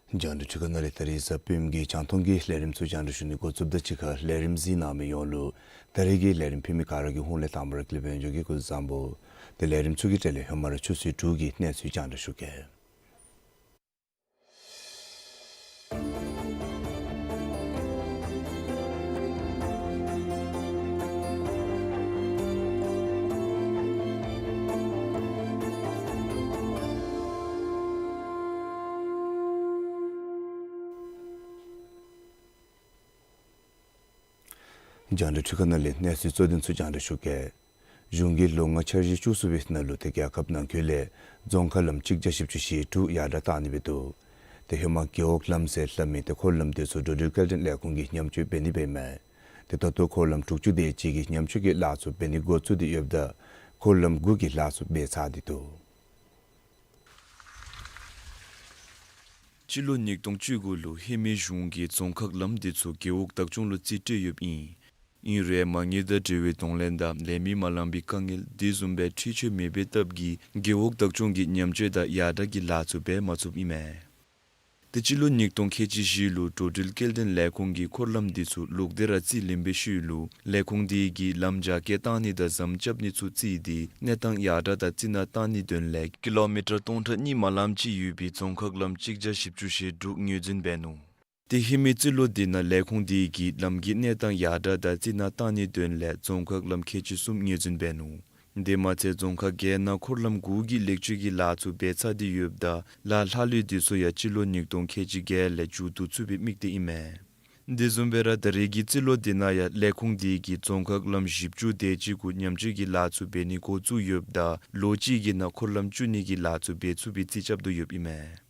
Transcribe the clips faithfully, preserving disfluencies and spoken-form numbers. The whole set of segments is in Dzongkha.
རྒྱང་བསྒྲགས་འཕྲུལ་ཁང་ནང་ལས་ད་རིས་གཟའ་སྤེནམ་གྱི་རྒྱང་མཐོང་གི་ལས་རིམ་ཚུ་རྒྱང་བསྒྲགས་ཞུ་ནི་འགོ་བཙུགསཔ་དང་གཅིག་ཁར་ལས་རིམ་གཟིགས་གནང་མི་ཡོངས་ལུ་ད་རིས་ཀྱི་ལས་རིམ་ཕུལ་མི་ག་ར་གི་ཧོངས་ལས་དང་པ་ར་ཀུན་ལེགས་དཔལ་འབྱོར་གྱིས་སྐུ་གཟུགས་བཟང་པོ། ཏེ་ལས་རིམ་ཚུ་གི་གྲས་ལས་ཧེ་མ་ར་ཆུ་ཚོད་དྲུག་གི་གནས་ཚུལ་རྒྱང་བསྒྲགས་ཞུ་གེ། རྒྱང་བསྒྲགས་འཕྲུལ་ཁང་ནང་ལས་གནས་ཚུལ་གཙོ་དོན་ཚུ་རྒྱང་བསྒྲགས་ཞུ་གེ། གཞུང་གིས་ལོ་ལྔའི་འཆར་གཞི་བཅུ་གསུམ་པའི་ནང་ལུ་ཏེ་རྒྱལ་ཁབ་ནང་འཁོད་ལས་རྫོང་ཁག་ལམ་གཅིག་བརྒྱ་བཞི་བཅུ་ཞེ་དྲུག་ཡར་དྲགས་བཏང་ནི་འབད་དོ། ཏེ་ཧེ་མ་རྒེད་འོག་ལམ་ཟེར་སླབ་མི་ཏེ་འཁོར་ལམ་དེ་ཚུ་འགྲོ་འགྲུལ་སྐྱེལ་འདྲེན་ལས་ཁུངས་ཀྱིས་ཉམས་བཅོས་འབད་ནི་འབདཝ་མས། ཏེ་ད་ལྟོ་འཁོར་ལམ་དྲུག་ཅུ་དེ་ཅིག་གི་ཉམས་བཅོས་ཀྱི་ལཱ་ཚུ་འབད་ནི་འགོ་བཙུགས་ཏེ་ཡོདཔ་ད་འཁོར་ལམ་དགུ་གི་ལཱ་ཚུ་འབད་ཚར་ཏེ་འདུག། སྤྱི་ལོ་ཉིས་སྟོང་བཅུ་དགུ་ལུ་ཧེ་མའི་གཞུང་གིས་རྫོང་ཁག་ལམ་དེ་ཚུ་རྒེད་འོག་བདག་སྐྱོང་ལུ་རྩིས་སྤྲོད་ཡོདཔ་ཨིན། ཨིན་རུང་མ་དངུལ་དང་འབྲེལ་བའི་གདོང་ལེན་དང་ལས་མི་མ་ལང་པའི་དཀའ་ངལ་དེ་བཟུམ་སྦེ་འཕྲུལ་ཆས་མེད་པའི་སྟབས་ཀྱིས་རྒེད་འོག་བདག་སྐྱོང་གིས་ཉམས་བཅོས་དང་ཡར་དྲགས་ཀྱི་ལཱ་ཚུ་འབད་མ་ཚུགསཔ་ཨིན་མས། ཏེ་སྤྱི་ལོ་ཉིས་སྟོང་ཁལ་གཅིག་བཞི་ལུ་འགྲོ་འགྲུལ་སྐྱེལ་འདྲེན་ལས་ཁུངས་ཀྱིས་འཁོར་ལམ་དེ་ཚུ་ལོག་སྟེ་ར་རྩིས་ལེན་པའི་ཤུལ་ལུ་ལས་ཁུངས་དེ་གིས་ལམ་རྒྱ་སྐྱེད་བཏང་ནི་དང་ཟམ་རྐྱབ་ནི་ཚུ་བརྩིས་ཏེ་གནས་སྟངས་ཡར་དྲགས་དང་རྩི་ནག་བཏང་ནིའི་དོན་ལས་ཀི་ལོ་མི་ཊར་སྟོང་ཕྲག་གཉིས་མ་ལངམ་ཅིག་ཡོད་པའི་རྫོང་ཁག་ལམ་གཅིག་བརྒྱ་བཞི་བཅུ་ཞེ་དྲུག་ངོས་འཛིན་འབད་ནུག། ཏེ་ཧེ་མའི་རྩིས་ལོ་དེ་ནང་ལས་ཁུངས་དེ་གིས་ལམ་གྱི་གནས་སྟངས་ཡར་དྲགས་དང་རྩི་ནག་བཏང་ནིའི་དོན་ལས་རྫོང་ཁག་ལམ་ཁལ་གཅིག་གསུམ་ངོས་འཛིན་འབད་ནུག། དེ་མ་ཚད་རྫོང་ཁག་བརྒྱད་ནང་འཁོར་ལམ་དགུ་གི་ལེགས་བཅོས་ཀྱི་ལཱ་ཚུ་འབད་ཚར་ཏེ་ཡོདཔ་ད་ལཱ་ལྷག་ལུས་དེ་ཚུ་ཡང་སྤྱི་ལོ་ཉིས་སྟོང་ཁལ་གཅིག་བརྒྱད་ལས་མཇུག་བསྡུ་ཚུགས་པའི་དམིགས་གཏད་ཨིན་མས། དེ་བཟུམ་སྦེ་ར་ད་རེས་ཀྱི་རྩིས་ལོ་དེ་ནང་ཡང་ལས་ཁུངས་དེ་གིས་རྫོང་ཁག་ལམ་བཞི་བཅུ་དེ་ཅིག་གུ་ཉམས་བཅོས་ཀྱི་ལཱ་ཚུ་འབད་ནི་འགོ་བཙུགས་ཡོདཔ་ད་ལོ་གཅིག་གི་ནང་འཁོར་ལམ་བཅུ་གཉིས་ཀྱི་ལཱ་ཚུ་འབད་ཚུགས་པའི་རྩིས་རྐྱབ་དོ་ཡོདཔ་ཨིན་མས།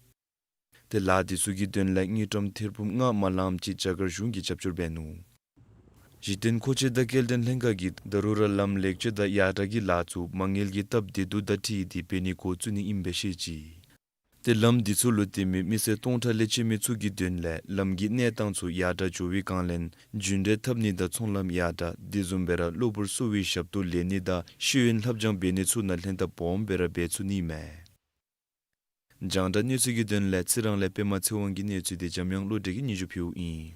ཏེ་ལཱ་དེ་ཚུ་གི་དོན་ལས་དངུལ་ཀྲམ་ཐེར་འབུམ་ལྔ་མ་ལངམ་ཅིག་རྒྱ་གར་གཞུང་གིས་རྒྱབ་སྐྱོར་འབད་ནུག། གཞི་རྟེན་མཁོ་ཆས་དང་སྐྱེལ་འདྲེན་ལྷན་ཁག་གིས་ད་རུང་ར་ལམ་ལེགས་བཅོས་དང་ཡར་དྲགས་ཀྱི་ལཱ་ཚུ་མ་དངུལ་གྱི་སྟབས་བདེ་སྡུག་དང་འཁྲིལ་ཏེ་འབད་ནི་འགོ་བཙུགས་ནི་ཨིནམ་སྦེ་བཤད་ཅི། ཏེ་ལམ་དེ་ཚུ་ལུ་བརྟེན་མི་མི་སེར་སྟོང་ཕྲག་ལས་བཅད་མི་ཚུ་གི་དོན་ལས་ལམ་གྱི་གནས་སྟངས་ཚུ་ཡར་དྲགས་འགྱོ་བའི་སྒང་ལས་རྒྱུན་འགྲུལ་འཐབ་ནི་དང་ཚོང་ལམ་ཡར་དྲགས་དེ་བཟུམ་སྦེ་ར་གློ་བུར་གསོ་བའི་ཞབས་ཏོག་ལེན་ནི་དང་ཤེས་ཡོན་ལྷབ་སྦྱང་འབད་ནི་ཚུ་ནང་ལྷན་ཐབས་སྦོམ་སྦེ་ར་འབད་ཚུགས་ནི་མས། རྒྱང་བསྒྲགས་གནས་ཚུལ་གྱི་དོན་ལས་རྩི་རང་ལས་པདྨ་ཚེ་དབང་གི་གནས་ཚུལ་དེ་འཇམ་དབྱངས་བློ་གྲོས་ཀྱིས་སྙན་ཞུ་ཕུལཝ་ཨིན།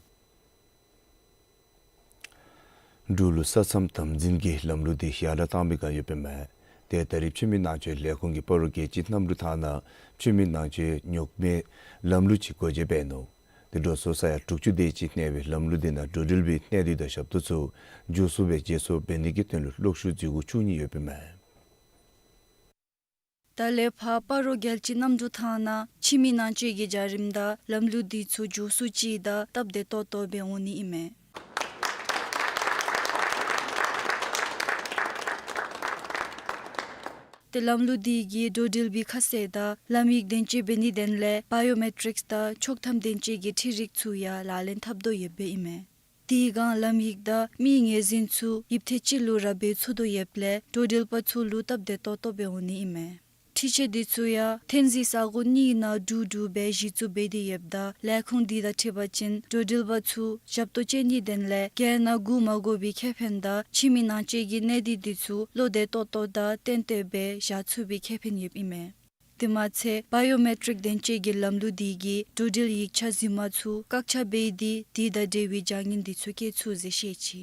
འབྲུག་ལུ་ས་མཚམས་དམ་འཛིན་གྱི་ལམ་ལུགས་དེ་ཡར་དྲགས་བཏང་བའི་བསྒང་ཡོདཔ་ཨིན་མས། ཏེ་ད་རེས་ཕྱི་མི་ནང་འཛུལ་ལས་ཁུངས་ཀྱིས་སྤ་རོ་རྒྱལ་སྤྱིའི་གནམ་གྲུ་ཐང་ནང་ཕྱི་མི་ནང་འཛུལ་ཉོག་མེད་ལམ་ལུགས་ཅིག་སྒོ་འབྱེད་འབད་ནུག། ཏེ་འགྲོ་སོང་ས་ཡ་དྲུག་ཅུ་དེ་ཅིག་གནས་པའི་ལམ་ལུགས་དེ་ནང་འགྲོ་འགྲུལ་པའི་གནས་སྡུད་དང་ཞབས་ཏོག་ཚུ་མགྱོགས་སུ་སྦེ་བརྗེ་སོར་འབད་ནི་གི་དོན་ལུ་གློག་ཤུགས་འཛུལ་སྒོ་བཅུ་གཉིས་ཡོདཔ་ཨིན་མས། ད་ལས་ཕར་སྤ་རོ་རྒྱལ་སྤྱིའི་གནམ་གྲུ་ཐང་ནང་ཕྱི་མི་ནང་འཛུལ་གྱི་བྱ་རིམ་དང་ལམ་ལུགས་དེ་ཚུ་མགྱོགས་སུ་ཅིག་དང་སྟབས་བདེ་ཏོག་ཏོ་སྦེ་འོང་ནི་ཨིན་མས། ཏེ་ལམ་ལུགས་དེ་གིས་འགྲོ་འགྲུལ་པའི་ཁ་གསལ་དང་ལམ་ཡིག་བདེན་དཔྱད་འབད་ནི་དོན་ལས་བཱ་ཡོ་མེ་ཊིགསི་དང་ཆོག་ཐམ་བདེན་དཔྱད་ཀྱི་འཕྲུལ་རིག་ཚུ་ཡང་ལག་ལེན་འཐབ་དོ་ཡོདཔ་ཨིན་མས། དེའི་སྒང་ལམ་ཡིག་དང་མིའི་ངོས་འཛིན་ཚུ་ཡིབ་ཐེངས་གཅིག་ལུ་ར་འབད་ཚུགས་དོ་ཡོདཔ་ལས་འགྲོ་འགྲུལ་པ་ཚུ་ལུ་སྟབས་བདེ་ཏོག་ཏོ་སྦེ་འོང་ནི་ཨིན་མས། འཕྲུལ་ཆས་དེ་ཚུ་ཡང་ཐོན་རྫས་ས་གོ་གཉིས་ནང་འདྲུད་འདྲུད་སྦེ་གཞི་བཙུགས་འབད་དེ་ཡོདཔ་ད་ལས་ཁུངས་དེ་དང་འཁྲིལ་བ་ཅིན་འགྲོ་འགྲུལ་པ་ཚུ་ཞབས་ཏོག་སྤྱོད་ནིའི་དོན་ལས་རྒྱལ་ནང་སྒུག་མ་དགོ་པའི་ཁེ་ཕན་དང་ཕྱི་མི་ནང་འཛུལ་གྱི་གནས་སྡུད་དེ་ཚུ་བློ་བདེ་ཏོག་ཏོ་དང་ཏན་ཏན་སྦེ་བཞག་ཚུགས་པའི་ཁེ་ཕན་ཡོདཔ་ཨིན་མས། དེ་མ་ཚད་བཱ་ཡོ་མེ་ཊིགསི་བདེན་དཔྱད་ཀྱི་ལམ་ལུགས་དེ་གིས་འགྲོ་འགྲུལ་ཡིག་ཆ་རྫུན་མ་ཚུ་བཀག་ཆ་འབད་དེ་དེ་དང་འབྲེལ་བའི་བྱ་ངན་དེ་ཚུ་བཀག་ཚུགས་ཟེར་བཤད་ཅི།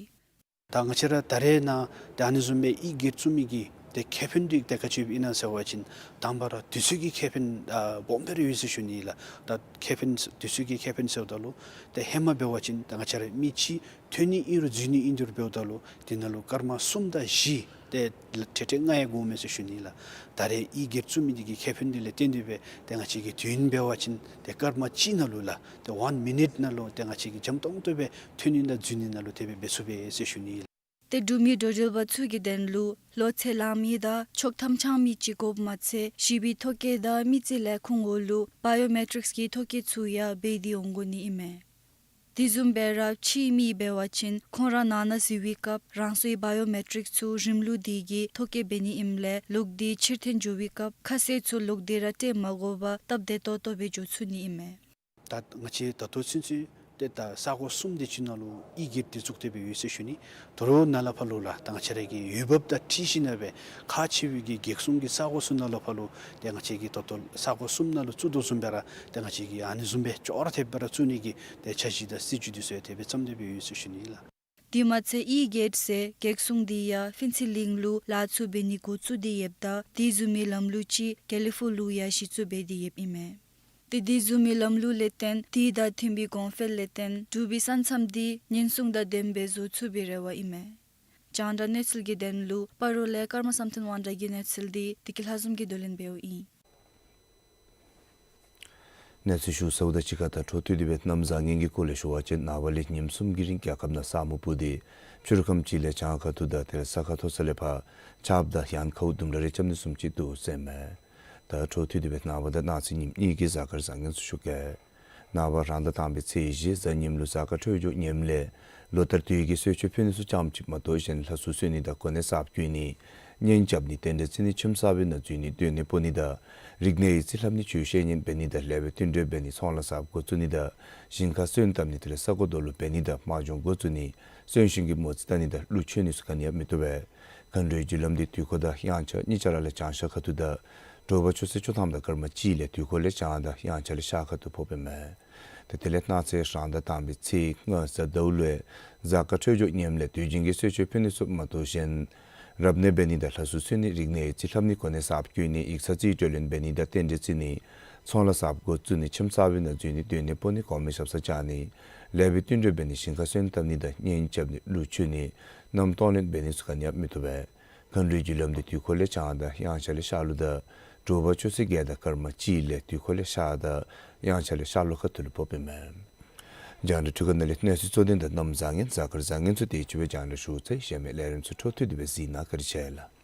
ད་ང་བཅས་ར་ད་རེས་ནཱ་ཏེ་ཨ་ནི་བཟུམ་སྦེ་གི་སྒེར་བཙུགས་མི་གི་ཏེ་ཁེ་ཕན་དེ་ཏེ་ག་ཅི་ཡོདཔ་ཨིན་ན་ཟེར་བ་ཅིན་དང་པ་ར་དུས་ཚོད་ཀྱི་ཁེ་ཕན་ཨ་སྦོམ་སྦེ་ར་ཡོད་ཟེར་ཞུ་ནི་ལགས། ད་ཁེ་ཕན་དུས་ཚོད་ཀྱི་ཁེ་ཕན་ཟེརཝ་ད་ལུ་ཏེ་ཧེ་མ་འབད་བ་ཅིན་ད་ང་བཅས་ར་མི་གཅིག་ཐོན་ནི་ཨིན་རུང་འཛུལ་ནི་ཨིན་རུང་འབདཝ་ད་ལུ་དེ་ནང་ལུ་སྐར་མ་གསུམ་དང་བཞི་ཏེ་ལ་ཏེ་ཏེ་ལྔ་ཡང་འགོརཝ་མས་ཟེར་ཞུ་ནི་ལགས། ད་རེས་གི་སྒེར་བཙུགས་མི་དེ་གི་ཁེ་ཕན་དེ་ལས་བརྟེན་ཏེ་སྦེ་ཏེ་ང་བཅས་ཀྱི་དུས་ཡུན་འབད་བ་ཅིན་ཏེ་སྐར་མ་གཅིག་ནང་ལུ་ལགས་ཏེ་ཝན་མི་ནིཊ་ནང་ལུ་ཏེ་ང་བཅས་ཀྱིས་འཇམ་ཏོང་ཏོ་སྦེ་ཐོན་ནི་དང་འཛུལ་ནི་ནང་ལུ་དེ་སྦེ་འབད་ཚུགས་པས་ཟེར་ཞུ་ནི་ལགས། ཏེ་འབྲུག་མི་འགྲོ་འགྲུལ་པ་ཚུ་གི་དོན་ལུ་ལོ་ཚད་ལང་མི་དང་ཆོག་ཐམ་འཆང་མི་ཅིག་དགོཔ་མ་ཚད་ཞི་བའི་ཐོ་བཀོད་དང་མི་རྩིས་ལས་ཁུངས་འོག་ལུ་བཱ་ཡོ་མེ་ཊིགསི་གི་ཐོ་བཀོད་ཚུ་ཡང་འབད་དེ་འོང་དགོ་ནི་ཨིན་མས། དེ་བཟུམ་སྦེ་ར་ཕྱིའི་མི་འབད་བ་ཅིན་ཁོང་ར་ནང་ན་འཛུལ་བའི་སྐབས་རང་སོའི་བཱ་ཡོ་མེ་ཊིགསི་ཚུ་རིམ་ལུགས་དེ་གིས་ཐོ་བཀོད་འབད་ནི་ཨིནམ་ལས་ལོག་སྟེ་ཕྱིར་འཐེན་འགྱོ་བའི་སྐབས་ཁ་གསལ་ཚུ་ལོག་སྟེ་ར་སྤྲོད་མ་དགོ་པར་སྟབས་བདེ་ཏོག་ཏོ་སྦེ་འགྱོ་ཚུགས་ནི་ཨིན་མས། ད་ང་བཅས་ད་ལྟོ་ཚུན་ཚོད་ ཏེ་ད་ས་གོ་གསུམ་དེ་ཅིག་ནང་ལུ་ཨི་གེཊ་དེ་བཙུགས་ཏེ་སྦེ་ཡོད་ཟེར་ཞུ་ནི། དོ་རུང་ནཱ་ལས་ཕར་ལུ་ལགས་ད་ང་བཅས་ར་གི་འོས་འབབ་དང་འཁྲིལ་ཞིནམ་ལས་ཁག་ཆེ་བའི་གི་གེགས་སྲུང་གི་ས་གོ་ཚུ་ནང་ལས་ཕར་ལུ་ཏེ་ང་བཅས་ཀྱིས་ད་ལྟོ་ས་གོ་གསུམ་ནང་ལུ་བཙུགས་དོ་བཟུམ་སྦེ་ར་ཏེ་ང་བཅས་ཀྱིས་ཨ་ནི་བཟུམ་སྦེ་ཅོག་ར་འཐདཔ་སྦེ་ར་བཙུགས་ནི་གི་ཏེ་འཆར་གཞི་དང་སྲིད་བྱུས་དེ་ཚུ་ཡང་དེ་སྦེ་བརྩམས་ཏེ་སྦེ་ཡོད་ཟེར་ཞུ་ནི་ལགས། དེ་མ་ཚད་ཨི་གེཊ་ཟེར་གེགས་སྲུང་དེ་ཡང་ཕུན་ཚོགས་གླིང་ལུ་ལཱ་ཚུ་འབད་ནི་འགོ་བཙུགས་ཏེ་ཡོདཔ་ད་དེ་བཟུམ་མའི་ལམ་ལུགས་ཅིག་དགེ་ལེགས་ཕུག་ལུ་ཡང་གཞི་བཙུགས་འབད་དེ་ཡོདཔ་ཨིན་མས། ཏེ་དེ་བཟུམ་མའི་ལམ་ལུགས་ལས་བརྟེན་དེ་དང་མཐུན་པའི་གོང་འཕེལ་ལས་བརྟེན་འབྲུག་པའི་ས་མཚམས་དེ་ཉེན་སྲུང་དང་ལྡནམ་སྦེ་བཟོ་ཚུགས་པའི་རེ་བ་ཨིན་མས། རྒྱང་བསྒྲགས་གནས་ཚུལ་གྱི་དོན་ལུ་སྤ་རོ་ལས་ཀརྨ་བསམ་གཏན་དབང་གྲགས་ཀྱི་གནས་ཚུལ་འདི་བདེ་སྐྱིད་ལྷ་འཛོམས་ཀྱིས་བསྡུ་ལེན་འབདཝ་ཨིན། གནས་ཚུལ་ཞུ་ཚརཝ་དང་གཅིག་ཁར་ད་འཕྲོ་མཐུད་དེ་སྦེ་གནམ་བཟང་ངན་གྱི་སྐོར་ལས་ཞུ་བ་ཅིན་ནངས་པ་ལས་ཉིནམ་གསུམ་གྱི་རིང་རྒྱལ་ཁབ་ནང་ས་སྨུག་སྤུབས་ཏེ་ཕྱི་རུ་ཁམས་ཅིག་ལས་བྱང་ཁ་ཐུག་དང་དེ་ལས་ས་ཁ་མཐོ་ས་ལས་ཕར་ཆརཔ་དང་ཡང་ཁཝ་ལྡུམ་ར་རེ་རྐྱབ་ནི་བཟུམ་ཅིག་འདུག་ཟེར་མས། ད་འཕྲོ་མཐུད་དེ་སྦེ་ནངས་པ་དང་གནངས་ཚེ་ཉིནམ་གཉིས་ཀྱི་གཟའ་སྐར་བཟང་ངན་ཚུ་ཞུ་གེ། ནངས་པ་རང་ཟླ་དང་པའི་ཚེས་བཞི་གཟའ་ཉིམ་ལུ་གཟའ་སྐར་འཕྲོད་སྦྱོར་ངནམ་ལས་ལོ་ལྟར་དུས་ཀྱི་གསོལ་མཆོད་ཕུལ་ནི་ཚུ་རྐྱངམ་ཅིག་མ་གཏོགས་གཞན་ལྷ་སྲུང་གསོལ་ནི་དང་གོ་གནས་གསརཔ་བསྐོ་ནི་གཉེན་རྐྱབ་ནི་རྟེན་འབྲེལ་བརྩི་ནི་ཁྱིམ་གསར་པའི་ནང་འཛུལ་ནི་སྡོད་གནས་སྤོ་ནི་དང་རིག་གནས་ཡིག་རྩིས་ལྷབ་ནི་ཆོས་བཤད་ཉན་འབད་ནི་དང་ལེགས་པའི་བསྟུན་གྲོས་འབད་ནི་ཚོང་ལཱ་གསརཔ་འགོ་བཙུགས་ནི་དང་ཞིང་ཁ་སོན་བཏབ་ནི་དེ་ལས་ས་གོ་རྡོ་ལུ་འབད་ནི་དང་དམག་སྦྱོང་འགོ་བཙུགས་ནི་གསོན་གཤིན་གྱི་མོ་རྩིས་བལྟ་ནི་དང་གླུ་མཆོད་ནི་ཚུ་ག་ནི་ཡང་མི་བཏུབ་པས། མཁའ་འགྲོའི་རྒྱུ་ལམ་འདི་དུས་འཁོར་དང་དབྱངས་འཆར་གཉིས་ཆ་ར་ལས་བྱང་ཤར་ཁ་ཐུག་དང་དྲོ་པ་ཆུ་ཚོད་བཅུ་ཐམ་དང་སྐར་མ་གཅིག་ལས་དུས་འཁོར་ལས་བྱང་དང་དབྱངས་འཆར་ལས་ཤར་ཁ་ཐུག་ཕོགཔ་ཨིན་མས། ཏེ་དེ་ལས་གནངས་ཚེ་རང་ཟླ་དང་པའི་ཚེས་ལྔ་གཟའ་ཟླཝ་ལུ་གཟའ་སྐར་འཕྲོད་སྦྱོར་ངནམ་ལས་དུས་རྒྱུན་གྱི་གསོལ་མཆོད་ཕུལ་ནི་ཚུ་མ་གཏོགས་གཞན་རབ་གནས་འབད་ནི་དང་ལྷ་སྲུང་གསོལ་ནི་རིག་གནས་ཡིག་རྩིས་ལྷབ་ནི་གོ་གནས་གསརཔ་བསྐོ་ནི་ཡིག་ཚང་རྩིས་སྤྲོད་ལེན་འབད་ནི་དང་རྟེན་འབྲེལ་བརྩི་ནི་ཚོང་ལཱ་གསརཔ་འགོ་བཙུགས་ནི་ཁྱིམ་གསར་པའི་ནང་འཛུལ་ནི་སྡོད་གནས་སྤོ་ནི་གོང་མའི་ཞབས་སར་བཅར་ནི་ལེགས་པའི་བསྟུན་གྲོས་འབད་ནི་ཞིང་ཁ་སོན་བཏབ་ནི་དང་གཉེན་རྐྱབ་ནི་གླུ་མཆོད་ནི་གནམ་སྟོང་ལེན་འབད་ནི་ཚུ་ག་ནི་ཡང་མི་བཏུབ་པས། མཁའ་འགྲོའི་རྒྱུ་ལམ་འདི་དུས་འཁོར་ལས་བྱང་དང་དབྱངས་འཆར་ལས་ཤར་ལུགས་དང་དྲོ་པ་ཆུ་ཚོད་བརྒྱད་དང་སྐར་མ་གཅིག་ལས་དུས་འཁོར་ལས་ཤར་དང་དབྱངས་འཆར་ལས་ཤར་ལུགས་ཁ་ཐུག་ལུ་ཕོགཔ་ཨིན་མས། རྒྱང་བསྒྲགས་འཕྲུལ་ཁང་ནང་ལས་གནས་ཚུལ་གཙོ་དོན་དང་གནམ་བཟང་ངན་གཟའ་སྐར་བཟང་ངན་ཚུ་དེ་ཅིག་སྦེ་རྒྱང་བསྒྲགས་ཞུ་ཚར་ཡི། གཞན་མི་ལས་རིམ་ཚུ་འཕྲོ་མཐུད་དེ་སྦེ་གཟིགས་གནང་། བཀའ་དྲིན་ཆེ་ལགས།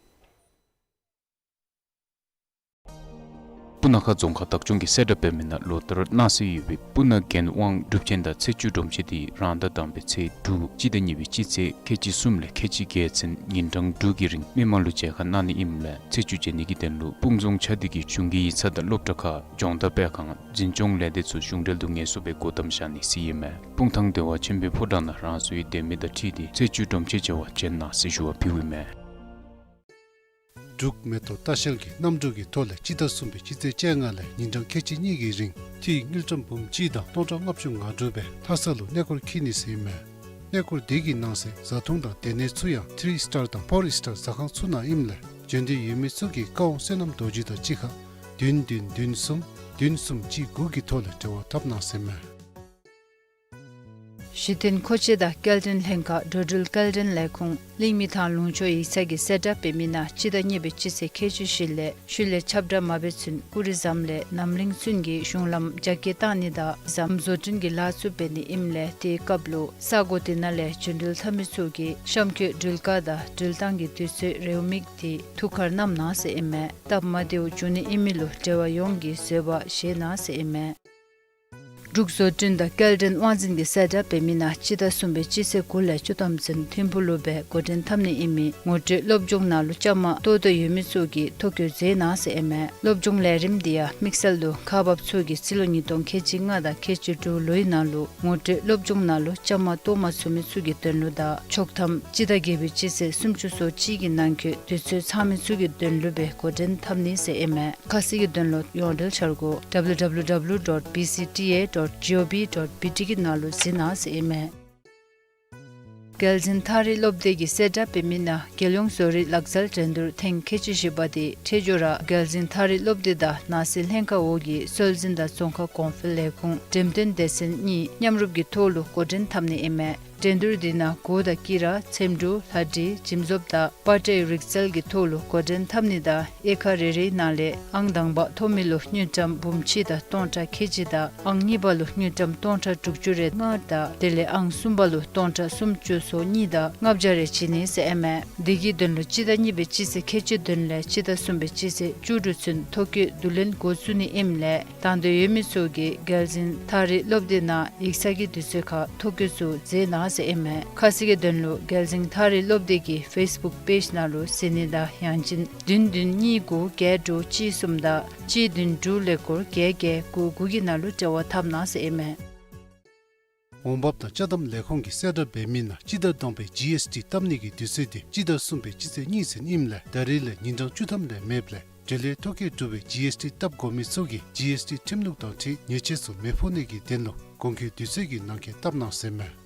སྤུ་ན་ཁ་རྫོང་ཁག་བདག་སྐྱོང་གིས་གསལ་བསྒྲགས་འབད་མི་ནང་ལོ་ལྟར་གནང་སྲོལ་ཡོད་པའི་སྤུ་ན་རྒྱལ་དབང་སྒྲུབ་ཆེན་དང་ཚེས་བཅུ་སྒྲོམ་ཆེན་དེ་རང་ཟླ་དང་པའི་ཚེས་དྲུག་སྤྱི་ཟླ་གཉིས་པའི་སྤྱི་ཚེས་ཁལ་གཅིག་གསུམ་ལས་ཁལ་གཅིག་བརྒྱད་ཚུན་ཉིན་གྲངས་དྲུག་གི་རིང་མི་མང་ལུ་མཇལ་ཁ་གནང་ནི་ཨིནམ་ལས་ཚེས་བཅུ་མཇལ་ནི་གི་དོན་ལུ་སྤུངས་རྫོང་ཆ་སྡེ་གི་གཞུང་གི་ཡིག་ཚང་དང་སློབ་གྲྭ་ཁག་སྦྱོང་བརྡར་སྤེལ་ཁང་འཛིན་སྐྱོང་ལས་སྡེ་ཚུ་གཞུང་འབྲེལ་དུ་ངལ་གསོ་སྦེ་སྒོ་བསྡམ་བཞག་ནི་ཟེར་ཨིན་མས། སྤུངས་ཐང་བདེ་བ་ཆེན་པོའི་ཕོ་བྲང་ནང་རང་སོའི་སྡོད་མི་དང་འཁྲིལ་ཏེ་ཚེས་བཅུ་སྒྲོམ་ཆེན་མཇལ་བར་བྱོན་གནང་ཟེར་ཞུ་བ་ཕུལཝ་ཨིན་མས། འབྲུག་མེ་ཏོག་ལྟ་བཤལ་གྱིས་གནམ་གྲུ་གི་ཐོག་ལས་སྤྱི་ཟླ་གསུམ་པའི་སྤྱི་ཚེས་བཅོ་ལྔ་ལས་ཉིན་གྲངས་ཁལ་གཅིག་གཉིས་ཀྱི་རིང་ཐིག་དངུལ་ཀྲམ་འབུམ་གཅིག་དང་སྟོང་ཕྲག་ལྔ་བཅུ་ང་དྲུག་སྦེ་ལྷ་ས་ལུ་གནས་སྐོར་འཁྱིད་ནི་ཟེར་ཨིན་མས། གནས་སྐོར་དེ་གི་ནང་གསེས་བཟའ་འཐུང་དང་སྡོད་གནས་ཚུ་ཡང་ཐི་རི་སི་ཊར་དང་ཕོར་སི་ཊར་ཟ་ཁང་ཚུ་ནང་ཨིནམ་ལས་བྱོན་འདོད་ཡོད་མི་ཚུ་གིས་བཀའ་དབང་བསོད་ནམས་རྡོ་རྗེ་དང་གཅིག་ཁར་བདུན་བདུན་བདུན་གསུམ་བདུན་གསུམ་གཅིག་དགུ་གི་ཐོག་ལས་འབྲེལ་བ་འཐབ་གནང་ཟེར་ཨིན་མས། གཞི་རྟེན་མཁོ་ཆས་དང་སྐྱེལ་འདྲེན་ལྷན་ཁག་འགྲོ་འགྲུལ་སྐྱེལ་འདྲེན་ལས་ཁུངས་གླིང་མི་ཐང་ལུང་ཕྱོགས་ཡིག་ཚང་གིས་གསལ་བསྒྲགས་འབད་མི་ནང་སྤྱི་ཟླ་གཉིས་པའི་སྤྱི་ཚེས་ཁལ་གཅིག་བཞི་ལས་ཤུལ་ལས་ཁྱབ་བསྒྲགས་མ་འབད་ཚུན་ཀུ་རི་ཟམ་ལས་རྣམ་གླིང་ཚུན་གྱི་གཞུང་ལམ་རྒྱ་སྐྱེད་བཏང་ནི་དང་ཟམ་བཟོ་སྐྲུན་གྱི་ལཱ་ཚུ་འབད་ནི་ཨིནམ་ལས་དེའི་སྐབས་ལུ་ས་གོ་དེ་ནང་ལས་འགྲོ་འགྲུལ་འཐབ་མི་ཚུ་གིས་གཤམ་འཁོད་འགྲུལ་ཁག་དང་འགྲུལ་བཏང་གི་དུས་ཚོད་རེའུ་མིག་དེ་ཐུགས་ཁར་བསྣམ་གནང་ཟེར་ཨིན་མས། སྟབས་མ་བདེཝ་འབྱུང་ནི་ཨིན་མི་ལུ་འབྲེལ་བ་ཡོངས་ཀྱིས་བཟོད་པ་བཞེས་གནང་ཟེར་ཨིན་མས། འབྲུག་བཟོ་སྐྲུན་དང་སྐྱེལ་འདྲེན་དབང་འཛིན་གྱིས་གསལ་བསྒྲགས་འབད་མི་ནང་སྤྱི་ཟླ་གསུམ་པའི་སྤྱི་ཚེས་དགུ་ལས་བཅུ་ཐམ་ཚུན་ཐིམ་ཕུག་ལུ་སྦེ་འགོ་འདྲེན་འཐབ་ནི་ཨིན་མི་ངོ་སྤྲོད་སློབ་སྦྱོང་ནང་ལུ་བཅའ་མར་གཏོགས་འདོད་ཡོད་མི་ཚུ་གིས་ཐོ་བཀོད་མཛད་གནང་ཟེར་ཨིན་མས། སློབ་སྦྱོང་ལས་རིམ་འདི་ཡང་དམིགས་བསལ་དུ་ཁག་འབགཔ་ཚུ་གིས་རྩིས་ལོ་ཉིས་སྟོང་ཁལ་གཅིག་ལྔ་དང་ཁལ་གཅིག་དྲུག་ལོའི་ནང་ལུ་ངོ་སྤྲོད་སློབ་སྦྱོང་ནང་ལུ་བཅའ་མར་གཏོགས་མ་ཚུགས་མི་ཚུ་གི་དོན་ལུ་དང་ཆོག་ཐམ་སྤྱི་ཟླ་བརྒྱད་པའི་སྤྱི་ཚེས་སུམ་ཅུ་སོ་གཅིག་གི་ནང་འཁོད་དུས་ཚོད་ཚང་མི་ཚུ་གི་དོན་ལུ་སྦེ་འགོ་འདྲེན་འཐབ་ནི་ཟེར་ཨིན་མས། ཁ་གསལ་གྱི་དོན་ལུ་ཡོངས་འབྲེལ་འཆར་སྒོ་W W W dot B C T A dot G O V dot B T གི་ནང་ལུ་གཟིགས་གནང་ཟེར་ཨིན་མས། རྒྱལ་འཛིན་ཐགས་རིས་སློབ་སྡེ་གིས་གསལ་བསྒྲགས་འབད་མི་ནང་རྒྱལ་ཡོངས་བཟོ་རིག་ལག་རྩལ་འགྲན་བསྡུར་ཐེངས་ཁལ་གཅིག་བཞི་པ་དེ་འཕྲལ་མགྱོགས་ར་རྒྱལ་འཛིན་ཐགས་རིས་སློབ་སྡེ་དང་ནང་སྲིད་ལྷན་ཁག་འོག་གི་སྲོལ་འཛིན་དང་རྫོང་ཁ་གོང་འཕེལ་ལས་ཁུངས་འགྲེམས་སྟོན་སྡེ་ཚན་གཉིས་མཉམ་རུབ་ཀྱི་ཐོག་ལུ་འགོ་འདྲེན་འཐབ་ནི་ཨིན་མས། འགྲན་བསྡུར་འདི་ནང་གུར་དང་དཀྱི་ར་འཚེམ་དྲུབ་ལྷ་འབྲི་འཇིམ་བཟོ་དང་པར་ཊའི་རིག་རྩལ་གྱི་ཐོག་ལུ་འགོ་འདྲེན་འཐབ་ནི་དང་དབྱེ་ཁག་རེ་རེའི་ནང་ལས་ཨང་དང་པ་ཐོབ་མི་ལུ་དངུལ་ཀྲམ་འབུམ་གཅིག་དང་སྟོང་ཕྲག་ཁལ་གཅིག་དང་ཨང་གཉིས་པ་ལུ་དངུལ་ཀྲམ་སྟོང་ཕྲག་དྲུག་ཅུ་རེ་ལྔ་དང་དེ་ལས་ཨང་གསུམ་པ་ལུ་སྟོང་ཕྲག་སུམ་ཅུ་སོ་གཉིས་དང་ལྔ་བརྒྱ་རེ་བྱིན་ནི་ཟེར་ཨིན་མས། དེ་གི་དོན་ལུ་སྤྱི་ཟླ་གཉིས་པའི་སྤྱི་ཚེས་ཁལ་གཅིག་བདུན་ལས་སྤྱི་ཟླ་གསུམ་པའི་སྤྱི་ཚེས་བཅུ་དྲུག་ཚུན་ཐོ་བཀོད་བསྡུ་ལེན་འགོ་བཙུགས་ནི་ཨིནམ་ལས་དང་འདོད་ཡོད་མི་ཚུ་གིས་རྒྱལ་འཛིན་ཐགས་རིས་སློབ་སྡེ་ནང་ཡིག་ཚང་གི་དུས་ཚོད་ཁར་ཐོ་བཀོད་ཚུ་མཛད་གནང་ཟེར་ཨིན་མས། ཁ་གསལ་གྱི་དོན་ལུ་རྒྱལ་འཛིན་ཐགས་རིས་སློབ་སྡེ་གི་ཕེསི་བུཀ་པེཇ་ནང་ལུ་གཟིགས་ནི་དང་ཡང་ཅིན་བདུན་བདུན་གཉིས་དགུ་བརྒྱད་དྲུག་གཅིག་གསུམ་དང་གཅིག་བདུན་དྲུག་ཀླད་ཀོར་བརྒྱད་བརྒྱད་དགུ་དགུ་གི་ནང་ལུ་འབྲེལ་བ་འཐབ་གནང་ཟེར་ཨིན་མས། འོང་འབབ་དང་ཅ་དམ་ལས་ཁུངས་ཀྱིས་གསལ་བསྒྲགས་འབད་མི་ནང་སྤྱི་ཟླ་དང་པའི་ཇི་ཨེསི་ཊི་བཏབ་ནི་གི་དུས་ཚོད་དེ་སྤྱི་ཟླ་གསུམ་པའི་སྤྱི་ཚེས་གཉིས་ཚུན་ཨིནམ་ལས་ད་རེས་ལས་ཉིན་གྲངས་བཅུ་ཐམ་ལས་མེདཔ་ལས་འབྲེལ་ཡོད་ཐོ་བཀོད་གྲུབ་པའི་ཇི་ཨེསི་ཊི་བཏབ་དགོ་མི་ཚུ་གིས་ཇི་ཨེསི་ཊི་ཁྲིམས་ལུགས་དང་འཁྲིལ་ཉེས་ཆད་ཚུ་མི་ཕོག་ནི་གི་དོན་ལུ་དགོངས་འཁོད་དུས་ཚོད་ཀྱི་ནང་འཁོད་བཏབ་གནང་ཟེར་མས།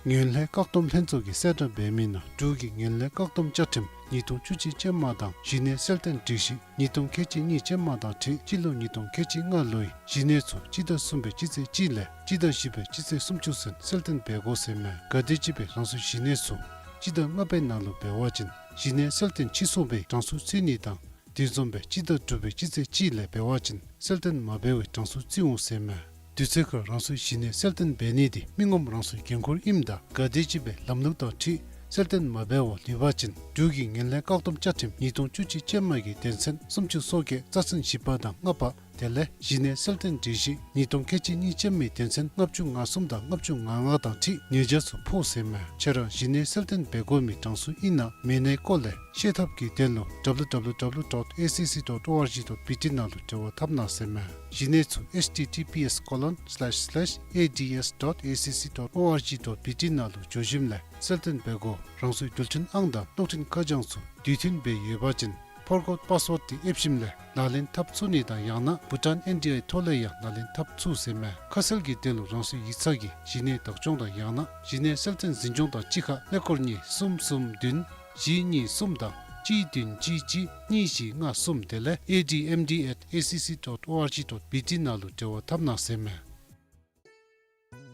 ངན་ལྷད་བཀག་སྡོམ་ལྷན་ཚོགས་ཀྱིས་གསལ་བསྒྲགས་འབད་མི་ནང་འབྲུག་གི་ངན་ལྷད་བཀག་སྡོམ་བཅའ་ཁྲིམས་ཉིས་སྟོང་བཅུ་གཅིག་ཅན་མ་དང་གཞི་གནས་གསལ་སྟོན་སྒྲིག་གཞི་ཉིས་སྟོང་ཁལ་གཅིག་གཉིས་ཅན་མ་དང་འཁྲིལ་སྤྱི་ལོ་ཉིས་སྟོང་ཁལ་གཅིག་ལྔ་ལོའི་གཞི་གནས་ཚུ་སྤྱི་ཟླ་གསུམ་པའི་སྤྱི་ཚེས་གཅིག་ལས་སྤྱི་ཟླ་བཞི་པའི་སྤྱི་ཚེས་སུམ་ཅུ་ཚུན་གསལ་སྟོན་འབད་དགོ་ཟེར་མས། གལ་ཏེ་སྤྱི་པའི་རང་སོའི་གཞི་གནས་ཚུ་སྤྱི་ཟླ་ལྔ་པའི་ནང་ལུ་འབད་བ་ཅིན་གཞི་གནས་གསལ་སྟོན་ཕྱིས་སོང་བའི་གྲངས་སུ་ཚུད་ནི་དང་དེ་བཟུམ་སྦེ་སྤྱི་ཟླ་དྲུག་པའི་སྤྱི་ཚེས་གཅིག་ལས་འབད་བ་ཅིན་གསལ་སྟོན་མ་འབད་བའི་གྲངས་སུ་བརྩི་འོང་ཟེར་མས། དུས་ཚོད་ཁར་རང་སོའི་གཞི་གནས་གསལ་སྟོན་འབད་ནི་དེ་མི་ངོམ་རང་སོའི་འགན་ཁུར་ཨིནམ་ད་གལ་ཏེ་སྤྱི་པའི་ལམ་ལུགས་དང་འཁྲིལ་གསལ་སྟོན་མ་འབད་བར་ལུས་པ་ཅིན་འབྲུག་གི་ངན་ལྷད་བཀག་སྡོམ་བཅའ་ཁྲིམས་ཉིས་སྟོང་བཅུ་གཅིག་ཅན་མ་གི་དོན་ཚན་སུམ་ཅུ་སོ་བརྒྱད་རྩ་ཚན་བཞི་པ་དང་ལྔ་པ་དེ་ལས་གཞི་གནས་གསལ་སྟོན་སྒྲིག་གཞི་ཉིས་སྟོང་ཁལ་གཅིག་གཉིས་ཅན་མའི་དོན་ཚན་ལྔ་བཅུ་ང་གསུམ་དང་ལྔ་བཅུ་ང་ལྔ་དང་འཁྲིལ་ཉེས་ཆད་ཚུ་ཕོག་ཟེར་མས། ཁྱེད་ར་གཞི་གནས་གསལ་སྟོན་འབད་དགོ་མི་གྲངས་སུ་ཨིན་ན་མེན་ནའི་སྐོར་ལས་ཤེས་ཐབས་ཀྱི་དོན་ལུ་ཌབ་ལུ་ཌབ་ལུ་ཌབ་ལུ་ཌོཊ་ཨེ་སི་སི་ཌོཊ་ཨོ་ཨར་ཇི་ཌོཊ་བི་ཊི་ནང་ལུ་འབྲེལ་བ་འཐབ་གནང་ཟེར་མས། གཞི་གནས་ཚུ་ཨེཆ་ཊི་ཊི་པི་ཨེསི་ཀོ་ལོན་སི་ལེཤ་སི་ལེཤ་ཨེ་ཌི་ཨེསི་ཌོཊ་ཨེ་སི་སི་ཌོཊ་ཨོ་ཨར་ཇི་ཌོཊ་བི་ཊི་ནང་ལུ་འགྱོ་ཞིནམ་ལས་གསལ་སྟོན་འབད་དགོ། རང་སོའི་རྡུལ་ཕྲན་ཨང་དང་གློག་འཕྲིན་ཁ་བྱང་ཚུ་དུས་མཐུན་སྦེ་ཡོད་པ་ཅིན་ཕོར་གོཌ་པཱསི་ཝརཌ་དེ་ཨེབ་ཞིནམ་ལས་ལག་ལེན་འཐབ་ཚུགས་ནི་དང་ཡང་ན་བྷུ་ཊཱན་ཨེན་ཌི་ཨའི་ཐོག་ལས་ཡང་ལག་ལེན་འཐབ་ཚུགས་ཟེར་མས། ཁ་གསལ་གྱི་དོན་ལུ་རང་སོའི་ཡིག་ཚང་གི་གཞི་གནས་བདག་སྐྱོང་དང་ཡང་ན་གཞི་གནས་གསལ་སྟོན་འཛིན་སྐྱོང་དང་གཅིག་ཁར་ཀླད་ཀོར་གཉིས་གསུམ་གསུམ་བདུན་བཞི་གཉིས་གསུམ་དང་གཅིག་བདུན་གཅིག་གཅིག་གཉིས་བཞི་ལྔ་གསུམ་དེ་ལས་ཨེ་ཌི་ཨེམ་ཌི་ཨེཊ་ཨེ་སི་སི་ཌོཊ་ཨོ་ཨར་ཇི་ཌོཊ་བི་ཊི་ནང་ལུ་འབྲེལ་བ་འཐབ་གནང་ཟེར་མས།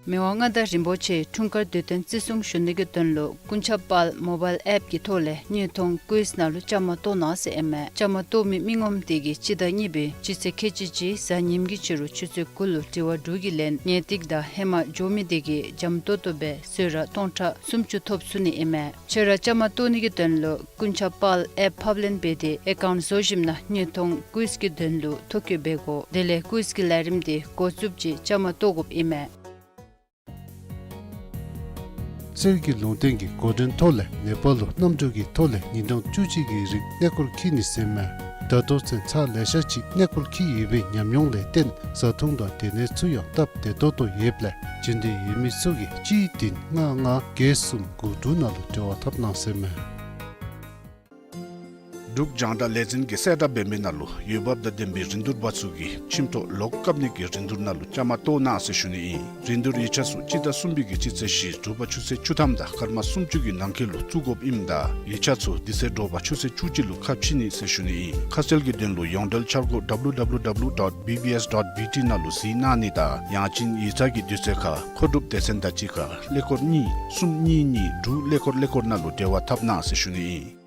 མི་དབང་མངའ་བདག་རིན་པོ་ཆེའི་འཁྲུངས་སྐར་དུས་སྟོན་བརྩི་སྲུང་ཞུ་ནི་གི་དོན་ལུ་ཀུན་ཁྱབ་དཔལ་མོ་བཱའིལ་ཨེཔ་ཀྱི་ཐོག་ལས་དངོས་མཐོང་ཀུའིཛ་ནང་ལུ་བཅའ་མར་གཏོགས་གནང་ཟེར་ཨིན་མས། བཅའ་མར་གཏོགས་མི་མི་ངོམ་དེ་གིས་སྤྱི་ཟླ་གཉིས་པའི་སྤྱི་ཚེས་ཁལ་གཅིག་གཅིག་གཟའ་ཉིམ་གི་ཕྱི་རུ་ཆུ་ཚོད་དགུ་ལུ་དྲི་བ་དྲུག་གི་ལན་ངེས་ཏིག་དང་ཧེ་མ་འགྱོ་མི་དེ་གིས་འཇམ་ཏོང་ཏོ་སྦེ་གསོལ་རས་སྟོང་ཕྲག་སུམ་ཅུ་ཐོབ་ཚུགས་ནི་ཨིན་མས། ཁྱེད་ར་བཅའ་མར་གཏོགས་ནི་གི་དོན་ལུ་ཀུན་ཁྱབ་དཔལ་ཨེཔ་ཕབ་ལེན་འབད་དེ་ཨེ་ཀའུནཊ་བཟོ་ཞིནམ་ན་དངོས་མཐོང་ཀུའིཛ་ཀྱི་དོན་ལུ་ཐོ་བཀོད་འབད་དགོ། དེ་ལས་ཀུའིཛ་ཀྱི་ལས་རིམ་དེ་འགོ་བཙུགསཔ་ཅིག་བཅའ་མར་གཏོགས་དགོཔ་ཨིན་མས། གསེར་གྱི་ལུང་བསྟན་གྱི་འགོ་འདྲེན་ཐོག་ལས་ནེ་པཱལ་ལུ་གནམ་གྲུ་གི་ཐོག་ལས་ཉིན་གྲངས་བཅུ་གཅིག་གི་རིང་གནས་སྐོར་འཁྱིད་ནི་ཟེར་མས། ད་ལྟོ་ཚུན་ཚར་ལེ་ཤ་ཅིག་གནས་སྐོར་འཁྱིད་ཡོད་པའི་ཉམས་མྱོང་ལས་བརྟེན་བཟའ་འཐུང་དང་སྡོད་གནས་ཚུ་ཡང་སྟབས་བདེ་ཏོག་ཏོ་ཡོདཔ་ལས་འབྱོན་འདོད་ཡོད་མི་ཚུ་གིས་གཅིག་བདུན་ལྔ་ལྔ་བརྒྱད་གསུམ་དགུ་དྲུག་ནང་ལུ་འབྲེལ་བ་འཐབ་གནང་ཟེར་མས། འབྲུག་རྒྱང་བསྒྲགས་ལས་འཛིན་གྱིས་གསལ་བསྒྲགས་འབད་མི་ནང་ལུ་འོས་འབབ་དང་ལྡན་པའི་རིན་བསྡུར་པ་ཚུ་གིས་ཁྱིམ་ཐོག་ལོག་བཀབ་ནི་གི་རིན་བསྡུར་ནང་ལུ་བཅའ་མར་གཏོགས་གནང་ཟེར་ཞུ་ནི་ཨིན། རིན་བསྡུར་ཡིག་ཆ་ཚུ་སྤྱི་ཟླ་གསུམ་པའི་གི་སྤྱི་ཚེས་བཞི་དྲོ་པ་ཆུ་ཚོད་བཅུ་ཐམ་དང་སྐར་མ་སུམ་ཅུ་གི་ནང་འཁོད་ལུ་བཙུགས་དགོཔ་ཨིནམ་ད་ཡིག་ཆ་ཚུ་དེ་ཚེ་དྲོ་པ་ཆུ་ཚོད་བཅུ་གཅིག་ལུ་ཁ་ཕྱེ་ནི་ཟེར་ཞུ་ནི་ཨིན། ཁ་གསལ་གྱི་དོན་ལུ་ཡོངས་འབྲེལ་འཆར་སྒོ་ཌབ་ལུ་ཌབ་ལུ་ཌབ་ལུ་ཌོཊ་བི་བི་ཨེསི་ཌོཊ་བི་ཊི་ནང་ལུ་གཟིགས་གནང་ནི་དང་ཡང་ཅིན་ཡིག་ཚང་གི་དུས་ཚོད་ཁར་མཁོ་སྒྲུབ་སྡེ་ཚན་དང་གཅིག་ཁར་ཀླད་ཀོར་གཉིས་གསུམ་གཉིས་གཉིས་དྲུག་ཀླད་ཀོར་ཀླད་ཀོར་ནང་ལུ་འབྲེལ་བ་འཐབ་གནང་ཟེར་ཞུ་ནི་ཨིན།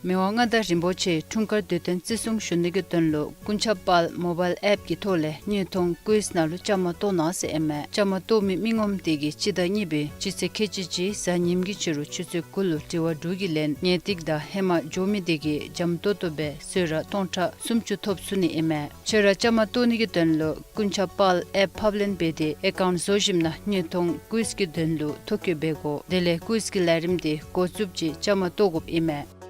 མི་དབང་མངའ་བདག་རིན་པོ་ཆེའི་འཁྲུངས་སྐར་དུས་སྟོན་བརྩི་སྲུང་ཞུ་ནི་གི་དོན་ལུ་ཀུན་ཁྱབ་དཔལ་མོ་བཱའིལ་ཨེཔ་ཀྱི་ཐོག་ལས་དངོས་མཐོང་ཀུའིཛ་ནང་ལུ་བཅའ་མར་གཏོགས་གནང་ཟེར་ཨིན་མས། བཅའ་མར་གཏོགས་མི་མི་ངོམ་དེ་གིས་སྤྱི་ཟླ་གཉིས་པའི་སྤྱི་ཚེས་ཁལ་གཅིག་གཅིག་གཟའ་ཉིམ་གི་ཕྱི་རུ་ཆུ་ཚོད་དགུ་ལུ་དྲི་བ་དྲུག་གི་ལན་ངེས་ཏིག་དང་ཧེ་མ་འགྱོ་མི་དེ་གིས་འཇམ་ཏོང་ཏོ་སྦེ་གསོལ་རས་སྟོང་ཕྲག་སུམ་ཅུ་ཐོབ་ཚུགས་ནི་ཨིན་མས། ཁྱེད་ར་བཅའ་མར་གཏོགས་ནི་གི་དོན་ལུ་ཀུན་ཁྱབ་དཔལ་ཨེཔ་ཕབ་ལེན་འབད་དེ་ཨེ་ཀའུནཊ་བཟོ་ཞིནམ་ན་དངོས་མཐོང་ཀུའིཛ་ཀྱི་དོན་ལུ་ཐོ་བཀོད་འབད་དགོ། དེ་ལས་ཀུའིཛ་ཀྱི་ལས་རིམ་དེ་འགོ་བཙུགསཔ་ཅིག་བཅའ་མར་གཏོགས་དགོཔ་ཨིན་མས།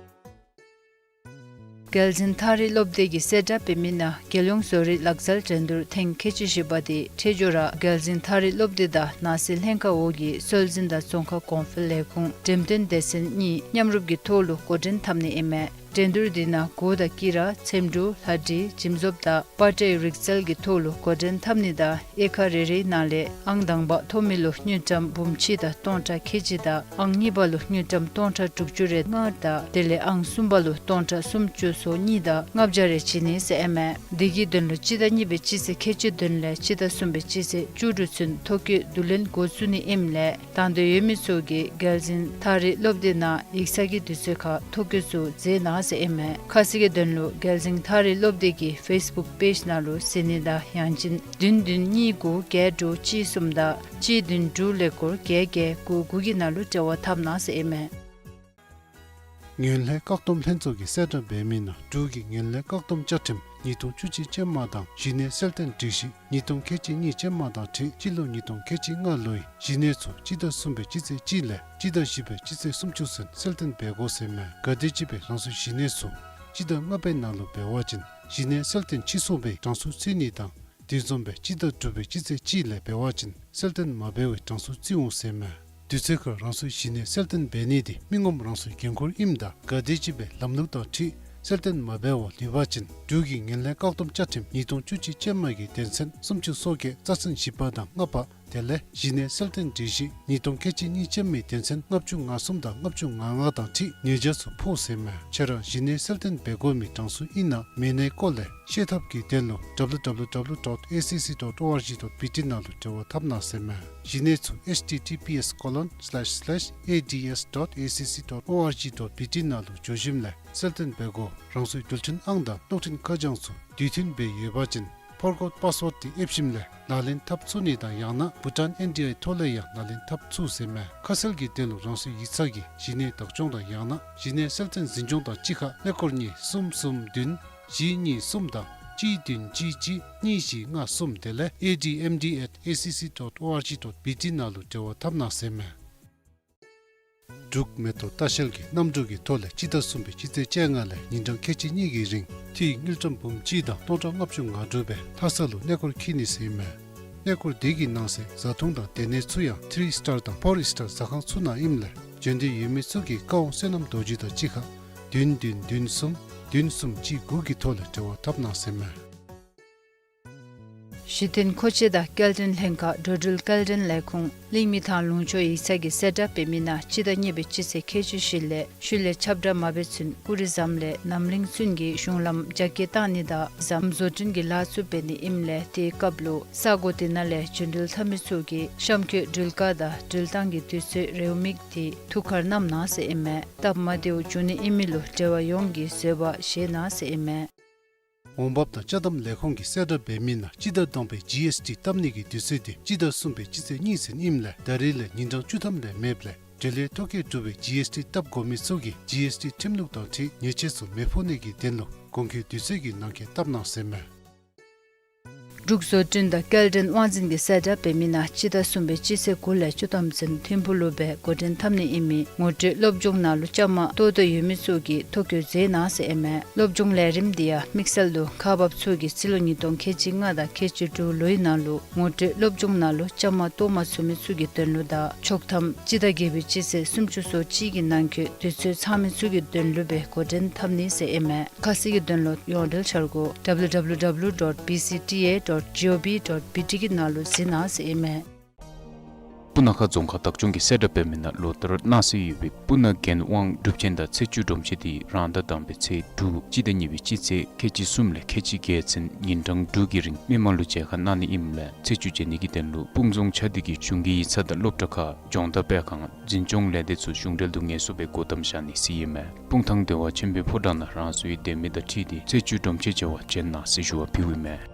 རྒྱལ་འཛིན་ཐགས་རིགས་སློབ་སྡེ་གིས་གསལ་བསྒྲགས་འབད་མི་ནང་རྒྱལ་ཡོངས་བཟོ་རིག་ལག་རྩལ་འགྲན་བསྡུར་ཐེངས་ཁལ་གཅིག་བཞི་པ་དེ་འཕྲལ་མགྱོགས་ར་རྒྱལ་འཛིན་ཐགས་རིགས་སློབ་སྡེ་དང་ནང་སྲིད་ལྷན་ཁག་འོག་གི་སྲོལ་འཛིན་དང་རྫོང་ཁ་གོང་འཕེལ་ལས་ཁུངས་འགྲེམས་སྟོན་སྡེ་ཚན་གཉིས་མཉམ་རུབ་ཀྱི་ཐོག་ལུ་འགོ་འདྲེན་འཐབ་ནི་ཨིན་མས། འགྲན་བསྡུར་འདི་ནང་གོ་དང་དཀྱི་ར་འཚེམ་དྲུབ་ལྷ་འབྲི་འཇིམ་བཟོཔ་དང་པར་ཊའི་རིག་རྩལ་གྱི་ཐོག་ལུ་འགོ་འདྲེན་འཐབ་ནི་དང་དབྱེ་ཁག་རེ་རེའི་ནང་ལས་ཨང་དང་པ་ཐོབ་མི་ལུ་དངུལ་ཀྲམ་འབུམ་གཅིག་དང་སྟོང་ཕྲག་ཁལ་གཅིག་དང་ཨང་གཉིས་པ་ལུ་དངུལ་ཀྲམ་སྟོང་ཕྲག་དྲུག་ཅུ་རེ་ལྔ་དང་དེ་ལས་ཨང་གསུམ་པ་ལུ་སྟོང་ཕྲག་སུམ་ཅུ་སོ་གཉིས་དང་ལྔ་བརྒྱ་རེ་བྱིན་ནི་ཟེར་ཨིན་མས། འདི་གི་དོན་ལུ་སྤྱི་ཟླ་གཉིས་པའི་སྤྱི་ཚེས་ཁལ་གཅིག་བདུན་ལས་སྤྱི་ཟླ་གསུམ་པའི་སྤྱི་ཚེས་བཅུ་དྲུག་ཚུན་ཐོ་བཀོད་བསྡུ་ལེན་འགོ་བཙུགས་ནི་ཨིནམ་ལས་དང་འདོད་ཡོད་མི་ཚུ་གིས་རྒྱལ་འཛིན་ཐགས་རིགས་སློབ་སྡེ་ནང་ཡིག་ཚང་གི་དུས་ཚོད་ཁར་ཐོ་བཀོད་ཚུ་མཛད་གནང་ཟེར་ཨིན་མས། ཁ་གསལ་གྱི་དོན་ལུ་རྒྱལ་འཛིན་ཐགས་རིགས་སློབ་སྡེ་གི་ཕེསི་བུཀ་པེཇ་ནང་ལུ་གཟིགས་ནི་དང་ཡང་ཅིན་བདུན་བདུན་གཉིས་དགུ་བརྒྱད་དྲུག་གཅིག་གསུམ་དང་གཅིག་བདུན་དྲུག་ཀླད་ཀོར་བརྒྱད་བརྒྱད་དགུ་དགུ་གི་ནང་ལུ་འབྲེལ་བ་འཐབ་གནང་ཟེར་ཨིན་མས། ངན་ལྷད་བཀག་སྡོམ་ལྷན་ཚོགས་ཀྱིས་གསལ་བསྒྲགས་འབད་མི་ནང་འབྲུག་གི་ངན་ལྷད་བཀག་སྡོམ་བཅའ་ཁྲིམས་ཉིས་སྟོང་བཅུ་གཅིག་ཅན་མ་དང་གཞི་གནས་གསལ་སྟོན་སྒྲིག་གཞི་ཉིས་སྟོང་ཁལ་གཅིག་གཉིས་ཅན་མ་དང་འཁྲིལ་སྤྱི་ལོ་ཉིས་སྟོང་ཁལ་གཅིག་ལྔ་ལོའི་གཞི་གནས་ཚུ་སྤྱི་ཟླ་གསུམ་པའི་སྤྱི་ཚེས་གཅིག་ལས་སྤྱི་ཟླ་བཞི་པའི་སྤྱི་ཚེས་སུམ་ཅུ་ཚུན་གསལ་སྟོན་འབད་དགོ་ཟེར་མས། གལ་ཏེ་སྤྱི་པའི་རང་སོའི་གཞི་གནས་ཚུ་སྤྱི་ཟླ་ལྔ་པའི་ནང་ལུ་འབད་བ་ཅིན་གཞི་གནས་གསལ་སྟོན་ཕྱིས་སོང་བའི་གྲངས་སུ་ཚུད་ནི་དང་། དེ་བཟུམ་སྦེ་སྤྱི་ཟླ་དྲུག་པའི་སྤྱི་ཚེས་གཅིག་ལས་འབད་བ་ཅིན་གསལ་སྟོན་མ་འབད་བའི་གྲངས་སུ་བརྩི་འོང་ཟེར་མས། དུས་ཚོད་ཁར་རང་སོའི་གཞི་གནས་གསལ་སྟོན་འབད་ནི་དེ་མི་ངོམ་རང་སོའི་འགན་ཁུར་ཨིནམ་ད་ག་དེམ་ཅིག་སྦེ་ལམ་ལུགས་དང་འཁྲིལ་གསལ་སྟོན་མ་འབད་བར་ལུས་པ་ཅིན་འབྲུག་གི་ངན་ལྷད་བཀག་སྡོམ་བཅའ་ཁྲིམས་ཉིས་སྟོང་བཅུ་གཅིག་ཅན་མ་གི་དོན་ཚན་སུམ་ཅུ་སོ་བརྒྱད་རྩ་ཚན་བཞི་པ་དང་ལྔ་པ་དེ་ལས་གཞི་གནས་གསལ་སྟོན་སྒྲིག་གཞི་ཉིས་སྟོང་ཁལ་གཅིག་གཉིས་ཅན་མའི་དོན་ཚན་ལྔ་བཅུ་ང་གསུམ་དང་ལྔ་བཅུ་ང་ལྔ་དང་འཁྲིལ་ཉེས་བྱ་ཚུ་ཕོག་ཟེར་མས། ཁྱེད་རང་གཞི་གནས་གསལ་སྟོན་འབད་དགོ་མི་གྲངས་སུ་ཨིན་ན་མེན་ནའི་སྐོར་ལས་ཤེས་ཐབས་ཀྱི་དོན་ལུ་www.acc.org.bt ནང་ལུ་འབྲེལ་བ་འཐབ་གནང་ཟེར་མས། གཞི་གནས་ཚུ་https colon slash slash ads.acc.org.bt ནང་ལུ་འགྱོ་ཞིནམ་ལས་གསལ་སྟོན་འབད་དགོ། རང་སོའི་འགྲུལ་འཕྲིན་ཨང་དང་གློག་འཕྲིན་ཁ་བྱང་ཚུ་དུས་མཐུན་སྦེ་ཡོད་པ་ཅིན་forgot password དེ་ཨེབ་ཞིནམ་ལས་ལག་ལེན་འཐབ་ཚུགས་ནི་དང་ཡང་ན་Bhutan N D I ཐོག་ལས་ཡང་ལག་ལེན་འཐབ་ཚུགས་ཟེར་མས། ཁ་གསལ་གྱི་དོན་ལུ་རང་སོའི་ཡིག་ཚང་གི་གཞི་གནས་བདག་སྐྱོང་དང་ཡང་ན་གཞི་གནས་གསལ་སྟོན་འཛིན་སྐྱོང་དང་གཅིག་ཁར་ཀླད་ཀོར་གཉིས་གསུམ་གསུམ་བདུན་བཞི་གཉིས་གསུམ་དང་གཅིག་བདུན་གཅིག་གཅིག་གཉིས་བཞི་ལྔ་གསུམ་དེ་ལས admd at acc dot org dot bt ནང་ལུ་འབྲེལ་བ་འཐབ་གནང་ཟེར་མས། འབྲུག་མེ་ཏོག་ལྟ་བཤལ་གྱིས་གནམ་གྲུ་གི་ཐོག་ལས་སྤྱི་ཟླ་གསུམ་པའི་སྤྱི་ཚེས་བཅོ་ལྔ་ལས་ཉིན་གྲངས་ཁལ་གཅིག་གཉིས་ཀྱི་རིང་ཏི་རུ་དངུལ་ཀྲམ་འབུམ་གཅིག་དང་སྟོང་ཕྲག་ལྔ་བཅུ་ང་དྲུག་སྦེ་ལྷ་ས་ལུ་གནས་སྐོར་འཁྱིད་ནི་ཟེར་ཨིན་མས། གནས་སྐོར་དེ་གི་ནང་གསེས་བཟའ་འཐུང་དང་སྡོད་གནས་ཚུ་ཡང་ཐི་རི་སི་ཊར་དང་ཕོར་སི་ཊར་ཟ་ཁང་ཚུ་ནང་ཨིནམ་ལས་འབྱོན་འདོད་ཡོད་མི་ཚུ་གིས་བཀའ་དབང་བསོད་ནམས་རྡོ་རྗེ་དང་གཅིག་ཁར་བདུན་བདུན་བདུན་གསུམ་བདུན་གསུམ་གཅིག་དགུ་གི་ཐོག་ལས་འབྲེལ་བ་འཐབ་གནང་ཟེར་ཨིན་མས། གཞི་རྟེན་མཁོ་ཆས་དང་སྐྱེལ་འདྲེན་ལྷན་ཁག་འགྲོ་འགྲུལ་སྐྱེལ་འདྲེན་ལས་ཁུངས་གླིང་མི་ཐང་ལུང་ཕྱོགས་ཡིག་ཚང་གིས་གསལ་བསྒྲགས་འབད་མི་ནང་སྤྱི་ཟླ་གཉིས་པའི་སྤྱི་ཚེས་ཁལ་གཅིག་བཞི་ལས་ཤུལ་ལས་ཁྱབ་བསྒྲགས་མ་འབད་ཚུན་ཀུ་རི་ཟམ་ལས་རྣམ་གླིང་ཚུན་གྱི་གཞུང་ལམ་རྒྱ་སྐྱེད་གཏང་ནི་དང་ཟམ་བཟོ་སྐྲུན་གྱི་ལཱ་ཚུ་འབད་ནི་ཨིནམ་ལས་དེའི་སྐབས་ལུ་ས་གོ་དེ་ནང་ལས་འབྱོན་འགྲུལ་འཐབ་མི་ཚུ་གིས་གཤམ་འཁོད་འགྲུལ་བཀག་དང་འགྲུལ་བཏང་གི་དུས་ཚོད་རེའུ་མིག་དེ་ཐུགས་ཁར་བསྣམ་གནང་ཟེར་ཨིན་མས། སྟབས་མ་བདེཝ་འབྱུང་ནི་ཨིན་མི་ལུ་འབྲེལ་བ་ཡོངས་ཀྱིས་བཟོད་པ་བཞེས་གནང་ཟེར་ཨིན་མས། འོང་འབབ་དང་ཅ་དམ་ལས་ཁུངས་ཀྱིས་གསལ་བསྒྲགས་འབད་མི་ནང་སྤྱི་ཟླ་དང་པའི་ཇི་ཨེསི་ཊི་བཏབ་ནི་གི་དུས་ཚོད་དེ་སྤྱི་ཟླ་གསུམ་པའི་སྤྱི་ཚེས་གཉིས་ཚུན་ཨིནམ་ལས་ད་རེས་ལས་ཉིན་གྲངས་བཅུ་ཐམ་ལས་མེདཔ་ལས་འབྲེལ་ཡོད་ཐོ་བཀོད་གྲུབ་པའི་ཇི་ཨེསི་ཊི་བཏབ་དགོ་མི་ཚུ་གིས་ཇི་ཨེསི་ཊི་ཁྲིམས་ལུགས་དང་འཁྲིལ་ཉེས་ཆད་ཚུ་མི་ཕོག་ནི་གི་དོན་ལུ་གོང་འཁོད་དུས་ཚོད་ཀྱི་ནང་འཁོད་བཏབ་གནང་ཟེར་ཨིན་མས། འབྲུག་བཟོ་སྐྲུན་དང་སྐྱེལ་འདྲེན་དབང་འཛིན་གྱིས་གསལ་བསྒྲགས་འབད་མི་ནང་སྤྱི་ཟླ་གསུམ་པའི་སྤྱི་ཚེས་དགུ་ལས་བཅུ་ཐམ་ཚུན་ཐིམ་ཕུག་ལུ་སྦེ་འགོ་འདྲེན་འཐབ་ནི་ཨིན་མི་ངོ་སྤྲོད་སློབ་སྦྱོང་ནང་ལུ་བཅའ་མར་གཏོགས་འདོད་ཡོད་མི་ཚུ་གིས་ཐོ་བཀོད་མཛད་གནང་ཟེར་ཨིན་མས། སློབ་སྦྱོང་ལས་རིམ་དེ་ཡང་དམིགས་བསལ་དུ་ཁག་འབགཔ་ཚུ་གིས་རྩིས་ལོ་ཉིས་སྟོང་ཁལ་གཅིག་ལྔ་དང་ཁལ་གཅིག་དྲུག་ལོའི་ནང་ལུ་ངོ་སྤྲོད་སློབ་སྦྱོང་ནང་ལུ་བཅའ་མར་གཏོགས་མ་ཚུགས་མི་ཚུ་གི་དོན་ལུ་དང་ཆོག་ཐམ་སྤྱི་ཟླ་བརྒྱད་པའི་སྤྱི་ཚེས་སུམ་ཅུ་སོ་གཅིག་གི་ནང་འཁོད་དུས་ཚོད་ཚང་མི་ཚུ་གི་དོན་ལུ་སྦེ་འགོ་འདྲེན་འཐབ་ནི་ཟེར་ཨིན་མས། ཁ་གསལ་གྱི་དོན་ལུ་ཡོངས་འབྲེལ་འཆར་སྒོ་www dot bcta dot gov dot bt གི་ནང་ལུ་གཟིགས་གནང་ཟེར་ཨིན་མས། སྤུ་ན་ཁ་རྫོང་ཁག་བདག་སྐྱོང་གིས་གསལ་བསྒྲགས་འབད་མི་ནང་ལོ་ལྟར་གནང་སྲོལ་ཡོད་པའི་སྤུ་ན་རྒྱལ་དབང་སྒྲུབ་ཆེན་དང་ཚེས་བཅུ་སྒྲོམ་ཆེན་དེ་རང་ཟླ་དང་པའི་ཚེས་དྲུག་སྤྱི་ཟླ་གཉིས་པའི་སྤྱི་ཚེས་ཁལ་གཅིག་གསུམ་ལས་ཁལ་གཅིག་བརྒྱད་ཚུན་ཉིན་གྲངས་དྲུག་གི་རིང་མི་མང་ལུ་མཇལ་ཁ་གནང་ནི་ཨིནམ་ལས་ཚེས་བཅུ་མཇལ་ནི་གི་དོན་ལུ་སྤུངས་རྫོང་ཆ་འདི་གི་གཞུང་གི་ཡིག་ཚང་དང་སློབ་གྲྭ་ཁག་སྦྱོང་བརྡར་སྤེལ་ཁང་འཛིན་སྐྱོང་ལས་སྡེ་ཚུ་གཞུང་འབྲེལ་དུ་ངལ་གསོ་སྦེ་སྒོ་བསྡམ་བཞག་ནི་ཟེར་ཨིན་མས། སྤུངས་ཐང་བདེ་བ་ཆེན་པོའི་ཕོ་བྲང་ནང་རང་སོའི་སྡོད་མི་དང་འཁྲིལ་ཏེ་ཚེས་བཅུ་སྒྲོམ་ཆེན་མཇལ་བར་བྱོན་གནང་ཟེར་ཞུ་བ་ཕུལཝ་ཨིན་མས།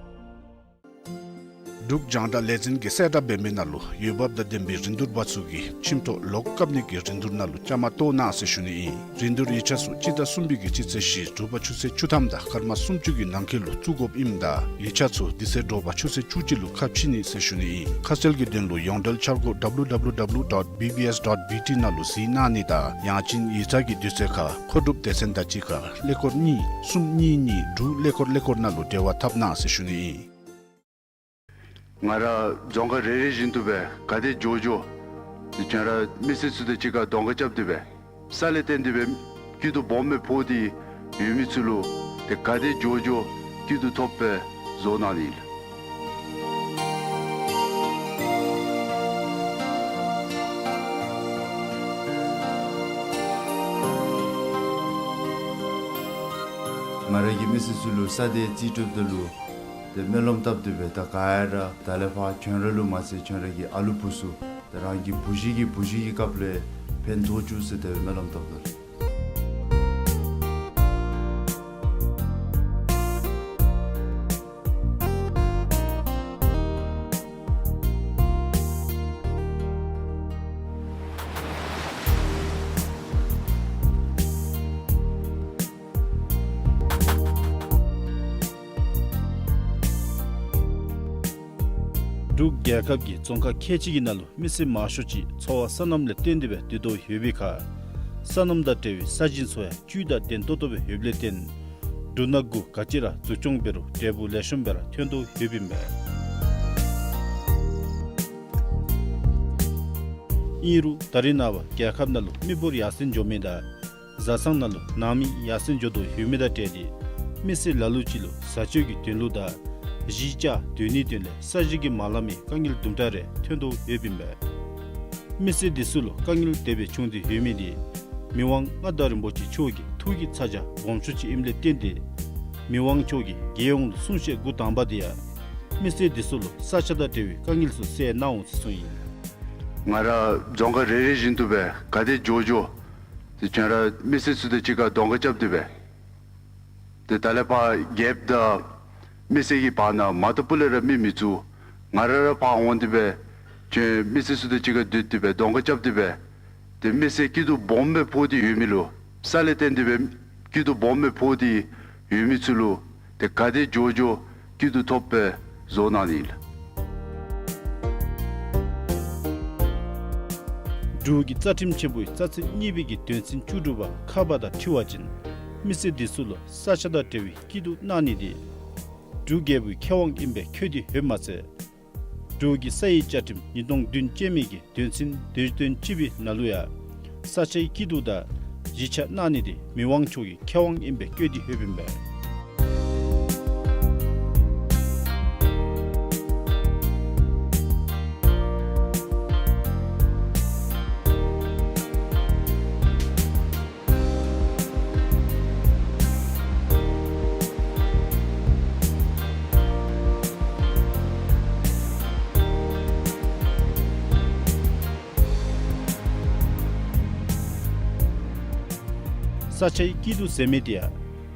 འབྲུག་རྒྱང་བསྒྲགས་ལས་འཛིན་གྱིས་གསལ་བསྒྲགས་འབད་མི་ནང་ལུ་འོས་འབབ་དང་ལྡན་པའི་རིན་བསྡུར་པ་ཚུ་གིས་ཁྱིམ་ཐོག་ལོག་བཀབ་ནི་གི་རིན་བསྡུར་ནང་ལུ་བཅའ་མར་གཏོགས་གནང་ཟེར་ཞུ་ནི་ཨིན། རིན་བསྡུར་ཡིག་ཆ་ཚུ་སྤྱི་ཟླ་གསུམ་པའི་གི་སྤྱི་ཚེས་བཞི་དྲོ་པ་ཆུ་ཚོད་བཅུ་ཐམ་དང་སྐར་མ་སུམ་ཅུ་གི་ནང་འཁོད་ལུ་བཙུགས་དགོཔ་ཨིནམ་ད་ཡིག་ཆ་ཚུ་དེ་ཚེ་དྲོ་པ་ཆུ་ཚོད་བཅུ་གཅིག་ལུ་ཁ་ཕྱེ་ནི་ཟེར་ཞུ་ནི་ཨིན། ཁ་གསལ་གྱི་དོན་ལུ་ཡོངས་འབྲེལ་འཆར་སྒོ་www dot bbs dot bt ནང་ལུ་གཟིགས་གནང་ནི་དང་ཡང་ཅིན་ཡིག་ཚང་གི་དུས་ཚོད་ཁར་མཁོ་སྒྲུབ་སྡེ་ཚན་དང་གཅིག་ཁར་ཀླད་ཀོར་གཉིས་གསུམ་གཉིས་གཉིས་དྲུག་ཀླད་ཀོར་ཀླད་ཀོར་ནང་ལུ་འབྲེལ་བ་འཐབ་གནང་ཟེར་ཞུ་ནི་ཨིན། ང་ར་རྫོང་ཁག་རེ་རེ་བཞིན་དུ་སྦེ་ག་དེ་མགྱོགས་མགྱོགས་ཁྱོད་ར་མི་སེར་ཚུ་དང་གཅིག་ཁར་གདོང་ཁ་རྐྱབ་སྟེ་སྦེ་ས་ལས་བརྟེན་ཏེ་སྦེ་སྐྱིད་སྡུག་སྦོམ་སྦེ་ཕོག་སྟེ་ཡོད་མི་ཚུ་ལུ་ཏེ་ག་དེ་མགྱོགས་མགྱོགས་སྐྱིད་སྡུག་ཐོབ་པའི་བཟོ་གནང་ནི་ཨིན། ང་ར་གིས་མི་སེར་ཚུ་ལུ་ས་དེ་རྩིས་སྤྲོདཔ་ད་ལུ་ཏེ་སྨོན་ལམ་བཏབ་སྟེ་སྦེ་ད་ག་ར་ད་ལས་ཕར་ཁྱོད་ར་ལུ་མ་ཚད་ཁྱོད་ར་གི་ཨ་ལུ་བུ་ཚུ་ཏེ་རང་གི་བུ་གཞི་གི་བུ་གཞི་གི་སྐབས་ལས་ཕན་ཐོགས་བཅུག་ཟེར་ཏེ་སྨོན་ལམ་བཏབ་ད་ལུ། འབྲུག་རྒྱལ་ཁབ་ཀྱི་རྫོང་ཁག་ཁལ་གཅིག་གི་ནང་ལུ་མི་སེར་མང་ཤོས་ཅིག་འཚོ་བ་སོ་ནམ་ལས་བརྟེན་ཏེ་སྦེ་སྡོད་དོ་ཡོད་པའི་ཁར་སོ་ནམ་དང་འབྲེལ་བའི་ས་ཞིང་ཚུ་ཡང་བཅུད་དང་ལྡན་ཏོག་ཏོ་སྦེ་ཡོདཔ་ལས་བརྟེན་འབྲུ་སྣ་དགུ་ག་ཅི་ར་འཛུགས་སྐྱོང་འབད་རུང་འབྲས་བུ་ལེགས་ཤོམ་སྦེ་ར་ཐོན་དོ་ཡོདཔ་ཨིན་པས། ཨིན་རུང་ད་རེས་ནངས་པ་རྒྱལ་ཁབ་ནང་ལུ་མི་འབོར་ཡར་སེང་འགྱོ་མི་དང་བཟའ་ཚང་ནང་ལུ་ནང་མི་ཡར་སེང་འགྱོ་དོ་ཡོད་མི་དང་འབྲེལ་ཏེ་མི་སེར་ལ་ལུ་ཅིག་ལུ་བཟའ་སྤྱོད་ཀྱི་དོན་ལུ་དང་གཞིས་ཆགས་སྡོད་ནིའི་དོན་ལས་ས་ཞིང་གི་མ་ལང་མི་དཀའ་ངལ་དུམ་གྲ་རེ་ཐོན་དོ་ཡོདཔ་ཨིན་པས། མི་སེར་འདི་ཚུ་ལུ་དཀའ་ངལ་དེ་སྦེ་བྱུང་སྟེ་ཡོད་མི་འདི་མི་དབང་མངའ་བདག་རིན་པོ་ཆེ་མཆོག་གི་ཐུགས་ཀྱི་ཚ་གྱང་སྦོམ་ཤོས་ཅིག་ཨིནམ་ལས་བརྟེན་ཏེ་མི་དབང་མཆོག་གིས་རྒྱལ་ཡོངས་ལུ་གསུང་བཤད་འགོ་དང་པ་འདི་ཡང་མི་སེར་འདི་ཚུ་ལུ་ས་ཆ་དང་འབྲེལ་བའི་དཀའ་ངལ་ཚུ་སེལ་གནང་འོང་ཟེར་གསུངས་ཡི། ང་ར་རྫོང་ཁག་རེ་རེ་བཞིན་དུ་སྦེ་ག་དེ་མགྱོགས་མགྱོགས་ཏེ་ཁྱོད་ར་མི་སེར་ཚུ་དང་གཅིག་ཁར་གདོང་ཁ་རྐྱབ་སྟེ་སྦེ་ཏེ་ད་ལས་ཕར་རྒྱལཔོ་དང་མི་སེར་གྱི་བར་ན་མ་ཐུབ་པ་ལས་ར་མི་མི་བཙུགས། ང་ར་ར་ཕར་འོང་སྟེ་སྦེ་ཁྱོད་མི་སེར་ཚུ་དང་གཅིག་ཁར་སྡོད་དེ་སྦེ་གདོང་ཁ་རྐྱབ་སྟེ་སྦེ་ཏེ་མི་སེར་སྐྱིད་སྡུག་སྦོམ་སྦེ་ཕོག་སྟེ་ཡོད་མི་ལུ་ས་ལས་བརྟེན་ཏེ་སྦེ་སྐྱིད་སྡུག་སྦོམ་སྦེ་ཕོག་སྟེ་ཡོད་མི་ཚུ་ལུ་ཏེ་ག་དེ་མགྱོགས་མགྱོགས་སྐྱིད་སྡུག་ཐོབ་པའི་བཟོ་གནང་ནི་ཨིན་ལགས། འབྲུག་གི་རྩ་ཁྲིམས་ཆེན་པོའི་རྩ་ཚིག་གཉིས་པའི་གི་དོན་ཚན་བཅུ་དྲུག་པ་ཁ་པ་དང་འཁྲིལ་བ་ཅིན་མི་སེར་འདི་ཚུ་ལུ་ས་ཆ་དང་འབྲེལ་བའི་སྐྱིད་སྡུག་གནང་ནི་འདི་འབྲུག་རྒྱལ་པོའི་ཁེ་དབང་ཨིན་པའི་འཁོད་དེ་ཡོདཔ་མ་ཚད་འབྲུག་གི་ས་ཡི་བཅའ་ཁྲིམས་ཉིས་སྟོང་བདུན་ཅན་མའི་གི་དོན་ཚན་དོན་དོན་གཅིག་པའི་ནང་ལུ་ཡང་ས་ཆའི་སྐྱིད་སྡུག་དང་གཞིས་ཆགས་གནང་ནི་འདི་མི་དབང་མཆོག་གི་ཁེ་དབང་ཨིན་པའི་བཀོད་དེ་ཡོདཔ་ཨིན་པས། ས་ཆའི་སྐྱིད་སྡུག་ཟེར་མི་འདི་ཡང་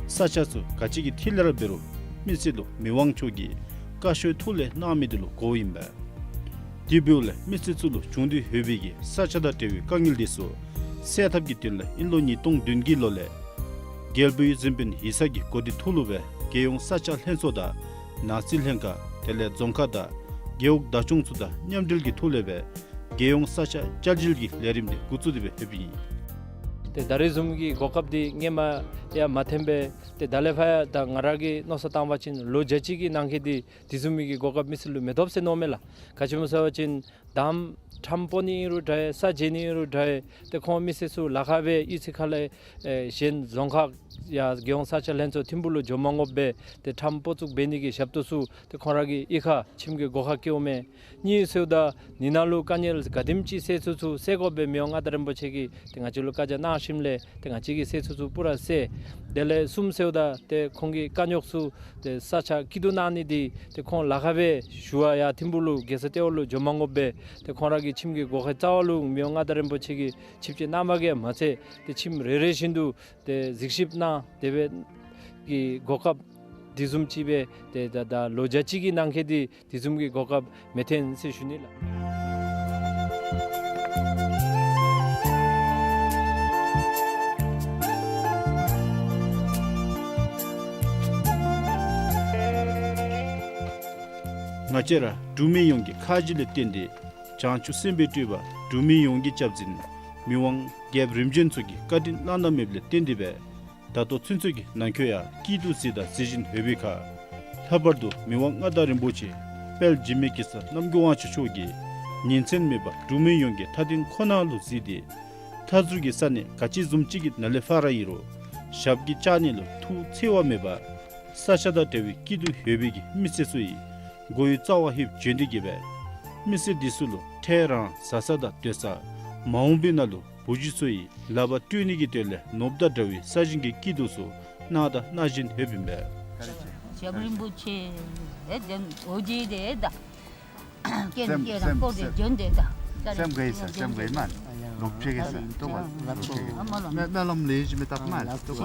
ས་ཆ་ཚུ་ག་ཅི་གི་ཐད་ལས་ར་འབད་རུང་མི་སེར་ལུ་མི་དབང་མཆོག་གིས་བཀའ་ཤོག་ཐོག་ལས་གནང་མི་འདི་ལུ་གོཝ་ཨིན་པས། དེ་འབདཝ་ལས་མི་སེར་ཚུ་ལུ་བྱུང་སྟེ་ཡོད་པའི་གི་ས་ཆ་དང་འབྲེལ་བའི་དཀའ་ངལ་འདི་ཚུ་སེལ་ཐབས་ཀྱི་དོན་ལས་ཨིན་ལོ་ཉིས་སྟོང་བདུན་གྱི་ལོ་ལས་རྒྱལ་པོའི་གཟིམ་དཔོན་ཡིག་ཚང་གི་གོ་སྒྲིག་ཐོག་ལུ་སྦེ་རྒྱལ་ཡོངས་ས་ཆ་ལྷན་ཚོགས་དང་ནགས་རྩིས་ལྷན་ཁག་དེ་ལས་རྫོང་ཁག་དང་རྒེད་འོག་བདག་སྐྱོང་ཚུ་དང་མཉམ་འབྲེལ་གྱི་ཐོག་ལས་སྦེ་རྒྱལ་ཡོངས་ས་ཆ་བསྐྱར་ཞིབ་ཀྱི་ལས་རིམ་འདི་འགོ་བཙུགས་ཏེ་སྦེ་ཡོདཔ་ཨིན། ཏེ་ད་རེས་བཟུམ་གྱི་གོ་སྐབས་འདི་སྔོན་མ་ཡང་མ་ཐོན་པས། ཏེ་ད་ལས་ཕར་ཡང་ད་ང་ར་གིས་མནོ་བསམ་བཏང་བ་ཅིན་ལོ་བརྒྱ་ཅིག་གི་ནང་འཁོད་འདི་དེ་བཟུམ་མའི་གི་གོ་སྐབས་མི་སེར་ལུ་མི་ཐོབ་ཟེར་མནོཝ་མས་ལགས། ག་ཅི་སྨོ་ཟེར་བ་ཅིན་དང་པ་ཁྲམ་སྤོ་ནི་ཨིན་རུང་འདྲ་ས་བརྗེ་ནི་ཨིན་རུང་འདྲ་ཏེ་ཁོང་མི་སེར་ཚུ་ལཱ་ཁག་སྦེ་གཡུས་ཚན་ཁག་ལས་ཨེ་གཞན་རྫོང་ཁག་ཡང་རྒྱལ་ཡོངས་ས་ཆ་ལྷན་ཚོགས་ཐིམ་ཕུག་ལུ་འགྱོ་མ་དགོཔ་སྦེ་ཏེ་ཁྲམ་སྤོ་བཙུགས་འབད་ནི་གི་ཞབས་ཏོག་ཚུ་ཏེ་ཁོང་ར་གི་གཡུས་ཁར་ཁྱིམ་གྱི་སྒོ་ཁར་བསྐྱལཝ་མས། གཉིས་ཟེརཝ་ད་ནི་ནང་ལུ་དཀའ་ངལ་ག་དེམ་ཅིག་སེལ་ཚུགས་ཚུགས་སེལ་དགོ་པའི་མི་དབང་མངའ་བདག་རིན་པོ་ཆེ་གིས་ཏེ་ང་བཅས་ལུ་བཀའ་རྒྱ་གནང་ཞིནམ་ལས་ཏེ་ང་བཅས་ཀྱིས་སེལ་ཚུགས་ཚུགས་པུ་ར་སེལ། དེ་ལས་གསུམ་ཟེརཝ་ད་ཏེ་ཁོང་གི་དཀའ་རྙོག་ཚུ་ཏེ་ས་ཆ་སྐྱིད་སྡུག་གནང་ནི་འདི་ཏེ་ཁོང་ལཱ་ཁག་སྦེ་ཞུ་བར་ཡར་ཐིམ་ཕུག་ལུ་རྒྱལ་ས་ལྟེ་བ་ལུ་འགྱོ་མ་དགོཔ་སྦེ་ཏེ་ཁོང་ར་གི་ཁྱིམ་གྱི་སྒོ་ཁའི་རྩ་བ་ལུ་མི་དབང་མངའ་བདག་རིན་པོ་ཆེ་གིས་ཆིབས་བསྐྱོད་གནང་བ་གིས་མ་ཚད་ཏེ་ཁྱིམ་རེ་རེ་བཞིན་དུ་ཏེ་གཟིགས་ཞིབ་གནང་སྟེ་སྦེ་གི་གོ་སྐབས་དེ་བཟུམ་ཅིག་སྦེ་ཏེ་ད་ད་ལོ་བརྒྱ་ཅིག་གི་ནང་འཁོད་འདི་དེ་བཟུམ་གྱི་གོ་སྐབས་མི་ཐོན་ཟེར་ཞུ་ནི་ལགས། ང་བཅས་ར་འབྲུག་མི་ཡོངས་ཀྱི་ཁ་རྗེ་ལས་བརྟེན་ཏེ་བྱང་ཆུབ་སེམས་དཔའི་སྤྲུལ་པ་འབྲུག་མི་ཡོངས་ཀྱི་སྐྱབས་འཛིན་མི་དབང་རྒྱལཔོ་རིམ་བྱོན་ཚུ་གིས་བཀའ་དྲིན་བླ་ན་མེདཔ་ལས་བརྟེན་ཏེ་སྦེ་ད་ལྟོ་ཚུན་ཚོད་ཀྱི་ནང་འཁོད་ཡང་སྐྱིད་སྡུག་གཟིགས་དང་གཟིགས་བཞིན་ཡོད་པའི་ཁར་ལྷག་པར་དུ་མི་དབང་མངའ་བདག་རིན་པོ་ཆེ་དཔལ་འཇིགས་མེད་གེ་སར་རྣམ་རྒྱལ་དབང་ཕྱུག་མཆོག་གིས་ཉིན་མཚན་མེད་པར་འབྲུག་མི་ཡོངས་ཀྱི་མཐའ་དོན་ཁོ་ན་ལུ་གཟིགས་ཏེ་མཐའ་ཟུར་གྱི་ས་གནས་ག་ཅི་བཟུམ་ཅིག་གི་ནང་ལས་ཕར་ཨིན་རུང་ཞབས་ཀྱིས་བཅགས་ནི་ལུ་ཐུགས་འཚེར་བ་མེད་པར་ས་ཆ་དང་འབྲེལ་བའི་སྐྱིད་སྡུག་ཡོད་པའི་གི་མི་སེར་ཚུ་ཡི་མགོ་ཡུ་རྩ་བ་ཧིབ་བྱོན་ཏེ་གི་སྦེ་མི་སེར་འདི་ཚུ་ལུ་འཕྲལ་རང་བཟའ་ས་དང་སྡོད་ས་མ་འོངས་པའི་ནང་ལུ་བུ་བརྒྱུད་ཚུ་ཡི་ལག་པར་སྤྲོད་ནི་གི་དོན་ལས་ནོར་བུ་དང་འདྲ་བའི་ས་ཞིང་གི་སྐྱིད་སྡུག་ཚུ་གནང་དང་གནང་བཞིན་ཡོདཔ་ཨིན་པས། རྒྱལཔོ་རིན་པོ་ཆེ་ཨེ་དེ་འོ་ཇི་དེ་ད་སྐྱེ་སེམས་སྐྱེ་རང་སེམས་སྐོར་དེ་སེམས་བྱོན་དེ་ད་སེམས་དགའ་ཡི་ས་སེམས་དགའ་ཡི་མ་ལོག་ཕྱེ་གི་ས་ཏོ་ག་ལོག་ཕྱེ་གི་སྨོན་ལམ་ལེགས་ཤོམ་མེ་ཏོག་མ་ཏོ་ག་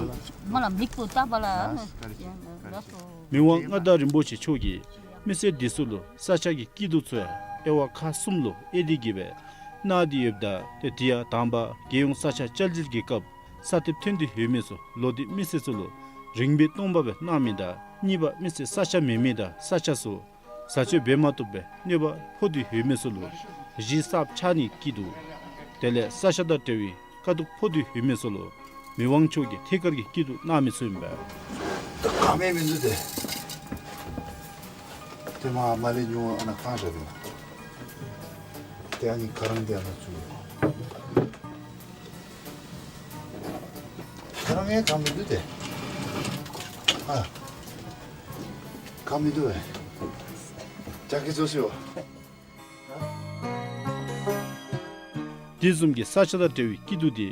སྨོན་ལམ་ལེགས་པོ་བཏབ་པ་ལ་ལགས་སོ། མི་དབང་མངའ་བདག་རིན་པོ་ཆེ་མཆོག་གིས་མི་སེར་འདི་ཚུ་ལུ་ས་ཆ་གི་སྐྱིད་སྡུག་ཚུ་ཡང་དབྱེ་བ་ཁག་གསུམ་ལུ་དབྱེ་སྟེ་གི་སྦེ་གནང་སྟེ་ཡོདཔ་ད་ཏེ་དེ་ཡང་དང་པ་རྒྱལ་ཡོངས་ས་ཆ་བསྐྱར་ཞིབ་ཀྱི་སྐབས་ས་ཐེབས་ཐོན་ཏེ་ཡོད་མི་ཚུ་ལོག་སྟེ་མི་སེར་ཚུ་ལུ་རིན་མེད་སྟོང་པ་སྦེ་གནང་མི་དང་གཉིས་པ་མི་སེར་ས་ཆ་མེད་མི་དང་ས་ཆ་ཚུ་བཟའ་སྤྱོད་འབད་མ་བཏུབ་པའི་གནོད་པ་ཕོག་སྟེ་ཡོད་མི་ཚུ་ལུ་གཞིས་གསརཔ་ཆགས་ནིའི་སྐྱིད་སྡུག་དེ་ལས་ས་ཆ་དང་འབྲེལ་བའི་དཀའ་སྡུག་ཕོག་སྟེ་ཡོད་མི་ཚུ་ལུ་མི་དབང་མཆོག་གིས་ཐད་ཀར་གྱི་སྐྱིད་སྡུག་གནང་མི་ཚུ་ཨིན་པས། ད་ཁ་མེད་མི་འདུག་ཏེ། ཏེ་མ་མ་ལས་ཉུང་ཨ་ནཱ་ཁང་བཞག་སྟེ་ན། ཏེ་ཨ་ནི་ཁ་རང་འདི་ཨ་ནཱ་བཙུགས། ཁྱེད་རང་ངའི་གང་མི་འདུག་དེ། ཨ། གང་མི་འདུག་བས། ཇ་གི་བཟོ་ཤོག། དེ་བཟུམ་གྱི་ས་ཆ་དང་འབྲེལ་བའི་སྐྱིད་སྡུག་དེ་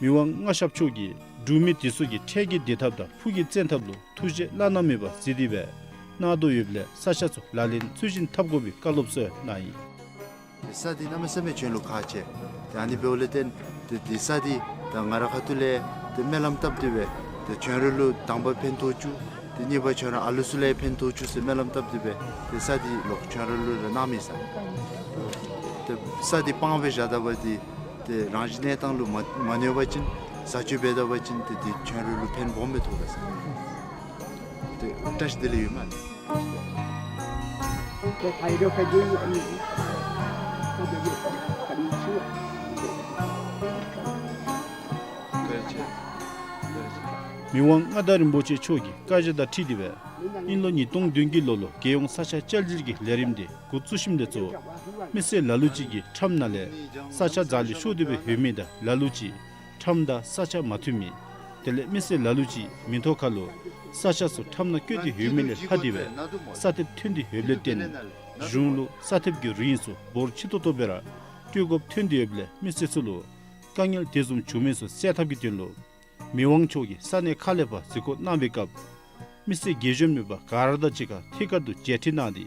མི་དབང་མངའ་ཞབས་མཆོག་གིས་འབྲུག་མི་དེ་ཚུ་གི་འཕྲལ་གྱི་བདེ་ཐབས་དང་ཕུགས་ཀྱི་བཙན་ཐབས་ལུ་ཐུགས་རྗེ་བླ་ན་མེད་པ་གཟིགས་ཏེ་སྦེ་གནང་དོ་ཡོདཔ་ལས་ས་ཆ་ཚུ་ལག་ལེན་ཚུལ་བཞིན་འཐབ་དགོ་པའི་བཀའ་སློབ་སྩལ་གནང་ཡི། ས་འདི་གནམ་མེད་ས་མེད་བྱོན་ལུགས་ཁག་ཆེ། ཏེ་ཨ་ནི་འབདཝ་ལས་བརྟེན་ཏེ་འདི་ས་འདི་ད་ང་ར་ཁ་ཐུག་ལས་ཏེ་སྨོན་ལམ་བཏབ་སྟེ་སྦེ་ཏེ་བྱོན་ར་ལུ་དང་པ་ཕན་ཐོགས་བཅུག། ཏེ་གཉིས་པ་བྱོན་ར་ཨ་ལུ་ཚུ་ལུ་ཕན་ཐོགས་བཅུག་ཟེར་སྨོན་ལམ་བཏབ་སྟེ་སྦེ་ཏེ་ས་འདི་ལོག་བྱོན་ར་ལུ་ར་གནང་མི་ས། ཏེ་ས་འདི་སྤང་སྦེ་བཞག་ད་པ་འདི་ཏེ་རང་བཞིན་གནས་སྟངས་ལུ་མ་མ་གནོད་པ་ཅིན་བཟའ་སྤྱོད་འབད་ད་པ་ཅིན་ཏེ་འདི་བྱོན་ར་ལུ་ཕན་སྦོམ་སྦེ་ཐོགས་ད་ས། ཏེ་བཀྲ་ཤིས་བདེ་ལེགས་ཡོད་མ་ལགས། མི་དབང་མངའ་བདག་རིན་པོ་ཆེ་མཆོག་གི་བཀའ་རྒྱ་དང་འཁྲིལ་ཏེ་སྦེ་དབྱིན་ལོ་ཉིས་སྟོང་བདུན་གྱི་ལོ་ལུ་རྒྱལ་ཡོངས་ས་ཆ་བསྐྱར་སྒྱུར་གྱི་ལས་རིམ་དེ་འགོ་བཙུགས་ཞིནམ་ལས་གཙོ་བོ་མི་སེར་ལ་ལུ་ཅིག་གིས་ཁྲམ་ནང་ལས་ས་ཆ་རྫ་ལས་ཤོར་ཏེ་སྦེ་ཡོད་མི་དང་ལ་ལུ་ཅིག་ཁྲམ་དང་ས་ཆ་མ་མཐུན་མི། དེ་ལས་མི་སེར་ལ་ལུ་ཅིག་མིང་ཐོ་ཁར་ལུ་ས་ཆ་ཚུ་ཁྲམ་ནང་བཀོད་དེ་ཡོད་མི་ལས་ལྷག་སྟེ་སྦེ་ས་ཐེབས་ཐོན་ཏེ་ཡོདཔ་ལས་བརྟེན་གཞུང་ལུ་ས་ཐེབས་ཀྱི་རིན་ཚུ་འབོར་ཆེ་ཏོག་ཏོ་སྦེ་ར་སྤྲོད་དགོཔ་ཐོན་ཏེ་ཡོདཔ་ལས་མི་སེར་ཚུ་ལུ་དཀའ་ངལ་དེ་བཟུམ་བྱུང་མི་ཚུ་སེལ་ཐབས་ཀྱི་དོན་ལུ་མི་དབང་མཆོག་གིས་ས་གནས་ཁག་ལས་ཕར་གཟིགས་སྐོར་གནང་བའི་སྐབས་མི་སེར་དགེ་བཅུ་མེད་པ་ག་ར་དང་གཅིག་ཁར་ཐད་ཀར་དུ་མཇལ་འཕྲད་གནང་སྟེ་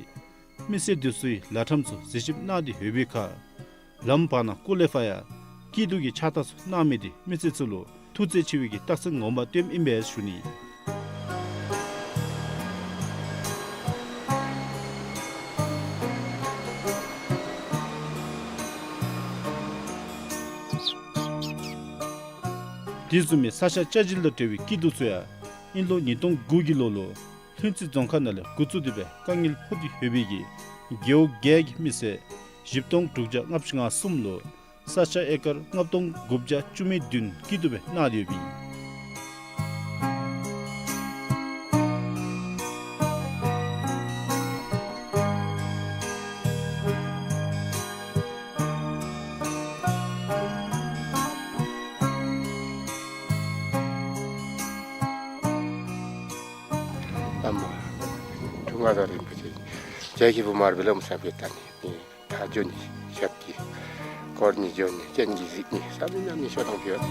མི་སེར་དེ་ཚུ་གི་ལཱ་ཁྲམ་ཚུ་གཟིགས་ཞིབ་གནང་སྟེ་ཡོད་པའི་ཁར་ལམ་བར་ན་སྐོར་ལས་ཕར་ཡང་སྐྱིད་སྡུག་གི་ཕྱག་རྟགས་ཚུ་གནང་མི་དེ་མི་སེར་ཚུ་ལུ་ཐུགས་བརྩེ་ཆེ་བའི་གི་རྟགས་མཚན་ངོ་མ་སྟོནམ་ཨིན་པས་ཞུ་ནི། དེ་བཟུམ་མའི་ས་ཆ་བསྐྱར་སྒྱུར་དང་འབྲེལ་བའི་སྐྱིད་སྡུག་ཚུ་ཡང་དབྱིན་ལོ་ཉིས་སྟོང་དགུ་གི་ལོ་ལུ་ལྷུན་རྩེ་རྫོང་ཁག་ནང་ལས་འགོ་བཙུགས་ཏེ་སྦེ་དཀའ་ངལ་ཕོག་སྟེ་ཡོད་པའི་གི་རྒེད་འོག་བརྒྱད་ཀྱི་མི་སེར་བཞི་སྟོང་དྲུག་བརྒྱ་ལྔ་བཅུ་ང་གསུམ་ལུ་ས་ཆ་ཨེ་ཀར་ལྔ་སྟོང་དགུ་བརྒྱ་བཅུ་མེད་བདུན་སྐྱིད་སྡུག་སྦེ་གནང་སྟེ་ཡོདཔ་ཨིན། བླམ་འབྲུག་མངའ་བདག་རིན་པོ་ཆེ་ཇ་གི་བུ་མར་བི་ལམ་ས་བེ་ཏ་ནི་ནི་ད་འགྱོ་ནི་ཞབས་ཀྱིས་བསྐོར་ནི་འགྱོ་ནི་སྤྱན་གྱིས་གཟིགས་ནི་བསམ་ནི་རྣམ་སྨིན་ཤོ་ནང་ཕུལ་བ།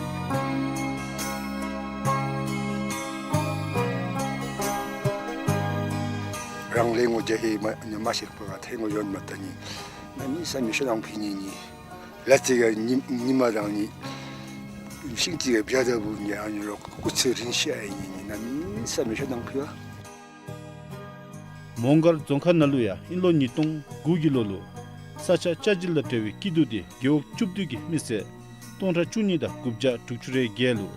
རང་ལས་ངོ་རྒྱ་ཧེ་མ་ནི་མ་ཤེས་པ་ཐེ་ངོ་ཡོན་མ་ད་ནི་རྣམ་སྨིན་ཤོ་ནང་ཕུལ་ནི་ནི། ལ་རྩེ་ག་ཉི་ཉི་མ་དང་ནི་ཤིང་རྩེ་ག་བྱ་དང་བུ་ནི་ཨ་ནི་རོགས་སྐུ་ཚེ་རིང་ཤོ་ཨ་ནི་ནི་རྣམ་སྨིན་ཤོ་ནང་ཕུལ་བ། མོང་སྒར་རྫོང་ཁག་ནང་ལུ་ཡང་དབྱིན་ལོ་ཉིས་སྟོང་དགུ་གི་ལོ་ལུ་ས་ཆ་བསྐྱར་སྒྱུར་དང་འབྲེལ་བའི་སྐྱིད་སྡུག་དེ་རྒེད་འོག་བཅུ་བདུན་གྱི་མི་སེར་སྟོང་ཕྲག་བཅུ་གཉིས་དང་དགུ་བརྒྱ་དྲུག་ཅུ་རེ་བརྒྱད་ལུ་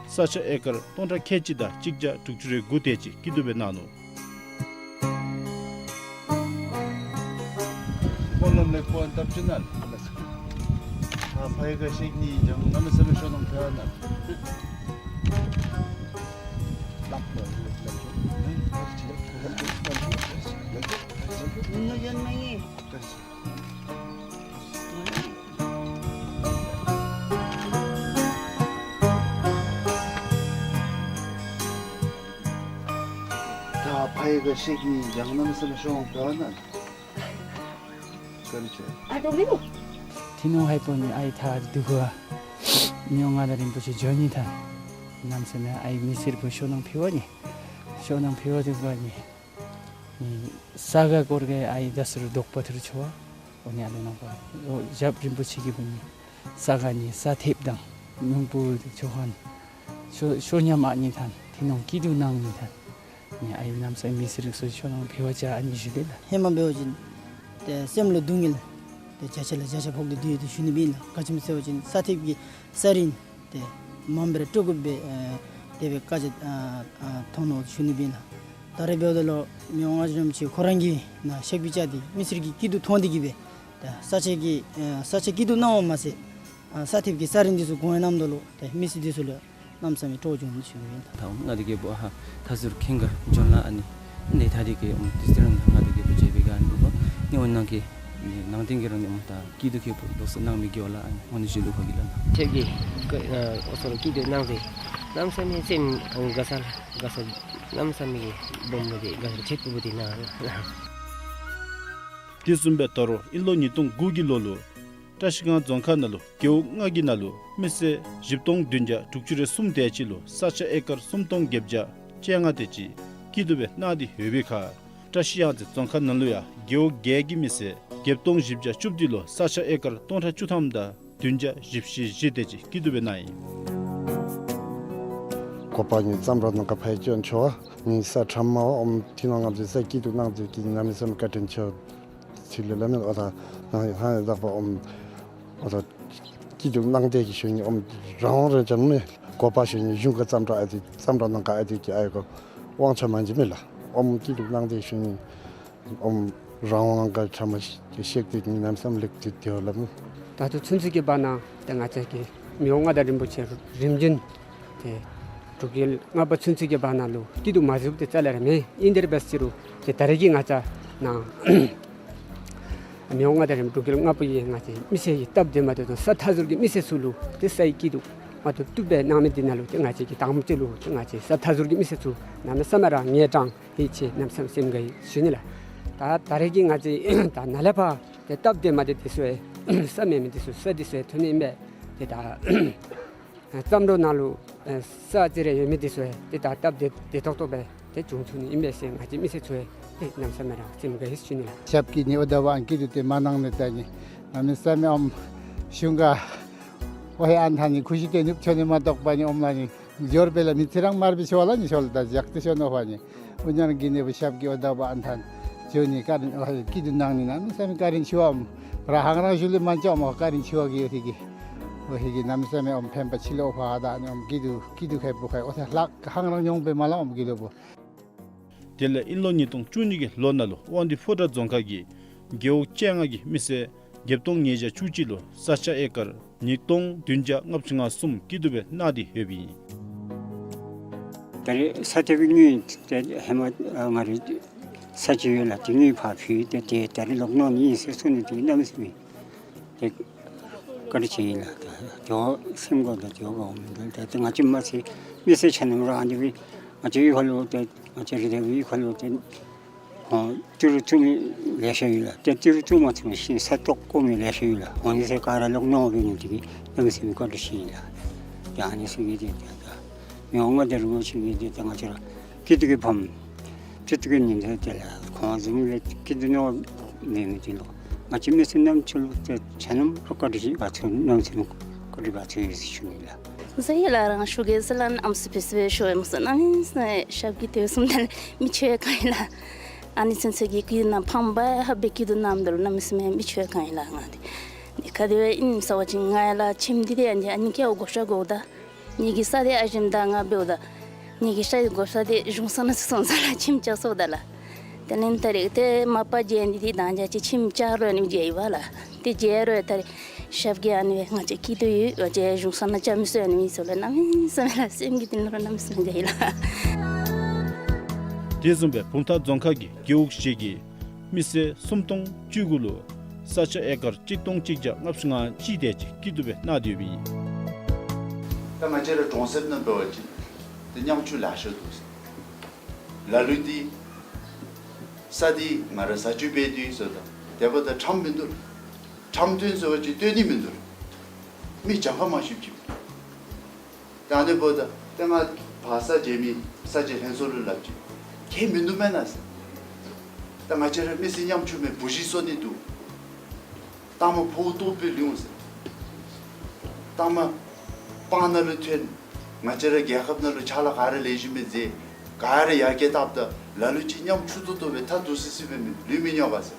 ས་ཆ་ཨེ་ཀར་སྟོང་ཕྲག་ཁལ་གཅིག་དང་གཅིག་བརྒྱ་དྲུག་ཅུ་རེ་དགུ་དེ་ཅིག་སྐྱིད་སྡུག་སྦེ་གནང་ནུག། སྨོན་ལམ་ལེགས་པོ་བཏབ་ཅི་ན་ལགས། ཨ་ཕའི་ག་ཤེག་ནི་ཡང་གནམ་མེད་ས་མེད་ཤོ་ནང་ཕུལ་བ་ན། ད་ཕའི་ག་ཤེག་ནི་ཡང་གནམ་མེད་ས་མེད་ཤོ་ནང་ཕུལ་བ་ན། ཐི་ནོང་ཧའི་པོ་ནི་ཨའི་ཐ་དུ་གུ་ཨ་མི་དབང་མངའ་བདག་རིན་པོ་ཆེ་འབྱོན་ནི་ཐ་གནམ་མེད་ས་མེད་ཨའི་མི་སེར་བུ་ཤོ་ནང་ཕུལ་བ་ནི་ཤོ་ནང་ཕུལ་བ་དུ་གུ་ཨ་ནི་ས་ག་སྐོར་ག་ཨའི་ད་སུ་རུ་དོག་པ་ཐུར་ཆོ་བ་འོ་ནི་ཨ་ལོ་ནང་པ་འོ་ཞབས་རིན་པོ་ཆེ་གི་བུ་ནི་ས་ག་ནི་ས་ཐེབས་དང་ཉུང་པོ་ཆོ་ཧན་ཤོ་ཤོ་ཉམས་ཨ་ནི་ཐ་ཐི་ནོང་སྐྱིད་སྡུག་གནང་ནི་ཐ། ནི་ཨའི་གནམ་མེད་ས་མེད་མི་སེར་ཚུ་ཤོ་ནང་ཕུལ་བ་ཅ་ཨ་ནི་ཞུ་ལེ་ལགས། ཧེ་མ་འབད་བ་ཅིན་ཏེ་སེམས་ལུ་སྡུག་བསྔལ་ཏེ་བརྒྱ་ཆ་ལས་བརྒྱ་ཆ་ཕོག་སྟེ་སྡོད་ཡོད་དེ་ཞུ་ནི་སྦེ་ཨིན་ལགས། ག་ཅི་སྨོ་ཟེར་བ་ཅིན་ས་ཐེབས་ཀྱི་ས་རིན་ཏེ་མངམ་སྦེ་ར་སྤྲོད་དགོ་པས། ཨ་དེ་སྦེ་བཀའ་རྒྱ་ཨ་ཨ་ཐོན་ནུག་ཞུ་ནི་སྦེ་ཨིན་ལགས། ད་རེས་འབདཝ་ད་ལུ་མི་དབང་མངའ་བདག་རིན་པོ་ཆེ་ཁོ་ར་གིས་ནཱ་ཤེག་པི་ཅ་དེ་མི་སེར་གྱི་སྐྱིད་སྡུག་མཐོང་སྟེ་གིས་སྦེ་ཏེ་ས་ཆ་གི་ཨ་ས་ཆ་སྐྱིད་སྡུག་གནང་བ་མ་ཚད་ཨ་ས་ཐེབས་ཀྱི་ས་རིན་འདི་ཚུ་གོང་ཡང་གནངམ་ད་ལུ་ཏེ་མི་སེར་འདི་ཚུ་ལུ་གནམ་མེད་ས་མེད་སྤྲོ་བྱུང་ཞུ་ནི་ཨིན། ད་མངའ་བདག་རྒྱལ་པོ་ཨ་ཧ་ད་ཟུར་ཁེངས་ག་འབྱོན་ལ་ཨ་ནི་ནི་ད་དེ་གི་ཨུམ་ཏིས་ཏེ་རང་མངའ་བདག་རྒྱལ་པོ་མཇལ་བའི་ག་ཨ་ནི་འབད་བ་ནི་འོ་ནང་གི་ ནང་རྟེན་གྱི་རང་ཉིད་ད་སྐྱིད་སྡུག་ཁེ་པོ་ལོགས་སུ་གནང་མི་དགེ་བ་ལ་ཨ་ནི་ཞུ་ལུགས་ཕ་གི་ལ་ན། ཁྱེད་ཀྱིས་ཨོ་སོ་རུ་སྐྱིད་སྡུག་གནང་སྟེ་གནམ་མེད་ས་མེད་སེམས་དགའ་ས་ལ་དགའ་ས་གནམ་མེད་ས་མེད་ཀྱི་སྦོམ་པོ་དེ་དགའ་ས་ཆེ་པོ་དེ་གནང་། དེ་བཟུམ་སྦེ་ད་རུང་ཨིན་ལོ་ཉིས་སྟོང་དགུ་གི་ལོ་ལུ་བཀྲ་ཤིས་སྒང་རྫོང་ཁག་ནང་ལུ་རྒེད་འོག་ལྔ་གི་ནང་ལུ་མི་སེར་བཞི་སྟོང་བདུན་བརྒྱ་དྲུག་ཅུ་རེ་གསུམ་དེ་ཅིག་ལུ་ས་ཆ་ཨེ་ཀར་སུམ་སྟོང་བརྒྱད་བརྒྱ་བཅོ་ལྔ་དེ་ཅིག་སྐྱིད་སྡུག་སྦེ་གནང་སྟེ་ཡོད་པའི་ཁར་བཀྲ་ཤིས་གཡང་རྩེ་རྫོང་ཁག་ནང་ལུ་ཡང་རྒེད་འོག་བརྒྱད་ཀྱི་མི་སེར་བརྒྱད་སྟོང་བཞི་བརྒྱ་བཅུ་བདུན་ལུ་ས་ཆ་ཨེ་ཀར་སྟོང་ཕྲག་བཅུ་ཐམ་དང་བདུན་བརྒྱ་བཞི་བཅུ་ཞེ་བཞི་དེ་ཅིག་སྐྱིད་སྡུག་སྦེ་གནང་ཡི། འགོ་པ་ངེའི་བརྩམས་གྲོས་གནང་ག་ཕར་བྱོན་ཆོག་པ། ངེའི་ས་ཁྲམ་མ་འོང་ཐི་ནོང་ངམ་ཅིག་ས་སྐྱིད་སྡུག་གནང་སྟེ་གི་གནམ་མེད་ས་མེད་བཀའ་དྲིན་ཆེ། ཚིག་ལས་ལ་མེད་ཨོ་ད་ནང་ཧང་ཡང་དག་པ་ཨོམ་ཨོ་ད་སྐྱིད་སྡུག་གནང་སྟེ་གི་ཞུ་ནི་ཨོམ་རང་དབང་རེ་ཅང་མེད། འགོ་པ་ཞུ་ནི་གཞུང་གི་བརྩམས་གྲོས་ཨ་དེ་བརྩམས་གྲོས་གནང་ག་ཨ་དེ་གི་ཨ་ཡོ་གོ་དབང་ཆ་མ་འཇི་མེད་ལ་ཨོམ་སྐྱིད་སྡུག་གནང་སྟེ་ཞུ་ནི་ཨོམ་རང་དབང་ག་ཁྲམ་མ་ཞིག་ཤེག་སྟེ་གནམ་མེད་ས་མེད་ལེགས་ཏེ་དེ་ལ་མེད། ད་ལྟོ་ཚུན་ཚོད་ཀྱི་བར་ན་ཏེ་ང་བཅས་ཀྱི་མི་དབང་མངའ་བདག་རིན་པོ་ཆེ་རིམ་བྱོན་ཏེ་འབྲུག་རྒྱལ་ལྔ་པ་ཚུན་ཚོད་ཀྱི་བར་ན་ལུ་སྐྱིད་སྡུག་མ་བཟོཝ་ཏེ་རྩ་ལས་ར་མེད། ཨིན་དེ་ར་འབད་ཅི་རུང་ཏེ་ད་རེས་ཀྱི་ང་བཅས་ནང་མི་དབང་མངའ་བདག་རིན་པོ་འབྲུག་རྒྱལ་ལྔ་པ་གིས་ང་བཅས་མི་སེར་གྱི་སྟབས་བདེ་མ་བདེ་དང་ས་མཐའ་ཟུར་གྱི་མི་སེར་ཚུ་ལུ་ཏེ་སའི་སྐྱིད་སྡུག་མ་ཐོབ་བཏུབ་སྦེ་གནང་མི་འདི་ནང་ལུ་ཏེ་ང་བཅས་ཀྱི་དང་པ་ཅིག་ལུ་ཏེ་ང་བཅས་ས་མཐའ་ཟུར་གྱི་མི་སེར་ཚུ་གནམ་མེད་ས་མེད་ར་ངལ་གྲངས་ཧེ་ཆེ་གནམ་མེད་ས་མེད་སེམས་དགའ་ཡི་ཞུ་ནི་ལགས། ད་ད་རེས་ཀྱི་ང་བཅས་ད་ནཱ་ལས་ཕར་ཏེ་སྟབས་བདེ་མ་བདེ་འདི་ཚུ་ཡང་ས་མེད་མི་འདི་ཚུ་ས་འདི་ཚུ་ཡང་ཐོན་ནི་ཨིན་པས། ཏེ་ད་བརྩམས་གྲོས་ནང་ལུ་ས་ཅིག་རེ་ཡོད་མི་འདི་ཚུ་ཡང་ཏེ་ད་སྟབས་བདེ་བདེ་ཏོག་ཏོ་སྦེ་ཏེ་བྱུང་ཚུགས་ནི་ཨིན་པས་ཟེར་ང་བཅས་མི་སེར་ཚུ་ཡང་ཏེ་གནམ་མེད་ས་མེད་ར་སེམས་དགའ་ཡི་ཞུ་ནི་ལགས། ཞབས་ཀྱིས་ནི་ཨོ་ད་བ་ཨན་སྐྱིད་སྡུག་དེ་མ་གནང་ནི་ད་ནི་གནམ་མེད་ས་མེད་ཨོམ་གཞུང་ག་ཨོ་ཧེ་ཨན་ཐང་ནི་ཁུ་ཤི་ཏེ་ནུབ་ཆོ་ནི་མ་གཏོགས་པ་ནི་ཨོམ་ལ་ནི་འབྱོར་པས་ལ་མི་ཚེ་རང་མར་པའི་ཤོ་ལ་ནི་ཤོ་ལ་ད་ཞག་ཏེ་ཤོ་ནོ་ཧོ་ནི་ཨོ་ཉར་གི་ནི་བུ་ཞབས་ཀྱིས་ཨོ་ད་བ་ཨན་ཐང་ནི་ཇོ་ནི་བཀའ་དྲིན་ཨོ་ཧེ་སྐྱིད་སྡུག་གནང་ནི་གནམ་མེད་ས་མེད་བཀའ་དྲིན་ཆེ་བ་ཨོམ་ར་ཧང་རང་ཞུ་ལེ་མན་ཅོ་ཨོམ་བཀའ་དྲིན་ཆེ་བ་གི་ཨོ་ཧེ་གི་ཨོ་ཧེ་གི་གནམ་མེད་ས་མེད་ཨོམ་ཕན་པ་ཆི་ལོ་ཕ་ད་ནི་ཨོམ་སྐྱིད་སྡུག་སྐྱིད་སྡུག་ཁེ་པོ་ཁེ་ཨོ་ད་ལྷག་ཧང་རང་མྱོང་པའི་མ་ལ་ཨོམ་གི་ལོ་བུ། དེ་ལས་ཨིན་ལོ་ཉིས་སྟོང་བཅུ་གཉིས་ཀྱི་ལོ་ནང་ལུ་དབང་འདུས་ཕོ་བྲང་རྫོང་ཁག་གི་རྒེད་འོག་བཅོ་ལྔ་གི་མི་སེར་བརྒྱད་སྟོང་ཉིས་བརྒྱ་བཅུ་གཅིག་ལུ་ས་ཆ་ཨེ་ཀར་ཉིས་སྟོང་བདུན་བརྒྱ་ལྔ་བཅུ་ང་གསུམ་སྐྱིད་སྡུག་སྦེ་གནང་སྟེ་ཡོདཔ་ཨིན། ད་རེས་ས་ཐེབས་ཀྱི་དངུལ་དེ་ཧེ་མ་ང་རའི་ས་ཅིག་ཡོད་ལགས། དེ་དངུལ་ཕར་ཕུལ་ཏེ་དེ་ད་རེས་ལོག་གནང་ནི་ཨིན་ཟེར་གསུངས་ནི་དེ་གནམ་མེད་ས་མེད་ཏེ་བཀའ་དྲིན་ཆེ་ཡི་ལགས། ཏེ་སེམས་ཁར་ད་དེ་བ་འོང་མི་འདུག། ཏེ་ང་བཅས་མི་སེར་མི་སེར་ཆ་མཉམ་ར་ཨ་ནི་སྦེ་ང་བཅས་གཡུས་ཁ་ལུ་ཏེ་ང་བཅས་ར་ཏེ་གཡུས་ཁ་ལུ་ཏེ་ཨོ་ཏི་རུ་བཙུགས་མི་ལེ་ཤ་ཡོད་ལགས། ཏེ་ཏི་རུ་བཙུགས་མ་ཚུགས་མི་ཤིང་ས་བཏོག་བཀོ་མི་ལེ་ཤ་ཡོད་ལགས། ཨོ་ནི་ཚུ་ག་ར་ལོག་གནང་འབད་ནི་དེ་གིས་གནམ་མེད་ས་མེད་བཀའ་དྲིན་ཆེ་ཡི་ལགས། ཏེ་ཨ་ནི་ཚུ་གིས་ཏེ་ཏེ་ཏེ་མི་དབང་མངའ་བདག་རིན་པོ་ཆེ་གིས་ཏེ་ཏེ་ང་བཅས་ར་སྐྱིད་སྡུག་གི་ཕམ་སྐྱིད་སྡུག་གི་ཉིན་མཐའ་དེ་ལས་ཁོང་བཟུམ་ལས་སྐྱིད་སྡུག་མྱོང་མེད་མི་དེ་ལུ་ང་བཅས་མི་སེར་རྣམས་ཚུ་ལུ་ཏེ་ཆ་མཉམ་ར་བཀའ་དྲིན་ཆེ་བ་ཚུ་གནམ་མེད་ས་མེད་བཀའ་དྲིན་བ་ཚུ་ཡོད་ཟེར་ཞུ་ནི་ལགས། ཟེར་ཡི་ལགས། རང་ཤུགས་ཀྱིས་ཟེར་ལགས། ཨམ་སྲུ་ཕུད་སྲུ་སྦེ་ཤོར་ཡི་མས་ཟེར། གནམ་མེད་ས་མེད་ཞབས་ཀྱིས་དེ་བཟུམ་ད་ལས་མི་ཆོག་ག་ཨིན་ལགས། ཨ་ནི་ཚུན་ཚོད་ཀྱི་སྐྱིད་སྡུག་ནང་ཕམ་པ་ཧ་སྦེ་སྐྱིད་སྡུག་གནངམ་ད་ལུ་གནམ་མེད་ས་མེད་མི་ཆོག་ག་ཨིན་ལགས། ང་འདི་ག་དེ་སྦེ་ཨིན་ཟེར་བ་ཅིན་ང་ཡ་ལགས་ཁྱིམ་འདི་ཏེ་ཨ་ནི་ཨ་ནི་ཀྱེ་བགོ་བཤའ་བགོཝ་ད་ངེ་གི་ས་འདི་ཨ་ཞིམ་ད་ང་འབདཝ་ད་ངེ་གི་ས་འདི་བགོ་བཤའ་འདི་གཞུང་ས་ནང་ཚུད་སོང་ཟེར་ལགས། ཁྱིམ་བཅག་སོངམ་ད་ལགས། དེ་ལས་ད་རེས་ཏེ་མ་པ་མཇལ་ནི་འདི་དང་འཇའ་ཅིག་ཁྱིམ་བཅག་རུང་ཨ་ནི་མཇལ་ཡི་བ་ལགས། ཏེ་མཇལ་རུང་ད་རེས་ཞབས་ཀྱིས་ཨ་ནི་སྦེ་ང་བཅས་སྐྱིད་སྡུག་ཡོད་ང་བཅས་གཞུང་ས་ནང་བཅའ་མི་ཚུགས་ཨ་ནི་མི་ཚུགས་ལགས། གནམ་མེད་ས་མེད་ལགས་སེམས་ཀྱི་གཏིང་ལུ་ར་གནམ་མེད་ས་མེད་དགའ་ཡི་ལགས། དེ་བཟུམ་སྦེ་བུམ་ཐང་རྫོང་ཁག་གི་རྒེད་འོག་བཞི་གི་མི་སེར་སུམ་སྟོང་བཅུ་དགུ་ལུ་ས་ཆ་ཨེ་ཀར་གཅིག་སྟོང་གཅིག་བརྒྱ་ལྔ་བཅུ་ང་གཅིག་དེ་ཅིག་སྐྱིད་སྡུག་སྦེ་གནང་སྟེ་ཡོདཔ་ཨིན། ད་ང་བཅས་ར་གྲོང་གསེབ་ནང་འབད་བ་ཅིན་ཏེ་ཉམ་ཆུང་ལེ་ཤ་འདུག། ལ་ལུ་འདི་ས་འདི་ང་ར་ས་ཆུ་འབད་དེ་ཡོད་ཟེརཝ་ད་དེ་འབདཝ་ད་ཁྲམ་མིན་འདུག། ཁྲམ་བཏོན་ཟེར་བ་ཅིན་བཏོན་ནི་མིན་འདུག། མི་གྱངས་ཁ་མང་ཤོས་ཅིག། ད་ཨ་ནི་འབདཝ་ད་ཏེ་ང་ཕར་ས་འཇལ་མི་ས་འཇལ་ལྷན་ཚོགས་ལུ་སླབ་ཅི། ཁྱད་མིན་འདུག་མེན་ན་ཟེར། ད་ང་བཅས་ར་མི་སེར་ཉམ་ཆུང་མས་བུ་གཞི་གསོ་ནི་འདུག། ལྟག་མ་ཕོཝ་ལྟོཝ་སྦེ་ལུས་འོང་ཟེར། ལྟག་མ་སྤང་ནང་ལུ་ཐོན། ང་བཅས་ར་རྒྱལ་ཁབ་ནང་ལུ་ཕྱག་ལཱ་ག་ར་ལེགས་ཤོམ་སྦེ་མཛད། ག་ར་ཡར་རྒྱས་བཏབ་ད་ལ་ལུ་ཅིག་ཉམ་ཆུང་ཏོག་ཏོ་སྦེ་ཐ་དུ་སི་སི་སྦེ་མི་ལུས་མི་ཉོ་ག་ཟེར།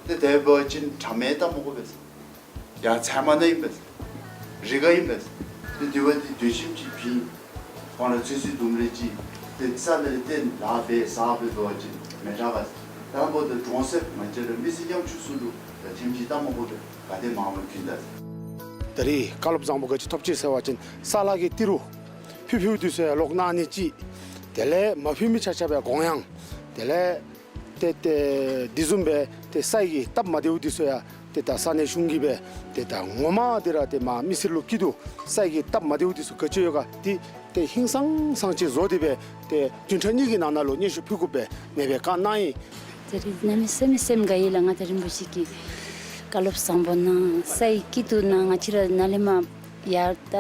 ཏེ་དེ་འབད་བ་ཅིན་ཕྲ་མའི་ལྟ་མ་དགོ་པས་ཟེར། ཡང་ཚལ་མ་ནང་ཨིན་པས། རི་ཁར་ཨིན་པས། ཏེ་དེ་བ་འདི་སྡོད་ཁྱིམ་ཅིག་བྱིན། ཁོང་ར་ཚོད་བསྲེ་དུམ་རེ་ཅིག་ཏེ་ས་ལས་ཏེ་ལཱ་འབད་ཟ་འབད་འབད་བ་ཅིན་མི་དྲག་ག་ཟེར། དང་པོ་ཏེ་གྲོང་གསེབ་ང་བཅས་ར་མི་སེར་ཉམ་ཆུང་ཚུ་ལུ་ད་ཁྱིམ་ཅིག་ལྟ་མ་དགོ་པས་ག་དེ་མང་མང་བྱིན་ད་ཟེར། ད་རེས་བཀའ་སློབ་བཟང་པོ་ག་ཅི་ཐོབ་ཅི་ཟེར་བ་ཅིན་ས་ལ་གི་ཏི་རུ་ཕུལ་ཕུལཝ་འདི་ཚུ་ལོག་གནང་ནི་ཅིག། དེ་ལས་མ་ཕུལ་མི་ཆ་ཁྱབ་སྦེ་དགོངས་ཡངས། དེ་ལས་ཏེ་ཏེ་འདི་བཟུམ་སྦེ་ ཏེ་ས་ཡི་གི་སྟབས་མ་བདེཝ་འདི་ཚུ་ཡང་ཏེ་ད་ས་གནས་གཞུང་གིས་སྦེ་ཏེ་ད་ངོ་མ་འདི་ར་ཏེ་མ་མི་སེར་ལུ་སྐྱིད་སྡུག་ས་ཡི་གི་སྟབས་མ་བདེཝ་འདི་ཚུ་ག་ཅི་ཡོད་ག་འདི་ཏེ་ཧིང་སངས་ས་ཅིག་བཟོ་སྟེ་སྦེ་ཏེ་བདུན་ཕྲག་གཉིས་ཀྱི་ནང་ན་ལུ་སྙན་ཞུ་ཕུལ་དགོ་པས་ནེ་སྦེ་བཀའ་གནང་ཡི། ད་རིས་གནམ་མེད་ས་མེད་སེམས་དགའ་ཡི་ལགས། མངའ་བདག་རིན་པོ་ཆེ་གིས་བཀའ་སློབ་བཟང་པོ་གནང་། ས་ཡི་སྐྱིད་སྡུག་ནང་ང་བཅས་ར་ནཱ་ལས་མར་ཡར་ད་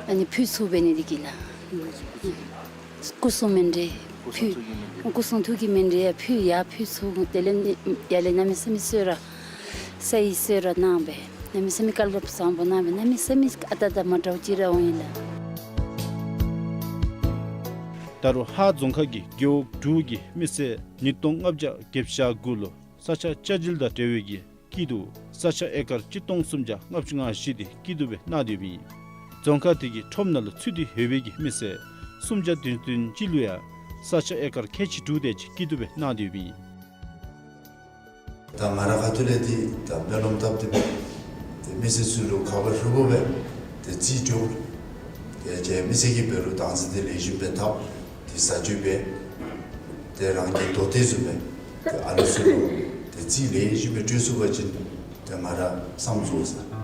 ཨ་ནི་ཕུལ་ཚུགས་པའི་ནི་འདི་གིས་ལགས། སྐུ་གསུང་མཎྜལ་ཕུལ། སྐུ་གསུང་ཐུགས་ཀྱི་མཎྜལ་ཡང་ཕུལ་ཡར་ཕུལ་ཚུགས། དེ་ལས་ནི་ཡར་ལས་གནམ་མེད་ས་མེད་གསོལ་རས་ས་ཡི་གསོལ་རས་གནང་སྦེ་གནམ་མེད་ས་མེད་བཀའ་སློབ་བཟང་པོ་གནང་སྦེ་གནམ་མེད་ས་མེད་ཨ་རྟག་དང་མ་འདྲཝ་ཅིག་ར་འོང་ཡི་ལགས། ད་རུང་ཧཱ་རྫོང་ཁག་གི་རྒེད་འོག་དྲུག་གི་མི་སེར་ཉིས་སྟོང་ལྔ་བརྒྱ་བརྒྱད་ཅུ་གྱ་དགུ་ལུ་ས་ཆ་བཅའ་སྒྲིལ་དང་འབྲེལ་བའི་གི་སྐྱིད་སྡུག་ས་ཆ་ཨེ་ཀར་གཅིག་སྟོང་སུམ་བརྒྱ་ལྔ་བཅུ་ང་བཞི་དེ་སྐྱིད་སྡུག་སྦེ་གནང་སྟེ་ཡོདཔ་ཨིན། རྫོང་ཁག་དེ་གི་ཁྲོམ་ནང་ལུ་ཚུད་དེ་ཡོད་པའི་གི་མི་སེར་སུམ་བརྒྱ་བདུན་ཅུ་དོན་གཅིག་ལུ་ཡང་ས་ཆ་ཨེ་ཀར་ཁལ་གཅིག་དྲུག་དེ་ཅིག་སྐྱིད་སྡུག་སྦེ་གནང་སྟེ་ཡོདཔ་ཨིན། ད་ང་ར་ཁ་ཐུག་ལས་འདི་ད་སྨོན་ལམ་བཏབ་སྟེ་སྦེ་ཏེ་མི་སེར་ཚུ་ལུ་ཁ་བ་ཧྲུལ་པོ་སྦེ་ཏེ་རྩིས་སྤྲོད། ཏེ་རྗེས་མི་སེར་གྱིས་འབད་རུང་བདག་འཛིན་དེ་ལེགས་ཤོམ་སྦེ་འཐབ། ཏེ་བཟའ་སྤྱོད་འབད། ཏེ་རང་གི་དོ་ཏེ་བཟུམ་སྦེ་ཏེ་ཨ་ནི་ཚུ་ལུ་ཏེ་རྩིས་ལེགས་ཤོམ་སྦེ་སྤྲོད་ཚུགས་པ་ཅིན་ཏེ་ང་ར་བསམ་ཚུགས་ཟེར།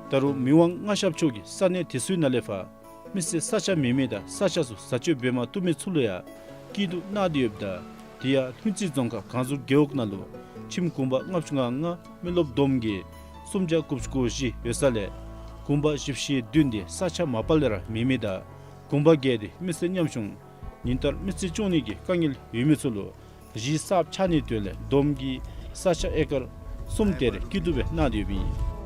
ད་རུང་མི་དབང་མངའ་ཞབས་མཆོག་གིས་ས་གནས་དེ་ཚུ་ནང་ལས་ཕར་མི་སེར་ས་ཆ་མེད་མི་དང་ས་ཆ་ཚུ་བཟའ་སྤྱོད་འབད་མ་བཏུབ་མི་ཚུ་ལུ་ཡང་སྐྱིད་སྡུག་གནང་སྟེ་ཡོདཔ་ད། དེ་ཡང་ལྷུན་རྩེ་རྫོང་ཁག་གངས་ཟུར་རྒེད་འོག་ནང་ལུ་ཁྱིམ་གུང་པ་ལྔ་བཅུ་ང་ལྔ་མི་རློབས་བསྡོམས་ཀྱིས་སུམ་བརྒྱ་དགུ་བཅུ་གོ་བཞི་ཡོད་ས་ལས་གུང་པ་བཞི་བཅུ་ཞེ་བདུན་དེ་ས་ཆ་མ་པ་ལས་ར་མེད་མི་དང་གུང་པ་བརྒྱད་དེ་མི་སེར་ཉམ་ཆུང་ཉིན་ལྟར་མི་ཚེ་སྐྱོང་ནི་གི་དཀའ་ངལ་ཡོད་མི་ཚུ་ལུ་གཞིས་གསརཔ་ཆགས་ནིའི་དོན་ལས་བསྡོམས་ཀྱིས་ས་ཆ་ཨེ་ཀར་གསུམ་དེ་རེ་སྐྱིད་སྡུག་སྦེ་གནང་སྟེ་ཡོདཔ་ཨིན།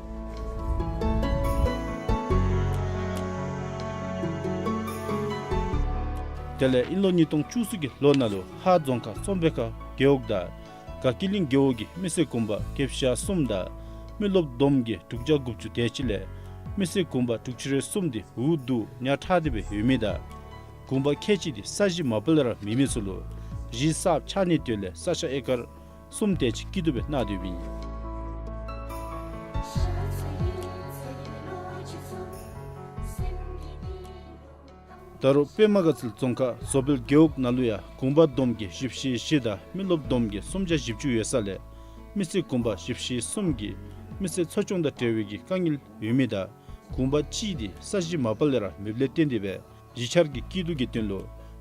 དེ་ལས་དབྱིན་ལོ་ཉིས་སྟོང་བཅུ་གསུམ་གྱི་ལོ་ནང་ལུ་ཧཱ་རྫོང་ཁག་ཙོང་པེ་ཁ་རྒེད་འོག་དང་དགའ་སྐྱིད་གླིང་རྒེད་འོག་གི་མི་སེར་གུང་པ་བརྒྱད་བརྒྱ་གསུམ་དང་མི་རློབས་བསྡོམས་ཀྱིས་དྲུག་བརྒྱ་དགུ་བཅུ་དེ་ཅིག་ལས་མི་སེར་གུང་པ་དྲུག་ཅུ་རེ་གསུམ་དེ་འུ་སྡུག་ཉ་ཕྲ་སྟེ་སྦེ་ཡོད་མི་དང་གུང་པ་ཁལ་གཅིག་དེ་ས་གཞི་མ་པ་ལས་ར་མེད་མི་ཚུ་ལུ་གཞིས་གསརཔ་ཆགས་ནིའི་དོན་ལས་ས་ཆ་ཨེ་ཀར་གསུམ་དེ་ཅིག་སྐྱིད་སྡུག་སྦེ་གནང་སྟེ་ཡོདཔ་ཨིན། ད་རུང་པདྨ་དགའ་ཚལ་རྫོང་ཁག་བཟོ་དཔལ་རྒེད་འོག་ནང་ལུ་ཡང་གུང་པ་བསྡོམས་ཀྱིས་བཞི་བཅུ་ཞེ་བཞི་དང་མི་རློབས་བསྡོམས་ཀྱིས་སུམ་བརྒྱ་བཞི་བཅུ་ཡོད་ས་ལས་མི་སེར་གུང་པ་བཞི་བཅུ་ཞེ་གསུམ་གྱིས་མི་སེར་འཚོ་སྐྱོང་དང་འབྲེལ་བའི་གི་དཀའ་ངལ་ཡོད་མི་དང་གུང་པ་གཅིག་དེ་ས་གཞི་མ་པ་ལས་ར་མེདཔ་ལས་བརྟེན་ཏེ་སྦེ་གཞིས་ཆགས་ཀྱི་སྐྱིད་སྡུག་གི་དོན་ལུ་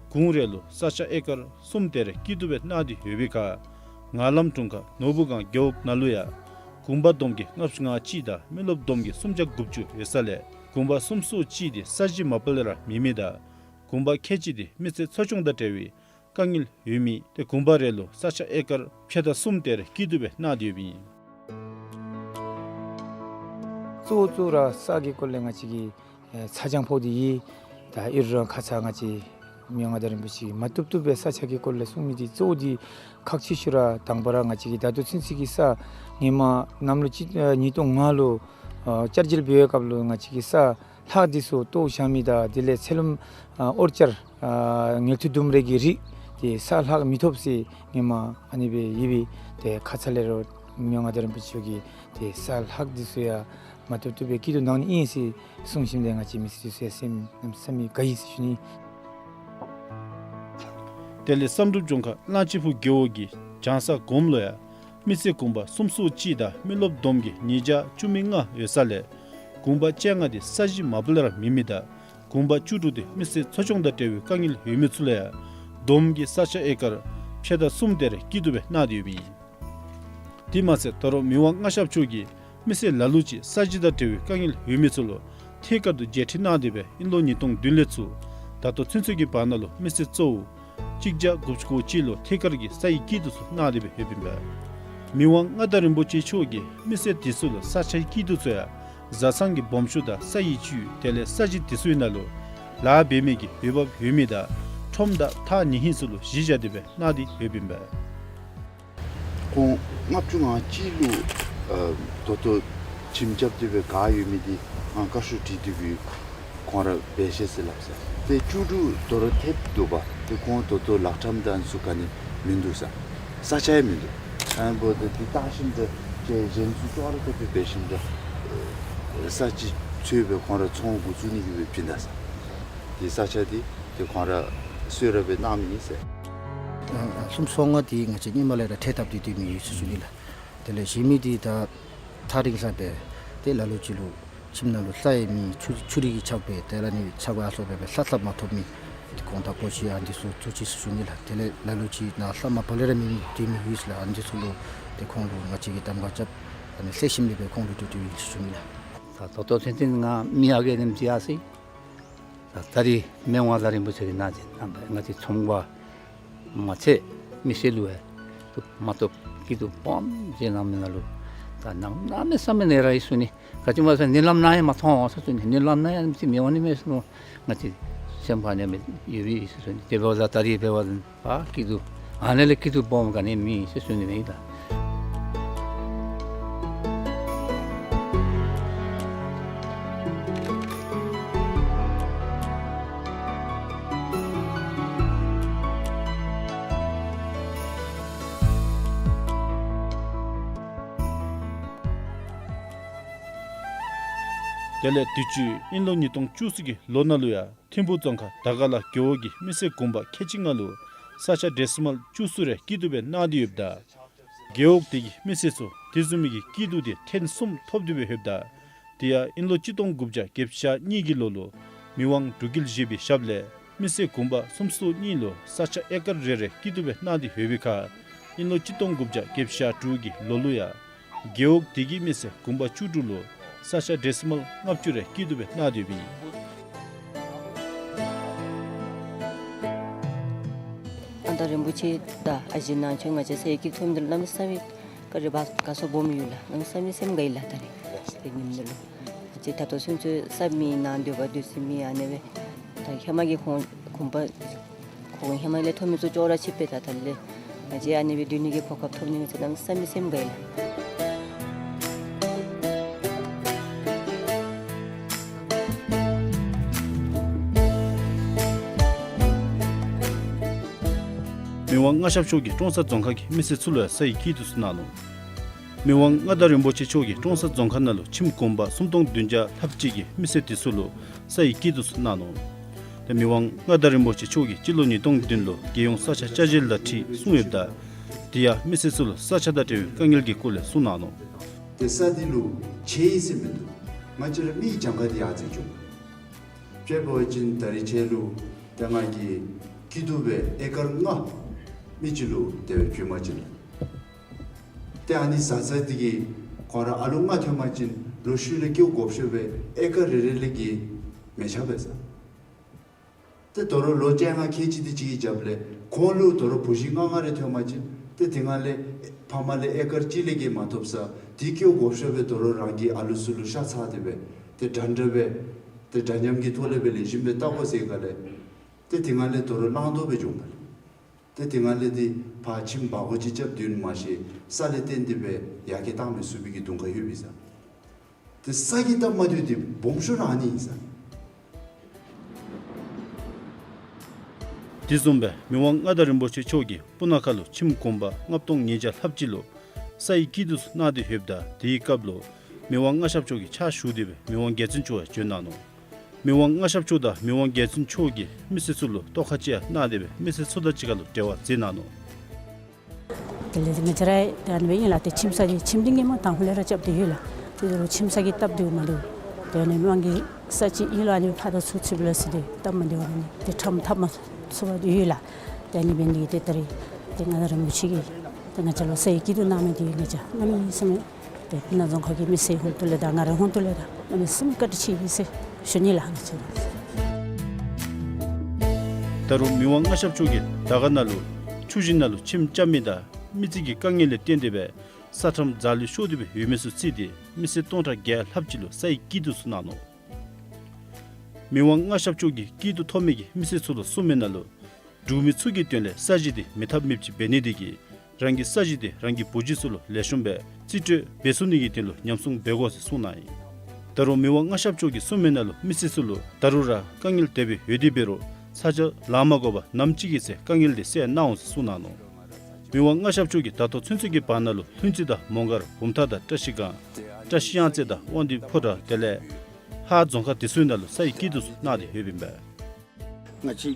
གུང་རེ་ལུ་ས་ཆ་ཨེ་ཀར་གསུམ་དེ་རེ་སྐྱིད་སྡུག་སྦེ་གནང་སྟེ་ཡོད་པའི་ཁར་ངང་ལམ་དྲུང་ཁག་ནོར་བུ་སྒང་རྒེད་འོག་ནང་ལུ་ཡང་གུང་པ་བསྡོམས་ཀྱིས་ལྔ་བཅུ་ང་གཅིག་དང་མི་རློབས་བསྡོམས་ཀྱིས་སུམ་བརྒྱ་དགུ་བཅུ་ཡོད་ས་ལས་གུང་པ་སུམ་ཅུ་སོ་གཅིག་དེ་ས་གཞི་མ་པ་ལས་ར་མེད་མི་དང་གུང་པ་ཁལ་གཅིག་དེ་མི་སེར་འཚོ་སྐྱོང་དང་འབྲེལ་བའི་དཀའ་ངལ་ཡོད་མི་དེ་གུང་པ་རེ་ལུ་ས་ཆ་ཨེ་ཀར་ཕྱེད་དང་གསུམ་དེ་རེ་སྐྱིད་སྡུག་སྦེ་གནང་སྟེ་ཡོདཔ་ཨིན། གཙོ་བོ་གཙོ་བོ་ར་ས་གི་སྐོར་ལས་ང་བཅས་ཀྱི་ཨེ་ཚ་གྱང་ཕོག་སྟེ་ཡོད། ད་ཨིན་རུང་ཁ་ཙ་ང་བཅས་མི་དབང་མངའ་བདག་རིན་པོ་ཆེ་གིས་མ་བཏུབ་བཏུབ་སྦེ་ས་ཆ་གི་སྐོར་ལས་གསུང་མི་འདི་གཙོ་བོ་འདི་ཁག་ཆེ་ཤོས་ར་དང་པ་ར་ང་བཅས་ཀྱི་ད་ལྟོ་ཚུན་ཚོད་ཀྱི་ས་ཧེ་མ་གནམ་ལོ་གཅིག་ཨ་ཉིས་སྟོང་ལྔ་ལུ་ཨ་བསྐྱར་བཅོས་འབད་བའི་སྐབས་ལུ་ང་བཅས་ཀྱི་ས་ལྷག་འདི་ཚུ་བཏོག་བཞག་མི་དང་དེ་ལས་ཚལ་ལུངམ་ཨ་ཨོར་ཅར་ཨ་ངལ་འཐུ་བསྡོམས་རེ་གི་རིགས་དེ་ས་ལྷག་མི་ཐོབ་ཟེར་ཧེ་མ་ཨ་ནི་སྦེ་ཡོད་པས། དེ་ཁ་ཙ་ལས་ར་མི་དབང་མངའ་བདག་རིན་པོ་ཆེ་གིས་དེ་ས་ལྷག་འདི་ཚུ་ཡང་མ་བཏུབ་བཏུབ་སྦེ་སྐྱིད་སྡུག་གནང་ནི་ཨིན་ཟེར་གསུང་ཞིནམ་ལས་ང་བཅས་མི་སེར་ཚུ་ཡང་སེམས་གནམ་མེད་ས་མེད་དགའ་ཡི་ཟེར་ཞུ་ནི། དེ་ལས་བསམ་གྲུབ་ལྗོངས་མཁར་གླང་ཆེན་ཕུག་རྒེད་འོག་གི་བྱང་ས་སྒོམ་ལུ་ཡང་མི་སེར་གུང་པ་སུམ་ཅུ་སོ་གཅིག་དང་མི་རློབས་བསྡོམས་ཀྱིས་ཉིས་བརྒྱ་བཅུ་མེད་ལྔ་ཡོད་ས་ལས་གུང་པ་བཅོ་ལྔ་དེ་ས་གཞི་མ་པ་ལས་ར་མེད་མི་དང་གུང་པ་བཅུ་དྲུག་དེ་མི་སེར་འཚོ་སྐྱོང་དང་འབྲེལ་བའི་དཀའ་ངལ་ཡོད་མི་ཚུ་ལུ་ཡང་བསྡོམས་ཀྱིས་ས་ཆ་ཨེ་ཀར་ཕྱེད་དང་གསུམ་དེ་རེ་སྐྱིད་སྡུག་སྦེ་གནང་སྟེ་ཡོདཔ་ཨིན། དེ་མ་ཚད་ད་རུང་མི་དབང་མངའ་ཞབས་མཆོག་གིས་མི་སེར་ལ་ལུ་ཅིག་ས་གཞི་དང་འབྲེལ་བའི་དཀའ་ངལ་ཡོད་མི་ཚུ་ལུ་ཐད་ཀར་དུ་མཇལ་ཁྲིད་གནང་སྟེ་སྦེ་དབྱིན་ལོ་ཉིས་སྟོང་བདུན་ལས་ཚུར་ད་ལྟོ་ཚུན་ཚོད་ཀྱི་བར་ན་ལུ་མི་སེར་གཙོ་བོ་གཅིག་བརྒྱ་དགུ་བཅུ་གོ་གཅིག་ལུ་ཐད་ཀར་གྱི་ས་ཡི་སྐྱིད་སྡུག་ཚུ་གནང་སྟེ་སྦེ་ཡོདཔ་ཨིན་པས། མི་དབང་མངའ་བདག་རིན་པོ་ཆེ་མཆོག་གིས་མི་སེར་དེ་ཚུ་ལུ་ས་ཆའི་སྐྱིད་སྡུག་ཚུ་ཡང་བཟའ་ཚང་གི་སྦོམ་ཆུང་དང་ས་ཡི་བཅུད་དེ་ལས་ས་གཞི་དེ་ཚུའི་ནང་ལུ་ལཱ་འབད་མི་གི་འོས་འབབ་ཡོད་མི་དང་ཁྲོམ་དང་ཐག་ཉེ་ཧིང་ཚུ་ལུ་གཞི་བཞག་སྟེ་སྦེ་གནང་སྟེ་ཡོདཔ་ཨིན་པས། ཁོང་ལྔ་བཅུ་ང་གཅིག་ལུ་ཨ་ད་ལྟོ་ཁྱིམ་རྐྱབ་སྟེ་སྦེ་ག་ཡོད་མི་འདི་ང་བཀའ་ཤོག་བྲིས་ཏེ་སྦེ་ཁོང་ར་འབད་ཤེས་ཟེར་སླབ་ས། ཏེ་བཅུ་དྲུག་དོ་རུང་ཐེབས་འདུག་པ། ཏེ་ཁོང་ད་ལྟོ་ལག་ཁྲམ་དང་ཚུ་ག་ནི་མིན་འདུག་ས། ས་ཆ་ཡང་མིན་འདུག། ཨ་ནི་འབདཝ་ད་འདི་བལྟ་ཞིནམ་ད་ཅིག་གཞན་ཚུ་ཅོག་ར་འཐདཔ་སྦེ་འབད་ཞིནམ་ད་ཨེ་ས་ཅིག་འཚོལ་སྦེ་ཁོང་ར་ཚོང་འགོ་བཙུགས་ནི་གི་སྦེ་བྱིན་ད་ས། འདི་ས་ཆ་འདི་ ཏེ་ཁོང་ར་གསོལ་ར་སྦེ་གནང་མི་ཨིན་ཟེར། ཨ་ཨ་ལྷུམས་སོ་ལྔ་འདི་ང་བཅས་ཧེ་མ་ལས་ར་ཁྲལ་བཏབ་སྟེ་སྡོད་མི་ཡོད་ཟེར་ཞུ་ནི་ལགས། དེ་ལས་གཞན་མི་འདི་ད་ཐག་རིང་ས་སྦེ་ཏེ་ལ་ལུ་ཅིག་ལུ་ཁྱིམ་ནང་ལུ་ལྷ་ཡང་མེད། ཆུ་ཆུ་རུད་ཀྱིས་ཆགས་སྦེ་ཏེ་ལ་ནི་ཆགས་པ་ཨ་ལོ་སྦེ་སྦེ་ལྷ་ལྷ་མ་ཐོབ་མི་ཏེ་གོང་ད་གོ་ཤེས་ཨ་འདི་ཚུ་གཙོ་ཆེ་ཟེར་ཞུ་ནི་ལགས། དེ་ལས་ལ་ལུ་ཅིག་ནཱ་ལྷ་མ་པ་ལས་ར་མེད་མི་སྡོད་མི་ཡོད་ཟེར་ལགས། ཨ་འདི་ཚུ་ལུ་ཏེ་ཁོང་ལུ་ང་བཅས་ཀྱིས་གདམ་ཁ་རྐྱབ་ཨ་ནི་ལྷག་བསམ་སྦེ་ཁོང་ལུ་སྤྲོད་དེ་ཡོད་ཟེར་ཞུ་ནི་ལགས། ད་ད་ལྟོ་ཚུན་ཚོད་ང་མི་ཡར་གྱི་ནེམ་ཅིག་ཡར་སོ་ཡི། ད་ད་རིས་མི་དབང་མངའ་བདག་རིན་པོ་ཆེ་གིས་གནང་སྦེ་གནང་སྦེ་ང་བཅས་ཚོང་པ་མ་ཚད་མི་སེར་ལུ་ཡང་མ་བཏུབ་སྐྱིད་སྡུག་སྦོམ་ཅིག་གནང་མི་ནང་ལུ་ད་གནམ་མེད་ས་མེད་ནཱ་ར་ཡར་སོ་ནི། ག་ཅི་སྨོ་ཟེར་ན་གཉིད་ལམ་ནང་ཡང་མ་མཐོང་ཟེར་ཞུ་ནི། གཉིད་ལམ་ནང་ཡང་མི་ཚེ་མི་འོང་ནི་མས་ཟེར་ཞུ་ནི། ང་བཅས་སེམས་ཁར་ནི་མི་ཡོད་པའི་ཟེར་ཞུ་ནི། དེ་འབདཝ་ད་ད་རིས་འབདཝ་ད་ཨ་སྐྱིད་སྡུག་ཨ་ནི་ལས་སྐྱིད་སྡུག་སྦོམ་ག་ནི་མེད་ཟེར་ཞུ་ནི་མས་ད། དེ་ལས་དུས་ཅི་དབྱིན་ལོ་ཉིས་སྟོང་བཅུ་གསུམ་གྱི་ལོ་ནང་ལུ་ཡང་ཐིམ་ཕུག་རྫོང་ཁག་དར་དཀར་ལ་རྒེད་འོག་གི་མི་སེར་གུང་པ་ཁལ་གཅིག་ལྔ་ལུ་ས་ཆ་ཌེ་སི་མཱལ་བཅུ་གསུམ་རེ་སྐྱིད་སྡུག་སྦེ་གནང་སྟེ་ཡོདཔ་ད། རྒེད་འོག་དེ་གི་མི་སེར་ཚུ་དེ་བཟུམ་མའི་གི་སྐྱིད་སྡུག་དེ་ཐེངས་གསུམ་ཐོབ་སྟེ་སྦེ་ཡོདཔ་ད། དེ་ཡང་དབྱིན་ལོ་གཅིག་སྟོང་དགུ་བརྒྱ་བརྒྱད་ཅུ་གྱ་གཉིས་ཀྱི་ལོ་ལུ་མི་དབང་འབྲུག་རྒྱལ་བཞི་པའི་ཞབས་ལས་མི་སེར་གུང་པ་སུམ་ཅུ་སོ་གཉིས་ལུ་ས་ཆ་ཨེ་ཀར་རེ་རེ་སྐྱིད་སྡུག་སྦེ་གནང་སྟེ་ཡོད་པའི་ཁར་དབྱིན་ལོ་གཅིག་སྟོང་དགུ་བརྒྱ་བརྒྱད་ཅུ་གྱ་དྲུག་གི་ལོ་ལུ་ཡང་རྒེད་འོག་དེ་གི་མི་སེར་གུང་པ་བཅུ་དྲུག་ལུ་ས་ཆ་ཌེ་སི་མཱལ་ལྔ་བཅུ་རེ་སྐྱིད་སྡུག་སྦེ་གནང་སྟེ་ཡོདཔ་ཨིན། མངའ་བདག་རིན་པོ་ཆེ་དང་ཨ་ཞེ་ནང་ཆོས་ང་བཅས་ས་ཡི་སྐྱིད་ཐོབ་མི་འདི་ལུ་གནམ་མེད་ས་མེད་བཀའ་དྲིན་དགའ་ཚོར་སྦོམ་ཡོད་ལགས། གནམ་མེད་ས་མེད་སེམས་དགའ་ཡི་ལགས། ད་རིས་དེ་ཉིནམ་འདི་ལུ་ང་བཅས་ད་ལྟོ་ཚུན་ཚོད་ས་མི་ནང་སྡོད་པ་སྡོད་ས་མི་ཨ་ནི་སྦེ་ད་ཧེ་མ་གི་ཁོང་གུང་པ་ཁོང་ཧེ་མ་ལས་ཐོབ་མི་ཚུ་ཅོག་ར་ཆིབས་པས། ད་ད་ལས་ང་བཅས་ཨ་ནི་སྦེ་སྡོད་ནི་གི་གོ་སྐབས་ཐོབ་ནི་མས་ཟེར་གནམ་མེད་ས་མེད་སེམས་དགའ་ཡི་ལགས། མི་དབང་མངའ་ཞབས་མཆོག་གིས་ཀྲོང་གསར་རྫོང་ཁག་གི་མི་སེར་ཚུ་ལུ་ཡང་ས་ཡི་སྐྱིད་སྡུག་ཚུ་གནང་ནུག། མི་དབང་མངའ་བདག་རིན་པོ་ཆེ་མཆོག་གིས་ཀྲོང་གསར་རྫོང་ཁག་ནང་ལུ་ཁྱིམ་གུང་པ་སུམ་སྟོང་བདུན་བརྒྱ་ལྷགཔ་ཅིག་གི་མི་སེར་དེ་ཚུ་ལུ་ས་ཡི་སྐྱིད་སྡུག་ཚུ་གནང་ནུག། ཏེ་མི་དབང་མངའ་བདག་རིན་པོ་ཆེ་མཆོག་གིས་སྤྱི་ལོ་ཉིས་སྟོང་བདུན་ལུ་རྒྱལ་ཡོངས་ས་ཆ་ཅ་ཆས་ལག་ཁྱེར་གསུངས་ཡོདཔ་ད། དེ་ཡང་མི་སེར་ཚུ་ལུ་ས་ཆ་དང་འབྲེལ་བའི་དཀའ་ངལ་གྱི་སྐོར་ལས་གསུངས་གནང་ནུག། ཏེ་ས་འདི་ལུ་ཁྱད་ཨིན་ཟེར་མིན་འདུག། ང་བཅས་ར་མི་གི་གྱངས་ཁ་འདི་ཡར་འཛེགས་བྱུང་། དཔེ་འབད་བ་ཅིན་ད་རིས་ཁྱེད་ལུ་ཏེ་ང་གིས་སྐྱིད་སྡུག་སྦེ་ཨེ་ཀར་ལྔ་མི་གཅིག་ལུ་དེ་སྦེ་བྱིན་པ་ཅིན་ཏེ་ཨ་ནི་བཟའ་ཚང་འདི་གིས་ཁོང་ར་ཨ་ལོ་ལྔ་ཐོན་པ་ཅིན་ལོ་ཤུལ་ལས་སྐྱེཝ་བགོ་བཤའ་སྦེ་ཨེ་ཀར་རེ་རེ་ལས་ཀྱི་མེ་ཆ་འབད་ས། ཏེ་དོ་རུང་ལོ་བཅོ་ལྔ་ཁལ་གཅིག་དེ་ཅིག་གི་རྒྱབ་ལས་ཁོང་ལུ་དོ་རུང་བུ་གཞི་ལྔ་ལྔ་རེ་ཐོན་པ་ཅིན་ཏེ་དེ་སྒང་ལས་ཕ་མ་ལས་ཨེ་ཀར་གཅིག་ལས་ཀྱི་མ་ཐོབ་ས། དེ་སྐྱེཝ་བགོ་བཤའ་སྦེ་དོ་རུང་རང་གི་ཨ་ལུ་ཚུ་ལུ་ཤ་ཚ་སྟེ་སྦེ་ཏེ་འདྲན་འདྲ་སྦེ་ཏེ་འདྲ་མཉམ་གྱི་ཐོག་ལས་སྦེ་ལེགས་ཤོམ་སྦེ་བལྟ་དགོ་ཟེར་སྒང་ལས་ཏེ་དེ་སྒང་ལས་དོ་རུང་བླང་དོར་སྦེ་བྱུང་པ་ལས། ཏེ་དེ་སྒང་ལས་ཏེ་ཕར་ཁྱིམ་སྦ་སྒོར་ཅིག་རྐྱབ་སྡོད་ནི་མ་ཤེས་ས་ལས་བརྟེན་ཏེ་སྦེ་ཡར་རྒྱས་བཏང་མི་ཚུགས་པའི་གི་གདོང་ཁ་ཡོད་པས་ས། ཏེ་ས་གིས་སྟབས་མ་བདེཝ་འདི་སྦོམ་ཤོས་ར་ཨ་ནི་ཨིན་ས། དེ་བཟུམ་སྦེ་མི་དབང་མངའ་བདག་རིན་པོ་ཆེ་མཆོག་གིས་སྤུ་ན་ཁ་ལུ་ཁྱིམ་གུང་པ་ལྔ་སྟོང་ཉིས་བརྒྱ་ལྷགཔ་ཅིག་ལུ་ས་ཡི་སྐྱིད་སྡུག་ཚུ་གནང་སྟེ་ཡོདཔ་ད་དེའི་སྐབས་ལུ་མི་དབང་མངའ་ཞབས་མཆོག་གིས་ཕྱག་ཞུ་སྟེ་སྦེ་མི་དབང་རྒྱལ་བཙུན་མཆོག་ཡང་བྱོན་གནང་ནུག། མི་དབང་མངའ་ཞབས་མཆོག་དང་མི་དབང་རྒྱལ་བཙུན་མཆོག་གིས་མི་སེར་ཚུ་ལུ་ཐོག་ཁ་ཅིག་ཡང་གནང་སྟེ་སྦེ་མི་སེར་ཚུ་དང་གཅིག་ཁར་ལུ་འབྲེལ་བ་མཛད་གནང་ནུག། དེ་ལས་ང་བཅས་ར་ད་ཨ་ནི་སྦེ་ཨིན་ལགས། ཏེ་ཁྱིམ་ས་འདི་ཁྱིམ་འདི་ངོ་མ་དང་ཕུ་ལས་ར་རྐྱབ་སྟེ་ཡོད་ལགས། དེ་ལུ་ཁྱིམ་ས་གིས་སྟབས་བདེཝ་མ་བདེཝ་ཏེ་ཨ་ནི་མི་དབང་གི་ས་ཅིག་ཨིན་ལོ། ཨ་ནི་ཕར་དང་ཚུར་ཚུདཔ་ལས་ཟེར་ཏེ་སྟབས་མ་བདེཝ་ཨ་ནི་ཏེ་ཁྲམ་འཐབ་མ་ཚུགས་པར་ཡོད་ལགས། ཏེ་ཨ་ནི་འབད་ནི་འདི་གིས་ཏེ་ད་རིས་ཏེ་མངའ་བདག་རིན་པོ་ཆེ་གིས་ཏེ་ང་བཅས་ལུ་ས་ཡི་སྐྱིད་སྡུག་གནང་མི་འདི་ང་བཅས་གནམ་མེད་ས་མེད་ཏེ་སྤུ་ན་རྫོང་ཁག་གི་མི་སེར་ཧོངས་ཏོ་ལས་དང་ང་རའི་ཧོངས་ཏོ་ལས་དང་གནམ་མེད་ས་མེད་བཀའ་དྲིན་ཆེ་ཡི་ཟེར་ཞུ་ནི་ལགས། ང་བཅས་ད་རུང་མི་དབང་མངའ་ཞབས་མཆོག་གིས་དར་དཀར་ནང་ལུ་ཆུ་ཞིང་ནང་ལུ་ཁྱིམ་རྐྱབ་མི་དང་མི་རྩིས་ཀྱི་དཀའ་ངལ་ལས་བརྟེན་ཏེ་སྦེ་ས་ཁྲམ་ཛ་ལུ་ཤོར་ཏེ་སྦེ་ཡོད་མི་ཚུ་བརྩིས་ཏེ་མི་སེར་སྟོང་ཕྲག་བརྒྱད་ལྷགཔ་ཅིག་ལུ་ས་ཡི་སྐྱིད་སྡུག་ཚུ་གནང་ནུག། མི་དབང་མངའ་ཞབས་མཆོག་གིས་སྐྱིད་སྡུག་ཐོབ་མི་གི་མི་སེར་ཚུ་ལུ་གསུངས་མི་ནང་ལུ་འབྲུག་མི་ཚུ་གི་དོན་ལས་ས་གཞི་འདི་མེད་ཐབས་མེདཔ་ཅིག་འབད་ནི་དེ་གིས་རང་གི་ས་གཞི་འདི་རང་གི་བུ་གཞི་ཚུ་ལུ་ལེགས་ཤོམ་སྦེ་རྩིས་སྤྲོད་འབད་ཚུགས་ནི་གི་དོན་ལུ་ཉམས་སྲུང་འབད་དགོ་ཟེར་གསུངས་གནང་ཡི། ད་རུང་མི་དབང་མངའ་ཞབས་མཆོག་གིས་གསུངས་མི་ནང་ལུ་མི་སེར་ཚུ་ལུ་ད་རུང་ར་དཀའ་ངལ་དེ་སྦེ་ཡོད་དེ་འབད་རུང་ས་ཆ་ལང་མ་དགོ་པར་ནམ་ཅིག་གི་ཚེ་དཀའ་ངལ་དེ་སེལ་གནང་འོང་ཟེར་གསུངས་གནང་ནུག། མི་དབང་མངའ་ཞབས་མཆོག་གིས་ད་ལྟོ་ཚུན་ཚོད་ཀྱི་བར་ན་ལུ་ལྷུན་རྩེ་དང་མོང་སྒར་བུམ་ཐང་དང་བཀྲ་ཤིས་སྒང་བཀྲ་ཤིས་གཡང་རྩེ་དང་དབང་འདུས་ཕོ་བྲང་དེ་ལས་ལྷ་རྫོང་ཁག་དེ་ཚུ་ནང་ལུ་ས་ཡི་སྐྱིད་སྡུག་ཚུ་གནང་སྟེ་ཡོདཔ་ཨིན་པས། ང་བཅས་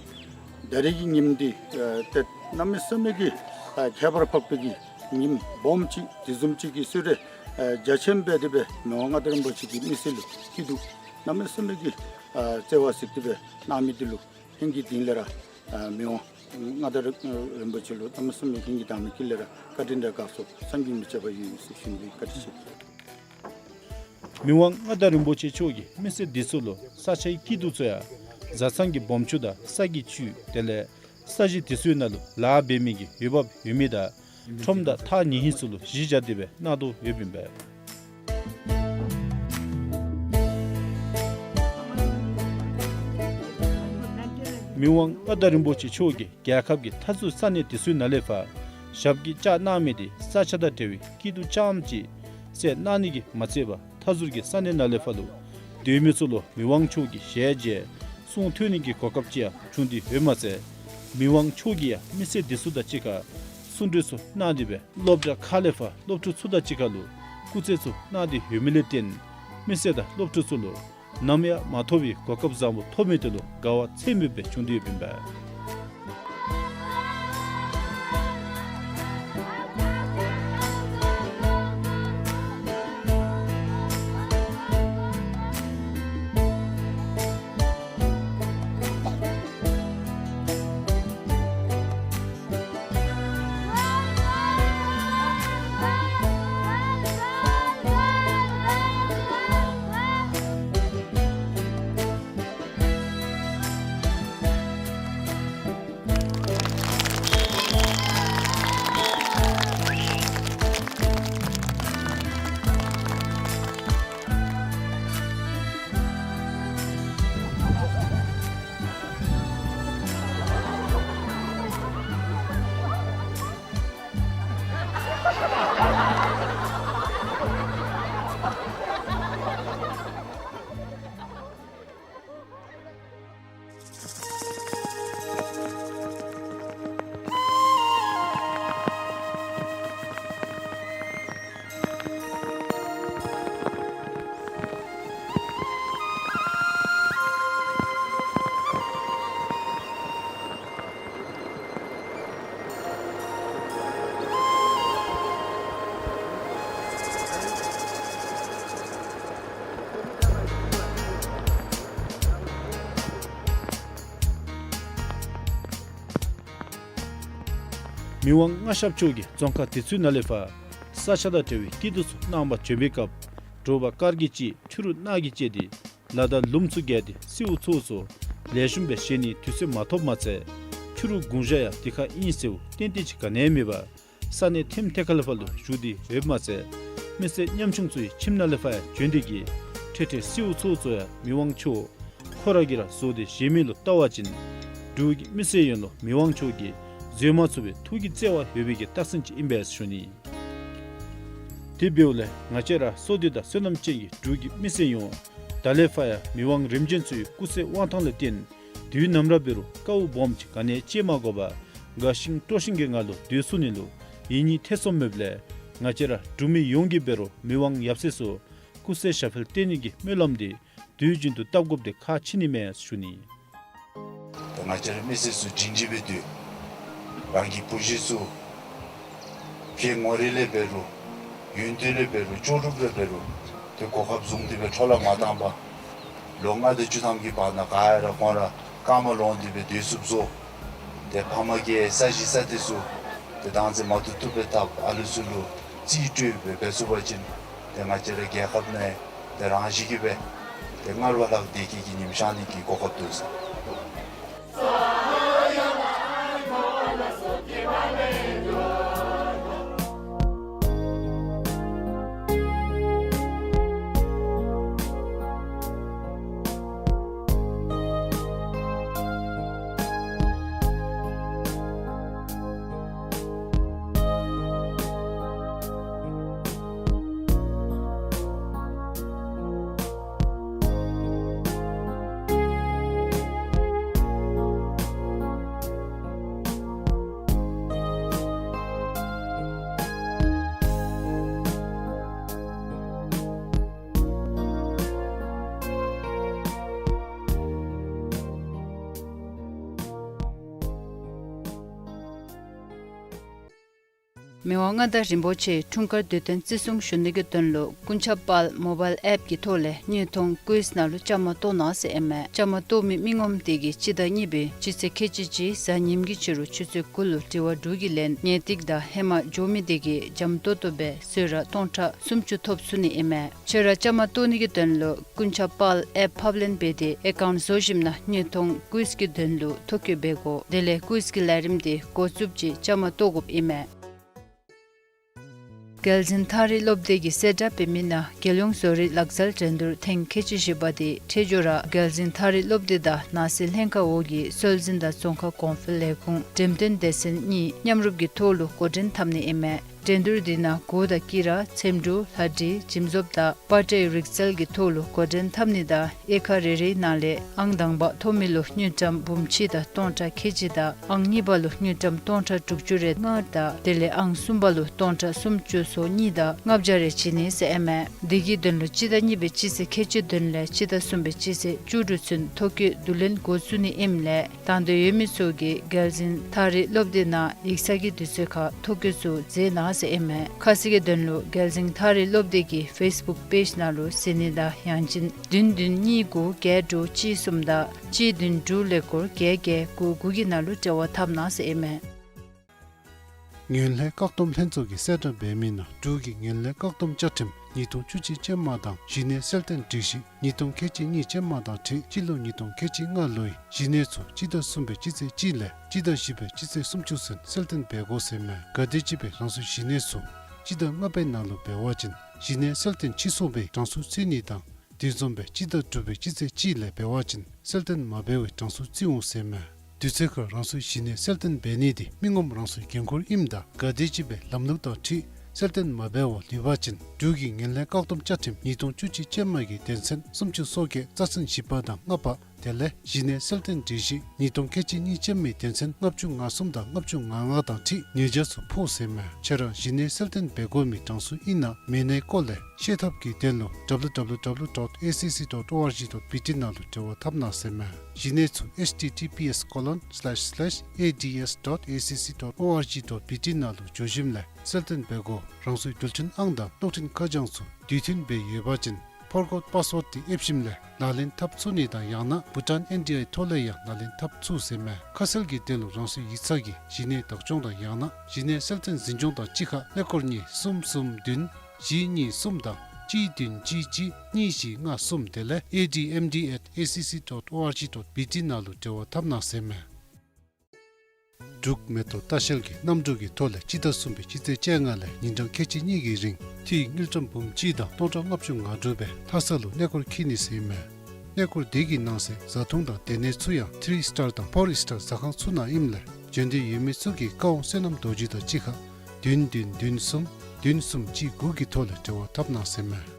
ད་རེས་ཀྱི་ཉིནམ་འདི་ཨ་ཏེ་གནམ་མེད་ས་མེད་ཀྱི་ཨ་ཁྱད་པར་འཕགས་པའི་གི་ཉིནམ་སྦོམ་ཅིག་དེ་བཟུམ་ཅིག་གི་གསོལ་རས་ཨ་རྒྱ་ཆེན་འབད་དེ་སྦེ་མི་དབང་མངའ་བདག་རིན་པོ་ཆེ་གིས་མི་སེར་ལུ་སྐྱིད་སྡུག་གནམ་མེད་ས་མེད་ཀྱི་ཨ་བརྩེ་བ་གཟིགས་ཏེ་སྦེ་གནང་མི་འདི་ལུ་ཧིང་གི་གཏིང་ལས་ར་ཨ་མི་དབང་མངའ་བདག་རིན་པོ་ཆེ་ལུ་གནམ་མེད་ས་མེད་ཧིང་གི་གཏིང་ནས་ལས་ར་བཀའ་དྲིན་དང་དགའ་ཚོར་བསམ་གྱིས་མི་ཁྱབ་པ་ཡོད་ཟེར་ཞུ་ནི། བཀའ་དྲིན་ཆེ། མི་དབང་མངའ་བདག་རིན་པོ་ཆེ་མཆོག་གིས་མི་སེར་འདི་ཚུ་ལུ་ས་ཆའི་སྐྱིད་སྡུག་ཚུ་ཡང་བཟའ་ཚང་གི་སྦོམ་ཆུང་དང་ས་གི་བཅུད་དེ་ལས་ས་གཞི་དེ་ཚུའི་ནང་ལུ་ལཱ་འབད་མི་གི་འོས་འབབ་ཡོད་མི་དང་ཁྲོམ་དང་ཐག་ཉེ་ཧིང་ཚུ་ལུ་གཞི་བཞག་སྟེ་སྦེ་གནང་དོ་ཡོདཔ་ཨིན་པས། མི་དབང་མངའ་བདག་རིན་པོ་ཆེ་མཆོག་གིས་རྒྱལ་ཁབ་ཀྱི་མཐའ་ཟུར་ས་གནས་དེ་ཚུའི་ནང་ལས་ཕར་ཞབས་ཀྱིས་བཅགས་གནང་མི་དེ་ས་ཆ་དང་འབྲེལ་བའི་སྐྱིད་སྡུག་རྐྱངམ་ཅིག་སེལ་གནང་ནི་གིས་མ་ཚད་པར་མཐའ་ཟུར་གྱི་ས་གནས་ནང་ལས་ཕར་ལུ་སྡོད་མི་ཚུ་ལུ་མི་དབང་མཆོག་གི་ཞལ་མཇལ་གསུང་ཐོས་ནི་གི་གོ་སྐབས་ཅིག་ཡང་བྱུང་སྟེ་ཡོདཔ་མ་ཚད་མི་དབང་མཆོག་གིས་ཡང་མི་སེར་དེ་ཚུ་དང་གཅིག་ཁར་གསུང་གྲོས་ཚུ་གནང་སྟེ་སྦེ་སློབ་གྲྭ་ཁག་ལས་ཕར་སློབ་ཕྲུག་ཚུ་དང་གཅིག་ཁར་ལུ་སྐུགས་རྩེད་ཚུ་གནང་སྟེ་ཡོད་མི་ལས་བརྟེན་མི་སེར་དང་སློབ་ཕྲུག་ཚུ་ལུ་ནམ་ཡང་མ་ཐོབ་པའི་གོ་སྐབས་བཟང་པོ་ཐོབ་མི་དེ་ལུ་དགའ་བ་ཚད་མེད་སྦེ་བྱུང་སྟེ་ཡོདཔ་ཨིན་པས། མི་དབང་མངའ་ཞབས་མཆོག་གིས་རྫོང་ཁག་དེ་ཚུའི་ནང་ལས་ཕར་ས་ཆ་དང་འབྲེལ་བའི་སྐྱིད་སྡུག་ཚུ་གནང་པར་བྱོན་པའི་སྐབས་དྲོ་པ་དཀར་གྱིས་བཅད་ཕྱི་རུ་ནག་གིས་བཅད་དེ་ལ་དང་ལུངམ་ཚུ་བརྒལ་ཏེ་སེའུ་ཚོ་ཚུ་ལེགས་ཤོམ་སྦེ་བཞེས་ནིའི་དུས་ཚོད་མ་ཐོབ་མ་ཚད་ཕྱི་རུ་དགུང་ཞག་ཡང་དེ་ཁར་ཨིན་ཟེར་ཏན་ཏན་ཅིག་ག་ནི་ཡང་མེད་པར་ས་གནས་ཐེམ་ཐེ་ཁ་ལས་ཕར་ལུ་བཞུགས་ཏེ་ཡོདཔ་མ་ཚད་མི་སེར་ཉམ་ཆུང་ཚུ་ཡང་ཁྱིམ་ནང་ལས་ཕར་ཡང་བྱོན་ཏེ་གིས་འཕྲལ་འཕྲལ་སེའུ་ཚོ་ཚུ་ཡང་མི་དབང་མཆོག་ཁོ་ར་གིས་ར་བཟོ་སྟེ་བཞེས་མི་ལུ་བལྟ་བ་ཅིན་འབྲུག་གི་མི་སེར་ཡོངས་ལུ་མི་དབང་མཆོག་གིས་བཟོད་མ་ཚུགས་པའི་ཐུགས་ཀྱི་བརྩེ་བ་ཡོད་པའི་གི་རྟགས་མཚན་ཅིག་ཨིན་པས་ཞུ་ནི། དེ་འབདཝ་ལས་ང་བཅས་ར་བསོད་བདེ་དང་བསོད་ནམས་ཅན་གྱི་འབྲུག་གི་མི་སེར་ཡོངས་ད་ལས་ཕར་ཡང་མི་དབང་རིམ་བྱོན་ཚུ་གི་སྐུ་ཚེ་དབང་ཐང་ལས་བརྟེན་དུས་ནམ་ར་འབད་རུང་དཀའཝ་སྦོམ་ཅིག་ག་ནི་ཡང་སྤྱད་མ་དགོ་པར་དགའ་ཞིང་སྤྲོ་ཞིང་གི་ངང་ལུ་སྡོད་ཚུགས་ནི་ལུ་ཡིད་གཉིས་ཐེ་ཚོམ་མེདཔ་ལས་ང་བཅས་ར་འབྲུག་མི་ཡོངས་ཀྱིས་འབད་རུང་མི་དབང་ཡབ་སྲས་ཚུ་སྐུ་ཚེ་ཞབས་པད་བརྟན་ནི་གི་སྨོན་ལམ་འདི་དུས་རྒྱུན་དུ་བཏབ་དགོཔ་འདི་ཁག་ཆེ་ནི་མས་ཞུ་ནི། ཏེ་ང་བཅས་ར་མི་སེར་ཚུ་སྒྲིང་སྒྲི་སྦེ་སྡོད། རང་གི་བུ་གཞི་ཚུ་ཕྱི་ངོ་རིས་ལས་འབད་རུང་ཡུན་དུས་ལས་འབད་རུང་ལྕོགས་གྲུབ་ལས་འབད་རུང་ཏེ་གོ་སྐབས་བཟུང་སྟེ་སྦེ་འཕྲོ་བརླག་མ་བཏང་པར་ལོ་ལྔ་དང་བཅུ་ཐམ་གྱི་བར་ན་ག་ར་ཁོང་ར་རྐངམ་ལོང་སྟེ་སྦེ་སྡོད་ཚུགསཔ་བཟོ། ཏེ་ཕམ་གི་ས་གཞི་ས་སྡེ་ཚུ་ཏེ་བདག་འཛིན་མ་བཏུབ་བཏུབ་སྦེ་བཏབ། ཨ་ལུ་ཚུ་ལུ་རྩིས་སྤྲོད་སྦེ་འབད་ཚུགས་པ་ཅིན་ཏེ་ང་བཅས་ར་རྒྱལ་ཁབ་ནང་ཏེ་རང་བཞིན་གྱིས་སྦེ་ཏེ་སྔར་བ་ལྷག་བདེ་སྐྱིད་ཀྱི་ཉིམ་ཤར་ནི་གི་གོ་སྐབས་འདུག་ཟེར། མི་དབང་མངའ་བདག་རིན་པོ་ཆེ་འཁྲུངས་སྐར་དུས་སྟོན་བརྩི་སྲུང་ཞུ་ནི་གི་དོན་ལུ་ཀུན་ཁྱབ་དཔལ་མོ་བཱའིལ་ཨེཔ་གི་ཐོག་ལས་དངོས་མཐོང་ཀུའིཛ་ནང་ལུ་བཅའ་མར་གཏོགས་གནང་ཟེར་ཨིན་མས། བཅའ་མར་གཏོགས་མི་མི་ངོམ་དེ་གིས་སྤྱི་ཟླ་གཉིས་པའི་སྤྱི་ཚེས་ཁལ་གཅིག་གཅིག་གཟའ་ཉིམ་གི་ཕྱི་རུ་ཆུ་ཚོད་དགུ་ལུ་དྲི་བ་དྲུག་གི་ལན་ངེས་ཏིག་དང་ཧེ་མ་འགྱོ་མི་དེ་གིས་འཇམ་ཏོང་ཏོ་སྦེ་གསོལ་རས་སྟོང་ཕྲག་སུམ་ཅུ་ཐོབ་ཚུགས་ནི་ཨིན་མས། ཁྱོད་ར་བཅའ་མར་གཏོགས་ནི་གི་དོན་ལུ་ཀུན་ཁྱབ་དཔལ་ཨེཔ་ཕབ་ལེན་འབད་དེ་ཨེ་ཀའུནཊ་བཟོ་ཞིནམ་ན་དངོས་མཐོང་ཀུའིཛ་གི་དོན་ལུ་ཐོ་བཀོད་འབད་དགོ། དེ་ལས་ཀུའིཛ་གི་ལས་རིམ་དེ་འགོ་བཙུགསཔ་ཅིག་བཅའ་མར་གཏོགས་དགོཔ་ཨིན་མས། རྒྱལ་འཛིན་ཐགས་རིག་སློབ་སྡེ་གིས་གསལ་བསྒྲགས་འབད་མི་ནང་རྒྱལ་ཡོངས་བཟོ་རིག་ལག་རྩལ་འགྲན་བསྡུར་ཐེངས་ཁལ་གཅིག་བཞི་པ་དེ་འཕྲལ་མགྱོགས་ར་རྒྱལ་འཛིན་ཐགས་རིག་སློབ་སྡེ་དང་ནང་སྲིད་ལྷན་ཁག་འོག་གི་སྲོལ་འཛིན་དང་རྫོང་ཁ་གོང་འཕེལ་ལས་ཁུངས་འགྲེམས་སྟོན་སྡེ་ཚན་གཉིས་མཉམ་རུབ་ཀྱི་ཐོག་ལུ་འགོ་འདྲེན་འཐབ་ནི་ཨིན་མས། འགྲན་བསྡུར་དེ་ནང་གུར་དང་དཀྱི་ར་འཚེམ་དྲུབ་ལྷ་འབྲི་འཇིམ་བཟོཔ་དང་པ་ཏྲའི་རིག་རྩལ་གྱི་ཐོག་ལུ་འགོ་འདྲེན་འཐབ་ནི་དང་དབྱེ་ཁག་རེ་རེའི་ནང་ལས་ཨང་དང་པ་ཐོབ་མི་ལུ་དངུལ་ཀྲམ་འབུམ་གཅིག་དང་སྟོང་ཕྲག་ཁལ་གཅིག་དང་ཨང་གཉིས་པ་ལུ་དངུལ་ཀྲམ་སྟོང་ཕྲག་དྲུག་ཅུ་རེ་ལྔ་དང་དེ་ལས་ཨང་གསུམ་པ་ལུ་སྟོང་ཕྲག་སུམ་ཅུ་སོ་གཉིས་དང་ལྔ་བརྒྱ་རེ་བྱིན་ནི་ཟེར་ཨིན་མས། དེ་གི་དོན་ལུ་སྤྱི་ཟླ་གཉིས་པའི་སྤྱི་ཚེས་ཁལ་གཅིག་བདུན་ལས་སྤྱི་ཟླ་གསུམ་པའི་སྤྱི་ཚེས་བཅུ་དྲུག་ཚུན་ཐོ་བཀོད་བསྡུ་ལེན་འགོ་བཙུགས་ནི་ཨིནམ་ལས་དང་འདོད་ཡོད་མི་ཚུ་གིས་རྒྱལ་འཛིན་ཐགས་རིག་སློབ་སྡེ་ནང་ཡིག་ཚང་གི་དུས་ཚོད་ཁར་ཐོ་བཀོད་ཚུ་མཛད་གནང་ཟེར་ཨིན་མས། ཁ་གསལ་གྱི་དོན་ལུ་རྒྱལ་འཛིན་ཐགས་རིག་སློབ་སྡེ་གི་ཕེསི་བུཀ་པེཇ་ནང་ལུ་གཟིགས་ནི་དང་ཡང་ཅིན་བདུན་བདུན་གཉིས་དགུ་བརྒྱད་དྲུག་གཅིག་གསུམ་དང་གཅིག་བདུན་དྲུག་ཀླད་ཀོར་བརྒྱད་བརྒྱད་དགུ་དགུ་གི་ནང་ལུ་འབྲེལ་བ་འཐབ་གནང་ཟེར་ཨིན་མས། ངན་ལྷད་བཀག་སྡོམ་ལྷན་ཚོགས་ཀྱིས་གསལ་བསྒྲགས་འབད་མི་ནང་འབྲུག་གི་ངན་ལྷད་བཀག་སྡོམ་བཅའ་ཁྲིམས་ཉིས་སྟོང་བཅུ་གཅིག་ཅན་མ་དང་གཞི་གནས་གསལ་སྟོན་སྒྲིག་གཞི་ཉིས་སྟོང་ཁལ་གཅིག་གཉིས་ཅན་མ་དང་འཁྲིལ་སྤྱི་ལོ་ཉིས་སྟོང་ཁལ་གཅིག་ལྔ་ལོའི་གཞི་གནས་ཚུ་སྤྱི་ཟླ་གསུམ་པའི་སྤྱི་ཚེས་གཅིག་ལས་སྤྱི་ཟླ་བཞི་པའི་སྤྱི་ཚེས་སུམ་ཅུ་ཚུན་གསལ་སྟོན་འབད་དགོ་ཟེར་མས། གལ་ཏེ་ཅིག་སྦེ་རང་སོའི་གཞི་གནས་ཚུ་སྤྱི་ཟླ་ལྔ་པའི་ནང་ལུ་འབད་བ་ཅིན་གཞི་གནས་གསལ་སྟོན་ཕྱིས་སོང་བའི་གྲངས་སུ་བརྩི་ནི་དང་དེ་བཟུམ་སྦེ་སྤྱི་ཟླ་དྲུག་པའི་སྤྱི་ཚེས་གཅིག་ལས་འབད་བ་ཅིན་གསལ་སྟོན་མ་འབད་བའི་གྲངས་སུ་བརྩི་འོང་ཟེར་མས། དུས་ཚོད་ཁར་རང་སོའི་གཞི་གནས་གསལ་སྟོན་འབད་ནི་དེ་མི་ངོམ་རང་སོའི་འགན་ཁུར་ཨིནམ་ད་གལ་ཏེ་ཅིག་སྦེ་ལམ་ལུགས་དང་འཁྲིལ་གསལ་སྟོན་མ་འབད་བར་ལུས་པ་ཅིན་འབྲུག་གི་ངན་ལྷད་བཀག་སྡོམ་བཅའ་ཁྲིམས་ཉིས་སྟོང་བཅུ་གཅིག་ཅན་མ་གི་དོན་ཚན་སུམ་ཅུ་སོ་བརྒྱད་རྩ་ཚན་བཞི་པ་དང་ལྔ་པ་དེ་ལས་གཞི་གནས་གསལ་སྟོན་སྒྲིག་གཞི་ཉིས་སྟོང་ཁལ་གཅིག་གཉིས་ཅན་མའི་དོན་ཚན་ལྔ་བཅུ་ང་གསུམ་དང་ལྔ་བཅུ་ང་ལྔ་དང་འཁྲིལ་ཉེས་བྱ་ཚུ་ཕོག་ཟེར་མས། ཁྱོད་ར་གཞི་གནས་གསལ་སྟོན་འབད་དགོ་མི་གྲངས་སུ་ཨིན་ན་མེན་ནའི་སྐོར་ལས་ཤེས་ཐབས་ཀྱི་དོན་ལུ་www.acc.org.bt ནང་ལུ་འབྲེལ་བ་འཐབ་གནང་ཟེར་མས། གཞི་གནས་ཚུ་https colon slash slash ads.acc.org.bt ནང་ལུ་འབྱོན་ཞིནམ་ལས་གསལ་སྟོན་འབད་དགོ། རང་སོའི་རྡུལ་ཕྲན་ཨང་དང་གློག་འཕྲིན་ཁ་བྱང་ཚུ་དུས་མཐུན་སྦེ་ཡོད་པ་ཅིན་ཕོར་གོཌ་པཱསི་ཝརཌ་དེ་ཨེབ་ཞིནམ་ལས་ལག་ལེན་འཐབ་ཚུགས་ནི་དང་ཡང་ན་བྷུ་ཊཱན་ཨེན་ཌི་ཨའི་ཐོག་ལས་ཡང་ལག་ལེན་འཐབ་ཚུགས་ཟེར་མས། ཁ་གསལ་གྱི་དོན་ལུ་རང་སོའི་ཡིག་ཚང་གི་གཞི་གནས་བདག་སྐྱོང་དང་ཡང་ན་གཞི་གནས་གསལ་སྟོན་འཛིན་སྐྱོང་དང་གཅིག་ཁར་ཀླད་ཀོར་གཉིས་གསུམ་གསུམ་བདུན་བཞི་གཉིས་གསུམ་དང་གཅིག་བདུན་གཅིག་གཅིག་གཉིས་བཞི་ལྔ་གསུམ་དེ་ལས་admd at acc dot org dot bt ནང་ལུ་འབྲེལ་བ་འཐབ་གནང་ཟེར་མས། འབྲུག་མེ་ཏོག་ལྟ་བཤལ་གྱིས་གནམ་གྲུ་གི་ཐོག་ལས་སྤྱི་ཟླ་གསུམ་པའི་སྤྱི་ཚེས་བཅོ་ལྔ་ལས་ཉིན་གྲངས་ཁལ་གཅིག་གཉིས་ཀྱི་རིང་ཐིག་དངུལ་ཀྲམ་འབུམ་གཅིག་དང་སྟོང་ཕྲག་ལྔ་བཅུ་ང་དྲུག་སྦེ་ལྷ་ས་ལུ་གནས་སྐོར་འཁྱིད་ནི་ཟེར་མས། གནས་སྐོར་དེ་གི་ནང་གསེས་བཟའ་འཐུང་དང་སྡོད་གནས་ཚུ་ཡང་ཐི་རི་སི་ཊར་དང་ཕོར་སི་ཊར་ཟ་ཁང་ཚུ་ནང་ཨིནམ་ལས་བྱོན་འདོད་ཡོད་མི་ཚུ་གིས་བཀའ་དབང་བསོད་ནམས་རྡོ་རྗེ་དང་གཅིག་ཁར་བདུན་བདུན་བདུན་གསུམ་བདུན་གསུམ་གཅིག་དགུ་གི་ཐོག་ལས་འབྲེལ་བ་འཐབ་གནང་ཟེར་མས།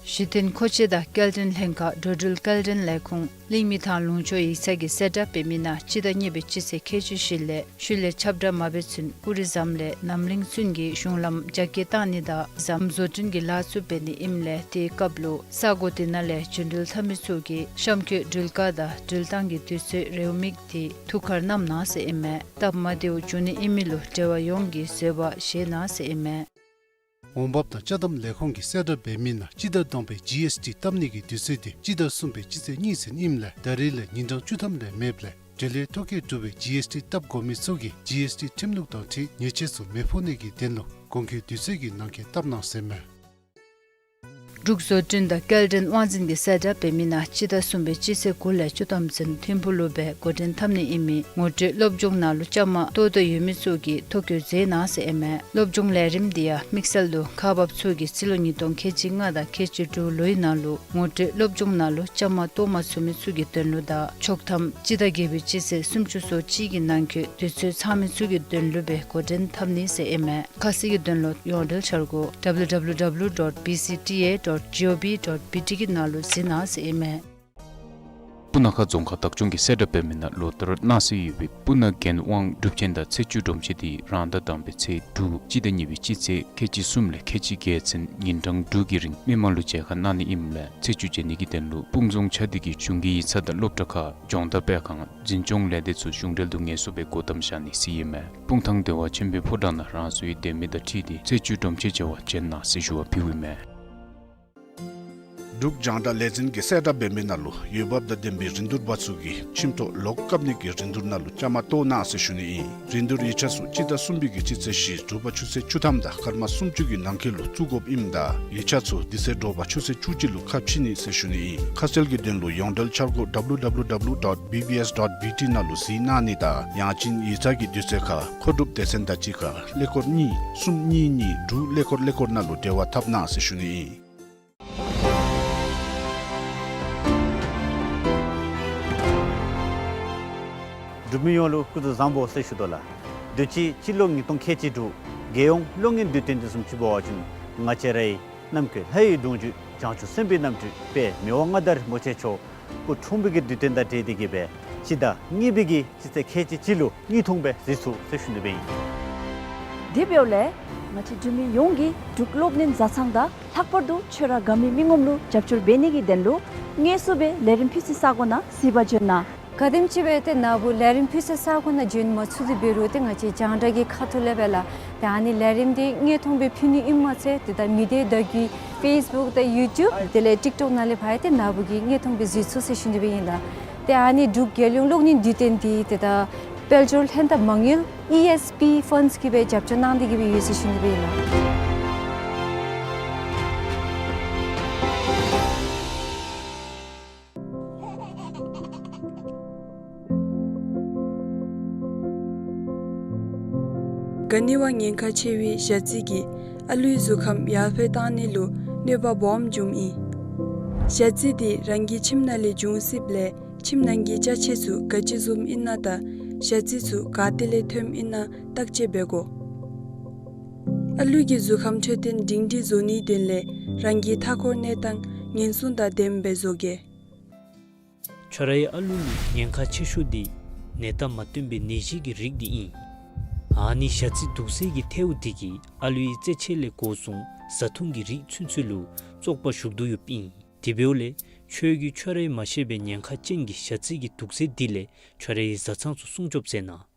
གཞི་རྟེན་མཁོ་ཆས་དང་སྐྱེལ་འདྲེན་ལྷན་ཁག་འགྲོ་འགྲུལ་སྐྱེལ་འདྲེན་ལས་ཁུངས་གླིང་མི་ཐང་ལུང་ཕྱོགས་ཡིག་ཚང་གིས་གསལ་བསྒྲགས་འབད་མི་ནང་སྤྱི་ཟླ་གཉིས་པའི་སྤྱི་ཚེས་ཁལ་གཅིག་བཞི་ལས་ཤུལ་ལས་ཁྱབ་བསྒྲགས་མ་འབད་ཚུན་ཀུ་རི་ཟམ་ལས་ནམ་གླིང་ཚུན་གྱི་གཞུང་ལམ་རྒྱ་སྐྱེད་བཏང་ནི་དང་ཟམ་བཟོ་སྐྲུན་གྱི་ལཱ་ཚུ་འབད་ནི་ཨིནམ་ལས་དེའི་སྐབས་ལུ་ས་གོ་དེ་ནང་ལས་འགྲོ་འགྲུལ་འཐབ་མི་ཚུ་གིས་གཤམ་འཁོད་འགྲུལ་བཀག་དང་འགྲུལ་བཏང་གི་དུས་ཚོད་རེའུ་མིག་དེ་ཐུགས་ཁར་བསྣམ་གནང་ཟེར་ཨིན་མས། སྟབས་མ་བདེཝ་འབྱུང་ནི་ཨིན་མི་ལུ་འབྲེལ་བ་ཡོངས་ཀྱིས་བཟོད་པ་བཞེས་གནང་ཟེར་ཨིན་མས། འོང་འབབ་དང་ཅ་དམ་ལས་ཁུངས་ཀྱིས་གསལ་བསྒྲགས་འབད་མི་ནང་སྤྱི་ཟླ་དང་པའི་ཇི་ཨེསི་ཊི་བཏབ་ནི་གི་དུས་ཚོད་དེ་སྤྱི་ཟླ་གསུམ་པའི་སྤྱི་ཚེས་གཉིས་ཚུན་ཨིནམ་ལས་ད་རེས་ལས་ཉིན་གྲངས་བཅུ་ཐམ་རེ་མེདཔ་ལས་འབྲེལ་ཡོད་ཐོ་བཀོད་གྲུབ་པའི་ཇི་ཨེསི་ཊི་བཏབ་དགོ་མི་ཚུ་གིས་ཇི་ཨེསི་ཊི་ཁྲིམས་ལུགས་དང་འཁྲིལ་ཉེས་ཆད་ཚུ་མི་ཕོག་ནི་གི་དོན་ལུ་གོང་འཁོད་དུས་ཚོད་ཀྱི་ནང་འཁོད་བཏབ་གནང་ཟེར་མས། འབྲུག་བཟོ་སྐྲུན་དང་སྐྱེལ་འདྲེན་དབང་འཛིན་གྱིས་གསལ་བསྒྲགས་འབད་མི་ནང་སྤྱི་ཟླ་གསུམ་པའི་སྤྱི་ཚེས་དགུ་ལས་བཅུ་ཐམ་ཚུན་ཐིམ་ཕུག་ལུ་སྦེ་འགོ་འདྲེན་འཐབ་ནི་ཨིན་མི་ངོ་སྤྲོད་སློབ་སྦྱོང་ནང་ལུ་བཅའ་མར་གཏོགས་འདོད་ཡོད་མི་ཚུ་གིས་ཐོ་བཀོད་མཛད་གནང་ཟེར་ཨིན་མས། སློབ་སྦྱོང་ལས་རིམ་འདི་ཡང་དམིགས་བསལ་དུ་ཁག་འབགཔ་ཚུ་གིས་སྤྱི་ལོ་ཉིས་སྟོང་ཁལ་གཅིག་ལྔ་དང་ཁལ་གཅིག་དྲུག་ལོའི་ནང་ལུ་ངོ་སྤྲོད་སློབ་སྦྱོང་ནང་ལུ་བཅའ་མར་གཏོགས་མ་ཚུགས་མི་ཚུ་གི་དོན་ལུ་དང་ཆོག་ཐམ་སྤྱི་ཟླ་བརྒྱད་པའི་སྤྱི་ཚེས་སུམ་ཅུ་སོ་གཅིག་གི་ནང་འཁོད་དུས་ཚོད་ཚང་མི་ཚུ་གི་དོན་ལུ་སྦེ་འགོ་འདྲེན་འཐབ་ནི་ཟེར་ཨིན་མས། ཁ་གསལ་གྱི་དོན་ལུ་ཡོངས་འབྲེལ་འཆར་སྒོ་www dot bcta dot gov dot bt གི་ནང་ལུ་གཟིགས་གནང་ཟེར་ཨིན་མས། སྤུ་ན་ཁ་རྫོང་ཁག་བདག་སྐྱོང་གིས་གསལ་བསྒྲགས་འབད་མི་ནང་ལོ་ལྟར་གནང་སྲོལ་ཡོད་པའི་སྤུ་ན་རྒྱལ་དབང་སྒྲུབ་ཆེན་དང་ཚེས་བཅུ་སྒྲོམ་ཆེན་དེ་རང་ཟླ་དང་པའི་ཚེས་དྲུག་སྤྱི་ཟླ་གཉིས་པའི་སྤྱི་ཚེས་ཁལ་གཅིག་གསུམ་ལས་ཁལ་གཅིག་བརྒྱད་ཚུན་ཉིན་གྲངས་དྲུག་གི་རིང་མི་མང་ལུ་མཇལ་ཁ་གནང་ནི་ཨིནམ་ལས་ཚེས་བཅུ་མཇལ་ནི་གི་དོན་ལུ་སྤུངས་རྫོང་ཆ་འདི་གི་གཞུང་གི་ཡིག་ཚང་དང་སློབ་གྲྭ་ཁག་སྦྱོང་བརྡར་སྤེལ་ཁང་འཛིན་སྐྱོང་ལས་སྡེ་ཚུ་གཞུང་འབྲེལ་དུ་ངལ་གསོ་སྦེ་སྒོ་བསྡམ་བཞག་ནི་ཟེར་ཨིན་མས། སྤུངས་ཐང་བདེ་བ་ཆེན་པོའི་ཕོ་བྲང་ནང་རང་སོའི་སྡོད་མི་དང་འཁྲིལ་ཏེ་ཚེས་བཅུ་སྒྲོམ་ཆེན་མཇལ་བར་བྱོན་གནང་ཟེར་ཞུ་བ་ཕུལཝ་ཨིན་མས། འབྲུག་རྒྱང་བསྒྲགས་ལས་འཛིན་གྱིས་གསལ་བསྒྲགས་འབད་མི་ནང་ལུ་འོས་འབབ་དང་ལྡན་པའི་རིན་བསྡུར་པ་ཚུ་གིས་ཁྱིམ་ཐོག་ལོག་བཀབ་ནི་གི་རིན་བསྡུར་ནང་ལུ་བཅའ་མར་གཏོགས་གནང་ཟེར་ཞུ་ནི་ཨིན། རིན་བསྡུར་ཡིག་ཆ་ཚུ་སྤྱི་ཟླ་གསུམ་པའི་གི་སྤྱི་ཚེས་བཞི་དྲོ་པ་ཆུ་ཚོད་བཅུ་ཐམ་དང་སྐར་མ་སུམ་ཅུ་གི་ནང་འཁོད་ལུ་བཙུགས་དགོཔ་ཨིནམ་ད་ཡིག་ཆ་ཚུ་དེ་ཚེ་དྲོ་པ་ཆུ་ཚོད་བཅུ་གཅིག་ལུ་ཁ་ཕྱེ་ནི་ཟེར་ཞུ་ནི་ཨིན། ཁ་གསལ་གྱི་དོན་ལུ་ཡོངས་འབྲེལ་འཆར་སྒོ་W W W dot B B S dot B T ནང་ལུ་གཟིགས་གནང་ནི་དང་ཡང་ཅིན་ཡིག་ཚང་གི་དུས་ཚོད་ཁར་མཁོ་སྒྲུབ་སྡེ་ཚན་དང་གཅིག་ཁར་ཀླད་ཀོར་གཉིས་གསུམ་གཉིས་གཉིས་དྲུག་ཀླད་ཀོར་ཀླད་ཀོར་ནང་ལུ་འབྲེལ་བ་འཐབ་གནང་ཟེར་ཞུ་ནི་ཨིན། འབྲུག་མི་ཡོངས་ལུ་སྐུ་གཟུགས་བཟང་པོ་ཟེར་ཞུ་དོ་ལགས། དུས་ཅི་སྤྱི་ལོ་ཉིས་སྟོང་ཁལ་གཅིག་དྲུག་རྒྱལ་ཡོངས་གློག་བརྙན་དུས་སྟོན་འདི་བཟུམ་ཅིག་འབད་བ་ཅིན་ང་བཅས་རའི་ནམ་མཁའི་ལྷའི་གདུང་བརྒྱུད་བྱང་ཆུབ་སེམས་དཔའི་རྣམ་སྤྲུལ་དཔལ་མི་དབང་མངའ་བདག་རིན་པོ་ཆེ་མཆོག་སྐུ་འཁྲུངས་པའི་གི་དུས་སྟོན་དང་འབྲེལ་ཏེ་གིས་སྦེ་སྤྱི་ཟླ་གཉིས་པའི་གི་སྤྱི་ཚེས་ཁལ་གཅིག་གཅིག་ལུ་གཉིས་འཐུང་སྦེ་གཟིགས་ཚུགས་ཟེར་ཞུ་ནི་སྦེ་ཨིན། དེ་འབདཝ་ལས་ང་བཅས་འབྲུག་མི་ཡོངས་ཀྱིས་འབྲུག་གློག་བརྙན་བཟའ་ཚང་དང་ལྷག་པར་དུ་ཁྱོད་ར་དགའ་མི་མི་ངོམ་ལུ་རྒྱབ་སྐྱོར་འབད་ནི་གི་དོན་ལུ་དངོས་སུ་སྦེ་ལས་རིམ་ཕུལ་སའི་ས་གོ་ནང་གཟིགས་པར་བྱོན་གནང་། ག་དེམ་ཅིག་སྦེ་ཏེ་ནཱ་བུ་ལས་རིམ་ཕུལ་སའི་ས་གོ་ནང་བྱོན་མ་ཚུགས་ཏེ་འབད་རུང་ཏེ་ང་བཅས་རྒྱང་བསྒྲགས་ཀྱི་ཁ་ཐུག་ལས་སྦེ་ལགས་ཏེ་ཨ་ནི་ལས་རིམ་འདི་དངོས་མཐོང་སྦེ་ཕུལ་ནི་ཨིནམ་མ་ཚད་ཏེ་ད་མི་སྡེ་བརྡ་བརྒྱུད་ཕེསི་བུཀ་དང་ཡུ་ཊུབ་དེ་ལས་ཊིཀ་ཊོཀ་ནང་ལས་ཕར་ཡང་ཏེ་ནཱ་བུ་གིས་དངོས་མཐོང་སྦེ་གཟིགས་ཚུགས་ཟེར་ཞུ་ནི་སྦེ་ཨིན་ལགས། ཏེ་ཨ་ནི་འབྲུག་རྒྱལ་ཡོངས་གློག་བརྙན་དུས་སྟོན་འདི་ཏེ་ད་དཔལ་འབྱོར་ལྷན་ཐབས་མ་དངུལ་ཨི་ཨེསི་པི་ཕཱནཌསི་གིས་སྦེ་རྒྱབ་སྐྱོར་གནང་སྟེ་གིས་སྦེ་ཡོད་ཟེར་ཞུ་ནི་སྦེ་ཨིན་ལགས། ག་ནི་བ་ཉེན་ཁ་ཆེ་བའི་ཞ་རྩི་གིས་ཨ་ལུའི་གཟུགས་ཁམས་ཡར་འཕེལ་བཏང་ནི་ལུ་གནོད་པ་སྦོམ་འབྱུངམ་ཨིན། ཞ་རྩི་འདི་རང་གི་ཁྱིམ་ནང་ལས་འབྱུང་སྲིདཔ་ལས་ཁྱིམ་ནང་གི་ཅ་ཆས་ཚུ་ག་ཅི་བཟུམ་ཨིན་ན་དང་ཞ་རྩི་ཚུ་ག་ཏེ་ལས་ཐོནམ་ཨིན་ན་བརྟག་དཔྱད་འབད་དགོ། ཨ་ལུ་གི་གཟུགས་ཁམས་འཕྲོད་བསྟེན་སྒྲིང་སྒྲིང་བཟོ་ནིའི་དོན་ལས་རང་གི་མཐའ་འཁོར་གནས་སྟངས་ཉེན་སྲུང་དང་ལྡནམ་སྦེ་བཟོ་གེ། ཁྱོད་རའི་ཨ་ལུ་ལུ་ཉེན་ཁ་ཆེ་ཤོས་འདི་ནད་རྟགས་མ་སྟོན་པའི་ནད་གཞི་གི་རིགས་འདི་ཨིན། ཨ་ནི་ཞ་རྩི་དུག་སེལ་གྱི་ཐལཝ་འདི་གིས་ཨ་ལུའི་རྩེད་ཆས་ལས་འགོ་བཟུང་བཟའ་འཐུང་གི་རིགས་ཚུན་ཚོད་ལུ་བཙོག་པ་ཞུགས་དོ་ཡོདཔ་ཨིན། དེ་འབདཝ་ལས་ཁྱོད་ཀྱིས་ཁྱོད་རའི་མ་ཤེས་པའི་ཉེན་ཁ་ཅན་གྱི་ཞ་རྩི་གི་དུག་སེལ་འདི་ལས་ཁྱོད་རའི་བཟའ་ཚང་ཚུ་སྲུང་སྐྱོབ་མཛད་གནང་།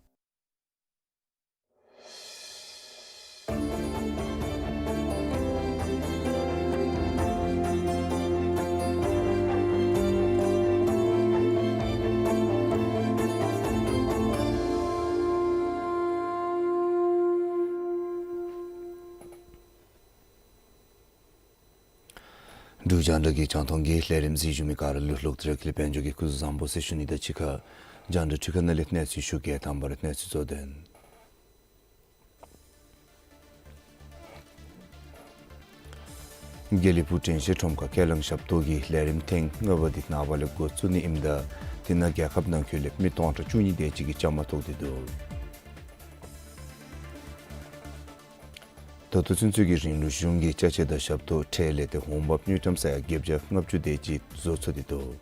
འབྲུག་རྒྱང་བསྒྲགས་ཀྱི་རྒྱང་མཐོང་གི་ལས་རིམ་གཟིགས་བཞུགས་མི་ག་ར་ལུ་ལོག་སྟེ་ར་ཀུན་ལེགས་དཔལ་འབྱོར་གྱི་སྐུ་གཟུགས་བཟང་པོ་ཟེར་ཞུ་ནི་དང་གཅིག་ཁར་རྒྱང་བསྒྲགས་འཕྲུལ་ཁང་ནང་ལས་གནས་ཚུལ་ཞུ་གེ། དང་པ་ར་གནས་ཚུལ་གཙོ་དོན། དགེ་ལེགས་ཕུག་དྲན་ཤེས་ཁྲོམ་ཁར་ཁས་བླངས་ཞབས་ཏོག་གི་ལས་རིམ་ཐེངས་ལྔ་པ་འདི་ནངས་པ་ལས་འགོ་བཙུགས་ནི་ཨིནམ་ད་དེ་ནང་རྒྱལ་ཁབ་ནང་འཁོད་ལས་མི་སྟོང་ཕྲག་བཅུ་གཉིས་དེ་ཅིག་གིས་བཅའ་མར་གཏོགས་ཏེ་འདུག། ད་ལྟོ་ཚུན་ཚོད་ཀྱི་རིང་ལུ་གཞུང་གིས་ཅ་ཆས་དང་ཞབས་ཏོག་ཁྲལ་ལས་ཏེ་འོང་འབབ་དངུལ་ཀྲམ་ས་ཡ་བརྒྱད་བརྒྱ་ལྔ་བཅུ་དེ་ཅིག་བཟོ་ཚུགས་ཏེ་འདུག།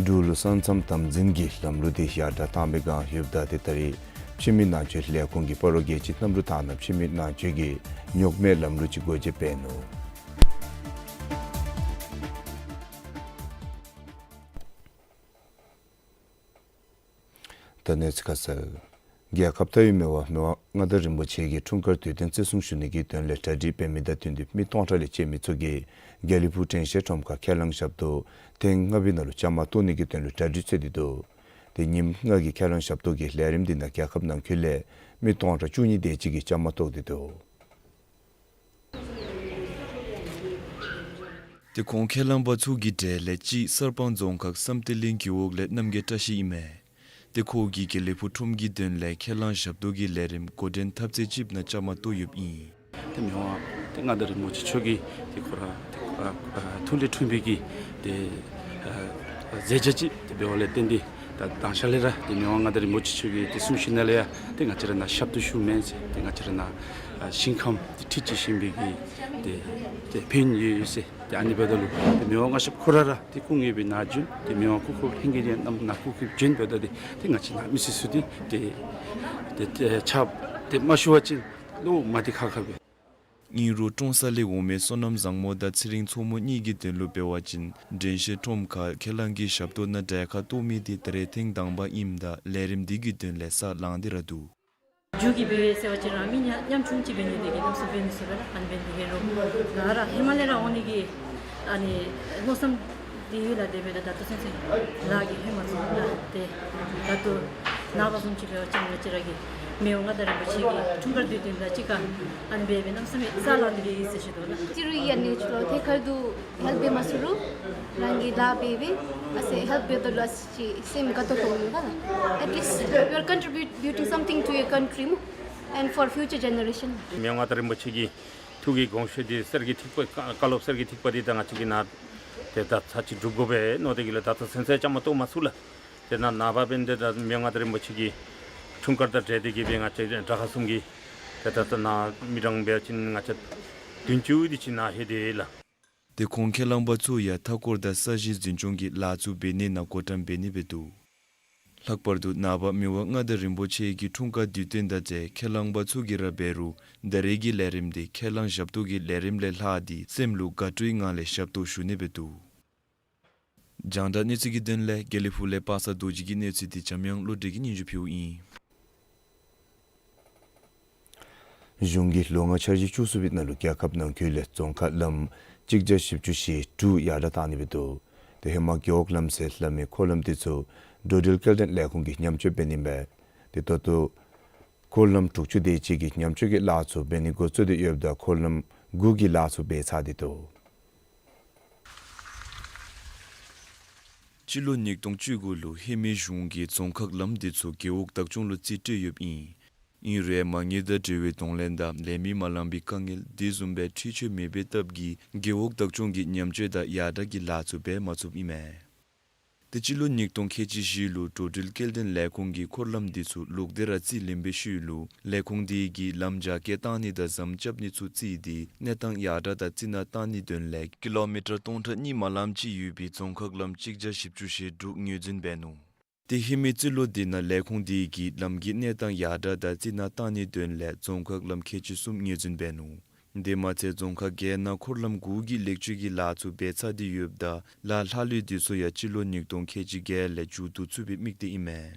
འབྲུག་ལུ་ས་མཚམས་དམ་འཛིན་གྱི་ལམ་ལུགས་འདི་ཡར་དྲག་བཏང་བའི་བསྒང་ཡོདཔ་ད་ཏེ་ད་རེས་ཕྱི་མི་ནང་འཛུལ་ལས་ཁུངས་ཀྱིས་སྤ་རོ་རྒྱལ་སྤྱིའི་གནམ་གྲུ་ཐང་ནང་ཕྱི་མི་ནང་འཛུལ་གྱི་ཉོག་མེད་ལམ་ལུགས་ཅིག་སྒོ་འབྱེད་འབད་ནུག། ད་གནས་ཚུལ་ཁ་གསལ། རྒྱལ་ཁབ་མཐའ་དབུས་མི་དབང་མི་དབང་མངའ་བདག་རིན་པོ་ཆེ་གི་འཁྲུངས་སྐར་དུས་སྟོན་བརྩི་སྲུང་ཞུ་ནི་གི་དོན་ལས་གྲ་སྒྲིག་འབད་མི་དང་བསྟུན་ཏེ་མི་སྟོང་ཕྲག་ལས་བཅད་མི་ཚུ་གིས་དགེ་ལེགས་ཕུག་དྲན་ཤེས་ཁྲོམ་ཁར་ཁས་བླངས་ཞབས་ཏོག་ཐེངས་ལྔ་པའི་ནང་ལུ་བཅའ་མར་གཏོགས་ནི་གི་དོན་ལུ་གྲ་སྒྲིག་འཚོལ་ཏེ་འདུག། ཏེ་ཉིནམ་ལྔ་གི་ཁས་བླངས་ཞབས་ཏོག་གི་ལས་རིམ་འདི་ནང་རྒྱལ་ཁབ་ནང་འཁོད་ལས་མི་སྟོང་ཕྲག་བཅུ་གཉིས་དེ་ཅིག་གིས་བཅའ་མར་གཏོགས་ཏེ་འདུག། ཏེ་ཁོང་ཁས་བླངས་པ་ཚུ་གི་གྲས་ལས་གཅིག་གསར་སྤང་རྫོང་ཁག་བསམ་གཏན་གླིང་རྒེད་འོག་ལས་རྣམ་རྒྱལ་བཀྲ་ཤིས་ཨིན་མས། ཏེ་ཁོ་གིས་དགེ་ལེགས་ཕུག་ཁྲོམ་གྱི་དོན་ལས་ཁས་བླངས་ཞབས་ཏོག་གི་ལས་རིམ་འགོ་འདྲེན་འཐབ་རྩོད་ཅིག་ནང་བཅའ་མར་གཏོགས་ཡོདཔ་ཨིན། ཏེ་མི་དབང་ཏེ་མངའ་བདག་རིན་པོ་ཆེ་མཆོག་གིས་ཏེ་ཁོ་ར་ཏེ་ཨ་ཨ་ཐུགས་ལས་འཁྲུངས་པའི་གི་ཏེ་ཨ་ མཛད་བྱ་ཅིག་ཏེ་འབདཝ་ལས་བརྟེན་ཏེ་ད་དང་ཤ་ལས་ར་ཏེ་མི་དབང་མངའ་བདག་རིན་པོ་ཆེ་མཆོག་གི་ཏེ་གསུང་བཤད་ནང་ལས་ཡང་ཏེ་ང་བཅས་ར་ནཱ་ཞབས་ཏོག་ཞུ་མི་ཟེར་ཏེ་ང་བཅས་ར་ནཱ་ཨ་ཞིང་ཁམས་ཏེ་ཁྲིད་ཅིག་ཞིང་པའི་གི་ཏེ་ཏེ་ཕན་ཡོད་ཡོད་ཟེར། ཏེ་ཨ་ནི་འབདཝ་ད་ལུ་ཏེ་མི་དབང་མངའ་ཞབས་ཁོ་ར་ར་ཏེ་སྐུ་ངོ་སྦེ་ནཱ་བྱོན། ཏེ་མི་དབང་སྐུ་འཁོར་ལྷན་རྒྱས་རྣམས་ནཱ་སྐུ་འཁོར་བྱོན་འབདཝ་ད་ཏེ་ཏེ་ང་བཅས་ནཱ་མི་སེར་ཚུ་ཏེ་ཏེ་ཏེ་ཏེ་ཕྱག་ཏེ་མ་ཞུ་བ་ཅིན་བློ་མ་བདེ་ཁག་ཁ་སྦེ། ཨིན་རུང་ཀྲོང་གསར་ལས་འོང་མི་སོ་ནམ་བཟང་མོ་དང་ཚེ་རིང་མཚོ་མོ་གཉིས་ཀྱི་དོན་ལུ་འབད་བ་ཅིན་དྲན་ཤེས་ཁྲོམ་ཁར་ཁས་བླངས་ཀྱི་ཞབས་ཏོག་ནང་གྲལ་ཁར་གཏོགས་མི་འདི་ད་རེས་ཐེངས་དང་པ་ཨིནམ་ད་ལས་རིམ་འདི་གི་དོན་ལས་ས་ལངས་ཏེ་ར་འདུག། མཇུག་གི་འབད་ཟེར་བ་ཅིན་རང་མི་ཉམ་ཉམ་ཆུང་ཅིག་འབད་ནི་དེ་གིས་གནམ་མེད་ས་མེད་འབད་མི་ཚུགས་པས་ལགས། ཨ་ནི་འབད་ནི་དེ་གིས་རོགས་ག་ར་ཧེ་མ་ལས་ར་འོང་ནི་གི་ཨ་ནི་མནོ་བསམ་འདི་ཡོད་ལགས། དེ་འབདཝ་ད་ད་ལྟོ་ཚུན་ཚོད་ལཱ་གི་ཧེ་མ་ཚུགས་ལགས། ཏེ་ད་ལྟོ་ནངས་པ་བཟུམ་ཅིག་འབད་བ་ཅིན་ང་བཅས་ར་གི་མི་དབང་མངའ་བདག་རིན་པོ་ཆེ་གི་འཁྲུངས་སྐར་དུས་སྟོན་དང་གཅིག་ཁར་ཨ་ནི་འབད་སྦེ་གནམ་མེད་ས་མེད་ས་ལངས་ཏེ་ར་ཡོད་ཟེར་ཞུ་དོ་ལགས། སྤྱི་རུ་ཡང་ནི་ཆུ་ལོ་ཐད་ཀར་དུ་ཧེལཔ་འབད་མ་ཚུགས་རུང་རང་གི་ལཱ་འབད་སྦེ་ཨ་ཙི་ཧེལཔ་འབདཝ་ད་ལུ་ཨ་ཙི་སེམས་དགའ་ཏོག་ཏོ་འོང་ཡོད་ལགས། At least you are contributing something to your country, mo, and for future generation. མི་དབང་མངའ་བདག་རིན་པོ་ཆེ་གི་ཐུགས་ཀྱི་དགོངས་བཞེད་འདི་གསེར་གྱི་ཐིགས་པ་བཀའ་སློབ་གསེར་གྱི་ཐིགས་པ་འདི་ད་ང་བཅས་ཀྱིས་ནཱ་ཏེ་ད་ཚར་གཅིག་སྒྲུབ་དགོ་པས་མནོ་སྟེ་གིས་ལགས། ད་ལྟོ་ཚུན་ཚོད་བཅའ་མར་གཏོགས་མ་ཚུགས་ལགས། ཏེ་ནཱ་ནངས་པ་འབདན་ཏེ་ད་མི་དབང་མངའ་བདག་རིན་པོ་ཆེ་གི་འཁྲུངས་སྐར་དང་འབྲེལ་ཏེ་གིས་སྦེ་ང་བཅས་དྲག་ཁག་གསུམ་གྱི་ཏེ་ད་ལྟོ་ནཱ་མི་གྲངས་འབད་བ་ཅིན་ང་བཅས་བདུན་ཅུ་དེ་ཅིག་ནཱ་ལྷོད་དེ་ལགས། ཏེ་ཁོང་ཁས་བླངས་པ་ཚུ་ཡང་མཐའ་འཁོར་དང་ས་གཞི་འཛིན་སྐྱོང་གི་ལཱ་ཚུ་འབད་ནི་ནང་བགོ་བཀྲམ་འབད་ནི་སྦེ་འདུག། ལྷག་པར་དུ་ནངས་པ་མི་དབང་མངའ་བདག་རིན་པོ་ཆེ་གི་འཁྲུངས་སྐར་དུས་སྟོན་དང་འབྲེལ་ཁས་བླངས་པ་ཚུ་གིས་ར་འབད་རུང་ད་རེས་ཀྱི་ལས་རིམ་འདི་ཁས་བླངས་ཞབས་ཏོག་གི་ལས་རིམ་ལས་ལྷག་སྟེ་སེམས་ལུ་དགའ་སྤྲོའི་ངང་ལས་ཞབས་ཏོག་ཞུ་ནི་སྦེ་འདུག། རྒྱང་བསྒྲགས་གནས་ཚུལ་གྱི་དོན་ལས་དགེ་ལེགས་ཕུག་ལས་པ་སངས་རྡོ་རྗེ་གི་གནས་ཚུལ་འདི་འཇམ་དབྱངས་བློ་གྲོས་ཀྱིས་སྙན་ཞུ་ཕུལཝ་ཨིན། གཞུང་གིས་ལོ་ལྔ་འཆར་གཞི་བཅུ་གསུམ་པའི་ནང་ལུ་རྒྱལ་ཁབ་ནང་འཁོད་ལས་རྫོང་ཁག་ལམ་གཅིག་བརྒྱ་བཞི་བཅུ་ཞེ་དྲུག་ཡར་དྲགས་གཏང་ནི་སྦེ་འདུག། ཏེ་ཧེ་མ་རྒེད་འོག་ལམ་ཟེར་སླབ་མི་འཁོར་ལམ་འདི་ཚུ་འགྲོ་འགྲུལ་སྐྱེལ་འདྲེན་ལས་ཁུངས་ཀྱིས་ཉམས་བཅོས་འབད་ནི་མས། ཏེ་ད་ལྟོ་འཁོར་ལམ་དྲུག་ཅུ་དེ་ཅིག་གི་ཉམས་བཅོས་ཀྱི་ལཱ་ཚུ་འབད་ནི་འགོ་བཙུགས་ཏེ་ཡོདཔ་ད་འཁོར་ལམ་དགུ་གི་ལཱ་ཚུ་འབད་ཚར་ཏེ་འདུག། སྤྱི་ལོ་ཉིས་སྟོང་བཅུ་དགུ་ལུ་ཧེ་མའི་གཞུང་གིས་རྫོང་ཁག་ལམ་འདི་ཚུ་རྒེད་འོག་བདག་སྐྱོང་ལུ་རྩིས་སྤྲོད་ཡོདཔ་ཨིན། ཨིན་རུང་མ་དངུལ་དང་འབྲེལ་བའི་གདོང་ལེན་དང་ལས་མི་མ་ལང་པའི་དཀའ་ངལ་དེ་བཟུམ་སྦེ་འཁྲུན་ཆོད་མེད་པའི་སྟབས་ཀྱིས་རྒེད་འོག་བདག་སྐྱོང་གི་ཉམས་བཅོས་དང་ཡར་དྲགས་ཀྱི་ལཱ་ཚུ་འབད་མ་ཚུགསཔ་ཨིན་མས། ཏེ་སྤྱི་ལོ་ཉིས་སྟོང་ཁལ་གཅིག་བཞི་ལུ་འགྲོ་འགྲུལ་སྐྱེལ་འདྲེན་ལས་ཁུངས་ཀྱིས་འཁོར་ལམ་འདི་ཚུ་ལོག་སྟེ་ར་རྩིས་ལེན་པའི་ཤུལ་ལུ་ལས་ཁུངས་དེ་གིས་ལམ་རྒྱ་སྐྱེད་བཏང་ནི་དང་ཟམ་རྐྱབ་ནི་ཚུ་བརྩིས་ཏེ་གནས་སྟངས་ཡར་དྲགས་དང་རྩི་ནག་བཏང་ནིའི་དོན་ལས་ཀི་ལོ་མི་ཊར་སྟོང་ཕྲག་གཉིས་མ་ལངམ་ཅིག་ཡོད་པའི་རྫོང་ཁག་ལམ་གཅིག་བརྒྱ་བཞི་བཅུ་ཞེ་དྲུག་ངོས་འཛིན་འབད་ནུག། ཏེ་ཧེ་མའི་རྩིས་ལོ་འདི་ནང་ལས་ཁུངས་དེ་གིས་ལམ་གྱི་གནས་སྟངས་ཡར་དྲགས་དང་རྩི་ནག་བཏང་ནིའི་དོན་ལས་རྫོང་ཁག་ལམ་ཁལ་གཅིག་གསུམ་ངོས་འཛིན་འབད་ནུག། དེ་མ་ཚད་རྫོང་ཁག་བརྒྱད་ནང་འཁོར་ལམ་དགུ་གི་ལེགས་བཅོས་ཀྱི་ལཱ་ཚུ་འབད་ཚར་ཏེ་ཡོདཔ་ད་ལཱ་ལྷག་ལུས་འདི་ཚུ་ཡང་སྤྱི་ལོ་ཉིས་སྟོང་ཁལ་གཅིག་བརྒྱད་ལས་མཇུག་བསྡུ་ཚུགས་པའི་དམིགས་གཏད་ཨིན་མས།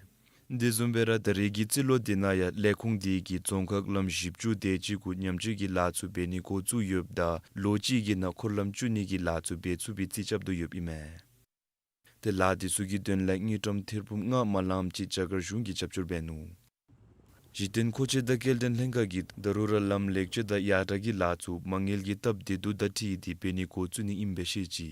དེ་བཟུམ་སྦེ་ར་ད་རེས་ཀྱི་རྩིས་ལོ་འདི་ནང་ཡང་ལས་ཁུངས་དེ་གིས་རྫོང་ཁག་ལམ་བཞི་བཅུ་དེ་ཅིག་གུ་ཉམས་བཅོས་ཀྱི་ལཱ་ཚུ་འབད་ནི་འགོ་བཙུགས་ཡོདཔ་ད་ལོ་གཅིག་གི་ནང་འཁོར་ལམ་བཅུ་གཉིས་ཀྱི་ལཱ་ཚུ་འབད་ཚུགས་པའི་རྩིས་རྐྱབ་དོ་ཡོདཔ་ཨིན་མས། ཏེ་ལཱ་འདི་ཚུ་གི་དོན་ལས་དངུལ་ཀྲམ་ཐེར་འབུམ་ལྔ་མ་ལངམ་ཅིག་རྒྱ་གར་གཞུང་གིས་རྒྱབ་སྐྱོར་འབད་ནུག། གཞི་རྟེན་མཁོ་ཆས་དང་སྐྱེལ་འདྲེན་ལྷན་ཁག་གིས་ད་རུང་ར་ལམ་ལེགས་བཅོས་དང་ཡར་དྲགས་ཀྱི་ལཱ་ཚུ་མ་དངུལ་གྱི་སྟབས་བདེ་སྡུག་དང་འཁྲིལ་ཏེ་འབད་ནི་འགོ་བཙུགས་ནི་ཨིནམ་སྦེ་བཤད་ཅི།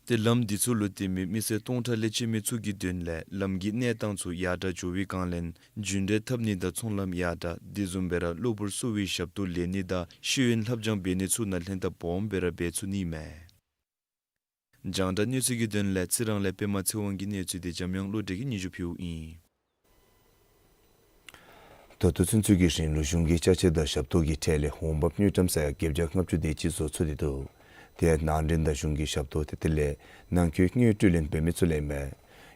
ཏེ་ལམ་འདི་ཚུ་ལུ་བརྟེན་མི་མི་སེར་སྟོང་ཕྲག་ལས་བཅད་མི་ཚུ་གི་དོན་ལས་ལམ་གྱི་གནས་སྟངས་ཚུ་ཡར་དྲགས་འགྱོ་བའི་སྒང་ལས་རྒྱུན་འགྲུལ་འཐབ་ནི་དང་ཚོང་ལམ་ཡར་དྲགས་དེ་བཟུམ་སྦེ་ར་གློ་བུར་གསོ་བའི་ཞབས་ཏོག་ལེན་ནི་དང་ཤེས་ཡོན་ལྷབ་སྦྱང་འབད་ནི་ཚུ་ནང་ལྷན་ཐབས་སྦོམ་སྦེ་ར་འབད་ཚུགས་ནི་མས། རྒྱང་བསྒྲགས་གནས་ཚུལ་གྱི་དོན་ལས་རྩི་རང་ལས་པདྨ་ཚེ་དབང་གི་གནས་ཚུལ་འདི་འཇམ་དབྱངས་བློ་གྲོས་ཀྱིས་སྙན་ཞུ་ཕུལཝ་ཨིན། ད་ལྟོ་ཚུན་ཚོད་ཀྱི་རིང་ལུ་གཞུང་གི་ཅ་ཆས་དང་ཞབས་ཏོག་གི་ཁྲལ་ལས་འོང་འབབ་དངུལ་ཀྲམ་ས་ཡ་བརྒྱད་བརྒྱ་ལྔ་བཅུ་དེ་ཅིག་བཟོ་ཚུགས་ཏེ་འདུག། དེ་ཡང་ནང་འདྲེན་དང་གཞུང་གི་ཞབས་ཏོག་དེ་དེ་ལས་ནང་འཁོད་དངུལ་སྤྲོད་ལེན་འབད་མི་ཚུ་ལས་མས།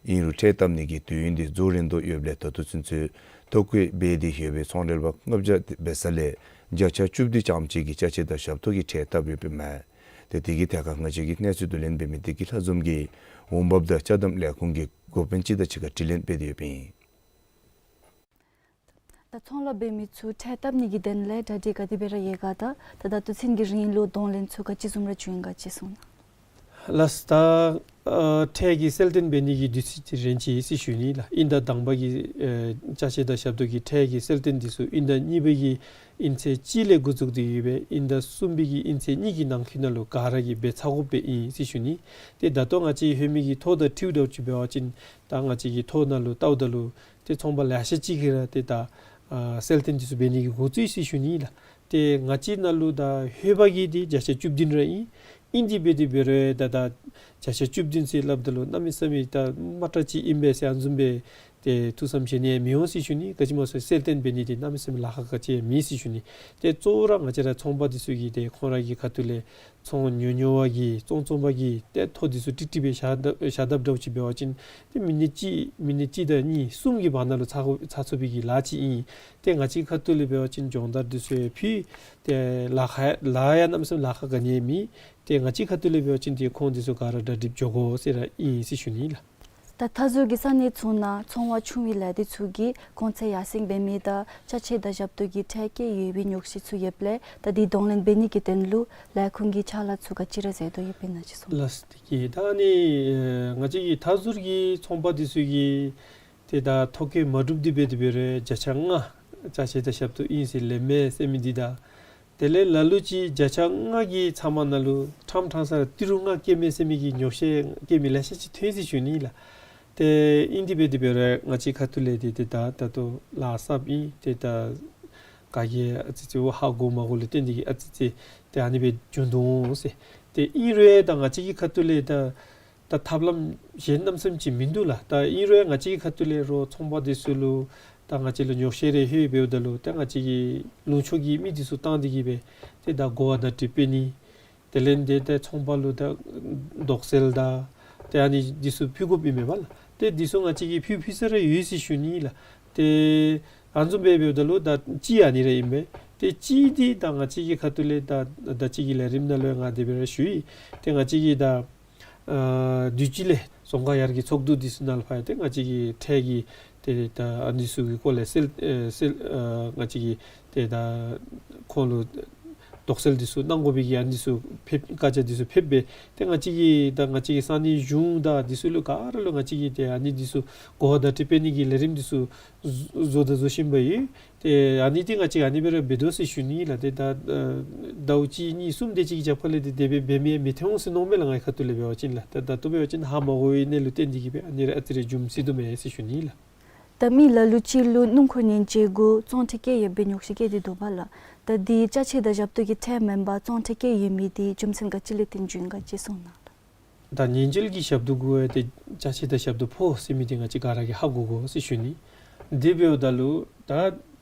ཨིན་རུང་ཁྲལ་བཏབ་ནི་གི་དུས་ཡུན་འདི་རྫོགས་རན་དོ་ཡོདཔ་ལས་ད་ལྟོ་ཚུན་ཚོད་ཐོ་བཀོད་འབད་དེ་ཡོད་པའི་ཚོང་འབྲེལ་པ་ལྔ་བརྒྱ་འབད་ས་ལས་བརྒྱ་ཆ་བཅུ་བདུན་ཙམ་ཅིག་གིས་ཅ་ཆས་དང་ཞབས་ཏོག་གི་ཁྲལ་བཏབ་ཡོདཔ་ཨིན་མས། ཏེ་དེ་གི་ཐད་ཁར་ང་བཅས་ཀྱི་གནས་ཚུལ་བསྡུ་ལེན་འབད་མི་བདེ་སྐྱིད་ལྷ་འཛོམས་ཀྱིས་འོང་འབབ་དང་ཅ་དམ་ལས་ཁུངས་ཀྱི་འགོ་དཔོན་ཅིག་དང་གཅིག་ཁར་དྲི་ལན་འབད་དེ་ཡོདཔ་ཨིན། ད་ཚོང་ལཱ་འབད་མི་ཚུ་ཁྲལ་བཏབ་ནི་གི་དོན་ལས་གྲ་སྒྲིག་ག་དེ་སྦེ་ར་ཡོད་ག་དང་ད་ད་ལྟོ་ཚུན་གྱི་རིང་ལུ་གདོང་ལེན་ཚུ་ག་ཅི་བཟུམ་ར་བྱུང་ཡི་ག་ཅིག་གསུང་གནང་། ལགས་ད་ཨ་ཁྲལ་གྱི་གསལ་སྟོན་འབད་ནི་གི་དུས་ཚོད་ཅིག་རན་ཅི་ཟེར་ཞུ་ནི་ལགས། དབྱིན་ཟླ་དང་པ་གི་ཨེ་ཅ་ཆས་དང་ཞབས་ཏོག་གི་ཁྲལ་གྱི་གསལ་སྟོན་འདི་ཚུ་དབྱིན་ཟླ་གཉིས་པ་གི་དབྱིན་ཚེས་གཅིག་ལས་འགོ་བཙུགས་ཏེ་ཡོད་པས། དབྱིན་ཟླ་གསུམ་པའི་གི་དབྱིན་ཚེས་གཉིས་ཀྱི་ནང་འཁོད་ནང་ལུ་ག་ར་གིས་འབད་ཚར་དགོཔ་སྦེ་ཨིན་ཟེར་ཞུ་ནི། ཏེ་ད་ལྟོ་ང་བཅས་ཧེ་མའི་གི་ཐོ་དང་འཁྲིལཝ་ད་ཅིག་འབད་བ་ཅིན་ད་ང་བཅས་ཀྱི་ཐོ་ནང་ལུ་བལྟཝ་ད་ལུ་ཏེ་ཚོང་པ་ལེ་ཤ་ཅིག་གིས་ར་ཏེ་ད་ཨ་གསལ་སྟོན་འདི་ཚུ་འབད་ནི་གི་འགོ་བཙུགས་ཡི་ཟེར་ཞུ་ནི་ལགས། ཏེ་ང་བཅས་ནང་ལུ་ད་ལྷོད་པ་གི་འདི་བརྒྱ་ཆ་བཅུ་བདུན་ར་ཨིན། ཨིན་དེ་འབད་དེ་འབད་རུང་ད་ད་བརྒྱ་ཆ་བཅུ་བདུན་ཟེར་སླབ་ད་ལུ་གནམ་མེད་ས་མེད་ད་དམའ་དྲགས་ཅིག་ཨིན་པས་ཟེར་ཨ་ནི་བཟུམ་སྦེ་ཏེ་ཐུགས་བསམ་བཞེས་ནི་ཡང་མི་འོང་ཟེར་ཞུ་ནི། ག་ཅི་སྨོ་ཟེར་གསལ་སྟོན་འབད་ནི་འདི་གནམ་མེད་ས་མེད་ལཱ་ཁག་ག་ཅི་ཡང་མེད་ཟེར་ཞུ་ནི། ཏེ་གཙོ་བོ་ར་ང་བཅས་ར་ཚོང་པ་འདི་ཚུ་གིས་ཏེ་ཁོང་ར་གི་ཁ་ཐུག་ལས་ཚོང་ཉོ་ཉོ་བ་གིས་བཙོང་བཙོང་པ་གིས་ཏེ་ཐོ་འདི་ཚུ་ཀྲིག་ཀྲི་སྦེ་བཞག་ད་བཞག་དཔ་འདྲཝ་ཅིག་འབད་བ་ཅིན་ཏེ་མི་ནི་གཅིག་མི་ནི་གཅིག་དང་གཉིས་གསུམ་གྱི་བར་ན་ལུ་ཚར་ཚར་ཚུགས་པའི་གི་ལཱ་ཅིག་ཨིན། ཏེ་ང་བཅས་ཁ་ཐུག་ལས་འབད་བ་ཅིན་སྦྱོང་བརྡར་འདི་ཚུ་ཡང་ཕུལ། ཏེ་ལཱ་ཁག་ལཱ་ཡང་གནམ་མེད་ས་མེད་ལཱ་ཁག་ག་ནི་ཡང་མེད། ཏེ་ང་བཅས་ཁ་ཐུག་ལས་འབད་བ་ཅིན་ཏེ་ཁོང་འདི་ཚུ་ག་ར་གྲ་སྒྲིག་འགྱོ་དགོ་ཟེར་ར་ཨིན་ཟེར་ཞུ་ནི་ལགས། ད་མཐའ་ཟུར་གྱི་ས་གནས་ཚུ་ནང་ཚོང་བ་ཆུང་བའི་ལས་སྡེ་ཚུ་གིས་གོང་ཚད་ཡར་སེང་འབད་མི་དང་ཅ་ཆས་དང་ཞབས་ཏོག་གི་ཁྲལ་བཀལ་ཡོད་པའི་ཉོགས་བཤད་ཚུ་ཡོདཔ་ལས་ད་འདི་གདོང་ལེན་འབད་ནི་གི་དོན་ལུ་ལས་ཁུངས་ཀྱི་ཕྱག་ལཱ་ཚུ་ག་ཅི་ར་མཛད་དོ་ཡོདཔ་ཨིན་ན་ཅིག་གསུང་གནང་། ལགས་སོ། དེ་གིས་ད་ཨ་ནི་ཨེ་ང་བཅས་ཀྱི་མཐའ་ཟུར་གྱི་ཚོང་པ་འདི་ཚུ་གིས་ཏེ་ད་ཐོ་བཀོད་མ་གྲུབ་དེ་འབད་དེ་འབད་རུང་བརྒྱ་ཆ་ལྔ་ཅ་ཆས་དང་ཞབས་ཏོག་ཨིན་ཟེར་ལེན་མས་ཟེར་མི་འདི་དང་དེ་ལས་ལ་ལུ་ཅིག་བརྒྱ་ཆ་ལྔ་གི་ཚབ་མ་ནང་ལུ་ཕྲང་ཕྲང་ས་ར་ཏི་རུ་ལྔ་བཀལ་མས་ཟེར་མི་གི་ཉོགས་བཤད་བཀལ་མི་ལེ་ཤ་ཅིག་ཐོན་ཟེར་ཞུ་ནི་ལགས། ཏེ་ཨིན་དེ་འབད་དེ་འབད་རུང་ང་བཅས་ཁ་ཐུག་ལས་ཏེ་ཏེ་ད་ད་ལྟོ་ལཱ་གསརཔ་ཨིན། ཏེ་ད་ག་གིས་ཨ་ཙི་ཙི་འོ་ཧ་གོ་མ་གོ་ལུ་བརྟེན་ཏེ་གིས་ཨ་ཙི་ཙི་ཏེ་ཨ་ནི་སྦེ་བྱུང་དོ་འོང་ཟེར། ཏེ་ཨིན་རུང་ད་ང་བཅས་ཀྱི་ཁ་ཐུག་ལས་ད་ད་ཐབས་ལམ་གཞན་གནམ་མེད་ས་མེད་ཅིག་མིན་འདུག་ལགས། ད་ཨིན་རུང་ང་བཅས་ཀྱི་ཁ་ཐུག་ལས་རོགས་ཚོང་པ་འདི་ཚུ་ལུ་ད་ང་བཅས་ལུ་ཉོགས་བཤད་རེ་ལྷོད་འབདཝ་ད་ལུ་ད་ང་བཅས་ཀྱི་ལུང་ཕྱོགས་ཀྱི་མི་འདི་ཚུ་བཏང་སྟེ་གིས་སྦེ་ཏེ་ད་གོ་བ་བརྡ་སྤྲོད་འབད་ནི། དེ་ལས་ཏེ་ད་ཚོང་པ་ལུ་ད་དོགས་སེལ་དང་ཏེ་ཨ་ནི་འདི་ཚུ་ཕུལ་དགོཔ་ཨིན་མས་པ་ལགས། ཏེ་འདི་ཚུ་ང་བཅས་ཀྱིས་ཕུལ་ཕུལ་ས་ར་ཡོད་ཟེར་ཞུ་ནི་ལགས། ཏེ་ཨ་ནི་བཟུམ་སྦེ་འབདཝ་ད་ལུ་ད་གཅིག་ཨ་ནི་ར་ཨིན་པས། ཏེ་གཅིག་འདི་ད་ང་བཅས་ཀྱི་ཁ་ཐུག་ལས་ད་ད་ཅི་གི་ལས་རིམ་ནང་ལུ་ཡང་ང་དེ་སྦེ་ར་ཞུ་ཡི། ཏེ་ང་བཅས་ཀྱིས་ད་ཨ་དུས་ཅི་ལས་རྫོང་ཁག་ཡར་རྒྱས་ཚོགས་འདུ་འདི་ཚུ་ནང་ལུ་ཕར་ཡང་ཏེ་ང་བཅས་ཀྱི་ཁྲལ་གྱི་ཏེ་ད་ཨ་ནི་ཚུ་གི་སྐོར་ལས་སེལ་ཨེ་སེལ་ཨ་ང་བཅས་ཀྱིས་ཏེ་ད་ཁོང་ལུ་དོགས་སེལ་འདི་ཚུ་གནང་དགོ་པའི་གི་ཨ་ནི་ཚུ་ཕེབས་བཀའ་རྒྱ་འདི་ཚུ་ཕེབས་སྦེ་ཏེ་ང་བཅས་ཀྱིས་ད་ང་བཅས་ཀྱི་ས་གནས་གཞུང་དང་འདི་ཚུ་ལུ་ག་ར་ལུ་ང་བཅས་ཀྱིས་ཏེ་ཨ་ནི་འདི་ཚུ་གོ་བ་བརྡ་སྤྲོད་འབད་ནི་གི་ལས་རིམ་འདི་ཚུ་བཟོ་བཟོ་དང་བཟོ་བཞིན་པ་ཡོད། ཏེ་ཨ་ནི་འདི་ང་བཅས་ཨ་ནི་སྦེ་ར་འབད་དོ་ཟེར་ཞུ་ནི་ལགས། ཏེ་ད་ཨ་ཟླཝ་གཅིག་གཉིས་གསུམ་དེ་ཅིག་གི་རྒྱབ་ཁ་ལས་ཏེ་དེ་སྦེ་འབད་མི་ཡང་མི་ཐོན་འོང་ཟེར་མནོཝ་མས་ལགས། ངེའི་ཁ་ཐུག་ལས་འབད་བ་ཅིན་ལགས། ད་ད་ལྟོ་འབད་བ་ཅིན་ཧ་མ་གོ་བའི་གནས་ལུགས་བརྟེན་ཏེ་གིས་སྦེ་ཨ་ནི་ར་ཨ་ཙི་རེ་རྒྱུ་མཚན་འདུག་མས་ཟེར་ཞུ་ནི་ལགས། ད་མི་ལ་ལུ་ཅིག་ལུ་སྣུམ་འཁོར་ཉེན་བཅོལ་གུ་བཙོང་ཁྲལ་བཀལ་ཡོད་པའི་ཉོགས་བཤད་བཀལ་ཏེ་འདུག་པ་ལགས། ད་འདི་ཅ་ཆས་དང་ཞབས་ཏོག་གི་ཁྲལ་མེན་པར་བཙོང་ཁྲལ་བཀལ་ཡོད་མི་འདི་རྒྱུ་མཚན་ག་ཅི་ལས་བརྟེན་བྱུང་ཡི་ག་ཅིག་གསུང་གནང་ལགས། ད་ཉེན་བཅོལ་གྱི་ཞབས་ཏོག་གུ་ཡང་ཏེ་ཅ་ཆས་དང་ཞབས་ཏོག་ཕོག་ཟེར་མི་འདི་ང་བཅས་ག་ར་གིས་ཧ་གོ་དགོ་ཟེར་ཞུ་ནི། དེ་འབདཝ་ད་ལུ་ད་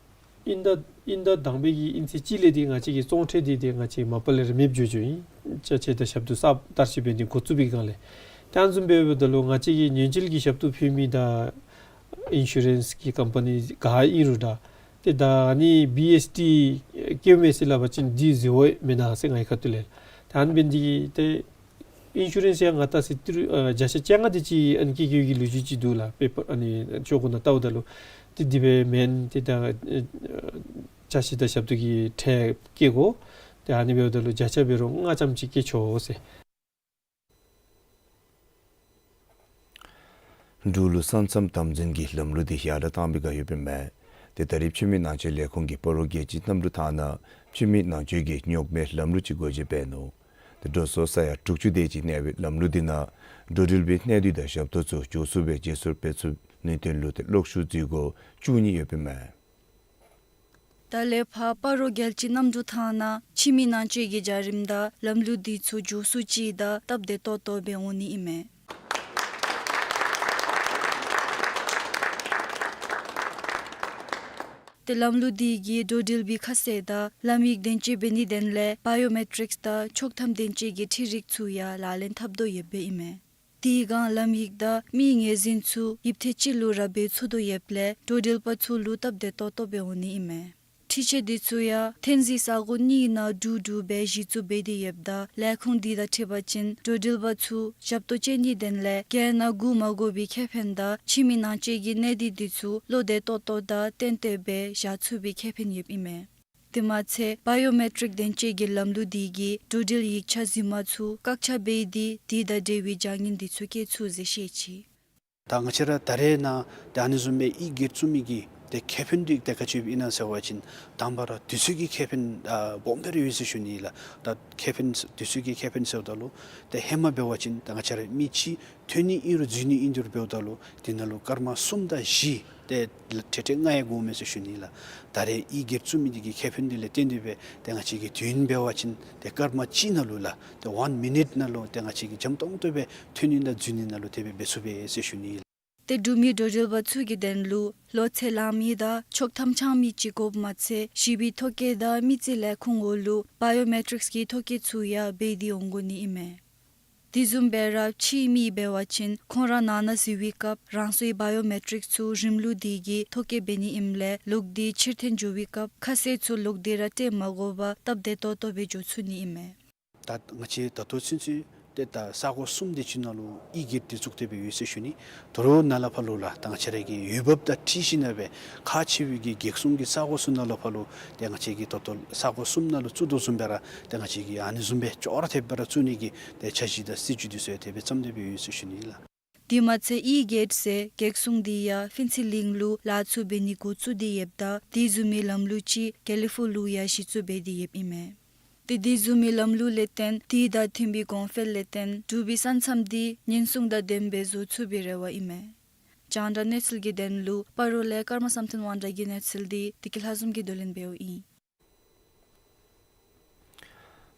ཨིན་ད་ཨིན་ད་དང་པའི་གི་ཨིན་ཚེ་གཅིག་ལས་འདི་ང་བཅས་ཀྱི་བཙོང་ཁྲལ་འདི་ཏེ་ང་བཅས་མ་པ་ལས་ར་མེདཔ་འགྱོ་འགྱོཝ་ཨིན། ཅ་ཆས་དང་ཞབས་ཏོག་གསརཔ་བསྟར་སྤྱོད་འབད་ནི་འགོ་བཙུགས་པའི་སྒང་ལས། ད་ཨ་ནི་བཟུམ་འབདཝ་ད་ལུ་ང་བཅས་ཀྱིས་ཉེན་བཅོལ་གྱི་ཞབས་ཏོག་ཕུལ་མི་དང་ཨིན་ཤུ་རེནསི་གི་ཀམ་པ་ནི་ག་ཨིན་རུང་ད་ཏེ་ད་ཨ་ནི་བི་ཨེསི་ཊི་བཀལ་མས་ཟེར་སླབ་པ་ཅིན་འདི་བཟོ་བ་མེན་ན་ཟེར་ངེའི་ཁ་ཐུག་ལས། ད་ཨ་ནི་འབད་ནི་འདི་གིས་ཏེ་ཨིན་ཤུ་རེནསི་ཡང་ང་བལྟ་ས་ཏི་རུ་ཨ་བརྒྱ་ཆ་བཅོ་ལྔ་དེ་ཅིག་ཨ་ནི་བཀལ་བཀལ་གྱི་ལོ་རྒྱུས་ཅིག་འདུག་ལགས། པེ་པར་ཨ་ནི་ཤོག་གུ་ནང་བལྟཝ་ད་ལུ་ཏེ་དེ་སྦེ་མེན། ཏེ་ད་ཨ་ཅ་ཆས་དང་ཞབས་ཏོག་གི་ཁྲལ་བཀལ་དགོ། ཏེ་ཨ་ནི་འབདཝ་ད་ལུ་བརྒྱ་ཆ་འབད་རུང་ལྔ་ཙམ་ཅིག་བཀལ་ཆོག་ཟེར། འབྲུག་ལུ་ས་མཚམས་དམ་འཛིན་གྱི་ལམ་ལུགས་འདི་ཡར་དྲག་བཏང་པའི་སྒང་ཡོདཔ་ཨིན་མས། ཏེ་ད་རེས་ཕྱི་མི་ནང་འཛུལ་ལས་ཁུངས་ཀྱིས་སྤ་རོ་རྒྱལ་སྤྱིའི་གནམ་གྲུ་ཐང་ནང་ཕྱི་མི་ནང་འཛུལ་གྱི་རྙོག་མའི་ལམ་ལུགས་ཅིག་སྒོ་འབྱེད་འབད་ནུག། ཏེ་འགྲོ་སོང་ས་ཡ་དྲུག་ཅུ་དེ་ཅིག་གནས་པའི་ལམ་ལུགས་འདི་ནང་འགྲོ་འགྲུལ་པའི་གནས་སྡུད་དང་ཞབས་ཏོག་ཚུ་མགྱོགས་སུ་སྦེ་བརྗེ་སོར་འབད་ཚུགས་ནིའི་དོན་ལུ་ཏེ་གློག་ཤུགས་འཛུལ་སྒོ་བཅུ་གཉིས་ཡོདཔ་ཨིན་མས། ད་ལས་ཕར་སྤ་རོ་རྒྱལ་སྤྱིའི་གནམ་གྲུ་ཐང་ནང་ཕྱི་མི་ནང་འཛུལ་གྱི་བྱ་རིམ་དང་ལམ་ལུགས་འདི་ཚུ་མགྱོགས་སུ་ཅིག་དང་སྟབས་བདེ་ཏོག་ཏོ་སྦེ་འོང་ནི་ཨིན་མས། ཏེ་ལམ་ལུགས་འདི་གིས་འགྲོ་འགྲུལ་པའི་ཁ་གསལ་དང་ལམ་ཡིག་བདེན་དཔྱད་འབད་ནིའི་དོན་ལས་བའི་ཡོ་མེ་ཊིཀསི་དང་ཆོག་ཐམ་བདེན་དཔྱད་ཀྱི་འཕྲུལ་རིག་ཚུ་ཡང་ལག་ལེན་འཐབ་དོ་ཡོདཔ་ཨིན་མས། དེའི་སྒང་ལམ་ཡིག་དང་མིའི་ངོས་འཛིན་ཚུ་ཡིབ་ཐེངས་གཅིག་ལུ་ར་འབད་ཚུགས་དོ་ཡོདཔ་ལས་འགྲོ་འགྲུལ་པ་ཚུ་ལུ་སྟབས་བདེ་ཏོག་ཏོ་སྦེ་འོང་ནི་ཨིན་མས། འཕྲུལ་ཆས་འདི་ཚུ་ཡང་ཐོན་རྫས་ས་གོ་གཉིས་ནང་འདྲུད་འདྲུད་སྦེ་གཞི་བཙུགས་འབད་དེ་ཡོདཔ་ད་ལས་ཁུངས་འདི་དང་འཁྲིལ་བ་ཅིན་འགྲོ་འགྲུལ་པ་ཚུ་ཞབས་ཏོག་སྤྱོད་ནིའི་དོན་ལས་རྒྱལ་ནང་བསྒུག་མ་དགོ་པའི་ཁེ་ཕན་དང་ཕྱི་མི་ནང་འཛུལ་གྱི་གནས་སྡུད་འདི་ཚུ་བློ་བདེ་ཏོག་ཏོ་དང་ཏན་ཏན་སྦེ་བཞག་ཚུགས་པའི་ཁེ་ཕན་ཡོདཔ་ཨིན་མས། དེ་མ་ཚད་བའི་ཡོ་མེ་ཊིཀ་བདེན་དཔྱད་ཀྱི་ལམ་ལུགས་འདི་གིས་འགྲོ་འགྲུལ་ཡིག་ཆ་རྫུན་མ་ཚུ་བཀག་ཆ་འབད་དེ་དེ་དང་འབྲེལ་བའི་བྱ་ངན་འདི་ཚུ་བཀལ་ཚུགས་ཟེར་བཤད་ཅི། ད་ང་བཅས་ར་ད་རེས་ནཱ་ཏེ་ཨ་ནི་བཟུམ་སྦེ་ཡིག་སྒེར་བཙུགས་མི་གི་ ཏེ་ཁེ་ཕན་འདི་ཏེ་ག་ཅི་ཨིན་ན་ཟེར་བ་ཅིན་དང་པ་ར་དུས་ཚོད་ཀྱི་ཁེ་ཕན་ཨ་སྦོམ་སྦེ་ར་ཡོད་ཟེར་ཞུ་ནི་ལགས། ད་ཁེ་ཕན་དུས་ཚོད་ཀྱི་ཁེ་ཕན་ཟེརཝ་ད་ལུ་ཏེ་ཧེ་མ་འབད་བ་ཅིན་ད་ང་བཅས་ར་མི་གཅིག་ཐོན་ནི་ཨིན་རུང་འཛུལ་ནི་ཨིན་རུང་འབདཝ་ད་ལུ་དེ་ནང་ལུ་སྐར་མ་གསུམ་དང་བཞི་ཏེ་ཁྲི་ཁྲི་ལྔ་ཡང་འགོརཝ་མས་ཟེར་ཞུ་ནི་ལགས། ད་རེས་ཨི་གེཊ་བཙུགས་མི་འདི་གིས་ཁེ་ཕན་འདི་ལས་བརྟེན་ཏེ་སྦེ་ཏེ་ང་བཅས་ཀྱི་དུས་ཡུན་འབད་བ་ཅིན་ཏེ་སྐར་མ་གཅིག་ནང་ལུ་ལགས། ཏེ་ཝན་མི་ནིཊ་ནང་ལུ་ཏེ་ང་བཅས་ཀྱིས་འཇམ་ཏོང་ཏོ་སྦེ་ཐོན་ནི་དང་འཛུལ་ནི་ནང་ལུ་དེ་སྦེ་འབད་ཚུགས་པས་ཟེར་ཞུ་ནི་ལགས། ཏེ་འབྲུག་མི་འགྲོ་འགྲུལ་པ་ཚུ་གི་དོན་ལུ་ལོ་ཚད་ལང་མི་དང་ཆོག་ཐམ་འཆང་མི་ཅིག་དགོཔ་མ་ཚད་ཞི་བའི་ཐོ་བཀོད་དང་མི་རྩིས་ལས་ཁུངས་འོག་ལུ་བཱ་ཡོ་མེ་ཊིཀསི་གི་ཐོ་བཀོད་ཚུ་ཡང་འབད་དེ་འོང་དགོ་ནི་ཨིན་མས། དེ་བཟུམ་སྦེ་ར་ཕྱིའི་མི་འབད་བ་ཅིན་ཁོང་ར་ནང་ན་འཛུལ་བའི་སྐབས་རང་སོའི་བཱ་ཡོ་མེ་ཊིཀསི་ཚུ་རིམ་ལུགས་དེ་གིས་ཐོ་བཀོད་འབད་ནི་ཨིནམ་ལས་ལོག་སྟེ་ཕྱིར་འཐོན་འགྱོ་བའི་སྐབས་ཁ་གསལ་ཚུ་ལོག་སྟེ་ར་སྤྲོད་མ་དགོ་པར་སྟབས་བདེ་ཏོག་ཏོ་སྦེ་འགྱོ་ཚུགས་ནི་ཨིན་མས། ད་ང་བཅས་ད་ལྟོ་ཚུན་ཚོད་ཏེ་ད་ས་གོ་གསུམ་དེ་ཅིག་ནང་ལུ་ཨི་གེཊ་འདི་བཙུགས་ཏེ་སྦེ་ཡོད་ཟེར་ཞུ་ནི། དོ་རུང་ནཱ་ལས་ཕར་ལུ་ལགས་ད་ང་བཅས་ར་གི་འོས་འབབ་དང་འཁྲིལ་ཞིནམ་ལས་སྦེ་ཁག་ཆེ་བའི་གི་གེགས་སྲུང་གི་ས་གོ་ཚུ་ནང་ལུ་ཕར་ལུ་ཏེ་ང་བཅས་ཀྱིས་ད་ལྟོ་ས་གོ་གསུམ་ནང་ལུ་བཙུགས་དོ་བཟུམ་སྦེ་ར་ཏེ་ང་བཅས་ཀྱིས་ཨ་ནི་བཟུམ་སྦེ་ཅོག་ར་འཐདཔ་སྦེ་ར་བཙུགས་ནི་གི་ཏེ་འཆར་གཞི་དང་སྲིད་བྱུས་འདི་ཚུ་ཡང་དེ་སྦེ་བརྩམས་ཏེ་སྦེ་ཡོད་ཟེར་ཞུ་ནི་ལགས། དེ་མ་ཚད་ཨི་གེཊ་ཟེར་གེགས་སྲུང་འདི་ཡང་ཕུན་ཚོགས་གླིང་ལུ་ལཱ་ཚུ་འབད་ནི་འགོ་བཙུགས་ཏེ་ཡོདཔ་ད་དེ་བཟུམ་མའི་ལམ་ལུགས་ཅིག་དགེ་ལེགས་ཕུག་ལུ་ཡང་གཞི་བཙུགས་འབད་དེ་ཡོདཔ་ཨིན་མས། ཏེ་དེ་བཟུམ་མའི་ལམ་ལུགས་ལས་བརྟེན་དེ་དང་མཐུན་པའི་གོང་འཕེལ་ལས་བརྟེན་འབྲུག་པའི་ས་མཚམས་འདི་ཉེན་སྲུང་དང་ལྡནམ་སྦེ་བཟོ་ཚུགས་པའི་རེ་བ་ཨིན་མས། རྒྱང་བསྒྲགས་གནས་ཚུལ་གྱི་དོན་ལུ་སྤ་རོ་ལས་ཀརྨ་བསམ་གཏན་དབང་གྲགས་ཀྱི་གནས་ཚུལ་འདི་བདེ་སྐྱིད་ལྷ་འཛོམས་ཀྱིས་བསྡུ་ལེན་འབདཝ་ཨིན།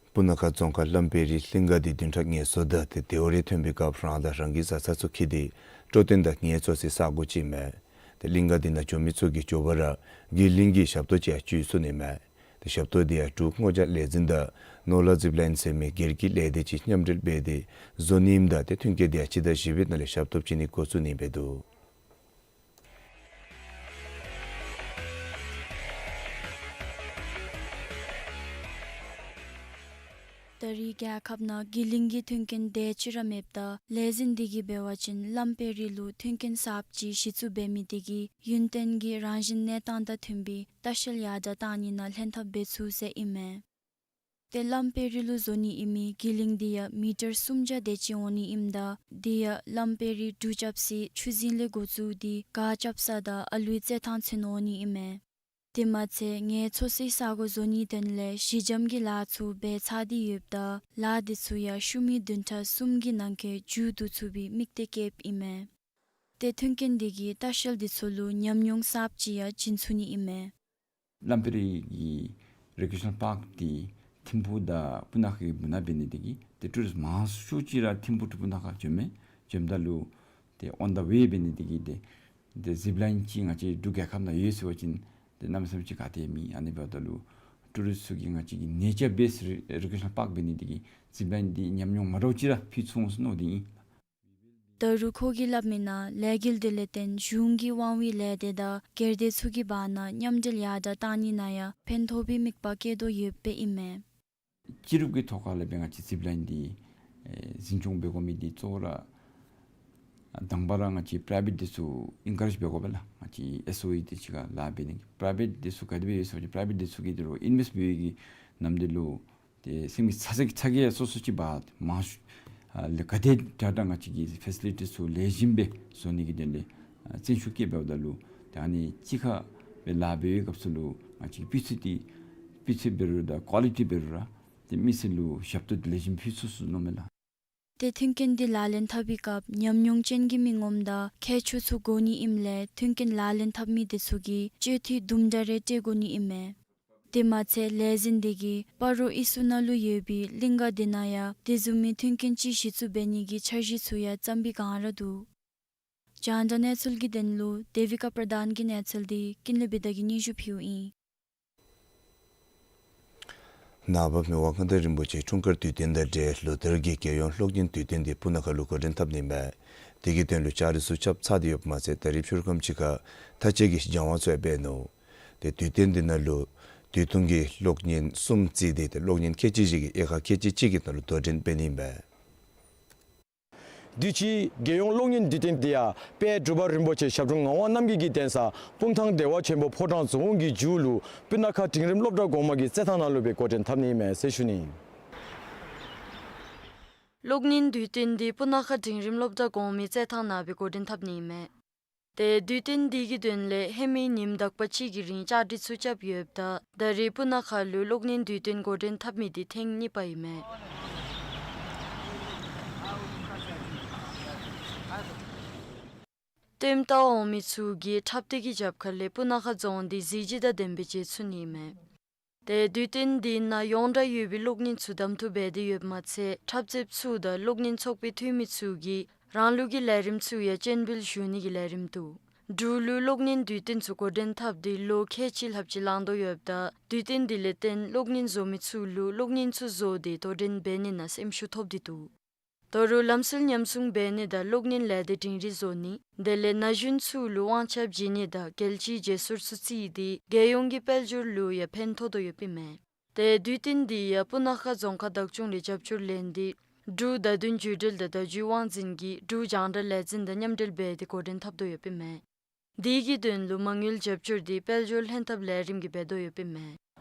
སྤུ་ན་ཁ་རྫོང་ཁག་གླང་དཔལ་རི་གླིང་ག་འདི་བདུན་ཕྲག་ངལ་གསོ་དང་ཏེ་དེའུ་རེ་ཐོན་པའི་སྐབས་རང་དང་རང་གི་བཟའ་ཚང་ཚུ་འཁྱིད་དེ་སྤྲོ་སྟོན་དང་ངལ་གསོ་སའི་ས་གོ་ཅིག་ཨིན་མས། ཏེ་གླིང་ག་འདི་ནང་འགྱོ་མི་ཚུ་གིས་མགྱོགས་པ་ར་གི་གླིང་གི་ཞབས་ཏོག་ཅིག་ཡང་སྤྱོད་ཚུགས་ནི་མས། ཏེ་ཞབས་ཏོག་འདི་ཡང་འབྲུག་སྔོ་ལྗང་ལས་འཛིན་དང་ནོར་ལྷ་ཛིབ་ལའིན་ཟེར་མི་སྒེར་གྱི་ལས་སྡེ་ཅིག་མཉམ་འབྲེལ་འབད་དེ་བཟོ་ནི་ཨིནམ་ད་ཏེ་མཐུན་རྐྱེན་འདི་ཡང་སྤྱི་ཟླ་བཞི་པའི་ནང་ལས་ཞབས་ཏོག་བྱིན་ནི་འགོ་བཙུགས་ནི་ཨིན་པས་འདུག། ད་རེས་རྒྱལ་ཁབ་ནང་གི་གླིང་གི་མཐུན་རྐྱེན་དེ་ཅིག་ར་མེདཔ་ད་ལས་འཛིན་འདི་གིས་འབད་བ་ཅིན་གླང་དཔལ་རི་ལུ་མཐུན་རྐྱེན་གསརཔ་ཅིག་གཞི་བཙུགས་འབད་མི་འདི་གིས་ཡུན་བརྟན་གྱི་རང་བཞིན་གནས་སྟངས་དང་མཐུན་པའི་ལྟ་བཤལ་ཡར་དྲགས་གཏང་ནི་ནང་ལྷན་ཐབས་འབད་ཚུགས་ཟེར་ཨིན་མས། ཏེ་གླང་དཔལ་རི་ལུ་བཟོ་ནི་ཨིན་མི་གི་གླིང་འདི་ཡང་མི་ཊར་སུམ་བརྒྱ་དེ་ཅིག་འོང་ནི་ཨིནམ་ད་འདི་ཡང་གླང་དཔལ་རི་འབྲུག་རྐྱབ་སའི་ཆུ་རྫིང་ལས་འགོ་བཙུགས་ཏེ་ག་རྐྱབ་ས་དང་ཨ་ལུའི་རྩེད་ཐང་ཚུན་འོང་ནི་ཨིན་མས། དེ་མ་ཚད་ངལ་གསོ་སའི་ས་གོ་བཟོ་ནིའི་དོན་ལས་ཞི་འཇམ་གྱི་ལཱ་ཚུ་འབད་ཚར་ཏེ་ཡོདཔ་ད་ལཱ་འདི་ཚུ་ཡང་ཤུལ་མའི་བདུན་ཕྲག་གསུམ་གྱི་ནང་འཁོད་མཇུག་བསྡུ་ཚུགས་པའི་དམིགས་གཏད་བསྐྱེདཔ་ཨིན་མས། ཏེ་མཐུན་རྐྱེན་འདི་གིས་ལྟ་བཤལ་འདི་ཚུ་ལུ་ཉམས་མྱོང་གསརཔ་ཅིག་ཡང་བྱིན་ཚུགས་ནི་ཨིན་མས། གླང་དཔལ་རི་གི་རི་ཀི་རེ་ཤ་ནལ་པཱརཀ་འདི་ཐིམ་ཕུག་དང་སྤུ་ན་ཁ་གི་མུ་ན་འབད་ནི་འདི་གིས་ཏེ་ཊུ་རིསཊ་མང་ཤོས་ཅིག་ར་ཐིམ་ཕུག་དང་སྤུ་ན་ཁ་འགྱོཝ་མས། འགྱོཝ་ད་ལུ་ཏེ་ཨོན་ཌི་ཝེ་འབད་ནི་འདི་གིས་ཏེ་ཏེ་ཛིབ་ལའིན་ཅིག་ང་བཅས་འབྲུག་རྒྱལ་ཁབ་ནང་ཡོད་ཟེར་བ་ཅིན་ཏེ་གནམ་མེད་ས་མེད་ཅིག་ག་ཏེ་མེད། ཨ་ནི་འབདཝ་ད་ལུ་ཊུ་རིསཊ་ཚུ་གིས་ང་བཅས་ཀྱི་ནེ་ཅར་བེསཌ་རི་ཀི་རེ་ཤ་ནལ་པཱརཀ་འབད་ནི་འདི་གིས་ཛིབ་ལའིན་འདི་ཉམས་མྱོང་མ་འདྲཝ་ཅིག་ར་ཕུལ་ཚུགས་འོང་ཟེར་མནོ་སྟེ་ཨིན། ད་རུང་ཁོ་གིས་སླབ་མི་ནང་ལས་འགུལ་འདི་ལས་བརྟེན་གཞུང་གི་དབང་བའི་ལས་སྡེ་དང་སྒེར་སྡེ་ཚུ་གི་བར་ན་མཉམ་འབྲེལ་ཡར་དྲགས་གཏང་ནི་ནང་ཡང་ཕན་ཐོགས་པའི་དམིགས་པ་བསྐྱེད་དོ་ཡོདཔ་ཨིན་མས། སྤྱི་རུབ་ཀྱི་ཐོག་ཁ་ལས་འབད་ང་བཅས་ཛིབ་ལའིན་འདི་ཨེ་འཛིན་སྐྱོང་འབད་དགོ་མི་འདི་གཙོ་བོ་ར་དང་པ་ར་ང་བཅས་པ་རའི་བེཊ་འདི་ཚུ་ཨིན་ཀ་རེཇ་འབད་དགོ་པས་ལགས། ང་བཅས་ཨེསི་ཨོ་ཨི་འདི་ཅིག་ཁར་ལཱ་འབད་ནི་པ་རའི་བེཊ་འདི་ཚུ་ག་དེ་སྦེ་ཡོད་ཟེར་བ་ཅིན་པ་རའི་བེཊ་འདི་ཚུ་གིས་ཏེ་རོགས་ཨིན་ཝེསཊ་འབད་བའི་གི་ནམ་དུས་ལུ་ཏེ་སེམས་ཀྱི་ཚ་གྱང་ཚ་གྱང་སོ་སོ་ཅིག་འབག་མང་ཤོས་ཨ་ལས་ག་དེ་དྲག་དྲག་ང་བཅས་ཀྱིས་ཕེ་སི་ལི་ཊི་ཚུ་ལེགས་ཤོམ་སྦེ་བཟོ་ནི་གི་དོན་ལས་ཨ་བརྩོན་ཤུགས་བསྐྱེད་འབདཝ་ད་ལུ་ད་ཨ་ནི་གཅིག་ཁར་སྦེ་ལཱ་འབད་བའི་སྐབས་སུ་ལུ་ང་བཅས་ཀྱི་སྤུས་ཚད་འདི་སྤུས་ཚད་འབད་རུང་དང་ཀོ་ལི་ཊི་འབད་རུང་ར་ཏེ་མི་སེར་ལུ་ཞབས་ཏོག་འདི་ལེགས་ཤོམ་ཕུལ་ཚུགས་ཟེར་མནོཝ་མས་ལགས། ཏེ་མཐུན་རྐྱེན་འདི་ལག་ལེན་འཐབ་པའི་སྐབས་ཉམས་མྱོང་ཅན་གྱི་མི་ངོམ་དང་མཁས་མཆོག་ཚུ་དགོ་ནི་ཨིནམ་ལས་མཐུན་རྐྱེན་ལག་ལེན་འཐབ་མི་དེ་ཚུ་གིས་སྤྱོད་འཐུས་དུམ་གྲ་རེ་སྤྲོད་དགོ་ནི་ཨིན་མས། དེ་མ་ཚད་ལས་འཛིན་འདི་གིས་སྤ་རོ་ཨི་སུ་ནང་ལུ་ཡོད་པའི་གླིང་ག་འདི་ནང་ཡང་དེ་བཟུམ་མའི་མཐུན་རྐྱེན་ཅིག་གཞི་བཙུགས་འབད་ནི་གི་འཆར་གཞི་ཚུ་ཡང་བརྩམས་པའི་བསྒང་ར་འདུག། རྒྱང་བསྒྲགས་གནས་ཚུལ་གྱི་དོན་ལུ་དེ་བི་ཀ་པར་དཱན་གྱི་གནས་ཚུལ་འདི་ཀུན་ལེགས་བི་དྷ་གིས་སྙན་ཞུ་ཕུལཝ་ཨིན། ནངས་པ་མི་དབང་མངའ་བདག་རིན་པོ་ཆེའི་འཁྲུངས་སྐར་དུས་སྟོན་དང་འབྲེལ་ལོ་བསྟར་གྱི་རྒྱལ་ཡོངས་གློག་བརྙན་དུས་སྟོན་འདི་སྤུ་ན་ཁ་ལུ་འགོ་འདྲེན་འཐབ་ནི་མས། དེ་གི་དོན་ལུ་ལྕགས་རི་ཚུ་རྐྱབ་ཚར་ཏེ་ཡོདཔ་མ་ཚད་ད་རིས་ཕུལ་ཁམས་ཅིག་ཁར་ཐག་བཅད་ཀྱི་སྦྱང་བ་ཚུ་ཡང་འབད་ནུག། ཏེ་དུས་སྟོན་འདི་ནང་ལུ་དུས་ཐུང་གི་གློག་བརྙན་གསུམ་བརྩིས་ཏེ་ཏེ་གློག་བརྙན་ཁལ་གཅིག་ཅིག་གིས་དབྱེ་ཁག་ཁལ་གཅིག་གཅིག་གི་ནང་ལུ་དོ་འགྲན་འབད་ནི་མས། དུས་ཅི་རྒྱལ་ཡོངས་གློག་བརྙན་དུས་སྟོན་འདི་ཡང་དཔལ་འབྲུག་པ་རིན་པོ་ཆེ་ཞབས་དྲུང་ངག་དབང་རྣམ་རྒྱལ་གྱི་གདན་ས་སྤུངས་ཐང་བདེ་བ་ཆེན་པོ་ཕོ་བྲང་རྫོང་གི་མཇུག་ལུ་སྤུ་ན་ཁ་འབྲིང་རིམ་སློབ་གྲྭ་གོང་མ་གི་རྩེད་ཐང་ནང་ལུ་སྦེ་འགོ་འདྲེན་འཐབ་ནི་མས་ཟེར་ཞུ་ནི། གློག་བརྙན་དུས་སྟོན་འདི་སྤུ་ན་ཁ་འབྲིང་རིམ་སློབ་གྲྭ་གོང་མའི་རྩེད་ཐང་ནང་སྦེ་འགོ་འདྲེན་འཐབ་ནི་མས། ཏེ་དུས་སྟོན་འདི་གི་དོན་ལས་ཧེ་མའི་ཉིནམ་དག་པ་ཅིག་གི་རིང་བཅའ་སྒྲིག་ཚུ་རྐྱབ་ཡོདཔ་ད་ད་རེས་སྤུ་ན་ཁ་ལུ་གློག་བརྙན་དུས་སྟོན་འགོ་འདྲེན་འཐབ་མི་འདི་ཐེངས་གཉིས་པ་ཨིན་མས། ལྟདམོ་བལྟ་འོང་མི་ཚུ་གིས་འཁྲབ་སྟོན་གྱི་རྒྱབ་ཁ་ལས་སྤུ་ན་ཁ་རྫོང་འདི་གཟི་བརྗིད་དང་ལྡན་པའི་མཇལ་ཚུགས་ནི་ཨིན་མས། ཏེ་དུས་སྟོན་འདི་ནང་ཡོངས་གྲགས་ཡོད་པའི་གློག་བརྙན་ཚུ་གདམ་འཐུ་འབད་དེ་ཡོདཔ་མ་ཚད་འཁྲབ་རྩེདཔ་ཚུ་དང་གློག་བརྙན་ཚོགས་པའི་འཐུས་མི་ཚུ་གིས་རང་ལུགས་ཀྱི་ལས་རིམ་ཚུ་ཡང་སྤྱན་འབུལ་ཞུ་ནི་གི་ལས་རིམ་འདུག། འབྲུག་ལུ་གློག་བརྙན་དུས་སྟོན་ཚུ་འགོ་འདྲེན་འཐབ་སྟེ་ལོ་ཁལ་གཅིག་ལྷགཔ་ཅིག་ལང་དོ་ཡོདཔ་ད་དུས་སྟོན་འདི་ལས་བརྟེན་གློག་བརྙན་བཟོ་མི་ཚུ་ལུ་གློག་བརྙན་ཚུ་བཟོ་སྟེ་དོ་འགྲན་འབད་ནི་ནང་སེམས་ཤུགས་ཐོབ་སྟེ་འདུག། ད་རུང་ལམ་སྲོལ་ཉམས་སྲུང་འབད་ནི་དང་གློག་བརྙན་ལས་སྡེ་སྒྲིང་སྒྲིང་བཟོ་ནི་དེ་ལས་ན་གཞོན་ཚུ་ལུ་དབང་ཆ་བྱིན་ནི་དང་རྒྱལ་སྤྱིའི་མཇལ་སོར་ཚུ་བརྩིས་ཏེ་རྒྱལ་ཡོངས་ཀྱི་དཔལ་འབྱོར་ལུ་ཡང་ཕན་ཐོགས་དོ་ཡོདཔ་ཨིན་མས། ཏེ་དུས་སྟོན་འདི་ཡང་སྤུ་ན་ཁ་རྫོང་ཁག་བདག་སྐྱོང་ལས་རྒྱབ་སྐྱོར་ལེན་ཏེ་འབྲུག་བརྡ་དོན་བརྒྱུད་འབྲེལ་དང་བརྡ་བརྒྱུད་དབང་འཛིན་གྱིས་འབྲུག་རྒྱང་བསྒྲགས་ལས་འཛིན་དང་མཉམ་འབྲེལ་འབད་དེ་འགོ་འདྲེན་འཐབ་དོ་ཡོདཔ་ཨིན་མས། དེ་གི་དོན་ལུ་མ་དངུལ་རྒྱབ་སྐྱོར་འདི་དཔལ་འབྱོར་ལྷན་ཐབས་ལས་རིམ་གྱིས་འབད་དོ་ཡོདཔ་ཨིན་མས།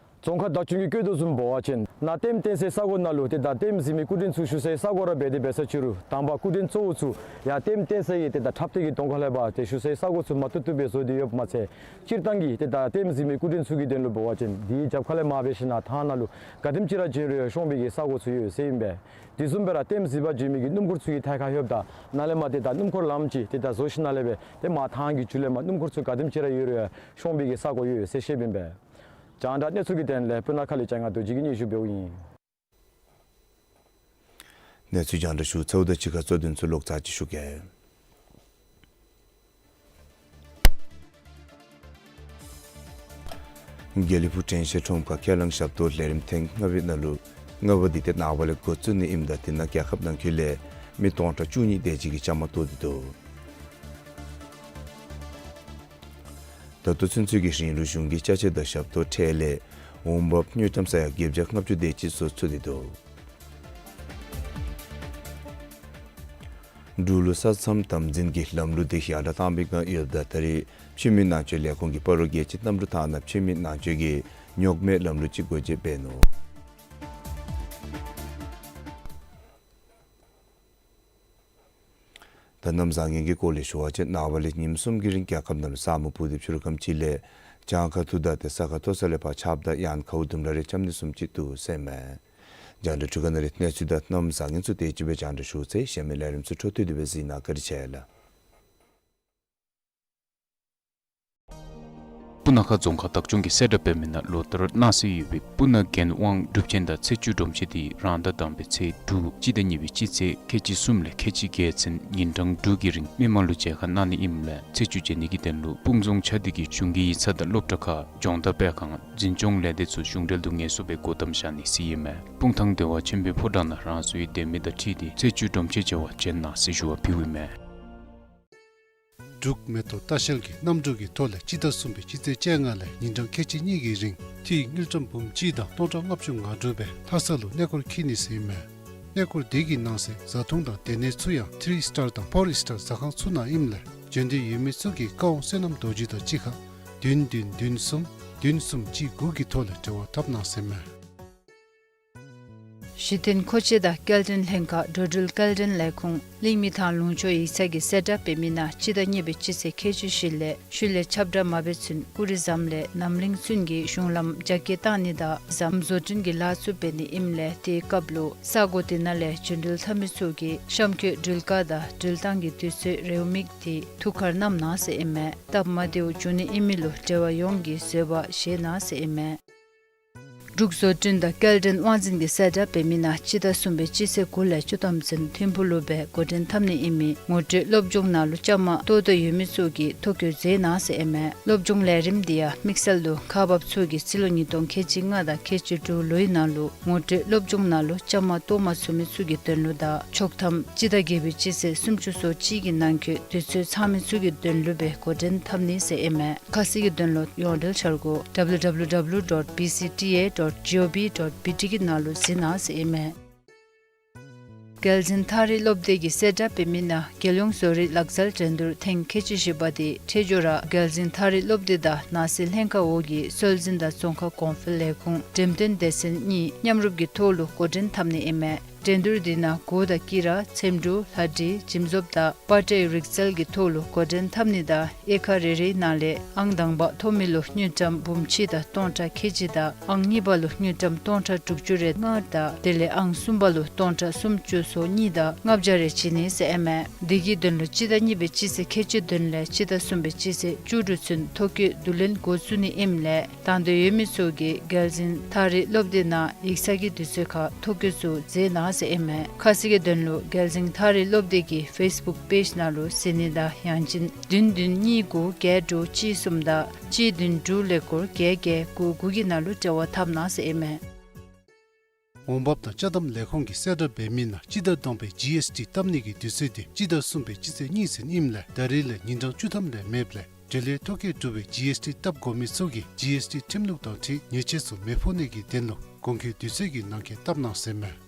རྫོང་ཁག་བདག་སྐྱོང་གིས་བཀོད་དོ་བཟུམ་འབད་བ་ཅིན་ནཱ་ལྟདམོ་བསྟན་སའི་ས་གོ་ནང་ལུ་ཏེ་ད་ལྟདམོ་གཟིགས་མི་སྐུ་མགྲོན་ཚུ་བཞུགས་སའི་ས་གོ་ར་འབད་དེ་འབད་ས་ཅིག་རུང་དང་པ་སྐུ་མགྲོན་གཙོ་བོ་ཚུ་ཡར་ལྟདམོ་བསྟན་ས་གི་ཏེ་ད་འཁྲབ་སྟོན་གྱི་གདོང་ཁ་ལས་ཕར་ཏེ་བཞུགས་སའི་ས་གོ་ཚུ་མ་བཏུབ་བཏུབ་སྦེ་བཟོ་སྟེ་ཡོདཔ་མ་ཚད་སྤྱིར་བཏང་གི་ཏེ་ད་ལྟདམོ་གཟིགས་མི་སྐུ་མགྲོན་ཚུ་གི་དོན་ལུ་འབད་བ་ཅིན་དེའི་རྒྱབ་ཁ་ལས་མར་འབད་ཞིན་ན་ཐང་ནང་ལུ་ག་དེམ་ཅིག་ར་བྱོན་རུང་ཡང་ཤོང་བའི་གི་ས་གོ་ཚུ་ཡོད་ཟེར་ཨིན་པས། དེ་བཟུམ་སྦེ་ར་ལྟདམོ་གཟིགས་པར་བྱོན་མི་གི་སྣུམ་འཁོར་ཚུ་གི་ཐད་ཁར་ལྷོདཔ་ད་ནཱ་ལས་མར་ཏེ་ད་སྣུམ་འཁོར་ལམ་ཅིག་ཏེ་ད་བཟོ་ཞིནམ་ལས་སྦེ་ཏེ་མར་ཐང་གི་མཇུག་ལས་མར་སྣུམ་འཁོར་ཚུ་ག་དེམ་ཅིག་ར་ཡོད་རུང་ཡང་ཤོང་བའི་གི་ས་གོ་ཡོད་ཟེར་བཤདཔ་ཨིན་པས། རྒྱང་བསྒྲགས་གནས་ཚུལ་གྱི་དོན་ལས་སྤུ་ན་ཁ་ལས་ལྕང་ང་རྡོ་རྗེ་གིས་སྙན་ཞུ་འབདཝ་ཨིན། གནས་ཚུལ་རྒྱང་བསྒྲགས་ཞུ་ཚརཝ་དང་གཅིག་ཁར་གཙོ་དོན་ཚུ་ལོག་ཚར་ཅིག་ཞུ་གེ། དགེ་ལེགས་ཕུག་དྲན་ཤེས་ཁྲོམ་ཁར་ཁས་བླངས་ཞབས་ཏོག་ལས་རིམ་ཐེངས་ལྔ་པའི་ནང་ལུ་ལྔ་པ་འདི་ཏེ་ནངས་པ་ལས་འགོ་བཙུགས་ནི་ཨིནམ་ད་དེ་ནང་རྒྱལ་ཁབ་ནང་འཁོད་ལས་མི་སྟོང་ཕྲག་བཅུ་གཉིས་དེ་ཅིག་གིས་བཅའ་མར་གཏོགས་ཏེ་འདུག། ད་ལྟོ་ཚུན་ཚོད་ཀྱི་རིང་ལུ་གཞུང་གི་ཅ་ཆས་དང་ཞབས་ཏོག་ཁྲལ་ལས་འོང་འབབ་དངུལ་ཀྲམ་ས་ཡ་བརྒྱད་བརྒྱ་ལྔ་བཅུ་དེ་ཅིག་བཟོ་ཚུགས་ཏེ་འདུག། འབྲུག་ལུ་ས་མཚམས་དམ་འཛིན་གྱི་ལམ་ལུགས་འདི་ཡར་དྲག་བཏང་བའི་བསྒང་ཡོདཔ་ད་ད་རེས་ཕྱི་མི་ནང་འཛུལ་ལས་ཁུངས་ཀྱིས་སྤ་རོ་རྒྱལ་སྤྱིའི་གནམ་གྲུ་ཐང་ནང་ཕྱི་མི་ནང་འཛུལ་གྱི་རྙོག་མའི་ལམ་ལུགས་ཅིག་སྒོ་འབྱེད་འབད་ནུག། ད་གནམ་བཟང་ངན་གྱི་སྐོར་ལས་ཞུ་བ་ཅིན་ནངས་པ་ལས་ཉིནམ་གསུམ་གྱི་རིང་རྒྱལ་ཁབ་ནང་ལུ་ས་སྨུག་སྤུབས་ཏེ་ཕྱི་རུ་ཁམས་ཅིག་ལས་གྱངས་ཁ་ཐུག་ད་ཏེ་ས་ཁ་མཐོ་ས་ལས་ཕར་ཆརཔ་དང་ཡང་ན་གའུ་ལྡུམ་ར་རེ་རྐྱབ་ནི་བཟུམ་ཅིག་འདུག་ཟེར་མས། རྒྱང་བསྒྲགས་འཕྲུལ་ཁང་ནང་ལས་གནས་ཚུལ་དང་གནམ་བཟང་ངན་ཚུ་དེ་ཅིག་སྦེ་རྒྱང་བསྒྲགས་ཞུ་ཚར། གཞན་མི་ལས་རིམ་ཚུ་འཕྲོ་མཐུད་དེ་སྦེ་གཟིགས་གནང་། བཀའ་དྲིན་ཆེ་ལགས། སྤུ་ན་ཁ་རྫོང་ཁག་བདག་སྐྱོང་གིས་གསལ་བསྒྲགས་འབད་མི་ནང་ལོ་ལྟར་གནང་སྲོལ་ཡོད་པའི་སྤུ་ན་རྒྱལ་དབང་སྒྲུབ་ཆེན་དང་ཚེས་བཅུ་སྒྲོམ་གཞི་འདི་རང་ཟླ་དང་པའི་ཚེས་དྲུག་སྤྱི་ཟླ་གཉིས་པའི་སྤྱི་ཚེས་ཁལ་གཅིག་གསུམ་ལས་ཁལ་གཅིག་བརྒྱད་ཚུན་ཉིན་གྲངས་དྲུག་གི་རིང་མི་མང་ལུ་མཇལ་ཁ་གནང་ནི་ཨིནམ་ལས་ཚེས་བཅུ་མཇལ་ནི་གི་དོན་ལུ་སྤུངས་རྫོང་ཆ་འདི་གི་གཞུང་གི་ཡིག་ཚང་དང་སློབ་གྲྭ་ཁག་སྦྱོང་བརྡར་སྤེལ་ཁང་འཛིན་སྐྱོང་ལས་སྡེ་ཚུ་གཞུང་འབྲེལ་དུ་ངལ་གསོ་སྦེ་སྒོ་བསྡམས་བཞག་ནི་ཟེར་ཨིན་མས། སྤུངས་ཐང་བདེ་བ་ཆེན་པོའི་ཕོ་བྲང་ནང་རང་སོའི་སྡོད་མི་དང་འཁྲིལ་ཏེ་ཚེས་བཅུ་སྒྲོམ་གཞི་མཇལ་བར་བྱོན་གནང་ཟེར་ཞུ་བ་ཕུལཝ་ཨིན་མས། འབྲུག་མེ་ཏོག་ལྟ་བཤལ་གྱིས་གནམ་གྲུ་གི་ཐོག་ལས་སྤྱི་ཟླ་གསུམ་པའི་སྤྱི་ཚེས་བཅོ་ལྔ་ལས་ཉིན་གྲངས་ཁལ་གཅིག་གཉིས་ཀྱི་རིང་ཐིག་དངུལ་ཀྲམ་འབུམ་གཅིག་དང་སྟོང་ཕྲག་ལྔ་བཅུ་ང་དྲུག་སྦེ་ལྷ་ས་ལུ་གནས་སྐོར་འཁྱིད་ནི་ཟེར་ཨིན་མས། གནས་སྐོར་དེ་གི་ནང་གསེས་བཟའ་འཐུང་དང་སྡོད་གནས་ཚུ་ཡང་ཐི་རི་སི་ཊར་དང་ཕོར་སི་ཊར་ཟ་ཁང་ཚུ་ནང་ཨིནམ་ལས་བྱོན་འདོད་ཡོད་མི་ཚུ་གིས་བཀའ་དབང་བསོད་ནམས་རྡོ་རྗེ་དང་གཅིག་ཁར་བདུན་བདུན་བདུན་གསུམ་བདུན་གསུམ་གཅིག་དགུ་གི་ཐོག་ལས་འབྲེལ་བ་འཐབ་གནང་ཟེར་ཨིན་མས། གཞི་རྟེན་མཁོ་ཆས་དང་སྐྱེལ་འདྲེན་ལྷན་ཁག་འགྲོ་འགྲུལ་སྐྱེལ་འདྲེན་ལས་ཁུངས་གླིང་མི་ཐང་ལུང་ཕྱོགས་ཡིག་ཚང་གིས་གསལ་བསྒྲགས་འབད་མི་ནང་སྤྱི་ཟླ་གཉིས་པའི་སྤྱི་ཚེས་ཁལ་གཅིག་བཞི་ལས་ཤུལ་ལས་ཁྱབ་བསྒྲགས་མ་འབད་ཚུན་ཀུ་རེ་ཟམ་ལས་རྣམ་གླིང་ཚུན་གྱི་གཞུང་ལམ་རྒྱ་སྐྱེད་བཏང་ནི་དང་ཟམ་བཟོ་སྐྲུན་གྱི་ལཱ་ཚུ་འབད་ནི་ཨིནམ་ལས་དེའི་སྐབས་ལུ་ས་གོ་དེ་ནང་ལས་འགྲོ་འགྲུལ་འཐབ་མི་ཚུ་གིས་གཤམ་འཁོད་འགྲུལ་བཀག་དང་འགྲུལ་བཏང་གི་དུས་ཚོད་རེའུ་མིག་དེ་ཐུགས་ཁར་བསྣམ་གནང་ཟེར་ཨིན་མས། སྟབས་མ་བདེཝ་འབྱུང་ནི་ཨིན་མི་ལུ་འབྲེལ་བ་ཡོངས་ཀྱིས་བཟོད་པ་བཞེས་གནང་ཟེར་ཨིན་མས། འབྲུག་བཟོ་སྐྲུན་དང་སྐྱེལ་འདྲེན་དབང་འཛིན་གྱིས་གསལ་བསྒྲགས་འབད་མི་ནང་སྤྱི་ཟླ་གསུམ་པའི་སྤྱི་ཚེས་དགུ་ལས་བཅུ་ཐམ་ཚུན་ཐིམ་ཕུག་ལུ་སྦེ་འགོ་འདྲེན་འཐབ་ནི་ཨིན་མི་ངོ་སྤྲོད་སློབ་སྦྱོང་ནང་ལུ་བཅའ་མར་གཏོགས་འདོད་ཡོད་མི་ཚུ་གིས་ཐོ་བཀོད་མཛད་གནང་ཟེར་ཨིན་མས། སློབ་སྦྱོང་ལས་རིམ་འདི་ཡང་དམིགས་བསལ་དུ་ཁག་འབགཔ་ཚུ་གི་རྩིས་ལོ་ཉིས་སྟོང་ཁལ་གཅིག་ལྔ་དང་ཁལ་གཅིག་དྲུག་ལོའི་ནང་ལུ་ངོ་སྤྲོད་སློབ་སྦྱོང་ནང་ལུ་བཅའ་མར་གཏོགས་མ་ཚུགས་མི་ཚུ་གི་དོན་ལུ་དང་ཆོག་ཐམ་སྤྱི་ཟླ་བརྒྱད་པའི་སྤྱི་ཚེས་སུམ་ཅུ་སོ་གཅིག་གི་ནང་འཁོད་དུས་ཚོད་ཚང་མི་ཚུ་གི་དོན་ལུ་སྦེ་འགོ་འདྲེན་འཐབ་ནི་ཟེར་ཨིན་མས། ཁ་གསལ་གྱི་དོན་ལུ་ཡོངས་འབྲེལ་འཆར་སྒོ་W W W dot B C T A dot gov dot B T གི་ནང་ལུ་གཟིགས་གནང་ཟེར་ཨིན་མས། རྒྱལ་འཛིན་ཐགས་རིག་སློབ་སྡེ་གིས་གསལ་བསྒྲགས་འབད་མི་ནང་རྒྱལ་ཡོངས་བཟོ་རིག་ལག་རྩལ་འགྲན་བསྡུར་ཐེངས་ཁལ་གཅིག་བཞི་པ་དེ་འཕྲལ་མགྱོགས་ར་རྒྱལ་འཛིན་ཐགས་རིག་སློབ་སྡེ་དང་ནང་སྲིད་ལྷན་ཁག་འོག་གི་སྲོལ་འཛིན་དང་ཙོང་ཁ་གོང་འཕེལ་ལས་ཁུངས་འགྲེམས་སྟོན་སྡེ་ཚན་གཉིས་མཉམ་རུབ་ཀྱི་ཐོག་ལུ་འགོ་འདྲེན་འཐབ་ནི་ཨིན་མས། འགྲན་བསྡུར་འདི་ནང་གུར་དང་དཀྱི་ར་ཚེམ་དྲུབ་ལྷ་འབྲི་འཇིམ་བཟོཔ་དང་པར་ཊའི་རིག་རྩལ་གྱི་ཐོག་ལུ་འགོ་འདྲེན་འཐབ་ནི་དང་དབྱེ་ཁག་རེ་རེའི་ནང་ལས་ཨང་དང་པ་ཐོབ་མི་ལུ་དངུལ་ཀྲམ་འབུམ་གཅིག་དང་སྟོང་ཕྲག་ཁལ་གཅིག་དང་ཨང་གཉིས་པ་ལུ་དངུལ་ཀྲམ་སྟོང་ཕྲག་དྲུག་ཅུ་རེ་ལྔ་དང་དེ་ལས་ཨང་གསུམ་པ་ལུ་སྟོང་ཕྲག་སུམ་ཅུ་སོ་གཉིས་དང་ལྔ་བརྒྱ་རེ་བྱིན་ནི་ཟེར་ཨིན་མས། འདི་གི་དོན་ལུ་སྤྱི་ཟླ་གཉིས་པའི་སྤྱི་ཚེས་ཁལ་གཅིག་བདུན་ལས་སྤྱི་ཟླ་གསུམ་པའི་སྤྱི་ཚེས་བཅུ་དྲུག་ཚུན་ཐོ་བཀོད་བསྡུ་ལེན་འགོ་བཙུགས་ནི་ཨིནམ་ལས་དང་འདོད་ཡོད་མི་ཚུ་གིས་རྒྱལ་འཛིན་ཐག་རིང་སློབ་སྡེ་ནང་ཡིག་ཚང་གི་དུས་ཚོད་ཁར་ཐོ་བཀོད་ཚུ་མཛད་གནང་ཟེར་ཨིན་མས། ཁ་གསལ་གྱི་དོན་ལུ་རྒྱལ་འཛིན་ཐག་རིང་སློབ་སྡེ་གི་ཕེསི་བུཀ་པེཇ་ནང་ལུ་གཟིགས་ནི་དང་ཡང་ཅིན་བདུན་བདུན་གཉིས་དགུ་བརྒྱད་དྲུག་གཅིག་གསུམ་དང་གཅིག་བདུན་དྲུག་ཀླད་ཀོར་བརྒྱད་བརྒྱད་དགུ་དགུ་གི་ནང་ལུ་འབྲེལ་བ་འཐབ་གནང་ཟེར་ཨིན་མས། འོང་འབབ་དང་ཅ་དམ་ལས་ཁུངས་ཀྱིས་གསལ་བསྒྲགས་འབད་མི་ནང་སྤྱི་ཟླ་དང་པའི་ཇི་ཨེསི་ཊི་བཏབ་ནི་གི་དུས་ཚོད་དེ་སྤྱི་ཟླ་གསུམ་པའི་སྤྱི་ཚེས་གཉིས་ཚུན་ཨིནམ་ལས་ད་རིས་ལས་ཉིན་གྲངས་བཅུ་ཐམ་ལས་མེདཔ་ལས་འབྲེལ་ཡོད་ཐོ་བཀོད་གྲུབ་པའི་ཇི་ཨེསི་ཊི་བཏབ་དགོ་མི་ཚུ་གིས་ཇི་ཨེསི་ཊི་ཁྲིམས་ལུགས་དང་འཁྲིལ་ཉེས་ཆད་ཚུ་མི་ཕོག་ནི་གི་དོན་ལུ་གོང་འཁོད་དུས་ཚོད་ཀྱི་ནང་འཁོད་བཏབ་གནང་ཟེར་མས།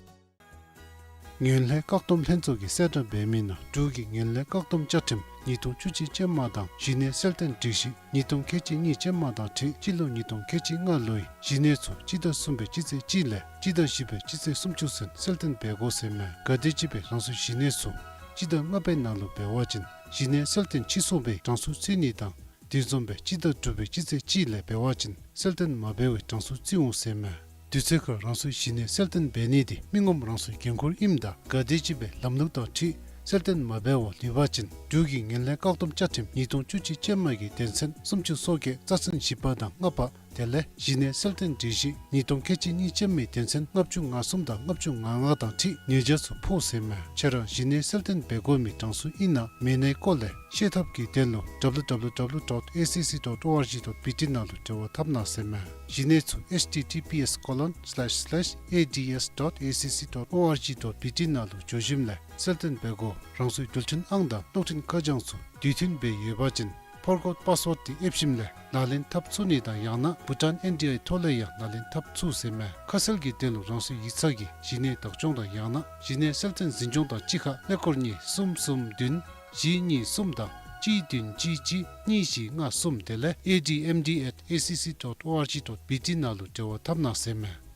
ངན་ལྷད་བཀག་སྡོམ་ལྷན་ཚོགས་ཀྱིས་གསལ་བསྒྲགས་འབད་མི་ནང་འབྲུག་གི་ངན་ལྷད་བཀག་སྡོམ་བཅའ་ཁྲིམས་ཉིས་སྟོང་བཅུ་གཅིག་ཅན་མ་དང་གཞི་གནས་གསལ་སྟོན་སྒྲིག་གཞི་ཉིས་སྟོང་ཁལ་གཅིག་གཉིས་ཅན་མ་དང་འཁྲིལ་སྤྱི་ལོ་ཉིས་སྟོང་ཁལ་གཅིག་ལྔ་ལོའི་གཞི་གནས་ཚུ་སྤྱི་ཟླ་གསུམ་པའི་སྤྱི་ཚེས་གཅིག་ལས་སྤྱི་ཟླ་བཞི་པའི་སྤྱི་ཚེས་སུམ་ཅུ་ཚུན་གསལ་སྟོན་འབད་དགོ་ཟེར་མས། ག་དེམ་ཅིག་སྦེ་རང་སོའི་གཞི་གནས་ཚུ་སྤྱི་ཟླ་ལྔ་པའི་ནང་ལུ་འབད་བ་ཅིན་གཞི་གནས་གསལ་སྟོན་ཕྱིས་སོང་བའི་གྲངས་སུ་བརྩི་ནི་དང་དེ་བཟུམ་སྦེ་སྤྱི་ཟླ་དྲུག་པའི་སྤྱི་ཚེས་གཅིག་ལས་འབད་བ་ཅིན་གསལ་སྟོན་མ་འབད་བའི་གྲངས་སུ་བརྩི་འོང་ཟེར་མས། དུས་ཚོད་ཁར་རང་སོའི་གཞི་གནས་གསལ་སྟོན་འབད་ནི་དེ་མི་ངོམ་རང་སོའི་འགན་ཁུར་ཨིནམ་ད་ག་དེམ་ཅིག་སྦེ་ལམ་ལུགས་དང་འཁྲིལ་གསལ་སྟོན་མ་འབད་བར་ལུས་པ་ཅིན་འབྲུག་གི་ངན་ལྷད་བཀག་སྡོམ་བཅའ་ཁྲིམས་ཉིས་སྟོང་བཅུ་གཅིག་ཅན་མ་གི་དོན་ཚན་སུམ་ཅུ་སོ་བརྒྱད་རྩ་ཚན་བཞི་པ་དང་ལྔ་པ་དེ་ལས་གཞི་གནས་གསལ་སྟོན་སྒྲིག་གཞི་ཉིས་སྟོང་ཁལ་གཅིག་གཉིས་ཅན་མའི་དོན་ཚན་ལྔ་བཅུ་ང་གསུམ་དང་ལྔ་བཅུ་ང་ལྔ་དང་འཁྲིལ་ཉེས་ཆད་ཚུ་ཕོག་ཟེར་མས། ཁྱེད་ར་གཞི་གནས་གསལ་སྟོན་འབད་དགོ་མི་གྲངས་སུ་ཨིན་ན་མེན་ནའི་སྐོར་ལས་ཤེས་ཐབས་ཀྱི་དོན་ལུ་W W W dot A C C dot O R G dot B T ནང་ལུ་འབྲེལ་བ་འཐབ་གནང་ཟེར་མས། གཞི་གནས་ཚུ་H T T P S colon slash slash A D S dot A C C dot O R G dot B T ནང་ལུ་འགྱོ་ཞིནམ་ལས་གསལ་སྟོན་འབད་དགོ། རང་སོའི་འགྲུལ་འཕྲིན་ཨང་དང་གློག་འཕྲིན་ཁ་བྱང་ཚུ་དུས་མཐུན་སྦེ་ཡོད་པ་ཅིན་ཕོར་ཀོཌ་པཱསི་ཝརཌ་དེ་ཨེབ་ཞིནམ་ལས་ལག་ལེན་འཐབ་ཚུགས་ནི་དང་ཡང་ན་བྷུ་ཊཱན་ཨེན་ཌི་ཨའི་ཐོག་ལས་ཡང་ལག་ལེན་འཐབ་ཚུགས་ཟེར་མས། ཁ་གསལ་གྱི་དོན་ལུ་རང་སོའི་ཡིག་ཚང་གི་གཞི་གནས་བདག་སྐྱོང་དང་ཡང་ན་གཞི་གནས་གསལ་སྟོན་འཛིན་སྐྱོང་དང་གཅིག་ཁར་ཀླད་ཀོར་གཉིས་གསུམ་གསུམ་བདུན་བཞི་གཉིས་གསུམ་དང་གཅིག་བདུན་གཅིག་གཅིག་གཉིས་བཞི་ལྔ་གསུམ་དེ་ལས་A D M D at A C C dot O R G dot B T ནང་ལུ་འབྲེལ་བ་འཐབ་གནང་ཟེར་མས།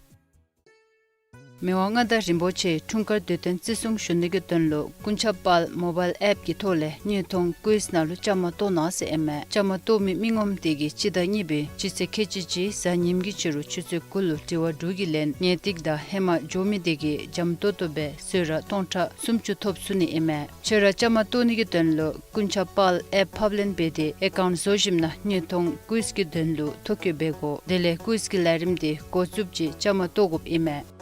མི་དབང་མངའ་བདག་རིན་པོ་ཆེའི་འཁྲུངས་སྐར་དུས་སྟོན་བརྩི་སྲུང་ཞུ་ནི་གི་དོན་ལུ་ཀུན་ཁྱབ་དཔལ་མོ་བཱའིལ་ཨེབ་ཀྱི་ཐོག་ལས་དངོས་མཐོང་ཀུའིཛ་ནང་ལུ་བཅའ་མར་གཏོགས་གནང་ཟེར་ཨིན་མས། བཅའ་མར་གཏོགས་མི་མི་ངོམ་དེ་གིས་སྤྱི་ཟླ་གཉིས་པའི་སྤྱི་ཚེས་ཁལ་གཅིག་གཅིག་གཟའ་ཉིམ་གི་ཕྱི་རུ་ཆུ་ཚོད་དགུ་ལུ་དྲི་བ་དྲུག་གི་ལན་ཉེས་ཏིག་དང་ཧེ་མ་འགྱོ་མི་དེ་གིས་འཇམ་ཏོང་ཏོ་སྦེ་གསོལ་རས་སྟོང་ཕྲག་སུམ་ཅུ་ཐོབ་ཚུགས་ནི་ཨིན་མས། ཁྱོད་ར་བཅའ་མར་གཏོགས་ནི་གི་དོན་ལུ་ཀུན་ཁྱབ་དཔལ་ཨེབ་ཕབ་ལེན་འབད་དེ་ཨེ་ཀའུནཊ་བཟོ་ཞིནམ་ན་དངོས་མཐོང་ཀུའིཛ་ཀྱི་དོན་ལུ་ཐོ་བཀོད་འབད་དགོ། དེ་ལས་ཀུའིཛ་ཀྱི་ལས་རིམ་དེ་འགོ་བཙུགསཔ་ཅིག་བཅའ་མར་གཏོགས་དགོཔ་ཨིན་མས།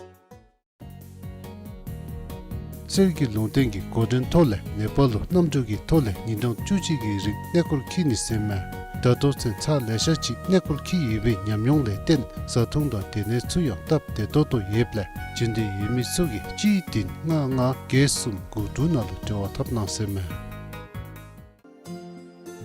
གསེར་གྱི་ལུང་བསྟན་གྱི་འགོ་འདྲེན་ཐོག་ལས་ནེ་པཱལ་ལུ་གནམ་གྲུ་གི་ཐོག་ལས་ཉིན་གྲངས་བཅུ་གཅིག་གི་རིང་གནས་སྐོར་འཁྱིད་ནི་ཟེར་མས། ད་ལྟོ་ཚུན་ཚར་ལེ་ཤ་ཅིག་གནས་སྐོར་འཁྱིད་ཡོད་པའི་ཉམས་མྱོང་ལས་བརྟེན་བཟའ་འཐུང་དང་སྡོད་གནས་ཚུ་ཡང་སྟབས་བདེ་ཏོག་ཏོ་ཡོདཔ་ལས་འབྱོན་འདོད་ཡོད་མི་ཚུ་གིས་གཅིག་བདུན་ལྔ་ལྔ་བརྒྱད་གསུམ་དགུ་དྲུག་ནང་ལུ་འབྲེལ་བ་འཐབ་གནང་ཟེར་མས།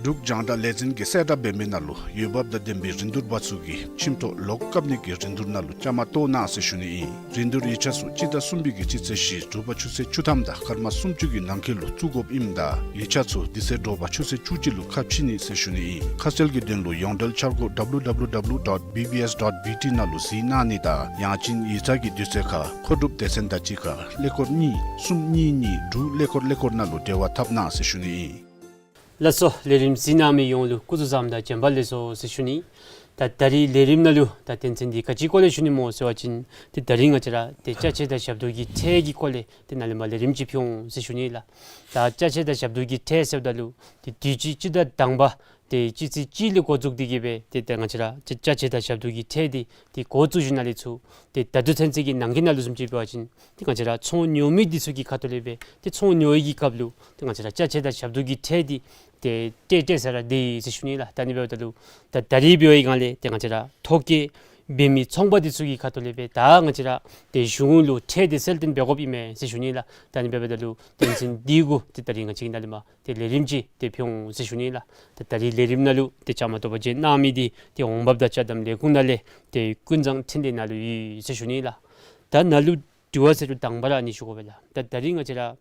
འབྲུག་རྒྱང་བསྒྲགས་ལས་འཛིན་གྱིས་གསལ་བསྒྲགས་འབད་མི་ནང་ལུ་འོས་འབབ་དང་ལྡན་པའི་རིན་བསྡུར་པ་ཚུ་གིས་ཁྱིམ་ཐོག་ལོག་བཀབ་ནི་གི་རིན་བསྡུར་ནང་ལུ་བཅའ་མར་གཏོགས་གནང་ཟེར་ཞུ་ནི་ཨིན། རིན་བསྡུར་ཡིག་ཆ་ཚུ་སྤྱི་ཟླ་གསུམ་པའི་གི་སྤྱི་ཚེས་བཞི་དྲོ་པ་ཆུ་ཚོད་བཅུ་ཐམ་དང་སྐར་མ་སུམ་ཅུ་གི་ནང་འཁོད་ལུ་བཙུགས་དགོཔ་ཨིནམ་ད་ཡིག་ཆ་ཚུ་དེ་ཚེ་དྲོ་པ་ཆུ་ཚོད་བཅུ་གཅིག་ལུ་ཁ་ཕྱེ་ནི་ཟེར་ཞུ་ནི་ཨིན། ཁ་གསལ་གྱི་དོན་ལུ་ཡོངས་འབྲེལ་འཆར་སྒོ་W W W dot B B S dot B T ནང་ལུ་གཟིགས་གནང་ནི་དང་ཡང་ཅིན་ཡིག་ཚང་གི་དུས་ཚོད་ཁར་མཁོ་སྒྲུབ་སྡེ་ཚན་དང་གཅིག་ཁར་ཀླད་ཀོར་གཉིས་གསུམ་གཉིས་གཉིས་དྲུག་ཀླད་ཀོར་ཀླད་ཀོར་ནང་ལུ་འབྲེལ་བ་འཐབ་གནང་ཟེར་ཞུ་ནི་ཨིན། ལགས་སོ། ལས་རིམ་གཟིགས་གནང་མི་ཡོངས་ལུ་སྐུ་གཟུགས་བཟང་དང་བྱོན་པ་ལེགས་སོ་ཟེར་ཞུ་ནི། ད་ད་རིས་ལས་རིམ་ནང་ལུ་ད་དོན་ཚན་འདི་ག་ཅིའི་སྐོར་ལས་ཞུ་ནི་སྨོ་ཟེར་བ་ཅིན་ཏེ་ད་རིས་ང་བཅས་ར་ཏེ་ཅ་ཆས་དང་ཞབས་ཏོག་གི་ཁྲལ་གྱི་སྐོར་ལས་ཏེ་ནཱ་ལས་མར་ལས་རིམ་ཅིག་ཕུལ་འོང་ཟེར་ཞུ་ནི་ལགས། ད་ཅ་ཆས་དང་ཞབས་ཏོག་གི་ཁྲལ་ཟེརཝ་ད་ལུ་ཏེ་དུས་ཅི་སྤྱི་ཟླ་དང་པ་ཏེ་སྤྱི་ཚེས་གཅིག་ལས་འགོ་བཙུགས་ཏེ་གི་སྦེ་ཏེ་ད་ང་བཅས་ར་ཅ་ཅ་ཆས་དང་ཞབས་ཏོག་གི་ཁྲལ་འདི་ཏེ་འགོ་བཙུགས་ཞིནམ་ལས་ཚུར་ཏེ་ད་ལྟོ་ཚུན་ཚོད་ཀྱི་ནང་འཁོད་ནང་ལུ་བཟུམ་ཅིག་འབད་བ་ཅིན་ཏེ་ང་བཅས་ར་ཚོང་ཉོ་མི་འདི་ཚུ་གི་ཁ་ཐུག་ལས་སྦེ་ཏེ་ཚོང་ཉོ་བའི་གི་སྐབས་ལུ་ཏེ་ང་བཅས་ར་ཅ་ཆས་དང་ཞབས་ཏོག་གི་ཁྲལ་འདི་ཏེ་སྤྲོད་སྤྲོད་ས་ར་སྡོད་ཡི་ཟེར་ཞུ་ནི་ལགས། ད་ཨ་ནི་འབདཝ་ད་ལུ་ད་ད་རིས་འབད་བའི་སྒང་ལས་ཏེ་ང་བཅས་ར་ཐོ་བཀོད་འབད་མི་ཚོང་པ་འདི་ཚུ་གི་ཁ་ཐུག་ལས་སྦེ་ད་ང་བཅས་ར་ཏེ་གཞུང་ལུ་ཁྲལ་འདི་གསལ་སྟོན་འབད་དགོཔ་ཨིན་མས་ཟེར་ཞུ་ནི་ལགས། ད་ཨ་ནི་འབདཝ་ད་ལུ་དོན་ཚན་འདི་གུ་ཏེ་ད་རིས་ང་བཅས་ཀྱིས་ནཱ་ལས་མར་ཏེ་ལས་རིམ་ཅིག་ཏེ་ཕུལ་འོང་ཟེར་ཞུ་ནི་ལགས། ཏེ་ད་རིས་ལས་རིམ་ནང་ལུ་ཏེ་བཅའ་མར་གཏོགས་པར་བྱོན་གནང་མི་འདི་ཏེ་འོང་འབབ་དང་ཅ་དམ་ལས་ཁུངས་ནང་ལས་ཏེ་ཀུན་བཟང་འཕྲིན་ལས་ནཱ་ལུ་ཡོད་ཟེར་ཞུ་ནི་ལགས། ད་ནཱ་ལུ་དྲི་བ་ཟེར་རུང་དང་པ་ར་ཨ་ནི་ཞུ་དགོ་པས་ལགས། ད་ད་རིས་ང་བཅས་ར་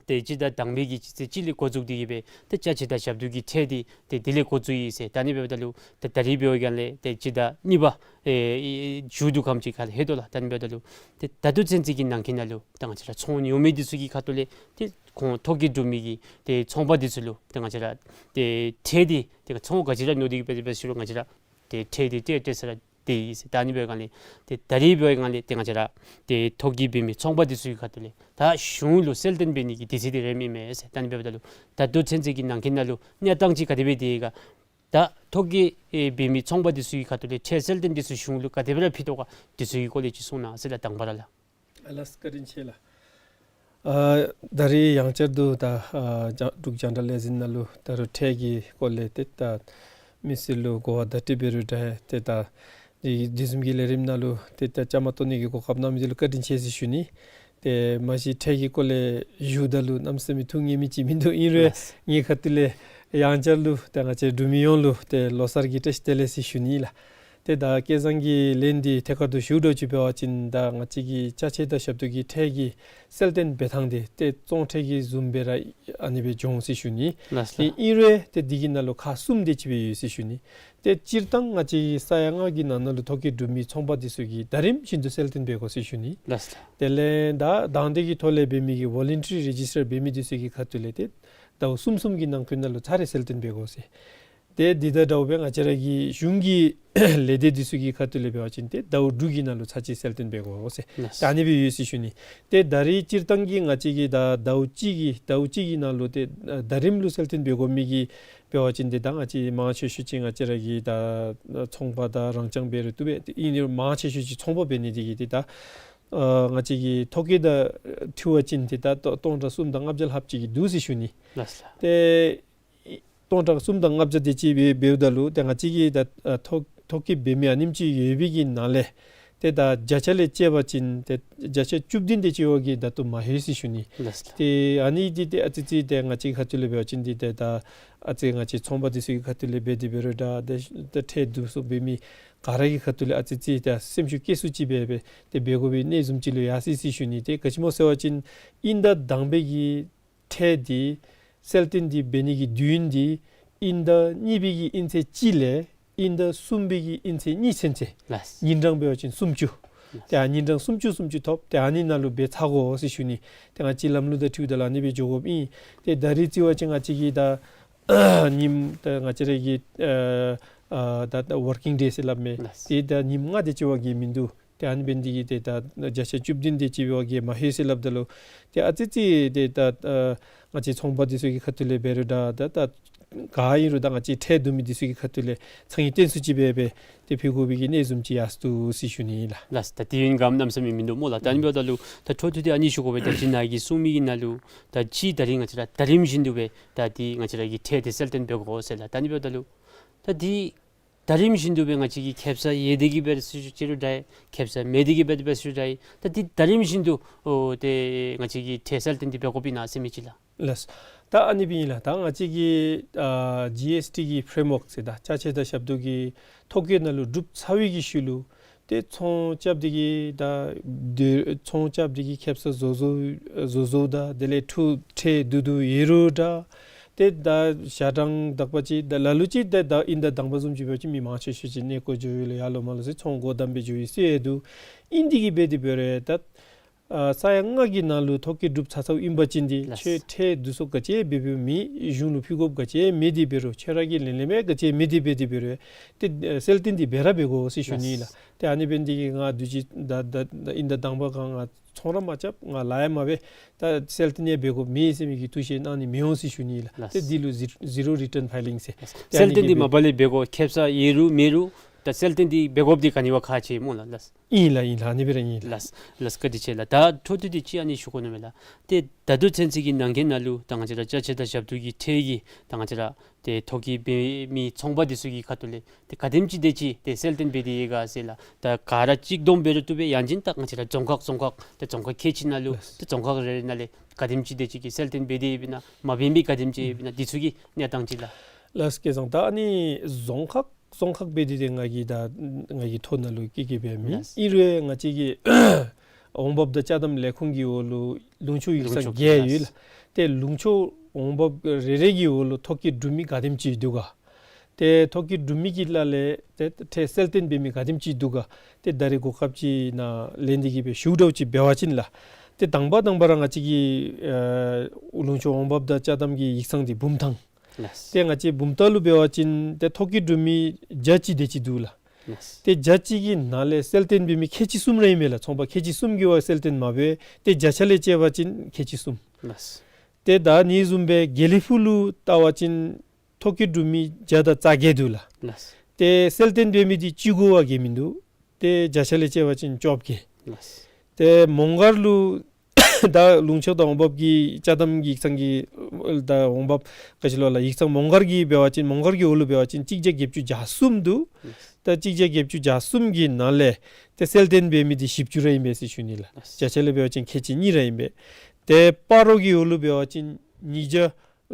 ཏེ་སྤྱི་ཟླ་དང་པའི་གི་སྤྱི་ཚེས་གཅིག་ལས་འགོ་བཙུགས་ཏེ་གི་སྦེ་ཏེ་ཅ་ཆས་དང་ཞབས་ཏོག་གི་ཁྲལ་འདི་ཏེ་དེ་ལས་འགོ་བཙུགས་ཡི་ཟེར། ད་ཨ་ནི་འབདཝ་ད་ལུ་ཏེ་ད་རིས་འབད་བའི་སྒང་ལས་ཏེ་སྤྱི་ཟླ་གཉིས་པ་ཨེ་མཇུག་བསྡུ་ཁམས་ཅིག་ཁར་ལྷོད་དོ་ལགས། ད་ཨ་ནི་འབདཝ་ད་ལུ་ཏེ་ད་ལྟོ་ཚུན་ཚོད་ཀྱི་ནང་འཁོད་ནང་ལུ་ད་ང་བཅས་ར་ཚོང་ཉོ་མི་འདི་ཚུ་གི་ཁ་ཐུག་ལས་ཏེ་ཁོང་ཐོ་བཀོད་གྲུབ་མི་གི་ཏེ་ཚོང་པ་འདི་ཚུ་ལུ་ཏེ་ང་བཅས་ར་ཏེ་ཁྲལ་འདི་ཏེ་ཚོང་ག་ཅི་ར་ཉོ་སྟེ་གི་སྦེ་འབད་ཞུ་རུང་ང་བཅས་ར་ཏེ་ཁྲལ་འདི་ཏེ་ཏེ་ས་ར་ཏེ་ཨིན་ཟེར། ད་ཨ་ནི་འབད་བའི་སྒང་ལས་ཏེ་ད་རིས་འབད་བའི་སྒང་ལས་ཏེ་ང་བཅས་ར་ཏེ་ཐོ་བཀོད་འབད་མི་ཚོང་པ་འདི་ཚུ་གི་ཁ་ཐུག་ལས་ད་གཞུང་ལུ་གསལ་སྟོན་འབད་ནི་གི་དུས་ཚོད་འདི་རནམ་ཨིན་མས་ཟེར། ད་ཨ་ནི་འབདཝ་ད་ལུ་ད་ལྟོ་ཚུན་ཚོད་ཀྱི་ནང་འཁོད་ནང་ལུ་གནས་སྟངས་ཅིག་ག་དེ་སྦེ་དེ་ག་ད་ཐོ་བཀོད་ཨེ་འབད་མི་ཚོང་པ་འདི་ཚུ་གི་ཁ་ཐུག་ལས་ཁྲལ་གསལ་སྟོན་འདི་ཚུ་གཞུང་ལུ་ག་དེ་སྦེ་ར་ཕུལ་དོ་ག་འདི་ཚུ་གི་སྐོར་ལས་ཅིག་གསུང་གནང་ཟེར་ལགས། དང་པ་ར་ལགས། ཨ་ལགས་བཀའ་དྲིན་ཆེ་ལགས། ཨ་ད་རིས་ཡང་བསྐྱར་དུ་ད་ཨ་རྒྱ་འབྲུག་རྒྱང་བསྒྲགས་ལས་འཛིན་ནང་ལུ་ད་རུང་ཁྲལ་གྱི་སྐོར་ལས་ཏེ་ད་མི་སེར་ལུ་གོ་བ་བརྡ་སྤྲོད་འབད་རུང་འདྲ་ཏེ་ད་འདི་འདི་བཟུམ་གྱི་ལས་རིམ་ནང་ལུ་ཏེ་ད་བཅའ་མར་གཏོགས་ནི་གི་གོ་སྐབས་གནང་མི་འདི་ལུ་བཀའ་དྲིན་ཆེ་ཟེར་ཞུ་ནི། ཏེ་མ་གཞི་ཁྲལ་གྱི་སྐོར་ལས་ཞུཝ་ད་ལུ་གནམ་མེད་ས་མེད་ཐུགས་མཉེས་མི་ཅིག་མིན་འདུག། ཨིན་རུང་ལགས། ངེའི་ཁ་ཐུག་ལས་ཡང་བསྐྱར་ལུ་ཏེ་ང་བཅས་འབྲུག་མི་ཡོངས་ལུ་ཏེ་ལོ་གསར་གྱི་བཀྲ་ཤིས་བདེ་ལེགས་ཟེར་ཞུ་ནི་ལགས། ཏེ་ད་སྐལ་བཟང་གིས་ལན་འདི་ཐད་ཀར་དུ་ཞུ་འགྱོ་ཅིག་འབད་བ་ཅིན་ད་ང་བཅས་ཀྱི་ཅ་ཆས་དང་ཞབས་ཏོག་གི་ཁྲལ་གྱི་གསལ་སྟོན་འབད་ཐངས་འདི་ཏེ་ཚོང་ཁྲལ་གྱི་བཟུམ་སྦེ་ར་ཨ་ནི་སྦེ་འགྱོ་འོང་ཟེར་ཞུ་ནི། ལགས་ལགས། ཨིན་རུང་ཏེ་འདི་གི་ནང་ལུ་ཁག་གསུམ་དེ་ཅིག་སྦེ་ཡོད་ཟེར་ཞུ་ནི། ཏེ་སྤྱིར་བཏང་ང་བཅས་ས་ཡ་ལྔ་གི་ནང་ན་ལུ་ཐོ་བཀོད་གྲུབ་མི་ཚོང་པ་འདི་ཚུ་གིས་ཟླ་རིམ་བཞིན་དུ་གསལ་སྟོན་འབད་དགོ་ཟེར་ཞུ་ནི། ལགས་ལགས། དེ་ལས་ད་དང་འདོད་ཀྱི་ཐོག་ལས་འབད་མི་གི་ཝོ་ལན་ཊི་རི་རེ་ཇིས་ཊར་འབད་མི་འདི་ཚུ་གི་ཁ་ཐུག་ལས་ཏེ་ཟླཝ་གསུམ་གསུམ་གྱི་ནང་འཁོད་ནང་ལུ་ཚར་རེ་གསལ་སྟོན་འབད་དགོ་ཟེར། ཏེ་འདི་དང་འདྲཝ་སྦེ་ང་བཅས་ར་གི་གཞུང་གི་ལས་སྡེ་འདི་ཚུ་གི་ཁ་ཐུག་ལས་འབད་བ་ཅིན་ཏེ་ཟླཝ་དྲུག་གི་ནང་ལུ་ཚར་གཅིག་གསལ་སྟོན་འབད་དགོ་ཟེར། ལགས། ད་ཨ་ནི་སྦེ་ཡོད་ཟེར་ཞུ་ནི། ཏེ་ད་རིས་སྤྱིར་བཏང་གི་ང་བཅས་ཀྱི་ད་ཟླཝ་གཅིག་གི་ཟླཝ་གཅིག་གི་ནང་ལུ་ཏེ་ཟླ་རིམ་ལུ་གསལ་སྟོན་འབད་དགོ་མི་གི་འབད་བ་ཅིན་ཏེ་ད་ང་བཅས་མང་ཆེ་ཤོས་ཅིག་ང་བཅས་ར་གི་ད་ཚོང་པ་དང་རང་རྐྱང་འབད་རུང་བཏུབ་པས། ཏེ་ཨིན་རུང་མང་ཆེ་ཤོས་ཅིག་ཚོང་པ་འབད་ནི་འདི་གིས་ཏེ་ད་ཨ་ང་བཅས་ཀྱི་ཐོ་བཀོད་དང་འཁྲིལ་བ་ཅིན་ཏེ་ད་སྟོང་ཕྲག་གསུམ་དང་ལྔ་བརྒྱ་ལྷགཔ་ཅིག་གི་འདུག་ཟེར་ཞུ་ནི། ལགས་ལགས། ཏེ་སྟོང་ཕྲག་གསུམ་དང་ལྔ་བརྒྱ་དེ་ཅིག་འབད་འབདཝ་ད་ལུ་ཏེ་ང་བཅས་ཀྱི་ད་ཨ་ཐོ་ཐོ་བཀོད་འབད་མི་ཨ་ནེམ་ཅིག་ཡོད་པའི་གི་ནང་ལས་ཏེ་ད་བརྒྱ་ཆ་ལས་བཅད་པ་ཅིན་ཏེ་བརྒྱ་ཆ་བཅུ་བདུན་དེ་ཅིག་བ་གིས་ད་ལྟོ་མ་ལྷོད་ཟེར་ཞུ་ནི། ལགས་ལགས། ཏེ་ཨ་ནི་འདི་ཏེ་ཨ་ཙི་ཙི་ཏེ་ང་བཅས་ཁ་ཐུག་ལས་འབད་བ་ཅིན་འདི་ཏེ་ད་ཨ་ཙི་ང་བཅས་ཚོང་པ་འདི་ཚུ་གི་ཁ་ཐུག་ལས་འབད་དེ་འབད་རུང་འདྲ་ཏེ་ཏེ་ཁྲལ་བསྡུ་གསོག་འབད་མི་ག་ར་གི་ཁ་ཐུག་ལས་ཨ་ཙི་ཙི་ཏེ་སེམས་ཤུགས་བསྐྱེད་སུ་ཅིག་སྦེ་སྦེ་ཏེ་འབད་དགོ་པའི་གནས་བཟུམ་ཅིག་ལུ་ཡར་སོ་ཡི་ཟེར་ཞུ་ནི། ཏེ་ག་ཅི་སྨོ་ཟེར་བ་ཅིན་དབྱིན་ཟླ་དང་པའི་གི་ཁྲལ་འདི་གསལ་སྟོན་འདི་འབད་ནི་གི་དུས་ཡུན་འདི་དབྱིན་ཟླ་གཉིས་པའི་གི་དབྱིན་ཚེས་གཅིག་ལས་དབྱིན་ཟླ་གསུམ་པའི་གི་དབྱིན་ཚེས་གཉིས་ཚུན་ཚོད། ལགས། ཉིན་གྲངས་འབད་བ་ཅིན་སུམ་ཅུ། ལགས། ཏེ་ཨ་ཉིན་གྲངས་སུམ་ཅུ་སུམ་ཅུ་ཐོབ། ཏེ་ཨ་ནི་ནང་ལུ་འབད་ཚར་དགོ་ཟེར་ཞུ་ནི། ཏེ་ང་བཅས་ལམ་ལུགས་དང་འཁྲིལཝ་ད་ལུ་ཨ་ནི་སྦེ་འགྱོ་དགོཔ་ཨིན། ཏེ་ད་རིས་རྩིས་པ་ཅིན་ང་བཅས་ཀྱི་ད་ཉིནམ་ད་ང་བཅས་ར་གི་ཨ་ཨ་ད་ད་ཝར་ཀིང་ཌེ་ཟེར་སླབ་མས། ལགས། ཏེ་ད་ཉིནམ་ལྔ་དེ་ཅིག་བ་གིས་མིན་འདུག། ཏེ་ཨ་ནི་འབད་ནི་འདི་གིས་ཏེ་ད་བརྒྱ་ཆ་བཅུ་བདུན་དེ་ཅིག་བ་གིས་མ་ལྷོད་ཟེར་སླབ་ད་ལུ་ཏེ་ཨ་ཙི་ཙི་ཏེ་ད་ཨ་ང་བཅས་ཚོང་པ་འདི་ཚུ་གི་ཁ་ཐུག་ལས་འབད་རུང་འདྲ་ད་ད་ག་ཨིན་རུང་ད་ང་བཅས་ཁྲལ་བསྡུ་མི་འདི་ཚུ་གི་ཁ་ཐུག་ལས་ཚང་གི་བརྟེན་སུ་ཅིག་སྦེ་སྦེ་ཏེ་ཕུལ་དགོ་པའི་གི་གནས་བཟུམ་ཅིག་ཡར་སོ་ཡི་ཟེར་ཞུ་ནི་ལགས། ལགས། ད་དུས་ཡུན་ག་གནམ་མེད་ས་མེད་མིན་འདུག་སྨོ་ལགས། ད་ཨ་ནི་འབདཝ་ད་ལུ་ད་འཕྲོ་མཐུད་དེ་ཨ་ནི་ཞུ་དགོ་པས། ད་ཅི་ནཱ་གིས་གསུངས་མི་གི་ནང་ལུ་ད་ཅི་ད་རིས་ང་བཅས་ར་ཟླ་རིམ་བཞིན་དུ་སྦེ་ད་འདི་ང་བཅས་ར་གི་ཁྲལ་འདི་གསལ་སྟོན་འབད་དགོ་ཟེར་ལགས། ད་ཨ་ནི་འབདཝ་ད་ལུ་ད་འདི་ཟླ་རིམ་བཞིན་དུ་སྦེ་ང་བཅས་ཀྱིས་ཁེ་སང་ཡོད་དེ་གི་སྦེ་ཟེར་ཅི་རུང་འདྲ་ཡི། ཁེ་སང་མེད་དེ་གི་སྦེ་འབད་ཟེར་ཅི་རུང་འདྲ་ཡི། ད་འདི་ཟླ་རིམ་བཞིན་དུ་ཨོ་ཏེ་ང་བཅས་ཀྱིས་ཁྲལ་གསལ་སྟོན་འདི་འབད་དགོཔ་ཨིན་ན་ཟེར་མི་ཅིག་ལགས། ལགས། ད་ཨ་ནི་སྦེ་ཨིན་ལགས། ད་ང་བཅས་ཀྱི་ཨ་ཇི་ཨེསི་ཊི་གི་ཕྲེམ་ཝརཀ་ཟེར་ད་ཅ་ཆས་དང་ཞབས་ཏོག་གི་ཐོ་བཀོད་ནང་ལུ་གྲུབ་ཚར་བའི་གི་ཤུལ་ལུ་ཏེ་ཚོང་རྐྱབ་སྟེ་གི་ད་དེ་ཚོང་རྐྱབ་སྟེ་གི་ཁེ་སང་བཟོ་བཟོཝ་བཟོ་བཟོཝ་ད་དེ་ལས་འཕྲོ་ཁྲལ་བསྡུ་བསྡུཝ་ཡོད་རུང་འདྲ། ཏེ་ད་ཞག་གྲངས་དག་པ་ཅིག་ད་ལ་ལུ་ཅིག་ད་ད་དབྱིན་ཟླ་དང་པ་བཟུམ་ཅིག་འབད་བ་ཅིན་མི་མང་ཆེ་ཤོས་ཅིག་གནས་སྐོར་འགྱོ་ཡི་ལོ་ཡར་ལོ་མར་ལོ་ཟེར་ཚོང་སྒོ་བསྡམས་སྦེ་འགྱོ་ཡི་ཟེར་ཡོད་འདུག། ཨིན་དེ་གི་སྦེ་དེ་འབད་རུང་ད་ཨ་ས་ཡ་ལྔ་གི་ནང་ལུ་ཐོ་བཀོད་གྲུབ་ཚར་ཚརཝ་ཨིན་པ་ཅིན་འདི་ལགས། ཁྱོད་ཁྲལ་བསྡུ་གསོག་ག་ཅི་འབད་འབདཝ་མེད། གཞུང་ལུ་ཕུལ་དགོཔ་ག་ཅི་མེད། དེ་འབད་རུང་ཁྱོད་ར་གིས་ལེན་ལེནམ་ག་ཅི་མེད། དེ་འབད་དེ་འབད་རུང་ཏེ་ཨ་གསལ་སྟོན་འདི་འབད་ར་འབད་དགོ་ཟེར་ཞུ་ནི་ལགས། ལགས། ཏེ་ཨ་ནི་འབད་ནི་འདི་གིས་ང་དུས་ཅི་ད་ད་ད་དབྱིན་ཟླ་དང་པ་ག་ང་ཚོང་ར་མ་རྐྱབ། ང་ལཱ་ཡང་མ་འབད། ད་གསལ་སྟོན་ཡང་འབད་དགོཔ་མེད་ཟེར་མི་གི་ཐུགས་བཞེད་གནང་ནི་མི་འོང་ཟེར་ཞུ་ནི་ལགས། ལགས། ཏེ་འདི་ལུ་ཟི་ཟི་རོ་རི་ཊརན་ཕའི་ལིང་ཟེར། ལགས། ཏེ་ཨ་ནི་གསལ་སྟོན་འདི་མ་པ་ལས་འབད་དགོ། ཁེ་སང་ཡོད་རུང་མེད་རུང་ད་གསལ་སྟོན་འདི་འབད་དགོཔ་འདི་ག་ནི་བ་ཁག་ཆེ་སྨོ་ལགས། ལགས། ཨིན་ལགས་ཨིན་ལགས། ཨ་ནི་སྦེ་ར་ཨིན་ལགས། ལགས་ལགས། བཀའ་དྲིན་ཆེ་ལགས། ད་འཕྲོ་མཐུད་དེ་ཅིག་ཨ་ནི་ཞུ་དགོ་མནོཝ་མས་ལགས། ཏེ་ད་ལྟོ་ཚུན་ཚོད་ཀྱི་ནང་འཁོད་ནང་ལུ་ད་ང་བཅས་ར་ཅ་ཆས་དང་ཞབས་ཏོག་གི་ཁྲལ་གྱི་ད་ང་བཅས་ར་ཏེ་ཐོ་བཀོད་འབད་མི་ཚོང་པ་འདི་ཚུ་གི་ཁ་ཐུག་ལས་ཏེ་ག་དེམ་ཅིག་དེ་ཅིག་ཏེ་གསལ་སྟོན་འབད་དེ་ཡོད་ག་ཟེར་ལགས། ད་ག་ར་གཅིག་བསྡོམས་འབད་རུང་བཏུབ་པས། ཡང་ཅིན་ད་ང་བཅས་ར་རྫོང་ཁག་རྫོང་ཁག་ཏེ་རྫོང་ཁག་ཁལ་གཅིག་ནང་ལུ་ལགས། ཏེ་རྫོང་ཁག་རེ་རེ་ནང་ལས་ག་དེམ་ཅིག་དེ་ཅིག་གིས་གསལ་སྟོན་འབད་དེ་ཡོདཔ་ཨིན་ན་མ་འབད་མི་ག་དེམ་ཅིག་ཡོདཔ་ཨིན་ན་འདི་ཚུ་གི་གནས་སྟངས་ཅིག་ལགས། ལགས་སྐལ་བཟང་། ད་ཨ་ནི་རྫོང་ཁག་རྫོང་ཁག་འབད་དེ་ཏེ་ང་གིས་ད་ང་གི་ཐོ་ནང་ལུ་བཀོད་བཀོདཔ་མེད། ལགས། ཨིན་རུང་ང་བཅས་ཀྱི་ འོང་འབབ་དང་ཅ་དམ་ལས་ཁུངས་ཀྱི་འོག་ལུ་ལུང་ཕྱོགས་ཡིག་ཚང་ལུང་ཕྱོགས་བརྒྱད་ཡོད་ལགས། ལགས། ཏེ་ལུང་ཕྱོགས་འོང་འབབ་རེ་རེ་གི་འོག་ལུ་ཐོ་བཀོད་གྲུབ་མི་ག་དེམ་ཅིག་འདུག་ག། ཏེ་ཐོ་བཀོད་གྲུབ་མི་གི་ལཱ་ལས་ཏེ་ཁྲལ་གསལ་སྟོན་འབད་མི་ག་དེམ་ཅིག་འདུག་ག། ཏེ་ད་རེས་གོ་སྐབས་ཅིག་ནང་ལེན་ཏེ་གི་སྦེ་ཞུ་འདྲཝ་ཅིག་འབད་བ་ཅིན་ལགས། ཏེ་དང་པ་དང་པ་ར་ང་བཅས་ཀྱི་ཨ་ལུང་ཕྱོགས་འོང་འབབ་དང་ཅ་དམ་གྱི་ཡིག་ཚང་འདི་བུམ་ཐང་། ལགས། ཏེ་ང་བཅས་བུམ་ཐང་ལུ་འབད་བ་ཅིན་ཏེ་ཐོ་བཀོད་གྲུབ་མི་བརྒྱ་ཅིག་དེ་ཅིག་འདུག་ལགས། ལགས། ཏེ་བརྒྱ་ཅིག་གི་ནང་ལས་གསལ་སྟོན་འབད་མི་ཁལ་གཅིག་གསུམ་ར་ཨིན་མས་ལགས། ཚོང་པ་ཁལ་གཅིག་གསུམ་གྱིས་བ་གསལ་སྟོན་མ་འབད། ཏེ་བརྒྱ་ཆ་ལས་བཅད་པ་ཅིན་ཁལ་གཅིག་གསུམ། ལགས། ཏེ་ད་ཨ་ནི་བཟུམ་སྦེ་དགེ་ལེགས་ཕུག་ལུ་བལྟ་བ་ཅིན་ཐོ་བཀོད་གྲུབ་མི་བརྒྱ་དང་རྩ་བརྒྱད་འདུག་ལགས། ལགས། ཏེ་གསལ་སྟོན་འབད་མི་འདི་བཅུ་དགུ་བ་གིས་མིན་འདུག། ཏེ་བརྒྱ་ཆ་ལས་བཅད་པ་ཅིན་བཅོ་བརྒྱད། ལགས། ཏེ་མོང་སྒར་ལུ་ད་ལུང་ཕྱོགས་དང་འོང་འབབ་ཀྱི་ཅ་དམ་གྱི་ཡིག་ཚང་གི་ད་འོང་འབབ་ག་ཅི་ལོ་ལགས། ཡིག་ཚང་མོང་སྒར་གྱི་འབད་བ་ཅིན་མོང་སྒར་གྱི་འོག་ལུ་འབད་བ་ཅིན་གཅིག་བརྒྱ་བརྒྱད་ཅུ་གྱ་གསུམ་འདུག། ལགས། ད་གཅིག་བརྒྱ་བརྒྱད་ཅུ་གྱ་གསུམ་གྱི་ནང་ལས་ཏེ་གསལ་སྟོན་འབད་མི་འདི་བཞི་བཅུ་ར་ཨིན་པས་ཟེར་ཞུ་ནི་ལགས། ལགས། བརྒྱ་ཆ་ལས་འབད་བ་ཅིན་ཁལ་གཅིག་གཉིས་ར་ཨིན་པས། ཏེ་སྤ་རོ་གི་འོག་ལུ་འབད་བ་ཅིན་ཉིས་བརྒྱ་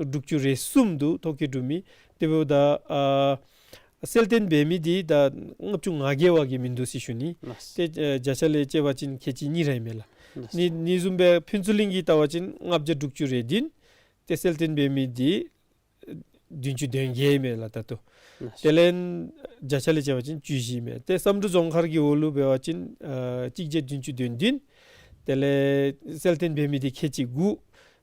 དྲུག་ཅུ་རེ་གསུམ་འདུག། ཐོ་བཀོད་གྲུབ་མི། དེ་འབདཝ་ད་ཨ་གསལ་སྟོན་འབད་མི་འདི་ད་ལྔ་བཅུ་ང་བརྒྱད་བ་གིས་མིན་འདུག་ཟེར་ཞུ་ནི། ལགས། ཏེ་ཨ་བརྒྱ་ཆ་ལས་བཅད་པ་ཅིན་ཁལ་གཅིག་གཉིས་ར་ཨིན་མས་ལགས། ལགས། ནི་ནི་བཟུམ་སྦེ་ཕུན་ཚོགས་གླིང་གི་བལྟ་བ་ཅིན་ལྔ་བརྒྱ་དྲུག་ཅུ་རེ་བདུན། ཏེ་གསལ་སྟོན་འབད་མི་འདི་བདུན་ཅུ་དོན་བརྒྱད་ཨིན་མས་ལགས་ད་ལྟོ། ལགས། དེ་ལས་བརྒྱ་ཆ་ལས་བཅད་པ་ཅིན་བཅུ་བཞི་ཨིན་མས། ཏེ་བསམ་གྲུབ་རྫོང་མཁར་གྱི་འོག་ལུ་འབད་བ་ཅིན་ཨ་གཅིག་བརྒྱ་བདུན་ཅུ་དོན་བདུན། དེ་ལས་གསལ་སྟོན་འབད་མི་འདི་ཁལ་གཅིག་དགུ།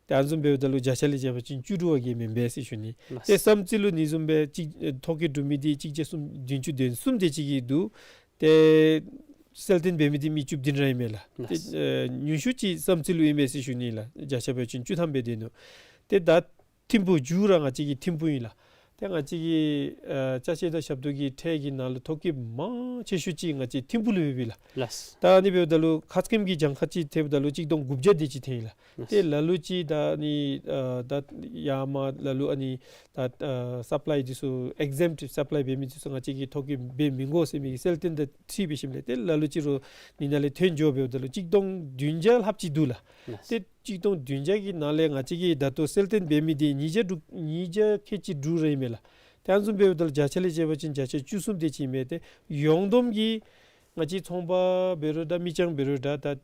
ཏེ་ཨ་ནི་བཟུམ་འབདཝ་ད་ལུ་བརྒྱ་ཆ་ལས་བཅད་པ་ཅིན་བཅུ་དྲུག་བ་གིས་མེན་པས་ཟེར་ཞུ་ནི། ལགས། ཏེ་བསམ་རྩེ་ལུ་ནི་བཟུམ་སྦེ་གཅིག་ཨེ་ཐོ་བཀོད་གྲུབ་མི་འདི་གཅིག་བརྒྱ་གསུམ་བདུན་ཅུ་དོན་གསུམ་དེ་ཅིག་གི་འདུག། ཏེ་གསལ་སྟོན་འབད་མི་འདི་མི་བཅུ་བདུན་ར་ཨིན་མས་ལགས། ལགས། ཏེ་ཨེ་ཉུང་ཤོས་ཅིག་བསམ་རྩེ་ལུ་ཨིན་པས་ཟེར་ཞུ་ནི་ལགས། བརྒྱ་ཆ་འབད་བ་ཅིན་བཅུ་ཐམ་སྦེ་སྡོད་ནུག། ཏེ་ད་ཐིམ་ཕུག་མཇུག་ར་ང་བཅས་ཀྱི་ཐིམ་ཕུག་ཨིན་ལགས། ཏེ་ང་བཅས་ཀྱི་ཨ་ཅ་ཆས་དང་ཞབས་ཏོག་གི་ཁྲལ་གྱི་ནང་ལུ་ཐོ་བཀོད་མང་ཆེ་ཤོས་ཅིག་ང་བཅས་ཐིམ་ཕུག་ལུ་ཡོད་པས་ལགས། ལགས། ད་ཨ་ནི་འབདཝ་ད་ལུ་ཁ་སྐོམ་གྱི་གྱངས་ཁ་ཅིག་ཐེབས་ད་ལུ་གཅིག་སྟོང་དགུ་བརྒྱ་དེ་ཅིག་ཐོན་ཡི་ལགས། ལགས། ཏེ་ལ་ལུ་ཅིག་ད་ཨ་ནི་ཨ་ད་ཡར་མར་ལ་ལུ་ཨ་ནི་ད་ཨ་སབ་ལའི་འདི་ཚུ་ཨེག་ཟེམ་ཊི་སབ་ལའི་འབད་མི་འདི་ཚུ་ང་བཅས་ཀྱིས་ཐོ་བཀོད་འབད་མི་དགོ་ཟེར་མི་གི་གསལ་སྟོན་དང་འཁྲིལ་འབད་ཞིནམ་ལས་ཏེ་ལ་ལུ་ཅིག་རོགས་ཨ་ནི་ནང་ལས་ཐོན་འགྱོ་འབདཝ་ད་ལུ་གཅིག་སྟོང་བདུན་བརྒྱ་ལྷགཔ་ཅིག་འདུག་ལགས། ལགས། ཏེ་གཅིག་སྟོང་བདུན་བརྒྱ་གི་ནང་ལས་ང་བཅས་ཀྱིས་ད་ལྟོ་གསལ་སྟོན་འབད་མི་འདི་ཉིས་བརྒྱ་དྲུག་ཉིས་བརྒྱ་ཁལ་གཅིག་དྲུག་ར་ཨིན་མས་ལགས། ཏེ་ཨ་ནི་བཟུམ་འབདཝ་ད་ལུ་བརྒྱ་ཆ་ལས་བཅད་པ་ཅིན་བརྒྱ་ཆ་བཅུ་གསུམ་དེ་ཅིག་ཨིན་མས། ཏེ་ཡོངས་བསྡོམས་ཀྱིས་ང་བཅས་ཚོང་པ་འབད་རུང་འདྲ་མི་རྐྱང་འབད་རུང་འདྲ་ད་ཨ་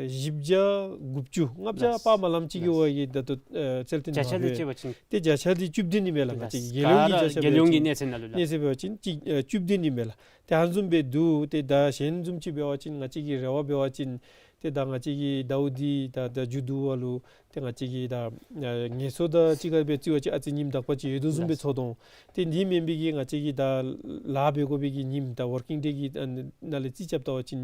བཞི་བརྒྱ་དགུ་བཅུ་ལྔ་བརྒྱ་ལགས། པ་མ་ལམ་ཅིག་གི་ལགས། བ་གི་ད་ལྟོ་ཨ་གསལ་སྟོན་བརྒྱ་ཆ་ལས་མ་འབད། བཅད་པ་ཅིན་ཏེ་བརྒྱ་ཆ་འདི་བཅུ་བདུན་ཨིན་མས་ལགས། ང་བཅས་ལགས། རྒྱལ་ཡོངས་ཀྱི་བརྒྱ་ཆ་འབད་བ་ཅིན་རྒྱལ་ཡོངས་ཀྱི་གནས་ཚད་ནང་ལུ་ལགས། གནས་ཚད་འབད་བ་ཅིན་གཅིག་ཨ་བཅུ་བདུན་ཨིན་མས་ལགས། ཏེ་ཨ་ནི་བཟུམ་སྦེ་འདུག། ཏེ་ད་གཞན་བཟུམ་ཅིག་འབད་བ་ཅིན་ང་བཅས་ཀྱི་རེ་བ་འབད་བ་ཅིན་ཏེ་ད་ང་བཅས་ཀྱི་ཟླཝ་འདི་ད་ད་མཇུག་བསྡུ་བ་ལུ་ཏེ་ང་བཅས་ཀྱི་ད་ཨ་ངལ་གསོ་དང་གཅིག་ཁར་སྦེ་རྩིས་པ་ཅིན་ཨ་ཙི་ཉིནམ་དག་པ་ཅིག་ཡོད་དོ་བཟུམ་སྦེ་ལགས། ཚོར་དོ། ཏེ་འདི་མེན་པའི་གི་ང་བཅས་ཀྱི་ད་ལཱ་འབད་དགོ་པའི་གི་ཉིནམ་ད་ཝར་ཀིང་ཌེ་གི་ཨ་ནང་ལས་རྩིས་རྐྱབ་བལྟ་བ་ཅིན་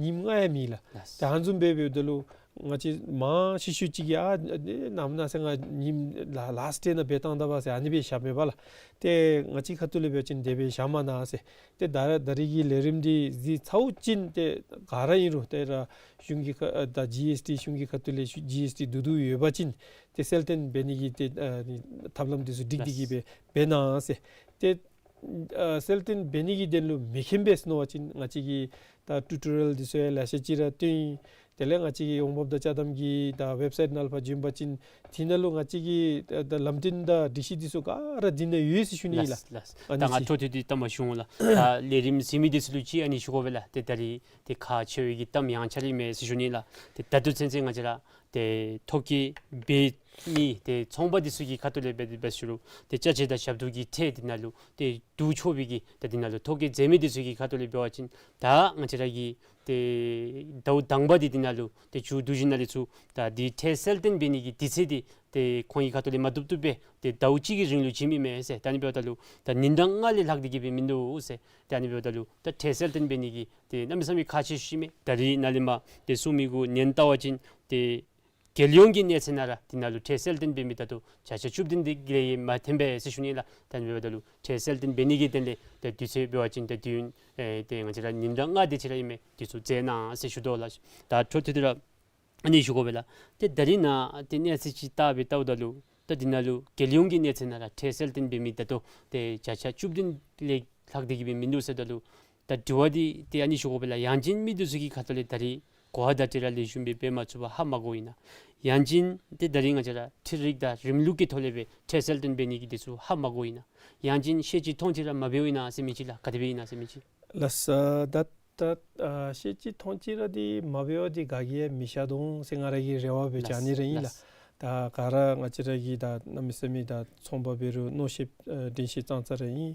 ཉིནམ་ལྔ་ཡང་མེད་ལགས། ལགས། ད་ཨ་ནི་བཟུམ་སྦེ་འབདཝ་ད་ལུ་ང་བཅས་མང་ཤོས་ཤོས་ཅིག་གིས་ཨ་ནི་ནམ་ན་ཟེར་ང་ཉིནམ་ལ་ལཱསཊ་ཌེ་ནང་འབད་བཏང་ད་པ་ཟེར་ཨ་ནི་སྦེ་བཞག་མས་པ་ལགས། ཏེ་ང་བཅས་ཁ་ཐུག་ལས་འབད་བ་ཅིན་དེ་སྦེ་བཞག་མ་གནང་ཟེར། ཏེ་ད་ད་རེས་ཀྱི་ལས་རིམ་འདི་གཟིགས་ཚརཝ་ཅིག་ཏེ་ག་ར་ཨིན་རུང་ཏེ་ར་གཞུང་གི་ཁ་ཨ་ད་ཇི་ཨེསི་ཊི་གཞུང་གི་ཁ་ཐུག་ལས་ཞུ་ཇི་ཨེསི་ཊི་བསྡུ་བསྡུཝ་ཡོད་པ་ཅིན་ཏེ་གསལ་སྟོན་འབད་ནི་གི་ཏེ་ཨ་ནི་ཐབས་ལམ་འདི་ཚུ་སྒྲིག་སྟེ་གི་སྦེ་འབད་གནང་ཟེར། ཏེ་ཨ་གསལ་སྟོན་འབད་ནི་གི་དོན་ལུ་མི་མཁྱེན་པས་ཟེར་མནོ་བ་ཅིན་ང་བཅས་ཀྱིས་ད་ཊུ་ཊོ་རི་ཡཱལ་འདི་ཚུ་ཡང་ལེ་ཤ་ཅིག་ར་སྟོན་ཡི། དེ་ལས་ང་བཅས་ཀྱི་འོང་འབབ་དང་ཅ་དམ་གྱི་ད་ཝེབ་སའིཊ་ནང་ལུ་ཕར་བྱོན་པ་ཅིན་དེ་ནང་ལུ་ང་བཅས་ཀྱི་ད་ད་ལམ་སྟོན་དང་སྒྲིག་གཞི་འདི་ཚུ་ག་ར་འདི་ནང་ཡོད་ཟེར་ཞུ་ནི་ཨིན་ལགས། ལགས་ལགས། ཨ་ད་ནི་ང་ཅིག་ཐོག་ཐོག་འདི་ལྟ་མ་ཞུ་འོང་ལགས། ད་ལས་རིམ་གཟིགས་མི་འདི་ཚུ་ལུ་ཅིག་ཨ་ནི་ཞུ་དགོ་པས་ལགས། ཏེ་ད་རིས་ཏེ་ཁག་ཆེ་བའི་གི་གཏམ་ཡང་ཆ་ར་ཨིན་མས་ཟེར་ཞུ་ནི་ལགས། ཏེ་ད་ལྟོ་ཚུན་ཚོད་ང་བཅས་ར་ཏེ་ཐོ་བཀོད་འབད་མི་ཏེ་ཚོང་པ་འདི་ཚུ་གི་ཁ་ཐུག་ལས་འབད་འབད་ཞུ་རུང་ཏེ་ཅ་ཆས་དང་ཞབས་ཏོག་གི་ཁྲལ་འདི་ནང་ལུ་ཏེ་བསྡུ་ཆོག་པའི་གི་ད་འདི་ནང་ལུ་ཐོ་བཀོད་མཛད་མི་འདི་ཚུ་གི་ཁ་ཐུག་ལས་འབད་བ་ཅིན་ད་ང་བཅས་ར་གི་ཏེ་ཟླཝ་དང་པ་འདི་འདི་ནང་ལུ་ཏེ་མཇུག་བསྡུ་ཞིནམ་ལས་ཚུར་ད་འདི་ཁྲལ་གསལ་སྟོན་འབད་ནི་གི་དུས་ཚོད་འདི་ཏེ་ཁོང་གི་ཁ་ཐུག་ལས་མ་བཏུབ་བཏུབ་སྦེ་ཏེ་ཟླཝ་གཅིག་གི་རིང་ལུ་བྱིནམ་ཨིན་མས་ཟེར། ད་ཨ་ནི་འབདཝ་ད་ལུ་ད་ཉིན་གྲངས་ལྔ་ལས་ལྷག་སྟེ་གི་སྦེ་མིན་འདུག་ཟེར། ད་ཨ་ནི་འབདཝ་ད་ལུ་ད་ཁྲལ་གསལ་སྟོན་འབད་ནི་གི་ཏེ་གནམ་མེད་ས་མེད་ཁག་ཆེ་ཤོས་ཨིན་མས། ད་རིས་ནཱ་ལས་མར་ཏེ་གསུང་མི་གུ་ཉན་བལྟ་བ་ཅིན་ཏེ་རྒྱལ་ཡོངས་ཀྱི་གནས་ཚད་ནང་ར་འདི་ནང་ལུ་ཁྲལ་གསལ་སྟོན་འབད་མི་ད་ལྟོ་བརྒྱ་ཆ་བཅུ་བདུན་དེ་ལས་ཡང་མ་ཐོན་པས་ཟེར་ཞུ་ནི་ལགས། ད་ཨ་ནི་འབདཝ་ད་ལུ་ཁྲལ་གསལ་སྟོན་འབད་ནི་གི་དོན་ལས་ཏེ་དུས་ཚོད་འབད་བ་ཅིན་ཏེ་དུས་ཡུན་ཨེ་ཏེ་ང་བཅས་ར་ཉིན་གྲངས་ལྔ་དེ་ཅིག་ར་ཨིན་མས། དུས་ཚོད་མཛད་གནང་ཟེར་ཞུ་དོ་ལགས། ད་འཕྲོ་མཐུད་དེ་ར་ཨ་ནི་ཞུ་དགོ་པས་ལགས། ཏེ་ད་རིས་ནཱ་ཏེ་གནས་ཚད་ཅིག་བལྟ་སྦེ་བལྟཝ་ད་ལུ་ད་འདི་ནང་ལུ་རྒྱལ་ཡོངས་ཀྱི་གནས་ཚད་ནང་ར་ཁྲལ་གསལ་སྟོན་འབད་མི་ད་ལྟོ་ཏེ་བརྒྱ་ཆ་བཅུ་བདུན་ལས་ལྷག་སྟེ་གི་སྦེ་མིན་འདུག་ཟེརཝ་ད་ལུ་ད་དྲི་བ་འདི་ཏེ་ཨ་ནི་ཞུ་དགོ་པས་ལགས། ཡང་ཅིན་མི་འདི་ཚུ་གི་ཁ་ཐུག་ལས་ད་རིས་གོ་བ་བརྡ་སྤྲོད་ར་ལེགས་ཤོམ་སྦེ་འབད་མ་ཚུགས་པར་ཧ་མ་གོཝ་ཨིན་ན། ཡང་ཅིན་ཏེ་ད་རིས་ང་བཅས་ར་འཕྲུལ་རིག་དང་རིམ་ལུགས་ཀྱི་ཐོག་ལས་སྦེ་ཁྲལ་གསལ་སྟོན་འབད་ནི་གི་འདི་ཚུ་ཧ་མ་གོཝ་ཨིན་ན། ཡང་ཅིན་ཤེས་ཅིག་མཐོང་ཅིག་ར་མ་འབདཝ་ཨིན་ན་ཟེར་མི་ཅིག་ལགས། ག་དེ་སྦེ་ཨིན་ན་ཟེར་མི་ཅིག། ལགས་སོ། ད་ ད་ཨ་ཤེས་ཅི་མཐོང་ཅི་ར་འདི་མ་འབད་བར་འདི་དགའ་གི་ཡང་མི་ཤ་དོང་ཟེར་ང་ར་གི་རེ་བ་འབད་ཅི་ཨ་ནི་ར་ཨིན་ལགས། ད་ག་ར་ང་བཅས་ར་གི་ད་གནམ་མེད་ས་མེད་ད་ཚོང་པ་འབད་རུང་མནོ་ཤེས་ཨ་དྲན་ཤེས་ཙང་ཙ་ར་ཨིན།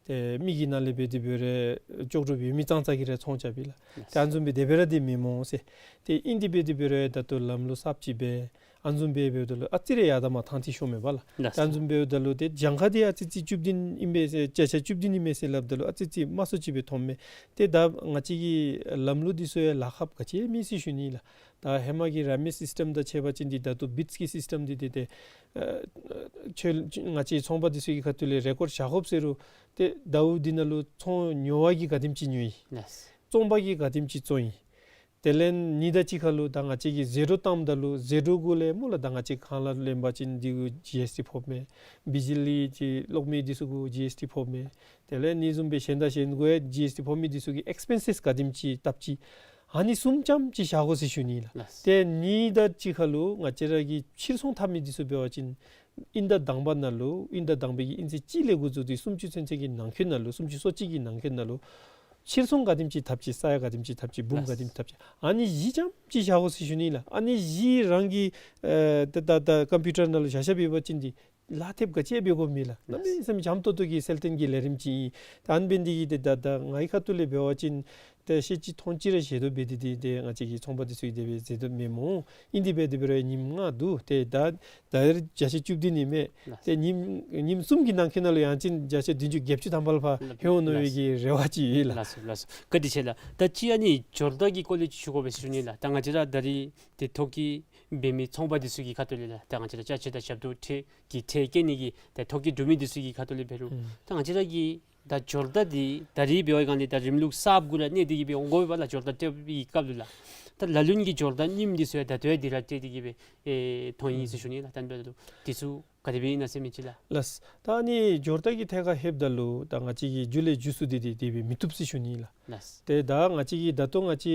ཏེ་མི་གི་ནང་ལས་འབད་དེ་འབད་རུང་ལྕོགས་གྲུབ་ཡོད་མི་ཙང་ཙ་གིས་ར་ཚོང་རྐྱབ་ཨིན་ལགས། ཏེ་ཨ་ནི་བཟུམ་སྦེ་དེ་སྦེ་ར་འདི་མེན་སྨོ་ཟེར། ཏེ་ཨིན་དེ་འབད་དེ་འབད་རུང་ད་ལྟོ་ལམ་ལུགས་གསརཔ་ཅིག་སྦེ་ཨ་ནི་བཟུམ་སྦེ་འབདཝ་ད་ལུ་ཨ་ཙི་རེ་ཡར་དང་མར་ཐང་ཐིག་ཤོར་མས་པ་ལགས། ལགས་སོ། ད་ཨ་ནི་བཟུམ་འབདཝ་ད་ལུ་ཏེ་གྱངས་ཁ་འདི་ཨ་ཙི་ཙི་བཅུ་བདུན་ཨིན་མས་ཟེར་བརྒྱ་ཆ་བཅུ་བདུན་ཨིན་མས་ཟེར་སླབ་ད་ལུ་ཨ་ཙི་ཙི་དམའ་སུ་ཅིག་སྦེ་མཐོངམ་མས། ཏེ་ད་ང་བཅས་ཀྱི་ལམ་ལུགས་འདི་ཚུ་ཡང་ལཱ་ཁག་ག་ཅི་ཡང་མེད་ཟེར་ཞུ་ནི་ལགས། ད་ཧེ་མ་གི་ར་མེ་སིསི་ཊེམ་དང་ཕྱད་པ་ཅིན་འདི་ད་ལྟོ་བིཊསི་ཀྱི་སིསི་ཊེམ་འདི་ཏེ་ཏེ་ཨ་ཁྱོད་ང་བཅས་ཚོང་པ་འདི་ཚུ་གི་ཁ་ཐུག་ལས་རེ་ཀོཌ་བཞག་དགོཔ་ཟེར་རུང་ཏེ་ཟླཝ་འདི་ནང་ལུ་ཚོང་ཉོ་བ་གིས་ག་དེམ་ཅིག་ཉོ་ཡི། ལགས། བཙོང་པ་གིས་ག་དེམ་ཅིག་བཙོང་ཡི། དེ་ལས་ཉིས་དང་གཅིག་ཁར་ལུ་ད་ང་བཅས་ཀྱིས་ཟད་འགྲོ་བཏངམ་ད་ལུ་ཟད་འགྲོ་གུ་ལས་སྨོ་ལགས། ད་ང་བཅས་ཁང་གླ་ལེན་པ་ཅིན་འདི་གུ་ཇི་ཨེསི་ཊི་ཕོགཔ་མས། བི་ཇི་ལི་གི་གློག་མེ་འདི་ཚུ་གུ་ཇི་ཨེསི་ཊི་ཕོགཔ་མས། དེ་ལས་ཨ་ནི་བཟུམ་སྦེ་གཞན་དང་གཞན་གུ་ཡང་ཇི་ཨེསི་ཊི་ཕོག་མི་འདི་ཚུ་གི་ཨེགསི་པེན་སེསི་ག་དེམ་ཅིག་བཏབ་ཅི། ཨ་ནི་གསུམ་ཙམ་ཅིག་བཞག་དགོ་ཟེར་ཞུ་ནི་ལགས། ལགས། ཏེ་ཉིས་དང་གཅིག་ཁར་ལུ་ང་བཅས་ར་གི་ཕྱིར་ཚོང་འཐབ་མི་འདི་ཚུ་འབད་བ་ཅིན་དབྱིན་ཟླ་དང་པ་ནང་ལུ་དབྱིན་ཟླ་དང་པའི་གི་དབྱིན་ཚེས་གཅིག་ལས་འགོ་བཙུགས་ཏེ་སུམ་ཅུ་ཚུན་ཚོད་ཀྱི་ནང་འཁོད་ནང་ལུ་སུམ་ཅུ་སོ་གཅིག་གི་ནང་འཁོད་ནང་ལུ་ཕྱིར་ཚོང་ག་དེམ་ཅིག་འཐབ་ཅི། ས་ཡ་ག་དེམ་ཅིག་འཐབ་ཅི། འབུམ་ག་དེམ་ཅིག་འཐབ་ཅི། ཨ་ནི་བཞི་ཙམ་ཅིག་བཞག་དགོ་ཟེར་ཞུ་ནི་ལགས། ཨ་ནི་བཞི་རང་གི་ཨེ་ད་ད་ད་ཀམ་པིའུ་ཊར་ནང་ལུ་བཞག་བཞགཔ་འབད་བ་ཅིན་འདི་ལག་ཐེབས་ག་ཅི་ཡང་འབད་དགོཔ་མེད་ལགས། གནམ་མེད་ས་མེད་འཇམ་ཏོང་ཏོ་གི་སེལ་ཏེ་གི་ལས་རིམ་ཅིག་ཨིན། ད་ཨ་ནི་འབད་ནི་འདི་གིས་ཏེ་ད་ད་ངེའི་ཁ་ཐུག་ལས་འབད་བ་ཅིན་ཏེ་ཤེས་ཅི་མཐོང་ཅི་ར་ཞེ་དྲག་འབད་དེ་ཏེ་ཏེ་ང་བཅས་ཀྱི་ཚོང་པ་འདི་ཚུ་གིས་དེ་སྦེ་ཟེར་དོ་མེན་སྨོ། ཨིན་དེ་འབད་དེ་འབད་རུང་ཉིནམ་ལྔ་འདུག། ཏེ་ད་ད་རེས་བརྒྱ་ཆ་བཅུ་བདུན་ཨིན་མས། ལགས། ཏེ་ཉིནམ་ཉིནམ་གསུམ་གྱི་ནང་འཁོད་ནང་ལུ་ཡང་ཅིན་བརྒྱ་ཆ་བདུན་ཅུ་བརྒྱད་ཅུ་ཐམ་པ་ལས་ཕར་ལགས། ལྷོད་འོང་མནོ་བའི་གི་རེ་བ་ཅིག་ཡོད་ལགས། ལགས་སོ་ལགས་སོ། བཀའ་དྲིན་ཆེ་ལགས། ད་ཅི་ཨ་ནི་འབྱོར་ལྡན་གྱི་སྐོར་ལས་ཅིག་ཞུ་དགོ་པས་ཟེར་ཞུ་ནི་ལགས། ད་ང་བཅས་ར་ད་རེས་ཏེ་ཐོ་བཀོད་འབད་མི་ཚོང་པ་འདི་ཚུ་གི་ཁ་ཐུག་ལས་ལགས། ད་ང་བཅས་ར་ཅ་ཆས་དང་ཞབས་ཏོག་ཁྲལ་གྱི་ཁྲལ་བཀལ་ནི་གི་ད་ཐོ་བཀོད་འབད་མི་འདི་ཚུ་གི་ཁ་ཐུག་ལས་འབད་རུང་ཨུམ་ད་ང་བཅས་ར་གི་ད་འབྱོར་ལྡན་འདི་ད་རེས་འབད་བའི་སྒང་ལས་ད་རིམ་ལུགས་གསརཔ་གུ་ར་གནས་ཏེ་གི་སྦེ་འོང་དགོ་པས་ལགས། འབྱོར་ལྡན་སྤྲོད་པའི་སྐབས་ལུ་ལགས། ད་ལ་ལུ་གི་འབྱོར་ལྡན་རྙིངམ་འདི་ཚུ་ཡང་ད་ལྟོ་ཡང་འདི་ར་སྤྲོད་དེ་གི་སྦེ་ཨེ་ཐོན་ཡི་ཟེར་ཞུ་ནི་ལགས། ད་འདི་ཚུ་ག་དེ་སྦེ་ཨིན་ན་ཟེར་མི་ཅིག་ལགས། ལགས། ད་ཨ་ནི་འབྱོར་ལྡན་གྱི་ཐད་ཁར་ལྷོདཔ་ད་ལུ་ད་ང་བཅས་ཀྱིས་མཇུག་ལས་མཇུག་བསྡུ་འདི་འདི་དེ་སྦེ་མི་བཏུབ་ཟེར་ཞུ་ནི་ལགས། ལགས། ཏེ་ད་ང་བཅས་ཀྱིས་ད་ལྟོ་ང་བཅས་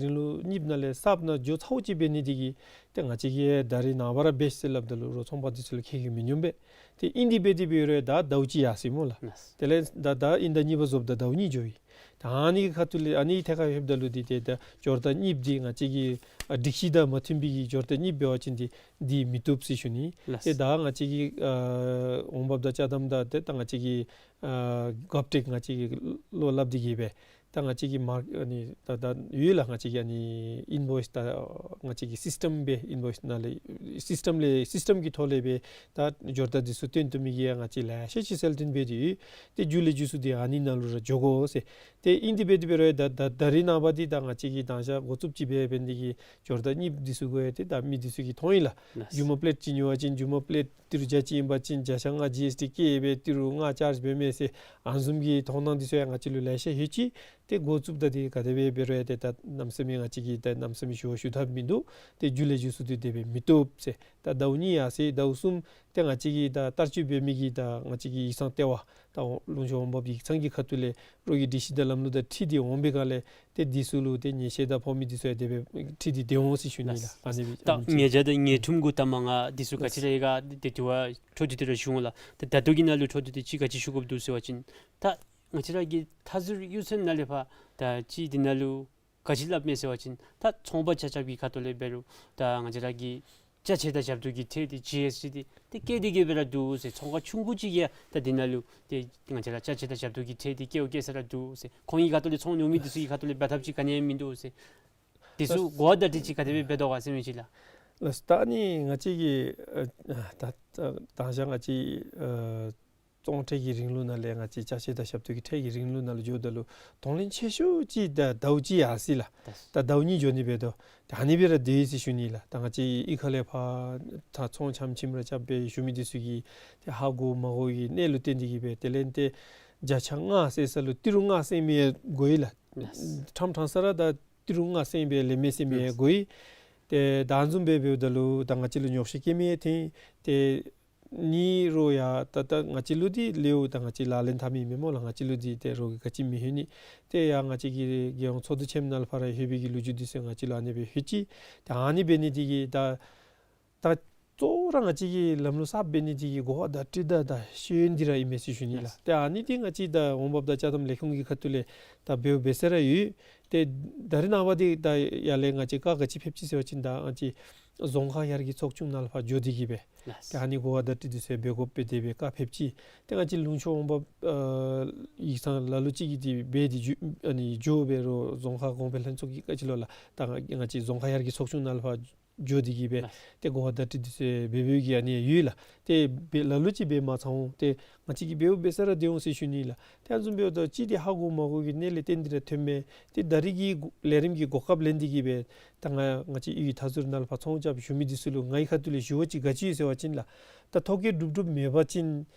རིང་ལུགས་གཉིསཔ་ནང་ལས་གསརཔ་ནང་འགྱོ་ཚརཝ་ཅིག་འབད་ནི་འདི་གིས་ཏེ་ང་བཅས་ཀྱིས་ད་རེས་ནངས་པ་ར་འབད་ཟེར་སླབ་ད་ལུ་རོགས་ཚོང་པ་འདི་ཚུ་ལུ་ཁེ་གི་མི་སྙོམས་པས། ཏེ་ཨིན་དེ་འབད་དེ་འབད་རུང་ད་ཟླཝ་གཅིག་ཡར་སོ་ཡི་སྨོ་ལགས། ལགས། དེ་ལས་ད་ད་དབྱིན་ཟླ་གཉིས་པ་རྫོགསཔ་ད་ཟླཝ་གཉིས་འགྱོ་ཡི། ད་ཨ་ནི་གི་ཁ་ཐུག་ལས་ཨ་ནི་ཐད་ཁར་ལྷོདཔ་ད་ལུ་འདི་ཏེ་ད་འབྱོར་ལྡན་གཉིསཔ་འདི་ང་བཅས་ཀྱི་ཨ་སྒྲིག་གཞི་དང་མ་མཐུན་པའི་གི་འབྱོར་ལྡན་གཉིསཔ་འབད་བ་ཅིན་འདི་འདི་མི་བཏུབ་ཟེར་ཞུ་ནི། ལགས། ཏེ་ད་ང་བཅས་ཀྱི་ཨ་འོང་འབབ་དང་ཅ་དམ་དང་ཏེ་ད་ང་བཅས་ཀྱི་ཨ་གབ་ཊེཀ་ང་བཅས་ཀྱིས་བློ་སླབ་སྟེ་གི་སྦེ་ད་ང་བཅས་ཀྱི་མར་ཨ་ནི་ད་ད་ཡོད་ལགས། ང་བཅས་ཀྱི་ཨ་ནི་ཨིན་བོའིསི་ད་ང་བཅས་ཀྱི་སིསི་ཊེམ་སྦེ་ཨིན་བོའིསི་ནང་ལས་སིསི་ཊེམ་ལས་སིསི་ཊེམ་གྱི་ཐོག་ལས་སྦེ་ད་འབྱོར་ལྡན་འདི་ཚུ་སྟོན་བཏུབ་མི་གི་ཡང་ང་བཅས་ལེ་ཤ་ཅིག་སེལ་ཏེ་འབད་དེ་ཡོད། ཏེ་མཇུག་ལས་མཇུག་བསྡུ་འདི་ཨ་ནི་ནང་ལུ་ར་འགྱོ་དགོ་ཟེར། ཏེ་ཨིན་དེ་འབད་དེ་འབད་རུང་ད་ད་ད་རེས་ནངས་པ་འདི་ད་ང་བཅས་ཀྱིས་མདང་ཞག་འགོ་བཙུགསཔ་ཅིག་འབད་འབད་ནི་འདི་གིས་འབྱོར་ལྡན་གཉིསཔ་འདི་ཚུ་གུ་ཡང་ཏེ་ད་མི་འདི་ཚུ་གིས་མཐོང་ཡི་ལགས། ལགས། རྒྱུ་མ་པི་ལེཊ་ཅིག་ཉོ་བ་ཅིན་རྒྱུ་མ་པི་ལེཊ་ཏི་རུ་བརྒྱ་ཅིག་ཨིན་པ་ཅིན་བརྒྱ་ཆ་ལྔ་ཇི་ཨེསི་ཊི་བཀལ་སྦེ་ཏི་རུ་ལྔ་ཅཱརཇ་འབད་མས་ཟེར་ཨ་ནི་བཟུམ་གྱི་མཐོང་སྣང་འདི་ཚུ་ཡང་ང་བཅས་ལུ་ལེ་ཤ་ལྷོད་ཅི། ཏེ་འགོ་བཙུགསཔ་ད་འདི་ག་དེ་སྦེ་འབད་རུང་ཡང་ཏེ་ད་གནམ་མེད་ས་མེད་ང་བཅས་ཀྱིས་ད་གནམ་མེད་ས་མེད་ཞུ་བ་ཞུ་ཐབས་མིན་འདུག། ཏེ་མཇུག་ལས་མཇུག་བསྡུ་འདི་དེ་སྦེ་མི་བཏུབ་ཟེར། ད་ཟླཝ་གཉིས་ཡར་སོ་ཡི། ཟླཝ་གསུམ་ཏེ་ང་བཅས་ཀྱིས་ད་བསྟར་སྤྱོད་འབད་མི་གི་ད་ང་བཅས་ཀྱི་ཡིག་ཚང་ལྟེ་བ་ད་ལུང་ཕྱོགས་འོང་འབབ་ཡིག་ཚང་གི་ཁ་ཐུག་ལས་རོགས་ཀྱི་སྒྲིག་གཞི་དང་ལམ་ལུགས་དང་འཁྲིལ་ཏེ་འོང་པའི་སྒང་ལས་ཏེ་འདི་ཚུ་ལུ་ཏེ་ཉེས་ཆད་དང་ཕོག་མི་འདི་ཚུ་ཡང་དེ་སྦེ་འཁྲིལ་ཏེ་སྡོད་འོང་ཟེར་ཞུ་ནི་ལགས། ལགས། ཨ་ནི་སྦེ་ད་ཨ་ནི་ཉེས་ཆད་དང་ཉེས་འཁྲུག་གུ་ད་མ་ང་འདི་ཚུ་ག་ཅི་ར་ཡོད་ག་ཏེ་དེ་བ་འཕྲོ་མཐུད་དེ་ར་ཞུ་འོང་ལགས། ཏེ་ད་ལྟོ་གི་ནང་ལུ་འཕྲོ་མཐུད་དེ་ཅིག་ག་ཅི་ཞུ་དགོཔ་འདུག་ཟེར་བ་ཅིན་ད་ང་བཅས་ར་གི་མཐའ་ཟུར་གཡུས་ཚན་ནང་ལས་ཕར་ད་ཅིག་འདི་ནང་ལུ་ག་ཅི་སླབ་མས་ཟེར་བ་ཅིན་ད་ཚོང་པ་ཆ་ཁྱབ་ཀྱི་ཁ་ཐུག་ལས་འབད་རུང་ད་ང་བཅས་ར་གི་ཅ་ཆས་དང་ཞབས་ཏོག་གི་ཁྲལ་འདི་ཇི་ཨེསི་ཊི་འདི་ཏེ་བཀལ་ཏེ་གི་སྦེ་ར་འདུག་ཟེར། ཚོང་ཁང་ཆུང་ཀུ་ཅིག་གིས་ཡང་ད་འདི་ནང་ལུ་ཏེ་ང་བཅས་ར་ཅ་ཆས་དང་ཞབས་ཏོག་གི་ཁྲལ་འདི་བཀལ་བཀལ་ས་ར་འདུག་ཟེར། ཁོང་གི་ཁ་ཐུག་ལས་ཚོང་ཉོ་མི་འདི་ཚུ་གི་ཁ་ཐུག་ལས་འབད་ཐབས་ཅིག་ག་ནི་ཡང་མིན་འདུག་ཟེར། འདི་ཚུ་གོ་བ་བརྡ་སྤྲོད་ཅིག་ག་དེ་སྦེ་འབད་དོ་ག་ཟེར་མི་ཅིག་ལགས། ལགས། ད་ཨ་ནི་ང་བཅས་ཀྱིས་ཨ་ད་ད་མདང་ཞག་ང་བཅས་ཨ་ཚོང་ཁྲལ་གྱི་རིང་ལུགས་ནང་ལས་ང་བཅས་ཅ་ཆས་དང་ཞབས་ཏོག་གི་ཁྲལ་གྱི་རིང་ལུགས་ནང་ལུ་འགྱོཝ་ད་ལུ་གདོང་ལེན་ཆེ་ཤོས་ཅིག་ད་ཟླཝ་གཅིག་ཡར་སོ་ཡི་ལགས། ད་ཟླཝ་གཉིས་འགྱོ་ནི་འབད་དོ། ད་ཨ་ནི་སྦེ་ར་སྡོད་ཡི་ཟེར་ཞུ་ནི་ལགས། ད་ང་བཅས་གཡུས་ཁ་ལས་ཕར་ད་ཚོང་ཆམ་ཆིམ་ར་རྐྱབ་སྦེ་ཞུ་མི་འདི་ཚུ་གིས་ཏེ་ཧ་གོ་མ་གོ་གི་གནས་ལུགས་བརྟེན་ཏེ་གི་སྦེ་དེ་ལས་ཏེ་བརྒྱ་ཆ་ལྔ་ཟེར་ས་ལུ་ཏི་རུ་ལྔ་ཟེར་མི་ཡང་གོ་ཡི་ལགས། ལགས། ཕྲང་ཕྲང་ས་ར་ད་ཏི་རུ་ལྔ་ཟེར་སྦེ་ལེན་མས་ཟེར་མི་ཡང་གོ་ཡི། ཏེ་ད་ཨ་ནི་བཟུམ་སྦེ་འབདཝ་ད་ལུ་ད་ང་བཅས་ལུ་ཉོགས་བཤད་བཀལ་མི་ཡང་ཐོན་ཡི། ཏེ་ཨ་ནི་རོགས་ཡང་ད་ད་ང་བཅས་ལུ་འདི་ལེའུ་ད་ང་བཅས་ལག་ལེན་འཐབ་མི་མེན་སྨོ་ལགས། ང་བཅས་ལུ་འདི་ཏེ་རོགས་ཀྱིས་ག་ཅི་མི་ལྷོད་ནི། ཏེ་ཡང་ང་བཅས་ཀྱི་རྒྱལ་ཡོངས་ཚོགས་འདུ་ཆེན་མོ་ནང་ལུ་ཕར་ར་ལྷོད་པའི་གི་ལོ་རྒྱུས་འདི་ཚུ་ང་བཅས་ལུ་ཨ་ནི་སྦེ་ལྷོད་ཅི། ད་ཨ་ནི་འབད་ནི་འདི་གིས་ད་ད་ གཙོ་བོ་ར་ང་བཅས་ཀྱིས་ལམ་ལུགས་གསརཔ་འབད་ནི་འདི་གིས་གོ་བ་བརྡ་སྤྲོད་དང་ད་ཤེས་ཡོན་འདི་ར་ཨིན་མས་ཟེར་ཞུ་ནི་ལགས། ལགས། ཏེ་ཨ་ནི་འདི་ང་བཅས་ད་འོང་འབབ་དང་ཅ་དམ་ལས་ཁུངས་ཀྱི་ཁ་ཐུག་ལས་ད་འབདཝ་འབད་ས་ར་ཡོད། ཏེ་ད་རེས་ནངས་པ་འདི་ད་ཡར་ལས་ང་བཅས་ག་ག་ཅི་ཕེབས་ཅི་ཟེར་བ་ཅིན་ད་ང་བཅས་རྫོང་ཁག་ཡར་རྒྱས་ཚོགས་ཆུང་ནང་ལས་ཕར་འགྱོ་སྟེ་གིས་སྦེ་ལགས། ཏེ་ཨ་ནི་གོ་བ་བརྡ་སྤྲོད་འདི་ཚུ་འབད་དགོཔ་སྦེ་དེ་སྦེ་བཀའ་ཕེབས་ཅི། ཏེ་ང་བཅས་ལུང་ཕྱོགས་འོང་འབབ་ཨ་ཡིག་ཚང་ལ་ལུ་ཅིག་གིས་འདི་འབད་དེ་འགྱོ་ཨ་ནི་འགྱོ་འབད་རུང་རྫོང་ཁག་གོང་འཕེལ་ལྷན་ཚོགས་ཀྱི་བཀའ་ཅི་ལོ་ལགས། ད་ང་ང་བཅས་རྫོང་ཁག་ཡར་རྒྱས་ཚོགས་ཆུང་ནང་ལས་ཕར་འགྱོ་སྟེ་གིས་སྦེ་ལགས། ཏེ་གོ་བ་བརྡ་སྤྲོད་འདི་ཚུ་འབད་འབདཝ་གི་ཨ་ནི་ཡོད་ལགས། ཏེ་འབད་ལ་ལུ་ཅིག་འབད་མ་ཚར་འོང་། ཏེ་ང་བཅས་ཀྱིས་འབདཝ་འབད་ས་ར་སྡོད་འོང་ཟེར་ཞུ་ནི་ལགས། ཏེ་ཨ་ནི་བཟུམ་འབདཝ་ད་ཅིག་འདི་ཧ་གོ་མ་གོ་གི་གནས་ལས་བརྟེན་ཏེ་ར་ཐོནམ་མས། ཏེ་ད་རེས་ཀྱི་ལས་རིམ་གྱི་གོ་སྐབས་ལེན་ཏེ་གིས་སྦེ་ད་ང་ང་བཅས་ཡུལ་དབུས་མཐའ་ཟུར་ནང་ལས་ཕར་ཚོང་རྐྱབ་ཞུ་མི་འདི་ཚུ་ལུ་ངེའི་ཁ་ཐུག་ལས་ཞུ་བ་ཅིག་ག་ཅི་ཡོད་ཟེར་བ་ཅིན་ལགས། ད་ཐོ་བཀོད་གྲུབ་གྲུབ་མེད་པ་ཅིན་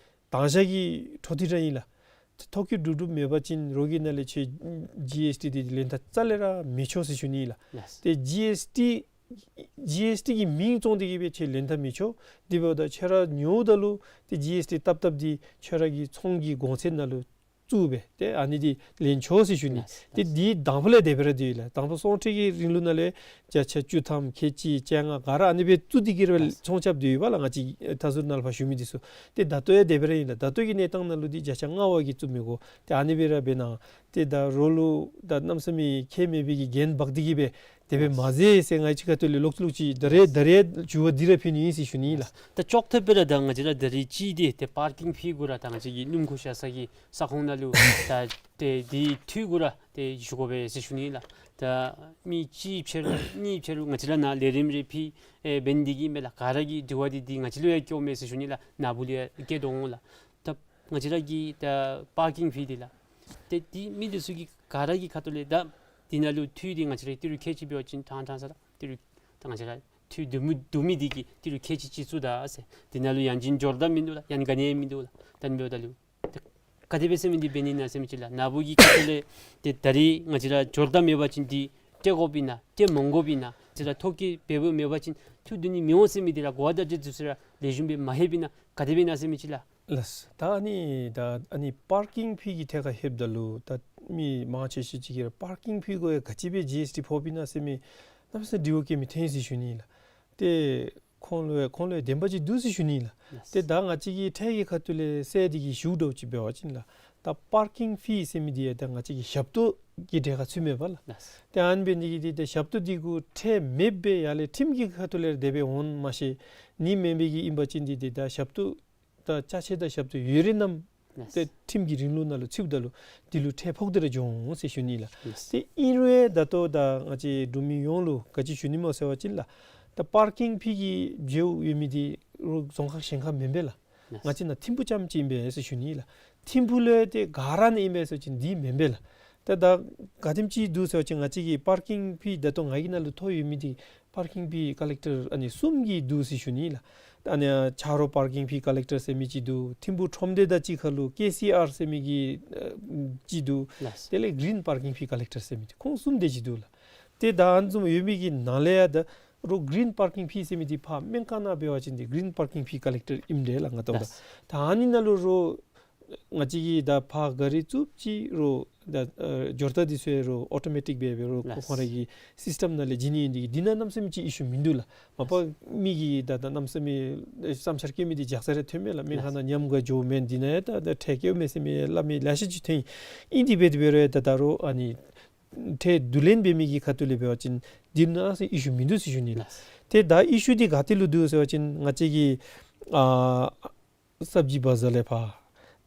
དང་ཞག་གི་འཕྲོ་མཐུད་ར་ཨིན་ལགས། ཐོ་བཀོད་གྲུབ་གྲུབ་མེད་པ་ཅིན་རོགས་ཀྱིས་ནཱ་ལས་ཁྱོད་ཇི་ཨེསི་ཊི་འདི་ལེན་ཐབས་རྩ་ལས་ར་མི་ཆོག་ཟེར་ཞུ་ནི་ལགས། ལགས། ཏེ་ཇི་ཨེསི་ཊི་ཇི་ཨེསི་ཊི་གི་མིང་བཙོང་སྟེ་གིས་སྦེ་ཁྱོད་ལེན་ཐབས་མི་ཆོག། དེ་འབདཝ་ད་ཁྱོད་ར་ཉོཝ་ད་ལུ་ཏེ་ཇི་ཨེསི་ཊི་བཏབ་བཏབ་འདི་ཁྱོད་ར་གི་ཚོང་གི་གོང་ཚད་ནང་ལུ་བཙུགས་སྦེ་ཏེ་ཨ་ནི་འདི་ལེན་ཆོག་ཟེར་ཞུ་ནི། ལགས། ཏེ་འདི་དང་ཕུ་ལས་དེ་སྦེ་ར་འདི་ལགས། དང་ཕུ་སོང་ཁྲི་གི་རིང་ལུ་ནཱ་ལས་བརྒྱ་ཆ་བཅུ་ཐམ་ཁལ་གཅིག་བཅོ་ལྔ་ག་ར་ཨ་ནི་སྦེ་བཙུགས་ཏེ་གིས་ར་ལགས། ཚོང་རྐྱབ་སྟེ་ཡོདཔ་ལགས། ང་བཅས་མཐའ་ཟུར་ནང་ལས་ཕར་ཞུ་མི་འདི་ཚུ། ཏེ་ད་ལྟོ་ཡང་དེ་སྦེ་ར་ཨིན་ལགས། ད་ལྟོ་གི་གནས་སྟངས་ནང་ལུ་འདི་བརྒྱ་ཆ་ལྔ་བ་གིས་བཙུགས་མི་དགོ། ཏེ་ཨ་ནི་སྦེ་ར་འབད་གནང་། ཏེ་ད་རོགས་ལུ་ད་གནམ་མེད་ས་མེད་ཁྱད་མེད་པའི་གི་འགན་འབག་སྟེ་གིས་སྦེ་དེ་སྦེ་མ་མཛད་ཟེར་ངེའི་ཁ་ཐུག་ལས་ལོག་ལོག་ཅིག་ད་རེས་ད་རེས་ཞུ་བ་འདི་ར་ཕུལ་ནི་ཨིན་ཟེར་ཞུ་ནི་ལགས། ད་ཅོག་འཐདཔ་སྦེ་ར་ད་ང་བཅས་ར་ད་རེས་ཅིག་འདི་ཏེ་པར་ཀིང་ཕི་གུ་ར་ད་ང་བཅས་ཀྱི་སྣུམ་འཁོར་བཞག་ས་གི་ས་ཁོངས་ནང་ལུ་ད་ཏེ་འདི་འཐུས་གུ་ར་ཏེ་ཞུ་དགོ་པས་ཟེར་ཞུ་ནི་ལགས། ད་མི་གཅིག་ཕྱད་རུང་གཉིས་ཕྱད་རུང་ང་བཅས་ར་ནཱ་ལས་རིམ་རེ་ཕུལ་ཨེ་འབད་ནི་འདི་གིས་མས་ལགས། ག་ར་གི་དྲི་བ་འདི་འདི་ང་བཅས་ལུ་ཡང་བཀོད་མས་ཟེར་ཞུ་ནི་ལགས། ནཱ་བུ་ལུ་ཡང་བཀོད་དོ་འོང་ལགས། ད་ང་བཅས་ར་གི་ད་པར་ཀིང་ཕི་འདི་ལགས། ཏེ་འདི་མི་འདི་ཚུ་གི་ག་ར་གི་ཁ་ཐུག་ལས་ད་འདི་ནང་ལུ་འཐུས་འདི་ང་བཅས་ར་ཏི་རུ་ཁལ་གཅིག་འབད་བ་ཅིན་ཐང་ཐང་ས་ར་ཏི་རུ་ད་ང་བཅས་ར་འཐུས་བསྡུ་མི་བསྡུ་མི་འདི་གིས་ཏི་རུ་ཁལ་གཅིག་གཅིག་བཙུགས་ད་ཟེར། འདི་ནང་ལུ་ཡང་ཅིན་འབྱོར་ཐངས་མིན་འདུག་ལགས། ཡང་ག་ནི་ཡང་མིན་འདུག་ལགས། ད་ཨ་ནི་འབདཝ་ད་ལུ་ཏེ་ག་དེ་སྦེ་ཟེར་མི་འདི་འབད་ནི་ཨིན་ན་ཟེར་མི་ཅིག་ལགས། ནཱ་བུ་གི་ཁ་ཐུག་ལས་ཏེ་ད་རེས་ང་བཅས་ར་འབྱོར་ཐངས་མེད་པ་ཅིན་འདི་སྤྲོད་དགོཔ་ཨིན་ན་སྤྲོད་མ་དགོཔ་ཨིན་ན། ང་བཅས་ར་ཐོ་བཀོད་འབདཝ་མེད་པ་ཅིན་འཐུས་བསྡུ་ནི་མི་འོང་ཟེར་མི་འདི་ར་གོ་བ་བརྡ་སྤྲོད་འདི་ཚུ་ར་ལེགས་ཤོམ་སྦེ་མ་ལྷོདཔ་ཨིན་ན་ག་དེ་སྦེ་ཨིན་ན་ཟེར་མི་ཅིག་ལགས། ལགས། ད་ཨ་ནི་ད་ཨ་ནི་པར་ཀིང་ཕི་གི་ཐད་ཁར་ལྷོདཔ་ད་ལུ་ད་མི་མང་ཆེ་ཤོས་ཅིག་གིས་ར་པར་ཀིང་ཕི་གུ་ཡང་ག་ཅི་སྦེ་ཇི་ཨེསི་ཊི་ཕོགཔ་ཨིན་ན་ཟེར་མི་གནམ་མེད་ས་མེད་དྲི་བ་བཀོད་མི་ཐོན་ཟེར་ཞུ་ནི་ལགས། ཏེ་ཁོང་ལུ་ཡང་ཁོང་ལུ་ཡང་བདེན་པ་ཅིག་འདུག་ཟེར་ཞུ་ནི་ལགས། ལགས། ཏེ་ད་ང་བཅས་ཀྱི་ཁྲལ་གྱི་ཁ་ཐུག་ལས་གསལ་ཏེ་གིས་ཞུ་དོ་ཅིག་འབད་བ་ཅིན་ལགས། ད་པར་ཀིང་ཕི་ཟེར་མི་འདི་ཡང་ད་ང་བཅས་ཀྱི་ཞབས་ཏོག་གི་གྲས་ཁར་ཚུདཔ་མས་པ་ལགས། ལགས། ཏེ་ཨ་ནི་འབད་ནི་འདི་གིས་ཏེ་ད་ཞབས་ཏོག་འདི་གུ་ཁྲལ་མེདཔ་སྦེ་ཡར་ལས་ཁྲིམས་ཀྱི་ཁ་ཐུག་ལས་དེ་སྦེ་འོང་མ་ཤེས་ནི་མེན་པའི་གི་ཨིན་པ་ཅིན་འདི་ཏེ་ད་ཞབས་ཏོག་ད་ཅ་ཆས་དང་ཞབས་ཏོག་ཡོད་རིགས་རྣམས་ཏེ་ཁྲིམས་ཀྱི་རིང་ལུགས་ནང་ལུ་ཚུདཔ་ད་ལུ་འདི་ལུ་ཁྲལ་ཕོག་སྟེ་ར་འགྱོ་འོང་ཟེར་ཞུ་ནི་ལགས། ཏེ་ཨིན་རུང་ད་ལྟོ་ད་ང་བཅས་འབྲུག་མི་ཡོངས་ལུ་ག་ཅི་ཞུ་ནི་སྨོ་ཟེར་བ་ཅིན་ལགས། ད་པར་ཀིང་ཕི་གི་འབདཝ་ཡོད་མི་འདི་རོགས་རྫོང་ཁག་གཞན་ཁར་མེན་པས་ལགས། ང་བཅས་ནཱ་ཐིམ་ཕུ་རྐྱངམ་ཅིག་ཨིན་པས་ཟེར་ཞུ་ནི་ལགས། ཐིམ་ཕུ་ལུ་ཡང་ཏེ་ག་ར་ནང་ཨིན་པས་ཟེར་བ་ཅིན་འདི་མེན་པས་ལགས། ད་ད་ག་དེམ་ཅིག་འདུག་ཟེར་བ་ཅིན་ང་བཅས་ཀྱི་པར་ཀིང་ཕི་ད་ལྟོ་ང་གི་ནང་ལུ་ཐོབ་ཡོད་མི་འདི་པར་ཀིང་ཕི་ཀ་ལེག་ཊར་ཨ་ནི་གསུམ་གྱི་འདུག་ཟེར་ཞུ་ནི་ལགས། ཨ་ནི་ཆ་རོགས་པར་ཀིང་ཕི་ཀ་ལེག་ཊར་ཟེར་མི་ཅིག་འདུག། ཐིམ་ཕུ་ཁྲོམ་སྡེ་དང་གཅིག་ཁར་ལུ་ཀེ་སི་ཨར་ཟེར་མི་གི་ཨ་ཅིག་འདུག། ལགས། དེ་ལས་གི་རིན་པར་ཀིང་ཕི་ཀ་ལེག་ཊར་ཟེར་མི་འདི་ཁོང་གསུམ་དེ་ཅིག་འདུག་ལགས། ཏེ་ད་ཨ་ནི་བཟུམ་ཡོད་མི་གི་ནང་ལས་ཡང་ད་རོགས་གི་རིན་པར་ཀིང་ཕི་ཟེར་མི་འདི་ཕར་སྨན་ཁང་ནང་འབད་བ་ཅིན་འདི་གི་རིན་པར་ཀིང་ཕི་ཀ་ལེག་ཊར་ཨིནམ་འདྲས་ལགས། ང་ལྟཝ་ད་ལགས། ད་ཨ་ནི་ནང་ལུ་རོགས་ང་བཅས་ཀྱིས་ད་ཕར་ག་རི་བཙུགསཔ་ཅིག་རོགས་ད་ཨ་འབྱོར་རྟགས་འདི་ཚུ་ཡང་རོགས་ཨོ་ཊོ་མེ་ཊིག་སྦེ་འབད་རོགས་ལགས། ཁོང་ར་གི་སིསི་ཊེམ་ནང་ལས་བྱིན་ནི་ཨིན་དེ་གིས་འདི་ནང་གནམ་མེད་ས་མེད་ཅིག་ཨི་ཤུ་མིན་འདུག་ལགས། མ་པ་མི་གིས་ད་ད་གནམ་མེད་ས་མེད་བསམ་འཆར་བཀོད་མི་འདི་རྒྱགས་ས་རེ་ཐོན་མས་ལགས། སྨན་ཁང་ནང་ཉམས་དགའ་འགྱོཝ་མེན། འདི་ནང་ཡང་ད་ད་ཁྲལ་བཀོད་མས་ཟེར་མི་སླབ་མི་ལེ་ཤ་ཅིག་ཐོན་ཡི། ཨིན་དེ་འབད་དེ་འབད་རུང་ད་ད་རོགས་ཨ་ནི་ཁྲལ་བསྡུ་ལེན་འབད་མི་གི་ཁ་ཐུག་ལས་འབད་བ་ཅིན་འདི་ནང་ཨི་ཤུ་མིན་འདུག་ཟེར་ཞུ་ནི་ལགས། ཏེ་ད་ཨི་ཤུ་འདི་ག་ཏེ་ལུ་འདུག་ཟེར་བ་ཅིན་ང་བཅས་ཀྱི་ཨ་སབ་ཇི་བ་ཛར་ལས་ཕར་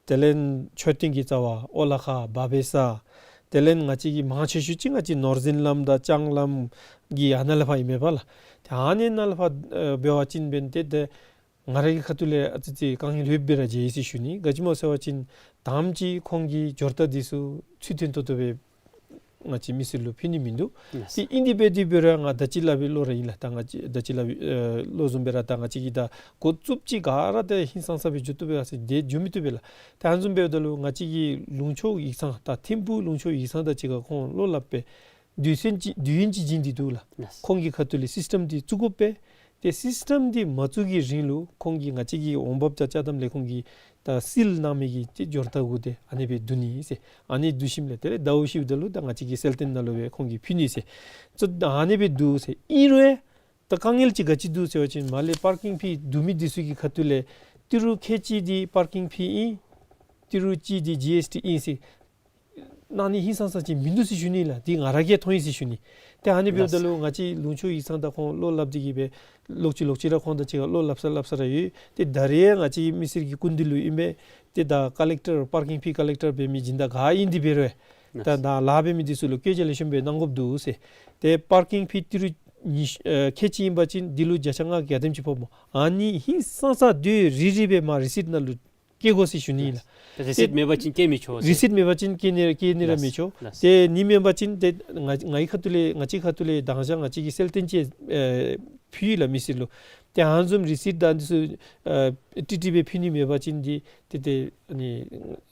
དེ་ལས་མཆོད་རྟེན་གྱི་རྩ་བ་ཨོ་ལ་ཁ་བ་བེ་ས་དེ་ལས་ང་བཅས་ཀྱི་མང་ཆེ་ཤོས་ཅིག་ང་བཅས་ནོར་འཛིན་ལམ་དང་ལྕང་ལམ་གྱི་ཨ་ནཱ་ལས་ཕར་ཨིན་མས་པ་ལགས། ཏེ་ཨ་ནི་ནང་ལས་ཕར་ཨ་འབད་བ་ཅིན་འབདན་ཏེ་ཏེ་ང་རའི་ཁ་ཐུག་ལས་ཨ་ཙི་ཙི་དཀའ་ངལ་ཡོདཔ་སྦེ་ར་མཇལ་ཡི་ཟེར་ཞུ་ནི། ག་ཅི་སྨོ་ཟེར་བ་ཅིན་དང་པ་ཅིག་ཁོང་གི་འབྱོར་རྟགས་འདི་ཚུ་ཚུལ་མཐུན་ཏོག་ཏོ་སྦེ་ང་བཅས་མི་སེར་ལུ་ཕུལ་ནི་མིན་འདུག། ལགས། ཏེ་ཨིན་དེ་འབད་དེ་འབད་རུང་ང་ད་ཅི་སླབ་པའི་བློ་ར་ཨིན་ལགས། ད་ང་བཅས་ད་ཅི་སླབ་པའི་ཨེ་བློ་བཟུམ་སྦེ་ར་ད་ང་བཅས་ཀྱིས་ད་འགོ་བཙུགསཔ་ཅིག་ག་ར་ད་ཧིང་སངས་ས་སྦེ་འགྱོ་བཏུབ་པས་ཟེར་དེ་འགྱོ་མི་བཏུབ་པས་ལགས། ད་ཨ་ནི་བཟུམ་འབདཝ་ད་ལུ་ང་བཅས་ཀྱི་ལུང་ཕྱོགས་ཡིག་ཚང་ད་ཐིམ་ཕུ་ལུང་ཕྱོགས་ཡིག་ཚང་དང་གཅིག་ཁར་ཁོང་བློ་སླབ་སྦེ་དུས་ཚོད་ཅིག་དུས་ཡུན་ཅིག་བྱིན་ཏེ་འདུག་ལགས། ལགས། ཁོང་གི་ཁ་ཐུག་ལས་སིསི་ཊེམ་འདི་བཙུགས་དགོ་པས། ཏེ་སིསི་ཊེམ་འདི་མ་བཙུགས་ཀྱི་རིང་ལུ་ཁོང་གིས་ང་བཅས་ཀྱི་འོང་འབབ་དང་ཅ་དམ་ལས་ཁུངས་ཀྱིས་ད་སིལ་གནང་མི་གི་ཏེ་འབྱོར་རྟགས་གུ་ཏེ་ཨ་ནི་སྦེ་བསྡུ་ནི་ཟེར། ཨ་ནི་བསྡུ་ཞིནམ་ལས་དེ་ལས་ཟླཝ་བཞི་པ་ད་ལུ་ད་ང་བཅས་ཀྱི་གསལ་སྟོན་ནང་ལུ་སྦེ་ཁོང་གིས་ཕུལ་ནི་ཟེར། ཚུ་ད་ཨ་ནི་སྦེ་འདུག་ཟེར། ཨིན་རུང་ ད་དཀའ་ངལ་ཅིག་ག་ཅི་འདུག་ཟེར་བ་ཅིན་མར་ལས་པར་ཀིང་ཕི་བསྡུ་མི་འདི་ཚུ་གི་ཁ་ཐུག་ལས་ཏི་རུ་ཁལ་གཅིག་འདི་པར་ཀིང་ཕི་ཨིན། ཏི་རུ་གཅིག་འདི་ཇི་ཨེསི་ཊི་ཨིན་ཟེར་གནང་ནི་ཧིང་སངས་ས་ཅིག་མིན་འདུག་ཟེར་ཞུ་ནི་ལགས། འདི་ང་ར་གིས་མཐོང་ཡི་ཟེར་ཞུ་ནི། ཏེ་ཨ་ནི་འབདཝ་ད་ལུ་ལགས། ང་བཅས་ལུང་ཕྱོགས་ཡིག་ཚང་དང་ཁོང་བློ་སླབ་སྟེ་གི་སྦེ་ལོག་ཅི་ལོག་ཅི་ར་ཁོང་དང་གཅིག་ཁར་བློ་སླབ་ས་སླབ་ས་ར་ཡོད། ཏེ་ད་རེས་ཡང་ང་བཅས་མི་སེར་གྱི་སྐུ་མདུན་ལུ་ཨིན་པས། ཏེ་ད་ཀ་ལེག་ཊར་པར་ཀིང་ཕི་ཀ་ལེག་ཊར་འབད་མི་སྦྱིན་བདག་ག་ཨིན་དེ་འབད་རུང་ད་ལགས། ད་ལཱ་འབད་མི་འདི་ཚུ་ལུ་བཀོད་རྒྱ་ལེགས་ཤོམ་སྦེ་གནང་དགོཔ་འདུག་ཟེར། ཏེ་པར་ཀིང་ཕི་ཏི་རུ་ཉི་ཤུ་ཨེ་ཁལ་གཅིག་ཨིན་པ་ཅིན་འདི་ལུ་བརྒྱ་ཆ་ལྔ་ག་དེམ་ཅིག་ཕོགཔ་སྨོ། ཨ་ནི་ཧིང་སངས་ས་དེ་རེ་རེ་སྦེ་མར་རི་སིཊ་ནང་ལུ་བཀལ་དགོ་ཟེར་ཞུ་ནི་ལགས། ལགས། རི་སིཊ་མེད་པ་ཅིན་བཀལ་མི་ཆོག་ཟེར། རི་སིཊ་མེད་པ་ཅིན་བཀལ་ནི་ར་བཀལ་ནི་ར་མི་ཆོག། ལགས། ཏེ་ཨ་ནི་མེན་པ་ཅིན་ཏེ་ང་ངེའི་ཁ་ཐུག་ལས་ང་བཅས་ཁ་ཐུག་ལས་དང་ཞག་ང་བཅས་ཀྱིས་གསལ་སྟོན་ཅིག་ཨེ་ཕུལ་ཡི་ལགས་མི་སེར་ལུ། ཏེ་ཨ་ནི་བཟུམ་རི་སིཊ་དང་འདི་ཚུ་ཨེ་ཏིག་ཏིག་སྦེ་ཕུལ་ནི་མེད་པ་ཅིན་འདི་ཏེ་ཏེ་ཨ་ནི་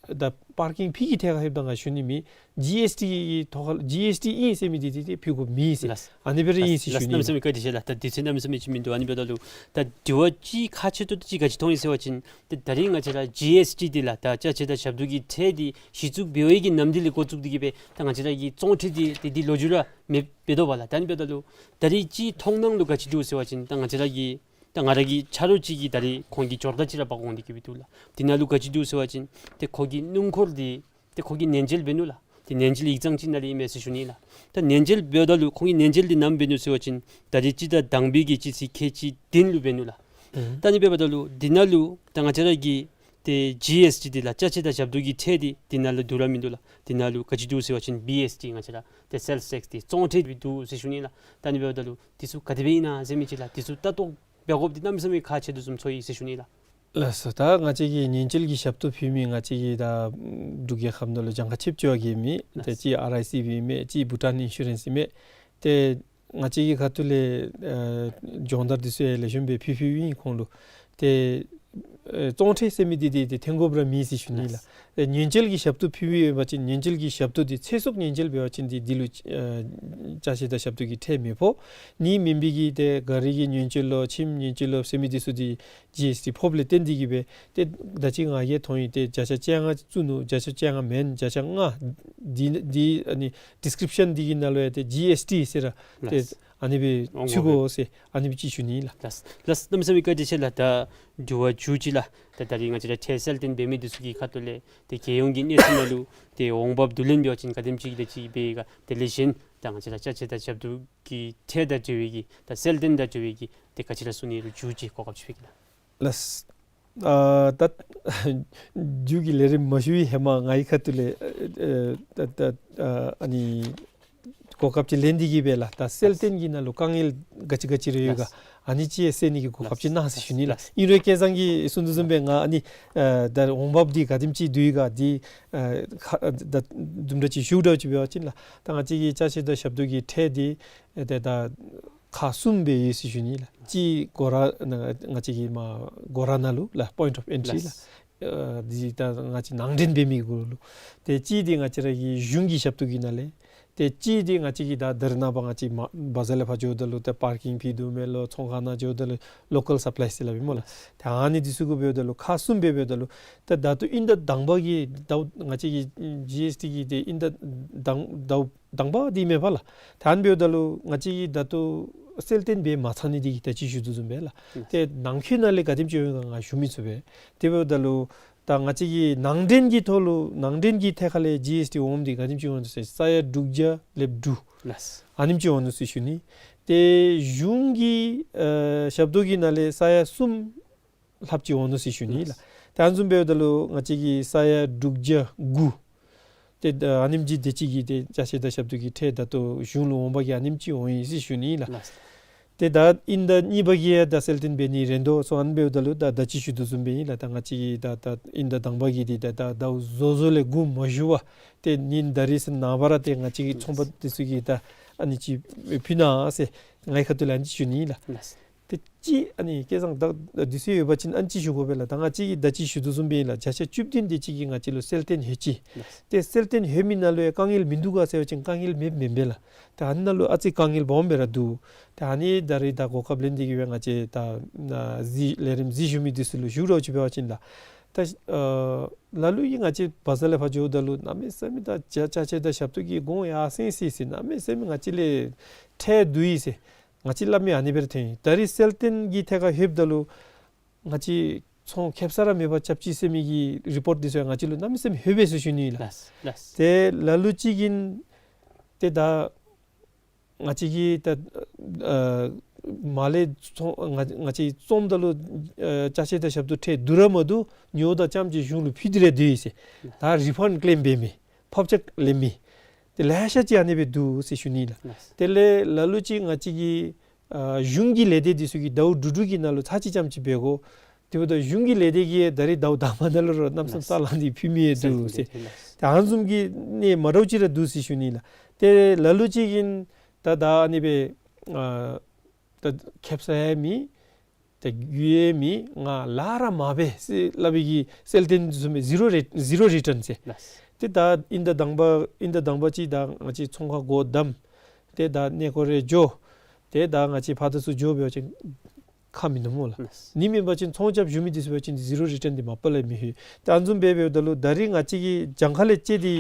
ད་པར་ཀིང་ཕི་གི་ཐད་ཁར་ལྷོདཔ་ད་ང་ཞུ་ནི་མེད། ཇི་ཨེསི་ཊི་གི་ཐོག་ཁར་ཇི་ཨེསི་ཊི་ཨིན་ཟེར་མི་འདི་ཏེ་ཏེ་ཕུལ་དགོཔ་མེད་ཟེར། ལགས། ཨ་ནི་སྦེ་ར་ཨིན་ཟེར་ཞུ་ནི། ལགས། གནམ་མེད་ས་མེད་བཀའ་དྲིན་ཆེ་ལགས། ད་དུས་ཚོད་གནམ་མེད་ས་མེད་ཅིག་མིན་འདུག། ཨ་ནི་འབདཝ་ད་ལུ་ད་དྲི་བ་ཅིག་ཁག་ཆེ་ཏོག་ཏོ་ཅིག་ག་ཅི་མཐོང་ཡི་ཟེར་བ་ཅིན་ཏེ་ད་རིས་ང་བཅས་ར་ཇི་ཨེསི་ཊི་འདི་ལགས་ད་ཅ་ཆས་དང་ཞབས་ཏོག་གི་ཁྲལ་འདི་གཞི་བཙུགས་འབད་བའི་གི་ནམ་དུས་ལས་འགོ་བཙུགས་ཏེ་གི་སྦེ་ད་ང་བཅས་ར་གི་བཙོང་ཁྲལ་འདི་ཏེ་འདི་ལོ་རྒྱུས་ར་མེདཔ་འབད་དོ་བ་ལགས། ད་ཨ་ནི་འབདཝ་ད་ལུ་ད་རིས་ཅིག་མཐོང་སྣང་ལུ་ག་ཅི་འདུག་ཟེར་བ་ཅིན་ད་ང་བཅས་ར་གི་ད་ང་ར་གི་ཆ་རོགས་ཅིག་གིས་ད་རིས་ཁོང་གི་འབྱོར་རྟགས་ཅིག་ར་འབག་འོང་སྟེ་གི་སྦེ་འདུག་ལགས། འདི་ནང་ལུ་ག་ཅི་འདུག་ཟེར་བ་ཅིན་ཏེ་ཁོ་གི་སྣུམ་འཁོར་འདི་ཏེ་ཁོ་གིས་ཉེན་བཅོལ་འབད་ནུག་ལགས། ཏེ་ཉེན་བཅོལ་ཡིག་ཚང་ཅིག་ནང་ལས་ཨིན་མས་ཟེར་ཞུ་ནི་ལགས། ད་ཉེན་བཅོལ་འབདཝ་ད་ལུ་ཁོང་གིས་ཉེན་བཅོལ་འདི་ནམ་འབད་ནུག་ཟེར་བ་ཅིན་ད་རིས་སྤྱི་ཟླ་དང་པའི་གི་སྤྱི་ཚེས་ཁལ་གཅིག་བདུན་ལུ་འབད་ནུག་ལགས། ཨུམ། ད་ཨ་ནི་འབདཝ་ད་ལུ་འདི་ནང་ལུ་ད་ང་བཅས་ར་གི་ཏེ་ཇི་ཨེསི་ཊི་འདི་ལགས་ཅ་ཆས་དང་ཞབས་ཏོག་གི་ཁྲལ་འདི་འདི་ནང་ལུ་བསྡུ་ར་མིན་འདུག་ལགས། འདི་ནང་ལུ་ག་ཅི་འདུག་ཟེར་བ་ཅིན་བི་ཨེསི་ཊི་ང་བཅས་ར་ཏེ་སེལསི་ཊེགསི་འདི་བཙོང་ཁྲལ་འདི་འདུག་ཟེར་ཞུ་ནི་ལགས། ད་ཨ་ནི་འབདཝ་ད་ལུ་འདི་ཚུ་ག་དེ་སྦེ་ཨིན་ན་ཟེར་མི་ཅིག་ལགས། འདི་ཚུ་ལྟ་རྟོག་འབད་དགོཔ་འདི་གནམ་མེད་ས་མེད་ཁག་ཆེ་དོ་བཟུམ་ཚོར་ཡི་ཟེར་ཞུ་ནི་ལགས། ལགས་སོ། ད་ང་བཅས་ཀྱི་ཉེན་བཅོལ་གྱི་ཞབས་ཏོག་ཕུལ་མི་ང་བཅས་ཀྱི་ད་འབྲུག་རྒྱལ་ཁབ་ནང་ལུ་གྱངས་ཁ་ཆེཝ་ཅིག་ཡོད་གེ་མི། ཏེ་ལགས། གཅིག་ཨར་ཨའི་སི་སྦེ་ཨིན་མས། གཅིག་བྷུ་ཊཱན་ཨིན་ཤུ་རེནསི་ཨིན་མས། ཏེ་ང་བཅས་ཀྱི་ཁ་ཐུག་ལས་ཨེ་སྦྱོང་བརྡར་འདི་ཚུ་ཡང་ལེགས་ཤོམ་སྦེ་ཕུལ་ཕུལཝ་ཨིན། ཁོང་ལུ་ཏེ་ཨེ་བཙོང་ཁྲལ་ཟེར་མི་འདི་འདི་ཏེ་འཐེན་དགོཔ་ར་མེད་ཟེར་ཞུ་ནི་ལགས། ལགས། ཨེ་ཉེན་བཅོལ་གྱི་ཞབས་ཏོག་ཕུལ་བའི་ཡོད་པ་ཅིན་ཉེན་བཅོལ་གྱི་ཞབས་ཏོག་འདི་ཚེ་སྲོག་ཉེན་བཅོལ་འབད་བ་ཅིན་འདི་འདི་ལུ་ཨེ་ཅ་ཆས་དང་ཞབས་ཏོག་གི་ཁྲལ་མི་ཕོག། ཨ་ནི་མེན་པའི་གི་ཏེ་གཱ་རི་གི་ཉེན་བཅོལ་ལོ་ཁྱིམ་ཉེན་བཅོལ་ལོ་ཟེར་མི་འདི་ཚུ་འདི་ཇི་ཨེསི་ཊི་ཕོགཔ་ལས་བརྟེན་ཏེ་གི་སྦེ་ཏེ་ད་ཅི་ང་གིས་མཐོང་ཡི། ཏེ་བརྒྱ་ཆ་བཅོ་ལྔ་བཙུགས་ནུག། བརྒྱ་ཆ་བཅོ་ལྔ་མེན་བརྒྱ་ཆ་ལྔ། འདི་འདི་ཨ་ནི་ཌིསི་ཀིརིཔ་ཤཱན་འདི་གི་ནང་ལུ་ཡང་ཏེ་ཇི་ཨེསི་ཊི་ཟེར་ར་ཏེ་ལགས། ཨ་ནི་སྦེ་འོང་ཚུད་དགོ་པས་ཟེར་ཨ་ནི་སྦེ་ཅིག་ཞུ་ནི་ལགས། ལགས། ལགས། གནམ་མེད་ས་མེད་བཀའ་དྲིན་ཆེ་ལགས། ད་དྲི་བ་མཇུག་ཅིག་ལགས། ད་ད་རིས་ང་བཅས་ར་ཁྲལ་གསལ་སྟོན་འབད་མི་འདི་ཚུ་གི་ཁ་ཐུག་ལས་ཏེ་རྒྱལ་ཡོངས་ཀྱི་གནས་ཚུལ་ནང་ལུ་ཏེ་འོང་འབབ་བསྡུ་ལེན་འབད་བ་ཅིན་ག་དེམ་ཅིག་ཏེ་ཅིག་འབད་ག། དེ་ལས་གཞན་ད་ང་བཅས་ར་ཅ་ཆས་དང་ཞབས་ཏོག་གི་ཁྲལ་དང་འབྲེལ་བའི་གི་ད་གསལ་སྟོན་དང་འབྲེལ་བའི་གི་ཏེ་ག་ཅི་ར་གསུང་ནི་རུང་མཇུག་ཅིག་གོ་སྐབས་ཅིག་ཕུལ་གེ་ལགས། ལགས། ཨ་ད་མཇུག་གི་ལས་རིམ་མ་ཞུ་བའི་ཧེ་མ་ངེའི་ཁ་ཐུག་ལས་ཨ་ད་ད་ཨ་ཨ་ནི་གོ་སྐབས་ཅིག་ལེན་ཏེ་གི་སྦེ་ལགས། ད་གསལ་སྟོན་གྱི་ནང་ལུ་དཀའ་ངལ་ག་ཅི་ག་ཅི་རེ་ཡོད་ག། ལགས། ཨ་ནི་ཅིག་གསན་ནི་གི་གོ་སྐབས་ཅིག་གནང་ཟེར་ཞུ་ནི་ལགས། ལགས། ཨིན་རུང་སྐལ་བཟང་གིས་གསུང་དོ་བཟུམ་སྦེ་ང་ཨ་ནི་ཨ་ད་འོང་འབབ་འདི་ག་དེམ་ཅིག་འདུག་ག་འདི་ཨ་ཁ་ད་དུམ་གྲ་ཅིག་ཞུ་འདྲཝ་ཅིག་འབད་བ་ཅིན་ལགས། ད་ང་བཅས་ཀྱི་ཅ་ཆས་དང་ཞབས་ཏོག་གི་ཁྲལ་འདི་ཨ་ད་ད་ཁག་གསུམ་སྦེ་ཡོད་ཟེར་ཞུ་ནི་ལགས། གཅིག་སྒོ་ར་ང་བཅས་ཀྱི་མ་སྒོ་ར་ནང་ལུ་ལགས། པོའིནཊ་ཨོཕ་ཨེན་ཊི་ལགས། ཨ་འདི་ད་ང་བཅས་ནང་འདྲེན་འབད་མི་གུ་ལུ། ཏེ་གཅིག་འདི་ང་བཅས་ར་གི་གཞུང་གི་ཞབས་ཏོག་གི་ནང་ལས། ཏེ་གཅིག་འདི་ང་བཅས་ཀྱི་ད་ད་རེས་ནངས་པ་ང་བཅས་མ་བ་ཛར་ལས་ཕར་འགྱོཝ་ད་ལུ་ཏེ་པར་ཀིང་ཕི་བསྡུ་མི་ལོ་ཚོང་ཁང་ནང་འགྱོཝ་ད་ལུ་ལོ་ཀཱལ་སབ་ལའི་ཟེར་སླབ་ཨིན་སྨོ་ལགས། ཏེ་ཨ་ནི་འདི་ཚུ་གུ་འབདཝ་ད་ལུ་ཁག་གསུམ་སྦེ་འབདཝ་ད་ལུ་ཏེ་ད་ལྟོ་དབྱིན་ཟླ་དང་པ་གི་ཟླཝ་ང་བཅས་ཀྱི་ཇི་ཨེསི་ཊི་གི་ཏེ་དབྱིན་ཟླ་དང་ཟླཝ་དང་པ་འདི་མས་པ་ལགས། ད་ཨ་ནི་འབདཝ་ད་ལུ་ང་བཅས་ཀྱིས་ད་ལྟོ་གསལ་སྟོན་འབད་མ་ཚར་ནི་འདི་གིས་ད་ཅི་ཞུ་དོ་བཟུམ་སྦེ་ལགས། ཨུམ། ཏེ་ནང་འཁོད་ནང་ལས་ག་དེམ་ཅིག་འོང་ག་ང་ཞུ་མི་ཚུགས་པས། དེ་འབདཝ་ད་ལུ་ད་ང་བཅས་ཀྱི་ནང་འདྲེན་གྱི་ཐོག་ལུ་ནང་འདྲེན་གྱི་ཐད་ཁ་ལས་ཇི་ཨེསི་ཊི་འོངམ་འདི་ག་དེམ་ཅིག་འོང་ནུག་ཟེར་ས་ཡ་དྲུག་བརྒྱ་ལེབ་དྲུག། ལགས། ཨ་ནེམ་ཅིག་འོང་ནུག་ཟེར་ཞུ་ནི། ཏེ་གཞུང་གི་ཨ་ཞབས་ཏོག་གི་ནང་ལས་ས་ཡ་གསུམ་ལྷགཔ་ཅིག་འོང་ནུག་ཟེར་ཞུ་ནི་ལགས། ལགས། ཏེ་ཨ་ནི་བཟུམ་འབདཝ་ད་ལུ་ང་བཅས་ཀྱི་ས་ཡ་དྲུག་བརྒྱ་དགུ། ཏེ་ཨ་ནེམ་ཅིག་དེ་ཅིག་གི་ཏེ་ཅ་ཆས་དང་ཞབས་ཏོག་གི་ཁྲལ་ད་ལྟོ་གཞུང་ལུ་འོང་བ་གིས་ཨ་ནེམ་ཅིག་འོང་ཡི་ཟེར་ཞུ་ནི་ལགས། ལགས། ཏེ་ད་དབྱིན་ཟླ་གཉིས་པ་གི་ཡང་ད་གསལ་སྟོན་འབད་ནི་རན་དོ་སོང་། ཨ་ནི་འབདཝ་ད་ལུ་ད་ད་ཅི་ཞུ་དོ་བཟུམ་སྦེ་ཨིན་ལགས། ད་ང་བཅས་ཀྱིས་ད་ད་དབྱིན་ཟླ་དང་པ་གི་འདི་ད་ད་ཟླཝ་བཟོ་བཟོཝ་ལས་འགོ་མ་བཙུགས་པར་ཏེ་ཉིནམ་ད་རིས་ནངས་པ་ར་ཏེ་ང་བཅས་ཀྱི་ཚོང་པ་འདི་ཚུ་གིས་ད་ཨ་ནི་ཅིག་ཕུལ་གནང་ཟེར་ངེའི་ཁ་ཐུག་ལས་ཨ་ནི་ཅིག་ཞུ་ནི་ཨིན་ལགས། ལགས། ཏེ་གཅིག་ཨ་ནི་སྐལ་བཟང་ད་དུས་ཚོད་ཡོད་པ་ཅིན་ཨ་ནི་ཅིག་ཞུ་དགོ་པས་ལགས། ད་ང་བཅས་ཀྱིས་ད་ཅི་ཞུ་དོ་བཟུམ་སྦེ་ཨིན་ལགས། བརྒྱ་ཆ་བཅུ་བདུན་དེ་ཅིག་གིས་ང་བཅས་ལུ་གསལ་སྟོན་ཡོད་ཅི། ལགས། ཏེ་གསལ་སྟོན་ཡོད་མི་ནང་ལུ་ཡང་དཀའ་ངལ་མིན་འདུག་ག་ཟེར་བ་ཅིན་དཀའ་ངལ་མེདཔ་མེན་པས་ལགས། ཏེ་ཨ་ནི་ནང་ལུ་ཨ་ཙི་དཀའ་ངལ་སྦོམ་སྦེ་ར་འདུག། ཏེ་ཨ་ནི་ད་རིས་ད་གོ་སྐབས་ལེན་ཏེ་གི་སྦེ་ང་བཅས་ད་ཨ་གཟིགས་ལས་རིམ་གཟིགས་བཞུགས་མི་འདི་ཚུ་ལུ་ཞུ་རོགས་ཅིག་འབད་བ་ཅིན་ལགས། ད་ཨ་ལ་ལུ་གིས་ང་བཅས་བ་ཛར་ལས་ཕར་འགྱོཝ་ད་ལུ་གནམ་མེད་ས་མེད་ད་ཅ་ཅ་ཆས་དང་ཞབས་ཏོག་གི་གོང་ཡར་སེང་སི་སི་གནམ་མེད་ས་མེད་ང་བཅས་ལས་ཁྲལ་བསྡུ་ཡི་ཟེར། ང་བཅས་སླབ་མི་ཨ་ནི་སྦེ་ར་ཐོན་ཡི། ད་རིས་གསལ་སྟོན་གྱི་ཐད་ཁར་ལྷོདཔ་ད་ལུ་ང་བཅས་ཚོང་ཁེབ་ས་ར་མེད་པར་རྐྱབ་ཅི་ཟེར་མི་གི་རི་པོརཊ་འདི་ཚུ་ཡང་ང་བཅས་ལུ་གནམ་མེད་ས་མེད་ལྷོད་པས་ཟེར་ཞུ་ནི་ལགས། ལགས། ལགས། ཏེ་ལ་ལུ་ཅིག་གིས་ཏེ་ད་ང་བཅས་ཀྱིས་ད་ཨ་མར་ལས་ཚོང་ང་ང་བཅས་བཙོངམ་ད་ལུ་ཨ་ཅ་ཆས་དང་ཞབས་ཏོག་ཁྲལ་བསྡུ་ར་མ་བསྡུ་ཉོཝ་ད་རྐྱངམ་ཅིག་གཞུང་ལུ་ཕུལ་ཏེ་ར་སྡོད་ཡི་ཟེར། ད་རི་ཕཱནཌ་ཀེམ་འབད་མི་ཕབ་ཆ་ལེན་མི་ཏེ་ལེ་ཤ་ཅིག་ཨ་ནི་སྦེ་འདུག་ཟེར་ཞུ་ནི་ལགས། ལགས། དེ་ལས་ལ་ལུ་ཅིག་ང་བཅས་ཀྱི་ཨ་གཞུང་གི་ལས་སྡེ་འདི་ཚུ་གིས་ཟླཝ་དྲུག་དྲུག་གི་ནང་ལུ་ཚར་གཅིག་རྐྱངམ་ཅིག་འབད་དགོ། དེ་འབདཝ་ད་གཞུང་གི་ལས་སྡེ་གིས་ད་རིས་ཟླཝ་དང་པ་ནང་ལུ་ར་གནམ་མེད་ས་མེད་ས་ལང་སྟེ་ཕུལ་མི་ཡང་འདུག་ཟེར། ད་ཨ་ནི་བཟུམ་གྱི་གནས་མ་འདྲཝ་ཅིག་ར་འདུག་ཟེར་ཞུ་ནི་ལགས། ཏེ་ལ་ལུ་ཅིག་གིས་ད་ད་ཨ་ནི་སྦེ་ཨ་ད་ཁེབ་ས་ཡང་མེད། ཏེ་རྒྱུ་ཡང་མེད། ང་ལཱ་ར་མ་འབད་ཟེར་སླབ་པའི་གི་གསལ་སྟོན་བཟུམ་སྦེ་ཟི་རོ་རེཊ་ཟི་རོ་རི་ཊཱན་ཟེར། ལགས། ཏེ་ད་ཨིན་ཟླ་དང་པ་ཨིན་ཟླ་དང་པ་ཅིག་ད་ང་བཅས་ཚོང་ཁང་སྒོ་བསྡམས། ཏེ་ད་གནས་སྐོར་རེ་འགྱོ། ཏེ་ད་ང་བཅས་ཕར་དང་ཚུར་འགྱོ་འབད་བ་ཅིན་ཁ་མིན་འདུག་སྨོ་ལགས། ལགས། ཨ་ནི་མེན་པ་ཅིན་ཚོང་རྐྱབ་བཞུགས་མི་འདི་ཚུ་འབད་བ་ཅིན་ཟི་རོ་རི་ཊཱན་འདི་མ་པ་ལས་མི་ལྷོད། ཏེ་ཨ་ནི་བཟུམ་སྦེ་འབདཝ་ད་ལུ་ད་རིས་ང་བཅས་ཀྱིས་གྱངས་ཁ་ལས་བཅད་དེ་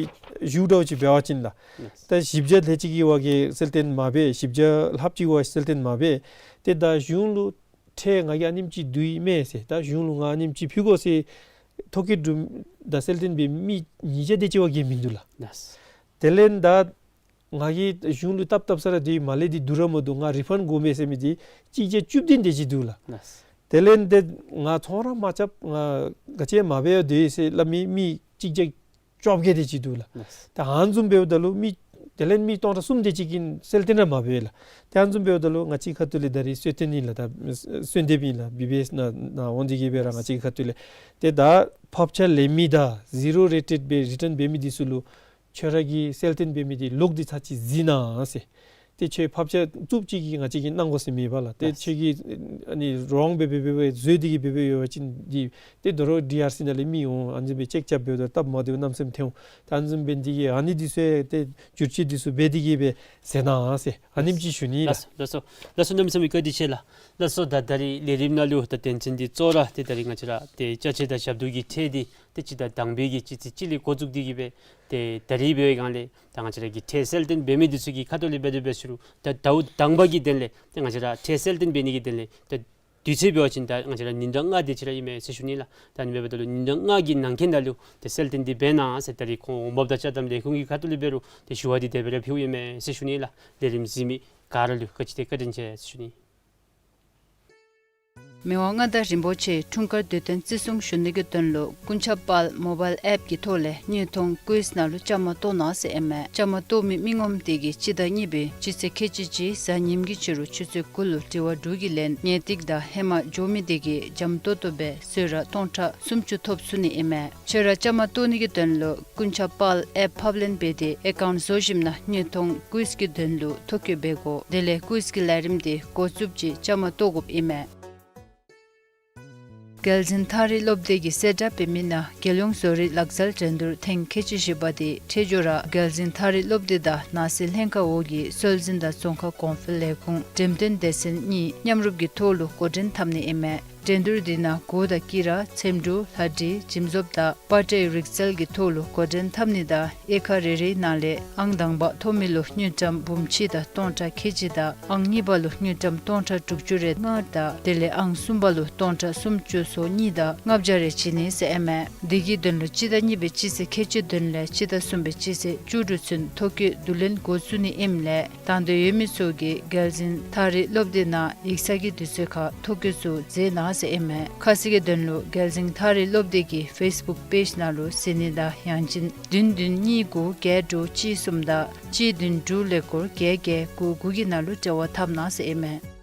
ཞུ་འདྲཝ་ཅིག་འབད་བ་ཅིན་ལགས། ལགས། ད་བཞི་བརྒྱ་ལྷག་ཅིག་གི་བར་གྱི་གསལ་སྟོན་མ་འབད། བཞི་བརྒྱ་ལྷགཔ་ཅིག་བར་གསལ་སྟོན་མ་འབད། ཏེ་ད་གཞུང་ལུ་ཁྲལ་ང་གིས་ཨ་ནེམ་ཅིག་བསྡུ་ཡི་མས་ཟེར། ད་གཞུང་ལུ་ང་ཨ་ནེམ་ཅིག་ཕུལ་དགོ་ཟེར་ཐོ་བཀོད་གྲུབ་ད་གསལ་སྟོན་འབད་མི་ཉིས་བརྒྱ་དེ་ཅིག་བར་གྱི་མིན་འདུག་ལགས། ལགས། དེ་ལས་ད་ང་གིས་གཞུང་ལུ་བཏབ་བཏབ་ས་ར་དེ་མར་ལས་དེ་བསྡུ་ར་མ་བསྡུ། ང་རི་ཕཱནཌ་དགོ་པས་ཟེར་མི་དེ་གཅིག་བརྒྱ་བཅུ་བདུན་དེ་ཅིག་འདུག་ལགས། ལགས། དེ་ལས་ཏེ་ང་ཚོང་ར་མ་རྐྱབ། ང་ག་ཅི་ཡང་མ་འབད་ཡོད་དེ་ཟེར་སླབ་མི་མི་གཅིག་བརྒྱ་བཅོ་བརྒྱད་དེ་ཅིག་འདུག་ལགས། ལགས། ད་ཨ་ནི་བཟུམ་འབདཝ་ད་ལུ་མི་དེ་ལས་མི་སྟོང་ཕྲག་གསུམ་དེ་ཅིག་གིས་གསལ་སྟོན་ར་མ་འབད་ལགས། ད་ཨ་ནི་བཟུམ་འབདཝ་ད་ལུ་ང་བཅས་ཁ་ཐུག་ལས་ད་རིས་གསོལ་སྟོན་ཨིན་ལགས། ད་གསོལ་འདེབས་ཨིན་ལགས། བི་བི་ཨེསི་ནང་ནང་འོང་སྟེ་གིས་སྦེ་ར་ང་བཅས་ཁ་ཐུག་ལས་ཏེ་ད་ཕབ་ཆ་ལེན་མི་དང་ཟི་རོ་རེཊ་སྦེ་རི་ཊཱན་འབད་མི་འདི་ཚུ་ལུ་ཁྱོད་ར་གིས་གསལ་སྟོན་འབད་མི་འདི་ལོག་སྟེ་ཚར་གཅིག་གཟིགས་གནང་ཟེར། ཏེ་ཁྱོད་ཕབ་ཆ་བཙུགསཔ་ཅིག་གིས་ང་བཅས་ཀྱིས་གནང་དགོ་ཟེར་མེད་པ་ལགས། ཏེ་ལགས། ཁྱོད་ཀྱིས་ཨ་ནི་རོང་སྦེ་སྦེ་སྦེ་སྦེ་བཟོ་སྟེ་གིས་སྦེ་སྦེ་ཡོད་པ་ཅིན་འདི་ཏེ་དོ་རུང་ཌི་ཨར་སི་ནང་ལས་མི་འོང་། ཨ་ནི་བཟུམ་སྦེ་ཅེཀ་རྐྱབ་འབདཝ་ད་སྟབས་མ་བདེཝ་གནམ་མེད་ས་མེད་ཐོན་འོང་། ད་ཨ་ནི་བཟུམ་འབད་ནི་དེ་གིས་ཨ་ནི་འདི་ཚུ་ཡང་ཏེ་བསྒྱུར་བཅོས་འདི་ཚུ་འབད་དེ་གིས་སྦེ་མཛད་གནང་ཟེར་ཨ་ནེམ་ཅིག་ཞུ་ནི་ལགས། ལགས་སོ། ལགས་སོ། ལགས་སོ། གནམ་མེད་ས་མེད་བཀའ་དྲིན་ཆེ་ལགས། ལགས་སོ། ད་ད་རིས་ལས་རིམ་ནང་ལུ་ད་དོན་ཚན་འདི་གཙོ་བོ་ར་ཏེ་ད་རིས་ང་བཅས་ར་ཏེ་ཅ་ཆས་དང་ཞབས་ཏོག་གི་ཁྲལ་འདི་ཏེ་སྤྱི་ཟླ་དང་པའི་གི་སྤྱི་ཚེས་གཅིག་ལས་འགོ་བཙུགས་ཏེ་གིས་སྦེ་ཏེ་ད་རིས་འབད་བའི་སྒང་ལས་ད་ང་བཅས་ར་གི་ཁྲལ་གསལ་སྟོན་འབད་མི་འདི་ཚུ་གི་ཁ་ཐུག་ལས་འབད་དེ་འབད་ཟེར་རུང་ད་ཟླཝ་དང་པ་གི་དོན་ལས་ཏེ་ང་བཅས་ར་ཁྲལ་གསལ་སྟོན་འབད་ནི་གི་དོན་ལས་ད་དུས་ཚོད་འབད་བ་ཅིན་ད་ང་བཅས་ར་ཉིན་གྲངས་ལྔ་དེ་ཅིག་ར་ཨིན་མས་ཟེར་ཞུ་ནི་ལགས། ད་ཨ་ནི་འབདཝ་ད་ལུ་ཉིན་གྲངས་ལྔ་གི་ནང་འཁོད་ནང་ལུ་ཏེ་གསལ་སྟོན་འདི་འབད་གནང་ཟེར་ད་རིས་ཁོང་འོང་འབབ་དང་ཅ་དམ་ལས་ཁུངས་ཀྱི་ཁ་ཐུག་ལས་འབད་རུང་ཏེ་ཞུ་བ་འདི་དེ་སྦེ་ར་ཕུལཝ་ཨིན་མས་ཟེར་ཞུ་ནི་ལགས། ལས་རིམ་གཟིགས་མི་ག་ར་ལུ་བཀའ་དྲིན་ཆེ་བཀའ་དྲིན་ཆེ་ཟེར་ཞུ་ནི། མི་དབང་མངའ་བདག་རིན་པོ་ཆེ་འཁྲུངས་སྐར་དུས་སྟོན་བརྩི་སྲུང་ཞུ་ནི་གི་དོན་ལུ་ཀུན་ཁྱབ་དཔལ་མོ་བཱའིལ་ཨེཔ་གི་ཐོག་ལས་དངོས་མཐོང་ཀུའིཛ་ནང་ལུ་བཅའ་མར་གཏོགས་གནང་ཟེར་ཨིན་མས། བཅའ་མར་གཏོགས་མི་མི་ངོམ་དེ་གིས་སྤྱི་ཟླ་གཉིས་པའི་སྤྱི་ཚེས་ཁལ་གཅིག་གཅིག་གཟའ་ཉིམ་གི་ཕྱི་རུ་ཆུ་ཚོད་དགུ་ལུ་དྲི་བ་དྲུག་གི་ལན་ཉན་ཏེ་གིས་ད་ཧེ་མ་འགྱོ་མི་དེ་གིས་འཇམ་ཏོང་ཏོ་སྦེ་གསོལ་རས་སྟོང་ཕྲག་སུམ་ཅུ་ཐོབ་ཚུགས་ནི་ཨིན་མས། ཁྱོད་ར་བཅའ་མར་གཏོགས་ནི་གི་དོན་ལུ་ཀུན་ཁྱབ་དཔལ་ཨེཔ་ཕབ་ལེན་འབད་དེ་ཨེ་ཀའུནཊ་བཟོ་ཞིནམ་ན་དངོས་མཐོང་ཀུའིཛ་གི་དོན་ལུ་ཐོ་བཀོད་འབད་དགོ། དེ་ལས་ཀུའིཛ་གི་ལས་རིམ་དེ་འགོ་བཙུགསཔ་ཅིག་བཅའ་མར་གཏོགས་དགོཔ་ཨིན་མས། རྒྱལ་འཛིན་ཐགས་རིག་སློབ་སྡེ་གིས་གསལ་བསྒྲགས་འབད་མི་ནང་རྒྱལ་ཡོངས་བཟོ་རིག་ལག་རྩལ་འགྲན་བསྡུར་ཐེངས་ཁལ་གཅིག་བཞི་པ་དེ་འཕྲལ་མགྱོགས་ར་རྒྱལ་འཛིན་ཐགས་རིག་སློབ་སྡེ་དང་ནང་སྲིད་ལྷན་ཁག་འོག་གི་སྲོལ་འཛིན་དང་རྫོང་ཁ་གོང་འཕེལ་ལས་ཁུངས་འགྲེམས་སྟོན་སྡེ་ཚན་གཉིས་མཉམ་རུབ་ཀྱི་ཐོག་ལུ་འགོ་འདྲེན་འཐབ་ནི་ཨིན་མས། འགྲན་བསྡུར་དེ་ནང་གུར་དང་དཀྱི་ར་འཚེམ་དྲུབ་ལྷ་འབྲི་འཇིམ་བཟོཔ་དང་པ་ཏྲའི་རིག་རྩལ་གྱི་ཐོག་ལུ་འགོ་འདྲེན་འཐབ་ནི་དང་དབྱེ་ཁག་རེ་རེའི་ནང་ལས་ཨང་དང་པ་ཐོབ་མི་ལུ་དངུལ་ཀྲམ་འབུམ་གཅིག་དང་སྟོང་ཕྲག་ཁལ་གཅིག་དང་ཨང་གཉིས་པ་ལུ་དངུལ་ཀྲམ་སྟོང་ཕྲག་དྲུག་ཅུ་རེ་ལྔ་དང་དེ་ལས་ཨང་གསུམ་པ་ལུ་སྟོང་ཕྲག་སུམ་ཅུ་སོ་གཉིས་དང་ལྔ་བརྒྱ་རེ་བྱིན་ནི་ཟེར་ཨིན་མས། དེ་གི་དོན་ལུ་སྤྱི་ཟླ་གཉིས་པའི་སྤྱི་ཚེས་ཁལ་གཅིག་དོན་ལས་སྤྱི་ཟླ་གསུམ་པའི་སྤྱི་ཚེས་བཅུ་དྲུག་ཚུན་ཐོ་བཀོད་བསྡུ་ལེན་འགོ་བཙུགས་ནི་ཨིནམ་ལས་དང་འདོད་ཡོད་མི་ཚུ་གིས་རྒྱལ་འཛིན་ཐགས་རིག་སློབ་སྡེ་ནང་ཡིག་ཚང་གི་དུས་ཚོད་ཁར་ཐོ་བཀོད་ཚུ་མཛད་གནང་ཟེར་ཨིན་མས། ཁ་གསལ་གྱི་དོན་ལུ་རྒྱལ་འཛིན་ཐགས་རིག་སློབ་སྡེ་གི་ཕེསི་བུཀ་པེཇ་ནང་ལུ་གཟིགས་ནི་དང་ཡང་ཅིན་བདུན་བདུན་གཉིས་དགུ་བརྒྱད་དྲུག་གཅིག་གསུམ་དང་གཅིག་བདུན་དྲུག་ཀླད་ཀོར་བརྒྱད་བརྒྱད་དགུ་དགུ་གི་ནང་ལུ་འབྲེལ་བ་འཐབ་གནང་ཟེར་ཨིན་མས།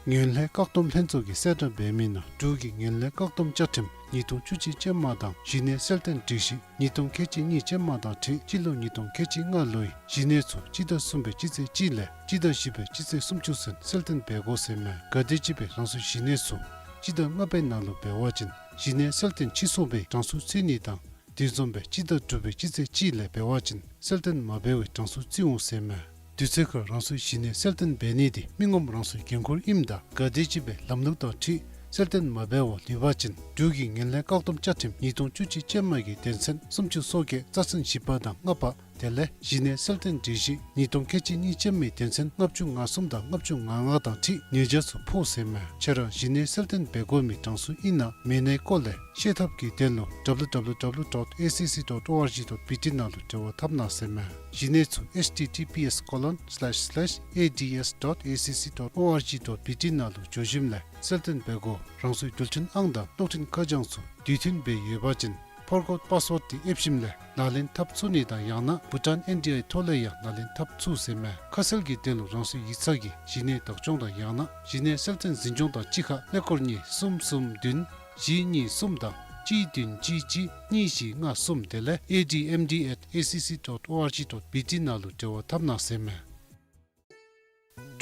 ངན་ལྷད་བཀག་སྡོམ་ལྷན་ཚོགས་ཀྱིས་གསལ་བསྒྲགས་འབད་མི་ནང་འབྲུག་གི་ངན་ལྷད་བཀག་སྡོམ་བཅའ་ཁྲིམས་ཉིས་སྟོང་བཅུ་གཅིག་ཅན་མ་དང་གཞི་གནས་གསལ་སྟོན་སྒྲིག་གཞི་ཉིས་སྟོང་ཁལ་གཅིག་གཉིས་ཅན་མ་དང་འཁྲིལ་སྤྱི་ལོ་ཉིས་སྟོང་ཁལ་གཅིག་ལྔ་ལོའི་གཞི་གནས་ཚུ་སྤྱི་ཟླ་གསུམ་པའི་སྤྱི་ཚེས་གཅིག་ལས་སྤྱི་ཟླ་བཞི་པའི་སྤྱི་ཚེས་སུམ་ཅུ་ཚུན་གསལ་སྟོན་འབད་དགོ་ཟེར་མས། གལ་ཏེ་ཅིག་སྦེ་རང་སོའི་གཞི་གནས་ཚུ་སྤྱི་ཟླ་ལྔ་པའི་ནང་ལུ་འབད་བ་ཅིན་གཞི་གནས་གསལ་སྟོན་ཕྱིས་སོང་བའི་གྲངས་སུ་བརྩི་ནི་དང་དེ་བཟུམ་སྦེ་སྤྱི་ཟླ་དྲུག་པའི་སྤྱི་ཚེས་གཅིག་ལས་འབད་བ་ཅིན་གསལ་སྟོན་མ་འབད་བའི་གྲངས་སུ་བརྩི་འོང་ཟེར་མས། དུས་ཚོད་ཁར་རང་སོའི་གཞི་གནས་གསལ་སྟོན་འབད་ནི་དེ་མི་ངོམ་རང་སོའི་འགན་ཁུར་ཨིནམ་ད་གལ་ཏེ་ཅིག་སྦེ་ལམ་ལུགས་དང་འཁྲིལ་གསལ་སྟོན་མ་འབད་བར་ལུས་པ་ཅིན་འབྲུག་གི་ངན་ལྷད་བཀག་སྡོམ་བཅའ་ཁྲིམས་ཉིས་སྟོང་བཅུ་གཅིག་ཅན་མ་གི་དོན་ཚན་སུམ་ཅུ་སོ་བརྒྱད་རྩ་ཚན་བཞི་པ་དང་ལྔ་པ་ དེ་ལས་གཞི་གནས་གསལ་སྟོན་སྒྲིག་གཞི་ཉིས་སྟོང་ཁལ་གཅིག་གཉིས་ཅན་མའི་དོན་ཚན་ལྔ་བཅུ་ང་གསུམ་དང་ལྔ་བཅུ་ང་ལྔ་དང་འཁྲིལ་ཉེས་བྱ་ཚུ་ཕོག་ཟེར་མས། ཁྱེད་ར་གཞི་གནས་གསལ་སྟོན་འབད་དགོ་མི་གྲངས་སུ་ཨིན་ན་མེན་ནའི་སྐོར་ལས་ཤེས་ཐབས་ཀྱི་དོན་ལུ་W W W dot A C C dot O R G dot B T ནང་ལུ་འབྲེལ་བ་འཐབ་གནང་ཟེར་མས། གཞི་གནས་ཚུ H T T P S colon slash slash A D S dot A C C dot O R G dot B T ནང་ལུ་འགྱོ་ཞིནམ་ལས་གསལ་སྟོན་འབད་དགོ། རང་སོའི་འགྲུལ་འཕྲིན་ཨང་དང་གློག་འཕྲིན་ཁ་བྱང་ཚུ་དུས་མཐུན་སྦེ་ཡོད་པ་ཅིན་forgot password འདི་ཨེབ་ཞིནམ་ལས་ལག་ལེན་འཐབ་ཚུགས་ནི་དང་ཡང་ན་བྷུ་ཊཱན་ཨེན་ཌི་ཨའི་ཐོག་ལས་ཡང་ལག་ལེན་འཐབ་ཚུགས་ཟེར་མས། ཁ་གསལ་གྱི་དོན་ལུ་རང་སོའི་ཡིག་ཚང་གི་གཞི་གནས་བདག་སྐྱོང་དང་ཡང་ན་གཞི་གནས་གསལ་སྟོན་འཛིན་སྐྱོང་དང་གཅིག་ཁར་ཀླད་ཀོར་གཉིས་གསུམ་གསུམ་བདུན་བཞི་གཉིས་གསུམ་དང་གཅིག་བདུན་གཅིག་གཅིག་གཉིས་བཞི་ལྔ་གསུམ་དེ་ལས A D M D at A C C dot O R G dot B T ནང་ལུ་འབྲེལ་བ་འཐབ་གནང་ཟེར་མས།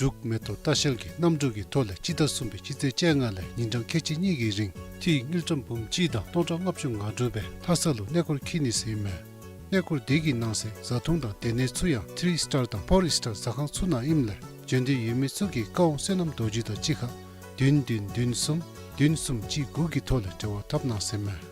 འབྲུག་མེ་ཏོག་ལྟ་བཤལ་གྱིས་གནམ་གྲུ་གི་ཐོག་ལས་སྤྱི་ཟླ་གསུམ་པའི་སྤྱི་ཚེས་བཅོ་ལྔ་ལས་ཉིན་གྲངས་ཁལ་གཅིག་གཉིས་ཀྱི་རིང་ཏི་རུ་དངུལ་ཀྲམ་འབུམ་གཅིག་དང་སྟོང་ཕྲག་ལྔ་བཅུ་ང་དྲུག་སྦེ་ལྷ་ས་ལུ་གནས་སྐོར་འཁྱིད་ནི་ཟེར་ཨིན་མས། གནས་སྐོར་དེ་གི་ནང་གསེས་བཟའ་འཐུང་དང་སྡོད་གནས་ཚུ་ཡང་ཐི་རི་སི་ཊར་དང་ཕོར་སི་ཊར་ཟ་ཁང་ཚུ་ནང་ཨིནམ་ལས་བྱོན་འདོད་ཡོད་མི་ཚུ་གིས་བཀའ་དབང་བསོད་ནམས་རྡོ་རྗེ་དང་གཅིག་ཁར་བདུན་བདུན་བདུན་གསུམ་བདུན་གསུམ་གཅིག་དགུ་གི་ཐོག་ལས་འབྲེལ་བ་འཐབ་གནང་ཟེར་ཨིན་མས།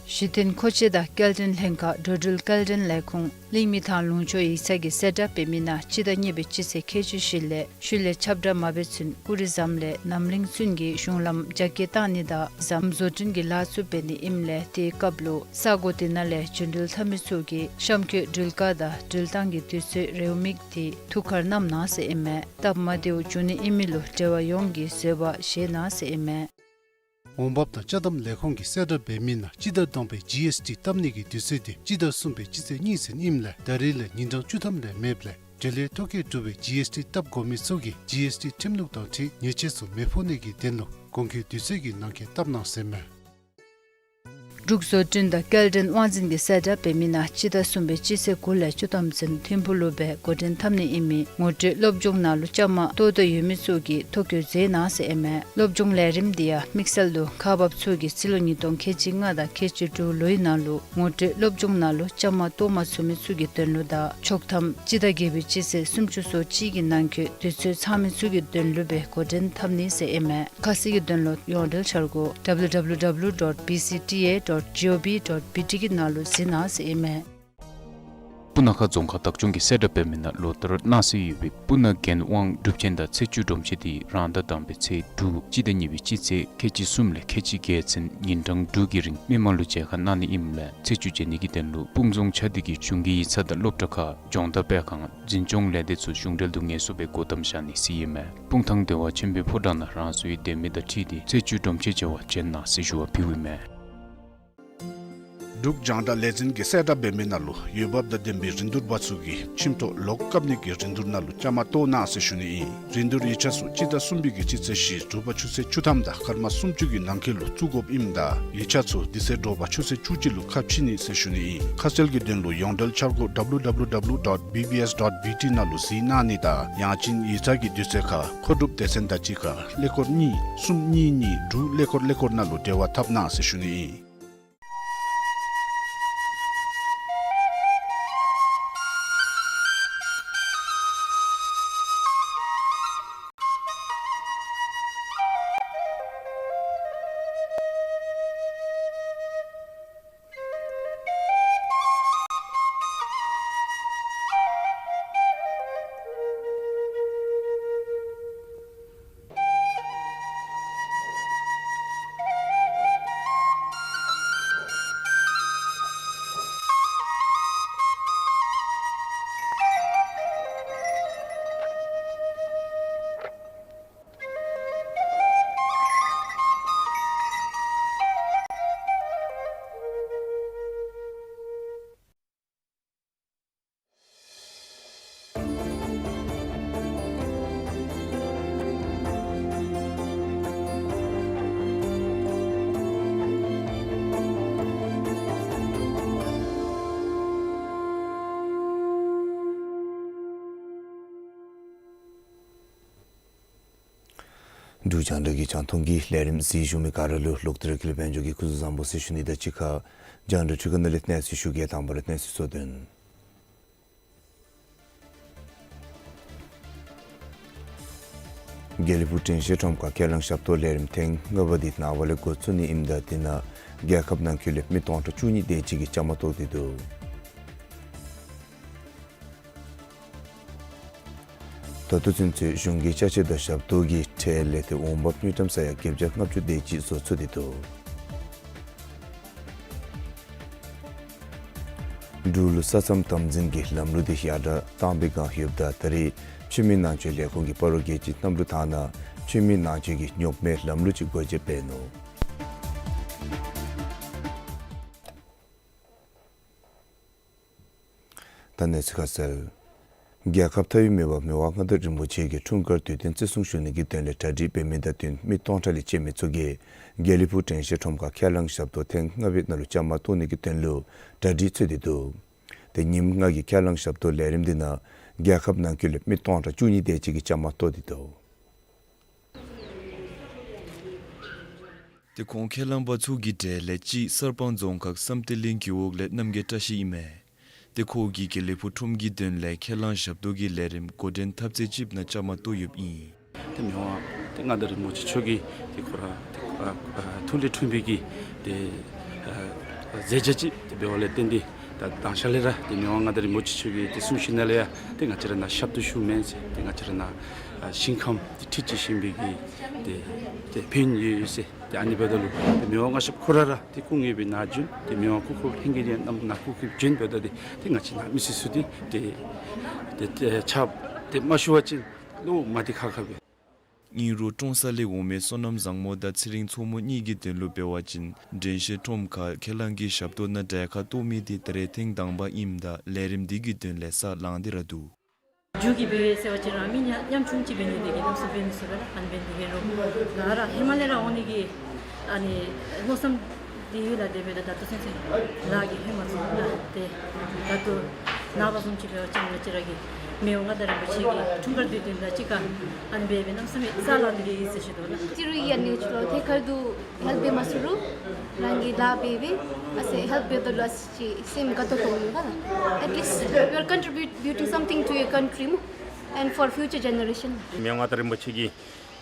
གཞི་རྟེན་མཁོ་ཆས་དང་སྐྱེལ་འདྲེན་ལྷན་ཁག་འགྲོ་འགྲུལ་སྐྱེལ་འདྲེན་ལས་ཁུངས་གླིང་མི་ཐང་ལུང་ཕྱོགས་ཡིག་ཚང་གིས་གསལ་བསྒྲགས་འབད་མི་ནང་སྤྱི་ཟླ་གཉིས་པའི་སྤྱི་ཚེས་ཁལ་གཅིག་བཞི་ལས་ཤུལ་ལས་ཁྱབ་བསྒྲགས་མ་འབད་ཚུན་ཀུ་རི་ཟམ་ལས་རྣམ་གླིང་ཚུན་གྱི་གཞུང་ལམ་རྒྱ་སྐྱེད་བཏང་ནི་དང་ཟམ་བཟོ་སྐྲུན་གྱི་ལཱ་ཚུ་འབད་ནི་ཨིནམ་ལས་དེའི་སྐབས་ལུ་ས་གོ་དེ་ནང་ལས་འགྲོ་འགྲུལ་འཐབ་མི་ཚུ་གིས་གཤམ་འཁོད་འགྲུལ་བཀག་དང་འགྲུལ་བཏང་གི་དུས་ཚོད་རེའུ་མིག་དེ་ཐུགས་ཁར་བསྣམ་གནང་ཟེར་ཨིན་མས། སྟབས་མ་བདེཝ་འབྱུང་ནི་ཨིན་མི་ལུ་འབྲེལ་བ་ཡོངས་ཀྱིས་བཟོད་པ་བཞེས་གནང་ཟེར་ཨིན་མས། འོང་འབབ་དང་ཅ་དམ་ལས་ཁུངས་ཀྱིས་གསལ་བསྒྲགས་འབད་མི་ནང་སྤྱི་ཟླ་དང་པའི་ཇི་ཨེསི་ཊི་བཏབ་ནི་གི་དུས་ཚོད་དེ་སྤྱི་ཟླ་གསུམ་པའི་སྤྱི་ཚེས་གཉིས་ཚུན་ཨིནམ་ལས་ད་རེས་ལས་ཉིན་གྲངས་བཅུ་ཐམ་ལས་མེདཔ་ལས་འབྲེལ་ཡོད་ཐོ་བཀོད་གྲུབ་པའི་ཇི་ཨེསི་ཊི་བཏབ་དགོ་མི་ཚུ་གིས་ཇི་ཨེསི་ཊི་ཁྲིམས་ལུགས་དང་འཁྲིལ་ཉེས་ཆད་ཚུ་མི་ཕོག་ནི་གི་དོན་ལུ་དགོངས་འཁོད་དུས་ཚོད་ཀྱི་ནང་འཁོད་བཏབ་གནང་ཟེར་ཨིན་མས། འབྲུག་བཟོ་སྐྲུན་དང་སྐྱེལ་འདྲེན་དབང་འཛིན་གྱིས་གསལ་བསྒྲགས་འབད་མི་ནང་སྤྱི་ཟླ་གསུམ་པའི་སྤྱི་ཚེས་དགུ་ལས་བཅུ་ཐམ་ཚུན་ཐིམ་ཕུག་ལུ་སྦེ་འགོ་འདྲེན་འཐབ་ནི་ཨིན་མི་ངོ་སྤྲོད་སློབ་སྦྱོང་ནང་ལུ་བཅའ་མར་གཏོགས་འདོད་ཡོད་མི་ཚུ་གིས་ཐོ་བཀོད་མཛད་གནང་ཟེར་ཨིན་མས། སློབ་སྦྱོང་ལས་རིམ་འདི་ཡང་དམིགས་བསལ་དུ་ཁག་འབགཔ་ཚུ་གིས་སྤྱི་ལོ་ཉིས་སྟོང་ཁལ་གཅིག་ལྔ་དང་ཁལ་གཅིག་དྲུག་ལོའི་ནང་ལུ་ངོ་སྤྲོད་སློབ་སྦྱོང་ནང་ལུ་བཅའ་མར་གཏོགས་མ་ཚུགས་མི་ཚུ་གི་དོན་ལུ་དང་ཆོག་ཐམ་སྤྱི་ཟླ་བརྒྱད་པའི་སྤྱི་ཚེས་སུམ་ཅུ་སོ་གཅིག་གི་ནང་འཁོད་དུས་ཚོད་ཚང་མི་ཚུ་གི་དོན་ལུ་སྦེ་འགོ་འདྲེན་འཐབ་ནི་ཟེར་ཨིན་མས། ཁ་གསལ་གྱི་དོན་ལུ་ཡོངས་འབྲེལ་འཆར་སྒོ་W W W dot B C T A dot gov dot B T གི་ནང་ལུ་གཟིགས་གནང་ཟེར་ཨིན་མས། སྤུ་ན་ཁ་རྫོང་ཁག་བདག་སྐྱོང་གིས་གསལ་བསྒྲགས་འབད་མི་ནང་ལོ་ལྟར་གནང་སྲོལ་ཡོད་པའི་སྤུ་ན་རྒྱལ་དབང་སྒྲུབ་ཆེན་དང་ཚེས་བཅུ་སྒྲོམ་ཆེན་དེ་རང་ཟླ་དང་པའི་ཚེས་དྲུག་སྤྱི་ཟླ་གཉིས་པའི་སྤྱི་ཚེས་ཁལ་གཅིག་གསུམ་ལས་ཁལ་གཅིག་བརྒྱད་ཚུན་ཉིན་གྲངས་དྲུག་གི་རིང་མི་མང་ལུ་མཇལ་ཁ་གནང་ནི་ཨིནམ་ལས་ཚེས་བཅུ་མཇལ་ནི་གི་དོན་ལུ་སྤུངས་རྫོང་ཆ་འདི་གི་གཞུང་གི་ཡིག་ཚང་དང་སློབ་གྲྭ་ཁག་སྦྱོང་བརྡར་སྤེལ་ཁང་འཛིན་སྐྱོང་ལས་སྡེ་ཚུ་གཞུང་འབྲེལ་དུ་ངལ་གསོ་སྦེ་སྒོ་བསྡམས་བཞག་ནི་ཟེར་ཨིན་མས། སྤུངས་ཐང་སྡེ་བ་ཆེན་པོའི་ཕོ་བྲང་ནང་རང་སོའི་སྡོད་མི་དང་འཁྲིལ་ཏེ་ཚེས་བཅུ་སྒྲོམ་ཆེན་མཇལ་བར་བྱོན་གནང་ཟེར་ཞུ་བ་ཕུལཝ་ཨིན་མས། འབྲུག་རྒྱང་བསྒྲགས་ལས་འཛིན་གྱིས་གསལ་བསྒྲགས་འབད་མི་ནང་ལུ་འོས་འབབ་དང་ལྡན་པའི་རིན་བསྡུར་པ་ཚུ་གིས་ཁྱིམ་ཐོག་ལོག་བཀབ་ནི་གི་རིན་བསྡུར་ནང་ལུ་བཅའ་མར་གཏོགས་གནང་ཟེར་ཞུ་ནི་ཨིན། རིན་བསྡུར་ཡིག་ཆ་ཚུ་སྤྱི་ཟླ་གསུམ་པའི་གི་སྤྱི་ཚེས་བཞི་དྲོ་པ་ཆུ་ཚོད་བཅུ་ཐམ་དང་སྐར་མ་སུམ་ཅུ་གི་ནང་འཁོད་ལུ་བཙུགས་དགོཔ་ཨིནམ་ད་ཡིག་ཆ་ཚུ་དེ་ཚེ་དྲོ་པ་ཆུ་ཚོད་བཅུ་གཅིག་ལུ་ཁ་ཕྱེ་ནི་ཟེར་ཞུ་ནི་ཨིན། ཁ་གསལ་གྱི་དོན་ལུ་ཡོངས་འབྲེལ་འཆར་སྒོ་W W W dot B B S dot B T ནང་ལུ་གཟིགས་གནང་ནི་དང་ཡང་ཅིན་ཡིག་ཚང་གི་དུས་ཚོད་ཁར་མཁོ་སྒྲུབ་སྡེ་ཚན་དང་གཅིག་ཁར་ཀླད་ཀོར་གཉིས་གསུམ་གཉིས་གཉིས་དྲུག་ཀླད་ཀོར་ཀླད་ཀོར་ནང་ལུ་འབྲེལ་བ་འཐབ་གནང་ཟེར་ཞུ་ནི་ཨིན། འབྲུག་རྒྱང་བསྒྲགས་ཀྱི་རྒྱང་མཐོང་གི་ལས་རིམ་གཟིགས་བཞུགས་མི་ག་ར་ལུ་ལོག་སྟེ་ར་དགེ་ལེགས་དཔལ་འབྱོར་གྱིས་སྐུ་གཟུགས་བཟང་པོ་ཟེར་ཞུ་ནི་དང་གཅིག་ཁར་རྒྱང་བསྒྲགས་འཕྲུལ་ཁང་ནང་ལས་གནས་ཚུལ་ཞུ་གེ། དང་པ་ར་གནས་ཚུལ་གཙོ་དོན། དགེ་ལེགས་ཕུག་དྲན་ཤེས་ཁྲོམ་ཁར་ཁས་བླངས་ཞབས་ཏོག་ལས་རིམ་ཐེངས་ལྔ་པ་འདི་ནངས་པ་ལས་འགོ་བཙུགས་ནི་ཨིནམ་ད་དེ་ནང་རྒྱལ་ཁབ་ནང་འཁོད་ལས་མི་སྟོང་ཕྲག་བཅུ་གཉིས་དེ་ཅིག་གིས་བཅའ་མར་གཏོགས་ཏེ་འདུག། ད་ལྟོ་ཚུན་ཚོད་གཞུང་གི་ཅ་ཆས་དང་ཞབས་ཏོག་གི་ཁྲལ་ལས་ཏེ་འོང་འབབ་དངུལ་ཀྲམ་ས་ཡ་བརྒྱད་བརྒྱ་ལྔ་བཅུ་དེ་ཅིག་བཟོ་ཚུགས་ཏེ་འདུག། འབྲུག་ལུ་ས་མཚམས་དམ་འཛིན་གྱི་ལམ་ལུགས་འདི་ཡར་དྲག་བཏང་པའི་བསྒང་ཡོདཔ་ད་ད་རེས་ཆུ་མིག་ནང་མཆོད་ལས་ཁུངས་ཀྱིས་སྤ་རོ་རྒྱལ་སྤྱིའི་གནམ་གྲུ་ཐང་ནང་ཆུ་མིག་ནང་མཆོད་ཀྱི་རྙོག་མེད་ལམ་ལུགས་ཅིག་སྒོ་འབྱེད་འབད་ནུག། ད་གནས་ཚུལ་ཁ་གསལ། རྒྱལ་ཁབ་མཐའ་དབུས་མི་དབང་མི་དབང་མངའ་བདག་རིན་པོ་ཆེ་གི་འཁྲུངས་སྐར་དུས་སྟོན་བརྩི་སྲུང་ཞུ་ནི་གི་དོན་ལས་གྲ་སྒྲིག་འབད་མི་དང་བསྟུན་མི་སྟོང་ཕྲག་ལས་བཅད་མི་ཚུ་གིས་དགེ་ལེགས་ཕུག་དྲན་ཤེས་ཁྲོམ་ཁར་ཁས་བླངས་ཞབས་ཏོག་ཐེངས་ལྔ་པའི་ནང་ལུ་བཅའ་མར་གཏོགས་ནི་གི་དོན་ལུ་གྲ་སྒྲིག་འཚོལ་ཏེ་འདུག། ཏེ་ཉིནམ་ལྔ་གི་ཁས་བླངས་ཞབས་ཏོག་ལས་རིམ་འདི་ནང་རྒྱལ་ཁབ་ནང་འཁོད་ལས་མི་སྟོང་ཕྲག་བཅུ་གཉིས་དེ་ཅིག་གིས་བཅའ་མར་གཏོགས་ཏེ་འདུག། ཏེ་ཁོང་ཁས་བླངས་པ་ཚུ་གི་གྲས་ལས་གཅིག་གསར་སྤང་རྫོང་ཁག་བསམ་གཏན་གླིང་རྒེད་འོག་ལས་རྣམ་རྒྱལ་བཀྲ་ཤིས་ཨིན་མས། ཏེ་ཁོ་གིས་དགེ་ལེགས་ཕུག་ཁྲོམ་གྱི་དོན་ལས་ཁས་བླངས་ཞབས་ཏོག་གི་ལས་རིམ་འགོ་འདྲེན་འཐབ་རྩོད་ཅིག་ནང་བཅའ་མར་གཏོགས་ཡོདཔ་ཨིན། ཏེ་མི་དབང་ཏེ་མངའ་བདག་རིན་པོ་ཆེ་མཆོག་གི་ཏེ་ཁོ་ར་ཏེ་ཨ་ཨ་ཐུགས་ལས་འཁྲུངས་པའི་གི་ཏེ་ཨ་མཛད་བྱ་ཅིག་ཏེ་འབདཝ་ལས་བརྟེན་ཏེ་ད་དང་ཤ་ལས་ར་ཏེ་མི་དབང་མངའ་བདག་རིན་པོ་ཆེ་མཆོག་གི་ཏེ་གསུང་བཤད་ནང་ལས་ཡང་ཏེ་ང་བཅས་ར་ནཱ་ཞབས་ཏོག་ཞུ་མི་ཟེར་ཏེ་ང་བཅས་ར་ནཱ་ཨ་ཞིང་ཁམས་ཏེ་ཁྲིད་ཅིག་བཞེངས་པའི་གི་ཏེ་ཏེ་ཕན་ཡོན་ཡོད་ཟེར། ཏེ་ཨ་ནི་འབདཝ་ད་ལུ་ཏེ་མི་དབང་མངའ་ཞབས་ཁོ་ར་ར་ཏེ་སྐུ་ངོ་སྦེ་ནཱ་བྱོན། ཏེ་མི་དབང་སྐུ་ཁམས་ལྷན་རྒྱས་ཡང་ནཱ་སྐུ་ཁམས་བྱོན་འབདཝ་ད་ཏེ་ཏེ་ང་བཅས་ནཱ་མི་སེར་ཚུ་ཏེ་ཏེ་ཏེ་ཕྱག་ཏེ་མ་ཞུ་བ་ཅིན་ལོ་མ་བདེ་ཁག་ཁ་སྦེ། ཨིན་རུང་ཀྲོང་གསར་ལས་འོང་མི་བསོད་ནམས་བཟང་མོ་དང་ཚེ་རིང་མཚོ་མོ་གཉིས་ཀྱི་དོན་ལུ་འབད་བ་ཅིན་དྲན་ཤེས་ཁྲོམ་ཁར་ཁས་བླངས་ཀྱི་ཞབས་ཏོག་ནང་གྲལ་ཁར་གཏོགས་མི་དེ་ད་རེས་ཐེངས་དང་པ་ཨིནམ་ད་ལས་རིམ་འདི་གི་དོན་ལས་ས་ལངས་ཏེ་ར་འདུག། མཇུག་གི་འབད་ཟེར་བ་ཅིན་ར་མི་ཉམ་ཉམ་ཆུང་ཅིག་འབད་ནི་དེ་གིས་ལམ་སང་འབད་མི་ཚུགས་པས་ལགས། ཨ་ནི་འབད་ནི་དེ་གིས་རོགས་ང་ར་ཧེ་མ་ལས་ར་འོང་ནི་གི་ཨ་ནི་མནོ་བསམ་འདི་ཡོད་ལགས། དེ་འབདཝ་ད་ད་ལྟོ་ཚུན་ཚོད་ལཱ་གིས་ཧེ་མ་ཚུགས་ལགས། ཏེ་ད་ལྟོ་ནངས་པ་བཟུམ་ཅིག་འབད་བ་ཅིན་ང་བཅས་ར་གི་མི་དབང་མངའ་བདག་རིན་པོ་ཆེ་གི་འཁྲུངས་སྐར་དུས་སྟོན་དང་གཅིག་ཁར་ཨ་ནི་འབད་སྦེ་གནམ་མེད་ས་མེད་ས་ལངས་ཏེ་གི་ཨིན་ཟེར་ཞུ་དོ་ལགས། ཅི་རུང་ཡང་ནི་ཅི་ལོ་ཐད་ཀར་དུ་ཧེལཔ་འབད་མ་ཚུགས་རུང་རང་གི་ལཱ་འབད་སྦེ་ཨ་ཙི་ཧེལཔ་འབད་དོ་ལགས། ཅིག་སེམས་དགའ་ཏོག་ཏོ་མེན་པ་ལགས། At least you are contributing something to your country སྨོ། And for future generation. མི་དབང་མངའ་བདག་རིན་པོ་ཆེ་གི་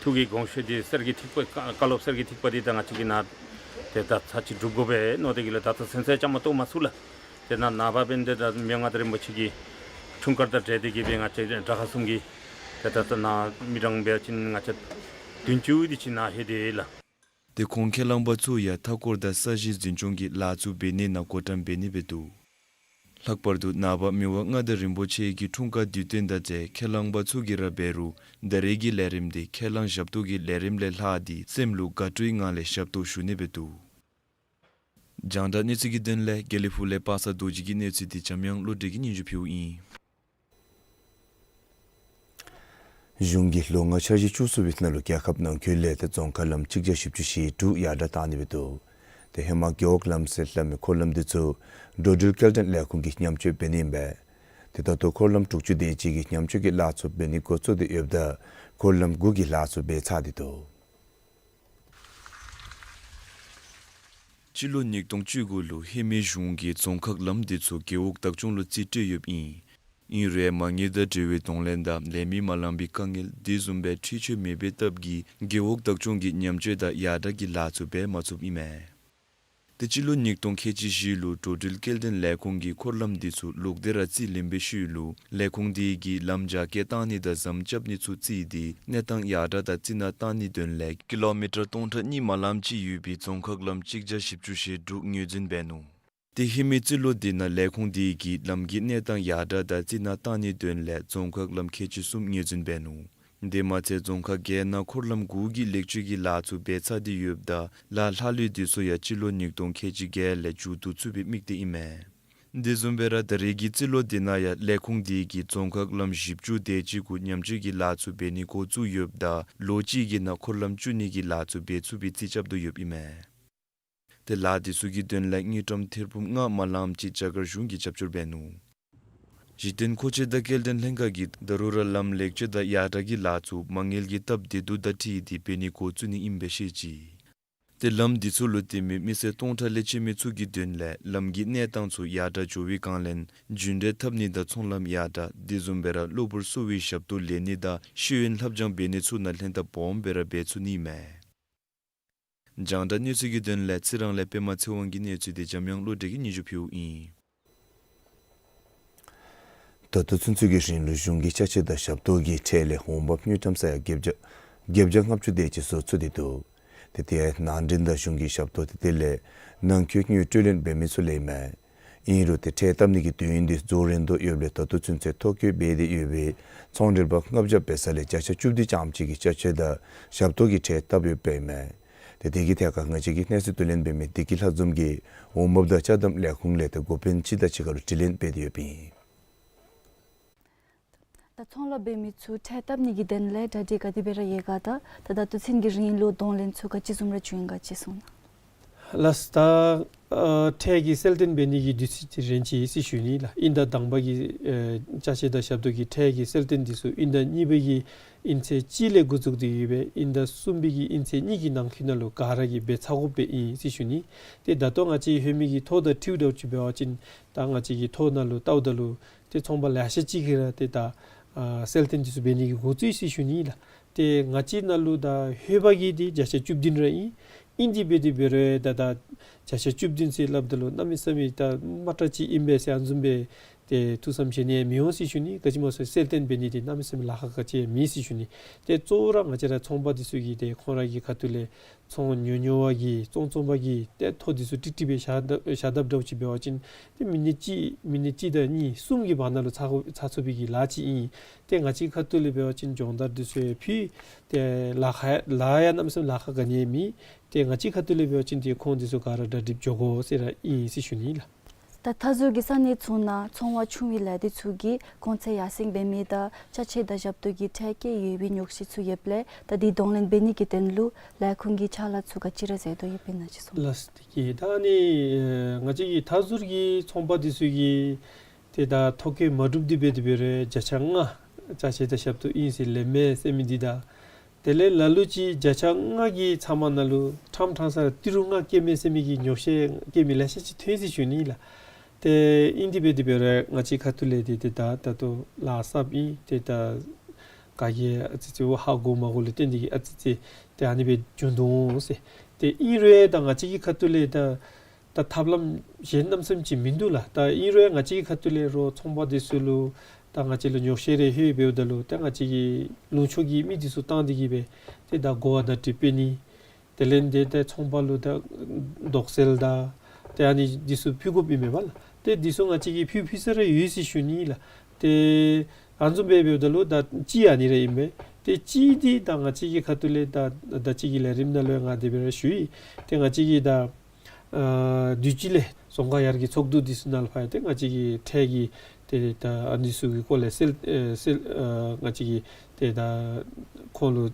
ཐུགས་ཀྱི་དགོངས་བཞེད་འདི་གསེར་གྱི་ཐིགས་པ་བཀའ་སློབ་གསེར་གྱི་ཐིགས་པ་འདི་ད་ང་བཅས་ཀྱིས་ནཱ་ཏེ་ད་ཚར་གཅིག་སྒྲུབ་དགོ་པས་མནོ་སྟེ་གི་ལགས། ད་ལྟོ་ཚུན་ཚོད་བཅའ་མར་གཏོགས་མ་ཚུགས་ལགས། ཏེ་ནཱ་ནངས་པ་འབདན་ཏེ་ད་མི་དབང་མངའ་བདག་རིན་པོ་ཆེ་གི་འཁྲུངས་སྐར་དང་འབྲེལ་ཏེ་གི་སྦེ་ང་བཅས་དགྲ་དགའ་གསུམ་གྱིས་ཏེ་ད་ད་ནཱ་མི་གྲངས་འབད་བ་ཅིན་ང་བཅས་བདུན་ཅུ་དེ་ཅིག་ནཱ་ལྷོད་དེས་ལགས། ཏེ་ཁོང་ཁས་བླངས་པ་ཚུ་ཡང་མཐའ་འཁོར་དང་ས་གཞི་འཛིན་སྐྱོང་གི་ལཱ་ཚུ་འབད་ནི་ནང་བགོ་བཀྲམ་འབད་ནི་སྦེ་འདུག། ལྷག་པར་དུ་ནངས་པ་མི་དབང་མངའ་བདག་རིན་པོ་ཆེ་གི་འཁྲུངས་སྐར་དུས་སྟོན་དང་འབྲེལ་ཁས་བླངས་པ་ཚུ་གིས་ར་འབད་རུང་ད་རེས་ཀྱི་ལས་རིམ་འདི་ཁས་བླངས་ཞབས་ཏོག་གི་ལས་རིམ་ལས་ལྷག་སྟེ་སེམས་ལུ་དགའ་སྤྲོའི་ངང་ལས་ཞབས་ཏོག་ཞུ་ནི་སྦེ་འདུག། རྒྱང་བསྒྲགས་གནས་ཚུལ་གྱི་དོན་ལས་དགེ་ལེགས་ཕུག་ལས་པ་སངས་རྡོ་རྗེ་གི་གནས་ཚུལ་འདི་འཇམ་དབྱངས་བློ་གྲོས་ཀྱིས་སྙན་ཞུ་ཕུལཝ་ཨིན། གཞུང་གིས་ལོ་ལྔ་འཆར་གཞི་བཅུ་གསུམ་པའི་ནང་ལུ་རྒྱལ་ཁབ་ནང་འཁོད་ལས་ཏེ་རྫོང་ཁག་ལམ་གཅིག་བརྒྱ་བཞི་བཅུ་ཞེ་དྲུག་ཡར་དྲག་བཏང་ནི་སྦེ་འདུག། ཏེ་ཧེ་མ་རྒེད་འོག་ལམ་ཟེར་སླབ་མི་འཁོར་ལམ་འདི་ཚུ་འགྲོ་འགྲུལ་སྐྱེལ་འདྲེན་ལས་ཁུངས་ཀྱིས་ཉམས་བཅོས་འབད་ནི་ཨིན་པས། ཏེ་ད་ལྟོ་འཁོར་ལམ་དྲུག་ཅུ་དེ་ཅིག་གི་ཉམས་བཅོས་ཀྱི་ལཱ་ཚུ་འབད་ནི་འགོ་བཙུགས་ཏེ་ཡོདཔ་ད་འཁོར་ལམ་དགུ་གི་ལཱ་ཚུ་འབད་ཚར་ཏེ་འདུག། སྤྱི་ལོ་ཉིས་སྟོང་བཅུ་དགུ་ལུ་ཧེ་མའི་གཞུང་གིས་རྫོང་ཁག་ལམ་འདི་ཚུ་རྒེད་འོག་བདག་སྐྱོང་ལུ་རྩིས་སྤྲོད་ཡོདཔ་ཨིན། ཨིན་རུང་མ་དངུལ་དང་འབྲེལ་བའི་གདོང་ལེན་དང་ལས་མི་མ་ལང་པའི་དཀའ་ངལ་དེ་བཟུམ་སྦེ་འཁྲུན་ཆོད་མེད་པའི་སྟབས་ཀྱིས་རྒེད་འོག་བདག་སྐྱོང་གིས་ཉམས་བཅོས་དང་ཡར་དྲག་གི་ལཱ་ཚུ་འབད་མ་ཚུགསཔ་ཨིན་མས། ཏེ་སྤྱི་ལོ་ཉིས་སྟོང་ཁལ་གཅིག་བཞི་ལུ་འགྲོ་འགྲུལ་སྐྱེལ་འདྲེན་ལས་ཁུངས་ཀྱིས་འཁོར་ལམ་འདི་ཚུ་ལོག་སྟེ་ར་རྩིས་ལེན་པའི་ཤུལ་ལུ་ལས་ཁུངས་དེ་གིས་ལམ་རྒྱ་སྐྱེད་བཏང་ནི་དང་ཟམ་རྐྱབ་ནི་ཚུ་བརྩིས་ཏེ་གནས་སྟངས་ཡར་དྲག་དང་རྩིས་ནག་བཏང་ནིའི་དོན་ལས་ཀི་ལོ་མི་ཊར་སྟོང་ཕྲག་གཉིས་མ་ལངམ་ཅིག་ཡོད་པའི་རྫོང་ཁག་ལམ་གཅིག་བརྒྱ་བཞི་བཅུ་ཞེ་དྲུག་ངོས་འཛིན་འབད་ནུག། ཏེ་ཧེ་མའི་རྩིས་ལོ་འདི་ནང་ལས་ཁུངས་དེ་གིས་ལམ་གྱི་གནས་སྟངས་ཡར་དྲག་དང་རྩིས་ནག་བཏང་ནིའི་དོན་ལས་རྫོང་ཁག་ལམ་ཁལ་གཅིག་གསུམ་ངོས་འཛིན་འབད་ནུག། དེ་མ་ཚད་རྫོང་ཁག་བརྒྱད་ནང་འཁོར་ལམ་དགུ་གི་ལེགས་བཅོས་ཀྱི་ལཱ་ཚུ་འབད་ཚར་ཏེ་ཡོདཔ་ད་ལཱ་ལྷག་ལུས་འདི་ཚུ་ཡང་སྤྱི་ལོ་ཉིས་སྟོང་ཁལ་གཅིག་བརྒྱད་ལས་མཇུག་བསྡུ་ཚུགས་པའི་དམིགས་གཏད་ཨིན་མས། དེ་བཟུམ་སྦེ་ར་ད་རེས་ཀྱི་རྩིས་ལོ་འདི་ནང་ཡང་ལས་ཁུངས་དེ་གིས་རྫོང་ཁག་ལམ་བཞི་བཅུ་དེ་ཅིག་གུ་ཉམས་བཅོས་ཀྱི་ལཱ་ཚུ་འབད་ནི་འགོ་བཙུགས་ཡོདཔ་ད་ལོ་གཅིག་གི་ནང་འཁོར་ལམ་བཅུ་གཉིས་ཀྱི་ལཱ་ཚུ་འབད་ཚུགས་པའི་རྩིས་རྐྱབ་དོ་ཡོདཔ་ཨིན་མས། ཏེ་ལཱ་འདི་ཚུ་གི་དོན་ལས་དངུལ་ཀྲམ་ཐེར་འབུམ་ལྔ་མ་ལངམ་ཅིག་རྒྱ་གར་གཞུང་གིས་རྒྱབ་སྐྱོར་འབད་ནུག། གཞི་རྟེན་མཁོ་ཆས་དང་སྐྱེལ་འདྲེན་ལྷན་ཁག་གིས་ད་རུང་ར་ལམ་ལེགས་བཅོས་དང་ཡར་དྲག་གི་ལཱ་ཚུ་མ་དངུལ་གྱི་སྟབས་བདེ་སྡུག་དང་འཁྲིལ་ཏེ་འབད་ནི་འགོ་བཙུགས་ནི་ཨིན་པས་ཤེས་ཅི། ཏེ་ལམ་འདི་ཚུ་ལུ་བརྟེན་མི་མི་སེར་སྟོང་ཕྲག་ལས་བཅད་མི་ཚུ་གི་དོན་ལས་ལམ་གྱི་གནས་སྟངས་ཚུ་ཡར་དྲག་འགྱོ་བའི་སྒང་ལས་རྒྱུན་འགྲུལ་འཐབ་ནི་དང་ཚོང་ལམ་ཡར་དྲག་དེ་བཟུམ་སྦེ་ར་གློ་བུར་གསོ་བའི་ཞབས་ཏོག་ལེན་ནི་དང་ཤེས་ཡོན་ལྷབ་སྦྱང་འབད་ནི་ཚུ་ནང་ལྷན་ཐབས་སྦོམ་སྦེ་ར་འབད་ཚུགས་ནི་ཨིན་མས། རྒྱང་བསྒྲགས་གནས་ཚུལ་གྱི་དོན་ལས་རྩི་རང་ལས་པདྨ་ཚེ་དབང་གི་གནས་ཚུལ་འདི་འཇམ་དབྱངས་བློ་གྲོས་ཀྱིས་སྙན་ཞུ་ཕུལཝ་ཨིན། ད་ལྟོ་ཚུན་ཚོད་ཀྱི་རིང་ལུ་གཞུང་གི་ཅ་ཆས་དང་ཞབས་ཏོག་གི་ཁྲལ་ལས་འོང་འབབ་དངུལ་ཀྲམ་ས་ཡ་བརྒྱད་བརྒྱ་བརྒྱད་བརྒྱ་ལྔ་བཅུ་དེ་ཅིག་བཟོ་ཚུགས་ཏེ་འདུག། ཏེ་དེ་ནང་འདྲེན་དང་གཞུང་གི་ཞབས་ཏོག་དེ་དེ་ལས་ནང་འཁོད་དངུལ་སྤྲོད་ལེན་འབད་མི་ཚུ་ལེན་མས། ཨིན་རུང་ཏེ་ཁྲལ་བཏབ་ནི་གི་དུས་ཡུན་དེ་རྫོགས་རན་དོ་ཡོདཔ་ལས་ད་ལྟོ་ཚུན་ཚོད་ཐོ་བཀོད་འབད་དེ་ཡོད་པའི་ཚོང་འབྲེལ་པ་ལྔ་བརྒྱ་འབད་ས་ལས་བརྒྱ་ཆ་བཅུ་བདུན་ཙམ་ཅིག་གིས་ཅ་ཆས་དང་ཞབས་ཏོག་གི་ཁྲལ་བཏབ་ཡོདཔ་ཨིན་མས། ཏེ་དེ་གི་ཐད་ཁར་ང་བཅས་ཀྱི་གནས་ཚུལ་བསྡུ་ལེན་འབད་མི་བདེ་སྐྱིད་ལྷ་འཛོམས་ཀྱིས་འོང་འབབ་དང་ཅ་དམ་ལས་ཁུངས་ལས་ཏེ་འགོ་དཔོན་ཅིག་དང་གཅིག་ཁར་ལུ་དྲི་ལན་འབད་དེ་ཡོདཔ་ཨིན། ད་ཚོང་ལཱ་འབད་མི་ཚུ་ཁྲལ་བཏབ་ནི་གི་དོན་ལས་གྲ་སྒྲིག་ག་དེ་སྦེ་ར་ཡོད་ག། ད་ད་ད་ལྟོ་ཚུན་ཚོད་ཀྱི་རིང་ལུ་གདོང་ལེན་ཚུ་ག་ཅི་བཟུམ་ར་བྱུང་ཡི་ག་ཅིག་གསུང་གནང་། ལགས། ད་ཨ་ཁྲལ་གྱི་གསལ་སྟོན་འབད་ནི་གི་དུས་ཚོད་ཅིག་རན་ཅི་ཟེར་ཞུ་ནི་ལགས། དབྱིན་ཟླ་དང་པ་གི་ཨེ་ཅ་ཆས་དང་ཞབས་ཏོག་གི་ཁྲལ་གྱི་གསལ་སྟོན་འདི་ཚུ་དབྱིན་ཟླ་གཉིས་པ་གི་དབྱིན་ཚེས་གཅིག་ལས་འགོ་བཙུགས་ཏེ་ཡོད་པའི་དབྱིན་ཟླ་གསུམ་པའི་གི་དབྱིན་ཚེས་གཉིས་ཀྱི་ནང་འཁོད་ནང་ལུ་ག་ར་གིས་འབད་ཚར་དགོཔ་སྦེ་ཨིན་ཟེར་ཞུ་ནི། ཏེ་ད་ལྟོ་ང་བཅས་ཧེ་མའི་གི་ཐོ་དང་འཁྲིལཝ་ད་ཅིག་འབད་བ་ཅིན་ད་ང་བཅས་ཀྱི་ཐོ་ནང་ལུ་བལྟཝ་ད་ལུ་ཏེ་ཚོང་པ་ལེ་ཤ་ཅིག་གིས་ར་ཏེ་ད་ཨ་གསལ་སྟོན་འདི་ཚུ་འབད་ནི་གི་འགོ་བཙུགས་ཡི་ཟེར་ཞུ་ནི་ལགས། ཏེ་ང་བཅས་ནང་ལུ་ད་ཧེ་མ་གི་འདི་བརྒྱ་ཆ་བཅུ་བདུན་ར་ཨིན། ཨིན་དེ་འབད་དེ་འབད་རུང་ད་ད་བརྒྱ་ཆ་བཅུ་བདུན་ཟེར་སླབ་ད་ལུ་གནམ་མེད་ས་མེད་ད་མང་དྲགས་ཅིག་ཨིན་པས་ཟེར་ཨ་ནི་བཟུམ་སྦེ་ཏེ་ཐུགས་བསམ་བཞེས་ནི་ཡང་མི་འོང་ཟེར་ཞུ་ནི། ག་ཅི་སྨོ་ཟེར་གསལ་སྟོན་འབད་ནི་འདི་གནམ་མེད་ས་མེད་ལཱ་ཁག་ག་ཅི་ཡང་མེད་ཟེར་ཞུ་ནི། ཏེ་གཙོ་བོ་ར་ང་བཅས་ར་ཚོང་པ་འདི་ཚུ་གིས་ཏེ་ཁོང་ར་གི་ཁ་ཐུག་ལས་ཚོང་ཉོ་ཉོ་བ་གིས་བཙོང་བཙོང་པ་གིས་ཏེ་ཐོ་འདི་ཚུ་ཀྲིག་ཀྲི་སྦེ་བཞག་ད་བཞག་དཔ་འདྲཝ་ཅིག་འབད་བ་ཅིན་ཏེ་མི་ནིཊ་གཅིག་མི་ནིཊ་གཅིག་དང་གཉིས་གསུམ་གྱི་བར་ན་ལུ་ཚར་ཚར་ཚུགས་པའི་གི་ལཱ་ཅིག་ཨིན། ཏེ་ང་བཅས་ཁ་ཐུག་ལས་འབད་བ་ཅིན་སྦྱོང་བརྡར་འདི་ཚུ་ཡང་ཕུལ། ཏེ་ལཱ་ཁག་ལཱ་ཡང་གནམ་མེད་ས་མེད་ལཱ་ཁག་ག་ནི་ཡང་མེད། ཏེ་ང་བཅས་ཁ་ཐུག་ལས་འབད་བ་ཅིན་ཏེ་ཁོང་འདི་ཚུ་ག་ར་གྲ་སྒྲིག་འགྱོ་དགོ་ཟེར་ར་ཨིན་ཟེར་ཞུ་ནི་ལགས། ད་མཐའ་ཟུར་གྱི་ས་གནས་ཚུ་ནང་ཚོང་བ་ཆུང་བའི་ལས་སྡེ་ཚུ་གིས་གོང་ཚད་ཡར་སེང་འབད་མི་དང་ཅ་ཆས་དང་ཞབས་ཏོག་གི་ཁྲལ་བཀལ་ཡོད་པའི་ཉོགས་བཤད་ཚུ་ཡོདཔ་ལས་ད་འདི་གདོང་ལེན་འབད་ནི་གི་དོན་ལུ་ལས་ཁུངས་ཀྱིས་ཕྱག་ལཱ་ཚུ་ག་ཅི་ར་མཛད་དོ་ཡོདཔ་ཨིན་ན་ཅིག་གསུང་། ལགས་སོ། དེ་གིས་ད་ཨ་ནི་ཨེ་ང་བཅས་ཀྱི་མཐའ་ཟུར་གྱི་ཚོང་པ་འདི་ཚུ་གིས་ཏེ་ད་ཐོ་བཀོད་མ་གྲུབ་དེ་འབད་དེ་འབད་རུང་བརྒྱ་ཆ་ལྔ་ཅ་ཆས་དང་ཞབས་ཏོག་ཨིན་ཟེར་ལེན་མས་ཟེར་མི་འདི་དང་དེ་ལས་ལ་ལུ་ཅིག་བརྒྱ་ཆ་ལྔ་གི་ཚབ་མ་ནང་ལུ་ཕྲང་ཕྲང་ས་ར་ཏི་རུ་ལྔ་བཀལ་མས་ཟེར་མི་གི་ཉོགས་བཤད་བཀལ་མི་ལེ་ཤ་ཅིག་ཐོན་ཟེར་ཞུ་ནི་ལགས། ཏེ་ཨིན་དེ་འབད་དེ་འབད་རུང་ང་བཅས་ཁ་ཐུག་ལས་ཏེ་ཏེ་ད་ད་ལྟོ་ལཱ་གསརཔ་ཨིན། ཏེ་ད་ག་གིས་ཨ་ཙི་ཙི་འོ་ཧ་གོ་མ་གོ་ལུ་བརྟེན་ཏེ་གིས་ཨ་ཙི་ཙི་ཏེ་ཨ་ནི་སྦེ་བྱུང་དོ་འོང་ཟེར། ཏེ་ཨིན་རུང་ད་ང་བཅས་ཀྱི་ཁ་ཐུག་ལས་ད་ད་ཐབས་ལམ་གཞན་གནམ་མེད་ས་མེད་ཅིག་མིན་འདུག་ལགས། ད་ཨིན་རུང་ང་བཅས་ཀྱི་ཁ་ཐུག་ལས་རོགས་ཚོང་པ་འདི་ཚུ་ལུ་ད་ང་བཅས་ལུ་ཉོགས་བཤད་རེ་ལྷོད་འབདཝ་ད་ལུ་ད་ང་བཅས་ཀྱི་ལུང་ཕྱོགས་ཀྱི་མི་འདི་ཚུ་བཏང་སྟེ་གིས་སྦེ་ཏེ་ད་གོ་བརྡ་དྲི་དཔེ་ནི་དེ་ལས་ཏེ་ད་ཚོང་པ་ལུ་ད་དོགས་སེལ་དང་ཏེ་ཨ་ནི་འདི་ཚུ་ཕུལ་དགོཔ་ཨིན་མས་པ་ལགས། ཏེ་འདི་ཚུ་ང་བཅས་ཀྱིས་ཕུལ་ཕུལ་ས་ར་ཡོད་ཟེར་ཞུ་ནི་ལགས། ཏེ་ཨ་ནི་བཟུམ་སྦེ་འབདཝ་ད་ལུ་ད་གཅིག་ཨ་ནི་ར་ཨིན་པས། ཏེ་གཅིག་འདི་ད་ང་བཅས་ཀྱི་ཁ་ཐུག་ལས་ད་ད་ཅི་གི་ལས་རིམ་ནང་ལུ་ཡང་ང་དེ་སྦེ་ར་ཞུ་ཡི། ཏེ་ང་བཅས་ཀྱིས་ད་ཨ་དུས་ཅི་ལས་རྫོང་ཁག་ཡར་རྒྱས་ཚོགས་འདུ་འདི་ཚུ་ནང་ལུ་ཕར་ཡང་ཏེ་ང་བཅས་ཀྱི་ཁྲལ་གྱི་ཏེ་ད་ཨ་ནི་ཚུ་གི་སྐོར་ལས་སེལ་ཨེ་སེལ་ཨ་ང་བཅས་ཀྱིས་ཏེ་ད་ཁོང་ལུ་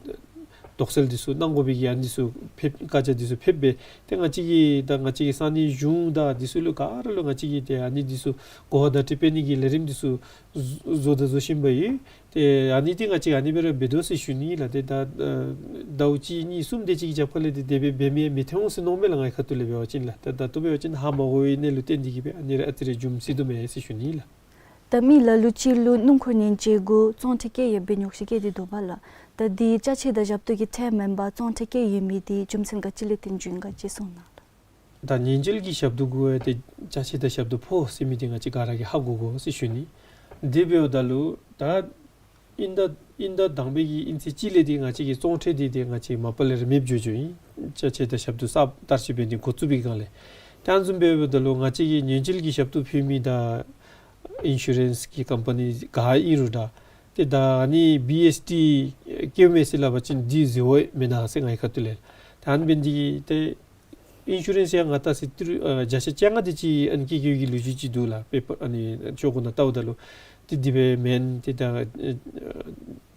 དོགས་སེལ་འདི་ཚུ་གནང་དགོ་པའི་གི་ཨ་ནི་ཚུ་ཕེབས་བཀའ་རྒྱ་འདི་ཚུ་ཕེབས་སྦེ་ཏེ་ང་བཅས་ཀྱིས་ད་ང་བཅས་ཀྱི་ས་གནས་གཞུང་དང་འདི་ཚུ་ལུ་ག་ར་ལུ་ང་བཅས་ཀྱིས་ཏེ་ཨ་ནི་འདི་ཚུ་གོ་བརྡ་དྲི་དཔེ་ནི་གི་ལས་རིམ་འདི་ཚུ་བཟོ་བཟོ་དང་བཟོ་བཞིན་པ་ཡོད། ཏེ་ཨ་ནི་འདི་ང་བཅས་ཨ་ནི་སྦེ་ར་འབད་དོ་ཟེར་ཞུ་ནི་ལགས། ཏེ་ད་ཟླཝ་གཅིག་གཉིས་གསུམ་དེ་ཅིག་གི་རྒྱབ་ཁ་ལས་ཏེ་དེ་སྦེ་འབད་མི་མི་ཐོན་འོང་ཟེར་མནོཝ་མས་ལགས། ངེའི་ཁ་ཐུག་ལས་འབད་བ་ཅིན་ལགས། ཏེ་ད་ལྟོ་འབད་བ་ཅིན་ཧ་མ་གོ་བའི་གནས་ལུགས་བརྟེན་ཏེ་གིས་སྦེ་ཨ་ནི་ར་ཨ་ཙི་རེ་རྒྱུན་སྲིང་དོ་མས་ཟེར་ཞུ་ནི་ལགས། ད་མི་ལ་ལུ་ཅིག་ལུ་སྣུམ་འཁོར་ཉེན་བཅོལ་གུ་བཙོང་ཁྲལ་བཀལ་ཡོད་པའི་ཉོགས་བཤད་བཀལ་ཏེ་འདུག་པ་ལགས། ད་འདི་ཅ་ཆས་དང་ཞབས་ཏོག་གི་ཁྲལ་མེན་པར་བཙོང་ཁྲལ་བཀལ་ཡོད་མི་འདི་རྒྱུ་མཚན་ག་ཅི་ལས་བརྟེན་བྱུང་ཡི་ག་ཅིག་གསུང་གནང་ལགས། ད་ཉེན་བཅོལ་གྱི་ཞབས་ཏོག་གུ་ཡང་ཏེ་ཅ་ཆས་དང་ཞབས་ཏོག་ཕོག་ཟེར་མི་འདི་ང་བཅས་ག་ར་གིས་ཧ་གོ་དགོ་ཟེར་ཞུ་ནི། དེ་འབདཝ་ད་ལུ་ད་དབྱིན་ཟླ་དབྱིན་ཟླ་དང་པའི་གི་དབྱིན་ཚེས་གཅིག་ལས་ཏེ་ང་བཅས་ཀྱི་བཙོང་ཁྲལ་འདི་ཏེ་ང་བཅས་མ་པ་ལས་ར་མེདཔ་འགྱོ་འགྱོཝ་ཨིན། ཅ་ཆས་དང་ཞབས་ཏོག་གསརཔ་བསྟར་སྤྱོད་འབད་ནི་འགོ་བཙུགས་པའི་སྒང་ལས། ད་ཨ་ནི་བཟུམ་འབདཝ་ད་ལུ་ང་བཅས་ཀྱིས་ཉེན་བཅོལ་གྱི་ཞབས་ཏོག་ཕུལ་མི་དང་ཨིན་ཤུ་རེནསི་གི་ཀམ་པ་ནི་ག་ཨིན་རུང་འདྲ། ཏེ་ད་ཨ་ནི་བི་ཨེསི་ཊི་བཀལཝ་མས་ཟེར་སླབ་པ་ཅིན་འདི་འཛོལ་བ་མེན་ན་ཟེར་ངེའི་ཁ་ཐུག་ལས། ད་ཨ་ནི་འབད་ནི་འདི་གིས་ཏེ་ཨིན་ཤུ་རེནསི་ཡང་ང་བལྟ་ས་ཏི་རུ་ཨ་བརྒྱ་ཆ་བཅོ་ལྔ་དེ་ཅིག་ཨ་ནི་བཀལ་བཀལ་གྱི་ལོ་རྒྱུས་ཅིག་འདུག་ལགས། པེ་པར་ཨ་ནི་ཤོག་གུ་ནང་བལྟཝ་ད་ལུ་ཏེ་དེ་སྦེ་མེན། ཏེ་ད་ཨ་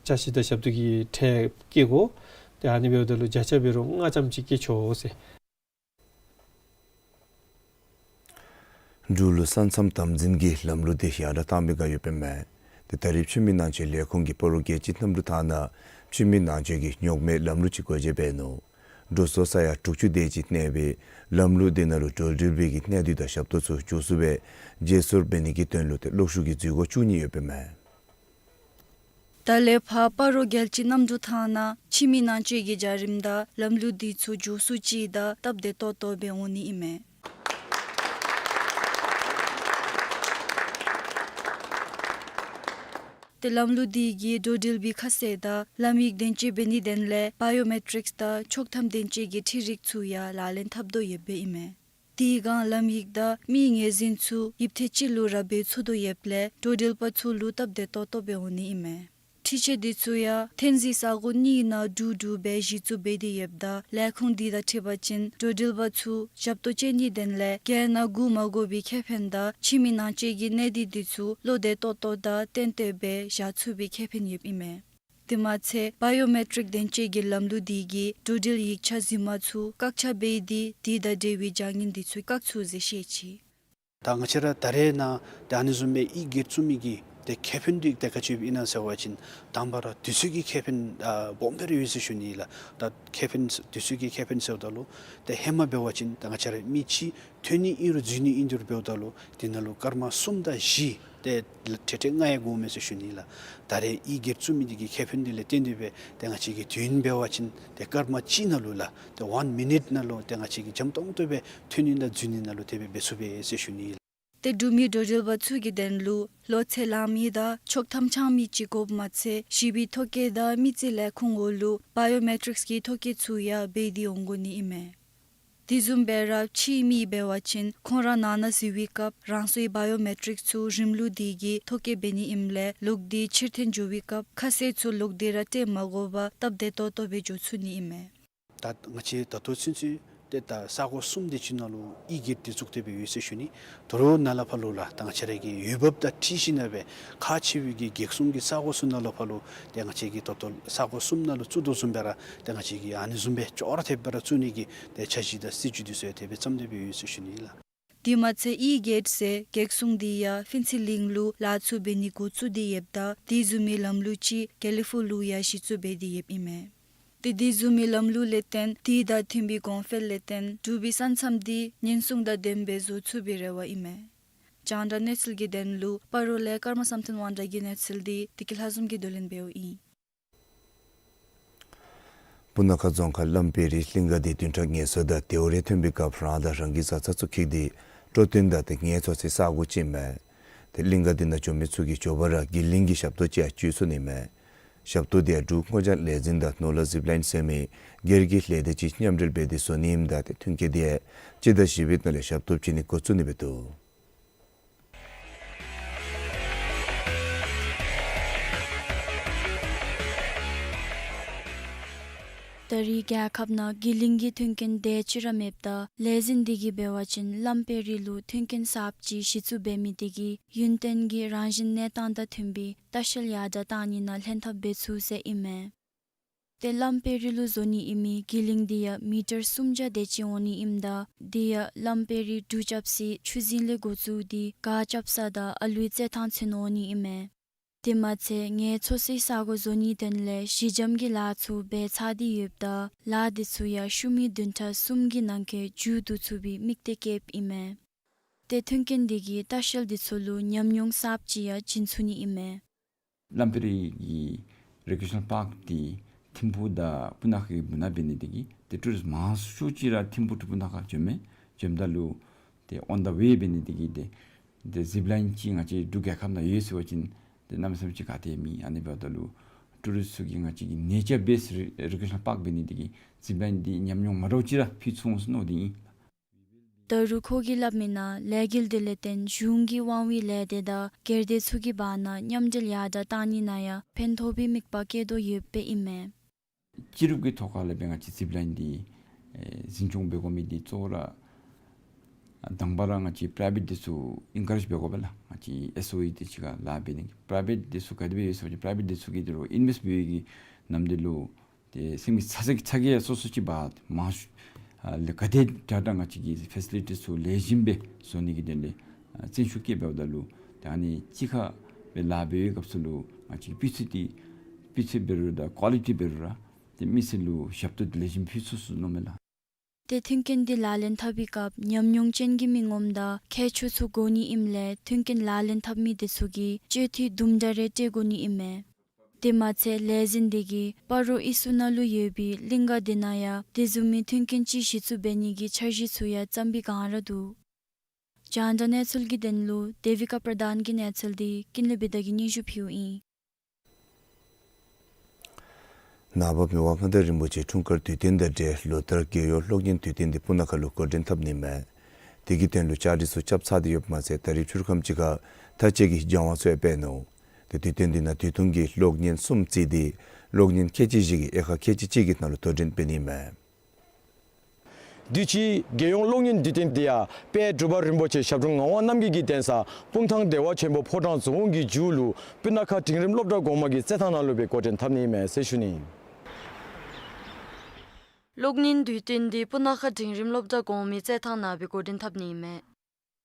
ཅ་ཆས་དང་ཞབས་ཏོག་གི་ཁྲལ་བཀལ་དགོ། ཏེ་ཨ་ནི་འབདཝ་ད་ལུ་བརྒྱ་ཆ་འབད་རུང་ལྔ་ཙམ་ཅིག་བཀལ་ཆོག་ཟེར། འབྲུག་ལུ་ས་མཚམས་དམ་འཛིན་གྱི་ལམ་ལུགས་འདི་ཡར་དྲག་བཏང་བའི་བསྒང་ཡོདཔ་ཨིན་མས། ཏེ་ད་རིས་ཕྱི་མི་ནང་འཇུག་ལས་ཁུངས་ཀྱིས་སྤ་རོ་རྒྱལ་སྤྱིའི་གནམ་གྲུ་ཐང་ནང་ཕྱི་མི་ནང་འཇུག་གི་རྙོག་མེད་ལམ་ལུགས་ཅིག་འགོ་འབྱེད་འབད་ནུག། འགྲོ་སོང་ས་ཡ་དྲུག་ཅུ་དེ་ཅིག་གནས་པའི་ལམ་ལུགས་དེ་ནང་ལུ་འགྲོ་འགྲུལ་པའི་གི་གནས་སྡུད་དང་ཞབས་ཏོག་ཚུ་མགྱོགས་སུ་སྦེ་བརྗེ་སོར་འབད་ནི་གི་དོན་ལུ་ཏེ་གློག་ཤུགས་ཀྱི་འཛུལ་སྒོ་བཅུ་གཉིས་ཡོདཔ་ཨིན་མས། ད་ལས་ཕར་སྤ་རོ་རྒྱལ་སྤྱིའི་གནམ་གྲུ་ཐང་ནང་ཕྱི་མི་ནང་འཇུག་གི་བྱ་རིམ་དང་ལམ་ལུགས་འདི་ཚུ་མགྱོགས་སུ་ཅིག་དང་སྟབས་བདེ་ཏོག་ཏོ་སྦེ་འོང་ནི་ཨིན་མས། ཏེ་ལམ་ལུགས་འདི་གིས་འགྲོ་འགྲུལ་པའི་ཁ་གསལ་དང་ལམ་ཡིག་བདེན་དཔྱད་འབད་ནིའི་དོན་ལས་བཱ་ཡོ་མེ་ཊིཀསི་དང་ཆོག་ཐམ་བདེན་དཔྱད་ཀྱི་འཕྲུལ་རིག་ཚུ་ཡང་ལག་ལེན་འཐབ་དོ་ཡོདཔ་ཨིན་མས། དེ་སྒང་ལམ་ཡིག་དང་མིའི་ངོས་འཛིན་ཚུ་ཡིབ་ཐེངས་གཅིག་ལུ་ར་འབད་ཚུགས་དོ་ཡོདཔ་ལས་འགྲོ་འགྲུལ་པ་ཚུ་ལུ་སྟབས་བདེ་ཏོག་ཏོ་སྦེ་འོང་ནི་ཨིན་མས། འཕྲུལ་ཆས་འདི་ཚུ་ཡང་ཐོན་རྫས་ས་གོ་གཉིས་ནང་འདྲུད་འདྲུད་སྦེ་གཞི་བཙུགས་འབད་དེ་ཡོདཔ་ད་ལས་ཁུངས་འདི་དང་འཁྲིལ་བ་ཅིན་འགྲོ་འགྲུལ་པ་ཚུ་ཞབས་ཏོག་སྤྱོད་ནིའི་དོན་ལས་རྒྱལ་ནང་བསྒུག་མ་དགོ་པའི་ཁེ་ཕན་དང་ཕྱི་མི་ནང་སྤྱོད་ཀྱི་གནས་སྟངས་འདི་ཚུ་བློ་བདེ་ཏོག་ཏོ་དང་ཏན་ཏན་སྦེ་བཞག་ཚུགས་པའི་ཁེ་ཕན་ཡོདཔ་ཨིན་མས། དེ་མ་ཚད་བཱ་ཡོ་མེ་ཊིཀསི་བདེན་དཔྱད་ཀྱི་ལམ་ལུགས་འདི་གིས་འགྲོ་འགྲུལ་ཡིག་ཆ་རྫུན་མ་ཚུ་བཀག་ཆ་འབད་དེ་དེ་དང་འབྲེལ་བའི་བྱ་ངན་འདི་ཚུ་བཀག་ཚུགས་ཟེར་བཤད་ཅི། ད་ང་བཅས་ར་ད་རེས་ནངས་ཏེ་ཨ་ནི་བཟུམ་སྦེ་ཨི་གེཊ་བཙུགས་མི་གི་ཏེ་ཁེ་ཕན་འདི་ཏེ་ག་ཅི་ཨིན་ན་ཟེར་བ་ཅིན་དང་པ་ར་དུས་ཚོད་ཀྱི་ཁེ་ཕན་ཨ་སྦོམ་སྦེ་ར་ཡོད་ཟེར་ཞུ་ནི་ལགས། ད་ཁེ་ཕན་དུས་ཚོད་ཀྱི་ཁེ་ཕན་ཟེརཝ་ད་ལུ་ཏེ་ཧེ་མ་འབད་བ་ཅིན་ད་ང་བཅས་ར་མི་གཅིག་ཐོན་ནི་ཨིན་རུང་འཛུལ་ནི་ཨིན་རུང་འབདཝ་ད་ལུ་དེ་ནང་ལུ་སྐར་མ་གསུམ་དང་བཞི་ཏེ་ཁྲིག་ཁྲི་ལྔ་ཡང་འགོརཝ་མས་ཟེར་ཞུ་ནི་ལགས། ད་རེས་ཨི་གེཊ་བཙུགས་མི་འདི་གི་ཁེ་ཕན་འདི་ལས་བརྟེན་ཏེ་སྦེ་ཏེ་ང་བཅས་ཀྱིས་དུས་ཡུན་འབད་བ་ཅིན་ཏེ་སྐར་མ་གཅིག་ནང་ལུ་ལགས་ཏེ་ཝན་མི་ནིཊ་ནང་ལུ་ཏེ་ང་བཅས་ཀྱིས་འཇམ་ཏོང་ཏོ་སྦེ་ཐོན་ནི་དང་འཛུལ་ནི་ནང་ལུ་དེ་སྦེ་འབད་ཚུགས་པས་ཟེར་ཞུ་ནི་ལགས། ཏེ་འབྲུག་མི་འགྲོ་འགྲུལ་པ་ཚུ་གི་དོན་ལུ་ལོ་ཚད་ལང་མི་དང་ཆོག་ཐམ་འཆང་མི་ཅིག་དགོཔ་མ་ཚད་ཞི་བའི་ཐོ་བཀོད་དང་མི་རྩིས་ལས་ཁུངས་འོག་ལུ་བཱ་ཡོ་མེ་ཊིཀསི་གི་ཐོ་བཀོད་ཚུ་ཡང་འབད་དེ་འོང་དགོ་ནི་ཨིན་མས། དེ་བཟུམ་སྦེ་ར་ཕྱིའི་མི་འབད་བ་ཅིན་ཁོང་ར་ནང་ན་འཛུལ་བའི་སྐབས་རང་སོའི་བཱ་ཡོ་མེ་ཊིཀསི་ཚུ་རིམ་ལུགས་འདི་གིས་ཐོ་བཀོད་འབད་ནི་ཨིནམ་ལས་ལོག་སྟེ་ཕྱིར་འཐེན་འགྱོ་བའི་སྐབས་ཁ་གསལ་ཚུ་ལོག་སྟེ་ར་སྤྲོད་མ་དགོ་པར་སྟབས་བདེ་ཏོག་ཏོ་སྦེ་འགྱོ་ཚུགས་ནི་ཨིན་མས། ད་ང་བཅས་ད་ལྟོ་ཚུན་ཚོད་ཏེ་ད་ས་གོ་གསུམ་དེ་ཅིག་ནང་ལུ་ཨི་གེཊ་འདི་བཙུགས་ཏེ་སྦེ་ཡོད་ཟེར་ཞུ་ནི། དོ་རུང་ནཱ་ལས་ཕར་ལུ་ལགས་ད་ང་བཅས་ར་གི་འོས་འབབ་དང་འཁྲིལ་ཞིནམ་ལས་ཁག་ཆེ་བའི་གི་གེགས་སྲུང་གི་ས་གོ་ཚུ་ནང་ལུ་ཕར་ལུ་ཏེ་ང་བཅས་ཀྱིས་ད་ལྟོ་ས་གོ་གསུམ་ནང་ལུ་བཙུགས་དོ་བཟུམ་སྦེ་ར་ཏེ་ང་བཅས་ཀྱིས་ཨ་ནི་བཟུམ་སྦེ་ཅོག་ར་འཐདཔ་སྦེ་ར་བཙུགས་ནི་གི་ཏེ་འཆར་གཞི་དང་སྲིད་བྱུས་འདི་ཚུ་ཡང་དེ་སྦེ་བརྩམས་ཏེ་སྦེ་ཡོད་ཟེར་ཞུ་ནི་ལགས། དེ་མ་ཚད་ཨི་གེཊ་ཟེར་གེགས་སྲུང་འདི་ཡང་ཕུན་ཚོགས་གླིང་ལུ་ལཱ་ཚུ་འབད་ནི་འགོ་བཙུགས་ཏེ་ཡོདཔ་ད་དེ་བཟུམ་མའི་ལམ་ལུགས་ཅིག་དགེ་ལེགས་ཕུག་ལུ་ཡང་གཞི་བཙུགས་འབད་དེ་ཡོདཔ་ཨིན་མས། ཏེ་དེ་བཟུམ་མའི་ལམ་ལུགས་ལས་བརྟེན་དེ་དང་མཐུན་པའི་གོང་འཕེལ་ལས་བརྟེན་འབྲུག་པའི་ས་མཚམས་འདི་ཉེན་སྲུང་དང་ལྡནམ་སྦེ་བཟོ་ཚུགས་པའི་རེ་བ་ཨིན་མས། རྒྱང་བསྒྲགས་གནས་ཚུལ་གྱི་དོན་ལུ་སྤ་རོ་ལས་ཀརྨ་བསམ་གཏན་དབང་གྲགས་ཀྱི་གནས་ཚུལ་འདི་བདེ་སྐྱིད་ལྷ་འཛོམས་ཀྱིས་བསྡུ་ལེན་འབདཝ་ཨིན། སྤུ་ན་ཁ་རྫོང་ཁག་བླམ་དཔལ་རི་གླིང་ག་འདི་བདུན་ཕྲག་ངལ་གསོ་དང་དེའུ་རེ་ཐོན་པའི་སྐབས་རང་དང་རང་གི་བཟའ་ཚང་ཚུ་འཁྱིད་དེ་སྤྲོ་སྟོན་དང་ཏེ་ངལ་འཚོ་སའི་ས་གོ་ཅིག་ཨིན་མས། ཏེ་གླིང་ག་འདི་ནང་འགྱོ་མི་ཚུ་གིས་མགྱོགས་པ་ར་དགེ་གླིང་གི་ཞབས་ཏོག་ཅིག་ཡང་སྤྱོད་ཚུགས་ནི་ཨིན་མས། ཞབས་ཏོག་འདི་ཡང་འབྲུག་སྔོ་ལྗང་ལས་འཛིན་དང་ནོར་ལྷ་ཛིབ་ལའིན་ཟེར་མི་སྒེར་གྱི་ལས་སྡེ་ཅིག་མཉམ་འབྲེལ་འབད་དེ་བཟོ་ནི་ཨིནམ་ད་ཏེ་མཐུན་རྐྱེན་འདི་ཡང་སྤྱི་ཟླ་བཞི་པའི་ནང་ལས་ཞབས་ཏོག་བྱིན་ནི་འགོ་བཙུགས་ནི་སྦེ་འདུག། ད་རེས་རྒྱལ་ཁབ་ནང་དགེ་གླིང་གི་མཐུན་རྐྱེན་དེ་ཅིག་ར་མེདཔ་ད་ལས་འཛིན་འདི་གིས་འབད་བ་ཅིན་བླམ་དཔལ་རི་ལུ་མཐུན་རྐྱེན་གསརཔ་ཅིག་གཞི་བཙུགས་འབད་མི་འདི་གིས་ཡུན་བརྟན་གྱི་རང་བཞིན་གནས་སྟངས་དང་མཐུན་པའི་ལྟ་བཤལ་ཡར་དྲགས་གཏང་ནི་ནང་ལྷན་ཐབས་འབད་ཚུགས་ཟེར་ཨིན་མས། ཏེ་བླམ་དཔལ་རི་ལུ་བཟོ་ནི་ཨིན་མི་དགེ་གླིང་འདི་ཡང་མི་ཊར་སུམ་བརྒྱ་དེ་ཅིག་འོང་ནི་ཨིནམ་ད་འདི་ཡང་བླམ་དཔལ་རི་འབྲུག་རྐྱབ་སའི་ཆུ་རྫིང་ལས་འགོ་བཙུགས་ཏེ་གར་རྐྱབ་ས་དང་ཨ་ལུའི་རྩེད་ཐང་ཚུན་འོང་ནི་ཨིན་མས། དེ་མ་ཚད་ངལ་འཚོ་སའི་ས་གོ་བཟོ་ནིའི་དོན་ལས་ཞི་འཇམ་གྱི་ལཱ་ཚུ་འབད་ཚར་ཏེ་ཡོདཔ་ད་ལཱ་འདི་ཚུ་ཡང་ཤུལ་མའི་བདུན་ཕྲག་གསུམ་གྱི་ནང་འཁོད་མཇུག་བསྡུ་ཚུགས་པའི་དམིགས་གཏད་བསྐྱེདཔ་ཨིན་མས། ཏེ་མཐུན་རྐྱེན་འདི་གིས་ལྟ་བཤལ་འདི་ཚུ་ལུ་ཉམས་མྱོང་གསརཔ་ཅིག་ཡང་བྱིན་ཚུགས་ནི་ཨིན་མས། བླམ་དཔལ་རི་གི་རི་ཀི་རི་ཨེ་ཤ་ནལ་པཱརཀ་འདི་ཐིམ་ཕུག་དང་སྤུ་ན་ཁ་གི་སྦུག་ན་འབད་ནི་འདི་གིས་ཏེ་ཊུ་རིསཊ་མང་ཤོས་ཅིག་ར་ཐིམ་ཕུག་དང་སྤུ་ན་ཁ་འགྱོཝ་མས། འགྱོཝ་ད་ལུ་ཏེ་ཨོན་ཌི་ཝེ་འབད་ནི་འདི་གིས་ཏེ་ཏེ་ཛིབ་ལའིན་ཅིག་ང་བཅས་འབྲུག་རྒྱལ་ཁབ་ནང་ཡོད་ཟེར་བ་ཅིན་ཏེ་གནམ་མེད་ས་མེད་ཅིག་ག་ཏེ་མེད། ཨ་ནི་འབདཝ་ད་ལུ་ཊུ་རིསཊ་ཚུ་གིས་ང་བཅས་ཀྱི་ནེ་ཅར་བེསཌ་རི་ཀི་རི་ཨེ་ཤ་ནལ་པཱརཀ་འབད་ནི་འདི་གིས་ཛིབ་ལའིན་འདི་ཉམས་མྱོང་མ་འདྲཝ་ཅིག་ར་ཕུལ་ཚུགས་འོང་ཟེར་མནོ་སྟེ་ཨིན། ད་རུང་ཁོ་གིས་སླབ་མི་ནང་ལས་འགུལ་འདི་ལས་བརྟེན་གཞུང་གི་དབང་བའི་ལས་སྡེ་དང་སྒེར་སྡེ་ཚུ་གི་བར་ན་མཉམ་འབྲེལ་ཡར་དྲགས་གཏང་ནི་ནང་ཡང་ཕན་ཐོགས་པའི་དམིགས་པ་བསྐྱེད་དོ་ཡོདཔ་ཨིན་མས། སྤྱི་རུབ་ཀྱི་ཐོག་ཁ་ལས་འབད་ང་བཅས་ཛིབ་ལའིན་འདི་ཨེ་འཛིན་སྐྱོང་འབད་དགོ་མི་འདི་གཙོ་བོ་ར་དང་པ་ར་ང་བཅས་པ་རའི་ཝེཊ་འདི་ཚུ་ཨིན་ཀ་རེཇ་འབད་དགོ་པས་ལགས། ང་བཅས་ཨེསི་ཨོ་ཨི་འདི་ཅིག་ཁར་ལཱ་འབད་ནི་པ་རའི་ཝེཊ་འདི་ཚུ་ག་དེ་སྦེ་ཡོད་ཟེར་བ་ཅིན་པ་རའི་ཝེཊ་འདི་ཚུ་གིས་འདི་ལུ་ཨིན་བེསཊ་འབད་བའི་གི་ནམ་འདི་ལུ་ཏེ་ཟེར་མི་ཚ་ཚ་གི་སོ་སོ་ཅིག་འབད་མང་ཤོས་ཨ་ལས་ག་དེ་དྲག་དྲག་ང་བཅས་ཀྱི་ཕེ་སི་ལི་ཊི་ཚུ་ལེགས་ཤོམ་སྦེ་བཟོ་ནི་གི་དོན་ལས་ཨ་བརྩོན་ཤུགས་བསྐྱེད་འབདཝ་ད་ལུ་ད་ཨ་ནི་གཅིག་ཁར་སྦེ་ལཱ་འབད་བའི་སྐབས་སུ་ལུ་ང་བཅས་ཀྱི་སྤུས་ཚད་འདི་སྤུས་ཚད་འབད་རུང་དང་ཀོ་ལི་ཊི་འབད་རུང་ར་ཏེ་མི་སེར་ལུ་ཞབས་ཏོག་འདི་ལེགས་ཤོམ་ཕུལ་ཚུགས་ཟེར་མནོཝ་མས་ལགས། ཏེ་མཐུན་རྐྱེན་འདི་ལག་ལེན་འཐབ་པའི་སྐབས་ཉམས་མྱོང་ཅན་གྱི་མི་ངོམ་དང་མཁས་མཆོག་ཚུ་དགོ་ནི་ཨིནམ་ལས་མཐུན་རྐྱེན་ལག་ལེན་འཐབ་མི་འདི་ཚུ་གིས་སྤྱོད་འཐུས་དུམ་གྲ་རེ་སྤྲོད་དགོ་ནི་ཨིན་མས། དེ་མ་ཚད་ལས་འཛིན་འདི་གིས་སྤ་རོ་ཨི་ཟུར་ནང་ལུ་ཡོད་པའི་གླིང་ག་འདི་ནང་ཡང་དེ་བཟུམ་མའི་མཐུན་རྐྱེན་ཅིག་གཞི་བཙུགས་འབད་ནི་གི་འཆར་གཞི་ཚུ་ཡང་བརྩམས་པའི་སྒང་ར་འདུག། རྒྱང་བསྒྲགས་གནས་ཚུལ་གྱི་དོན་ལུ་དེ་བི་ཀ་པྲ་དཱན་གྱི་གནས་ཚུལ་འདི་ཀུན་ལེགས་བི་དྷ་གིས་སྙན་ཞུ་ཕུལཝ་ཨིན། ནངས་པ་མི་དབང་མངའ་བདག་རིན་པོ་ཆེ་འཁྲུངས་སྐར་དུས་སྟོན་དང་འབྲེལ་ལོ་ལྟར་རྒྱལ་ཡོངས་གློག་བརྙན་དུས་སྟོན་འདི་སྤུ་ན་ཁ་ལུ་འགོ་འདྲེན་འཐབ་ནི་མས། དེ་གི་དོན་ལུ་བཅའ་སྒྲིག་ཚུ་རྐྱབ་ཚར་ཏེ་ཡོདཔ་མ་ཚད་ད་རིས་ཕྱི་རུ་ཁམས་ཅིག་ཁར་ཐག་བཅད་ཀྱི་སྦྱང་བ་ཚུ་ཡང་འབད་ནུག། ཏེ་དུས་སྟོན་འདི་ནང་དུས་ཐུང་གི་གློག་བརྙན་གསུམ་བརྩིས་ཏེ་གློག་བརྙན་ཁལ་གཅིག་བཞི་གིས་དབྱེ་ཁག་ཁལ་གཅིག་གཅིག་གི་ནང་ལུ་དོ་འགྲན་འབད་ནི་མས། དུས་ཅི་རྒྱལ་ཡོངས་གློག་བརྙན་དུས་སྟོན་འདི་ཡང་དཔལ་འབྲུག་པ་རིན་པོ་ཆེ་ཞབས་དྲུང་ངག་དབང་རྣམ་རྒྱལ་གྱི་གདན་ས་སྤུངས་ཐང་བདེ་བ་ཆེན་པོ་ཕོ་བྲང་རྫོང་ཁོངས་ཀྱི་མཇུག་ལུ་སྤུ་ན་ཁ་འབྲིང་རིམ་སློབ་གྲྭ་གོང་མ་གི་རྩེད་ཐང་ནང་ལུ་སྦེ་འགོ་འདྲེན་འཐབ་ནི་མས་ཟེར་ཞུ་ནི། གློག་བརྙན་དུས་སྟོན་འདི་སྤུ་ན་ཁ་འབྲིང་རིམ་སློབ་གྲྭ་གོང་མའི་རྩེད་ཐང་ནང་སྦེ་འགོ་འདྲེན་འཐབ་ནི་མས།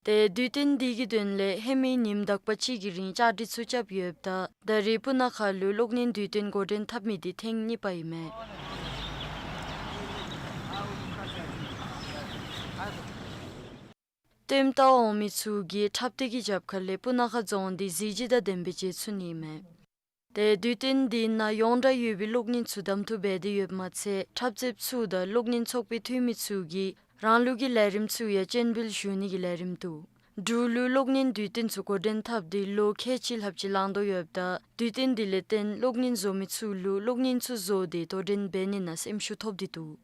ཏེ་དུས་སྟོན་འདི་གི་དོན་ལས་ཧེ་མའི་ཉིནམ་དག་པ་ཅིག་གི་རིང་བཅའ་སྒྲིག་ཚུ་རྐྱབ་ཡོདཔ་ད་ད་རིས་སྤུ་ན་ཁ་ལུ་གློག་བརྙན་དུས་སྟོན་འགོ་འདྲེན་འཐབ་མི་འདི་ཐེངས་གཉིས་པ་ཨིན་མས། ལྟདམོ་བལྟ་འོང་མི་ཚུ་གིས་འཁྲབ་སྟོན་གྱི་རྒྱབ་ཁ་ལས་སྤུ་ན་ཁ་རྫོང་འདི་གཟི་བརྗིད་དང་ལྡན་པའི་མཇལ་ཚུགས་ནི་མས། ཏེ་དུས་སྟོན་འདི་ནང་ཡོངས་གྲགས་ཡོད་པའི་གློག་བརྙན་ཚུ་གདམ་འཐུ་འབད་དེ་ཡོདཔ་མ་ཚད་འཁྲབ་རྩེདཔ་ཚུ་དང་གློག་བརྙན་ཚོགས་པའི་འཐུས་མི་ཚུ་གིས་རང་ལུགས་ཀྱི་ལས་རིམ་ཚུ་ཡང་སྤྱན་འབུལ་ཞུ་ནི་གི་ལས་རིམ་འདུག། འབྲུག་ལུ་གློག་བརྙན་དུས་སྟོན་ཚུ་འགོ་འདྲེན་འཐབ་སྟེ་ལོ་ཁལ་གཅིག་ལྷགཔ་ཅིག་ལང་དོ་ཡོདཔ་ད་དུས་སྟོན་འདི་ལས་བརྟེན་གློག་བརྙན་བཟོ་མི་ཚུ་ལུ་གློག་བརྙན་ཚུ་བཟོ་སྟེ་དོ་འགྲན་འབད་ནི་ནང་སེམས་ཤུགས་ཐོབ་སྟེ་འདུག།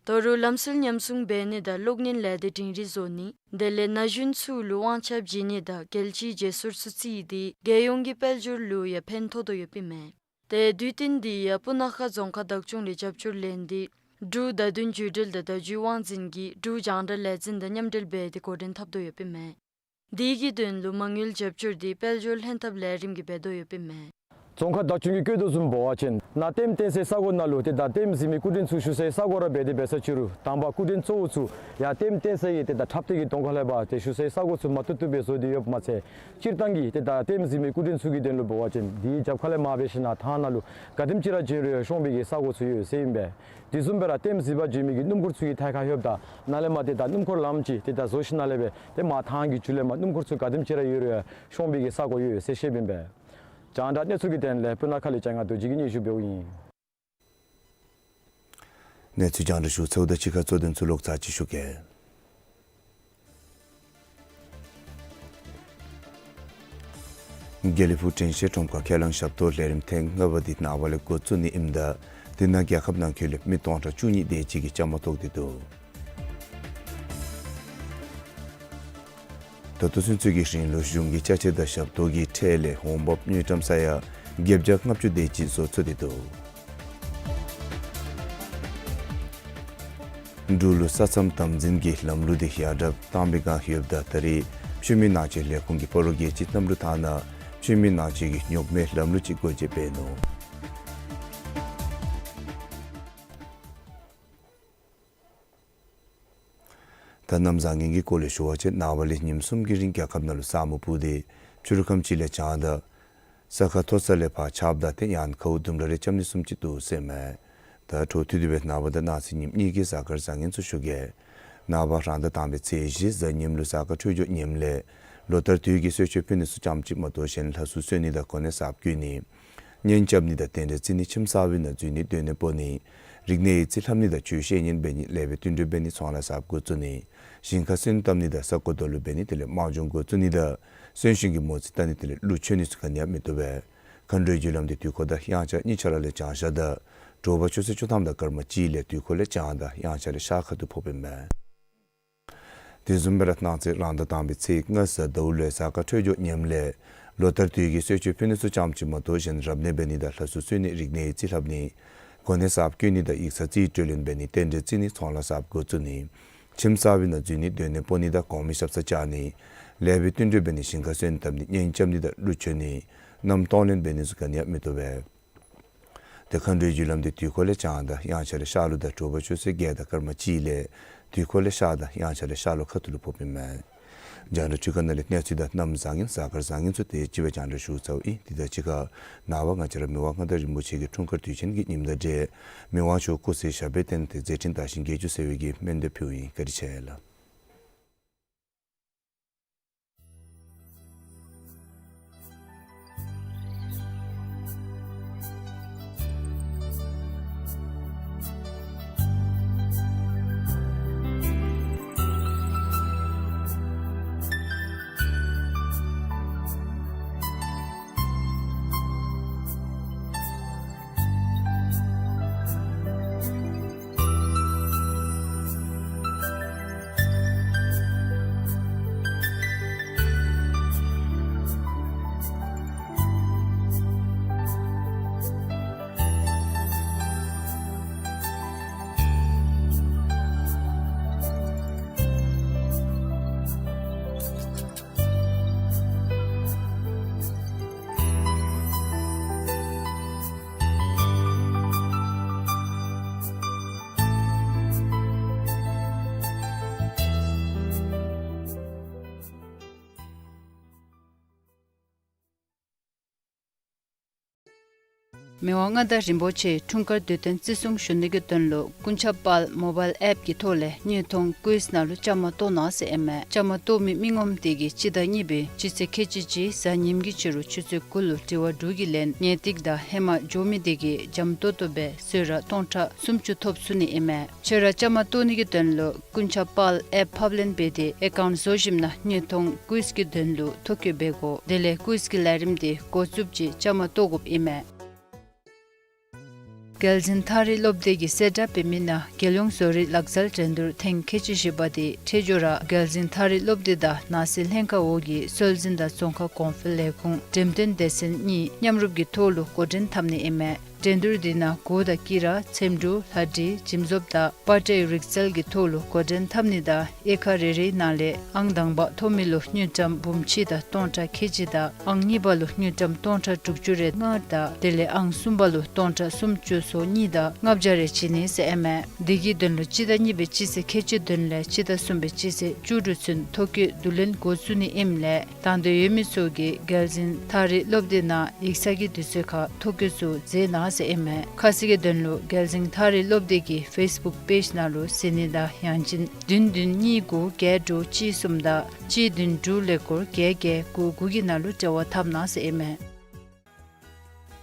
ད་རུང་ལམ་སྲོལ་ཉམས་སྲུང་འབད་ནི་དང་གློག་བརྙན་ལས་སྡེ་སྒྲིང་སྒྲིང་བཟོ་ནི་དེ་ལས་ན་གཞོན་ཚུ་ལུ་དབང་ཆ་བྱིན་ནི་དང་རྒྱལ་སྤྱིའི་མཇལ་སོར་ཚུ་བརྩིས་ཏེ་རྒྱལ་ཡོངས་ཀྱི་དཔལ་འབྱོར་ལུ་ཡང་ཕན་ཐོགས་དོ་ཡོདཔ་ཨིན་མས། ཏེ་དུས་སྟོན་འདི་ཡང་སྤུ་ན་ཁ་རྫོང་ཁག་བདག་སྐྱོང་ལས་རྒྱབ་སྐྱོར་ལེན་ཏེ་འབྲུག་བརྡ་དོན་བརྒྱུད་འབྲེལ་དང་བརྡ་བརྒྱུད་དབང་འཛིན་གྱིས་འབྲུག་རྒྱང་བསྒྲགས་ལས་འཛིན་དང་མཉམ་འབྲེལ་འབད་དེ་འགོ་འདྲེན་འཐབ་དོ་ཡོདཔ་ཨིན་མས། དེ་གི་དོན་ལུ་མ་དངུལ་རྒྱབ་སྐྱོར་འདི་དཔལ་འབྱོར་ལྷན་ཐབས་ལས་རིམ་གྱིས་འབད་དོ་ཡོདཔ་ཨིན་མས། རྫོང་ཁག་བདག་སྐྱོང་གིས་བཀོད་དོ་བཟུམ་འབད་བ་ཅིན་ནཱ་ལྟདམོ་བསྟན་སའི་ས་གོ་ནང་ལུ་ཏེ་ད་ལྟདམོ་གཟིགས་མི་སྐུ་མགྲོན་ཚུ་བཞུགས་སའི་ས་གོ་ར་འབད་དེ་འབད་ས་ཅིག་རུང་དང་པ་སྐུ་མགྲོན་གཙོ་བོ་ཚུ་ཡང་ལྟདམོ་བསྟན་སའི་ཏེ་ད་འཁྲབ་སྟོན་གྱི་གདོང་ཁ་ལས་ཕར་ཏེ་བཞུགས་སའི་ས་གོ་ཚུ་མ་བཏུབ་བཏུབ་སྦེ་བཟོ་སྟེ་ཡོདཔ་མ་ཚད་སྤྱིར་བཏང་གི་ཏེ་ད་ལྟདམོ་གཟིགས་མི་སྐུ་མགྲོན་ཚུ་གི་དོན་ལུ་འབད་བ་ཅིན་དེའི་རྒྱབ་ཁ་ལས་མར་འབད་ཞིན་ན་ཐང་ནང་ལུ་ག་དེམ་ཅིག་ར་བྱོན་རུང་ཤོང་པའི་གི་ས་གོ་ཚུ་ཡོད་ཟེར་ཨིན་པས། དེ་བཟུམ་སྦེ་ར་ལྟདམོ་གཟིགས་པར་བྱོན་མི་གི་སྣུམ་འཁོར་ཚུ་གི་ཐད་ཁར་ལྷོདཔ་ད་ནཱ་ལས་མར་ཏེ་ད་སྣུམ་འཁོར་ལམ་ཅིག་ཏེ་ད་བཟོ་ཞིནམ་ལས་སྦེ་ཏེ་མར་ཐང་གི་མཇུག་ལས་མར་སྣུམ་འཁོར་ཚུ་ག་དེམ་ཅིག་ར་ཡོད་རུང་ཡང་ཤོང་པའི་གི་ས་གོ་ཡོད་ཟེར་བཤདཔ་ཨིན་པས། རྒྱང་བསྒྲགས་གནས་ཚུལ་གྱི་དོན་ལས་སྤུ་ན་ཁ་ལས་ལྕང་ང་རྡོ་རྗེ་གིས་སྙན་ཞུ་འབདཝ་ཨིན། གནས་ཚུལ་རྒྱང་བསྒྲགས་ཞུ་ཚརཝ་དང་གཅིག་ཁར་གཙོ་དོན་ཚུ་ལོག་ཚར་ཅིག་ཞུ་གེ། དགེ་ལེགས་ཕུག་དྲན་ཤེས་ཁྲོམ་ཁར་ཁས་བླངས་ཞབས་ཏོག་ལས་རིམ་ཐེངས་ལྔ་པ་འདི་ནངས་པ་ལས་འགོ་བཙུགས་ནི་ཨིནམ་ད་དེ་ནང་རྒྱལ་ཁབ་ནང་འཁོད་ལས་མི་སྟོང་ཕྲག་བཅུ་གཉིས་དེ་ཅིག་གིས་བཅའ་མར་གཏོགས་ཏེ་འདུག། ད་ལྟོ་ཚུན་ཚོད་ཀྱི་རིང་ལུ་གཞུང་གི་ཅ་ཆས་དང་ཞབས་ཏོག་གི་ཁྲལ་ལས་འོང་འབབ་དངུལ་ཀྲམ་ས་ཡ་བརྒྱད་བརྒྱ་ལྔ་བཅུ་དེ་ཅིག་བཟོ་ཚུགས་ཏེ་འདུག། འབྲུག་ལུ་ས་མཚམས་དམ་འཛིན་གྱི་ལམ་ལུགས་དེ་ཡར་དྲག་བཏང་བའི་བསྒང་ཡོདཔ་ད་ད་རེས་ཕྱི་མི་ནང་ཆས་ལས་ཁུངས་ཀྱིས་སྤ་རོ་རྒྱལ་སྤྱིའི་གནམ་གྲུ་ཐང་ནང་ཕྱི་མི་ནང་ཆས་ཀྱི་ཉོག་མེད་ལམ་ལུགས་ཅིག་སྒོ་འབྱེད་འབད་ནུག། ད་གནམ་བཟང་ངན་གྱི་སྐོར་ལས་ཞུ་བ་ཅིན་ནངས་པ་ལས་ཉིནམ་གསུམ་གྱི་རིང་རྒྱལ་ཁབ་ནང་ལུ་ས་སྨུག་སྤུབས་ཏེ་ཕྱི་རུ་ཁམས་ཅིག་ལས་བྱང་དང་ས་ཁ་མཐོ་ས་ལས་ཕར་ཆརཔ་དང་ཏེ་ཡང་ཁཝ་ལྡུམ་ར་རེ་རྐྱབ་ནི་བཟུམ་ཅིག་འདུག་ཟེར་མས། ད་འཕྲོ་མཐུད་དེ་སྦེ་ནངས་པ་དང་གནངས་ཚེ་ཉིནམ་གཉིས་ཀྱི་གཟའ་སྐར་བཟང་ངན་ཚུ་ཞུ་གེ། ནངས་པ་རང་ཟླ་དང་པའི་ཚེས་བཞི་གཟའ་ཉིམ་ལུ་གཟའ་སྐར་འཕྲོད་སྦྱོར་ངནམ་ལས་ལོ་ལྟར་དུས་ཀྱི་གསོལ་མཆོད་ཕུལ་ནི་ཚུ་ཙམ་ཅིག་མ་གཏོགས་གཞན་ལྷ་སྲུང་གསོལ་ནི་དང་གོ་གནས་གསརཔ་བསྐོ་ནི་གཉེན་རྐྱབ་ནི་དང་རྟེན་འབྲེལ་བརྩི་ནི་ཁྱིམ་གསར་པའི་ནང་འཛུལ་ནི་སྡོད་གནས་སྤོ་ནི་རིག་གནས་ཡིག་རྩིས་ལྷབ་ནི་དང་ཆོས་བཤད་ཉན་འབད་ནི་ལེགས་པའི་བསྟུན་གྲོས་འབད་ནི་ཚོང་ལཱ་གསརཔ་འགོ་བཙུགས་ནི་ཞིང་ཁ་སོན་བཏབ་ནི་དང་ས་རྐོ་རྡོ་ལུ་འབད་ནི་དེ་ལས་དམག་སྦྱོང་འགོ་བཙུགས་ནི་དང་གསོན་གཤིན་གྱི་མོ་རྩིས་བལྟ་ནི་དེ་ལས་གླུ་མཆོད་ནི་ཚུ་ག་ནི་ཡང་མི་བཏུབ་པས། མཁའ་འགྲོའི་རྒྱུ་ལམ་འདི་དུས་འཁོར་དང་དབྱངས་འཆར་གཉིས་ཆ་ར་ལས་བྱང་ཤར་དང་དྲོ་པ་ཆུ་ཚོད་བཅུ་ཐམ་དང་སྐར་མ་གཅིག་ལས་དུས་འཁོར་ལས་བྱང་དང་དབྱངས་འཆར་ལས་ཤར་ཁ་ཐུག་ཕོགཔ་ཨིན་མས། དེ་བཟུམ་སྦེ་ར་གནངས་ཚེ་རང་ཟླ་དང་པའི་ཚེས་ལྔ་གཟའ་ཟླཝ་ལུ་གཟའ་སྐར་འཕྲོད་སྦྱོར་ངནམ་ལས་ལོ་ལྟར་དུས་ཀྱི་གསོལ་མཆོད་ཕུལ་ནི་ཚུ་ཙམ་ཅིག་མ་གཏོགས་གཞན་རབ་གནས་འབད་ནི་དང་ལྷ་སྲུང་གསོལ་ནི་རིག་གནས་ཡིག་རྩིས་ལྷབ་ནི་གོ་གནས་གསརཔ་བསྐོ་ནི་དང་ཡིག་ཚང་རྩིས་སྤྲོད་ལེན་འབད་ནི་རྟེན་འབྲེལ་བརྩི་ནི་ཚོང་ལཱ་གསརཔ་འགོ་བཙུགས་ནི་ཁྱིམ་གསར་པའི་ནང་འཛུལ་ནི་སྡོད་གནས་སྤོ་ནི་དང་གོང་མའི་ཞབས་སར་བཅར་ནི་ལེགས་པའི་བསྟུན་གྲོས་འབད་ནི་ཞིང་ཁ་སོན་བཏབ་ནི་གཉེན་རྐྱབ་ནི་དང་གླུ་མཆོད་ནི་གནམ་གཏོང་ལེན་འབད་ནི་ཚུ་ག་ནི་ཡང་མི་བཏུབ་པས། ཏེ་མཁའ་འགྲོའི་རྒྱུ་ལམ་འདི་དུས་འཁོར་ལས་བྱང་དང་དབྱངས་འཆར་ལས་ཤར་ལུགས་དང་དྲོ་པ་ཆུ་ཚོད་བརྒྱད་དང་སྐར་མ་གཅིག་ལས་དུས་འཁོར་ལས་ཤར་དང་དབྱངས་འཆར་ལས་ཤར་ལུགས་ཁ་ཐུག་ལུ་ཕོགཔ་ཨིན་མས། རྒྱང་བསྒྲགས་འཕྲུལ་ཁང་ནང་ལས་གནས་ཚུལ་དང་གནམ་བཟང་ངན་གཟའ་སྐར་བཟང་ངན་ཚུ་དེ་ཅིག་སྦེ་རྒྱང་བསྒྲགས་ཞུ་ཚརཝ་ཨིན། དེ་དང་གཅིག་ཁར་ནངས་པ་ང་བཅས་ར་མི་དབང་མངའ་བདག་རིན་པོ་ཆེ་གི་འཁྲུངས་སྐར་དུས་ཆེན་གྱི་ཉིནམ་དང་འབྲེལ་མི་དབང་མཆོག་སྐུ་ཚེ་ཞབས་པད་བརྟན་ཏེ་མཛད་འཕྲིན་དར་ཞིང་རྒྱས་བཅུག་ཟེར་བའི་གི་སྨོན་འདེབས་ཕུལཝ་ཨིན། བཀའ་དྲིན་ཆེ་ལགས། མི་དབང་མངའ་བདག་རིན་པོ་ཆེ་འཁྲུངས་སྐར་དུས་སྟོན་བརྩི་སྲུང་ཞུ་ནི་གི་དོན་ལུ་ཀུན་ཁྱབ་དཔལ་མོ་བཱའིལ་ཨེཔ་གི་ཐོག་ལས་དངོས་མཐོང་ཀུའིཛ་ནང་ལུ་བཅའ་མར་གཏོགས་གནང་ཟེར་ཨིན་མས། བཅའ་མར་གཏོགས་མི་མི་ངོམ་དེ་གིས་སྤྱི་ཟླ་གཉིས་པའི་སྤྱི་ཚེས་ཁལ་གཅིག་གཅིག་གཟའ་ཉིམ་གི་ཕྱི་རུ་ཆུ་ཚོད་དགུ་ལུ་དྲི་བ་དྲུག་གི་ལན་ངེས་ཏིག་དང་ཧེ་མ་འགྱོ་མི་དེ་གིས་འཇམ་ཏོང་ཏོ་སྦེ་གསོལ་རས་སྟོང་ཕྲག་སུམ་ཅུ་ཐོབ་ཚུགས་ནི་ཨིན་མས། ཁྱོད་ར་བཅའ་མར་གཏོགས་ནི་གི་དོན་ལུ་ཀུན་ཁྱབ་དཔལ་ཨེཔ་ཕབ་ལེན་འབད་དེ་ཨེ་ཀའུནཊ་བཟོ་ཞིནམ་ན་དངོས་མཐོང་ཀུའིཛ་གི་དོན་ལུ་ཐོ་བཀོད་འབད་དགོ། དེ་ལས་ཀུའིཛ་གི་ལས་རིམ་དེ་འགོ་བཙུགསཔ་ཅིག་བཅའ་མར་གཏོགས་དགོཔ་ཨིན་མས། རྒྱལ་འཛིན་ཐགས་རིག་སློབ་སྡེ་གིས་གསལ་བསྒྲགས་འབད་མི་ནང་རྒྱལ་ཡོངས་བཟོ་རིག་ལག་རྩལ་འགྲན་བསྡུར་ཐེངས་ཁལ་གཅིག་བཞི་པ་དེ་འཕྲལ་མགྱོགས་ར་རྒྱལ་འཛིན་ཐགས་རིག་སློབ་སྡེ་དང་ནང་སྲིད་ལྷན་ཁག་འོག་གི་སྲོལ་འཛིན་དང་རྫོང་ཁ་གོང་འཕེལ་ལས་ཁུངས་འགྲེམས་སྟོན་སྡེ་ཚན་གཉིས་མཉམ་རུབ་ཀྱི་ཐོག་ལུ་འགོ་འདྲེན་འཐབ་ནི་ཨིན་མས། འགྲན་བསྡུར་དེ་ནང་གུར་དང་དཀྱི་ར་འཚེམ་དྲུབ་ལྷ་འབྲི་འཇིམ་བཟོཔ་དང་པ་ཏྲའི་རིག་རྩལ་གྱི་ཐོག་ལུ་འགོ་འདྲེན་འཐབ་ནི་དང་དབྱེ་ཁག་རེ་རེའི་ནང་ལས་ཨང་དང་པ་ཐོབ་མི་ལུ་དངུལ་ཀྲམ་འབུམ་གཅིག་དང་སྟོང་ཕྲག་ཁལ་གཅིག་དང་ཨང་གཉིས་པ་ལུ་དངུལ་ཀྲམ་སྟོང་ཕྲག་དྲུག་ཅུ་རེ་ལྔ་དང་དེ་ལས་ཨང་གསུམ་པ་ལུ་སྟོང་ཕྲག་སུམ་ཅུ་སོ་གཉིས་དང་ལྔ་བརྒྱ་རེ་བྱིན་ནི་ཟེར་ཨིན་མས། དེ་གི་དོན་ལུ་སྤྱི་ཟླ་གཉིས་པའི་སྤྱི་ཚེས་ཁལ་གཅིག་བདུན་ལས་སྤྱི་ཟླ་གསུམ་པའི་སྤྱི་ཚེས་བཅུ་དྲུག་ཚུན་ཐོ་བཀོད་བསྡུ་ལེན་འགོ་བཙུགས་ནི་ཨིནམ་ལས་དང་འདོད་ཡོད་མི་ཚུ་གིས་རྒྱལ་འཛིན་ཐགས་རིག་སློབ་སྡེ་ནང་ཡིག་ཚང་གི་དུས་ཚོད་ཁར་ཐོ་བཀོད་ཚུ་མཛད་གནང་ཟེར་ཨིན་མས། ཁ་གསལ་གྱི་དོན་ལུ་རྒྱལ་འཛིན་ཐགས་རིག་སློབ་སྡེ་གི་ཕེསི་བུཀ་པེཇ་ནང་ལུ་གཟིགས་ནི་དང་ཡང་ཅིན་བདུན་བདུན་གཉིས་དགུ་བརྒྱད་དྲུག་གཅིག་གསུམ་དང་གཅིག་བདུན་དྲུག་ཀླད་ཀོར་བརྒྱད་བརྒྱད་དགུ་དགུ་གི་ནང་ལུ་འབྲེལ་བ་འཐབ་གནང་ཟེར་ཨིན་མས།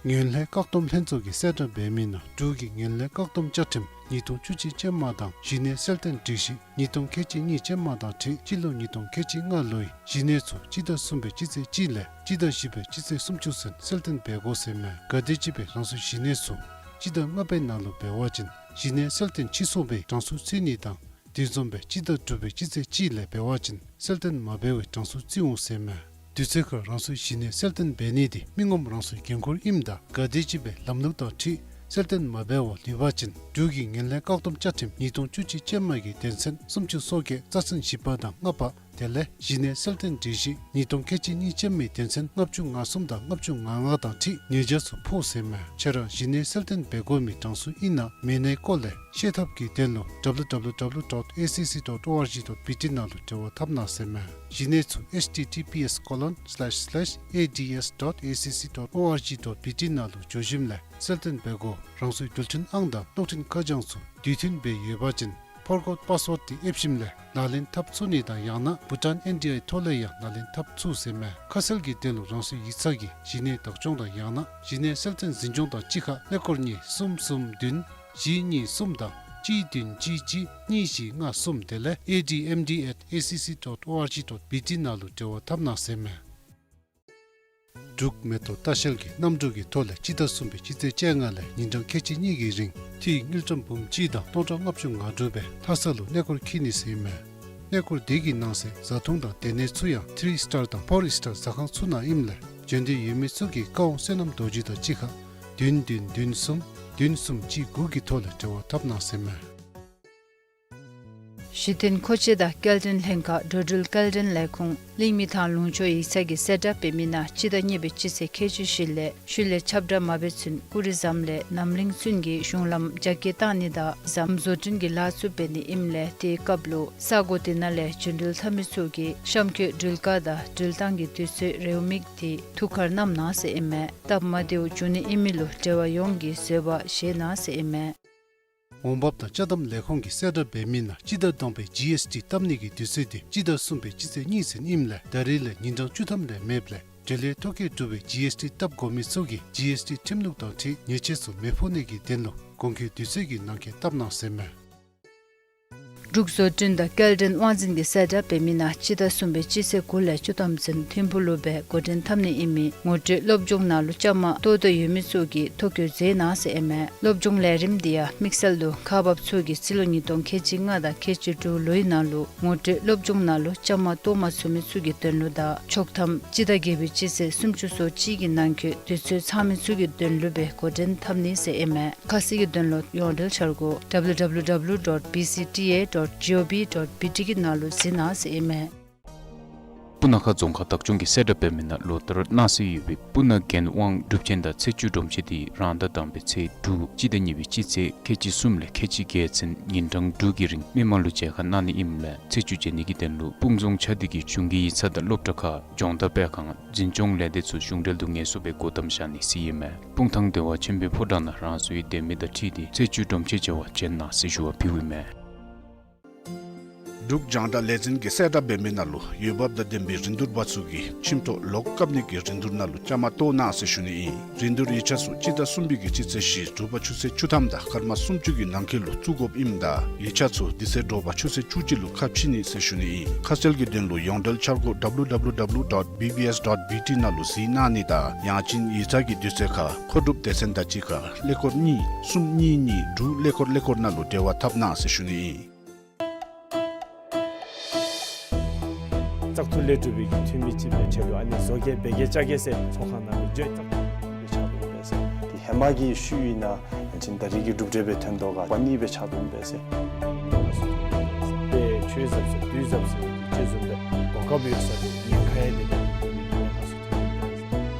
ངན་ལྷད་བཀག་སྡོམ་ལྷན་ཚོགས་ཀྱིས་གསལ་བསྒྲགས་འབད་མི་ནང་འབྲུག་གི་ངན་ལྷད་བཀག་སྡོམ་བཅའ་ཁྲིམས་ཉིས་སྟོང་བཅུ་གཅིག་ཅན་མ་དང་གཞི་གནས་གསལ་སྟོན་སྒྲིག་གཞི་ཉིས་སྟོང་ཁལ་གཅིག་གཉིས་ཅན་མ་དང་འཁྲིལ་སྤྱི་ལོ་ཉིས་སྟོང་ཁལ་གཅིག་ལྔ་ལོའི་གཞི་གནས་ཚུ་སྤྱི་ཟླ་གསུམ་པའི་སྤྱི་ཚེས་གཅིག་ལས་སྤྱི་ཟླ་བཞི་པའི་སྤྱི་ཚེས་སུམ་ཅུ་ཚུན་གསལ་སྟོན་འབད་དགོ་ཟེར་མས། གལ་ཏེ་ཅིག་སྦེ་རང་སོའི་གཞི་གནས་ཚུ་སྤྱི་ཟླ་ལྔ་པའི་ནང་ལུ་འབད་བ་ཅིན་གཞི་གནས་གསལ་སྟོན་ཕྱིས་སོང་བའི་གྲངས་སུ་བརྩི་ནི་དང་དེ་བཟུམ་སྦེ་སྤྱི་ཟླ་དྲུག་པའི་སྤྱི་ཚེས་གཅིག་ལས་འབད་བ་ཅིན་གསལ་སྟོན་མ་འབད་བའི་གྲངས་སུ་བརྩི་འོང་ཟེར་མས། དུས་ཚོད་ཁར་རང་སོའི་གཞི་གནས་གསལ་སྟོན་འབད་ནི་དེ་མི་ངོམ་རང་སོའི་འགན་ཁུར་ཨིནམ་ད་གལ་ཏེ་ཅིག་སྦེ་ལམ་ལུགས་དང་འཁྲིལ་གསལ་སྟོན་མ་འབད་བར་ལུས་པ་ཅིན་འབྲུག་གི་ངན་ལྷད་བཀག་སྡོམ་བཅའ་ཁྲིམས་ཉིས་སྟོང་བཅུ་གཅིག་ཅན་མ་གི་དོན་ཚན་སུམ་ཅུ་སོ་བརྒྱད་རྩ་ཚན་བཞི་པ་དང་ལྔ་པ་དེ་ལས་གཞི་གནས་གསལ་སྟོན་སྒྲིག་གཞི་ཉིས་སྟོང་ཁལ་གཅིག་གཉིས་ཅན་མའི་དོན་ཚན་ལྔ་བཅུ་ང་གསུམ་དང་ལྔ་བཅུ་ང་ལྔ་དང་འཁྲིལ་ཉེས་བྱ་ཚུ་ཕོག་ཟེར་མས། ཁྱོད་ར་གཞི་གནས་གསལ་སྟོན་འབད་དགོ་མི་གྲངས་སུ་ཨིན་ན་མེན་ནའི་སྐོར་ལས་ཤེས་ཐབས་ཀྱི་དོན་ལུ་www.acc.org.bt ནང་ལུ་འབྲེལ་བ་འཐབ་གནང་ཟེར་མས། གཞི་གནས་ཚུ་https colon slash slash ads.acc.org.bt ནང་ལུ་འབྱོན་ཞིནམ་ལས་གསལ་སྟོན་འབད་དགོ། རང་སོའི་རྡུལ་ཕྲན་ཨང་དང་གློག་འཕྲིན་ཁ་བྱང་ཚུ་དུས་མཐུན་སྦེ་ཡོད་པ་ཅིན་ཕོར་གོཌ་པཱསི་ཝརཌ་དེ་ཨེབ་ཞིནམ་ལས་ལག་ལེན་འཐབ་ཚུགས་ནི་དང་ཡང་ན་བྷུ་ཊཱན་ཨེན་ཌི་ཨའི་ཐོག་ལས་ཡང་ལག་ལེན་འཐབ་ཚུགས་ཟེར་མས། ཁ་གསལ་གྱི་དོན་ལུ་རང་སོའི་ཡིག་ཚང་གི་གཞི་གནས་བདག་སྐྱོང་དང་ཡང་ན་གཞི་གནས་གསལ་སྟོན་འཛིན་སྐྱོང་དང་གཅིག་ཁར་ཀླད་ཀོར་གཉིས་གསུམ་གསུམ་བདུན་བཞི་གཉིས་གསུམ་དང་གཅིག་བདུན་གཅིག་གཅིག་གཉིས་བཞི་ལྔ་གསུམ་དེ་ལས་admd at acc dot org dot bt ནང་ལུ་འབྲེལ་བ་འཐབ་གནང་ཟེར་མས། འབྲུག་མེ་ཏོག་ལྟ་བཤལ་གྱིས་གནམ་གྲུ་གི་ཐོག་ལས་སྤྱི་ཟླ་གསུམ་པའི་སྤྱི་ཚེས་བཅོ་ལྔ་ལས་ཉིན་གྲངས་ཁལ་གཅིག་གཉིས་ཀྱི་རིང་ཐིག་དངུལ་ཀྲམ་འབུམ་གཅིག་དང་སྟོང་ཕྲག་ལྔ་བཅུ་ང་དྲུག་སྦེ་ལྷ་ས་ལུ་གནས་སྐོར་འཁྱིད་ནི་ཟེར་མས། གནས་སྐོར་དེ་གི་ནང་གསེས་བཟའ་འཐུང་དང་སྡོད་གནས་ཚུ་ཡང་ཐི་རི་སི་ཊར་དང་ཕོར་སི་ཊར་ཟ་ཁང་ཚུ་ནང་ཨིནམ་ལས་བྱོན་འདོད་ཡོད་མི་ཚུ་གིས་བཀའ་དབང་བསོད་ནམས་རྡོ་རྗེ་དང་གཅིག་ཁར་བདུན་བདུན་བདུན་གསུམ་བདུན་གསུམ་གཅིག་དགུ་གི་ཐོག་ལས་འབྲེལ་བ་འཐབ་གནང་ཟེར་མས། གཞི་རྟེན་མཁོ་ཆས་དང་སྐྱེལ་འདྲེན་ལྷན་ཁག་འགྲོ་འགྲུལ་སྐྱེལ་འདྲེན་ལས་ཁུངས་གླིང་མི་ཐང་ལུང་ཕྱོགས་ཡིག་ཚང་གིས་གསལ་བསྒྲགས་འབད་མི་ནང་སྤྱི་ཟླ་གཉིས་པའི་སྤྱི་ཚེས་ཁལ་གཅིག་བཞི་ལས་ཤུལ་ལས་ཁྱབ་བསྒྲགས་མ་འབད་ཚུན་ཀུ་རི་ཟམ་ལས་རྣམ་གླིང་ཚུན་གྱི་གཞུང་ལམ་རྒྱ་སྐྱེད་བཏང་ནི་དང་ཟམ་བཟོ་སྐྲུན་གྱི་ལཱ་ཚུ་འབད་ནི་ཨིནམ་ལས་དེའི་སྐབས་ལུ་ས་གོ་དེ་ནང་ལས་འགྲོ་འགྲུལ་འཐབ་མི་ཚུ་གིས་གཤམ་འཁོད་འགྲུལ་བཀག་དང་འགྲུལ་བཏང་གི་དུས་ཚོད་རེའུ་མིག་དེ་ཐུགས་ཁར་བསྣམ་གནང་ཟེར་ཨིན་མས། སྟབས་མ་བདེཝ་འབྱུང་ནི་ཨིན་མི་ལུ་འབྲེལ་བ་ཡོངས་ཀྱིས་བཟོད་པ་བཞེས་གནང་ཟེར་ཨིན་མས། འོང་འབབ་དང་ཅ་དམ་ལས་ཁུངས་ཀྱིས་གསལ་བསྒྲགས་འབད་མི་ནང་སྤྱི་ཟླ་དང་པའི་ཇི་ཨེསི་ཊི་བཏབ་ནི་གི་དུས་ཚོད་དེ་སྤྱི་ཟླ་གསུམ་པའི་སྤྱི་ཚེས་གཉིས་ཚུན་ཨིནམ་ལས་ད་རེས་ལས་ཉིན་གྲངས་བཅུ་ཐམ་ལས་མེདཔ་ལས་འབྲེལ་ཡོད་ཐོ་བཀོད་གྲུབ་པའི་ཇི་ཨེསི་ཊི་བཏབ་དགོ་མི་ཚུ་གིས་ཇི་ཨེསི་ཊི་ཁྲིམས་ལུགས་དང་འཁྲིལ་ཉེས་ཆད་ཚུ་མི་ཕོག་ནི་གི་དོན་ལུ་གོང་འཁོད་དུས་ཚོད་ཀྱི་ནང་འཁོད་བཏབ་གནང་ཟེར་མས། འབྲུག་བཟོ་སྐྲུན་དང་སྐྱེལ་འདྲེན་དབང་འཛིན་གྱིས་གསལ་བསྒྲགས་འབད་མི་ནང་སྤྱི་ཟླ་གསུམ་པའི་སྤྱི་ཚེས་དགུ་ལས་བཅུ་ཐམ་ཚུན་ཐིམ་ཕུག་ལུ་སྦེ་འགོ་འདྲེན་འཐབ་ནི་ཨིན་མི་ངོ་སྤྲོད་སློབ་སྦྱོང་ནང་ལུ་བཅའ་མར་གཏོགས་འདོད་ཡོད་མི་ཚུ་གིས་ཐོ་བཀོད་མཛད་གནང་ཟེར་ཨིན་མས། སློབ་སྦྱོང་ལས་རིམ་དེ་ཡང་དམིགས་བསལ་དུ་ཁག་འབགཔ་ཚུ་གིས་སྤྱི་ལོ་ཉིས་སྟོང་ཁལ་གཅིག་ལྔ་དང་ཁལ་གཅིག་དྲུག་ལོའི་ནང་ལུ་ངོ་སྤྲོད་སློབ་སྦྱོང་ནང་ལུ་བཅའ་མར་གཏོགས་མ་ཚུགས་མི་ཚུ་གི་དོན་ལུ་དང་ཆོག་ཐམ་སྤྱི་ཟླ་བརྒྱད་པའི་སྤྱི་ཚེས་སུམ་ཅུ་སོ་གཅིག་གི་ནང་འཁོད་དུས་ཚོད་ཚང་མི་ཚུ་གི་དོན་ལུ་སྦེ་འགོ་འདྲེན་འཐབ་ནི་ཟེར་ཨིན་མས། ཁ་གསལ་གྱི་དོན་ལུ་ཡོངས་འབྲེལ་འཆར་སྒོ་www dot bcta dot gov dot bt གི་ནང་ལུ་གཟིགས་གནང་ཟེར་ཨིན་མས། སྤུ་ན་ཁ་རྫོང་ཁག་བདག་སྐྱོང་གིས་གསལ་བསྒྲགས་འབད་མི་ནང་ལོ་ལྟར་གནང་སྲོལ་ཡོད་པའི་སྤུ་ན་རྒྱལ་དབང་སྒྲུབ་ཆེན་དང་ཚེས་བཅུ་སྒྲོམ་ཆེན་དེ་རང་ཟླ་དང་པའི་ཚེས་དྲུག་སྤྱི་ཟླ་གཉིས་པའི་སྤྱི་ཚེས་ཁལ་གཅིག་གསུམ་ལས་ཁལ་གཅིག་བརྒྱད་ཚུན་ཉིན་གྲངས་དྲུག་གི་རིང་མི་མང་ལུ་མཇལ་ཁ་གནང་ནི་ཨིནམ་ལས་ཚེས་བཅུ་མཇལ་ནི་གི་དོན་ལུ་སྤུངས་རྫོང་ཆ་འདི་གི་གཞུང་གི་ཡིག་ཚང་དང་སློབ་གྲྭ་ཁག་སྦྱོང་བརྡར་སྤེལ་ཁང་འཛིན་སྐྱོང་ལས་སྡེ་ཚུ་གཞུང་འབྲེལ་དུ་ངལ་གསོ་སྦེ་སྒོ་བསྡམ་བཞག་ནི་ཟེར་ཨིན་མས། སྤུངས་ཐང་བདེ་བ་ཆེན་པོའི་ཕོ་བྲང་ནང་རང་སོའི་སྡོད་མི་དང་འཁྲིལ་ཏེ་ཚེས་བཅུ་སྒྲོམ་ཆེན་མཇལ་བར་བྱོན་གནང་ཟེར་ཞུ་བ་ཕུལཝ་ཨིན་མས། འབྲུག་རྒྱང་བསྒྲགས་ལས་འཛིན་གྱིས་གསལ་བསྒྲགས་འབད་མི་ནང་ལུ་འོས་འབབ་དང་ལྡན་པའི་རིན་བསྡུར་པ་ཚུ་གིས་ཁྱིམ་ཐོག་ལོག་བཀབ་ནི་གི་རིན་བསྡུར་ནང་ལུ་བཅའ་མར་གཏོགས་གནང་ཟེར་ཞུ་ནི་ཨིན། རིན་བསྡུར་ཡིག་ཆ་ཚུ་སྤྱི་ཟླ་གསུམ་པའི་གི་སྤྱི་ཚེས་བཞི་དྲོ་པ་ཆུ་ཚོད་བཅུ་ཐམ་དང་སྐར་མ་སུམ་ཅུ་གི་ནང་འཁོད་ལུ་བཙུགས་དགོཔ་ཨིནམ་ད་ཡིག་ཆ་ཚུ་དེ་ཚེ་དྲོ་པ་ཆུ་ཚོད་བཅུ་གཅིག་ལུ་ཁ་ཕྱེ་ནི་ཟེར་ཞུ་ནི་ཨིན། ཁ་གསལ་གྱི་དོན་ལུ་ཡོངས་འབྲེལ་འཆར་སྒོ་W W W dot B B S dot B T ནང་ལུ་གཟིགས་གནང་ནི་དང་ཡང་ཅིན་ཡིག་ཚང་གི་དུས་ཚོད་ཁར་མཁོ་སྒྲུབ་སྡེ་ཚན་དང་གཅིག་ཁར་ཀླད་ཀོར་གཉིས་གསུམ་གཉིས་གཉིས་དྲུག་ཀླད་ཀོར་ཀླད་ཀོར་ནང་ལུ་འབྲེལ་བ་འཐབ་གནང་ཟེར་ཞུ་ནི་ཨིན། བཙག་འཐུ་ལས་གྲུབ་པའི་གི་འཐུས་མི་ཅིག་སྦེ་ཆེད་དུ་ཨ་ནི་བཟོ་གེ་འབད་གེ་བཅའ་གེ་ཟེར་ཚོགས་ཁང་ནང་ལུ་བརྗོད་བཙག་འཐུ་སྦེ་ཆགས་དོ་འབད་ཟེར། དེ་ཧེ་མ་གི་ཤུལ་ཨིན་ན་ཡང་ཅིན་ད་རེས་ཀྱི་གྲུབ་འབྲས་སྦེ་ཐོན་དོ་ག་པ་ནི་སྦེ་ཆགས་དོ་འབད་ཟེར། དཔེ་ཆོས་ཟབ་ཟེར་དུས་ཟབ་ཟེར་ཅིག་བཟུམ་སྦེ་གོ་སྐབས་ཡོད་ས་ལུ་ཉེན་ཁ་ཡང་དེ་ལས་ཀྱི་གནས་ཁག་ཚུ་ཐོན་འབད་ཟེར།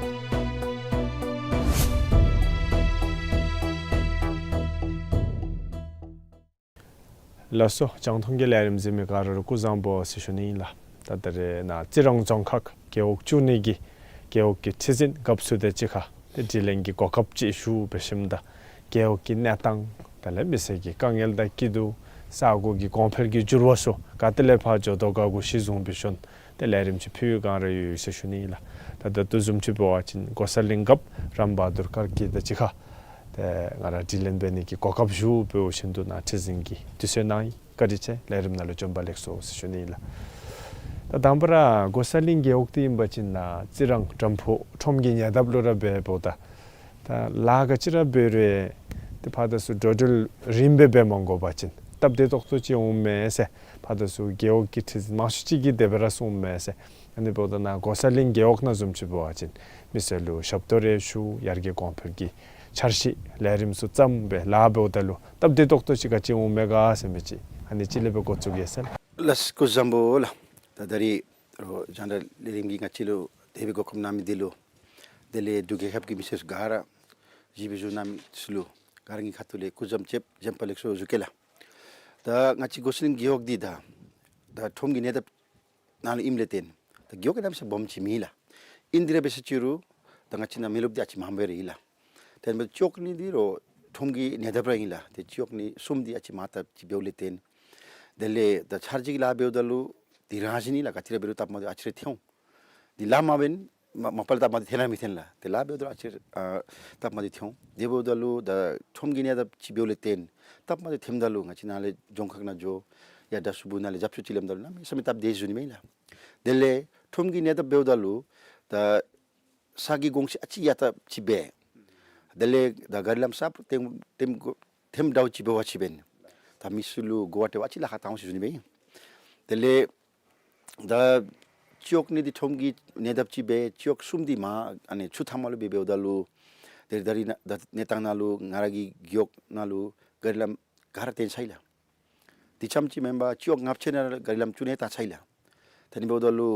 ལགས་སོ། རྒྱང་མཐོང་གི་ལས་རིམ་གཟིགས་མི་ག་ར་ལུ་སྐུ་གཟུགས་བཟང་པོ་ཟེར་ཞུ་ནི་ཨིན་ལགས། ད་ད་རེས་ནཱ་རྩི་རང་རྫོང་ཁག་རྒེད་འོག་བཅུ་གཉིས་ཀྱི་རྒེད་འོག་གི་ཁྲི་འཛིན་རྒཔོ་ཚུ་དང་གཅིག་ཁར་ཏེ་དྲི་ལན་གྱི་གོ་སྐབས་ཅིག་ཞུ་འབད་ཞིནམ་ད་རྒེད་འོག་གི་གནས་སྟངས་དེ་ལས་མི་སེར་གྱི་དཀའ་ངལ་དང་སྐྱིད་སྡུག་ས་གོ་གི་གོང་འཕེལ་གྱི་འགྱུར་བ་ཚུ་ག་ཏེ་ལས་ཕར་འགྱོ་དོ་ག་གུ་གཞི་བཟུང་འབད་ཞིནམ་ཏེ་ལས་རིམ་ཅིག་ཕུལ་བའི་བསྒང་ར་ཡོད་ཟེར་ཞུ་ནི་ཨིན་ལགས། ད་ད་ལྟོ་བཟུམ་ཅིག་འབད་བ་ཅིན་གོ་ས་གླིང་རྒཔོ་རམ་བ་དུར་དཀར་གྱི་དང་གཅིག་ཁར་ཏེ་ང་ར་དྲི་ལན་འབད་ནི་གི་གོ་སྐབས་ཞུ་འབདཝ་བཞིན་དུ་ནཱ་ཁྲི་འཛིན་གྱིས་དུས་ཚོད་གནང་ཡི། བཀའ་དྲིན་ཆེ། ལས་རིམ་ནང་ལུ་བྱོན་པ་ལེགས་སོ་ཟེར་ཞུ་ནི་ཨིན་ལགས། ད་དང་པ་ར་གོ་ས་གླིང་རྒེད་འོག་འདི་ཨིན་པ་ཅིན་ནཱ་རྩི་རང་དྲམ་ཕུག་ཁྲོམ་གྱི་ཉེ་འདབས་ལུ་ར་འབད་འབདཝ་ད་ད་ལཱ་ག་ཅི་ར་འབད་རུང་ཏེ་ཕར་དང་ཚུར་འགྲོ་འགྲུལ་རིངམ་སྦེ་འབད་མ་དགོ་པ་ཅིན་སྟབས་བདེ་ཏོག་ཏོ་ཅིག་འོང་མས་ཟེར་ཕར་དང་ཚུར་རྒེད་འོག་གི་ཁྲི་འཛིན་མང་ཤོས་ཅིག་གིས་དེ་སྦེ་ར་གསུངམ་མས་ཟེར། ཨ་ནི་འབདཝ་ད་ནཱ་གོ་ས་གླིང་རྒེད་འོག་ནང་བཟུམ་ཅིག་འབད་བ་ཅིན་མི་སེར་ལུ་ཞབས་ཏོག་རེ་ཞུ་ཡར་རྒྱས་གོང་འཕེལ་གྱི་འཆར་གཞི་ལས་རིམ་ཚུ་བརྩམས་སྦེ་ལཱ་འབདཝ་ད་ལུ་སྟབས་བདེ་ཏོག་ཏོ་ཅིག་ག་ཅི་འོང་མས་ག་ཟེར་མི་ཅིག་ཨ་ནི་ཅིག་ལས་སྦེ་འགོ་བཙུགས་གེ་ཟེར། ལགས་སོ། སྐུ་གཟུགས་བཟང་པོ་ལགས། ད་ད་རེས་རོགས་རྒྱང་བསྒྲགས་ལས་རིམ་གྱིས་ང་བཅས་ལུ་དེ་སྦེ་གོ་སྐབས་གནང་མི་འདི་ལུ་དེ་ལས་འབྲུག་རྒྱལ་ཁབ་ཀྱི་མི་སེར་ག་ར་གཞིས་བྱེས་གཞུང་རྣམས་ཚུ་ལུ་ག་ར་གི་ཁ་ཐུག་ལས་སྐུ་གཟུགས་བཟང་པོ་བྱོན་པ་ལེགས་སོ་ཞུ་གེ་ལགས། ད་ང་བཅས་གོ་ས་གླིང་རྒེད་འོག་འདི་ད་ད་ཁྲོམ་གྱི་ཉེ་འདབས་ནང་ལུ་ཨིནམ་ལས་བརྟེན་ད་རྒེད་འོག་གི་གནམ་ས་སྦོམ་ཅིག་མེད་ལགས། ཨིན་དེ་ར་འབད་ས་ཅིག་རུང་ད་ང་བཅས་ནཱ་མི་རློབས་འདི་ཨ་ཙི་མངམ་སྦེ་ར་ཨིན་ལགས། དེ་འབདཝ་ད་སྤྱི་འོག་གཉིས་འདི་རོགས་ཁྲོམ་གྱི་ཉེ་འདབས་ར་ཨིན་ལགས། ཏེ་སྤྱི་འོག་གཉིས་གསུམ་འདི་ཨ་ཙི་མང་དྲགས་ཅིག་འབདཝ་ལས་བརྟེན་དེ་ལས་ད་འཆར་གཞི་གི་ལཱ་འབདཝ་ད་ལུ་འདི་རང་བཞིན་ཨིན་ལགས། ག་ཏེ་ར་འབད་རུང་སྟབས་མ་བདེཝ་ཨ་ཙི་རེ་ཐོན་འོང་། འདི་ལཱ་མ་འབད་ན་མ་མ་པ་ལས་སྟབས་མ་བདེཝ་ཐོན་ར་མི་ཐོན་ལགས། ཏེ་ལཱ་འབདཝ་ད་ཨ་ཙི་ཨ་སྟབས་མ་བདེཝ་ཐོན་འོང་། དེ་འབདཝ་ད་ལུ་ད་ཁྲོམ་གྱི་ཉེ་འདབས་ཅིག་འབདཝ་ལས་བརྟེན་སྟབས་མ་བདེཝ་ཐོནམ་ད་ལུ་ང་བཅས་ནཱ་ལས་རྫོང་ཁག་ནང་འགྱོ་ཡར་དྲག་ཤོས་སྦུག་ནང་ལས་རྒྱབ་སྐྱོར་ཅིག་ལེནམ་ད་ལུ་གནམ་མེད་ས་མེད་སྟབས་བདེ་ཟེར་ཞུ་ནི་མས་ལགས། དེ་ལས་ཁྲོམ་གྱི་ཉེ་འདབས་འབདཝ་ད་ལུ་ད་ས་གི་གོང་ཚད་ཨ་ཙི་ཡར་དྲགས་ཅིག་འབད། དེ་ལས་ད་ག་རི་ལམ་གསརཔ་ཐེམ་ཐེམ་གོ་ཐེམ་འདྲཝ་ཅིག་འབད་བ་ཅིན་འབདན་ད་མི་ཚུ་ལུ་གོ་བ་སྤྲོད་པར་ཨ་ཙི་ལཱ་ཁག་བཏང་འོང་ཟེར་ཞུ་ནི་མས། དེ་ལས་ད་སྤྱི་འོག་གཉིས་འདི་ཁྲོམ་གྱི་ཉེ་འདབས་ཅིག་འབད། སྤྱི་འོག་གསུམ་འདི་མར་ཨ་ནི་ཆུ་ཐང་མར་ལུ་འབད་འབདཝ་ད་ལུ་དེ་ད་རེས་ནཱ་ད་གནས་སྟངས་ནང་ལུ་ང་ར་གི་རྒེད་འོག་ནང་ལུ་ག་རི་ལམ་ག་ར་བཏོན་ཚར་ཡི་ལགས། དེ་རྐྱངམ་ཅིག་མེན་པར་སྤྱི་འོག་ལྔ་པ་ཅིག་ནང་ར་ག་རི་ལམ་བཙུགས་ནི་བཏང་ཚར་ཡི་ལགས། ད་ཨ་ནི་འབདཝ་ད་ལུ་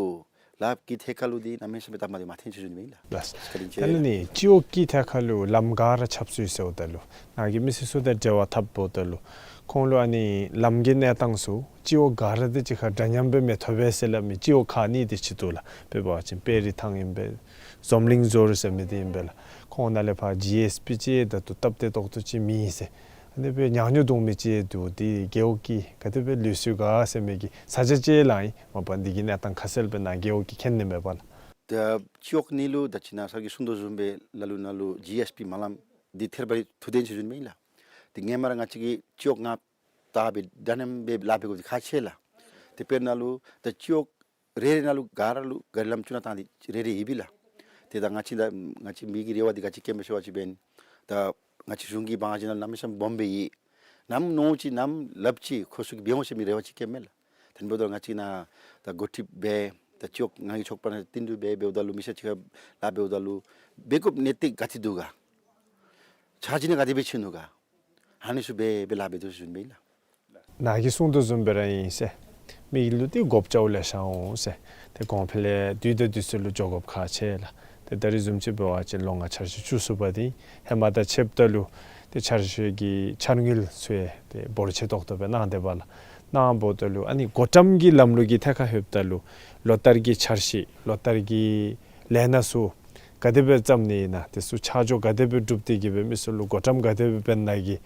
ལཱ་གི་ཐད་ཁར་ལུ་འདི་གནམ་མེད་ས་མེད་སྟབས་མ་བདེཝ་མ་ཐོན་ཟེར་ཞུ་ནི་མས་ལགས། ལགས། བཀའ་དྲིན་ཆེ། དེ་ལས་ནི་སྤྱི་འོག་གི་ཐད་ཁར་ལུ་ལམ་ག་ར་ཆགས་ཚུགས་ཡི་ཟེརཝ་ད་ལུ་ནཱ་གི་མི་སེར་ཚུ་དང་འབྲེལ་བ་འཐབ་འབདཝ་ད་ལུ་ཁོང་ལུ་ཨ་ནི་ལམ་གྱི་གནས་སྟངས་ཚུ་སྤྱི་འོག་ག་ར་དང་གཅིག་ཁར་འདྲ་མཉམ་སྦེ་མི་ཐོབ་པས་ཟེར་སླབ་མི་སྤྱི་འོག་ཁག་གཉིས་དེ་ཅིག་འདུག་ལགས། དཔེ་འབད་བ་ཅིན་དཔལ་རི་ཐང་ཨིན་པས། འཛམ་གླིང་རྫོང་ཟེར་མི་འདི་ཨིན་པས་ལགས། ཁོང་ནང་ལས་ཕར་ཇི་ཨེསི་བི་ཅིག་ད་ལྟོ་སྟབས་བདེ་ཏོག་ཏོ་ཅིག་མེད་ཟེར། ཨ་ནི་སྦེ་ཉག་ཉོག་འདུག་མི་ཅིག་འདུག། འདི་རྒེད་འོག་གིས་ག་དེ་སྦེ་ལུས་སོང་ག་ཟེར་མི་གི་ས་ཆ་ཅིག་ལང་ཡི། མ་པ་འདི་གི་གནས་སྟངས་ཁ་གསལ་སྦེ་ནཱ་རྒེད་འོག་གིས་མཁྱེན་ནི་མེད་པས་ལགས། ད་སྤྱི་འོག་གཉིས་ལུ་ད་ཅི་ནཱ་ས་གི་གསུང་དོ་བཟུམ་སྦེ་ལ་ལུ་ནཱ་ལུ་ཇི་ཨེསི་བི་མ་ལངམ་འདི་ཐད་རི་བ་རི་ཐུག་སྟེ་ཟེར་ཞུ་ནི་མས་ལགས། ཏེ་སྔོན་མ་ར་ང་བཅས་ཀྱིས་སྤྱི་འོག་ལྔ་པ་དང་འདྲ་མཉམ་སྦེ་ལཱ་འབད་དགོཔ་འདི་ཁག་ཆེ་ལགས། ཏེ་དཔེར་ན་ལུ་ད་སྤྱི་འོག་རེ་རེ་ནང་ལུ་ག་ར་ལུ་ག་རི་ལམ་བཙུགས་གནང་བཏང་སྟེ་རེ་རེ་ཡོད་པས་ལགས། ཏེ་ད་ང་བཅས་ད་ང་བཅས་མི་གི་རེ་བ་འདི་ག་ཅི་བསྐྱེདཔ་མས་ཟེར་བ་ཅིན་འབདན་ད་ང་བཅས་གཞུང་གི་དབང་ཆ་ནང་གནམ་མེད་ས་མེད་སྦོམ་སྦེ་ཡོད། ནམ་མནོ་ཅི་ནམ་སླབ་ཅི་ཁོ་ཚུ་གིས་འབད་འོང་ཟེར་མི་རེ་བ་ཅིག་བསྐྱེདཔ་མས་ལགས། ད་ཨ་ནི་འབདཝ་ད་ང་བཅས་ནཱ་ད་འགོ་ཁྲིདཔ་སྦེ་ད་སྤྱི་འོག་ལྔ་གི་ཚོགས་པ་ནང་བསྟུན་གྲོས་འབད་འབདཝ་ད་ལུ་མི་སེར་གཅིག་ཁར་ལཱ་འབདཝ་ད་ལུ་འབད་དགོཔ་གནད་དོན་ག་ཏེ་འདུག་ག། འཆར་གཞི་ནང་ག་དེ་སྦེ་བྱིན་ནུག་ག། ཨ་ནི་ཚུ་སྦེ་སྦེ་ལཱ་འབད་དོ་ཟེར་ཞུ་ནི་མས་ལགས། ནཱ་གིས་གསུང་དོ་བཟུམ་སྦེ་ར་ཨིན་ཟེར། མི་ལུ་འདི་གོ་སྐབས་ལེ་ཤ་འོང་ཟེར། ཏེ་གོང་འཕེལ་ལས་དུས་དང་དུས་སུ་ལུ་འགྱོ་དགོཔ་ཁག་ཆེ་ལགས། ཏེ་ད་རིས་བཟུམ་ཅིག་འབད་བ་ཅིན་ལོ་ལྔ་འཆར་གཞི་བཅུ་གསུམ་པ་འདི་ཧེ་མ་དང་ཕྱདཔ་ད་ལུ་ཏེ་འཆར་གཞི་གི་འཆར་དངུལ་ཚུ་ཡང་ཏེ་འབོར་ཆེ་ཏོག་ཏོ་སྦེ་གནང་སྟེ་འབདཝ་ལགས། གནངམ་ད་ལུ་ཨ་ནི་བགོ་བཀྲམ་གྱི་ལམ་ལུགས་ཀྱི་ཐད་ཁར་ལྷོདཔ་ད་ལུ་ལོ་ལྟར་གྱི་འཆར་གཞི་ལོ་ལྟར་གྱི་ལས་སྣ་ཚུ་ག་དེ་སྦེ་བརྩམ་ནི་ཨིན་ན་དེ་ཚུ་ཆ་འཇོག་ག་དེ་སྦེ་གྲུབ་སྟེ་གི་སྦེ་མི་ཚུ་ལུ་བགོ་བཀྲམ་ག་དེ་སྦེ་འབད་ནི་ཨིན་ན་གི་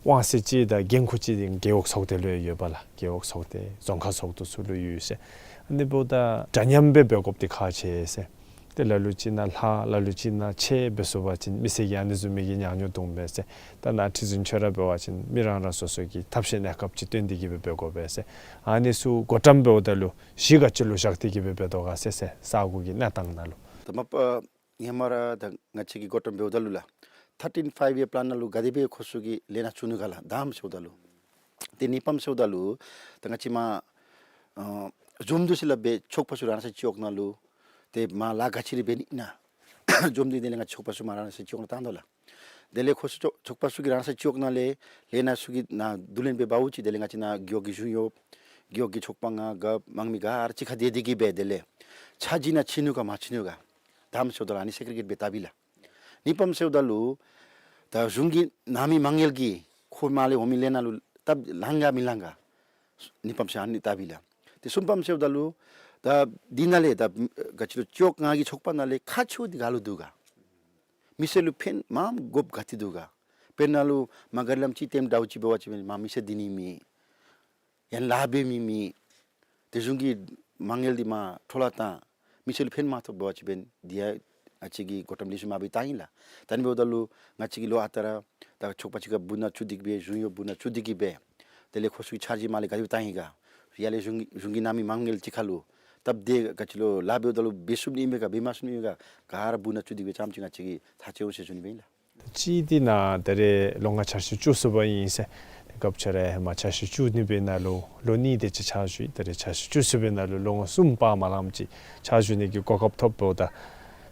དབང་ཚད་ཅིག་དང་འགན་ཁུར་ཅིག་འདི་རྒེད་འོག་ཚོགས་སྡེ་ལུ་ཡོདཔ་ལགས། རྒེད་འོག་ཚོགས་སྡེ་རྫོང་ཁག་ཚོགས་འདུ་ཚུ་ལུ་ཡོད་ཟེར། ཨ་ནི་འབདཝ་ད་འདྲ་མཉམ་སྦེ་འབད་དགོཔ་འདི་ཁག་ཆེ་ཟེར། ཏེ་ལ་ལུ་ཅིག་ནང་ལྷག་ལ་ལུ་ཅིག་ནང་ཆད་འབད་སོང་པ་ཅིན་མི་སེར་གྱིས་ཨ་ནི་བཟུམ་མའི་གི་ཉག་ཉོག་འཐོན་མས་ཟེར། ད་ནཱ་ཁྲི་འཛིན་ཁྱོད་ར་འབད་བ་ཅིན་མི་རང་རང་སོ་སོ་གི་ཐབས་ཤེས་གནས་སྐབས་ཅིག་བཏོན་ཏེ་གི་སྦེ་འབད་དགོ་པས་ཟེར། ཨ་ནི་ཚུ་བགོ་བཀྲམ་འབདཝ་ད་ལུ་གཞི་ག་ཅི་ལུ་བཞག་སྟེ་གི་སྦེ་འབད་དོ་ག་ཟེར་ཟེར་ས་གོ་གི་གནས་སྟངས་ནང་ལུ། ད་མ་པ་ཧེ་མ་ར་ད་ང་བཅས་ཀྱིས་བགོ་བཀྲམ་འབདཝ་ད་ལུ་ལགས། ཐར་ཊིན་ཕའིབ་ཡར་པ་ལཱན་ནང་ལུ་ག་དེ་སྦེ་ཁོང་ཚུ་གིས་ལས་སྣ་བཙུགས་ནུག་ག་ལགས། དང་པམ་ཟེརཝ་ད་ལུ། ཏེ་གཉིས་པམ་ཟེརཝ་ད་ལུ་ད་ང་བཅས་མར་ཨ་འཛོམས་འདུ་ཟེར་སླབ་སྦེ་ཚོགས་པ་ཚུ་རང་སོའི་སྤྱི་འོག་ནང་ལུ་ཏེ་མར་ལཱ་ག་ཅི་ར་འབད་ནི་ཨིན་ན་འཛོམས་འདུ་དེ་ལས་ང་བཅས་ཚོགས་པ་ཚུ་མར་རང་སོའི་སྤྱི་འོག་ནང་བཏང་དོ་ལགས། དེ་ལས་ཁོང་ཚུ་ཚོགས་ཚོགས་པ་ཚུ་གིས་རང་སོའི་སྤྱི་འོག་ནང་ལས་ལས་སྣ་ཚུ་གི་ནང་བསྡུ་ལེན་འབད་འབདཝ་ཅིག་དེ་ལས་ང་བཅས་ནཱ་རྒེད་འོག་གི་གཞུང་གཡོགཔ་རྒེད་འོག་གི་ཚོགས་པ་ནང་ག་མང་མི་ག་ར་གཅིག་ཁར་སྡོད་དེ་གི་སྦེ་དེ་ལས་འཆར་གཞི་ནང་ཚུད་ནུག་ག་མ་ཚུད་ནུག་ག། དང་པམ་ཟེརཝ་ད་ལུ་ཨ་ནི་སེ་གྲི་གེཊ་འབད་བལྟཝ་ཨིན་ལགས། གཉིས་པམ་ཟེརཝ་ད་ལུ་ད་གཞུང་གི་གནང་མི་མ་དངུལ་གྱིས་ཁོ་མར་ལས་འོང་མི་ལས་སྣ་ལུ་སྟབས་ལང་ག་མི་ལང་ག། གཉིས་པམ་ཟེར་ཨ་ནི་བལྟཝ་ཨིན་ལགས། ཏེ་གསུམ་པམ་ཟེརཝ་ད་ལུ་ད་འདི་ནང་ལས་ད་ག་ཅི་ལོ་སྤྱི་འོག་ནང་གི་ཚོགས་པ་ནང་ལས་ཁག་ཆེཝ་འདི་ག་ལུ་འདུག་ག། མི་སེར་ལུ་ཕན་མངམ་དགོཔ་ག་ཏེ་འདུག་ག། དཔེར་ན་ལུ་མར་ག་རི་ལམ་ཅིག་ལྟེམ་འདྲཝ་ཅིག་འབད་བ་ཅིན་མར་མི་སེར་སྡོད་ནི་མེད། ཡང་ན་ལཱ་འབད་མི་མེད། ཏེ་གཞུང་གི་མ་དངུལ་འདི་མར་འཕྲོ་བརླག་བཏང་། མི་སེར་ལུ་ཕན་མ་ཐོགས་འབད་བ་ཅིན་འདི་ཡང་ང་བཅས་ཀྱིས་བགོ་བཀྲམ་ལེགས་ཤོམ་མ་འབད་བར་བཏང་ཡི་ལགས། ད་ཨ་ནི་འབདཝ་ད་ལུ་ང་བཅས་ཀྱིས་ལོ་ཨ་རྟག་ར་ད་ཚོགས་པ་གཅིག་ཁར་འབུ་ནང་བཙུགས་ཏེ་གི་སྦེ་གཞུང་གཡོགཔ་འབུ་ནང་བཙུགས་ཏེ་གི་སྦེ་དེ་ལས་ཁོང་ཚུ་གི་འཆར་གཞི་མར་ལས་ག་དེ་སྦེ་བཏང་ཡི་ག། ཡར་ལས་གཞུང་གཞུང་གིས་གནང་མི་མ་དངུལ་གཅིག་ཁར་ལུ་སྟབས་བདེ་ག་ཅི་ལོ་ལཱ་འབདཝ་ད་ལུ་འབད་ཚུགས་ནི་ཨིན་པས་ག་འབད་མ་ཚུགས་ནི་ཨིན་པས་ག། ག་ར་འབུ་ནང་བཙུགས་ཏེ་གི་སྦེ་རྐྱངམ་ཅིག་ང་བཅས་ཀྱིས་ཐག་བཅད་འོང་ཟེར་ཞུ་ནི་སྦེ་ཨིན་ལགས། གཅིག་འདི་ནཱ་ད་རེས་ལོ་ལྔ་འཆར་གཞི་བཅུ་གསུམ་པ་ཨིན་ཟེར། ཏེ་སྐབས་ཅིག་ར་ཧེ་མ་འཆར་གཞི་བཅུ་གཉིས་པའི་ནང་ལུ་ལོ་གཉིས་དེ་ཅིག་ཕྱག་ཞུ་ཡི། ད་རེས་འཆར་གཞི་བཅུ་གསུམ་པའི་ནང་ལུ་ལོ་ངོ་གསུམ་སྤར་མ་ལངམ་ཅིག་ཕྱག་ཞུ་ནི་གི་གོ་སྐབས་ཐོབ་འབདཝ་ད།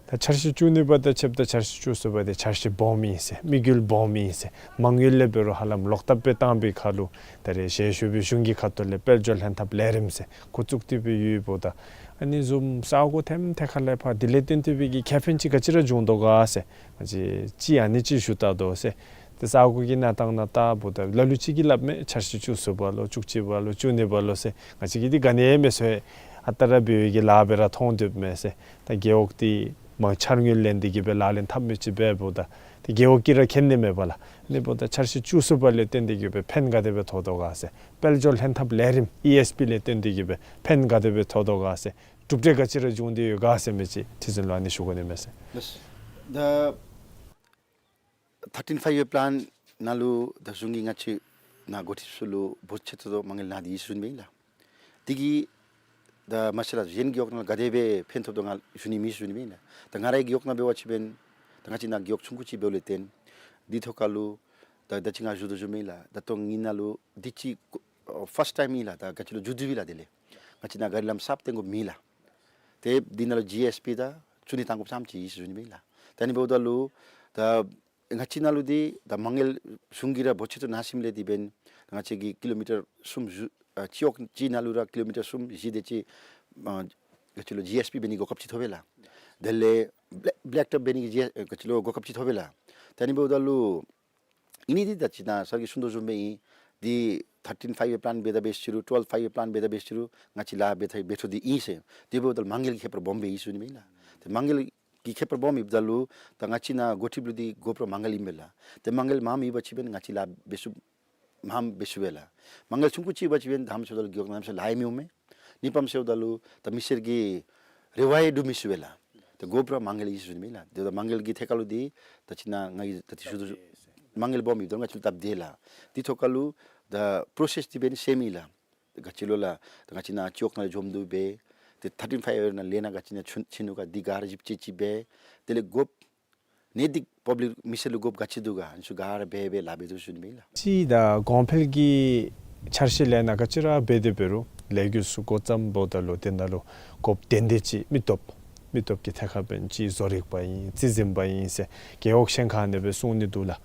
ད་འཆར་གཞི་བཅུ་གཉིས་པ་དང་ཕྱདཔ་ད་འཆར་གཞི་བཅུ་གསུམ་པ་དེ་འཆར་གཞི་སྦོམ་ཨིན་ཟེར། དམིགས་ཡུལ་སྦོམ་ཨིན་ཟེར། མ་དངུལ་ལས་འབད་རུང་ཧ་ལམ་ལོག་བཏབ་སྦེ་བཏང་བའི་ཁར་ལུ་ད་རེས་ཞལ་བཞུགས་པའི་གཞུང་གི་ཁ་ཐུག་ལས་དཔལ་འབྱོར་ལྷན་ཐབས་ལས་རིམ་ཟེར་འགོ་བཙུགས་ཏེ་སྦེ་ཡོདཔ་ད། ཨ་ནི་བཟུམ་ས་གོ་ཐེམ་ཐད་ཁར་ལས་ཕར་དེ་ལས་བརྟེན་ཏེ་སྦེ་གི་ཁེ་ཕན་ཅིག་ག་ཅི་ར་བྱུང་དོ་ག་ཟེར། ང་བཅས་ཅིག་ཨ་ནི་ཅིག་ཞུ་བལྟ་དོ་ཟེར། ཏེ་ས་གོ་གི་གནས་སྟངས་ནང་བལྟཝ་ད་ལ་ལུ་ཅིག་གིས་སླབ་མས། འཆར་གཞི་བཅུ་གསུམ་པ་ལོ་བཅུ་གཅིག་པ་ལོ་བཅུ་གཉིས་པ་ལོ་ཟེར། ང་བཅས་ཀྱིས་འདི་ག་ནི་ཡང་མི་ཚོར། ཨ་རྟག་ར་འབད་བའི་གི་ལཱ་སྦེ་ར་མཐོང་སྡོདཔ་མས་ཟེར། ད་རྒེད་འོག་འདི་མར་འཆར་དངུལ་ལེན་ཏེ་གི་སྦེ་ལག་ལེན་འཐབ་མི་ཅིག་འབདཝ་ད་ཏེ་རྒེད་འོག་གིས་ར་མཁྱེན་ནི་མས་པ་ལགས། ཨ་ནི་འབདཝ་ད་འཆར་གཞི་བཅུ་གསུམ་པ་ལས་བརྟེན་ཏེ་གི་སྦེ་ཕན་ག་དེ་སྦེ་ཐོགས་དོ་ག་ཟེར། དཔལ་འབྱོར་ལྷན་ཐབས་ལས་རིམ་ཨི་ཨེསི་པི་ལས་བརྟེན་ཏེ་གི་སྦེ་ཕན་ག་དེ་སྦེ་ཐོགས་དོ་ག་ཟེར། གྲུབ་འབྲས་ག་ཅི་ར་བྱུང་སྟེ་ཡོད་ག་ཟེར་མི་ཅིག་ཁྲི་འཛིན་ལུ་ཨ་ནི་ཞུ་དགོ་ནི་མས་ཟེར། ལགས། ད་ཐར་ཊིན་ཕའིབ་ཡར་པ་ལཱན་ནང་ལུ་ད་གཞུང་གིས་ང་བཅས་ནཱ་འགོ་ཁྲིདཔ་ཚུ་ལུ་འབོར་ཆེ་ཏོག་ཏོ་མ་དངུལ་གནང་སྟེ་ཡོད་ཟེར་ཞུ་ནི་སྦེ་ཨིན་ལགས། དེ་གིས་ད་མ་ཤེས་ལགས། གཞན་རྒེད་འོག་ནང་ག་དེ་སྦེ་ཕན་ཐོགས་དོ་ང་ཞུ་ནི་མེད་ཟེར་ཞུ་ནི་སྦེ་ཨིན་ལགས། ད་ང་རའི་རྒེད་འོག་ནང་འབད་བ་ཅིན་ད་ང་བཅས་ནཱ་རྒེད་འོག་ཆུང་ཀུ་ཅིག་འབདཝ་ལས་བརྟེན་འདི་ཐོག་ཁར་ལུ་ད་ད་ཅི་ང་ཞུ་དོ་བཟུམ་སྦེ་ཨིན་ལགས། ད་ལྟོ་ངེའི་ནང་ལུ་འདི་ཅིག་ཨ་ཕཱསཊ་ཊའིམ་ཨིན་ལགས། ད་ག་ཅི་ལོ་མཇུག་བསྡུ་ཡི་ལགས། དེ་ལས་ང་བཅས་ནཱ་ག་རི་ལམ་གསརཔ་བཏོན་དགོཔ་མེད་ལགས། ཏེ་འདི་ནང་ལུ་ཇི་ཨེསི་པི་དང་ཅུ་ནི་བཏང་དགོཔ་ཙམ་ཅིག་ཨིན་ཟེར་ཞུ་ནི་སྦེ་ཨིན་ལགས། ད་ཨ་ནི་འབདཝ་ད་ལུ་ད་ང་བཅས་ནང་ལུ་འདི་ད་མ་དངུལ་གཞུང་གིས་ར་འབོར་ཆེ་ཏོག་ཏོ་གནང་ཞིནམ་ལས་དེ་འབདན་ང་བཅས་ཀྱི་ཀི་ལོ་མི་ཊར་གསུམ་བཞི་ཨ་སྤྱི་འོག་ཅིག་ནང་ལུ་ར་ཀི་ལོ་མི་ཊར་གསུམ་བཞི་དེ་ཅིག་ཨ་ག་ཅི་ལོ་ཇི་ཨེསི་པི་འབད་ནི་གོ་སྐབས་ཅིག་ཐོབ་པས་ལགས། དེ་ལས་བེ་ལེག་ཊོབ་འབད་ནི་གི་ཇི་ཨ་ག་ཅི་ལོ་གོ་སྐབས་ཅིག་ཐོབ་པས་ལགས། ད་ཨ་ནི་འབདཝ་ད་ལུ་ཨིན་ནི་འདི་ད་ཅི་ནཱ་སར་གྱིས་གསུང་དོ་བཟུམ་སྦེ་ཨིན། འདི་ཐར་ཊིན་ཕའིབ་ཡར་པ་ལཱན་འབད་ད་འབད་ཅི་རུང་ཊུ་ཝེལབ་ཕའིབ་ཡར་པ་ལཱན་འབད་ད་འབད་ཅི་རུང་ང་བཅས་ལཱ་འབད་ད་འབད་འཕྲོ་འདི་ཨིན་ཟེར། དེ་འབདཝ་ད་ལུ་མ་དངུལ་གྱི་ཁྱད་པར་སྦོམ་སྦེ་ཨིན་ཟེར་ཞུ་ནི་སྦེ་ཨིན་ལགས། ཏེ་མ་དངུལ་གྱི་ཁྱད་པར་སྦོམ་ཡོདཔ་ད་ལུ་ད་ང་བཅས་ནཱ་འགོ་ཁྲིདཔ་ལུ་འདི་དགོཔ་ར་མ་དངུལ་ཨིན་པས་ལགས། ཏེ་མ་དངུལ་མངམ་ཡོད་པ་ཅིན་ང་བཅས་ལཱ་འབད་ཚུགས་མངམ་འབད་ཚུགས་པས་ལགས། མ་དངུལ་ཆུང་ཀུ་ཅིག་ཡོད་པ་ཅིན་དང་པ་ཟེརཝ་ད་ལུ་རྒེད་འོག་ནང་ལུ་ལཱ་ཡང་མི་འོང་མས། གཉིས་པ་ཟེརཝ་ད་ལུ་ད་མི་སེར་གྱི་རེ་བ་ཡང་སྒྲུབ་མི་ཚུགས་པས་ལགས། ཏེ་དགོཔ་ར་མ་དངུལ་ཨིན་ཟེར་ཞུ་ནི་སྦེ་ཨིན་ལགས། ཏེ་ད་མ་དངུལ་གྱི་ཐད་ཁར་ལུ་འདི་ད་ཅི་ནཱ་ང་གིས་ད་འདི་ཞུ་དོ་བཟུམ་མ་དངུལ་སྦོམ་ཡོདཔ་ད་ལུ་ང་བཅས་ལུ་སྟབས་བདེ་ལགས། འདི་ཐོག་ཁར་ལུ་ད་པྲོ་སེསི་འདི་འབདན་སེམ་ཨིན་ལགས། ག་ཅི་ལོ་ལགས། ད་ང་བཅས་ནཱ་སྤྱི་འོག་ནང་ལས་འཛོམས་འདུ་འབད་ཏེ་ཐར་ཊིན་ཕའིབ་ཡར་ནང་ལས་སྣ་ག་ཅི་ནང་ཚུད་ཚུད་ནུག་ག་འདི་ག་ར་ཞིབ་དཔྱད་ཅིག་འབད། དེ་ལས་དགོཔ་གནད་དོན་པབ་ལིཀ་མི་སེར་ལུ་དགོཔ་ག་ཅི་འདུག་ག་ཨ་ནི་ཚུ་ག་ར་འབད་འབད་ལཱ་འབད་དོ་ཞུ་ནི་སྦེ་ཨིན་ལགས། གཅིག་ད་གོང་འཕེལ་གྱི་འཆར་གཞི་ལས་སྣ་ག་ཅི་ར་འབད་དེ་འབད་རུང་ལས་འགུལ་ཚུ་འགོ་བརྩམ་འབདཝ་ད་ལུ་དེ་ནང་ལུ་དགོཔ་དོན་དག་ཅིག་མི་སྟོབས་མི་སྟོབས་ཀྱི་ཐད་ཁར་འབདན་ཅིག་བཟོ་རིག་པ་ཨིན་རྩིས་ཟིན་པ་ཨིན་ཟེར་རྒེད་འོག་གཞན་ཁར་ཨ་ནི་སྦེ་གསུང་ནི་འདུག་ལགས།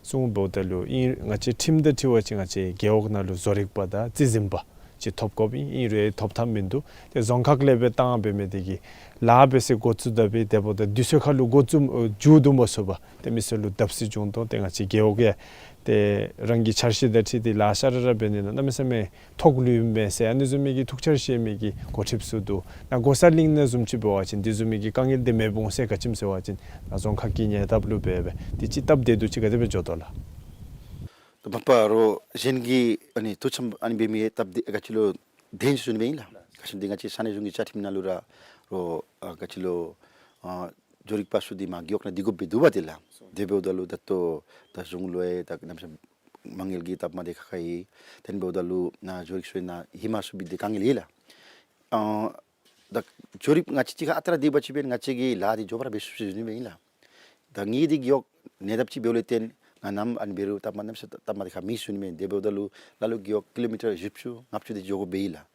གསུངམ་ད་ལུ་ཨིན་ང་བཅས་ཁྲིམས་དང་འཁྲིལ་བ་ཅིན་ང་བཅས་རྒེད་འོག་ནང་ལུ་བཟོ་རིག་པ་དང་རྩིས་ཟིན་པ་ ཅིག་ཐོབ་དགོཔ་ཨིན། ཨིན་རུང་ཐོབ་ཐངས་མིན་འདུག། ཏེ་རྫོང་ཁག་ལས་སྦེ་བཏང་འབད་མི་འདི་གིས་ལཱ་འབད་སའི་འགོ་བཙུགས་ད་འབད་དེ་འབདཝ་ད་དུས་ཚོད་ཁར་ལུ་འགོ་བཙུགས་ཨ་མཇུག་བསྡུ་མ་ཚུགས་པར་ཏེ་མི་སེར་ལུ་བརྡབ་གསིག་བྱུང་དོ། ཏེ་ང་བཅས་རྒེད་འོག་ཡང་ཏེ་རང་གི་འཆར་གཞི་དང་འཁྲིལ་ཏེ་ལཱ་ཤ་ར་ར་འབད་ནི་ནང་གནམ་མེད་ས་མེད་ཐོགས་ལུས་མས་ཟེར་ཨ་ནི་བཟུམ་མའི་གི་ཐུགས་འཆར་བཞེས་མི་གི་འགོ་ཁྲིདཔ་ཚུ་འདུག། ནཱ་མགོ་ས་གླིང་ནང་བཟུམ་ཅིག་འབད་བ་ཅིན་དེ་བཟུམ་མའི་གི་དཀའ་ངལ་འདི་མེདཔ་འོང་ས་ག་ཅི་སྨོ་ཟེར་བ་ཅིན་ནཱ་རྫོང་ཁག་གི་ཉེ་འདབས་ལུ་འབད་འབད་དེ་ཅིག་སྟབས་བདེ་སྡུག་ཅིག་ག་དེ་སྦེ་འགྱོ་དོ་ལགས། ད་མ་པ་རོགས་གཞན་གྱི་ཨ་ནི་ཐུགས་བསམ་ཨ་ནི་འབད་མི་སྟབས་བདེ་ག་ཅི་ལོ་བདེན་ཟེར་ཞུ་ནི་སྦེ་ཨིན་ལགས། ག་ཅི་འདི་ང་བཅས་ས་གནས་གཞུང་གི་བཅའ་ཁྲིམས་ནང་ལུ་ར་རོགས་ཨ་ག་ཅི་ལོ་ཨ་འབྱོར་རིག་པ་ཚུ་འདི་མར་རྒེད་འོག་ནང་སྡོད་དགོཔ་སྦེ་འདུག་པ་ཏེ་ལགས། དེ་འབདཝ་ད་ལུ་ད་ལྟོ་ད་གཞུང་ལུ་ཡང་ད་གནམ་མེད་ས་མེད་མ་དངུལ་གྱི་སྟབས་མ་བདེ་ཁག་ཁ་ཡོད། དེ་འབདཝ་ད་ལུ་ནཱ་འབྱོར་རིག་ཚུ་ནཱ་ཧེ་མ་ཚུ་འབད་དེ་དཀའ་ངལ་ཡོད་ལགས། ཨ་ད་འབྱོར་རིག་ང་བཅས་གཅིག་ཁར་ཨ་རྟག་ར་སྡོད་པ་ཅིན་འབད་ང་བཅས་ཀྱིས་ལཱ་འདི་མགྱོགས་པ་ར་འབད་ཚུགས་ཟེར་ཞུ་ནི་སྦེ་ཨིན་ལགས། ད་ངེའི་འདི་རྒེད་འོག་ཉེ་འདབས་ཅིག་འབདཝ་ལས་བརྟེན་ང་ནམ་ཨ་ནི་འབད་རུང་སྟབས་མ་གནམ་མེད་ས་མེད་སྟབས་མ་བདེ་ཁག་མེད་ཟེར་ཞུ་ནི་མས། དེ་འབདཝ་ད་ལུ་ལ་ལུ་རྒེད་འོག་ཀི་ལོ་མི་ཊར་བཞི་བཅུ་ལྔ་བཅུ་དེ་ཅིག་འགྱོ་དགོཔ་སྦེ་ཨིན་ལགས།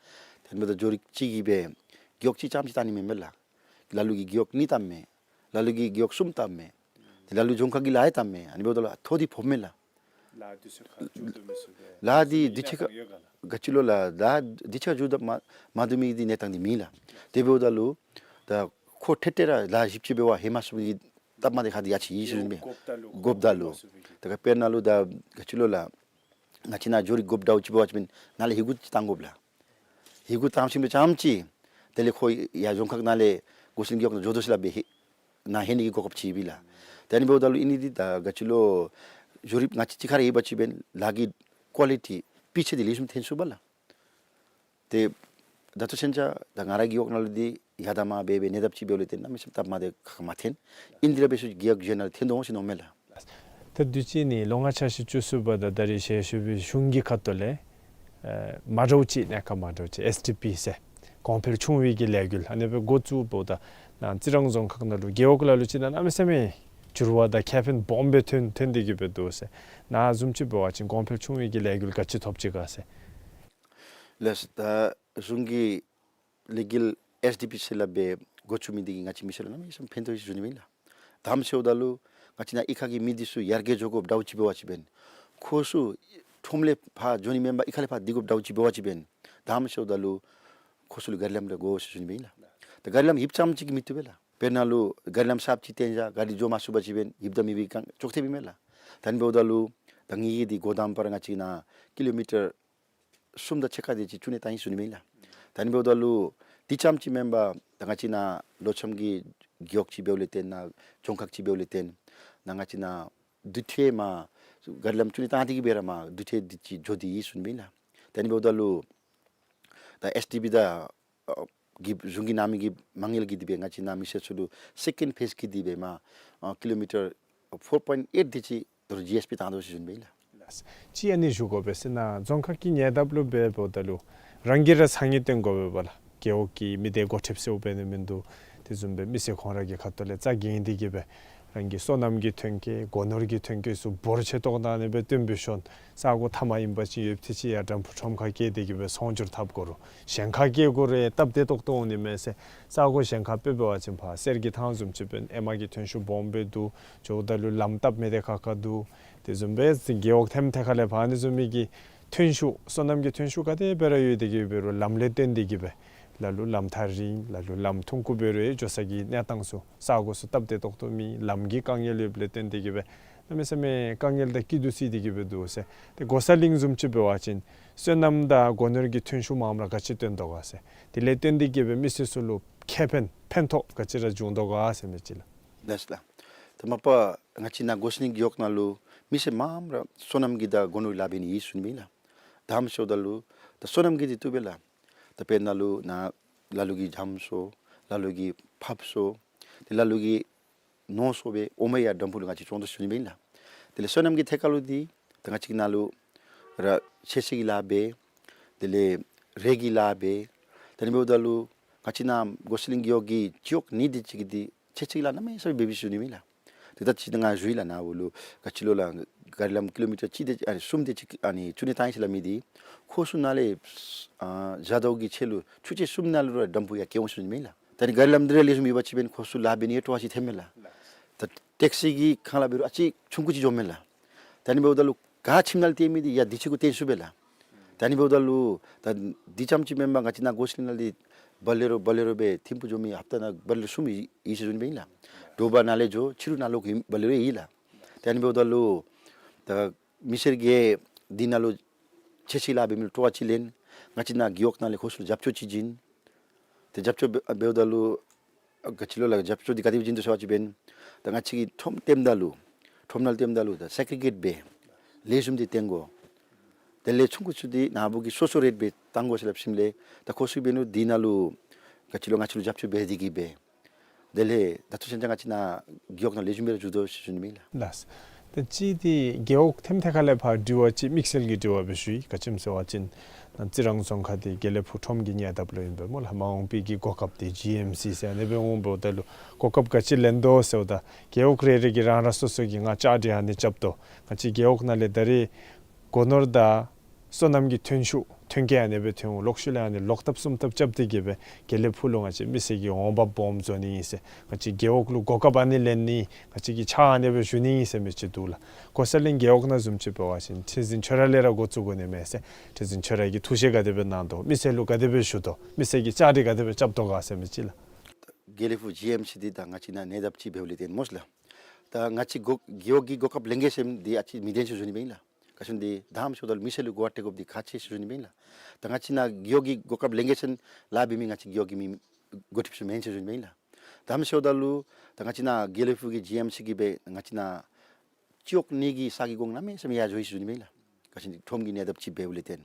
དེ་འབདཝ་ད་འབྱོར་རིག་གཅིག་གིས་འབད་རྒེད་འོག་གཅིག་རྐྱངམ་ཅིག་བཏང་ནི་མེན་མས་ལགས། ལ་ལུ་གིས་རྒེད་འོག་གཉིས་བཏངམ་མས། ལ་ལུ་གིས་རྒེད་འོག་གསུམ་བཏངམ་མས། ལ་ལུ་རྫོང་ཁག་གི་ལཱ་ཡང་བཏངམ་མས། ཨ་ནི་འབདཝ་ད་ལུ་ཐོ་འདི་ཕོགཔ་མས་ལགས། ལཱ་དུས་ཚོད་ཁར་མཇུག་བསྡུ་མི་ཚུགས་པའི་ལཱ་འདི་དུས་ཚོད་ཁར་ག་ཅི་ལོ་ལགས། ལཱ་དུས་ཚོད་ཁར་མཇུག་བསྡུ་མ་མ་བསྡུ་མི་འདི་གནས་སྟངས་འདི་མེད་ལགས། དེ་འབདཝ་ད་ལུ་ད་ཁོ་ཐད་ཐད་ར་ལཱ་ཞིབ་ཅིག་འབད་བ་ཧེ་མ་ཚུ་གི་སྟབས་མ་བདེ་ཁག་འདི་ཡང་ཅིག་ཡོད་ཟེར་ཞུ་ནི་མས། དགོཔ་ད་ལུ་དགོཔ་ད་ལུ་དགོཔ་ད་ལུ་ད་ག་དཔེར་ན་ལུ་ད་ག་ཅི་ལོ་ལགས། ང་བཅས་ནཱ་འབྱོར་རིག་དགོཔ་འདྲཝ་ཅིག་འབད་བ་ཅིན་ནཱ་ལས་ཧེ་གུ་ཅིག་བཏང་དགོཔ་ལགས། ཧེ་གུ་བཏང་ཞིནམ་སྦེ་རྐྱངམ་ཅིག་དེ་ལས་ཁོ་ཡར་རྫོང་ཁག་ནང་ལས་མགོ་སེར་གླིང་རྒེད་འོག་ནང་འགྱོ་དོ་ཟེར་སླབ་སྦེ་ཧེ་ནཱ་ཧེ་ནི་གི་གོ་སྐབས་ཅིག་ཡོདཔ་ལགས། ད་ཨ་ནི་འབདཝ་ད་ལུ་ཨ་ནི་འདི་ད་ག་ཅི་ལོ་འབྱོར་རིག་ང་བཅས་གཅིག་ཁར་ཡོད་པ་ཅིན་འབད་ལཱ་གི་ཀོ་ལི་ཊི་སྤུས་ཚད་འདི་ལེགས་ཤོམ་ཐོན་ཚུགས་པས་ལགས། ཏེ་ད་ལྟོ་ཚུན་ཚོད་ད་ང་རའི་རྒེད་འོག་ནང་ལུ་འདི་ཡར་དང་མར་འབད་འབད་ཉེ་འདབས་ཅིག་འབདཝ་ལས་བརྟེན་གནམ་མེད་ས་མེད་སྟབས་མ་བདེ་ཁག་མ་ཐོན། ཨིན་དེ་ར་འབད་ཞུ་རྒེད་འོག་གཞན་ནང་ལུ་ཐོན་དོ་འོང་ཟེར་མནོཝ་མས་ལགས། ད་དུས་ཅི་ནི་ལོ་ལྔ་འཆར་གཞི་བཅུ་གསུམ་པ་དང་ད་རེས་ཞལ་བཞུགས་པའི་གཞུང་གི་ཁ་ཐུག་ལས་ཨ་མ་འདྲཝ་ཅིག་གནས་སྐབས་མ་འདྲཝ་ཅིག་ཨེསི་ཌི་པི་ཟེར་གོང་འཕེལ་ཆུང་བའི་གི་ལས་འགུལ་ཨ་ནི་སྦེ་འགོ་བཙུགསཔ་ད་ནཱ་རྩི་རང་རྫོང་ཁག་ནང་ལུ་རྒེད་འོག་ལ་ལུ་ཅིག་ནང་གནམ་མེད་ས་མེད་འགྱུར་བ་དང་ཁེ་ཕན་སྦོམ་སྦེ་ཐོན་ཐོན་ཏེ་གི་སྦེ་འདུག་ཟེར། ནཱ་བཟུམ་ཅིག་འབད་བ་ཅིན་གོང་འཕེལ་ཆུང་བའི་གི་ལས་འགུལ་ག་ཅི་ཐོབ་ཅི་ག་ཟེར། ལགས། ད་གཞུང་གི་ལས་འགུལ་ཨེསི་ཌི་པི་ཟེར་སླབ་སྦེ་འགོ་བཙུགས་མི་འདི་གིས་ང་བཅས་མི་སེར་ལུ་གནམ་མེད་ས་མེད་ཕན་ཐོགས་ཡོད་ཟེར་ཞུ་ནི་མས་ལགས། དེམ་ཟེརཝ་ད་ལུ་ང་བཅས་ནཱ་གཡུས་ཁ་གི་མི་འདི་ཚུ་ཡར་རྒྱས་འགྱོ་དགོཔ་འདྲཝ་ཅིག་འབད་བ་ཅིན་འབད་ཁོང་ཚུ་ཁྲོམ་ལས་ཕར་འགྱོ་ནི་མེན་པར་གཡུས་ཁ་ལས་ཕར་སྡོད་དགོཔ་འདྲཝ་ཅིག་འབད་བ་ཅིན་འབད་དེམ་ཟེརཝ་ད་ལུ་ཁོང་ཚུ་ལུ་གཱ་རི་ལམ་རེ་དགོ་ཟེར་ཞུ་ནི་མས་ལགས། ད་གཱ་རི་ལམ་ཡོདཔ་ཙམ་ཅིག་གིས་མི་བཏུབ་པས་ལགས། དཔེར་ན་ལུ་གཱ་རི་ལམ་གསརཔ་ཅིག་བཏོན་བཞག་གཱ་རི་འགྱོ་མ་ཚུགས་པ་ཅིན་འབད་ཡོདཔ་དང་མེདཔ་གི་ཁར་ཅོག་འཐདཔ་ཨིན་མས་ལགས། ད་ཨ་ནི་འབདཝ་ད་ལུ་ད་ངེ་གི་འདི་འགོ་དང་པ་ར་ང་བཅས་ནཱ་ཀི་ལོ་མི་ཊར་གསུམ་དང་ཕྱེད་ཀ་དེ་ཅིག་བཙུགས་ནི་བཏང་ཡི་ཟེར་ཞུ་ནི་མས་ལགས། ད་ཨ་ནི་འབདཝ་ད་ལུ་དེ་ཙམ་ཅིག་མེན་པར་ད་ང་བཅས་ནཱ་ལོ་ཆམ་གྱི་རྒེད་འོག་ཅིག་འབདཝ་ལས་བརྟེན་ནཱ་རྫོང་ཁག་ཅིག་འབདཝ་ལས་བརྟེན་ནཱ་ང་བཅས་ནཱ་དུར་ཁྲོད་མར་གཱ་རི་ལམ་བཙུགས་ནི་བཏང་སྟེ་གི་སྦེ་ར་མར་དུར་ཁྲོད་དེ་ཅིག་འགྱོ་སྟེ་ཡོད་ཟེར་ཞུ་ནི་མས་ལགས། ད་ཨ་ནི་འབདཝ་ད་ལུ་ད་ཨེསི་ཌི་པི་དང་ཨ་གི་གཞུང་གིས་གནང་མི་གི་མ་དངུལ་གྱིས་དེ་སྦེ་ང་བཅས་ནཱ་མི་སེར་ཚུ་ལུ་སེ་ཀེནཌ་ཕེསི་གི་དེ་སྦེ་མར་ཨ་ཀི་ལོ་མི་ཊར་ཕོར་པོའིནཊ་ཨེཊ་དེ་ཅིག་དོ་རུང་ཇི་ཨེསི་པི་བཏང་དོ་ཟེར་ཞུ་ནི་མས་ལགས། ལགས། ཅིག་ཨ་ནི་ཞུ་དགོ་པས་ཟེར་ན་རྫོང་ཁག་གི་ཉེ་འདབས་ལུ་འབདཝ་ད་ལུ་རང་གིས་ར་ས་ངེས་བཏོན་དགོ་པས་ལགས། རྒེད་འོག་གི་མི་སྡེ་འགོ་ཁྲིདཔ་ཟེར་འབད་ནི་མིན་འདུག། དེ་བཟུམ་སྦེ་མི་སེར་ཁོང་ར་གི་ཁ་ཐུག་ལས་རྩ་འགེངས་ཏེ་གི་སྦེ་རང་གི་སོ་ནམ་གྱི་ཐོན་སྐྱེད་སྒོ་ནོར་གྱི་ཐོན་སྐྱེད་ཚུ་འབོར་ཆེ་ཏོག་ཏོ་ཨ་ནི་སྦེ་བཏོན་སྦེ་ཤོང་། ས་གོ་མཐའམ་ཨིན་པ་ཅིན་ཡོདཔ་དེ་ཅིག་ཡར་དྲམ་ཕུག་ཁྲོམ་ཁར་བསྐྱལ་ཏེ་གི་སྦེ་ཚོང་སྒྱུར་འཐབ་དགོ་རུང་གཞན་ཁར་བསྐྱལ་དགོ་རུང་སྟབས་བདེ་ཏོག་ཏོ་འོང་ནི་མས་ཟེར། ས་གོ་གཞན་ཁར་དཔེ་འབད་བ་ཅིན་ཕར་གསེར་གྱི་ཐང་བཟུམ་ཅིག་འབདན་ཨེ་མ་གི་ཐོན་ཤུགས་སྦོམ་སྦེ་འདུག། འགྱོཝ་ད་ལུ་ལམ་སྟབས་མི་བདེ་ཁག་ཁ་འདུག། དེ་བཟུམ་སྦེ་རྒེད་འོག་ཐེམ་ཐེ་ཁ་ལས་ཕར་ཨ་ནི་བཟུམ་མའི་གི་ཐོན་ཤུགས་སོ་ནམ་གྱི་ཐོན་ཤུགས་ག་དེ་སྦེ་ར་ཡོད་དེ་གི་འབད་རུང་ལམ་ལས་བརྟེན་ཏེ་གི་སྦེ་ལ་ལུ་ལམ་ཐག་རིང་ལ་ལུ་ལམ་ཐུང་ཀུ་འབད་རུང་འགྱོ་ས་གི་གནས་སྟངས་ཚུ་ས་གོ་ཚུ་སྟབས་བདེ་ཏོག་ཏོ་མེད། ལམ་གྱི་དཀའ་ངལ་ཡོདཔ་ལས་བརྟེན་ཏེ་གི་སྦེ་གནམ་མེད་ས་མེད་དཀའ་ངལ་དང་སྐྱིད་སྡུག་བརྩིས་ཏེ་གི་སྦེ་འདུག་ཟེར། ཏེ་མགོ་ས་གླིང་བཟུམ་ཅིག་འབད་བ་ཅིན་སོ་ནམ་དང་སྒོ་ནོར་གྱི་ཐོན་ཤུགས་མངམ་ར་ག་ཅི་བཏོན་དོ་ག་ཟེར། དེ་ལས་བརྟེན་ཏེ་གི་སྦེ་མི་སེར་ཚུ་ལུ་ཁེ་ཕན་ཕན་ཐོགས་ག་ཅི་ར་བྱུང་དོ་ག་ཟེར་མི་ཅིག་ལགས། ལགས་ལགས། ད་མ་པ་ང་བཅས་ནཱ་མགོ་ས་གླིང་རྒེད་འོག་ནང་ལུ་མི་སེར་མངམ་ར་སོ་ནམ་གྱི་དང་སྒོ་ནོར་ལཱ་འབད་ནི་ཨིན་ཟེར་ཞུ་ནི་མས་ལགས། དེམ་ཟེརཝ་ད་ལུ་ད་སོ་ནམ་གྱི་འདི་བཏུབ་པས་ལགས། ད་དཔེར་ན་ལུ་ནཱ་ལ་ལུ་གི་རྒྱ་མཚོ་ལ་ལུ་གི་ཕགཔ་མཚོ་ཏེ་ལ་ལུ་གི་ནོར་མཚོ་སྦེ་འོང་མི་ཡར་དྲམ་ཕུག་ལུ་ང་བཅས་བཙོང་དོ་ཟེར་ཞུ་ནི་མས་ལགས། དེ་ལས་སོ་ནམ་གྱི་ཐད་ཁར་ལུ་འདི་ད་ང་བཅས་ནཱ་ལུ་ར་ཚོད་བསྲེ་གི་ལཱ་འབད། དེ་ལས་རས་ཀྱི་ལཱ་འབད། ད་ཨ་ནི་འབདཝ་ད་ལུ་ང་བཅས་ནཱ་མགོ་ས་གླིང་རྒེད་འོག་གི་རྒེད་འོག་གཉིས་དེ་ཅིག་གིས་འདི་ཚོད་བསྲེ་གི་ལཱ་གནམ་མེད་ས་མེད་འབད་འབདཝ་ཟེར་ཞུ་ནི་མས་ལགས། ཏེ་ད་ཅི་ད་ང་ཞུ་ཡི་ལགས། ནཱ་འབདཝ་ལུ་ག་ཅི་ལོ་ལགས་གཱ་རི་ལམ་ཀི་ལོ་མི་ཊར་གཅིག་དེ་ཨ་ནི་གསུམ་དེ་ཅིག་ཨ་ནི་བཙུགས་ནི་བཏང་ཡི་ཟེར་སླབ་མི་འདི་ཁོང་ཚུ་ནཱ་ལས་ཨ་བཞག་དོ་གི་ཚེ་ལུ་ཆུ་ཚོད་གསུམ་ནང་ལུ་ར་དྲམ་ཕུག་ཡར་བསྐྱལ་འོང་ཟེར་ཞུ་ནི་མས་ལགས། ད་ཨ་ནི་གཱ་རི་ལམ་འདི་ར་ལེགས་ཤོམ་ཡོད་པ་ཅིན་འབདན་ཁོང་ཚུ་ལཱ་འབད་ནི་ཡང་སྤྲོ་བ་ཅིག་ཐོན་མས་ལགས། ད་ཊེག་སི་གི་ཁ་ལས་འབད་རུང་ཨ་ཙི་ཆུང་ཀུ་ཅིག་འགྱོཝ་མས་ལགས། ད་ཨ་ནི་འབདཝ་ད་ལུ་ག་ཁྱིམ་ནང་ལས་བཏོན་མི་འདི་ཡར་དུས་ཚོད་གུ་བཏོན་ཚུགས་པས་ལགས། ད་ཨ་ནི་འབདཝ་ད་ལུ་ད་འདི་རྐྱངམ་ཅིག་མེན་པར་ང་བཅས་ནཱ་གོ་སི་ལིང་ནང་ལས་བ་ལེ་རོ་བ་ལེ་རོ་སྦེ་ཐིམ་ཕུག་འགྱོ་མི་ཧབ་ཏ་ནང་བ་ལེ་རོ་གསུམ་ཡོད་ཡོད་ཟེར་ཞུ་ནི་ཨིན་ལགས། དྲོ་པ་ནཱ་ལས་འགྱོ་ཕྱི་རུ་ནཱ་ལོག་གི་བ་ལེ་རོ་ཡོད་ལགས། ད་ཨ་ནི་འབདཝ་ད་ལུ་ད་མི་སེར་གྱིས་འདི་ནང་ལུ་ཚོད་བསྲེ་ལཱ་འབད་མི་ལུ་སྤྲོ་བ་ཅིག་ལེན། ང་བཅས་ནཱ་རྒེད་འོག་ནང་ལས་ཁོང་ཚུ་ལུ་རྒྱབ་སྐྱོར་ཅིག་བྱིན། ཏེ་རྒྱབ་སྐྱོར་འབད་འབདཝ་ད་ལུ་ག་ཅི་ལོ་ལགས། རྒྱབ་སྐྱོར་འདི་ག་དེ་སྦེ་བྱིན་དོ་ཟེར་བ་ཅིན་འབདན་ད་ང་བཅས་ཀྱིས་ཁྲོམ་བཏོནམ་ད་ལུ་ཁྲོམ་ནང་ལུ་བཏོནམ་ད་ལུ་ད་སེག་རི་གེཊ་འབད་ལེགས་ཤོམ་སྦེ་བཏོན་དགོ། དེ་ལས་ཆུང་ཀུ་ཚུ་འདི་ནཱ་བུ་གིས་སོ་སོ་རེཊ་སྦེ་བཏང་དགོ་ཟེར་སླབ་ཞིནམ་ལས་ད་ཁོང་ཚུ་འབད་ནུག། འདི་ནང་ལུ་ག་ཅི་ལོ་ང་བཅས་ལུ་རྒྱབ་སྐྱོར་འབད་དེ་གིས་སྦེ་དེ་ལས་ད་ལྟོ་ཚུན་ཚོད་ང་བཅས་ནཱ་རྒེད་འོག་ནང་ལེགས་ཤོམ་སྦེ་ར་འགྱོ་དོ་ཟེར་ཞུ་ནི་ཨིན་ལགས། ལགས། ད་ཅི་འདི་རྒེད་འོག་ཐེམ་ཐེ་ཁ་ལས་ཕར་དྲི་བ་ཅིག་དམིགས་བསལ་གྱི་དྲི་བ་སྦེ་ཞུ་ཡི། ག་ཅི་སྨོ་ཟེར་བ་ཅིན་ནཱ་རྩི་རང་རྫོང་ཁག་འདི་དགེ་ལེགས་ཕུག་ཁྲོམ་གྱི་ཉེ་འདབས་ལུ་ཨིན་པས་སྨོ་ལགས། མ་འོངས་པའི་གི་གོ་སྐབས་འདི་ཇི་ཨེམ་སི་ཟེར་ཨ་ནི་སྦེ་འོངམ་ད་ལུ་གོ་སྐབས་ག་ཅི་ལེན་དོ་ཟེརཝ་ད་རྒེད་འོག་རེ་རེ་གིས་རང་རང་སོ་སོ་གི་ང་བཅའ་སྒྲིག་ཨ་ནི་རྐྱབ་དོ། ང་བཅས་རྒེད་འོག་ནང་ལས་ད་རེས་སྒོ་ནོར་དང་སོ་ནམ་གྱི་ཐོན་ཤུགས་ཐོན་སྐྱེད་ཨ་ནི་སྦེ་ཐོན་འོང་། ལོག་ཤུལ་ལས་ཨ་ནི་ལོག་ཐབས་སུམ་ཐབས་རྐྱབ་སྟེ་གིས་སྦེ་དགེ་ལེགས་ཕུག་ལུ་ང་བཅས་མི་སེར་གྱི་འོང་འབབ་སྦོམ་བཟོ་ནི་ཨིན་ཟེར། ང་བཅས་རྒེད་འོག་ལུ་གོ་སྐབས་ཨ་ནི་ལེན་ནི་ང་བཅས་ཀྱིས་ཕྱག་ཨ་ནི་སྦེ་ཞུ་ནི་ཨིན་ཟེར་མི་ཅིག་འདུག་ལགས། གོ་ས་ལིང་རྒེད་འོག་ནང་བཟུམ་ཅིག་འབད་བ་ཅིན་ཁྲི་འཛིན་ཁྱོད་ར་ལས་ར་འགོ་བཙུགས་དགོ་ནི་མས་ཟེར། ཁྲི་འཛིན་ཁྱོད་ར་གིས་ཐུགས་བཞེད་ག་དེ་སྦེ་གནང་དོ། མི་སེར་ལུ་ག་དེ་སྦེ་ཞུ་དོ། མི་སེར་གྱིས་བཅའ་སྒྲིག་ག་དེ་སྦེ་རྐྱབ་དོ་ག་ཟེར་མི་ཅིག་ལགས། དགེ་ལེགས་ཕུག་ཇི་ཨེམ་སི་འདི་ད་ང་བཅས་ནཱ་ཉེ་འདབས་ཅིག་འབདཝ་ལས་བརྟེན་སྨོ་ལགས། ད་ང་བཅས་གོ་རྒེད་འོག་གི་གོ་སྐབས་ལེན་གེ་ཟེར་མི་འདི་ཨ་ཙི་མི་བདེན་ཟེར་ཞུ་ནི་ཨིན་ལགས། ག་ཅི་སྨོ་འདི་དང་ཤོ་ད་ལུ་མི་སེར་ལུ་གོ་བ་སྤྲོད་དགོཔ་འདི་ཁག་ཆེ་ཟེར་ཞུ་ནི་ཨིན་ལགས། ད་ང་བཅས་ནཱ་རྒེད་འོག་གི་གོ་སྐབས་ལེན་གེ་ཟེར་ལཱ་འབད་མི་ང་བཅས་རྒེད་འོག་གི་མི་འགོ་ཁྲིདཔ་ཚུ་མེན་ཟེར་ཞུ་ནི་ཨིན་ལགས། དང་ཤོ་ད་ལུ་ད་ང་བཅས་ནཱ་དགེ་ལེགས་ཕུག་གི་ཇི་ཨེམ་སི་གིས་སྦེ་ང་བཅས་ནཱ་སྤྱི་འོག་གཉིས་ཀྱི་ས་གི་གོང་གནམ་མེད་ས་མེད་ཡར་འགྱོ་ཡི་ཟེར་ཞུ་ནི་ཨིན་ལགས། ག་ཅི་སྨོ་འདི་ཁྲོམ་གྱི་ཉེ་འདབས་ཅིག་འབདཝ་ལས་བརྟེན།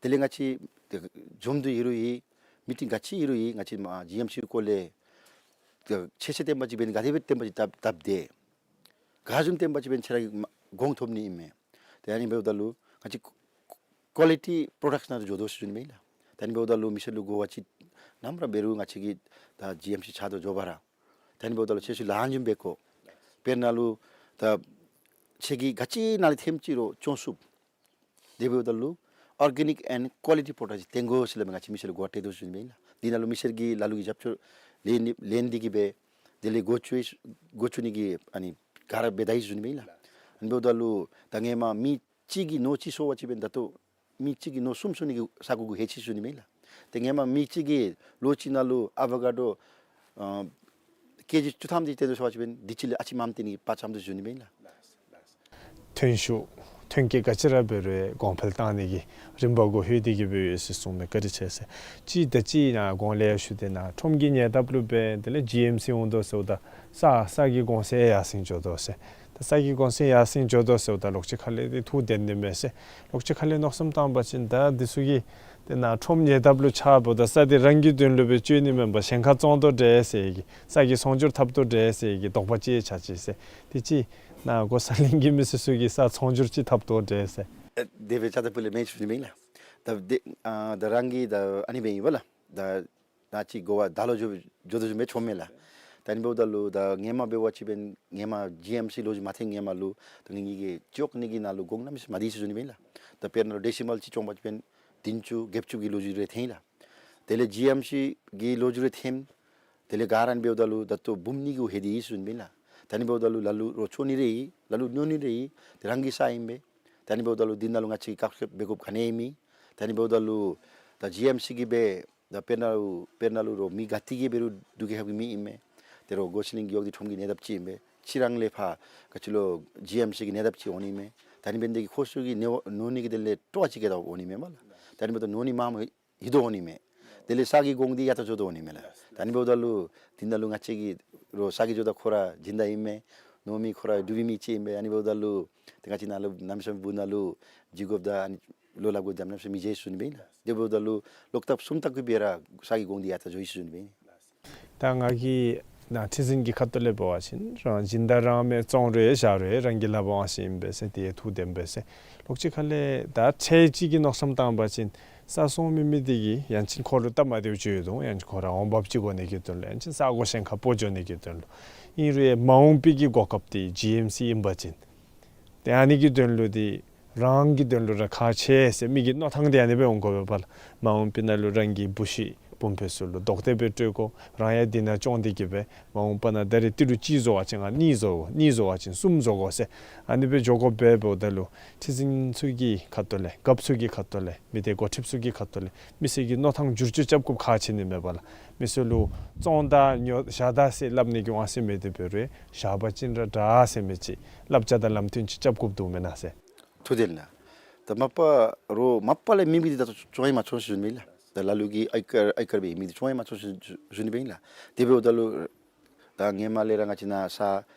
དེ་ལས་ང་བཅས་འཛོམས་འདུ་ཡོད་རུང་ཡོད། མི་ཊིང་ག་ཅི་ཡོད་རུང་ཡོད། ང་བཅས་མ་ཇི་ཨེམ་སི་སྐོར་ལས་ཆེ་ཆེ་བཏོན་པ་ཅིན་འབདན་ག་དེ་སྦེ་བཏོན་པ་ཅིན་སྟབས་སྟབས་བདེ། ག་བཟུམ་བཏོན་པ་ཅིན་འབདན་ཁྱོད་ར་གིས་མ་གོང་ཐོབ་ནི་ཨིན་མས། ཏེ་ཨ་ནི་འབདཝ་ད་ལུ་ང་བཅས་ཀུ་ཀོ་ལི་ཊི་པྲོ་ཌཀཊ་ནང་ལུ་འགྱོ་དོ་ཟེར་ཞུ་ནི་ཨིན་ལགས། ད་ཨ་ནི་འབདཝ་ད་ལུ་མི་སེར་ལུ་གོ་བ་ཅིག་ནམ་ར་འབད་རུང་ང་བཅས་ཀྱིས་ད་ཇི་ཨེམ་སི་ཆ་དོ་འགྱོ་བ་ར། ད་ཨ་ནི་འབདཝ་ད་ལུ་ཁྱོད་ཚུ་ལཱ་ཨ་ནེམ་འབད་དགོ། དཔེར་ན་ལུ་ད་ཁྱོད་ཀྱིས་ག་ཅི་ནང་ལས་ཐོནམ་ཅིག་རུང་བཙོང་ཚུགས། དེ་འབདཝ་ད་ལུ་ཨོར་གེ་ནིཀ་ཨེནཌ་ཀོ་ལི་ཊི་པྲོ་ཌཀཊ་ཅིག་བཏོན་དགོ་ཟེར་སླབ་མི་ང་བཅས་མི་སེར་ལུ་གོ་བ་སྤྲོད་དོ་ཟེར་ཞུ་ནི་ཨིན་ལགས། འདི་ནང་ལུ་མི་སེར་གྱིས་ལ་ལུ་གིས་རྒྱབ་སྐྱོར་ལེན་ནི་ལེན་ཏེ་གིས་སྦེ་དེ་ལས་འགོ་བཙུགས་འགོ་བཙུགས་ནི་གི་ཨ་ནི་ག་ར་འབད་ད་ཡི་ཟེར་ཞུ་ནི་ཨིན་ལགས། ཨ་ནི་འབདཝ་ད་ལུ་ད་ཧེ་མ་མི་གཅིག་གིས་ནོར་ཅིག་སོང་པ་ཅིན་འབདན་ད་ལྟོ་མི་གཅིག་གིས་ནོར་གསུམ་སོང་ནི་གི་ས་གོ་གུ་ལྷོད་ཅི་ཟེར་ཞུ་ནི་ཨིན་ལགས། ཏེ་ཧེ་མ་མི་གཅིག་གིས་ལོ་གཅིག་ནང་ལུ་ཨ་བ་ཀ་ཌོ་ཨ་ཀེ་ཇི་བཅུ་ཐམ་དེ་ཅིག་བཏོན་དོ་ཟེར་བ་ཅིན་འབདན་དེ་ཅིག་ལས་ཨ་ཙི་མངམ་བཏོན་ནི་གི་དཔའ་བཅམ་དོ་ཟེར་ཞུ་ནི་ཨིན་ལགས། ཐོན་ཤུགས་ཐོན་སྐྱེད་ག་ཅི་ར་འབད་རུང་གོང་འཕེལ་བཏང་ནི་གི་རིམ་པ་གུ་ལྷོད་དེ་གིས་སྦེ་ཡོད་ཟེར་གསུངས་མས། བཀའ་དྲིན་ཆེ་ཟེར། ཅིག་ད་ཅི་ནཱ་གོང་ལས་ཡང་ཞུ་དེས་ན་ཁྲོམ་གྱི་ཉེ་འདབས་ལུ་འབད་དེ་ལས་ཇི་ཨེམ་སི་འོང་དོ་ཟེརཝ་ད་ས་ས་གི་གོང་ཚད་ཡར་སེང་འགྱོ་དོ་ཟེར། ད་ས་གི་གོང་ཚད་ཡར་སེང་འགྱོ་དོ་ཟེརཝ་ད་ལོག་ཅི་ཁ་ལས་འདི་ཐུགས་བདེན་ནི་མས་ཟེར། ལོག་ཅི་ཁ་ལས་མནོ་བསམ་བཏང་པ་ཅིན་ད་འདི་ཚུ་གིས་དེ་ནཱ་ཁྲོམ་ཉེ་འདབས་ལུ་ཆགསཔ་ད་ས་འདི་རང་གི་དོན་ལུ་སྦེ་སྤྱོད་ནི་མེན་པར་གཞན་ཁར་བཙོང་དོ་འདྲས་ཟེར་གི་ས་གི་ཚོང་སྒྱུར་འཐབ་དོ་འདྲས་ཟེར་གི་དོགས་པ་ཅིག་ཆགས་ཅི་ཟེར། དེ་ཅིག་ནཱ་གོ་ས་གླིང་གི་མི་སེར་ཚུ་གིས་ས་ཚོང་སྒྱུར་ཅིག་འཐབ་དོ་འདྲས་ཟེར། ཨེ་དེ་སྦེ་ཆ་ད་པུ་ལས་མེན་ཟེར་ཞུ་ནི་ཨིན་ལགས། ད་དེ་ཨ་ད་རང་གི་ད་ཨ་ནི་སྦེ་ཨིན་པས་ལགས། ད་ནཱ་ཅིག་གོ་བ་ད་ལོག་འགྱོ་འགྱོ་དོ་བཟུམ་སྦེ་ཆོག་མས་ལགས། ད་ཨ་ནི་འབདཝ་ད་ལུ་ད་ཧེ་མ་འབད་བ་ཅིན་འབདན་ཧེ་མ་ཇི་ཨེམ་སི་ལོ་རྒྱུས་མ་ཐོན་ཧེ་མ་ལུ་ད་ངེ་གི་སྤྱི་འོག་གཉིས་ཀྱི་ནང་ལུ་གོང་གནམ་མེད་ས་མེད་མ་བདེ་ཟེར་ཞུ་ནི་ཨིན་ལགས། ད་དཔེར་ན་ལུ་ཌེ་སི་མཱལ་ཅིག་བཙོང་པ་ཅིན་འབདན་བདུན་ཅུ་བརྒྱད་ཅུ་གི་ལོ་རྒྱུས་རེ་ཐོན་ལགས། དེ་ལས་ཇི་ཨེམ་སི་གི་ལོ་རྒྱུས་རེ་ཐོན། དེ་ལས་ག་ར་ཨ་ནི་འབདཝ་ད་ལུ་ད་ལྟོ་འབུམ་གཉིས་གུ་ལྷོད་དེ་ཡི་ཟེར་ཞུ་ནི་ཨིན་ལགས། ད་ཨ་ནི་འབདཝ་ད་ལུ་ལ་ལུ་རོགས་བཙོང་ནི་རེ་ཡོད། ལ་ལུ་ཉོ་ནི་རེ་ཡོད། དེ་རང་གི་ས་ཨིན་པས། ད་ཨ་ནི་འབདཝ་ད་ལུ་འདི་ནང་ལུ་ང་བཅས་ཀྱིས་བཀག་ཆ་འབད་དགོཔ་ག་ནི་ཡང་མེད། ད་ཨ་ནི་འབདཝ་ད་ལུ་ད་ཇི་ཨེམ་སི་གིས་སྦེ་ད་དཔེར་ན་ལུ་དཔེར་ན་ལུ་རོགས་མི་ག་ཏེ་གིས་འབད་རུང་བསྡུ་གེ་ཧབ་གི་མི་ཨིན་མས། དེ་རོགས་གོ་ས་གླིང་རྒེད་འོག་འདི་ཁྲོམ་གྱི་ཉེ་འདབས་ཅིག་ཨིན་པས། ཕྱི་རང་ལས་ཕར་ག་ཅི་ལོ་ཇི་ཨེམ་སི་གི་ཉེ་འདབས་ཅིག་འོང་ནི་མས། ད་ཨ་ནི་འབདན་དེ་གིས་ཁོང་ཚུ་གིས་ནོར་ནོར་ནི་གི་དོན་ལས་སྤྲོ་བ་ཅིག་བསྐྱེད་དེ་འོང་ནི་མས་སྨོ་ལགས། ད་ཨ་ནི་འབདཝ་ད་ནོར་ནི་མངམ་ལྷོད་དོ་འོང་ནི་མས། དེ་ལས་ས་གི་གོང་འདི་ཡར་ད་འགྱོ་དོ་འོང་ནི་མས་ལགས། ད་ཨ་ནི་འབདཝ་ད་ལུ་འདི་ནང་ལུ་ང་བཅས་ཀྱིས་རོགས་ས་གི་འགྱོཝ་ད་ཁོ་ར་སྦྱིན་བདག་ཨིན་མས། ནོར་མི་ཁོ་ར་སྒྲུབ་པའི་མི་ཅིག་ཨིན་མས། ཨ་ནི་འབདཝ་ད་ལུ་ཏེ་ང་བཅས་ནཱ་ལུ་གནམ་མེད་ས་མེད་སྦུག་ནང་ལུ་འགྱོ་དགོཔ་དང་ཨ་ནི་ལོ་ལ་དགོཔ་དང་གནམ་མེད་ས་མེད་མི་འགྱོ་ཟེར་ཞུ་ནི་ཨིན་ལགས། དེ་འབདཝ་ད་ལུ་ལོག་ཐབས་གསུམ་ཐབས་ཀྱིས་འབད་ར་ས་གི་གོང་འདི་ཡར་ད་འགྱོ་ཟེར་ཞུ་ནི་ཨིན། ད་ང་གིས་ནཱ་ཁྲི་འཛིན་གྱི་ཁ་ཐུག་ལས་འབད་བ་ཅིན་རང་སྦྱིན་བདག་རང་མས། བཙོང་རུང་བཞག་རུང་རང་གི་ལགཔ་དབང་ཤེད་ཨིན་པས་ཟེར་དེ་ཐུགས་བདེན་པས་ཟེར། ལོག་ཅི་ཁ་ལས་ད་ཚད་ཅིག་གི་མནོ་བསམ་བཏང་པ་ཅིན་ས་བཙོང་མི་མི་དེ་གིས་ཡང་ཅིན་ཁོ་ལུ་སྟབས་མ་བདེཝ་ཅིག་ཡོད་དོ། ཡང་ཅིན་ཁོ་ར་འོང་འབབ་ཅིག་དགོ་ནི་གི་དོན་ལུ། ཡང་ཅིན་ས་གོ་གཞན་ཁར་སྤོ་འགྱོ་ནི་གི་དོན་ལུ། ཨིན་རུང་མ་འོངས་པའི་གི་གོ་སྐབས་འདི་ཇི་ཨེམ་སི་ཨིན་པ་ཅིན་ཏེ་ཨ་ནི་གི་དོན་ལུ་འདི་རང་གི་དོན་ལུ་ར་ཁག་ཆེ་ཟེར་མི་གི་མནོ་ཐངས་འདི་ཨ་ནི་སྦེ་འོང་དགོ་པས་ལགས། མ་འོངས་པའི་ནང་ལུ་རང་གི་བུ་གཞི་ ཕུང་པོ་ཚུ་ལུ་ལྡོག་སྟེ་སྦེ་སྤྲོད་དགོ། རང་ཡང་འདི་ནང་སྐྱོང་སྟེ་གི་སྦེ་མ་འོངས་པ་ན་ད་རེས་ཏི་རུ་གཅིག་བཟོ་བ་ཅིན་ང་གཉིས་བཟོ་དགོ། གཉིས་བཟོ་བ་ཅིན་གསུམ་བཟོ་དགོ་ཟེར་ཨ་ནི་སྦེ་འགྱོ་དགོཔ་འབདཝ་ད་ལུ་ཁྲི་འཛིན་ཚུ་གི་ཁ་ཐུག་ལས་རྒཔོ་ཚུ་གི་ཁ་ཐུག་ལས་མི་སྡེ་འགོ་ཁྲིདཔ་ཚུ་གི་ཁ་ཐུག་ལས་མི་སེར་གྱི་མནོ་ཐངས་བསྒྱུར་བཅོས་རྐྱབ་དགོཔ་ཁག་ཆེ་ནི་མས་པ་ལགས། མི་སེར་ལུ་བཙོང་ད་ཉོ་བཞག་ད་ཟེར་སླབ་ནི་གི་དབང་ཚད་མེད་དེ་འབད་རུང་བཞག་པ་ཅིན་ར་དྲག་ཟེར་མི་ཅིག་བསླབ་བྱ་དང་ལམ་སྟོན་ཅིག་རྐྱབ་དགོཔ་འདུག་མེན་ན་ཟེར། ཐུགས་བདེན་ལགས། ད་མ་པ་རོགས་མ་པ་ལས་མེད་མི་འདི་ད་ལྟོ་བཙོང་ཡང་མ་བཙོང་ཟེར་ཞུ་ནི་མེན་ལགས། ད་ལ་ལུ་གིས་ཨེ་ཀར་ཨེ་ཀར་སྦེ་ཨིན་མི་འདི་བཙོང་ཡང་མ་བཙོང་ཟེར་ཞུ་ནི་མེན་ལགས། དེ་འབདཝ་ད་ལུ་ད་སྔོན་མ་ལས་ར་ང་བཅས་ནཱ་ས་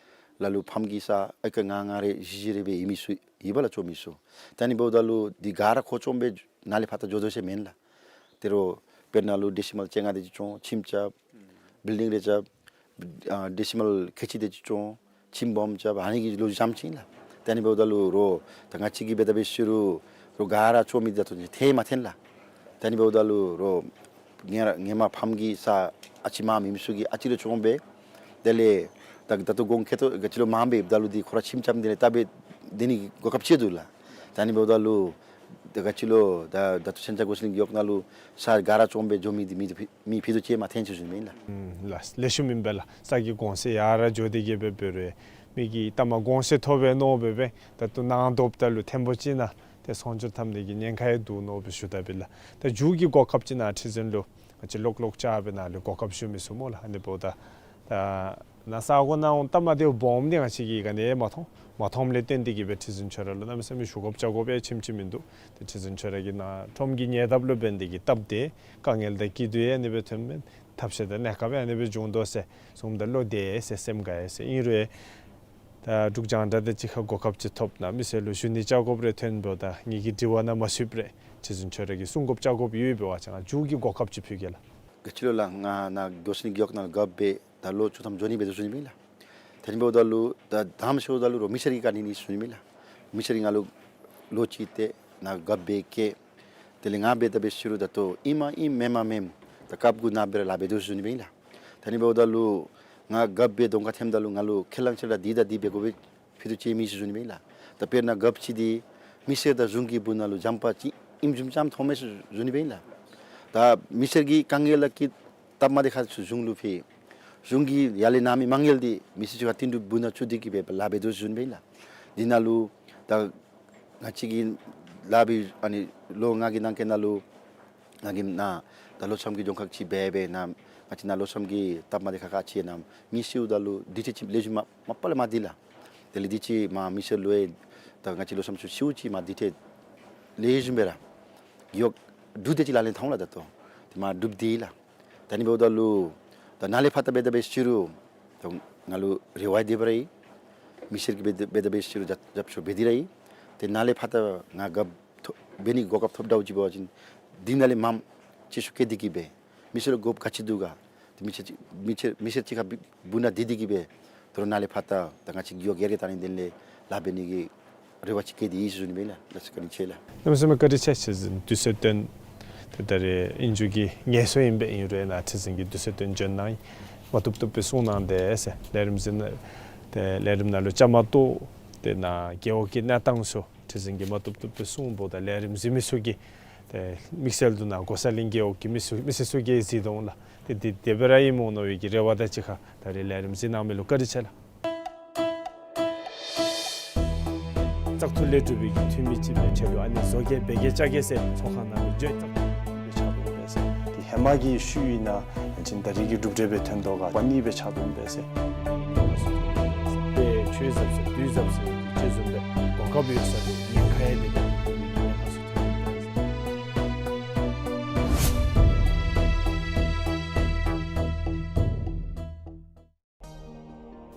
ལ་ལུ་ཕམ་གྱི་ས་ཨེ་ཀར་ལྔ་ལྔ་རེ་བཞི་བཞི་རེ་སྦེ་ཨིན་མི་ཚུ་ཡོད་པ་ལགས། བཙོང་མི་ཚུ། ད་ཨ་ནི་འབདཝ་ད་ལུ་འདི་ག་ར་ཁོ་བཙོང་སྦེ་ནཱ་ལས་ཕར་ད་འགྱོ་དོ་ཟེར་མེན་ལགས། དེ་རུང་དཔེར་ན་ལུ་ཌེ་སི་མཱལ་བཅོ་ལྔ་དེ་ཅིག་བཙོང་ཁྱིམ་རྐྱབ་བིལ་ཌིང་རེ་རྐྱབ་ཨ་ཌེ་སི་མཱལ་ཁལ་གཅིག་དེ་ཅིག་བཙོང་ཁྱིམ་སྦོམ་རྐྱབ་ཨ་ནི་གི་ལུ་འཇམ་ཅིག་ལགས། ད་ཨ་ནི་འབདཝ་ད་ལུ་རོགས་ད་ང་བཅས་ཀྱིས་འབད་ད་འབད་ཟེར་རུང་རོགས་ག་ར་བཙོང་མི་འདི་ད་ལྟོ་འཐོན་མ་འཐོན་ལགས། ད་ཨ་ནི་འབདཝ་ད་ལུ་རོགས་ངེ་ར་སྔོན་མ་ཕམ་གྱི་ས་ཨ་ཙི་མངམ་ཨིན་མི་ཚུ་གིས་ཨ་ཙི་རེ་བཙོང་སྦེ་དེ་ལས་ད་ད་ལྟོ་གོང་ཁེ་ཏོ་ག་ཅི་ལོ་མངམ་སྦེ་ད་ལུ་འདི་ཁོ་ར་ཁྱིམ་རྐྱབ་སྟེ་ལས་བལྟ་སྦེ་སྡོད་ནི་གི་གོ་སྐབས་ཅིག་འདུག་ལགས། ད་ཨ་ནི་འབདཝ་ད་ལུ་ད་ག་ཅི་ལོ་ད་ད་ལྟོ་ཤན་ཆ་གོ་ས་ལིང་གི་གཡོག་ནང་ལུ་ས་ག་ར་བཙོང་སྦེ་འགྱོ་མི་འདི་མི་འདི་མི་ཕུད་རྡོག་ཅིག་མ་འཐོན་ཟེར་ཞུ་ནི་མེན་ལགས། ཨུམ་ལགས། ལེགས་ཤོམ་ཨིན་པས་ལགས། ས་གི་གོང་ཚད་ཡར་ར་འགྱོ་སྟེ་གི་སྦེ་འབད་རུང་མི་གིས་ལྟ་མ་གོང་ཚད་མཐོ་བའི་མནོ་སྦེ་སྦེ་ད་ལྟོ་ནང་དོགཔ་ད་ལུ་ཐེམ་པོ་ཅིག་ནང་ཏེ་ཚོང་སྒྱུར་འཐབ་ནི་གི་ཉེན་ཁ་ཡང་འདུག་མནོ་སྦེ་ཞུ་དོ་པས་ལགས། ད་མཇུག་གི་གོ་སྐབས་ཅིག་ནང་ཁྲི་འཛིན་ལུ་ང་བཅས་ལོག་ལོག་ཅ་སྦེ་ནཱ་ལུ་གོ་སྐབས་ཞུ་མི་ཚུགས་སྨོ་ལགས། ཨ་ནི་འབདཝ་ད་ད་ནཱ་ས་གོ་ནང་ལྟ་མ་དེ་སྦོམ་འདི་ང་བཅས་ཀྱིས་ག་ནི་ཡང་མ་མཐོང་། མ་མཐོངམ་ལས་བརྟེན་ཏེ་གི་སྦེ་ཁྲི་འཛིན་ཁྱོད་ར་ལུ་གནམ་མེད་ས་མེད་ཞུ་དགོཔ་བཅར་དགོཔ་ཡང་ཆེམ་ཅིག་མིན་འདུག། ཏེ་ཁྲི་འཛིན་ཁྱོད་ར་གིས་ནཱ་ཁྲོམ་གྱི་ཉེ་འདབས་ལུ་འབད་ནི་དེ་གིས་སྟབས་བདེ་དཀའ་ངལ་དང་སྐྱིད་སྡུག་ཡང་ཨ་ནི་སྦེ་ཐོན་མས། ཐབས་ཤེས་དང་གནས་སྐབས་ཡང་ཨ་ནི་སྦེ་འབྱུང་དོ་ཟེར་གསུངམ་ད་བློ་བདེ་ཟེར་སེམས་དགའ་ཡི་ཟེར། ཨིན་རུང་ད་འབྲུག་རྒྱང་བསྒྲགས་དང་གཅིག་ཁར་གོ་སྐབས་ཅིག་ཐོབ་ནཱ་མི་སེར་ལུ་ཞུ་ནི་བཅར་དགོཔ་རེ་ཐོན་འབདཝ་ད་ངེ་གི་དྲི་བ་ནང་མ་ཚུདཔ་རེ་ཁྲི་འཛིན་ཁྱོད་ར་གིས་གསུང་དགོཔ་བཅར་དགོཔ་ཡོད་པའི་བར་ཆ་ང་མཇུག་གི་གོ་སྐབས་ཅིག་ཕུལ་གེ་ལགས། ག་ཅི་ལོ་ལགས། ང་ནཱ་གོ་ས་ལིང་གི་གཡོག་ནང་ལུ་རྒཔོ་སྦེ་ད་ལོ་བཅུ་ཐམ་འགྱོ་ནི་འབད་དོ་ཟེར་ཞུ་ནི་མེན་ལགས། ད་ཨ་ནི་འབདཝ་ད་ལུ་ད་དང་པ་ཟེརཝ་ད་ལུ་རོགས་མི་སེར་གྱིས་བཀའ་དྲིན་ཨིན་ཟེར་ཞུ་ནི་མེན་ལགས། མི་སེར་གྱིས་ང་ལུ་ལོ་གཅིག་སྟེ་ནཱ་རྒཔོ་སྦེ་བསྐོས། དེ་ལས་ང་འབད་ད་འབད་ཟེར་རུང་ད་ལྟོ་ཨིན་མ་ཨིན་མེན་མ་མེན་ད་སྐབས་དགུ་ནང་སྦེ་ར་ལཱ་འབད་དོ་ཟེར་ཞུ་ནི་མེན་ལགས། ད་ཨ་ནི་འབདཝ་ད་ལུ་ང་རྒཔོ་སྦེ་གདོང་ཁར་འཐོནམ་ད་ལུ་ང་ལུ་ཁས་བླངས་ཅིག་ར་འདི་དང་འདི་འབད་དགོ་པས་ཕུལ་དོ་ཅིག་མེད་ཟེར་ཞུ་ནི་མེན་ལགས། ད་དཔེར་ན་རྒཔོ་ཅིག་འདི་མི་སེར་དང་གཞུང་གི་སྦུག་ན་ལུ་འཇམ་དཔའ་ཅིག་ཨིནམ་བཟུམ་ཅིག་མཐོངམ་མས་ཟེར་ཞུ་ནི་མེན་ལགས། ད་མི་སེར་གྱི་དཀའ་ངལ་ལུ་ཀི་སྟབས་མ་བདེ་ཁར་ཚུར་གཞུང་ལུ་ཕུལ། གཞུང་གིས་ཡར་ལས་གནང་མི་མ་དངུལ་འདི་མི་སེར་ཚུ་ག་ཏིང་འབྲུ་སྦུག་ན་བཙུགས་ཏེ་གི་སྦེ་ལཱ་འབད་དོ་ཟེར་ཞུ་ནི་མེན་ལགས། འདི་ནང་ལུ་ད་ང་བཅས་ཀྱིས་ལཱ་འབད་ཨ་ནི་ལོ་ལྔ་གི་ནང་འཁོད་ནང་ལུ་ང་གིས་ནཱ་ད་ལོ་གསུམ་གྱི་རྫོང་ཁག་ཅིག་འབད་འབད་ནཱ་ང་བཅས་ནཱ་ལོ་གསུམ་གྱི་སྟབས་མ་བདེ་ཁག་ཁག་ཅིག་ནང་མི་སེར་ད་ལུ་དུས་ཚོད་ཅིག་ལེགས་ཤོམ་མ་མ་པ་ལས་མ་བདེ་ལགས། དེ་ལས་དུས་ཚོད་མ་མི་སེར་ལུ་ཡང་ད་ང་བཅས་ལོ་གསུམ་ཚུ་ཤུལ་ཅིག་མ་དུས་ཚོད་ལེགས་ཤོམ་སྦེ་ར་གཡོག་གྲུབ་སྟེ་ཅིག་ལག་ལེན་འཐབ་འོང་ལགས། ད་ལྟོ་དེ་མ་གྲུབ་སྟེ་ལགས། ད་ཨ་ནི་འབདཝ་ད་ལུ་ད་ནཱ་ལས་ཕར་ད་འབད་ད་འབད་ཟེར་རུང་ད་ང་ལུ་རེ་བ་འདི་འབད་ར་ཡི། མི་སེར་གྱིས་འབད་འབད་ད་འབད་ཟེར་རུང་རྒྱབ་རྒྱབ་སྐྱོར་འབད་དེ་ར་ཡི། ཏེ་ནཱ་ལས་ཕར་ད་ང་རྒཔོ་ཐོབ་འབད་ནི་གོ་སྐབས་ཐོབ་དོ་ཅིག་འབད་བ་ཅིན་འདི་ནང་ལས་མངམ་ཅིག་ཚུ་བསྐོ་སྟེ་གི་སྦེ་མི་སེར་ལུ་དགོཔ་ག་ཅི་འདུག་ག། ཏེ་མི་སེར་ཅིག་མི་སེར་མི་སེར་གཅིག་ཁར་སྦུག་ན་སྡོད་དེ་གི་སྦེ་ད་རུང་ནཱ་ལས་ཕར་ད་ད་ང་བཅས་གཡོག་གི་རེ་ད་ནི་དེ་ལས་ལཱ་འབད་ནི་གི་རེ་བ་ཅིག་བསྐྱེད་དེ་ཡོད་ཟེར་ཞུ་ནི་མེན་ལགས། ལགས་སོ་བཀའ་དྲིན་ཆེ་ལགས། གནམ་མེད་ས་མེད་བཀའ་དྲིན་ཆེ། ཁྲི་འཛིན་དུས་ཚོད་བཏོན་ཏེ་ད་རེས་ཨིན་རུང་གི་ངལ་གསོ་ཨིན་པས། ཨིན་རུང་ནཱ་ཁྲི་འཛིན་གྱིས་དུས་ཚོད་བཏོན་འབྱོན་གནང་མ་བཏུབ་བཏུབ་སྦེ་གསུང་གནང་དེས་ཟེར་ལས་རིམ་གཟིགས་ཏེ་ལས་རིམ་ནང་ལུ་བཅའ་མར་གཏོགས་ཏེ་ནཱ་རྒེད་འོག་གི་གནས་སྟངས་ཚུ་ཁྲི་འཛིན་གྱིས་མ་བཏུབ་བཏུབ་སྦེ་གསུངམ་ད་ལས་རིམ་གཟིགས་མི་ཚུ་གིས་ཏེ་དམིགས་བསལ་དུ་ནཱ་གོ་ས་ལིང་རྒེད་འོག་གི་མི་སེར་མི་སེར་ཚུ་གིས་གཟིགས་དོ་འོང་ལགས། ཏེ་འདི་དེ་སྦེ་ར་ཨིན་མས་མནོ་བའི་གི་རེ་བ་དང་གཅིག་ཁར་ད་རེས་ལས་རིམ་གཟིགས་གནང་མི་ལུ་བཀའ་དྲིན་ཆེ་ལགས། བཙག་འཐུ་ལས་གྲུབ་པའི་གི་འཐུས་མི་ཅིག་སྦེ་ཁྱོད་ལུ་ཨ་ནི་བཟོ་གེ་འབད་གེ་བཅའ་གེ་ཟེར་ཚོགས་ཁང་ནང་ལུ་བརྗོད་བཙག་འཐུ་ལས་གྲུབ་པའི་ཆ་དོ་འོང་པས་ཟེར། ཏེ་ཧེ་མ་གི་ཤུལ་ཨིན་ན་ཅིན་ད་རེས་ཀྱི་གྲུབ་འབྲས་སྦེ་ཐོན་དོ་ག་པ་ནི་སྦེ་ཆ་དོ་འོང་པས་ཟེར། ཏེ་ཆོས་ཟབ་ཟེར་དུས་ཟབ་ཟེར་ཅིག་བཟུམ་སྦེ་གོ་སྐབས་ཡོད་ས་ལུ་ཉེན་ཁ་ཡང་མེད་པའི་གི་ཉེན་ཁ་ཚུ་ཐོན་ཡོད་པས་ཟེར།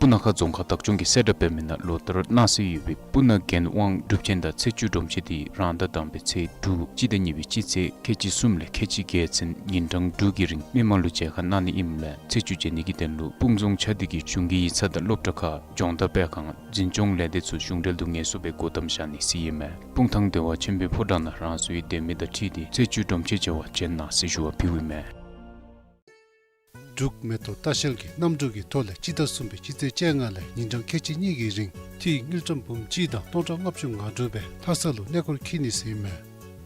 སྤུ་ན་ཁ་རྫོང་ཁག་བདག་སྐྱོང་གིས་གསལ་བསྒྲགས་འབད་མི་ནང་ལོ་ལྟར་གནང་སྲོལ་ཡོད་པའི་སྤུ་ན་རྒྱལ་དབང་སྒྲུབ་ཆེན་དང་ཚེས་བཅུ་སྒྲོམ་ཆེན་འདི་རང་ཟླ་དང་པའི་ཚེས་དྲུག་སྤྱི་ཟླ་གཉིས་པའི་སྤྱི་ཚེས་ཁལ་གཅིག་གསུམ་ལས་ཁལ་གཅིག་བརྒྱད་ཚུན་ཉིན་གྲངས་དྲུག་གི་རིང་མི་མང་ལུ་མཇལ་ཁ་གནང་ནི་ཨིནམ་ལས་ཚེས་བཅུ་མཇལ་ནི་གི་དོན་ལུ་སྤུངས་རྫོང་ཆ་སྡེ་གི་གཞུང་གི་ཡིག་ཚང་དང་སློབ་གྲྭ་ཁག་སྦྱོང་བརྡར་སྤེལ་ཁང་འཛིན་སྐྱོང་ལས་སྡེ་ཚུ་གཞུང་འབྲེལ་དུ་ངལ་གསོ་སྦེ་སྒོ་བསྡམ་བཞག་ནི་ཟེར་ཨིན་མས། སྤུངས་ཐང་བདེ་བ་ཆེན་པོའི་ཕོ་བྲང་ནང་རང་སོའི་སྡོད་མི་དང་འཁྲིལ་ཏེ་ཚེས་བཅུ་སྒྲོམ་ཆེན་མཇལ་བར་བྱོན་གནང་ཟེར་ཞུ་བ་ཕུལཝ་ཨིན་མས། འབྲུག་མེ་ཏོག་ལྟ་བཤལ་གྱིས་གནམ་གྲུ་གི་ཐོག་ལས་སྤྱི་ཟླ་གསུམ་པའི་སྤྱི་ཚེས་བཅོ་ལྔ་ལས་ཉིན་གྲངས་ཁལ་གཅིག་གཉིས་ཀྱི་རིང་ཐིག་དངུལ་ཀྲམ་འབུམ་གཅིག་དང་སྟོང་ཕྲག་ལྔ་བཅུ་ང་དྲུག་སྦེ་ལྷ་ས་ལུ་གནས་སྐོར་འཁྱིད་ནི་ཟེར་ཨིན་མས།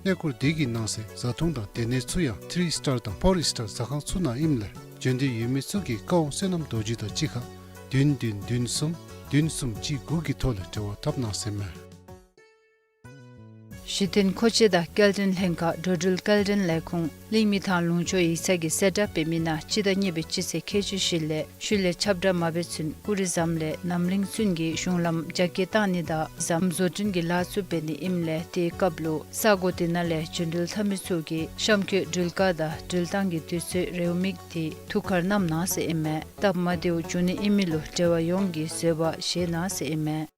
གནས་སྐོར་དེ་གི་ནང་གསེས་བཟའ་འཐུང་དང་སྡོད་གནས་ཚུ་ཡང་ཐིརི་སི་ཊར་དང་ཕོར་སི་ཊར་ཟ་ཁང་ཚུ་ནང་ཨིནམ་ལས་བྱོན་འདོད་ཡོད་མི་ཚུ་གིས་ཀ་ཝང་བསོད་ནམས་རྡོ་རྗེ་དང་གཅིག་ཁར་བདུན་བདུན་བདུན་གསུམ་བདུན་གསུམ་གཅིག་དགུ་གི་ཐོག་ལས་འབྲེལ་བ་འཐབ་གནང་ཟེར་མས། གཞི་རྟེན་མཁོ་ཆས་དང་སྐྱེལ་འདྲེན་ལྷན་ཁག་འགྲོ་འགྲུལ་སྐྱེལ་འདྲེན་ལས་ཁུངས་གླིང་མི་ཐང་ལུང་ཕྱོགས་ཡིག་ཚང་གིས་གསལ་བསྒྲགས་འབད་མི་ནང་སྤྱི་ཟླ་གཉིས་པའི་སྤྱི་ཚེས་ཁལ་གཅིག་བཞི་ལས་ཤུལ་ལས་ཁྱབ་བསྒྲགས་མ་འབད་ཚུན་ཀུ་རི་ཟམ་ལས་ནམ་གླིང་ཚུན་གྱི་གཞུང་ལམ་རྒྱ་སྐྱེད་བཏང་ནི་དང་ཟམ་བཟོ་སྐྲུན་གྱི་ལཱ་ཚུ་འབད་ནི་ཨིནམ་ལས་དེའི་སྐབས་ལུ་ས་གོ་དེ་ནང་ལས་འགྲོ་འགྲུལ་འཐབ་མི་ཚུ་གིས་གཤམ་འཁོད་འགྲུལ་བཀག་དང་འགྲུལ་བཏང་གི་དུས་ཚོད་རེའུ་མིག་དེ་ཐུགས་ཁར་བསྣམ་གནང་ཟེར་ཨིན་མས། སྟབས་མ་བདེཝ་འབྱུང་ནི་ཨིན་མི་ལུ་འབྲེལ་བ་ཡོངས་ཀྱིས་བཟོད་པ་བཞེས་གནང་ཟེར་ཨིན་མས།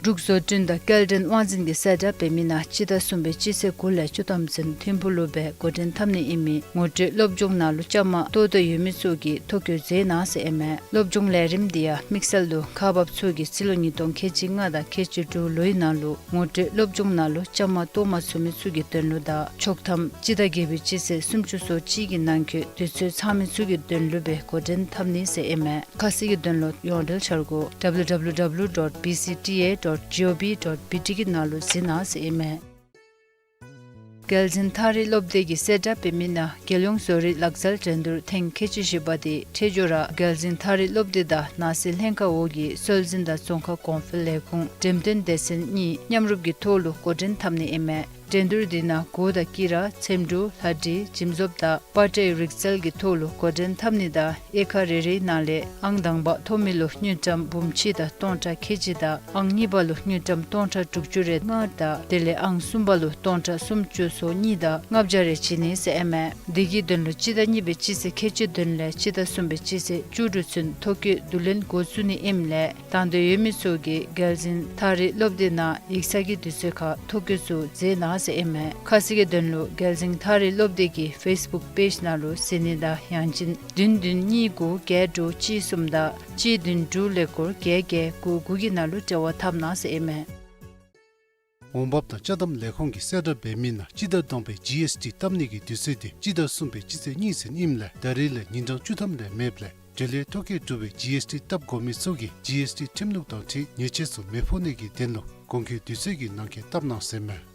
འབྲུག་བཟོ་སྐྲུན་དང་སྐྱེལ་འདྲེན་དབང་འཛིན་གྱིས་གསལ་བསྒྲགས་འབད་མི་ནང་སྤྱི་ཟླ་གསུམ་པའི་སྤྱི་ཚེས་དགུ་ལས་བཅུ་ཐམ་ཚུན་ཐིམ་ཕུག་ལུ་སྦེ་འགོ་འདྲེན་འཐབ་ནི་ཨིན་མི་ངོ་སྤྲོད་སློབ་སྦྱོང་ནང་ལུ་བཅའ་མར་གཏོགས་འདོད་ཡོད་མི་ཚུ་གིས་ཐོ་བཀོད་མཛད་གནང་ཟེར་ཨིན་མས། སློབ་སྦྱོང་ལས་རིམ་དེ་ཡང་དམིགས་བསལ་དུ་ཁག་འབགཔ་ཚུ་གིས་སྤྱི་ལོ་ཉིས་སྟོང་ཁལ་གཅིག་ལྔ་དང་ཁལ་གཅིག་དྲུག་ལོའི་ནང་ལུ་ངོ་སྤྲོད་སློབ་སྦྱོང་ནང་ལུ་བཅའ་མར་གཏོགས་མ་ཚུགས་མི་ཚུ་གི་དོན་ལུ་དང་ཆོག་ཐམ་སྤྱི་ཟླ་བརྒྱད་པའི་སྤྱི་ཚེས་སུམ་ཅུ་སོ་གཅིག་གི་ནང་འཁོད་དུས་ཚོད་ཚང་མི་ཚུ་གི་དོན་ལུ་སྦེ་འགོ་འདྲེན་འཐབ་ནི་ཟེར་ཨིན་མས། ཁ་གསལ་གྱི་དོན་ལུ་ཡོངས་འབྲེལ་འཆར་སྒོ་W W W dot B C T A dot G O V dot B T གི་ནང་ལུ་གཟིགས་གནང་ཟེར་ཨིན་མས། རྒྱལ་འཛིན་ཐགས་རིས་སློབ་སྡེ་གིས་གསལ་བསྒྲགས་འབད་མི་ནང་རྒྱལ་ཡོངས་བཟོ་རིག་ལག་རྩལ་འགྲན་བསྡུར་ཐེངས་ཁལ་གཅིག་བཞི་པ་དེ་འཕྲལ་མགྱོགས་ར་རྒྱལ་འཛིན་ཐགས་རིས་སློབ་སྡེ་དང་ནང་སྲིད་ལྷན་ཁག་འོག་གི་སྲོལ་འཛིན་དང་རྫོང་ཁ་གོང་འཕེལ་ལས་ཁུངས་འགྲེམས་སྟོན་སྡེ་ཚན་གཉིས་མཉམ་རུབ་ཀྱི་ཐོག་ལུ་འགོ་འདྲེན་འཐབ་ནི་ཨིན་མས། འགྲན་བསྡུར་དེ་ནང་གུར་དང་དཀྱི་ར་འཚེམ་དྲུབ་ལྷ་འབྲི་འཇིམ་བཟོཔ་དང་པ་ཏྲའི་རིག་རྩལ་གྱི་ཐོག་ལུ་འགོ་འདྲེན་འཐབ་ནི་དང་དབྱེ་ཁག་རེ་རེའི་ནང་ལས་ཨང་དང་པ་ཐོབ་མི་ལུ་དངུལ་ཀྲམ་འབུམ་གཅིག་དང་སྟོང་ཕྲག་ཁལ་གཅིག་དང་ཨང་གཉིས་པ་ལུ་དངུལ་ཀྲམ་སྟོང་ཕྲག་དྲུག་ཅུ་རེ་ལྔ་དང་དེ་ལས་ཨང་གསུམ་པ་ལུ་སྟོང་ཕྲག་སུམ་ཅུ་སོ་གཉིས་དང་ལྔ་བརྒྱ་རེ་བྱིན་ནི་ཟེར་ཨིན་མས། དེ་གི་དོན་ལུ་སྤྱི་ཟླ་གཉིས་པའི་སྤྱི་ཚེས་ཁལ་གཅིག་བདུན་ལས་སྤྱི་ཟླ་གསུམ་པའི་སྤྱི་ཚེས་བཅུ་དྲུག་ཚུན་ཐོ་བཀོད་བསྡུ་ལེན་འགོ་བཙུགས་ནི་ཨིནམ་ལས་དང་འདོད་ཡོད་མི་ཚུ་གིས་རྒྱལ་འཛིན་ཐགས་རིས་སློབ་སྡེ་ནང་ཡིག་ཚང་གི་དུས་ཚོད་ཁར་ཐོ་བཀོད་ཚུ་མཛད་གནང་ཟེར་ཨིན་མས། ཁ་གསལ་གྱི་དོན་ལུ་རྒྱལ་འཛིན་ཐགས་རིས་སློབ་སྡེ་གི་ཕེསི་བུཀ་པེཇ་ནང་ལུ་གཟིགས་ནི་དང་ཡང་ཅིན་བདུན་བདུན་གཉིས་དགུ་བརྒྱད་དྲུག་གཅིག་གསུམ་དང་གཅིག་བདུན་དྲུག་ཀླད་ཀོར་བརྒྱད་བརྒྱད་དགུ་དགུ་གི་ནང་ལུ་འབྲེལ་བ་འཐབ་གནང་ཟེར་ཨིན་མས། འོང་འབབ་དང་ཅ་དམ་ལས་ཁུངས་ཀྱིས་གསལ་བསྒྲགས་འབད་མི་ནང་སྤྱི་ཟླ་དང་པའི་ཇི་ཨེསི་ཊི་བཏབ་ནི་གི་དུས་ཚོད་དེ་སྤྱི་ཟླ་གསུམ་པའི་སྤྱི་ཚེས་གཉིས་ཚུན་ཨིནམ་ལས་ད་རེས་ལས་ཉིན་གྲངས་བཅུ་ཐམ་ལས་མེདཔ་ལས་འབྲེལ་ཡོད་ཐོ་བཀོད་གྲུབ་པའི་ཇི་ཨེསི་ཊི་བཏབ་དགོ་མི་ཚུ་གིས་ཇི་ཨེསི་ཊི་ཁྲིམས་ལུགས་དང་འཁྲིལ་ཉེས་ཆད་ཚུ་མི་ཕོག་ནི་གི་དོན་ལུ་གོང་འཁོད་དུས་ཚོད་ཀྱི་ནང་འཁོད་བཏབ་གནང་ཟེར་མས།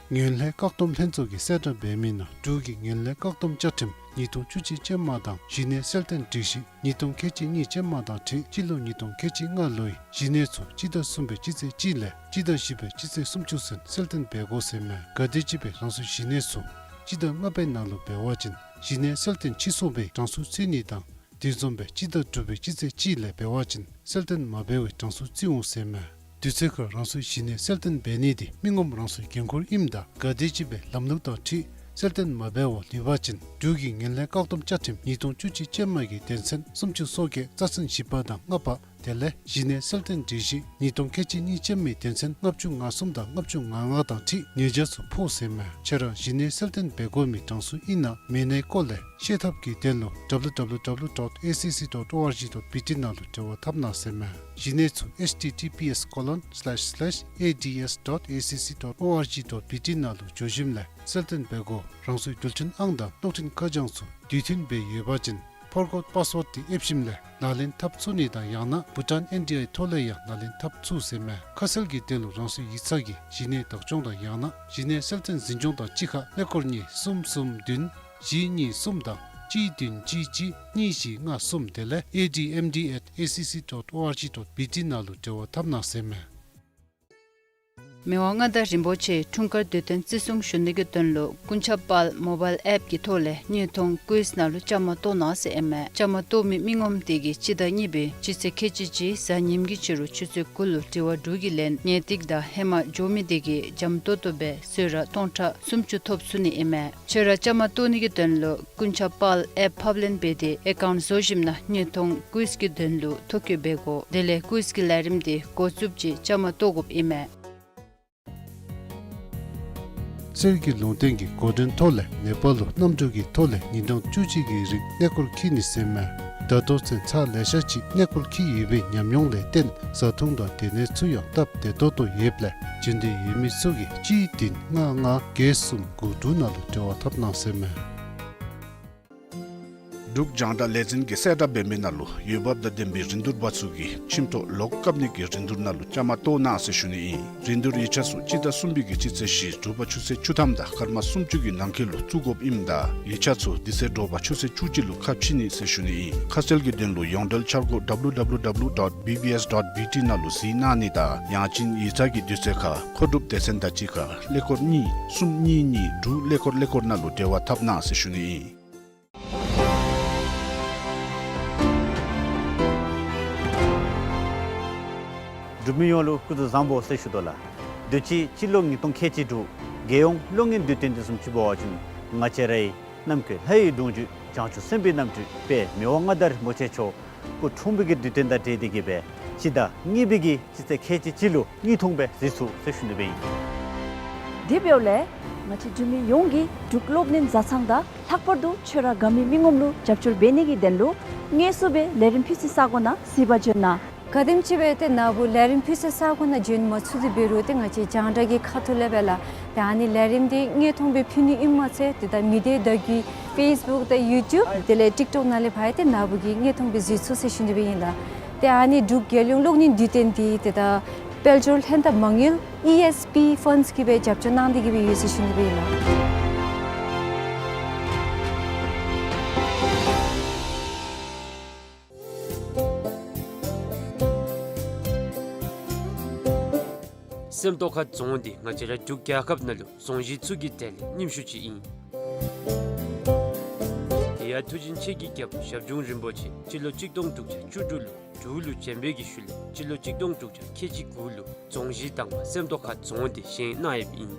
ངན་ལྷད་བཀག་སྡོམ་ལྷན་ཚོགས་ཀྱིས་གསལ་བསྒྲགས་འབད་མི་ནང་འབྲུག་གི་ངན་ལྷད་བཀག་སྡོམ་བཅའ་ཁྲིམས་ཉིས་སྟོང་བཅུ་གཅིག་ཅན་མ་དང་གཞི་གནས་གསལ་སྟོན་སྒྲིག་གཞི་ཉིས་སྟོང་ཁལ་གཅིག་གཉིས་ཅན་མ་དང་འཁྲིལ་སྤྱི་ལོ་ཉིས་སྟོང་ཁལ་གཅིག་ལྔ་ལོའི་གཞི་གནས་ཚུ་སྤྱི་ཟླ་གསུམ་པའི་སྤྱི་ཚེས་གཅིག་ལས་སྤྱི་ཟླ་བཞི་པའི་སྤྱི་ཚེས་སུམ་ཅུ་ཚུན་གསལ་སྟོན་འབད་དགོ་ཟེར་མས། ག་དེམ་ཅིག་སྦེ་རང་སོའི་གཞི་གནས་ཚུ་སྤྱི་ཟླ་ལྔ་པའི་ནང་ལུ་འབད་བ་ཅིན་གཞི་གནས་གསལ་སྟོན་ཕྱིས་སོང་བའི་གྲངས་སུ་བརྩི་ནི་དང་དེ་བཟུམ་སྦེ་སྤྱི་ཟླ་དྲུག་པའི་སྤྱི་ཚེས་གཅིག་ལས་འབད་བ་ཅིན་གསལ་སྟོན་མ་འབད་བའི་གྲངས་སུ་བརྩི་འོང་ཟེར་མས། དུས་ཚོད་ཁར་རང་སོའི་གཞི་གནས་གསལ་སྟོན་འབད་ནི་དེ་མི་ངོམ་རང་སོའི་འགན་ཁུར་ཨིནམ་ད་ག་དེམ་ཅིག་སྦེ་ལམ་ལུགས་དང་འཁྲིལ་གསལ་སྟོན་མ་འབད་བར་ལུས་པ་ཅིན་འབྲུག་གི་ངན་ལྷད་བཀག་སྡོམ་བཅའ་ཁྲིམས་ཉིས་སྟོང་བཅུ་གཅིག་ཅན་མ་གི་དོན་ཚན་སུམ་ཅུ་སོ་བརྒྱད་རྩ་ཚན་བཞི་པ་དང་ལྔ་པ་དེ་ལས་གཞི་གནས་གསལ་སྟོན་སྒྲིག་གཞི་ཉིས་སྟོང་ཁལ་གཅིག་གཉིས་ཅན་མའི་དོན་ཚན་ལྔ་བཅུ་ང་གསུམ་དང་ལྔ་བཅུ་ང་ལྔ་དང་འཁྲིལ་ཉེས་ཆད་ཚུ་ཕོག་ཟེར་མས། ཁྱེད་ར་གཞི་གནས་གསལ་སྟོན་འབད་དགོ་མི་གྲངས་སུ་ཨིན་ན་མེན་ནའི་སྐོར་ལས་ཤེས་ཐབས་ཀྱི་དོན་ལུ་W W W dot A C C dot O R G dot B T ནང་ལུ་འབྲེལ་བ་འཐབ་གནང་ཟེར་མས། གཞི་གནས་ཚུ་H T T P S colon slash slash A D S dot A C C dot O R G dot B T ནང་ལུ་འགྱོ་ཞིནམ་ལས་གསལ་སྟོན་འབད་དགོ། རང་སོའི་རྡུལ་ཕྲན་ཨང་དང་གློག་འཕྲིན་ཁ་བྱང་ཚུ་དུས་མཐུན་སྦེ་ཡོད་པ་ཅིན་ཕོར་གོཌ་པཱསི་ཝརཌ་དེ་ཨེབ་ཞིནམ་ལས་ལག་ལེན་འཐབ་ཚུགས་ནི་དང་ཡང་ན་བྷུ་ཊཱན་ཨེན་ཌི་ཨའི་ཐོག་ལས་ཡང་ལག་ལེན་འཐབ་ཚུགས་ཟེར་མས། ཁ་གསལ་གྱི་དོན་ལུ་རང་སོའི་ཡིག་ཚང་གི་གཞི་གནས་བདག་སྐྱོང་དང་ཡང་ན་གཞི་གནས་གསལ་སྟོན་འཛིན་སྐྱོང་དང་གཅིག་ཁར་ཀླད་ཀོར་གཉིས་གསུམ་གསུམ་བདུན་བཞི་གཉིས་གསུམ་དང་གཅིག་བདུན་གཅིག་གཅིག་གཉིས་བཞི་ལྔ་གསུམ་དེ་ལས་A D M D at A C C dot O R G dot B T ནང་ལུ་འབྲེལ་བ་འཐབ་གནང་ཟེར་མས། མི་དབང་མངའ་བདག་རིན་པོ་ཆེ་འཁྲུངས་སྐར་དུས་སྟོན་བརྩི་སྲུང་ཞུ་ནི་གི་དོན་ལུ་ཀུན་ཁྱབ་དཔལ་མོ་བཱའིལ་ཨེབ་ཀྱི་ཐོག་ལས་དངོས་མཐོང་ཀུའིཛ་ནང་ལུ་བཅའ་མར་གཏོགས་གནང་ཟེར་ཨིན་མས། བཅའ་མར་གཏོགས་མི་མི་ངོམ་དེ་གིས་སྤྱི་ཟླ་གཉིས་པའི་སྤྱི་ཚེས་ཁལ་གཅིག་གཅིག་གཟའ་ཉིམ་གི་ཕྱི་རུ་ཆུ་ཚོད་དགུ་ལུ་དྲི་བ་དྲུག་གི་ལན་ངེས་ཏིག་དང་ཧེ་མ་འགྱོ་མི་དེ་གིས་འཇམ་ཏོང་ཏོ་སྦེ་གསོལ་རས་སྟོང་ཕྲག་སུམ་ཅུ་ཐོབ་ཚུགས་ནི་ཨིན་མས། ཁྱོད་ར་བཅའ་མར་གཏོགས་ནི་གི་དོན་ལུ་ཀུན་ཁྱབ་དཔལ་ཨེབ་ཕབ་ལེན་འབད་དེ་ཨེ་ཀའུནཊ་བཟོ་ཞིནམ་ན་དངོས་མཐོང་ཀུའིཛ་གི་དོན་ལུ་ཐོ་བཀོད་འབད་དགོ། དེ་ལས་ཀུའིཛ་གི་ལས་རིམ་དེ་འགོ་བཙུགསཔ་ཅིག་བཅའ་མར་གཏོགས་དགོཔ་ཨིན་མས། གསེར་གྱི་ལུང་བསྟན་གྱི་འགོ་འདྲེན་ཐོག་ལས་ནེ་པཱལ་ལུ་གནམ་གྲུ་གི་ཐོག་ལས་ཉིན་གྲངས་བཅུ་གཅིག་གི་རིང་གནས་སྐོར་འཁྱིད་ནི་ཟེར་མས། ད་ལྟོ་ཚུན་ཚར་ལེ་ཤ་ཅིག་གནས་སྐོར་འཁྱིད་ཡོད་པའི་ཉམས་མྱོང་ལས་བརྟེན་བཟའ་འཐུང་དང་སྡོད་གནས་ཚུ་ཡང་སྟབས་བདེ་ཏོག་ཏོ་ཡོདཔ་ལས་བྱོན་འདོད་ཡོད་མི་ཚུ་གིས་གཅིག་བདུན་ལྔ་ལྔ་བརྒྱད་གསུམ་དགུ་དྲུག་ནང་ལུ་འབྲེལ་བ་འཐབ་གནང་ཟེར་མས། འབྲུག་རྒྱང་བསྒྲགས་ལས་འཛིན་གྱིས་གསལ་བསྒྲགས་འབད་མི་ནང་ལུ་འོས་འབབ་དང་ལྡན་པའི་རིན་བསྡུར་པ་ཚུ་གིས་ཁྱིམ་ཐོག་ལོག་བཀབ་ནི་གི་རིན་བསྡུར་ནང་ལུ་བཅའ་མར་གཏོགས་གནང་ཟེར་ཞུ་ནི་ཨིན། རིན་བསྡུར་ཡིག་ཆ་ཚུ་སྤྱི་ཟླ་གསུམ་པའི་གི་སྤྱི་ཚེས་བཞི་དྲོ་པ་ཆུ་ཚོད་བཅུ་ཐམ་དང་སྐར་མ་སུམ་ཅུ་གི་ནང་འཁོད་ལུ་བཙུགས་དགོཔ་ཨིནམ་ད་ཡིག་ཆ་ཚུ་དེ་ཚེ་དྲོ་པ་ཆུ་ཚོད་བཅུ་གཅིག་ལུ་ཁ་ཕྱེ་ནི་ཟེར་ཞུ་ནི་ཨིན། ཁ་གསལ་གྱི་དོན་ལུ་ཡོངས་འབྲེལ་འཆར་སྒོ་W W W dot B B S dot B T ནང་ལུ་གཟིགས་གནང་ནི་དང་ཡང་ཅིན་ཡིག་ཚང་གི་དུས་ཚོད་ཁར་མཁོ་སྒྲུབ་སྡེ་ཚན་དང་གཅིག་ཁར་ཀླད་ཀོར་གཉིས་གསུམ་གཉིས་གཉིས་དྲུག་ཀླད་ཀོར་ཀླད་ཀོར་ནང་ལུ་འབྲེལ་བ་འཐབ་གནང་ཟེར་ཞུ་ནི་ཨིན། འབྲུག་མི་ཡོངས་ལུ་སྐུ་གཟུགས་བཟང་པོ་ཟེར་ཞུ་དོ་ལགས། དུས་ཅི་སྤྱི་ལོ་ཉིས་སྟོང་ཁལ་གཅིག་དྲུག་རྒྱལ་ཡོངས་གློག་བརྙན་དུས་སྟོན་འདི་བཟུམ་ཅིག་འབད་བ་ཅིན་ང་བཅས་རའི་ནམ་མཁའི་ལྷ་ཡི་སྒྲོན་བརྒྱུད་བྱང་ཆུབ་སེམས་དཔའི་རྣམ་སྤྲུལ་དཔལ་མི་དབང་མངའ་བདག་རིན་པོ་ཆེ་མཆོག་སྐུ་འཁྲུངས་པའི་གི་དུས་སྟོན་དང་འབྲེལ་ཏེ་གིས་སྦེ་སྤྱི་ཟླ་གཉིས་པའི་གི་སྤྱི་ཚེས་ཁལ་གཅིག་གཅིག་ལུ་གཉིས་འཐུང་སྦེ་གཟིགས་ཚུགས་ཟེར་ཞུ་ནི་སྦེ་ཨིན། དེ་འབདཝ་ལས་ང་བཅས་འབྲུག་མི་ཡོངས་ཀྱིས་འབྲུག་གློག་བརྙན་བཟའ་ཚང་དང་ལྷག་པར་དུ་ཆོས་ར་དགའ་མི་མི་ངོམ་ལུ་རྒྱབ་སྐྱོར་འབད་ནི་གི་དོན་ལུ་དངོས་སུ་སྦེ་ལས་རིམ་ཕུལ་སའི་ས་གོ་ནང་གཟིགས་པར་བྱོན་གནང་། ག་དེམ་ཅིག་སྦེ་ཏེ་ནཱ་བུ་ལས་རིམ་ཕུལ་སའི་ས་གོ་ནང་བྱོན་མ་ཚུགས་ཏེ་འབད་རུང་ཏེ་ང་བཅས་རྒྱང་བསྒྲགས་ཀྱི་ཁ་ཐུག་ལས་སྦེ་ལགས། ཏེ་ཨ་ནི་ལས་རིམ་འདི་དངོས་མཐོང་སྦེ་ཕུལ་ནི་ཨིནམ་མ་ཚད་ཏེ་ད་མི་སྡེ་བརྡ་བརྒྱུད་ཕེསི་བུཀ་དང་ཡུ་ཊུབ་དེ་ལས་ཊིཀ་ཊོཀ་ནང་ལས་ཕར་ཡང་ཏེ་ནཱ་བུ་གིས་དངོས་མཐོང་སྦེ་གཟིགས་ཚུགས་ཟེར་ཞུ་ནི་སྦེ་ཨིན་ལགས། ཏེ་ཨ་ནི་འབྲུག་རྒྱལ་ཡོངས་གློག་བརྙན་དུས་སྟོན་འདི་ཏེ་ད་དཔལ་འབྱོར་ལྷན་ཐབས་མ་དངུལ་ཨི་ཨེསི་པི་ཕཱནཌསི་གིས་སྦེ་རྒྱབ་སྐྱོར་གནང་སྟེ་གིས་སྦེ་ཡོད་ཟེར་ཞུ་ནི་སྦེ་ཨིན་ལགས། སེམས་རྟོགས་ཁ་རྫོང་འདི་ང་བཅས་ར་འབྲུག་རྒྱལ་ཁབ་ནང་ལུ་རྫོང་གཞི་ཚུ་གི་གྲས་ལས་རྙིངམ་ཤོས་ཅིག་ཨིན། དེ་ཡང་མཐུ་ཆེན་ཆེ་གི་རྒྱལ་པོ་ཞབས་དྲུང་རིན་པོ་ཆེ་སྤྱི་ལོ་གཅིག་སྟོང་དྲུག་བརྒྱ་བཅུ་དྲུག་ལུ་འབྲུག་ལུ་བྱོན་པའི་གི་ཤུལ་ལས་སྤྱི་ལོ་གཅིག་སྟོང་དྲུག་བརྒྱ་ཁལ་གཅིག་དགུ་ལུ་རྫོང་གཞི་དང་པ་སེམས་རྟོགས་ཁ་རྫོང་འདི་བཞེངས་གནང་ཡོདཔ་ཨིན།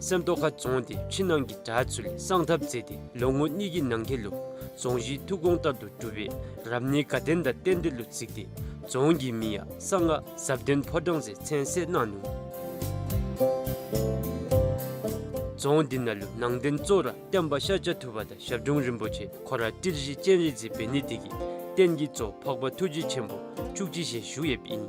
སེམས་རྟོགས་ཁ་རྫོང་འདི་ཕྱི་ནང་གི་བྲག་ཚུ་ལས་བསང་ཐབ་མཛད་དེ་ལོ་ངོ་གཉིས་ཀྱི་ནང་འཁོད་ལུ་རྫོང་གཞི་ཐུགས་དགོངས་ལྟར་དུ་གྲུབ་པའི་རབ་གནས་དགའ་ལྡན་དང་རྟེན་འབྲེལ་ལུ་གཟིགས་ཏེ་རྫོང་གི་མིང་ཡང་གསང་སྔགས་ཟབ་དོན་ཕོ་བྲང་ཟེར་མཚན་གསོལ་གནང་ནུག། རྫོང་འདི་ནང་ལུ་ནང་རྟེན་གཙོ་བོ་ར་སྟོན་པ་ཤཱཀྱ་ཐུབ་པ་དང་ཞབས་དྲུང་རིན་པོ་ཆེ་ཁོ་ར་ཏིལ་བཞི་སྤྱན་རས་གཟིགས་འབད་ནི་དེ་གིས་རྟེན་གྱི་གཙོ་འཕགས་པ་ཐུགས་རྗེ་ཆེན་པོ་བཅུ་གཅིག་ཞལ་བཞུགས་ཡོདཔ་ཨིན།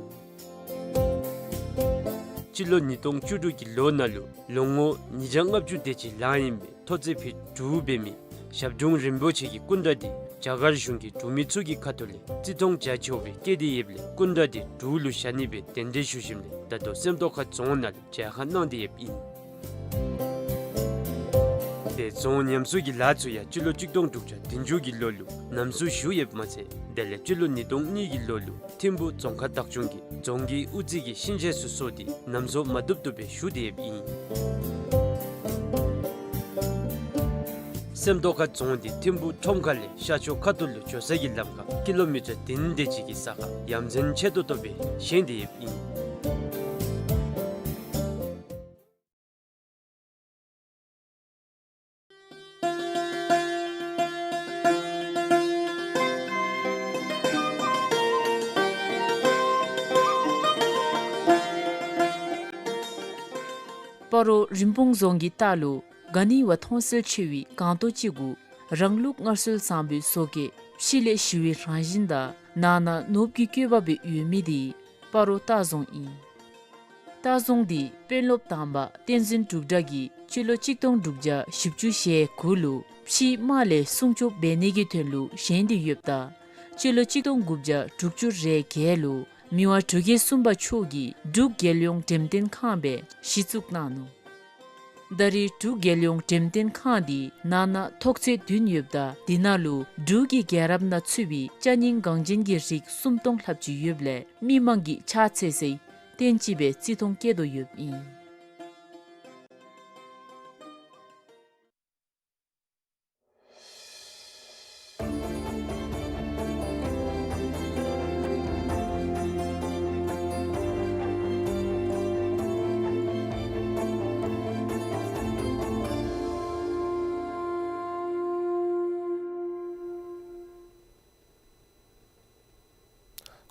སྤྱི་ལོ་ཉིས་སྟོང་བཅུ་དྲུག་གི་ལོ་ནང་ལུ་ལོ་ངོ་ཉིས་བརྒྱ་ལྔ་བཅུ་དེ་ཅིག་ལང་ཡི་མི་ཐོག་བརྩེགས་ཕུད་དྲུག་འབད་མི་ཞབས་དྲུང་རིན་པོ་ཆེ་གི་སྐུ་འདྲ་འདི་རྒྱ་གར་གཞུང་གིས་འབྲུག་མི་ཚུ་གི་ཁ་ཐུག་ལས་བརྩི་མཐོང་རྒྱ་ཆེཝ་སྦེ་བསྐྱེད་དེ་ཡོདཔ་ལས་སྐུ་འདྲ་འདི་འབྲུག་ལུ་བཞག་ནི་སྦེ་གདན་འདྲེན་ཞུ་ཞིནམ་ལས་ད་ལྟོ་སེམས་རྟོགས་ཁ་རྫོང་ནང་ལུ་མཇལ་ཁ་གནང་སྟེ་ཡོདཔ་ཨིན། དེ་རྫོང་ཉམས་གསོ་གི་ལཱ་ཚུ་ཡང་སྤྱི་ལོ་གཅིག་སྟོང་དྲུག་བརྒྱ་བདུན་ཅུ་གི་ལོ་ལུ་ལམ་སྲོལ་ཞུ་ཡོདཔ་མ་ཚད་དེ་ལས་སྤྱི་ལོ་ཉིས་སྟོང་གཉིས་ཀྱི་ལོ་ལུ་ཐིམ་ཕུ་རྫོང་ཁག་བདག་སྐྱོང་གིས་རྫོང་གི་དབུ་རྩེ་གི་གཤིན་ཆས་ཚུ་བཟོ་སྟེ་ལམ་སྲོལ་མ་བཏུབ་བཏུབ་སྦེ་ཞུ་སྟེ་ཡོདཔ་ཨིན། སེམས་རྟོགས་ཁ་རྫོང་འདི་ཐིམ་ཕུ་ཁྲོམ་ཁ་ལས་ཤར་ཕྱོགས་ཁ་ཐུག་ལུ་འགྱོ་ས་གི་ལམ་ཁར་ཀི་ལོ་མི་ཊར་བདུན་དེ་ཅིག་གི་ས་ཁར་ཡ་མཚན་ཆེ་ཏོག་ཏོ་སྦེ་བཞེངས་ཏེ་ཡོདཔ་ཨིན། སྤ་རོ་རིན་སྤུངས་རྫོང་གི་ལྟག་ལུ་ག་ནི་བ་མཐོང་གསལ་ཆེ་བའི་སྒང་ཏོ་ཅིག་གུ་རང་ལུགས་སྔར་སྲོལ་བཟང་པོའི་བཟོ་བཀོད་ཕྱི་ལས་ཞི་བའི་རང་བཞིན་དང་ནང་ན་ནོར་བུ་གི་བཀོད་པ་སྦེ་ཡོད་མི་འདི་སྤ་རོ་ལྟ་རྫོང་ཨིན། ལྟ་རྫོང་འདི་དཔོན་སློབ་དང་པ་བསྟན་འཛིན་འབྲུག་གྲགས་ཀྱིས་སྤྱི་ལོ་གཅིག་སྟོང་དྲུག་བརྒྱ་བཞི་བཅུ་ཞེ་དགུ་ལུ་ཕྱིའི་དམག་ལས་སྲུང་སྐྱོབ་འབད་ནི་གི་དོན་ལུ་བཞེངས་ཏེ་ཡོདཔ་ད་སྤྱི་ལོ་གཅིག་སྟོང་དགུ་བརྒྱ་དྲུག་ཅུ་རེ་བརྒྱད་ལུ་མི་དབང་འབྲུག་རྒྱལ་གསུམ་པ་མཆོག་གིས་འབྲུག་རྒྱལ་ཡོངས་འགྲེམས་སྟོན་ཁང་སྦེ་གཞི་བཙུགས་གནང་ནུག། ད་རེས་འབྲུག་རྒྱལ་ཡོངས་འགྲེམས་སྟོན་ཁང་འདི་ནང་ན་ཐོག་ཚད་བདུན་ཡོདཔ་ད་འདི་ནང་ལུ་འབྲུག་གི་རྒྱལ་རབས་ནང་ཚུད་པའི་ཅ་རྙིང་འགངས་ཅན་གྱི་རིགས་སུམ་སྟོང་ལྷགཔ་ཅིག་ཡོདཔ་ལས་མི་མང་གིས་ཕྱག་འཚལ་སའི་རྟེན་ཅིག་སྦེ་བརྩི་མཐོང་བསྐྱེད་དོ་ཡོདཔ་ཨིན།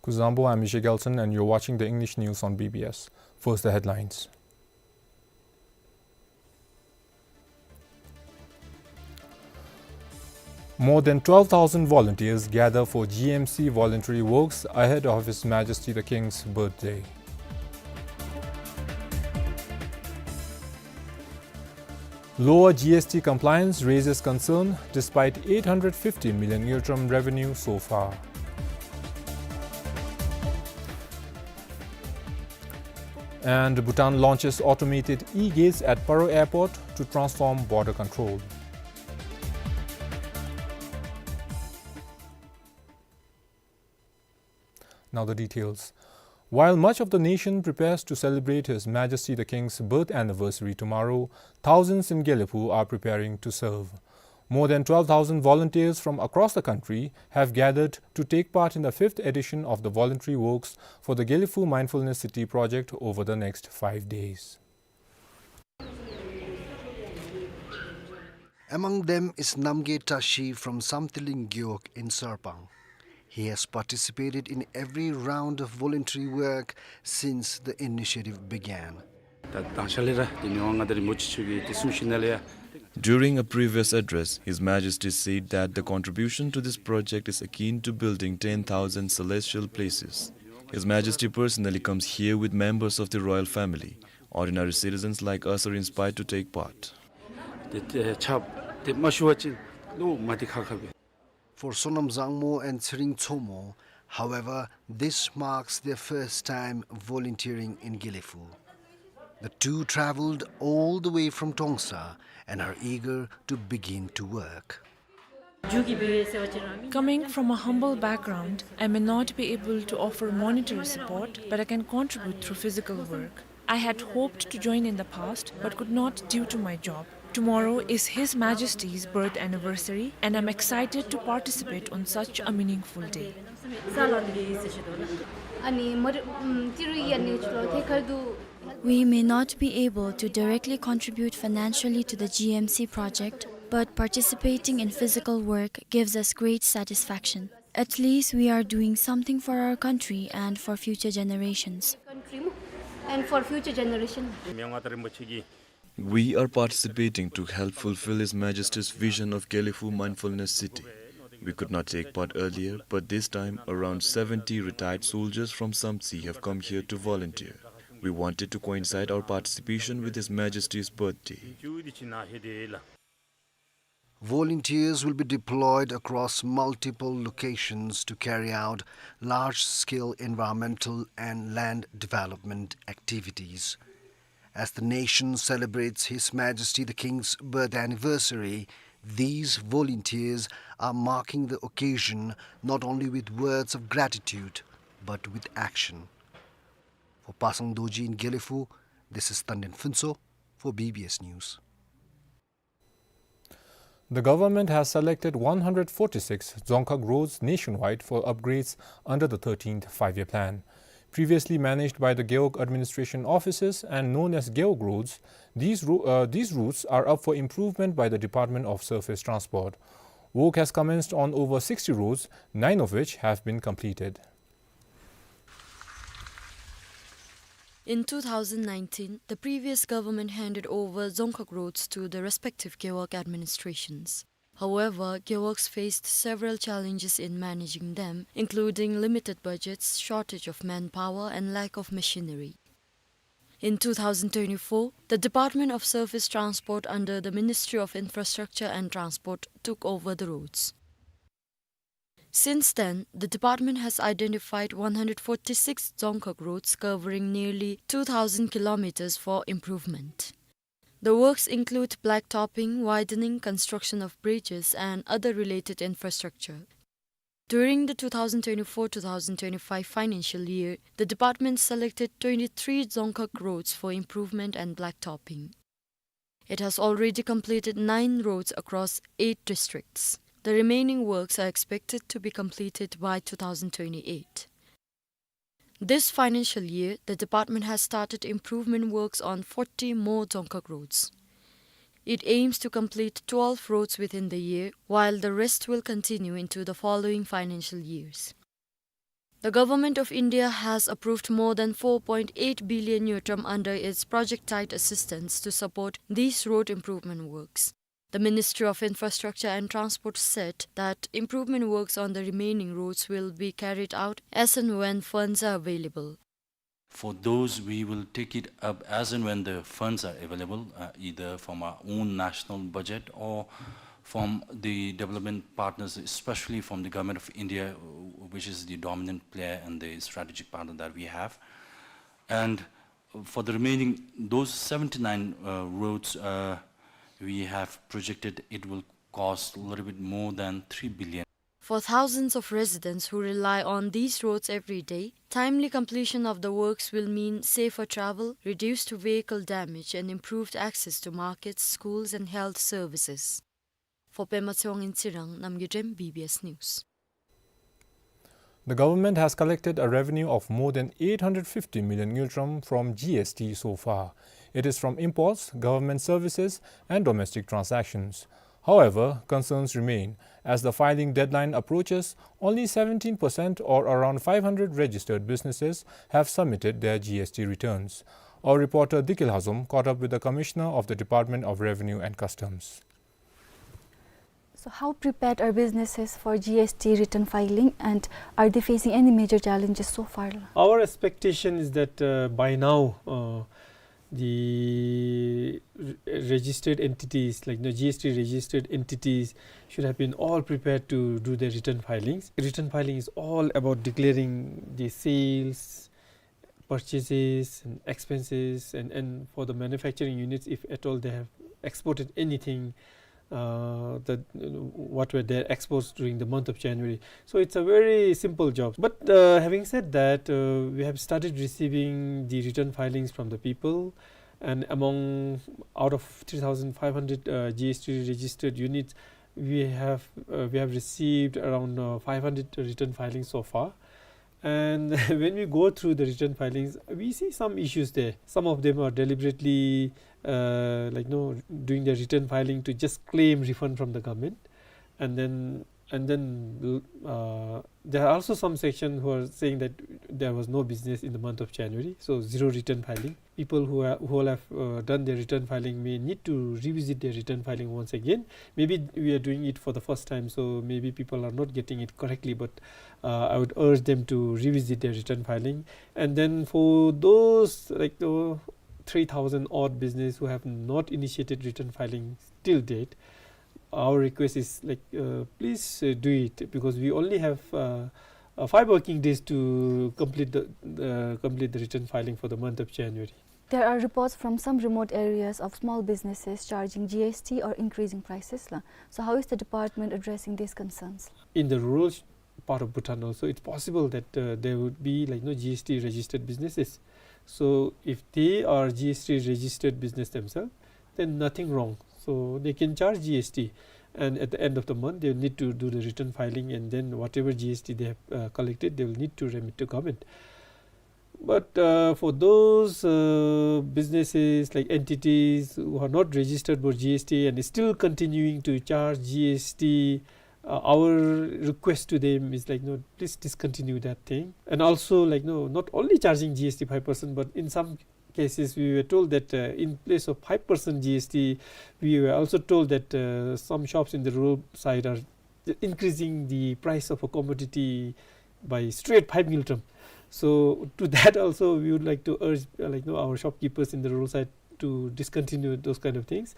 སྐུ་གཟུགས་བཟང་པོ། I'm Misha Gelson and you're watching the English news on B B S. First, the headlines. More than twelve thousand volunteers gather for G M C voluntary works ahead of His Majesty the King's birthday. Lower G S T compliance raises concern despite eight hundred fifty million ngultrum revenue so far. And Bhutan launches automated e-gates at Paro Airport to transform border control. Now the details. While much of the nation prepares to celebrate His Majesty the King's birth anniversary tomorrow, thousands in Gelephu are preparing to serve. More than twelve thousand volunteers from across the country have gathered to take part in the fifth edition of the voluntary works for the Gelephu Mindfulness City project over the next five days. Among them is Namgay Tashi from Samtiling Gewog in Sarpang. He has participated in every round of voluntary work since the initiative began. ད་དང་ཤ་ལས་ར་དེ་མི་དབང་མངའ་བདག་རིན་པོ་ཆེ་མཆོག་གིས་དེ་གསུང་ཞིནམ་ལས་ཡ། During a previous address, His Majesty said that the contribution to this project is akin to building ten thousand celestial places. His Majesty personally comes here with members of the royal family. Ordinary citizens like us are inspired to take part. དེ་དེ་ཆབ་དེ་མ་ཞུ་བ་ཅིན་ལོ་མ་དེ་ཁ་ཁ་བས། For Sonam Zangmo and Tsering Tsomo, however, this marks their first time volunteering in Gelephu. The two travelled all the way from Tongsa and are eager to begin to work. Coming from a humble background, I may not be able to offer monetary support, but I can contribute through physical work. I had hoped to join in the past, but could not due to my job. Tomorrow is His Majesty's birth anniversary, and I'm excited to participate on such a meaningful day. We may not be able to directly contribute financially to the G M C project, but participating in physical work gives us great satisfaction. At least we are doing something for our country and for future generations. Country and for future generation. We are participating to help fulfill His Majesty's vision of Gelephu Mindfulness City. We could not take part earlier, but this time around seventy retired soldiers from Samtse have come here to volunteer. We wanted to coincide our participation with His Majesty's birthday. Volunteers will be deployed across multiple locations to carry out large-scale environmental and land development activities. As the nation celebrates His Majesty the King's birth anniversary, these volunteers are marking the occasion not only with words of gratitude, but with action. For Pasang Dorji in Gelephu, this is Tanden Phuntsho for B B S News. The government has selected one hundred forty-six Dzongkhag roads nationwide for upgrades under the thirteenth Five-Year Plan. Previously managed by the Gewog administration offices and known as Gewog roads, these ro-, uh, these routes are up for improvement by the Department of Surface Transport. Work has commenced on over sixty roads, nine of which have been completed. In two thousand nineteen, the previous government handed over Dzongkhag roads to the respective Gewog administrations. However, Gewogs faced several challenges in managing them, including limited budgets, shortage of manpower, and lack of machinery. In two thousand twenty-four, the Department of Surface Transport under the Ministry of Infrastructure and Transport took over the roads. Since then, the department has identified one hundred forty-six Dzongkhag roads covering nearly two thousand kilometers for improvement. The works include blacktopping, widening, construction of bridges, and other related infrastructure. During the two thousand twenty-four two thousand twenty-five financial year, the department selected twenty-three Dzongkhag roads for improvement and blacktopping. It has already completed nine roads across eight districts. The remaining works are expected to be completed by two thousand twenty-eight. This financial year, the department has started improvement works on forty more Dzongkhag roads. It aims to complete twelve roads within the year, while the rest will continue into the following financial years. The Government of India has approved more than four point eight billion ngultrum under its Project Tide assistance to support these road improvement works. The Ministry of Infrastructure and Transport said that improvement works on the remaining roads will be carried out as and when funds are available. For those, we will take it up as and when the funds are available, uh, either from our own national budget or from the development partners, especially from the Government of India, uh, which is the dominant player and the strategic partner that we have. And for the remaining, those seventy-nine, uh, roads, uh, we have projected it will cost a little bit more than three billion. For thousands of residents who rely on these roads every day, timely completion of the works will mean safer travel, reduced vehicle damage, and improved access to markets, schools, and health services. For Pema Tshewang in Tsirang, Namgay Drem, B B S News. The government has collected a revenue of more than eight hundred fifty million ngultrum from G S T so far. It is from imports, government services, and domestic transactions. However, concerns remain. As the filing deadline approaches, only seventeen percent, or around five hundred registered businesses, have submitted their G S T returns. Our reporter Dikil Hazom caught up with the commissioner of the Department of Revenue and Customs. So how prepared are businesses for G S T return filing, and are they facing any major challenges so far? Our expectation is that, uh, by now, uh, the re-, registered entities, like the G S T registered entities, should have been all prepared to do their return filings. Return filing is all about declaring the sales, purchases and expenses, and, and for the manufacturing units, if at all they have exported anything, uh, that, you know, what were their exports during the month of January. So it's a very simple job. But, uh, having said that, uh, we have started receiving the return filings from the people, and among, out of three thousand five hundred, uh, G S T registered units, we have, uh, we have received around, uh, five hundred return filings so far. And when we go through the return filings, we see some issues there. Some of them are deliberately, uh, like, you know, doing the return filing to just claim refund from the government. And then, and then, uh, there are also some section who are saying that there was no business in the month of January, so zero return filing. People who are, who all have, uh, done their return filing may need to revisit their return filing once again. Maybe we are doing it for the first time, so maybe people are not getting it correctly, but, uh, I would urge them to revisit their return filing. And then for those, like, the three thousand odd business who have not initiated return filing till date, our request is, like, uh, please, uh, do it, because we only have, uh, uh, five working days to complete the, uh, complete the return filing for the month of January. There are reports from some remote areas of small businesses charging G S T or increasing prices la. So how is the department addressing these concerns? In the rural sh-, part of Bhutan also, it's possible that, uh, there would be, like, you know, G S T registered businesses. So if they are G S T registered business themselves, then nothing wrong. So they can charge G S T, and at the end of the month, they will need to do the return filing, and then whatever G S T they have, uh, collected, they will need to remit to government. But, uh, for those, uh, businesses, like, entities who are not registered for G S T and is still continuing to charge G S T, uh, our request to them is, like, no, please discontinue that thing. And also, like, no, not only charging G S T five percent, but in some cases we were told that, uh, in place of five percent G S T, we were also told that, uh, some shops in the rural side are increasing the price of a commodity by straight five ngultrum. So to that also, we would like to urge, uh, like, you know, our shopkeepers in the rural side to discontinue those kind of things.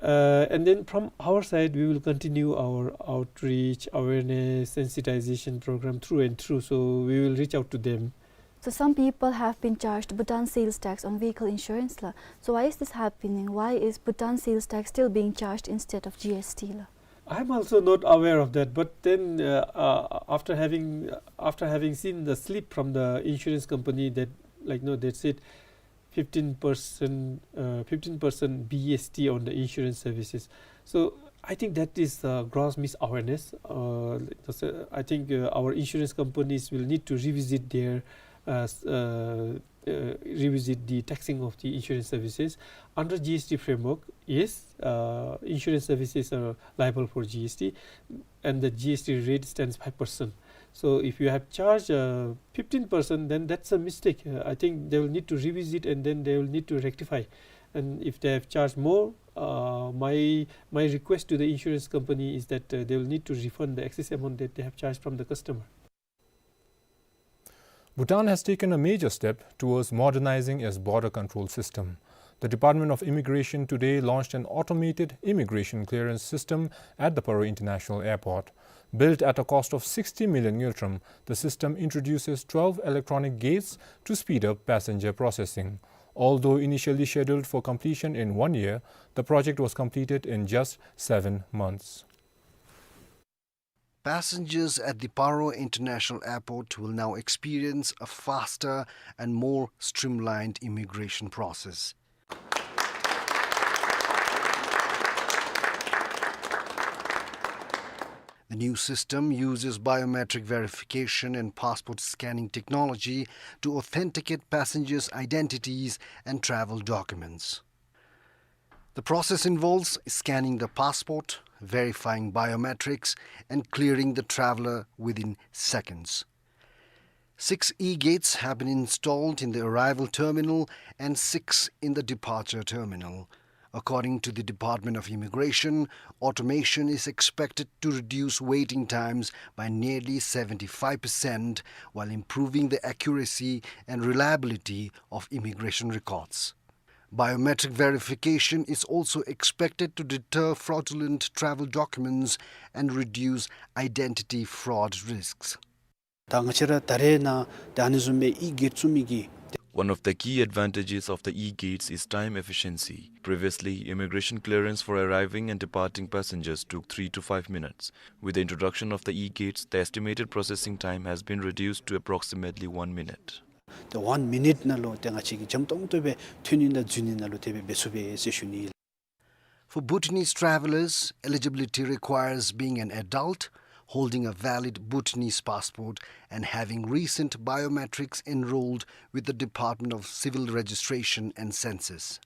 Uh, and then from our side, we will continue our outreach, awareness, sensitization program through and through. So we will reach out to them. So some people have been charged Bhutan sales tax on vehicle insurance la. So why is this happening? Why is Bhutan sales tax still being charged instead of G S T la? I'm also not aware of that, but then, uh, uh, after having, after having seen the slip from the insurance company that, like, no, they said fifteen percent, uh, fifteen percent B S T on the insurance services. So I think that is, uh, gross misawareness. Uh, like, that's, uh, I think, uh, our insurance companies will need to revisit their, uh, s-, uh, uh, revisit the taxing of the insurance services. Under G S T framework, yes, uh, insurance services are liable for G S T, and the G S T rate stands five percent. So if you have charged, uh, fifteen percent, then that's a mistake. Uh, I think they will need to revisit and then they will need to rectify. And if they have charged more, uh, my, my request to the insurance company is that, uh, they will need to refund the excess amount that they have charged from the customer. Bhutan has taken a major step towards modernizing its border control system. The Department of Immigration today launched an automated immigration clearance system at the Paro International Airport. Built at a cost of sixty million ngultrum, the system introduces twelve electronic gates to speed up passenger processing. Although initially scheduled for completion in one year, the project was completed in just seven months. Passengers at the Paro International Airport will now experience a faster and more streamlined immigration process. The new system uses biometric verification and passport scanning technology to authenticate passengers' identities and travel documents. The process involves scanning the passport, verifying biometrics, and clearing the traveler within seconds. Six e-gates have been installed in the arrival terminal and six in the departure terminal. According to the Department of Immigration, automation is expected to reduce waiting times by nearly seventy-five percent while improving the accuracy and reliability of immigration records. Biometric verification is also expected to deter fraudulent travel documents and reduce identity fraud risks. ད་ང་བཅས་ར་ད་རེས་ནཱ་ད་ཨ་ནི་བཟུམ་སྦེ་ཨི་གེཊ་བཙུགས་མི་གི། One of the key advantages of the e-gates is time efficiency. Previously, immigration clearance for arriving and departing passengers took three to five minutes. With the introduction of the e-gates, the estimated processing time has been reduced to approximately one minute. ཏེ་ཝན་མི་ནིཊ་ནང་ལུ་ཏེ་ང་བཅས་ཀྱིས་འཇམ་ཏོང་ཏོ་སྦེ་ཐོན་ནི་དང་འཛུལ་ནི་ནང་ལུ་དེ་སྦེ་འབད་ཚུགས་པས་ཟེར་ཞུ་ནི་ཨིན། For Bhutanese travelers, eligibility requires being an adult, holding a valid Bhutanese passport, and having recent biometrics enrolled with the Department of Civil Registration and Census.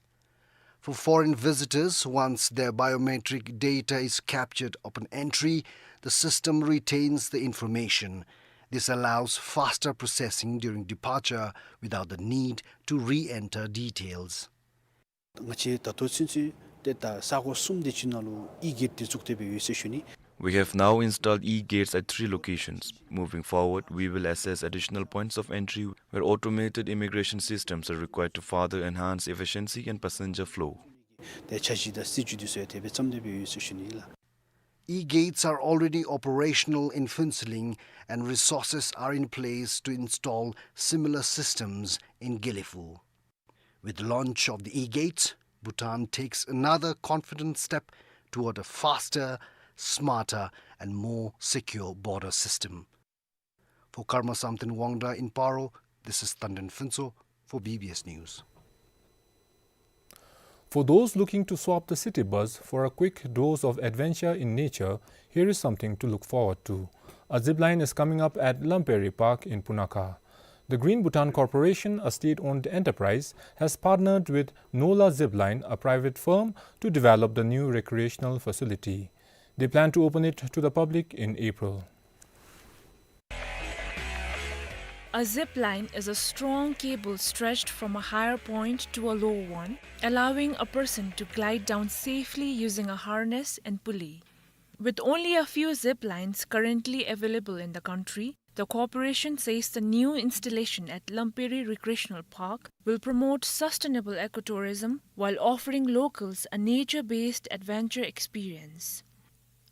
For foreign visitors, once their biometric data is captured upon entry, the system retains the information. This allows faster processing during departure without the need to re-enter details. ང་བཅས་ད་ལྟོ་ཚུན་ཚོད་ཏེ་ད་ས་གོ་གསུམ་དེ་ཅིག་ནང་ལུ་ཨི་གེཊ་དེ་བཙུགས་ཏེ་སྦེ་ཡོད་ཟེར་ཞུ་ནི། We have now installed e-gates at three locations. Moving forward, we will assess additional points of entry where automated immigration systems are required to further enhance efficiency and passenger flow. ཏེ་འཆར་གཞི་དང་སྲིད་བྱུས་དེ་ཚུ་ཡང་དེ་སྦེ་བརྩམས་ཏེ་སྦེ་ཡོད་ཟེར་ཞུ་ནི་ལགས། E-gates are already operational in Phuentsholing, and resources are in place to install similar systems in Gelephu. With the launch of the e-gates, Bhutan takes another confident step toward a faster, smarter, and more secure border system. For Karma Samten Wangda in Paro, this is Tandon Phuntsho for B B S News. For those looking to swap the city buzz for a quick dose of adventure in nature, here is something to look forward to. A zipline is coming up at Lamperi Park in Punakha. The Green Bhutan Corporation, a state-owned enterprise, has partnered with Nola Zipline, a private firm, to develop the new recreational facility. They plan to open it to the public in April. A zip line is a strong cable stretched from a higher point to a lower one, allowing a person to glide down safely using a harness and pulley. With only a few zip lines currently available in the country, the corporation says the new installation at Lamperi Recreational Park will promote sustainable ecotourism while offering locals a nature-based adventure experience.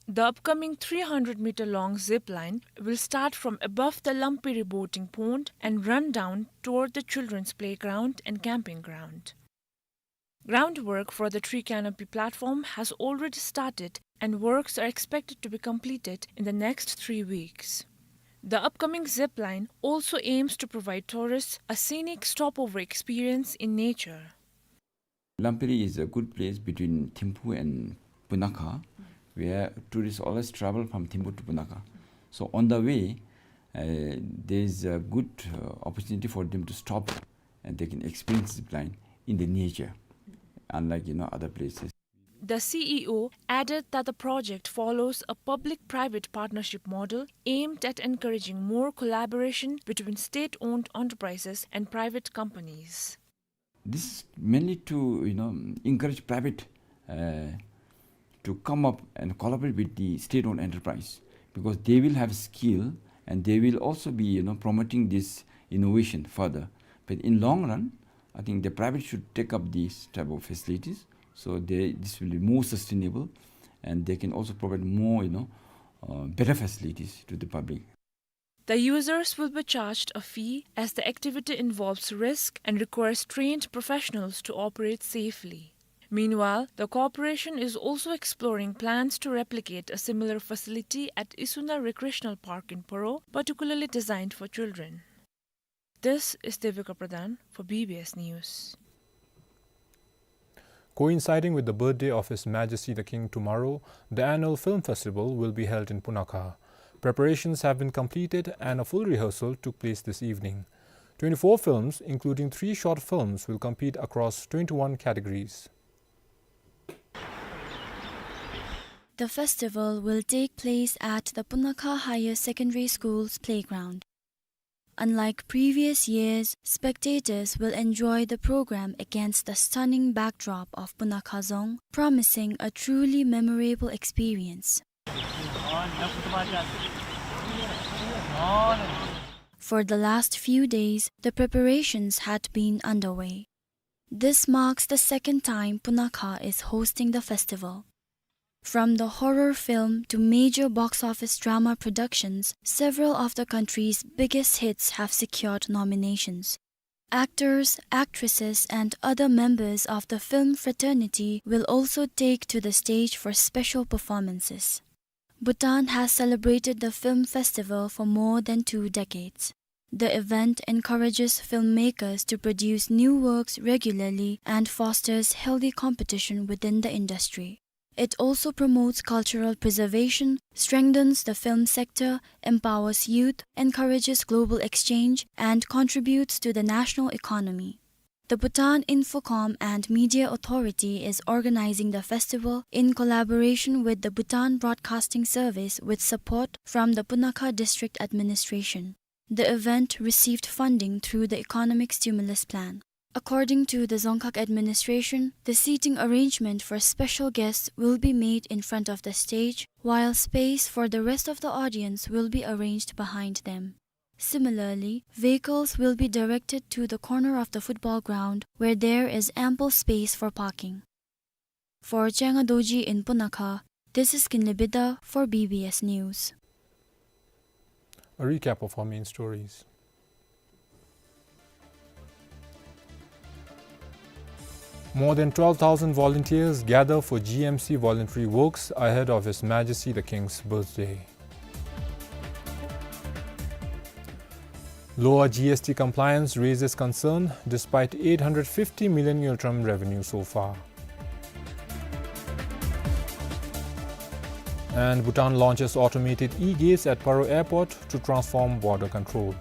The upcoming three hundred meter long zip line will start from above the Lamperi boating pond and run down toward the children's playground and camping ground. Groundwork for the tree canopy platform has already started, and works are expected to be completed in the next three weeks. The upcoming zip line also aims to provide tourists a scenic stopover experience in nature. Lamperi is a good place between Thimphu and Punakha, where tourists always travel from Thimphu to Punakha. So on the way, uh, there is a good, uh, opportunity for them to stop and they can experience zip line in the nature, unlike, you know, other places. The C E O added that the project follows a public-private partnership model aimed at encouraging more collaboration between state-owned enterprises and private companies. This is mainly to, you know, encourage private, uh, to come up and collaborate with the state-owned enterprise, because they will have skill and they will also be, you know, promoting this innovation further. But in long run, I think the private should take up these type of facilities, so they, this will be more sustainable, and they can also provide more, you know, uh, better facilities to the public. The users will be charged a fee as the activity involves risk and requires trained professionals to operate safely. Meanwhile, the corporation is also exploring plans to replicate a similar facility at Isuna Recreational Park in Paro, particularly designed for children. This is Devika Pradhan for B B S News. Coinciding with the birthday of His Majesty the King tomorrow, the annual film festival will be held in Punakha. Preparations have been completed and a full rehearsal took place this evening. Twenty-four films, including three short films, will compete across twenty-one categories. The festival will take place at the Punakha Higher Secondary School's playground. Unlike previous years, spectators will enjoy the program against the stunning backdrop of Punakha Dzong, promising a truly memorable experience. For the last few days, the preparations had been underway. This marks the second time Punakha is hosting the festival. From the horror film to major box office drama productions, several of the country's biggest hits have secured nominations. Actors, actresses, and other members of the film fraternity will also take to the stage for special performances. Bhutan has celebrated the film festival for more than two decades. The event encourages filmmakers to produce new works regularly and fosters healthy competition within the industry. It also promotes cultural preservation, strengthens the film sector, empowers youth, encourages global exchange, and contributes to the national economy. The Bhutan Infocom and Media Authority is organizing the festival in collaboration with the Bhutan Broadcasting Service with support from the Punakha District Administration. The event received funding through the Economic Stimulus Plan. According to the Dzongkhag administration, the seating arrangement for special guests will be made in front of the stage, while space for the rest of the audience will be arranged behind them. Similarly, vehicles will be directed to the corner of the football ground, where there is ample space for parking. For Chenga Dorji in Punakha, this is Kinley Bida for B B S News. A recap of our main stories. More than twelve thousand volunteers gather for G M C voluntary works ahead of His Majesty the King's birthday. Lower G S T compliance raises concern despite eight hundred fifty million ngultrum revenue so far. And Bhutan launches automated e-gates at Paro Airport to transform border control.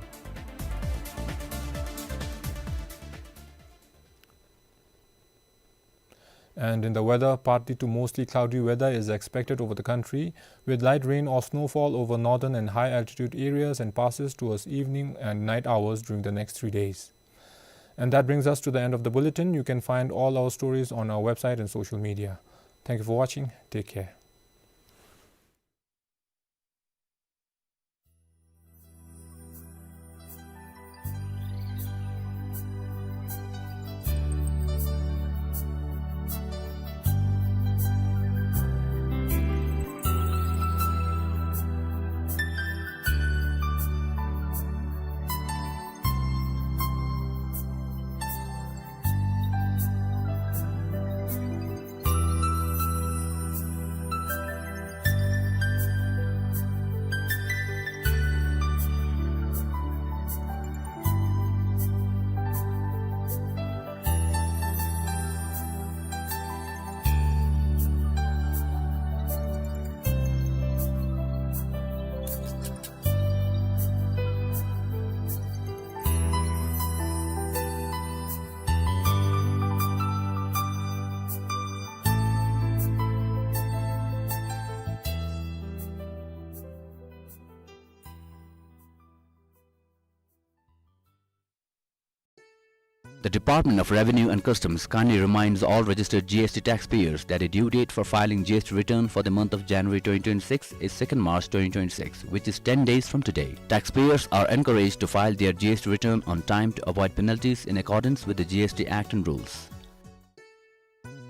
And in the weather, partly to mostly cloudy weather is expected over the country, with light rain or snowfall over northern and high altitude areas and passes towards evening and night hours during the next three days. And that brings us to the end of the bulletin. You can find all our stories on our website and social media. Thank you for watching. Take care. The Department of Revenue and Customs kindly reminds all registered G S T taxpayers that the due date for filing G S T return for the month of January twenty twenty-six is second March twenty twenty-six, which is ten days from today. Taxpayers are encouraged to file their G S T return on time to avoid penalties in accordance with the G S T Act and rules.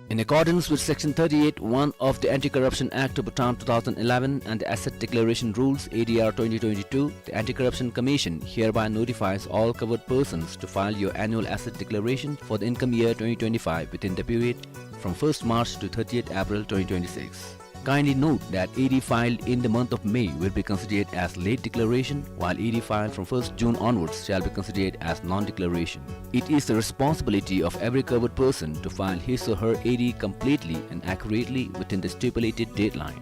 In accordance with Section thirty-eight one of the Anti-Corruption Act of Bhutan two thousand eleven and the Asset Declaration Rules, A D R twenty twenty-two, the Anti-Corruption Commission hereby notifies all covered persons to file your annual asset declaration for the income year twenty twenty-five within the period from first March to thirtieth April twenty twenty-six. Kindly note that A D filed in the month of May will be considered as late declaration, while A D filed from first June onwards shall be considered as non-declaration. It is the responsibility of every covered person to file his or her A D completely and accurately within the stipulated deadline.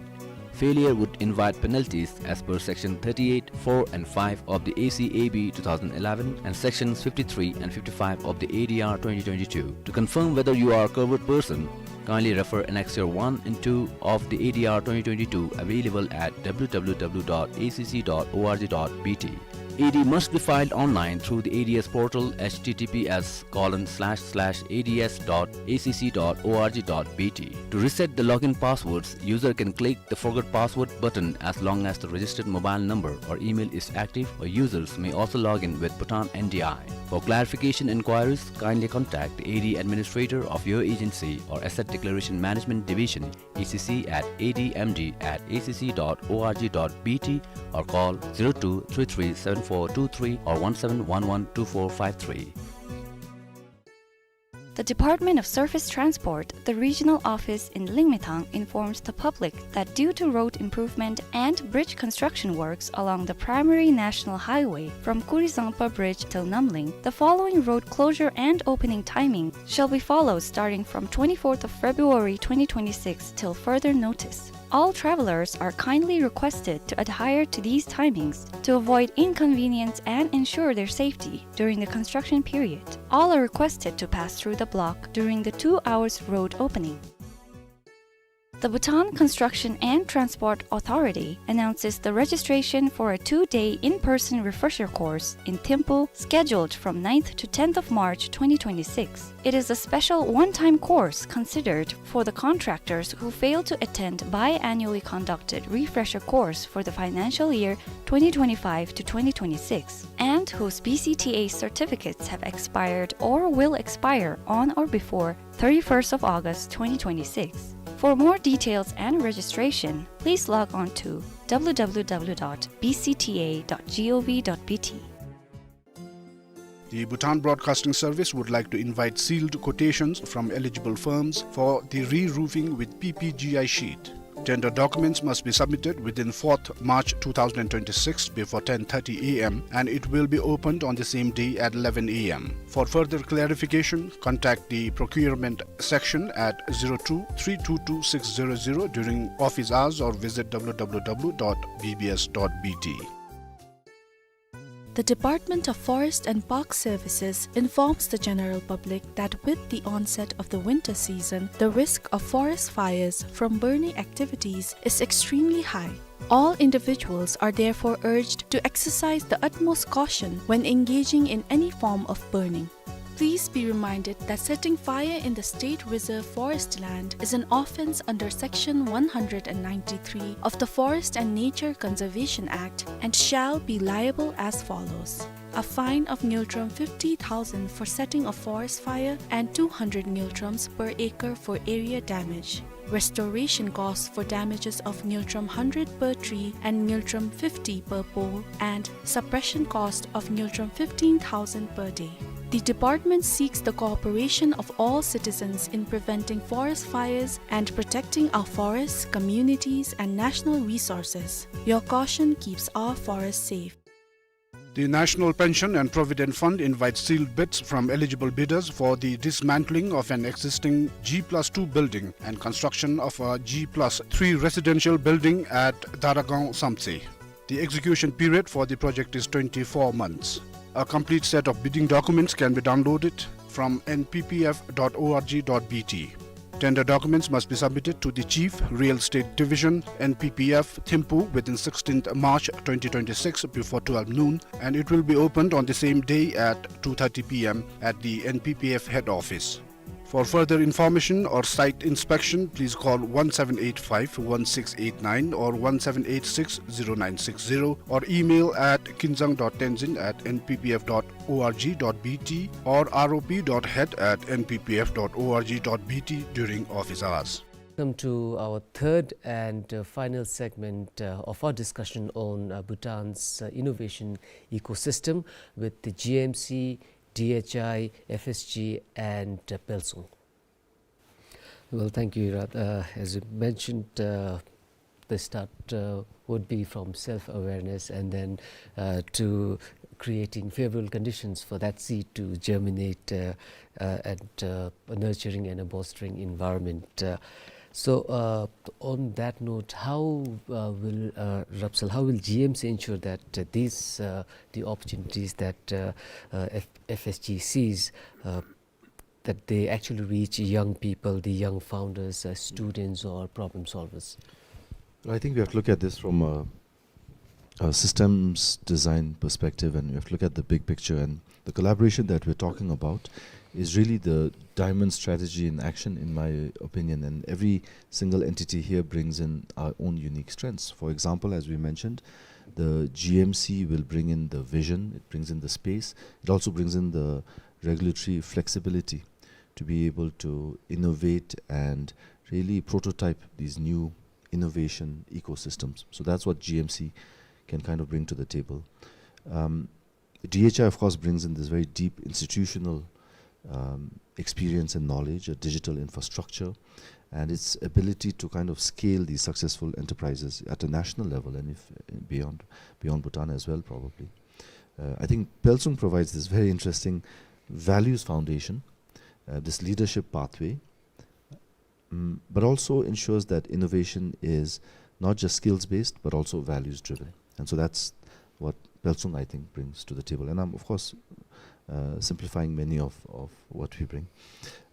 Failure would invite penalties as per Section thirty-eight four and five of the A C A B two thousand eleven and Sections fifty-three and fifty-five of the A D R twenty twenty-two. To confirm whether you are a covered person, kindly refer Annexure one and two of the A D R twenty twenty-two, available at W W W dot A C C dot org dot B T. A D must be filed online through the A D S portal, H T T P S colon slash slash A D S dot A C C dot org dot B T. To reset the login passwords, user can click the Forgot Password button as long as the registered mobile number or email is active, or users may also log in with Bhutan N D I. For clarification inquiries, kindly contact the A D administrator of your agency or Asset Declaration Management Division, A C C, at A D M D at A C C dot org dot B T, or call zero two three three seven four two three or one seven one one two four five three. The Department of Surface Transport, the regional office in Lingmethang, informs the public that due to road improvement and bridge construction works along the primary national highway from Kurizangpa Bridge till Namling, the following road closure and opening timing shall be followed starting from twenty-fourth of February twenty twenty-six till further notice. All travelers are kindly requested to adhere to these timings to avoid inconvenience and ensure their safety during the construction period. All are requested to pass through the block during the two hours road opening. The Bhutan Construction and Transport Authority announces the registration for a two-day in-person refresher course in Thimphu, scheduled from ninth to tenth of March twenty twenty-six. It is a special one-time course considered for the contractors who fail to attend biannually conducted refresher course for the financial year twenty twenty-five to twenty twenty-six and whose B C T A certificates have expired or will expire on or before thirty-first of August twenty twenty-six. For more details and registration, please log on to W W W dot B C T A dot gov dot B T. The Bhutan Broadcasting Service would like to invite sealed quotations from eligible firms for the re-roofing with P P G I sheet. Tender documents must be submitted within fourth March two thousand twenty-six before ten thirty A M, and it will be opened on the same day at eleven A M. For further clarification, contact the procurement section at zero two three two two six zero zero during office hours or visit W W W dot B B S dot B T. The Department of Forest and Park Services informs the general public that with the onset of the winter season, the risk of forest fires from burning activities is extremely high. All individuals are therefore urged to exercise the utmost caution when engaging in any form of burning. Please be reminded that setting fire in the state reserve forest land is an offence under Section one hundred and ninety-three of the Forest and Nature Conservation Act and shall be liable as follows: a fine of ngultrum fifty thousand for setting a forest fire and two hundred ngultrums per acre for area damage. Restoration costs for damages of ngultrum hundred per tree and ngultrum fifty per pole, and suppression cost of ngultrum fifteen thousand per day. The department seeks the cooperation of all citizens in preventing forest fires and protecting our forests, communities, and national resources. Your caution keeps our forests safe. The National Pension and Provident Fund invites sealed bids from eligible bidders for the dismantling of an existing G plus two building and construction of a G plus three residential building at Daragaon Samtse. The execution period for the project is twenty-four months. A complete set of bidding documents can be downloaded from N P P F dot org dot B T. Tender documents must be submitted to the Chief, Real Estate Division, N P P F, Thimphu within sixteenth March twenty twenty-six before twelve noon, and it will be opened on the same day at two thirty p m at the N P P F head office. For further information or site inspection, please call one seven eight five one six eight nine or one seven eight six zero nine six zero or email at kinzang dot tenzin at N P P F dot org dot B T or R O P dot head at N P P F dot org dot B T during office hours. Come to our third and, uh, final segment, uh, of our discussion on, uh, Bhutan's, uh, innovation ecosystem with the G M C, D H I, F S G, and, uh, Pelsung. Well, thank you, Irat. Uh, as you mentioned, uh, the start, uh, would be from self-awareness and then, uh, to creating favorable conditions for that seed to germinate, uh, uh, and, uh, a nurturing and a bolstering environment. Uh, so, uh, on that note, how, uh, will, uh, Rapsal, how will G M C ensure that, uh, these, uh, the opportunities that, uh, uh, F-, F S G sees, uh, that they actually reach young people, the young founders, uh, students or problem solvers? I think we have to look at this from a, a systems design perspective, and we have to look at the big picture. And the collaboration that we're talking about is really the diamond strategy in action, in my opinion. And every single entity here brings in our own unique strengths. For example, as we mentioned, the G M C will bring in the vision, it brings in the space, it also brings in the regulatory flexibility to be able to innovate and really prototype these new innovation ecosystems. So that's what G M C can kind of bring to the table. Um, D H I, of course, brings in this very deep institutional, um, experience and knowledge, a digital infrastructure, and its ability to kind of scale these successful enterprises at a national level and if, beyond, beyond Bhutan as well, probably. Uh, I think Pelsung provides this very interesting values foundation, uh, this leadership pathway, mm, but also ensures that innovation is not just skills-based, but also values-driven. And so that's what Pelsung, I think, brings to the table. And I'm, of course, uh, simplifying many of, of what we bring.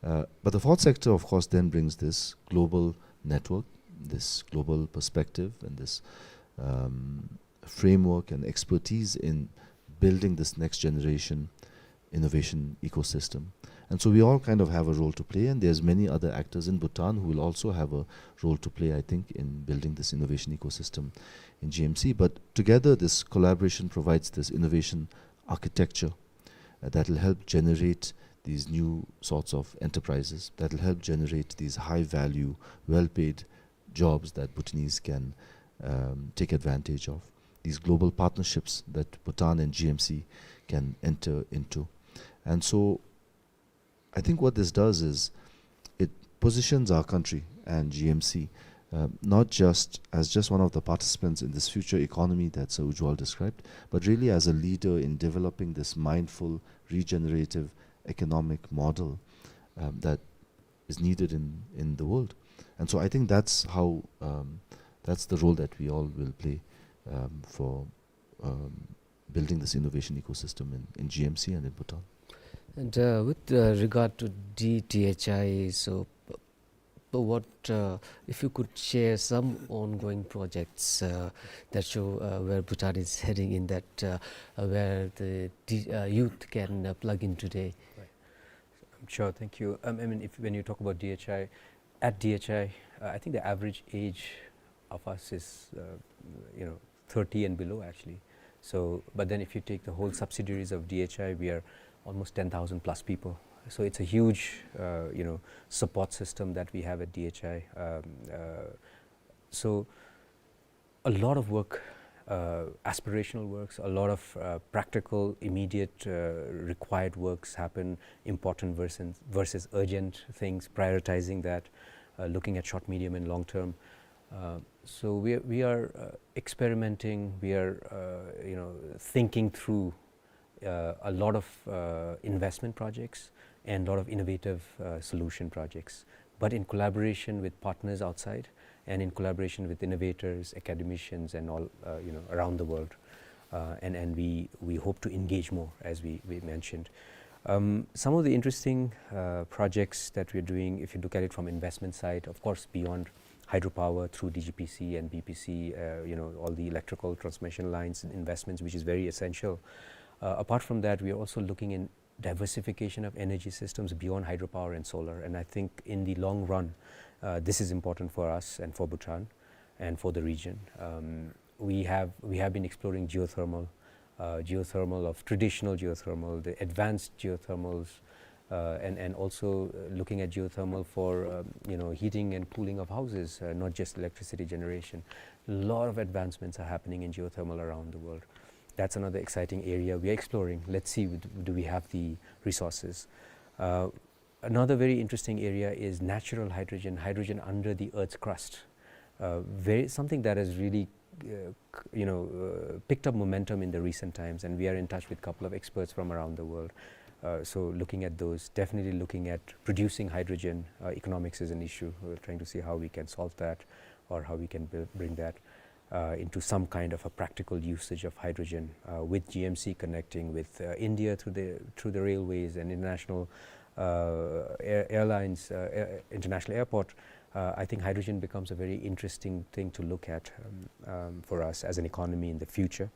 Uh, but the fourth sector, of course, then brings this global network, this global perspective, and this, um, framework and expertise in building this next generation innovation ecosystem. And so we all kind of have a role to play, and there's many other actors in Bhutan who will also have a role to play, I think, in building this innovation ecosystem in G M C. But together, this collaboration provides this innovation architecture, uh, that will help generate these new sorts of enterprises, that will help generate these high-value, well-paid jobs that Bhutanese can, um, take advantage of, these global partnerships that Bhutan and G M C can enter into. And so I think what this does is it positions our country and G M C, uh, not just as just one of the participants in this future economy that Sir Ujwal described, but really as a leader in developing this mindful, regenerative economic model, um, that is needed in, in the world. And so I think that's how, um, that's the role that we all will play, um, for, um, building this innovation ecosystem in, in G M C and in Bhutan. And, uh, with, uh, regard to D T H I, so, uh, what, uh, if you could share some ongoing projects, uh, that show, uh, where Bhutan is heading in that, uh, uh, where the D-, uh, youth can, uh, plug in today? Right. Sure, thank you. Um, I mean, if, when you talk about D H I, at D H I, uh, I think the average age of us is, uh, you know, thirty and below, actually. So, but then if you take the whole subsidiaries of D H I, we are almost ten thousand plus people. So it's a huge, uh, you know, support system that we have at D H I. Um, uh, so a lot of work, uh, aspirational works, a lot of, uh, practical, immediate, uh, required works happen, important versus, versus urgent things, prioritizing that, uh, looking at short, medium, and long term. Uh, so we are, we are, uh, experimenting, we are, uh, you know, thinking through uh, a lot of, uh, investment projects and a lot of innovative, uh, solution projects, but in collaboration with partners outside and in collaboration with innovators, academicians, and all, uh, you know, around the world. Uh, and, and we, we hope to engage more, as we, we mentioned. Um, some of the interesting uh, projects that we're doing, if you look at it from investment side, of course, beyond hydropower through D G P C and B P C, uh, you know, all the electrical transmission lines and investments, which is very essential. Uh, apart from that, we are also looking in diversification of energy systems beyond hydropower and solar. And I think in the long run, uh, this is important for us and for Bhutan and for the region. Um, we have, we have been exploring geothermal, uh, geothermal of traditional geothermal, the advanced geothermals, uh, and, and also, uh, looking at geothermal for, um, you know, heating and cooling of houses, uh, not just electricity generation. A lot of advancements are happening in geothermal around the world. That's another exciting area we are exploring. Let's see, do, do we have the resources? Uh, another very interesting area is natural hydrogen, hydrogen under the Earth's crust. Uh, very, something that has really, uh, c-, you know, uh, picked up momentum in the recent times, and we are in touch with a couple of experts from around the world. Uh, so looking at those, definitely looking at producing hydrogen, uh, economics is an issue. We're trying to see how we can solve that or how we can build, bring that uh, into some kind of a practical usage of hydrogen, uh, with G M C connecting with, uh, India through the, through the railways and international, uh, air-, airlines, uh, air-, international airport. Uh, I think hydrogen becomes a very interesting thing to look at, um, um, for us as an economy in the future.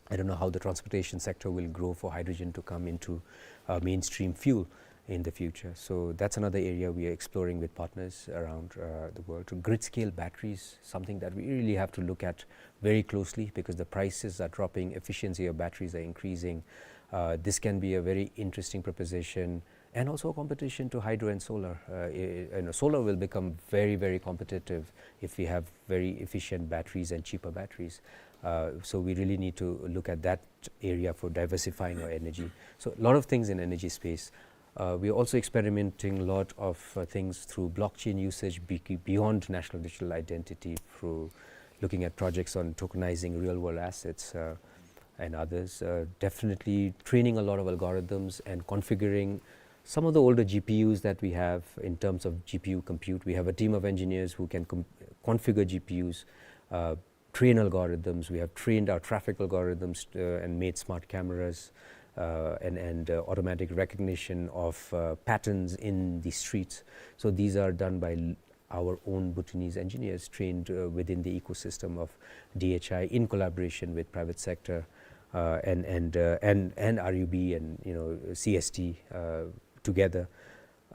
I don't know how the transportation sector will grow for hydrogen to come into, uh, mainstream fuel in the future. So that's another area we are exploring with partners around, uh, the world. Grid scale batteries, something that we really have to look at very closely because the prices are dropping, efficiency of batteries are increasing. Uh, this can be a very interesting proposition and also a competition to hydro and solar. Uh, i-, i-, you know, solar will become very, very competitive if we have very efficient batteries and cheaper batteries. Uh, so we really need to look at that area for diversifying our energy. So a lot of things in energy space. Uh, we are also experimenting a lot of, uh, things through blockchain usage be-, beyond national digital identity, through looking at projects on tokenizing real-world assets, uh, and others. Uh, definitely training a lot of algorithms and configuring some of the older G P Us that we have in terms of G P U compute. We have a team of engineers who can com-, configure G P Us, uh, train algorithms. We have trained our traffic algorithms, uh, and made smart cameras, uh, and, and, uh, automatic recognition of, uh, patterns in the streets. So these are done by l-, our own Bhutanese engineers trained, uh, within the ecosystem of D H I in collaboration with private sector, uh, and, and, uh, and, and R U B and, you know, C S T, uh, together.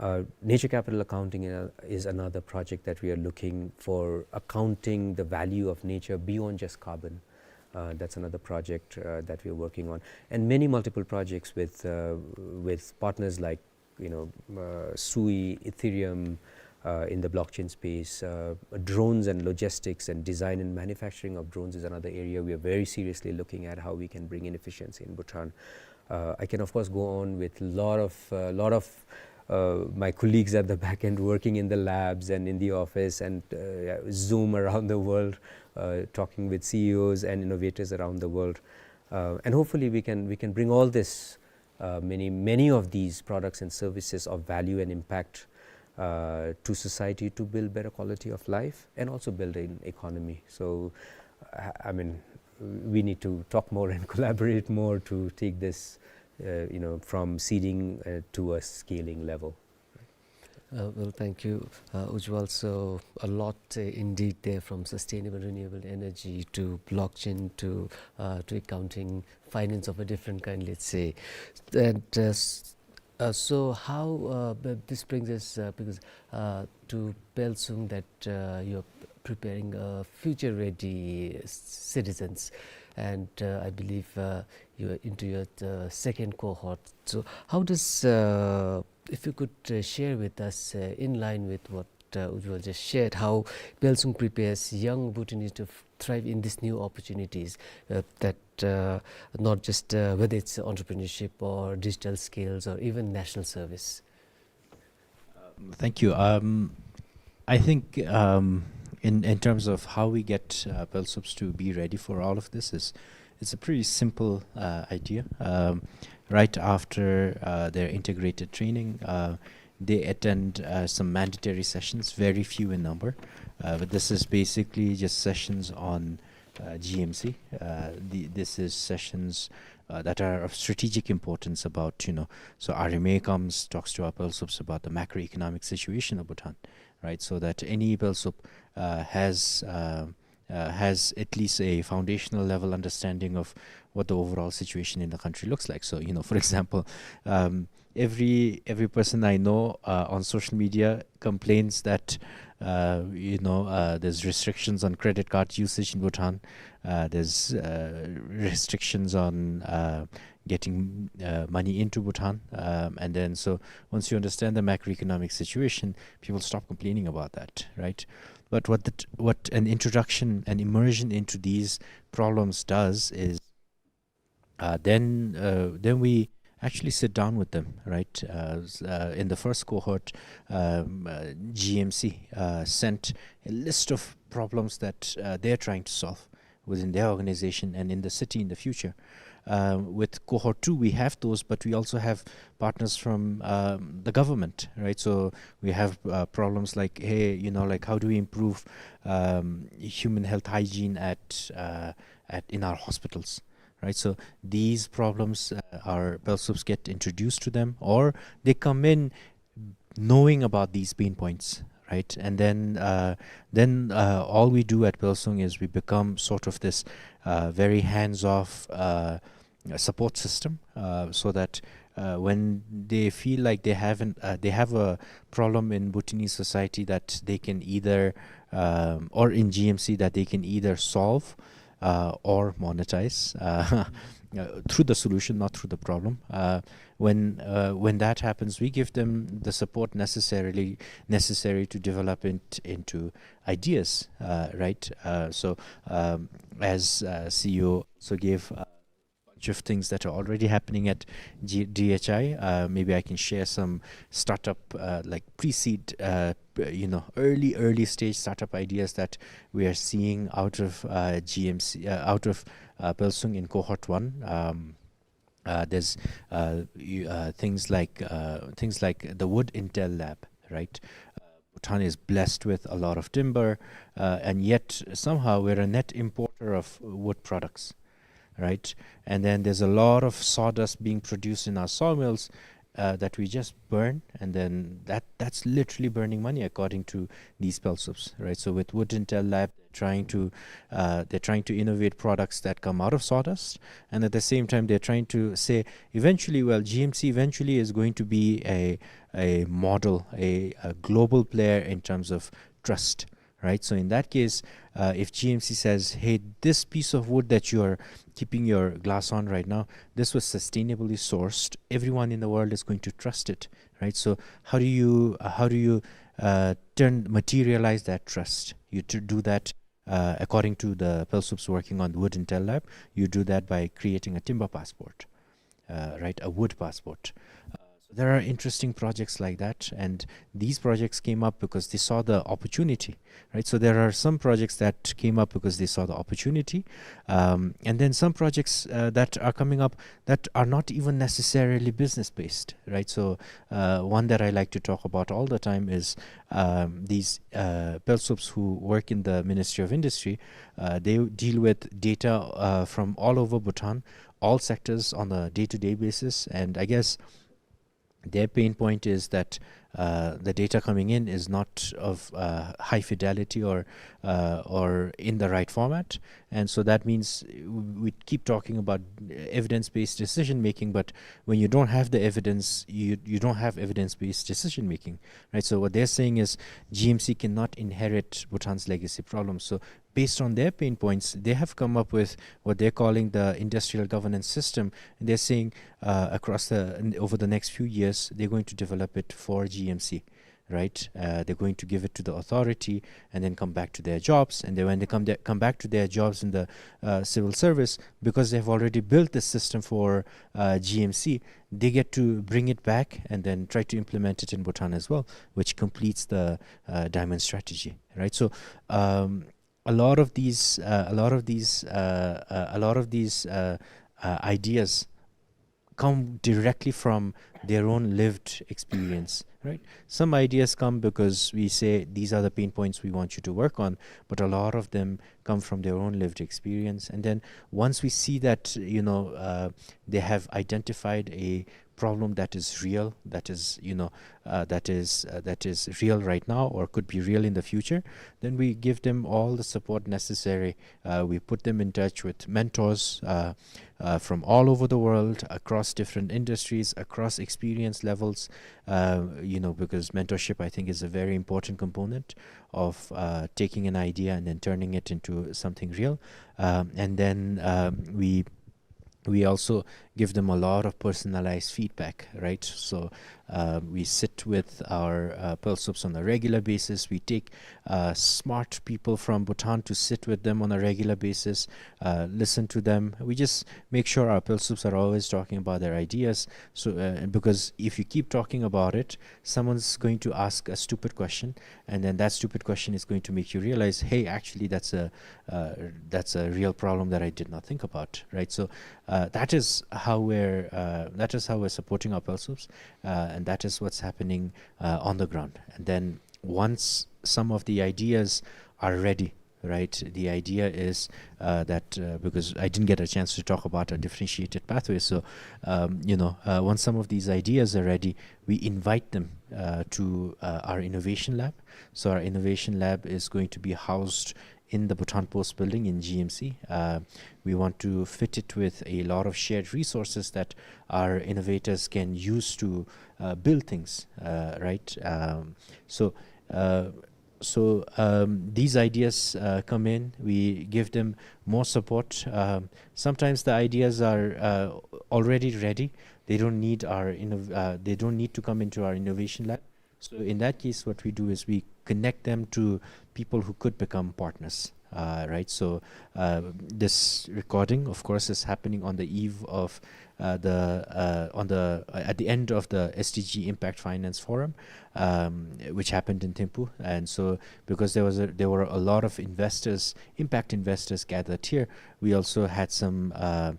Uh, nature capital accounting, uh, is another project that we are looking for, accounting the value of nature beyond just carbon. Uh, that's another project, uh, that we are working on. And many multiple projects with, uh, with partners like, you know, uh, Sui, Ethereum, uh, in the blockchain space. Uh, drones and logistics and design and manufacturing of drones is another area we are very seriously looking at, how we can bring in efficiency in Bhutan. Uh, I can, of course, go on with lot of, uh, lot of, uh, my colleagues at the back end working in the labs and in the office and, uh, Zoom around the world, uh, talking with C E Os and innovators around the world. Uh, and hopefully we can, we can bring all this, uh, many, many of these products and services of value and impact, uh, to society to build better quality of life and also build an economy. So, I, I mean, we need to talk more and collaborate more to take this, uh, you know, from seeding, uh, to a scaling level. Uh, well, thank you, uh, Ujjwal. So a lot, uh, indeed there, from sustainable renewable energy to blockchain to, uh, to accounting, finance of a different kind, let's say. And, uh, s-, uh, so how, uh, b-, this brings us, uh, because, uh, to Pelsung, that, uh, you're preparing, uh, future-ready s-, citizens, and, uh, I believe, uh, you're into your, uh, second cohort. So how does, uh, if you could, uh, share with us, uh, in line with what, uh, Ujjwal just shared, how Pelsung prepares young Bhutanese to f-, thrive in these new opportunities, uh, that, uh, not just, uh, whether it's entrepreneurship or digital skills or even national service? Thank you. Um, I think, um, in, in terms of how we get, uh, Pelsups to be ready for all of this is, it's a pretty simple, uh, idea. Um, right after, uh, their integrated training, uh, they attend, uh, some mandatory sessions, very few in number. Uh, but this is basically just sessions on, uh, G M C. Uh, the, this is sessions uh, that are of strategic importance about, you know, so R M A comes, talks to our PELSUPs about the macroeconomic situation of Bhutan, right? So that any PELSUP, uh, has, uh, uh, has at least a foundational level understanding of what the overall situation in the country looks like. So, you know, for example, um, every, every person I know, uh, on social media complains that, uh, you know, uh, there's restrictions on credit card usage in Bhutan. Uh, there's, uh, restrictions on, uh, getting, uh, money into Bhutan. Um, and then, so once you understand the macroeconomic situation, people stop complaining about that, right? But what the t-, what an introduction, an immersion into these problems does is, uh, then, uh, then we actually sit down with them, right? Uh, s-, uh, in the first cohort, um, uh, G M C, uh, sent a list of problems that, uh, they're trying to solve within their organization and in the city in the future. Um, with cohort two, we have those, but we also have partners from, um, the government, right? So we have, uh, problems like, hey, you know, like, how do we improve, um, human health hygiene at, uh, at, in our hospitals, right? So these problems, uh, our PELSUPs get introduced to them, or they come in knowing about these pain points, right? And then, uh, then, uh, all we do at PELSUNG is we become sort of this, uh, very hands-off, uh, support system, uh, so that, uh, when they feel like they haven't, uh, they have a problem in Bhutanese society that they can either, um, or in G M C that they can either solve, uh, or monetize, uh, uh, through the solution, not through the problem. Uh, when, uh, when that happens, we give them the support necessarily, necessary to develop it into ideas, uh, right? Uh, so, um, as, uh, C E O also gave, uh, bunch of things that are already happening at G-, D H I. Uh, maybe I can share some startup, uh, like, pre-seed, uh, p-, you know, early, early stage startup ideas that we are seeing out of, uh, G M C, uh, out of, uh, PELSUNG in cohort one. Um, uh, there's, uh, you, uh, things like, uh, things like the Wood Intel Lab, right? Uh, Bhutan is blessed with a lot of timber, uh, and yet somehow we're a net importer of wood products, right? And then there's a lot of sawdust being produced in our sawmills, uh, that we just burn, and then that, that's literally burning money, according to these PELSUPs, right? So with Wood Intel Lab, they're trying to, uh, they're trying to innovate products that come out of sawdust, and at the same time, they're trying to say eventually, well, G M C eventually is going to be a, a model, a, a global player in terms of trust, right? So in that case, uh, if G M C says, "Hey, this piece of wood that you're keeping your glass on right now, this was sustainably sourced," everyone in the world is going to trust it, right? So how do you, uh, how do you, uh, turn, materialize that trust? You to do that, uh, according to the PELSUPs working on the Wood Intel Lab, you do that by creating a timber passport, uh, right? A wood passport. Uh, so there are interesting projects like that, and these projects came up because they saw the opportunity, right? So there are some projects that came up because they saw the opportunity, um, and then some projects, uh, that are coming up that are not even necessarily business-based, right? So, uh, one that I like to talk about all the time is, um, these, uh, PELSUPs who work in the Ministry of Industry. Uh, they deal with data, uh, from all over Bhutan, all sectors on a day-to-day basis, and I guess their pain point is that, uh, the data coming in is not of, uh, high fidelity or, uh, or in the right format. And so that means we keep talking about evidence-based decision making, but when you don't have the evidence, you, you don't have evidence-based decision making, right? So what they're saying is G M C cannot inherit Bhutan's legacy problems. So based on their pain points, they have come up with what they're calling the industrial governance system. And they're saying, uh, across the, in, over the next few years, they're going to develop it for G M C, right? Uh, they're going to give it to the authority and then come back to their jobs. And then when they come, there, come back to their jobs in the, uh, civil service, because they've already built this system for, uh, G M C, they get to bring it back and then try to implement it in Bhutan as well, which completes the, uh, diamond strategy, right? So, um, a lot of these, uh, a lot of these, uh, uh, a lot of these, uh, uh, ideas come directly from their own lived experience, right? Some ideas come because we say these are the pain points we want you to work on, but a lot of them come from their own lived experience. And then once we see that, you know, uh, they have identified a problem that is real, that is, you know, uh, that is, uh, that is real right now or could be real in the future, then we give them all the support necessary. Uh, we put them in touch with mentors, uh, uh, from all over the world, across different industries, across experience levels, uh, you know, because mentorship, I think, is a very important component of, uh, taking an idea and then turning it into something real. Um, and then, um, we, we also give them a lot of personalized feedback, right? So, uh, we sit with our, uh, PILSUPs on a regular basis. We take, uh, smart people from Bhutan to sit with them on a regular basis, uh, listen to them. We just make sure our PILSUPs are always talking about their ideas. So, uh, because if you keep talking about it, someone's going to ask a stupid question, and then that stupid question is going to make you realize, "Hey, actually, that's a, uh, that's a real problem that I did not think about," right? So, uh, that is how we're, uh, that is how we're supporting our PILSUPs, uh, and that is what's happening, uh, on the ground. And then once some of the ideas are ready, right? The idea is, uh, that, uh, because I didn't get a chance to talk about a differentiated pathway, so, um, you know, uh, once some of these ideas are ready, we invite them, uh, to, uh, our innovation lab. So our innovation lab is going to be housed in the Bhutan Post building in G M C. Uh, we want to fit it with a lot of shared resources that our innovators can use to, uh, build things, uh, right? Um, so, uh, so, um, these ideas, uh, come in, we give them more support. Um, sometimes the ideas are, uh, already ready. They don't need our innov-, uh, they don't need to come into our innovation lab. So in that case, what we do is we connect them to people who could become partners, uh, right? So, uh, this recording, of course, is happening on the eve of, uh, the, uh, on the, uh, at the end of the S D G Impact Finance Forum, um, which happened in Thimphu. And so, because there was a, there were a lot of investors, impact investors gathered here, we also had some, uh,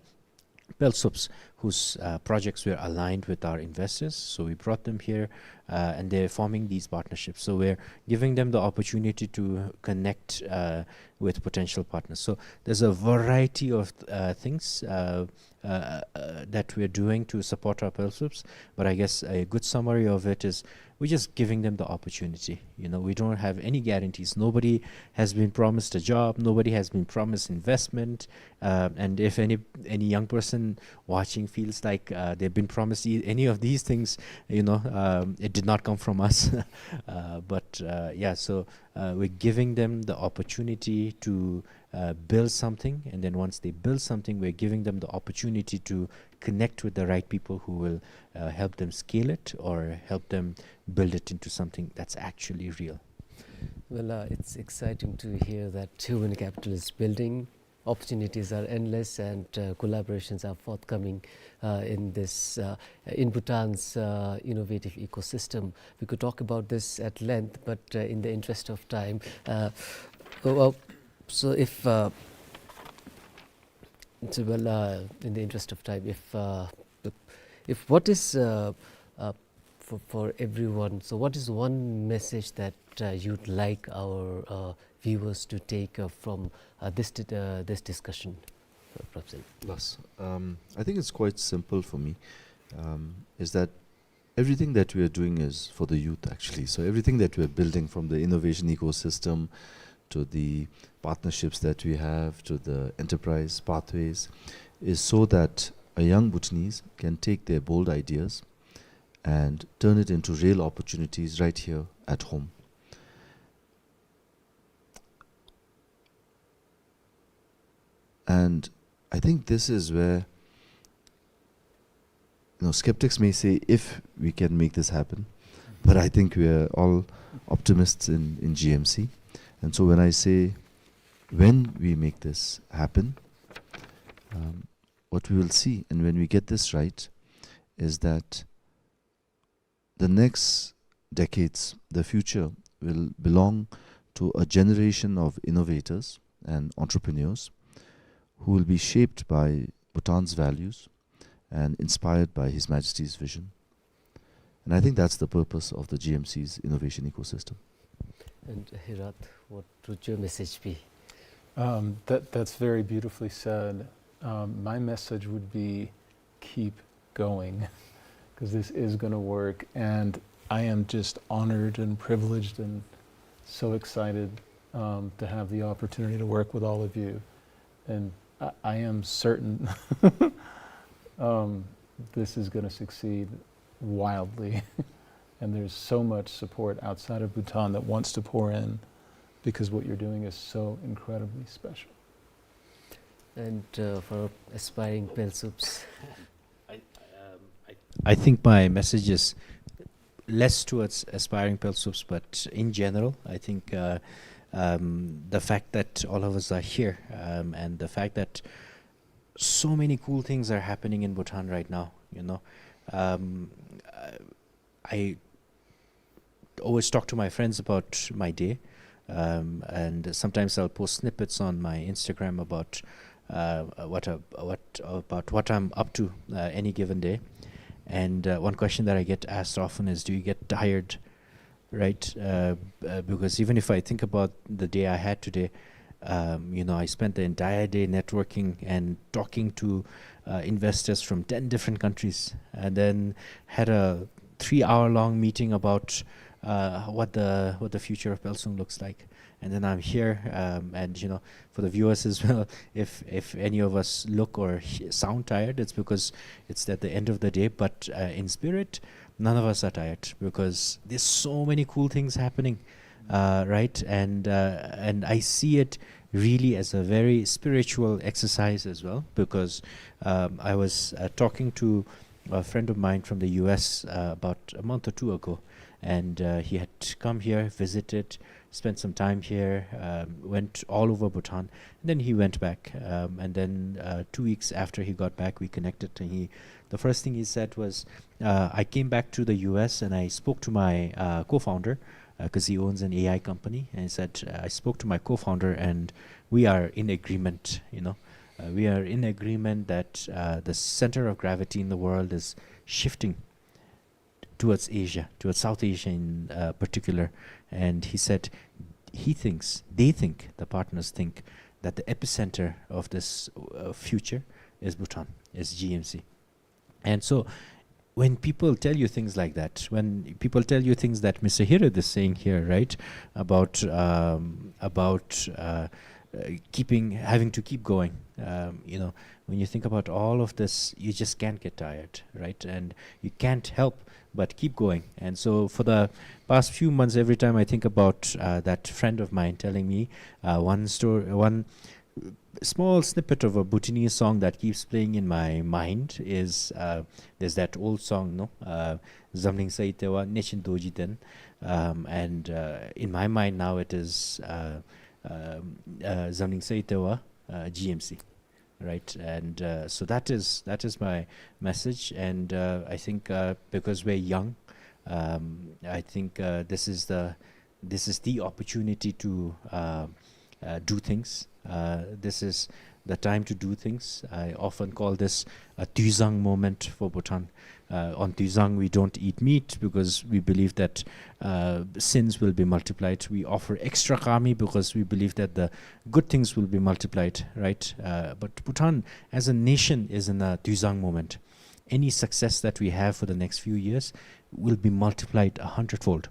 PILSUPs whose, uh, projects were aligned with our investors. So we brought them here, uh, and they're forming these partnerships. So we're giving them the opportunity to connect, uh, with potential partners. So there's a variety of, uh, things, uh, uh, uh, that we're doing to support our PILSUPs. But I guess a good summary of it is we're just giving them the opportunity. You know, we don't have any guarantees. Nobody has been promised a job. Nobody has been promised investment. Uh, and if any, any young person watching feels like, uh, they've been promised e-, any of these things, you know, um, it did not come from us. Uh, but, uh, yeah, so, uh, we're giving them the opportunity to, uh, build something, and then once they build something, we're giving them the opportunity to connect with the right people who will, uh, help them scale it or help them build it into something that's actually real. Well, uh, it's exciting to hear that human capital is building. Opportunities are endless and, uh, collaborations are forthcoming, uh, in this, uh, in Bhutan's, uh, innovative ecosystem. We could talk about this at length, but, uh, in the interest of time, uh, well, so if, uh, so, well, uh, in the interest of time, if, uh, if what is, uh, uh, for, for everyone, so what is one message that, uh, you'd like our, uh, viewers to take, uh, from, uh, this di-, uh, this discussion, uh, Professor? Yes. Um, I think it's quite simple for me, um, is that everything that we are doing is for the youth, actually. So everything that we are building, from the innovation ecosystem to the partnerships that we have to the enterprise pathways, is so that a young Bhutanese can take their bold ideas and turn it into real opportunities right here at home. And I think this is where, you know, skeptics may say, "If we can make this happen," but I think we are all optimists in, in G M C. And so when I say, "When we make this happen," um, what we will see, and when we get this right, is that the next decades, the future, will belong to a generation of innovators and entrepreneurs who will be shaped by Bhutan's values and inspired by His Majesty's vision. And I think that's the purpose of the G M C's innovation ecosystem. And Hirat, what would your message be? Um, that, that's very beautifully said. Um, my message would be keep going, 'cause this is gonna work, and I am just honored and privileged and so excited, um, to have the opportunity to work with all of you. And I, I am certain, um, this is gonna succeed wildly. And there's so much support outside of Bhutan that wants to pour in, because what you're doing is so incredibly special. And, uh, for aspiring Pelsups? I, um, I, I think my message is less towards aspiring Pelsups, but in general, I think, uh, um, the fact that all of us are here, um, and the fact that so many cool things are happening in Bhutan right now, you know. Um, uh, I always talk to my friends about my day, um, and sometimes I'll post snippets on my Instagram about, uh, what, uh, what, about what I'm up to, uh, any given day. And, uh, one question that I get asked often is, "Do you get tired?" Right? Uh, uh, because even if I think about the day I had today, um, you know, I spent the entire day networking and talking to, uh, investors from ten different countries, and then had a three-hour-long meeting about, uh, what the, what the future of Pelsung looks like. And then I'm here, um, and, you know, for the viewers as well, if, if any of us look or he-, sound tired, it's because it's at the end of the day. But, uh, in spirit, none of us are tired, because there's so many cool things happening, uh, right? And, uh, and I see it really as a very spiritual exercise as well, because, um, I was, uh, talking to a friend of mine from the U S, uh, about a month or two ago, and, uh, he had come here, visited, spent some time here, um, went all over Bhutan, and then he went back. Um, and then, uh, two weeks after he got back, we connected, and he, the first thing he said was, uh, "I came back to the U S and I spoke to my, uh, co-founder, uh, 'cause he owns an A I company, and he said, uh, 'I spoke to my co-founder and we are in agreement, you know. Uh, we are in agreement that, uh, the center of gravity in the world is shifting towards Asia, towards South Asia in, uh, particular.'" And he said he thinks, they think, the partners think, that the epicenter of this, uh, future is Bhutan, is G M C. And so when people tell you things like that, when people tell you things that Mister Hirat is saying here, right, about, um, about, uh, uh, keeping, having to keep going, um, you know, when you think about all of this, you just can't get tired, right? And you can't help but keep going. And so for the past few months, every time I think about, uh, that friend of mine telling me, uh, one story, one small snippet of a Bhutanese song that keeps playing in my mind is, uh, there's that old song, no? Uh, "Zamling Saitewa Nechin Doji Den." Um, and, uh, in my mind now it is, uh, um, uh, "Zamling Saitewa, uh, G M C," right? And, uh, so that is, that is my message. And, uh, I think, uh, because we're young, um, I think, uh, this is the, this is the opportunity to, uh, uh, do things. Uh, this is the time to do things. I often call this a Tuizang moment for Bhutan. Uh, on Tuizang, we don't eat meat because we believe that, uh, sins will be multiplied. We offer extra kami because we believe that the good things will be multiplied, right? Uh, but Bhutan as a nation is in a Tuizang moment. Any success that we have for the next few years will be multiplied a hundredfold.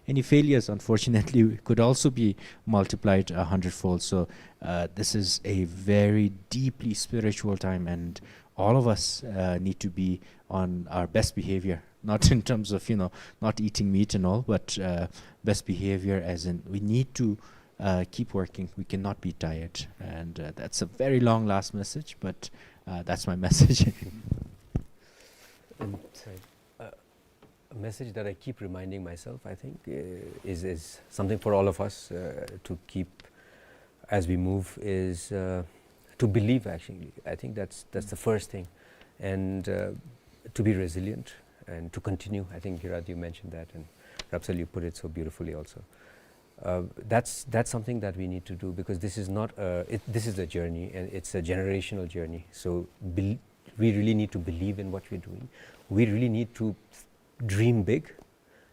Any failures, unfortunately, could also be multiplied a hundredfold. So, uh, this is a very deeply spiritual time, and all of us, uh, need to be on our best behavior, not in terms of, you know, not eating meat and all, but, uh, best behavior as in we need to, uh, keep working. We cannot be tired. And, uh, that's a very long last message, but, uh, that's my message. And, uh, a message that I keep reminding myself, I think, uh, is, is something for all of us, uh, to keep as we move is, uh, to believe, actually. I think that's, that's the first thing. And, uh, to be resilient and to continue. I think, Hirat, you mentioned that, and Rapsal, you put it so beautifully also. Uh, that's, that's something that we need to do, because this is not, uh, it, this is a journey, and it's a generational journey. So bel-, We really need to believe in what we're doing. We really need to dream big,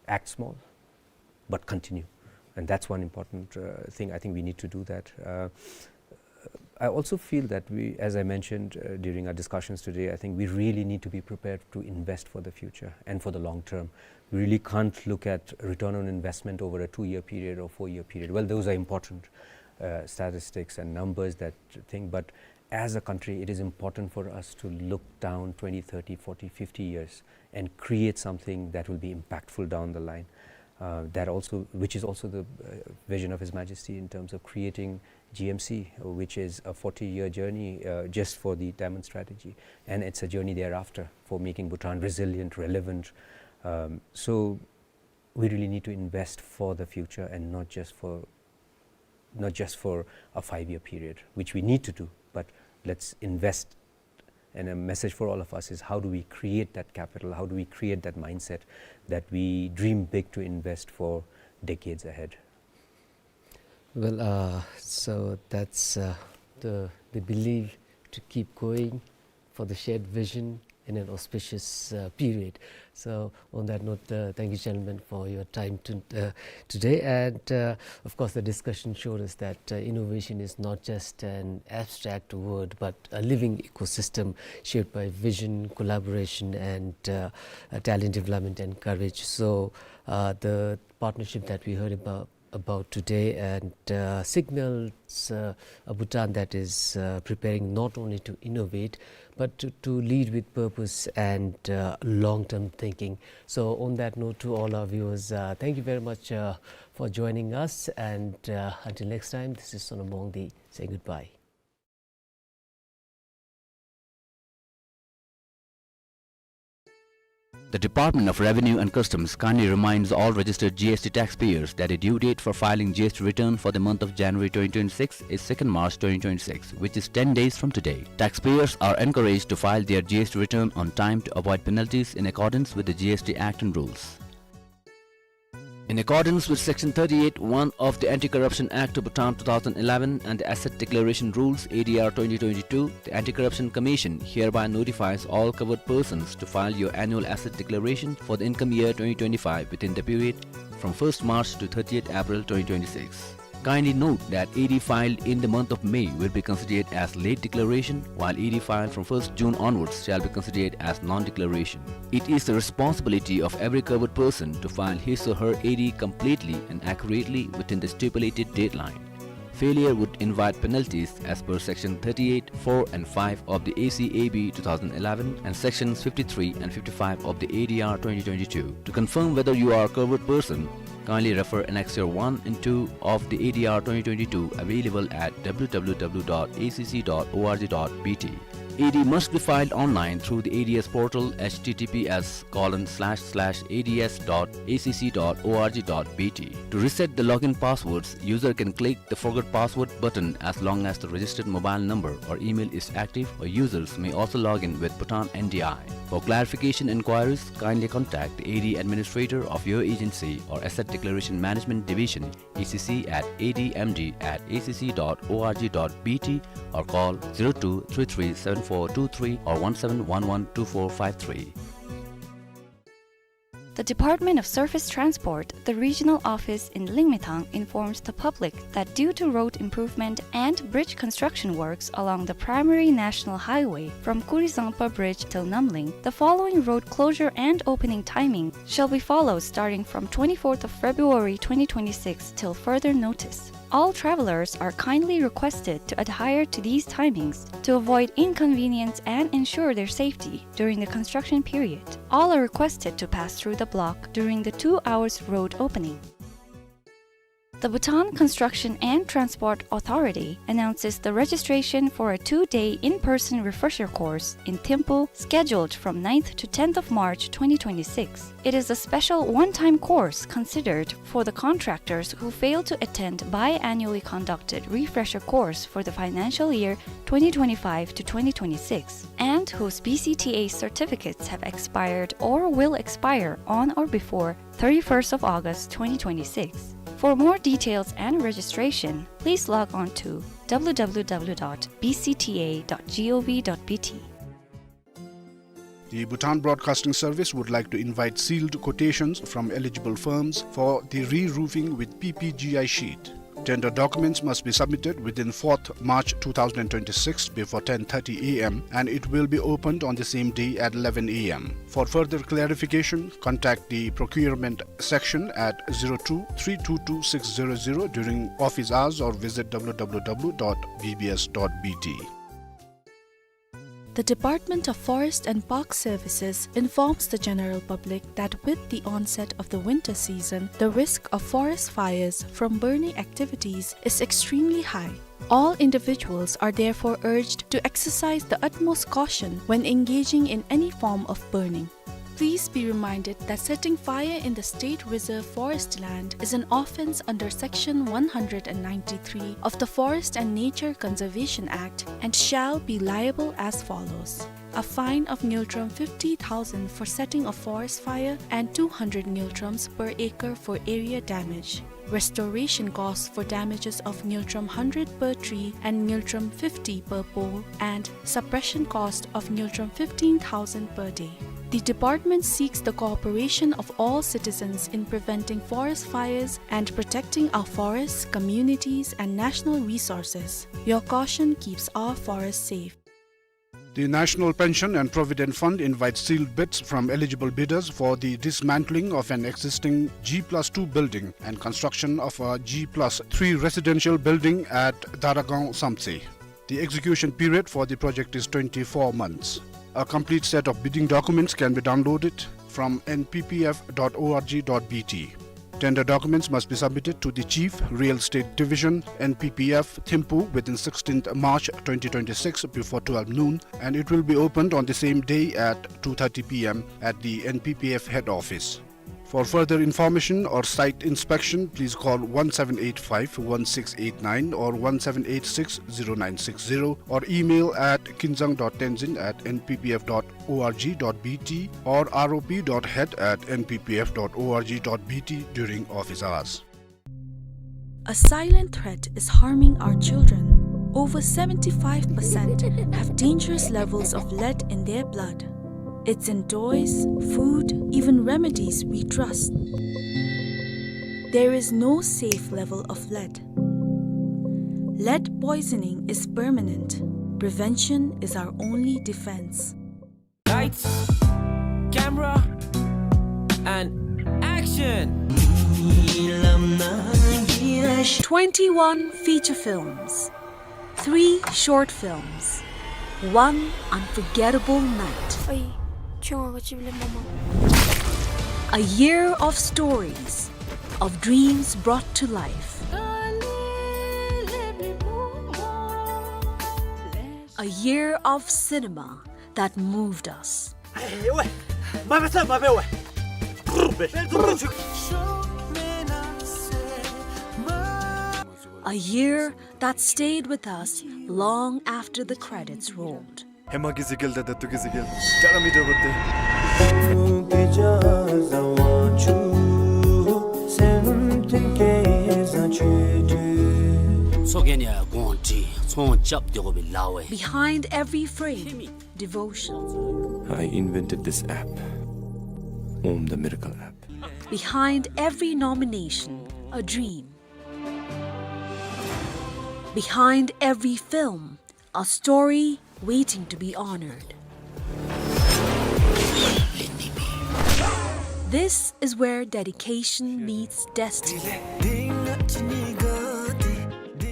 act small, but continue. And that's one important, uh, thing. I think we need to do that. Uh, I also feel that we, as I mentioned, uh, during our discussions today, I think we really need to be prepared to invest for the future and for the long term. We really can't look at return on investment over a two-year period or four-year period. Well, those are important, uh, statistics and numbers, that thing, but as a country, it is important for us to look down twenty, thirty, forty, fifty years and create something that will be impactful down the line. Uh, that also, which is also the, uh, vision of His Majesty in terms of creating G M C, which is a forty-year journey, uh, just for the Diamond Strategy, and it's a journey thereafter for making Bhutan resilient, relevant. Um, so we really need to invest for the future and not just for, not just for a five-year period, which we need to do, but let's invest. And a message for all of us is, how do we create that capital? How do we create that mindset that we dream big to invest for decades ahead? Well, uh, so that's, uh, the, the belief to keep going for the shared vision in an auspicious, uh, period. So on that note, uh, thank you, gentlemen, for your time to, uh, today. And, uh, of course, the discussion showed us that, uh, innovation is not just an abstract word, but a living ecosystem shaped by vision, collaboration, and, uh, uh, talent development and courage. So, uh, the partnership that we heard about about today and, uh, signals, uh, a Bhutan that is, uh, preparing not only to innovate, but to, to lead with purpose and, uh, long-term thinking. So on that note, to all our viewers, uh, thank you very much, uh, for joining us, and, uh, until next time, this is Sonam Wangdi saying goodbye. The Department of Revenue and Customs kindly reminds all registered G S T taxpayers that the due date for filing G S T return for the month of January twenty twenty-six is second March twenty twenty-six, which is ten days from today. Taxpayers are encouraged to file their G S T return on time to avoid penalties in accordance with the G S T Act and rules. In accordance with Section thirty-eight one of the Anti-Corruption Act of Bhutan two thousand eleven and the Asset Declaration Rules, A D R twenty twenty-two, the Anti-Corruption Commission hereby notifies all covered persons to file your annual asset declaration for the income year twenty twenty-five within the period from first March to thirtieth April twenty twenty-six. Kindly note that A D filed in the month of May will be considered as late declaration, while A D filed from first June onwards shall be considered as non-declaration. It is the responsibility of every covered person to file his or her A D completely and accurately within the stipulated deadline. Failure would invite penalties as per Section thirty-eight four and five of the A C A B two thousand eleven and Sections fifty-three and fifty-five of the A D R twenty twenty-two. To confirm whether you are a covered person, kindly refer Annexure one and two of the A D R twenty twenty-two, available at W W W dot A C C dot O R G dot B T. A D must be filed online through the A D S portal, H T T P S colon slash slash A D S dot A C C dot O R G dot B T. To reset the login passwords, user can click the Forgot Password button as long as the registered mobile number or email is active, or users may also log in with Bhutan N D I. For clarification inquiries, kindly contact the A D administrator of your agency or Asset Declaration Management Division, A C C at A D M D at A C C dot O R G dot B T or call zero two three three seven four two three or one seven one one two four five three. The Department of Surface Transport, the regional office in Lyngmythang, informs the public that due to road improvement and bridge construction works along the primary national highway from Kurizangpa Bridge till Namling, the following road closure and opening timing shall be followed starting from twenty-fourth of February twenty twenty-six till further notice. All travelers are kindly requested to adhere to these timings to avoid inconvenience and ensure their safety during the construction period. All are requested to pass through the block during the two hours road opening. The Bhutan Construction and Transport Authority announces the registration for a two-day in-person refresher course in Thimphu, scheduled from ninth to tenth of March twenty twenty-six. It is a special one-time course considered for the contractors who fail to attend biannually conducted refresher course for the financial year twenty twenty-five to twenty twenty-six and whose B C T A certificates have expired or will expire on or before thirty-first of August twenty twenty-six. For more details and registration, please log on to W W W dot B C T A dot gov dot B T. The Bhutan Broadcasting Service would like to invite sealed quotations from eligible firms for the re-roofing with P P G I sheet. Tender documents must be submitted within fourth March two thousand twenty-six before ten thirty A M, and it will be opened on the same day at eleven A M. For further clarification, contact the procurement section at zero two three two two six zero zero during office hours or visit W W W dot B B S dot B T. The Department of Forest and Park Services informs the general public that with the onset of the winter season, the risk of forest fires from burning activities is extremely high. All individuals are therefore urged to exercise the utmost caution when engaging in any form of burning. Please be reminded that setting fire in the state reserve forest land is an offence under Section one hundred and ninety-three of the Forest and Nature Conservation Act and shall be liable as follows: a fine of ngultrum fifty thousand for setting a forest fire and two hundred ngultrums per acre for area damage. Restoration costs for damages of ngultrum hundred per tree and ngultrum fifty per pole, and suppression cost of ngultrum fifteen thousand per day. The department seeks the cooperation of all citizens in preventing forest fires and protecting our forests, communities, and national resources. Your caution keeps our forests safe. The National Pension and Provident Fund invites sealed bids from eligible bidders for the dismantling of an existing G plus two building and construction of a G plus three residential building at Daragaon Samtse. The execution period for the project is twenty-four months. A complete set of bidding documents can be downloaded from N P P F dot O R G dot B T. Tender documents must be submitted to the Chief, Real Estate Division, N P P F, Thimphu within sixteenth March twenty twenty-six before twelve noon, and it will be opened on the same day at two thirty P M at the N P P F head office. For further information or site inspection, please call one seven eight five one six eight nine or one seven eight six zero nine six zero or email at kinzang dot tenzin at N P P F dot O R G dot B T or R O P dot head at N P P F dot O R G dot B T during office hours. A silent threat is harming our children. Over seventy-five percent have dangerous levels of lead in their blood. It's in toys, food, even remedies we trust. There is no safe level of lead. Lead poisoning is permanent. Prevention is our only defense. Lights, camera, and action! Twenty-one feature films, three short films, one unforgettable night. Oi, chunga ko chibile mama. A year of stories, of dreams brought to life. A year of cinema that moved us. A year that stayed with us long after the credits rolled. Behind every frame, devotion. I invented this app, Om the Miracle App. Behind every nomination, a dream. Behind every film, a story waiting to be honored. This is where dedication meets destiny,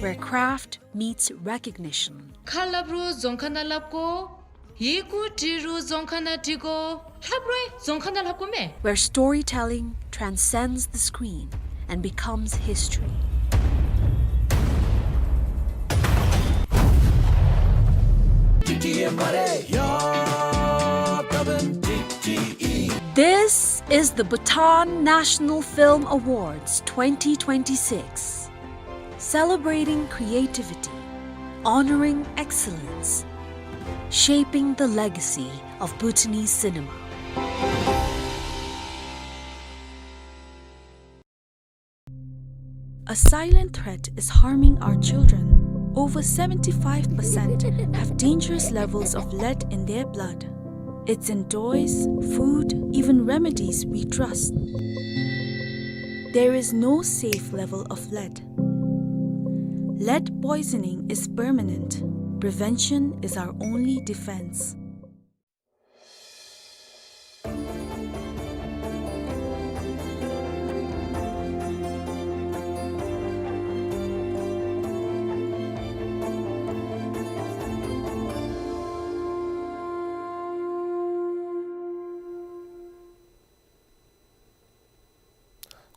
where craft meets recognition. ཁ་སླབ་རུང་རྫོང་ཁ་ནང་སླབ་དགོ། ཡི་གུ་འབྲི་རུང་རྫོང་ཁ་ནང་འབྲི་དགོ། ལྷབ་རུང་རྫོང་ཁ་ནང་ལྷབ་དགོ་མས། Where storytelling transcends the screen and becomes history. This is the Bhutan National Film Awards twenty twenty-six. Celebrating creativity, honoring excellence, shaping the legacy of Bhutanese cinema. A silent threat is harming our children. Over seventy-five percent have dangerous levels of lead in their blood. It's in toys, food, even remedies we trust. There is no safe level of lead. Lead poisoning is permanent. Prevention is our only defense.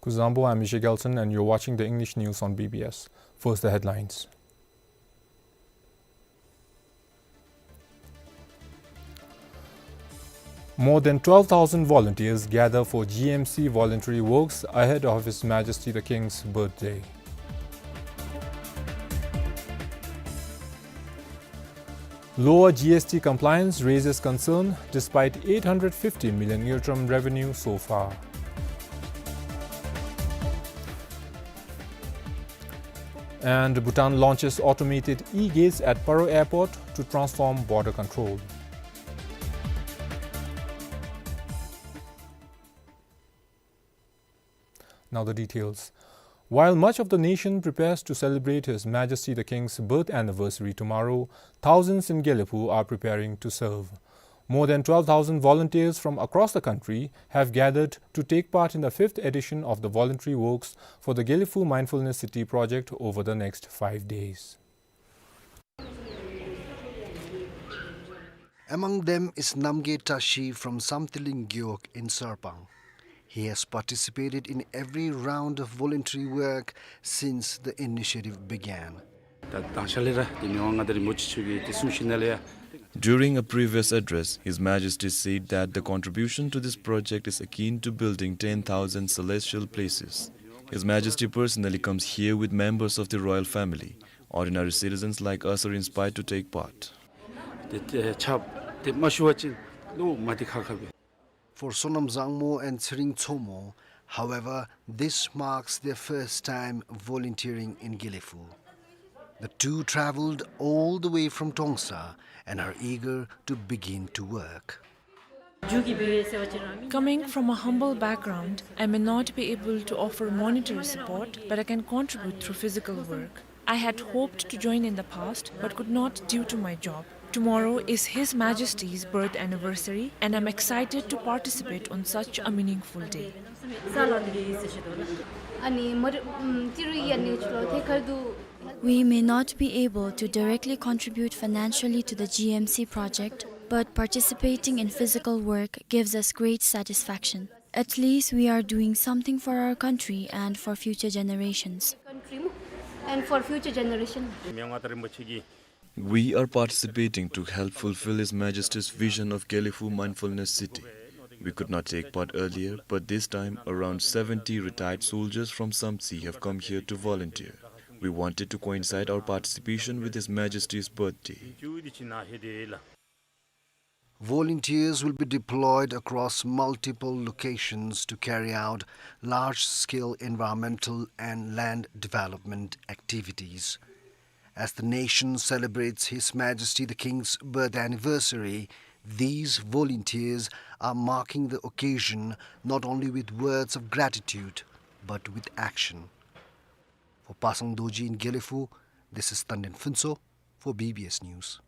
Kuzuzangpo, I'm Misha Gelson, and you're watching the English news on B B S. First, the headlines. More than twelve thousand volunteers gather for G M C voluntary works ahead of His Majesty the King's birthday. Lower G S T compliance raises concern despite eight hundred fifty million ngultrum revenue so far. And Bhutan launches automated e-gates at Paro Airport to transform border control. Now the details. While much of the nation prepares to celebrate His Majesty the King's birth anniversary tomorrow, thousands in Gelephu are preparing to serve. More than twelve thousand volunteers from across the country have gathered to take part in the fifth edition of the voluntary works for the Gelephu Mindfulness City project over the next five days. Among them is Namgay Tashi from Samthiling Gewog in Sarpang. He has participated in every round of voluntary work since the initiative began. ད་དང་ཤ་ལས་ར་དེ་མི་དབང་མངའ་བདག་རིན་པོ་ཆེ་མཆོག་གིས་དེ་གསུང་བཞིན་ན་ལས་ཡ། During a previous address, His Majesty said that the contribution to this project is akin to building ten thousand celestial places. His Majesty personally comes here with members of the royal family. Ordinary citizens like us are inspired to take part. དེ་དེ་ཆབ་དེ་མ་ཞུ་བ་ཅིན་ལོ་མ་དེ་ཁ་ཁ་བས། For Sonam Zangmo and Tsering Tsomo, however, this marks their first time volunteering in Gelephu. The two travelled all the way from Tongsa and are eager to begin to work. Coming from a humble background, I may not be able to offer monetary support, but I can contribute through physical work. I had hoped to join in the past, but could not due to my job. Tomorrow is His Majesty's birth anniversary, and I'm excited to participate on such a meaningful day. We may not be able to directly contribute financially to the G M C project, but participating in physical work gives us great satisfaction. At least we are doing something for our country and for future generations. And for future generation. We are participating to help fulfill His Majesty's vision of Gelephu Mindfulness City. We could not take part earlier, but this time around seventy retired soldiers from Samtse have come here to volunteer. We wanted to coincide our participation with His Majesty's birthday. Volunteers will be deployed across multiple locations to carry out large-scale environmental and land development activities. As the nation celebrates His Majesty the King's birth anniversary, these volunteers are marking the occasion not only with words of gratitude, but with action. For Pasang Dorji in Gelephu, this is Tanden Phuntsho for B B S News.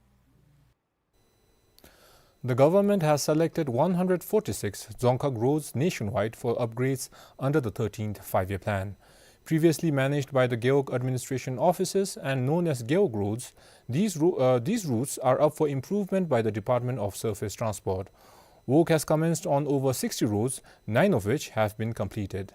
The government has selected one hundred forty-six Dzongkhag roads nationwide for upgrades under the thirteenth Five-Year Plan. Previously managed by the Gewog Administration Offices and known as Gewog roads, these ro-, uh, these routes are up for improvement by the Department of Surface Transport. Work has commenced on over sixty roads, nine of which have been completed.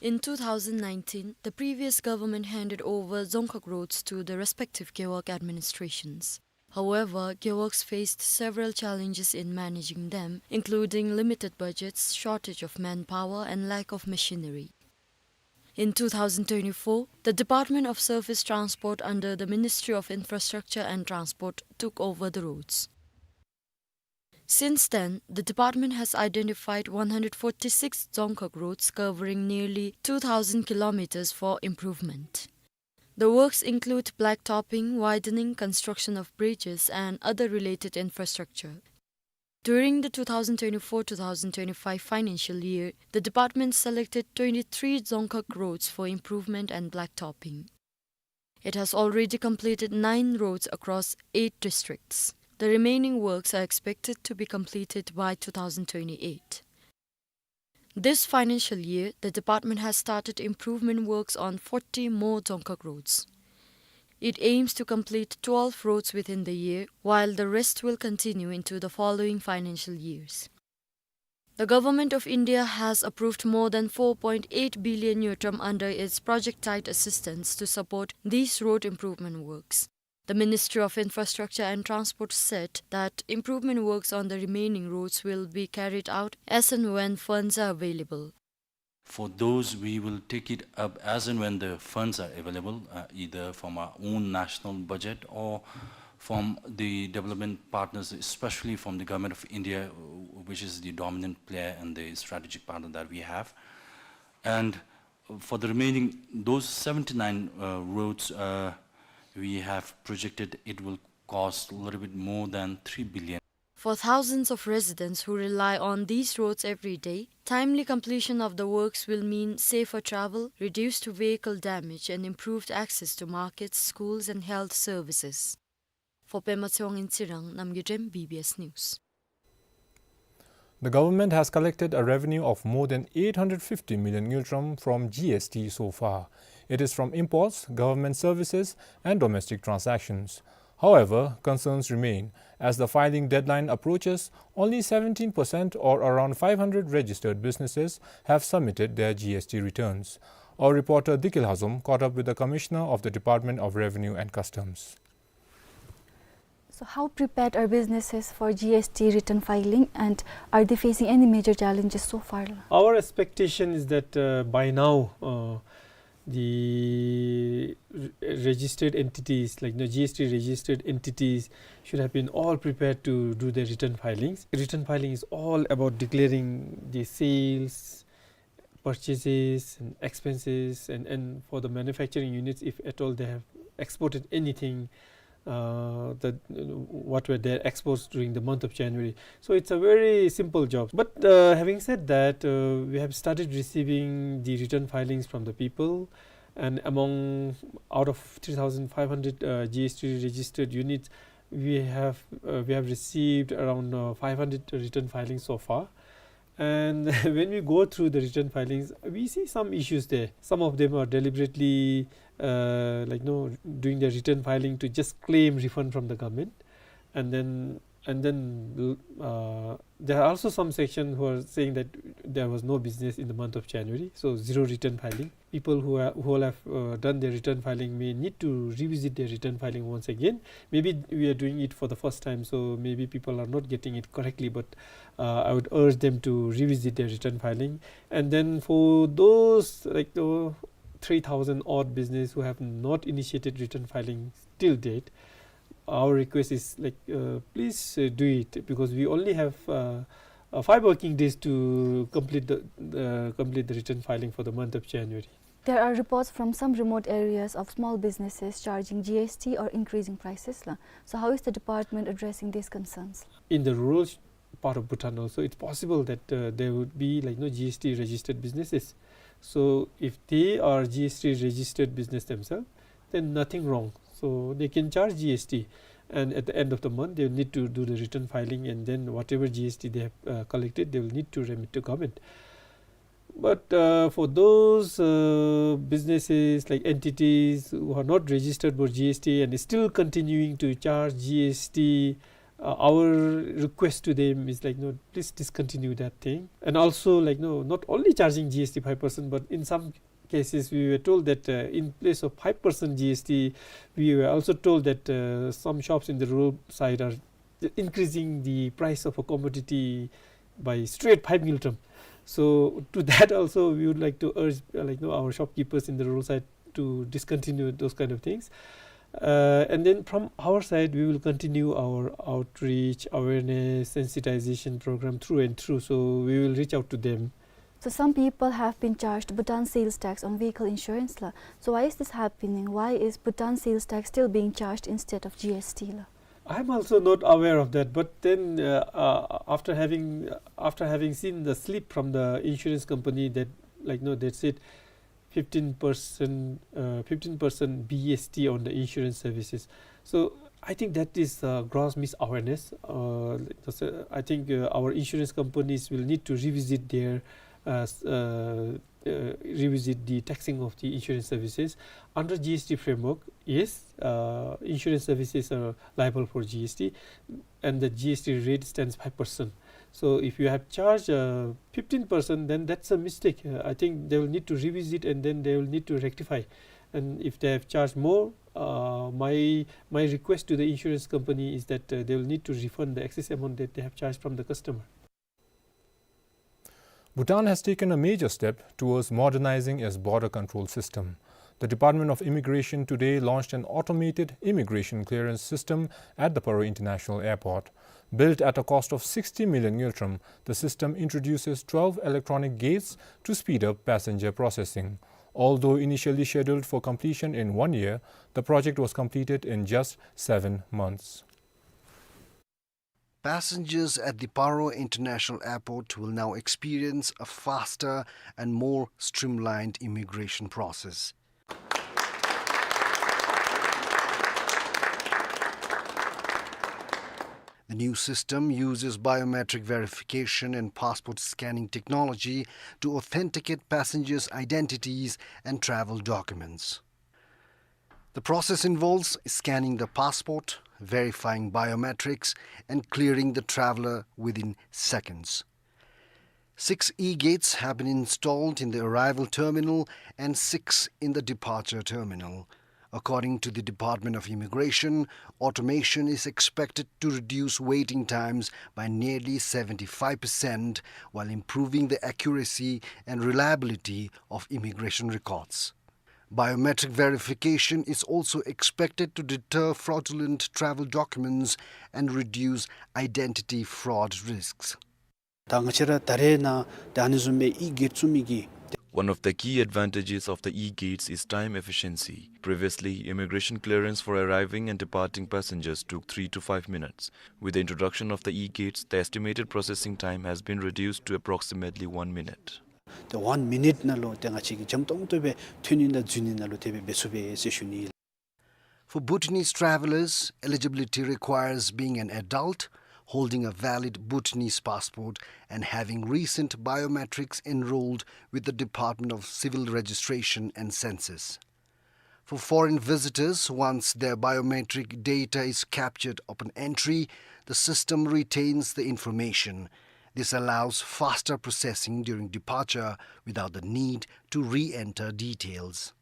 In two thousand nineteen, the previous government handed over Dzongkhag roads to the respective Gewog administrations. However, Gewogs faced several challenges in managing them, including limited budgets, shortage of manpower, and lack of machinery. In two thousand twenty-four, the Department of Surface Transport under the Ministry of Infrastructure and Transport took over the roads. Since then, the department has identified one hundred forty-six Dzongkhag roads covering nearly two thousand kilometers for improvement. The works include blacktopping, widening, construction of bridges, and other related infrastructure. During the two thousand twenty-four two thousand twenty-five financial year, the department selected twenty-three Dzongkhag roads for improvement and blacktopping. It has already completed nine roads across eight districts. The remaining works are expected to be completed by two thousand twenty-eight. This financial year, the department has started improvement works on forty more Dzongkhag roads. It aims to complete twelve roads within the year, while the rest will continue into the following financial years. The Government of India has approved more than four point eight billion ngultrum under its Project Tide assistance to support these road improvement works. The Ministry of Infrastructure and Transport said that improvement works on the remaining roads will be carried out as and when funds are available. For those, we will take it up as and when the funds are available, uh, either from our own national budget or from the development partners, especially from the Government of India, uh, which is the dominant player and the strategic partner that we have. And for the remaining, those seventy-nine, uh, roads, uh, we have projected it will cost a little bit more than three billion. For thousands of residents who rely on these roads every day, timely completion of the works will mean safer travel, reduced vehicle damage, and improved access to markets, schools, and health services. For Pema Tshewang in Tsirang, Namgay Drem, B B S News. The government has collected a revenue of more than eight hundred fifty million ngultrum from G S T so far. It is from imports, government services, and domestic transactions. However, concerns remain as the filing deadline approaches. Only seventeen percent, or around five hundred registered businesses, have submitted their G S T returns. Our reporter Dikil Hazom caught up with the Commissioner of the Department of Revenue and Customs. So how prepared are businesses for G S T return filing, and are they facing any major challenges so far? Our expectation is that, uh, by now, uh, the re-, registered entities, like the G S T registered entities, should have been all prepared to do their return filings. Return filing is all about declaring the sales, purchases and expenses, and, and for the manufacturing units, if at all they have exported anything, uh, that, uh, what were their exports during the month of January. So it's a very simple job. But, uh, having said that, uh, we have started receiving the return filings from the people, and among, out of three thousand five hundred, uh, G S T registered units, we have, uh, we have received around, uh, five hundred return filings so far. And when we go through the return filings, we see some issues there. Some of them are deliberately, uh, like, you know, doing their return filing to just claim refund from the government. And then, and then, uh, there are also some sections who are saying that there was no business in the month of January, so zero return filing. People who are, who all have, uh, done their return filing may need to revisit their return filing once again. Maybe we are doing it for the first time, so maybe people are not getting it correctly, but, uh, I would urge them to revisit their return filing. And then for those, like, the three thousand odd business who have not initiated return filing till date, our request is, like, uh, please, uh, do it, because we only have, uh, uh, five working days to complete the, uh, complete the return filing for the month of January. There are reports from some remote areas of small businesses charging G S T or increasing prices la. So how is the department addressing these concerns? In the rural sh-, part of Bhutan also, it's possible that, uh, there would be, like, you know, G S T registered businesses. So if they are G S T registered business themselves, then nothing wrong. So they can charge G S T, and at the end of the month, they will need to do the return filing, and then whatever G S T they have, uh, collected, they will need to remit to government. But, uh, for those, uh, businesses, like, entities who are not registered for G S T and is still continuing to charge G S T, uh, our request to them is, like, no, please discontinue that thing. And also, like, no, not only charging G S T five percent, but in some cases we were told that, uh, in place of five percent G S T, we were also told that, uh, some shops in the rural side are increasing the price of a commodity by straight five ngultrum. So to that also, we would like to urge, uh, like, you know, our shopkeepers in the rural side to discontinue those kind of things. Uh, and then from our side, we will continue our outreach, awareness, sensitization program through and through. So we will reach out to them So some people have been charged Bhutan sales tax on vehicle insurance la. So why is this happening? Why is Bhutan sales tax still being charged instead of G S T la? I'm also not aware of that, but then, uh, uh, after having, after having seen the slip from the insurance company that, like, no, that said fifteen percent, uh, fifteen percent B S T on the insurance services. So I think that is, uh, gross misawareness. Uh, that's, uh, I think, uh, our insurance companies will need to revisit their, uh, s-, uh, uh, revisit the taxing of the insurance services. Under G S T framework, yes, uh, insurance services are liable for G S T, and the G S T rate stands five percent. So if you have charged, uh, fifteen percent, then that's a mistake. Uh, I think they will need to revisit and then they will need to rectify. And if they have charged more, uh, my, my request to the insurance company is that, uh, they will need to refund the excess amount that they have charged from the customer. Bhutan has taken a major step towards modernizing its border control system. The Department of Immigration today launched an automated immigration clearance system at the Paro International Airport. Built at a cost of sixty million ngultrum, the system introduces twelve electronic gates to speed up passenger processing. Although initially scheduled for completion in one year, the project was completed in just seven months. Passengers at the Paro International Airport will now experience a faster and more streamlined immigration process. The new system uses biometric verification and passport scanning technology to authenticate passengers' identities and travel documents. The process involves scanning the passport, verifying biometrics, and clearing the traveler within seconds. Six e-gates have been installed in the arrival terminal and six in the departure terminal. According to the Department of Immigration, automation is expected to reduce waiting times by nearly seventy-five percent while improving the accuracy and reliability of immigration records. Biometric verification is also expected to deter fraudulent travel documents and reduce identity fraud risks. ད་ང་བཅས་ར་ད་རེས་ནང་ད་ཨ་ནི་བཟུམ་སྦེ་ཨི་གེཊ་བཙུགས་མི་གི། One of the key advantages of the e-gates is time efficiency. Previously, immigration clearance for arriving and departing passengers took three to five minutes. With the introduction of the e-gates, the estimated processing time has been reduced to approximately one minute. ཏེ་ཝན་མི་ནིཊ་ནང་ལུ་ཏེ་ང་བཅས་ཀྱིས་འཇམ་ཏོང་ཏོ་སྦེ་ཐོན་ནི་དང་འཛུལ་ནི་ནང་ལུ་དེ་སྦེ་འབད་ཚུགས་པས་ཟེར་ཞུ་ནི་ཨིན། For Bhutanese travelers, eligibility requires being an adult, holding a valid Bhutanese passport, and having recent biometrics enrolled with the Department of Civil Registration and Census. For foreign visitors, once their biometric data is captured upon entry, the system retains the information. This allows faster processing during departure without the need to re-enter details.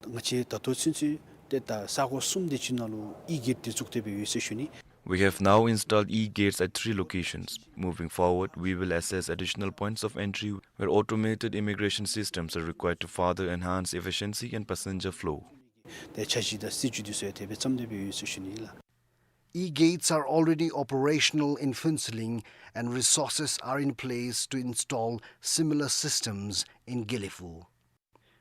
ང་བཅས་ད་ལྟོ་ཚུན་ཚོད་ཏེ་ད་ས་གོ་གསུམ་དེ་ཅིག་ནང་ལུ་ཨི་གེཊ་དེ་བཙུགས་ཏེ་སྦེ་ཡོད་ཟེར་ཞུ་ནི། We have now installed e-gates at three locations. Moving forward, we will assess additional points of entry where automated immigration systems are required to further enhance efficiency and passenger flow. ཏེ་འཆར་གཞི་དང་སྲིད་བྱུས་དེ་ཚུ་ཡང་དེ་སྦེ་བརྩམས་ཏེ་སྦེ་ཡོད་ཟེར་ཞུ་ནི་ལགས། E-gates are already operational in Phuentsholing and resources are in place to install similar systems in Gelephu.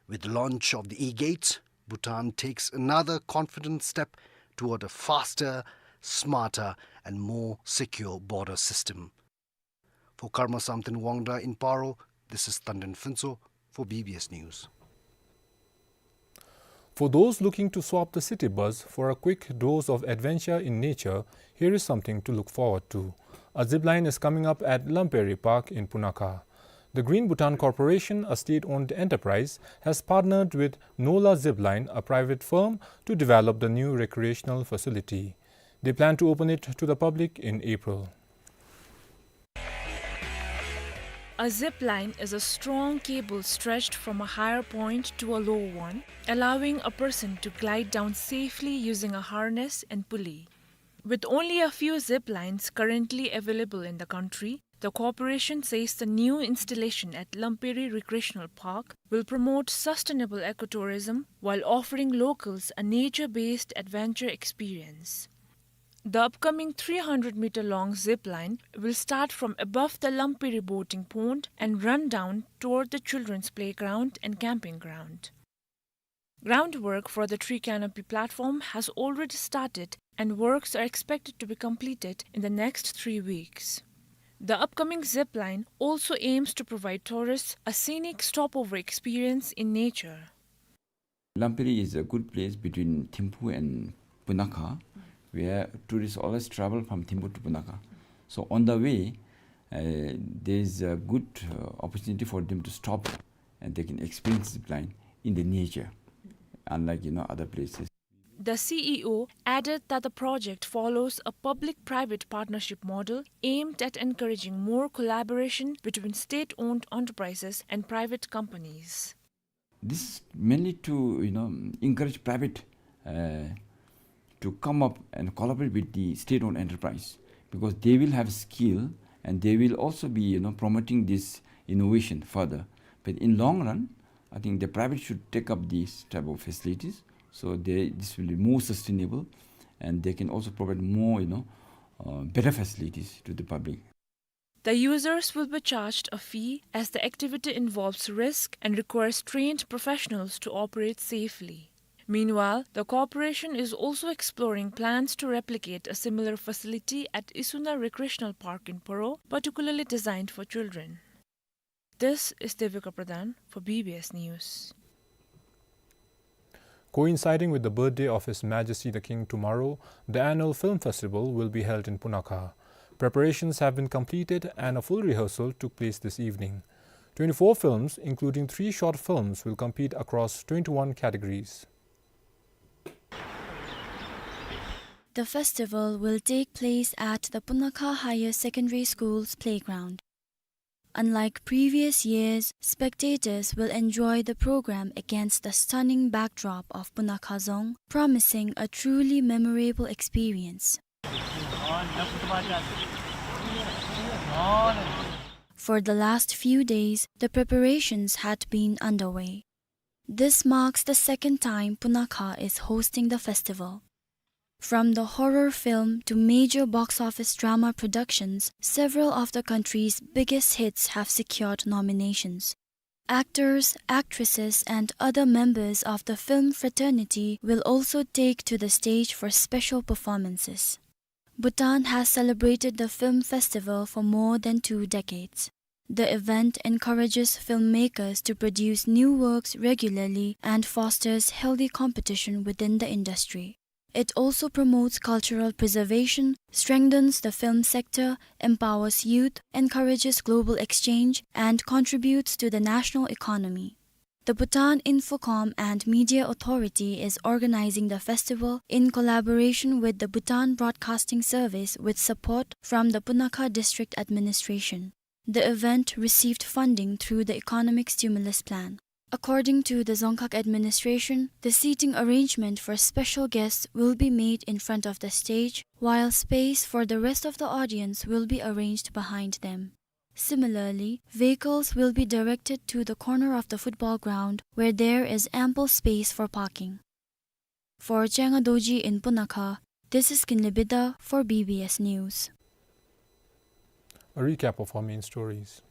With the launch of the e-gates, Bhutan takes another confident step toward a faster, smarter, and more secure border system. For Karma Samten Wangda in Paro, this is Tanden Phuntsho for B B S News. For those looking to swap the city buzz for a quick dose of adventure in nature, here is something to look forward to. A zipline is coming up at Lamperi Park in Punakha. The Green Bhutan Corporation, a state-owned enterprise, has partnered with Nola Zipline, a private firm, to develop the new recreational facility. They plan to open it to the public in April. A zip line is a strong cable stretched from a higher point to a low one, allowing a person to glide down safely using a harness and pulley. With only a few zip lines currently available in the country, the corporation says the new installation at Lamperi Recreational Park will promote sustainable ecotourism while offering locals a nature-based adventure experience. The upcoming three hundred meter long zip line will start from above the Lampiri boating pond and run down toward the children's playground and camping ground. Groundwork for the tree canopy platform has already started, and works are expected to be completed in the next three weeks. The upcoming zip line also aims to provide tourists a scenic stopover experience in nature. Lampiri is a good place between Thimphu and Punakha, where tourists always travel from Thimphu to Punakha. So on the way, uh, there is a good, uh, opportunity for them to stop and they can experience zip line in the nature, unlike, you know, other places. The C E O added that the project follows a public-private partnership model aimed at encouraging more collaboration between state-owned enterprises and private companies. This is mainly to, you know, encourage private, uh, to come up and collaborate with the state-owned enterprise, because they will have skill and they will also be, you know, promoting this innovation further. But in long run, I think the private should take up these type of facilities, so they, this will be more sustainable and they can also provide more, you know, uh, better facilities to the public. The users will be charged a fee as the activity involves risk and requires trained professionals to operate safely. Meanwhile, the corporation is also exploring plans to replicate a similar facility at Isuna Recreational Park in Paro, particularly designed for children. This is Devika Pradhan for B B S News. Coinciding with the birthday of His Majesty the King tomorrow, the annual film festival will be held in Punakha. Preparations have been completed and a full rehearsal took place this evening. Twenty-four films, including three short films, will compete across twenty-one categories. The festival will take place at the Punakha Higher Secondary School's playground. Unlike previous years, spectators will enjoy the program against the stunning backdrop of Punakha Dzong, promising a truly memorable experience. For the last few days, the preparations had been underway. This marks the second time Punakha is hosting the festival. From the horror film to major box office drama productions, several of the country's biggest hits have secured nominations. Actors, actresses, and other members of the film fraternity will also take to the stage for special performances. Bhutan has celebrated the film festival for more than two decades. The event encourages filmmakers to produce new works regularly and fosters healthy competition within the industry. It also promotes cultural preservation, strengthens the film sector, empowers youth, encourages global exchange, and contributes to the national economy. The Bhutan Infocom and Media Authority is organizing the festival in collaboration with the Bhutan Broadcasting Service with support from the Punakha District Administration. The event received funding through the Economic Stimulus Plan. According to the Dzongkhag administration, the seating arrangement for special guests will be made in front of the stage, while space for the rest of the audience will be arranged behind them. Similarly, vehicles will be directed to the corner of the football ground, where there is ample space for parking. For Chenga Dorji in Punakha, this is Kinley Bida for B B S News. A recap of our main stories.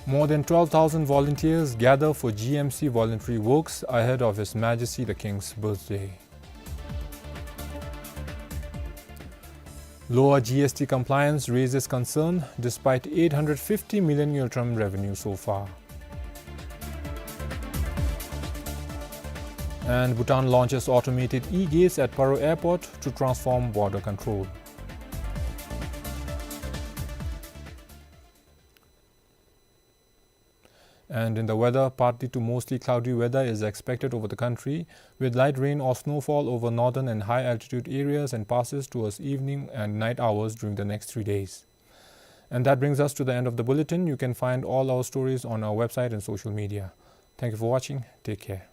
More than twelve thousand volunteers gather for G M C voluntary works ahead of His Majesty the King's birthday. Lower G S T compliance raises concern despite eight hundred fifty million ngultrum revenue so far. And Bhutan launches automated e-gates at Paro Airport to transform border control. And in the weather, partly to mostly cloudy weather is expected over the country, with light rain or snowfall over northern and high altitude areas and passes towards evening and night hours during the next three days. And that brings us to the end of the bulletin. You can find all our stories on our website and social media. Thank you for watching. Take care.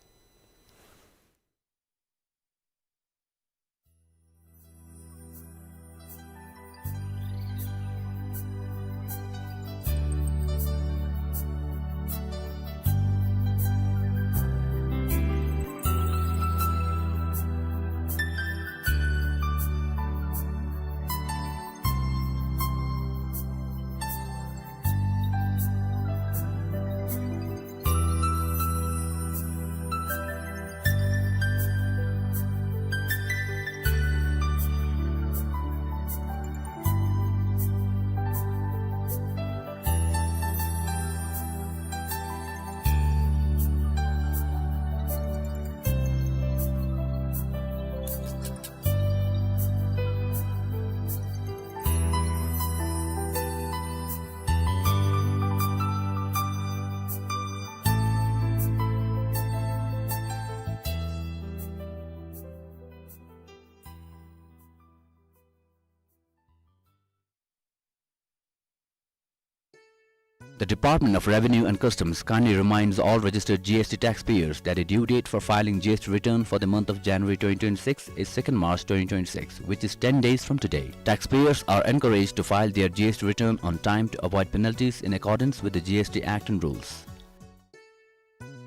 The Department of Revenue and Customs kindly reminds all registered G S T taxpayers that the due date for filing G S T return for the month of January twenty twenty-six is second March twenty twenty-six, which is ten days from today. Taxpayers are encouraged to file their G S T return on time to avoid penalties in accordance with the G S T Act and rules.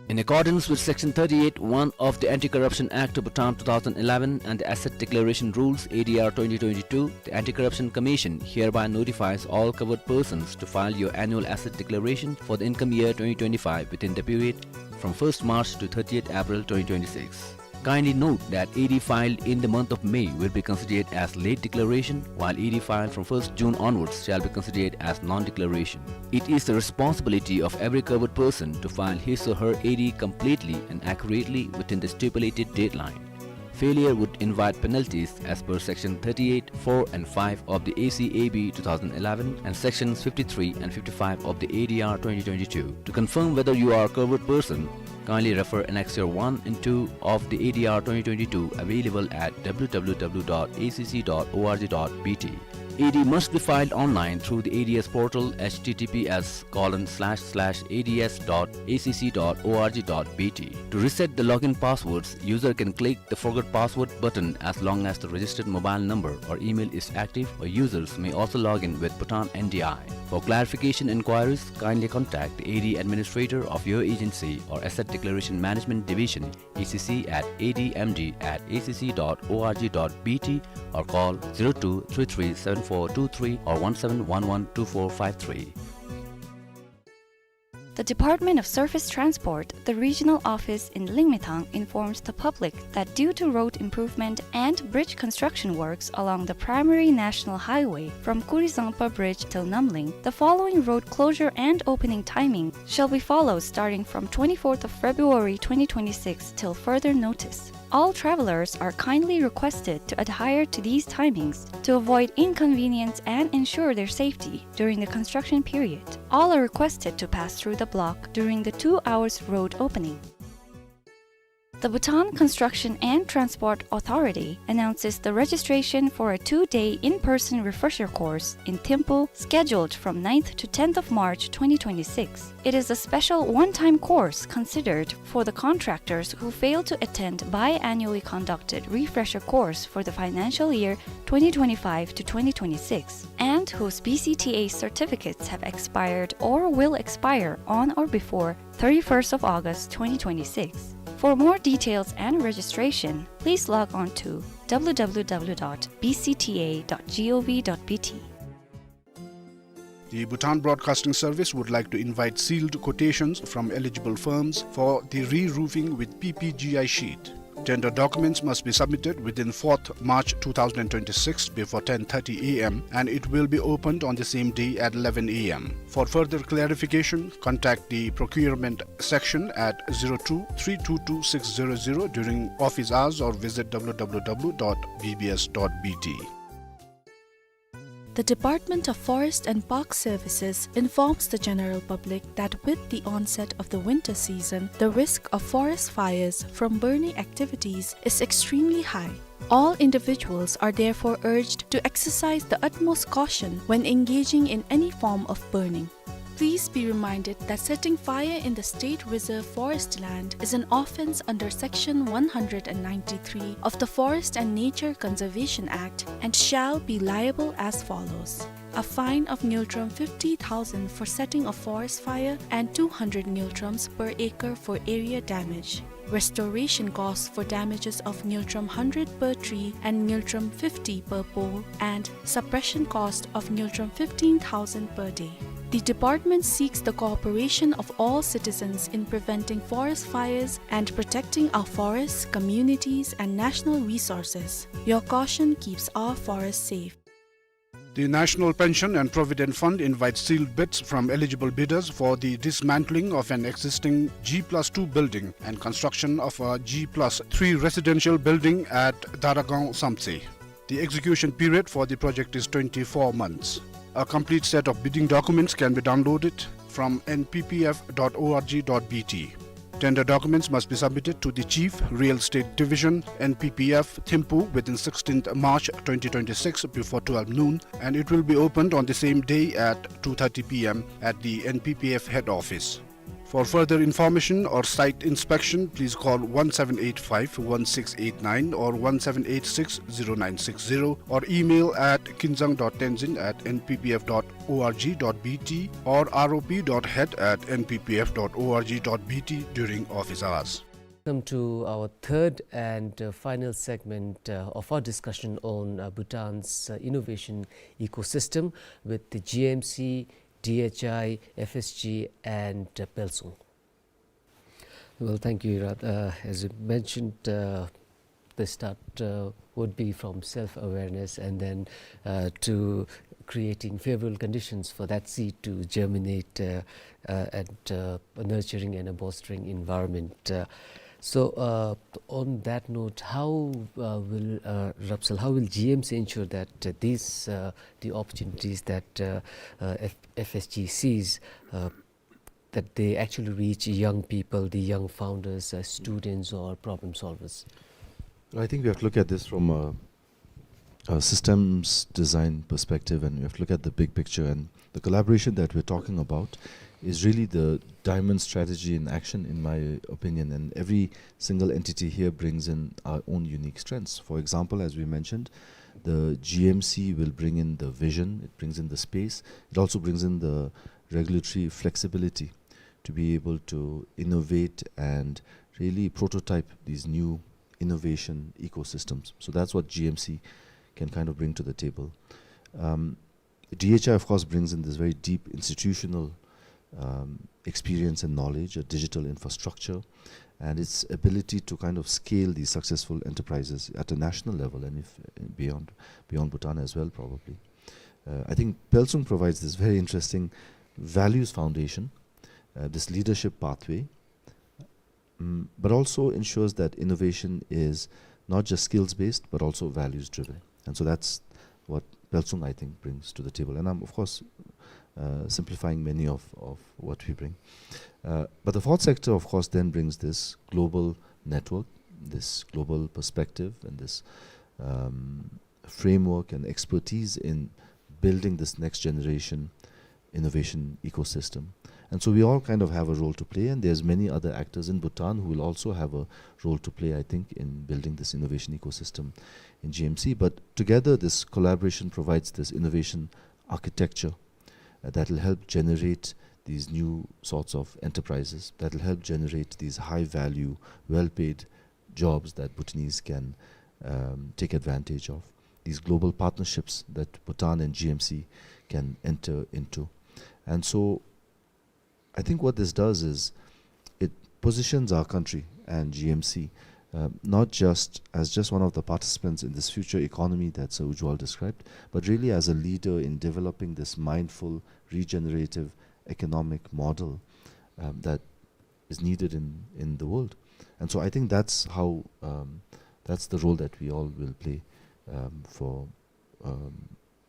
In accordance with Section thirty-eight one of the Anti-Corruption Act of Bhutan two thousand eleven and the Asset Declaration Rules, A D R twenty twenty-two, the Anti-Corruption Commission hereby notifies all covered persons to file your annual asset declaration for the income year twenty twenty-five within the period from first March to thirtieth April twenty twenty-six. Kindly note that A D filed in the month of May will be considered as late declaration, while A D filed from first June onwards shall be considered as non-declaration. It is the responsibility of every covered person to file his or her A D completely and accurately within the stipulated deadline. Failure would invite penalties as per Section thirty-eight four and five of the A C A B two thousand eleven and Sections fifty-three and fifty-five of the A D R twenty twenty-two. To confirm whether you are a covered person, kindly refer Annexure one and two of the A D R twenty twenty-two, available at W W W dot A C C dot org dot B T. A D must be filed online through the A D S portal, H T T P S colon slash slash A D S dot A C C dot org dot B T. To reset the login passwords, user can click the Forgot Password button as long as the registered mobile number or email is active, or users may also log in with Bhutan N D I. For clarification inquiries, kindly contact the A D administrator of your agency or Asset Declaration Management Division, A C C at A D M D at A C C dot org dot B T, or call zero two three three seven four two three or one seven one one two four five three. The Department of Surface Transport, the regional office in Lingmethang, informs the public that due to road improvement and bridge construction works along the primary national highway from Kurizangpa Bridge till Namling, the following road closure and opening timing shall be followed starting from twenty-fourth of February twenty twenty-six till further notice. All travelers are kindly requested to adhere to these timings to avoid inconvenience and ensure their safety during the construction period. All are requested to pass through the block during the two hours road opening. The Bhutan Construction and Transport Authority announces the registration for a two-day in-person refresher course in Thimphu, scheduled from ninth to tenth of March twenty twenty-six. It is a special one-time course considered for the contractors who fail to attend biannually conducted refresher course for the financial year twenty twenty-five to twenty twenty-six and whose B C T A certificates have expired or will expire on or before thirty-first of August twenty twenty-six. For more details and registration, please log on to W W W dot B C T A dot gov dot B T. The Bhutan Broadcasting Service would like to invite sealed quotations from eligible firms for the re-roofing with P P G I sheet. Tender documents must be submitted within fourth March two thousand twenty-six before ten thirty A M, and it will be opened on the same day at eleven A M. For further clarification, contact the procurement section at zero two three two two six zero zero during office hours or visit W W W dot B B S dot B T. The Department of Forest and Park Services informs the general public that with the onset of the winter season, the risk of forest fires from burning activities is extremely high. All individuals are therefore urged to exercise the utmost caution when engaging in any form of burning. Please be reminded that setting fire in the state reserve forest land is an offence under Section one hundred and ninety-three of the Forest and Nature Conservation Act and shall be liable as follows: a fine of ngultrum fifty thousand for setting a forest fire and two hundred ngultrums per acre for area damage. Restoration costs for damages of ngultrum hundred per tree and ngultrum fifty per pole, and suppression cost of ngultrum fifteen thousand per day. The department seeks the cooperation of all citizens in preventing forest fires and protecting our forests, communities, and national resources. Your caution keeps our forests safe. The National Pension and Provident Fund invites sealed bids from eligible bidders for the dismantling of an existing G plus two building and construction of a G plus three residential building at Daragaon Samtse. The execution period for the project is twenty-four months. A complete set of bidding documents can be downloaded from N P P F dot org dot B T. Tender documents must be submitted to the Chief, Real Estate Division, N P P F, Thimphu within sixteenth March twenty twenty-six before twelve noon, and it will be opened on the same day at two thirty P M at the N P P F head office. For further information or site inspection, please call one seven eight five one six eight nine or one seven eight six zero nine six zero or email at kinzang dot tenzin at N P P F dot org dot B T or R O P dot head at N P P F dot org dot B T during office hours. Welcome to our third and, uh, final segment, uh, of our discussion on, uh, Bhutan's, uh, innovation ecosystem with the G M C, D H I, F S G, and, uh, Pelsung. Well, thank you, Irat. Uh, as you mentioned, uh, the start, uh, would be from self-awareness and then, uh, to creating favorable conditions for that seed to germinate, uh, uh, and, uh, a nurturing and a bolstering environment. Uh, so, uh, on that note, how, uh, will, uh, Rapsal, how will G M C ensure that, uh, these, uh, the opportunities that, uh, uh, F-, F S G sees, uh, that they actually reach young people, the young founders, uh, students or problem solvers? I think we have to look at this from a, a systems design perspective, and we have to look at the big picture. And the collaboration that we're talking about is really the diamond strategy in action, in my opinion. And every single entity here brings in our own unique strengths. For example, as we mentioned, the G M C will bring in the vision, it brings in the space, it also brings in the regulatory flexibility to be able to innovate and really prototype these new innovation ecosystems. So that's what G M C can kind of bring to the table. Um, D H I, of course, brings in this very deep institutional, um, experience and knowledge, a digital infrastructure, and its ability to kind of scale these successful enterprises at a national level and if, beyond, beyond Bhutan as well, probably. Uh, I think Pelsung provides this very interesting values foundation, uh, this leadership pathway, mm, but also ensures that innovation is not just skills-based, but also values-driven. And so that's what Pelsung, I think, brings to the table. And I'm, of course, uh, simplifying many of, of what we bring. Uh, but the fourth sector, of course, then brings this global network, this global perspective, and this, um, framework and expertise in building this next generation innovation ecosystem. And so we all kind of have a role to play, and there's many other actors in Bhutan who will also have a role to play, I think, in building this innovation ecosystem in G M C. But together, this collaboration provides this innovation architecture, uh, that will help generate these new sorts of enterprises, that will help generate these high value, well paid jobs that Bhutanese can, um, take advantage of, these global partnerships that Bhutan and G M C can enter into. And so I think what this does is it positions our country and G M C, uh, not just as just one of the participants in this future economy that Sir Ujwal described, but really as a leader in developing this mindful, regenerative economic model, um, that is needed in, in the world. And so I think that's how, um, that's the role that we all will play, um, for, um,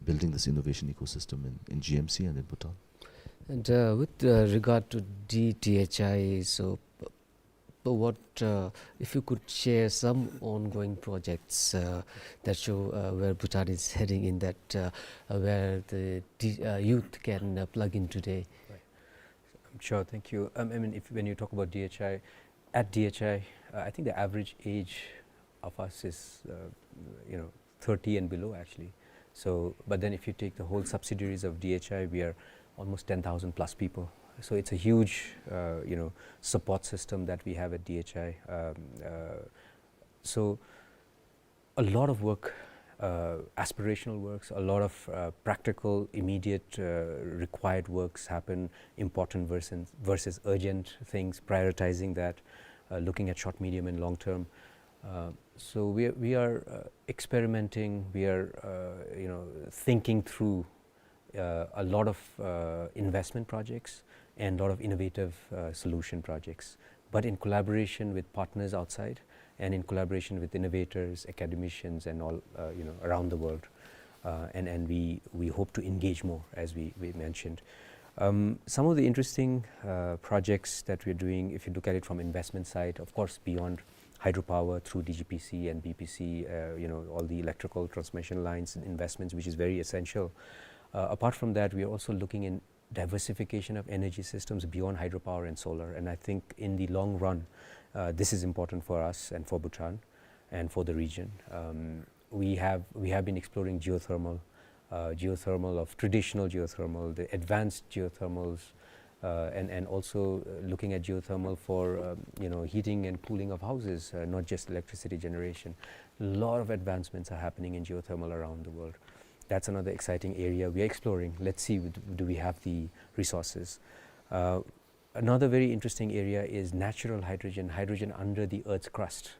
building this innovation ecosystem in, in G M C and in Bhutan. And, uh, with, uh, regard to D T H I, so, uh, what, uh, if you could share some ongoing projects, uh, that show, uh, where Bhutan is heading in that, uh, uh, where the D-, uh, youth can, uh, plug in today? Right. Um, sure, thank you. Um, I mean, if, when you talk about D H I, at D H I, uh, I think the average age of us is, uh, you know, thirty and below, actually. So, but then if you take the whole subsidiaries of D H I, we are almost ten thousand plus people. So it's a huge, uh, you know, support system that we have at D H I. Um, uh, so a lot of work, uh, aspirational works, a lot of, uh, practical, immediate, uh, required works happen, important versus, versus urgent things, prioritizing that, uh, looking at short, medium, and long term. Uh, so we are, we are, uh, experimenting, we are, uh, you know, thinking through uh, a lot of, uh, investment projects and a lot of innovative, uh, solution projects, but in collaboration with partners outside and in collaboration with innovators, academicians, and all, uh, you know, around the world. Uh, and, and we, we hope to engage more, as we, we mentioned. Um, some of the interesting uh, projects that we're doing, if you look at it from investment side, of course, beyond hydropower through D G P C and B P C, uh, you know, all the electrical transmission lines and investments, which is very essential. Uh, apart from that, we are also looking in diversification of energy systems beyond hydropower and solar. And I think in the long run, uh, this is important for us and for Bhutan and for the region. Um, we have, we have been exploring geothermal, uh, geothermal of traditional geothermal, the advanced geothermals, uh, and, and also, uh, looking at geothermal for, um, you know, heating and cooling of houses, uh, not just electricity generation. A lot of advancements are happening in geothermal around the world. That's another exciting area we are exploring. Let's see, do we have the resources? Uh, another very interesting area is natural hydrogen, hydrogen under the Earth's crust.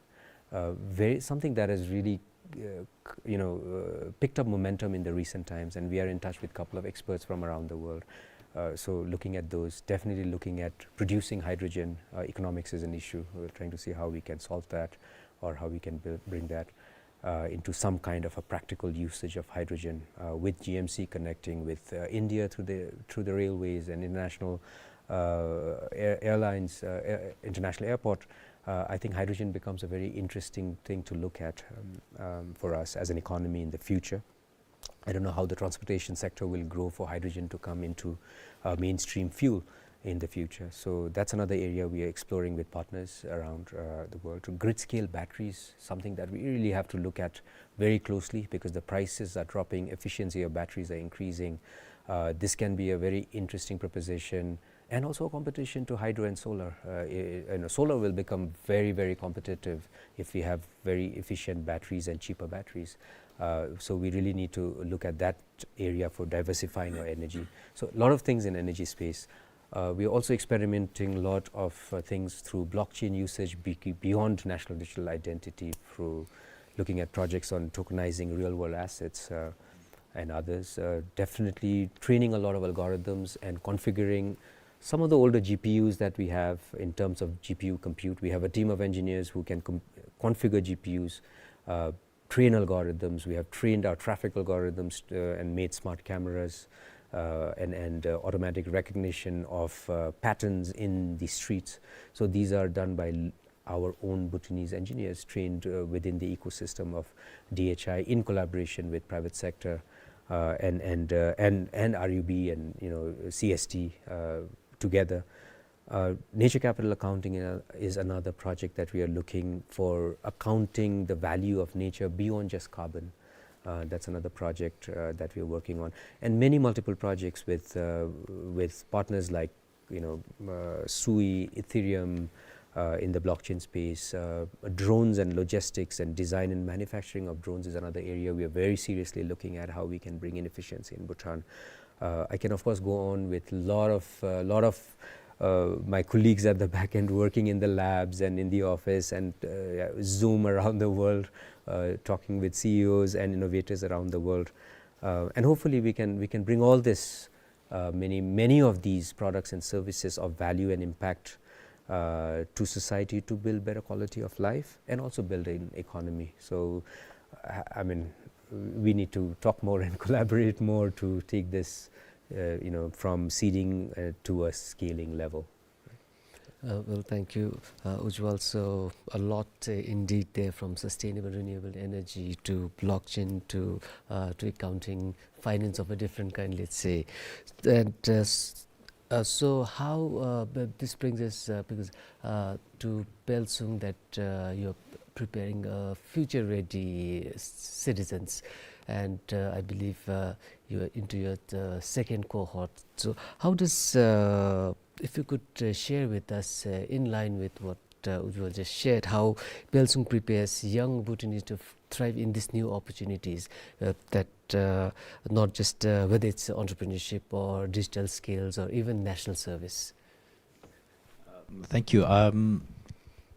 Uh, very, something that has really, uh, c-, you know, uh, picked up momentum in the recent times, and we are in touch with a couple of experts from around the world. Uh, so looking at those, definitely looking at producing hydrogen, uh, economics is an issue. We're trying to see how we can solve that or how we can build, bring that uh, into some kind of a practical usage of hydrogen, uh, with G M C connecting with, uh, India through the, through the railways and international, uh, air-, airlines, uh, air-, international airport. Uh, I think hydrogen becomes a very interesting thing to look at, um, um, for us as an economy in the future. I don't know how the transportation sector will grow for hydrogen to come into, uh, mainstream fuel in the future. So that's another area we are exploring with partners around, uh, the world. To grid scale batteries, something that we really have to look at very closely because the prices are dropping, efficiency of batteries are increasing. Uh, this can be a very interesting proposition and also a competition to hydro and solar. Uh, i-, i-, you know, solar will become very, very competitive if we have very efficient batteries and cheaper batteries. Uh, so we really need to look at that area for diversifying our energy. So a lot of things in energy space. Uh, we are also experimenting a lot of, uh, things through blockchain usage be-, beyond national digital identity, through looking at projects on tokenizing real-world assets, uh, and others. Uh, definitely training a lot of algorithms and configuring some of the older G P Us that we have in terms of G P U compute. We have a team of engineers who can com-, configure G P Us, uh, train algorithms. We have trained our traffic algorithms, uh, and made smart cameras, uh, and, and, uh, automatic recognition of, uh, patterns in the streets. So these are done by l-, our own Bhutanese engineers trained, uh, within the ecosystem of D H I in collaboration with private sector, uh, and, and, uh, and, and R U B and, you know, C S T, uh, together. Uh, nature capital accounting, uh, is another project that we are looking for, accounting the value of nature beyond just carbon. Uh, that's another project, uh, that we are working on. And many multiple projects with, uh, with partners like, you know, uh, Sui, Ethereum, uh, in the blockchain space. Uh, drones and logistics and design and manufacturing of drones is another area we are very seriously looking at, how we can bring in efficiency in Bhutan. Uh, I can, of course, go on with lot of, uh, lot of, uh, my colleagues at the back end working in the labs and in the office and, uh, Zoom around the world, uh, talking with C E Os and innovators around the world. Uh, and hopefully we can, we can bring all this, uh, many, many of these products and services of value and impact, uh, to society to build better quality of life and also build an economy. So, I, I mean, we need to talk more and collaborate more to take this, uh, you know, from seeding, uh, to a scaling level. Uh, well, thank you, uh, Ujjwal. So a lot, uh, indeed there, from sustainable renewable energy to blockchain to, uh, to accounting, finance of a different kind, let's say. And, uh, s-, uh, so how, uh, b-, this brings us, uh, because, uh, to Pelsung, that, uh, you're preparing, uh, future ready s-, citizens, and, uh, I believe, uh, you're into your, uh, second cohort. So how does, uh, if you could, uh, share with us, uh, in line with what, uh, Ujjwal just shared, how Pelsung prepares young Bhutanese to f-, thrive in these new opportunities, uh, that, uh, not just, uh, whether it's entrepreneurship or digital skills or even national service? Thank you. Um,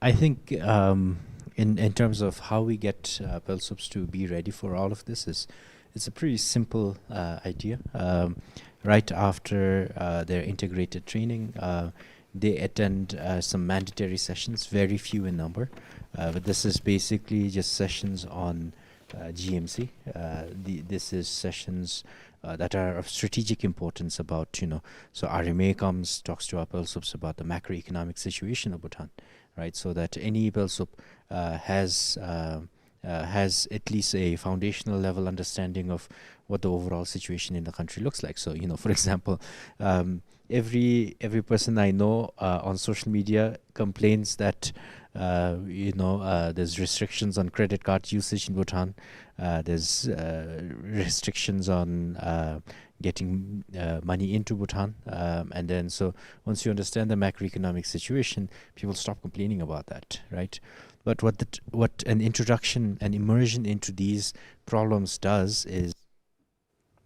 I think, um, in, in terms of how we get, uh, Pelsung to be ready for all of this is, it's a pretty simple, uh, idea. Um, right after, uh, their integrated training, uh, they attend, uh, some mandatory sessions, very few in number. Uh, but this is basically just sessions on, uh, G M C. Uh, the, this is sessions uh, that are of strategic importance about, you know, so R M A comes, talks to our Pelsups about the macroeconomic situation of Bhutan, right? So that any Pelsup, uh, has, uh, uh, has at least a foundational level understanding of what the overall situation in the country looks like. So, you know, for example, um, every, every person I know, uh, on social media complains that, uh, you know, uh, there's restrictions on credit card usage in Bhutan. Uh, there's, uh, restrictions on, uh, getting, uh, money into Bhutan. Um, and then, so once you understand the macroeconomic situation, people stop complaining about that, right? But what the t-, what an introduction, an immersion into these problems does is,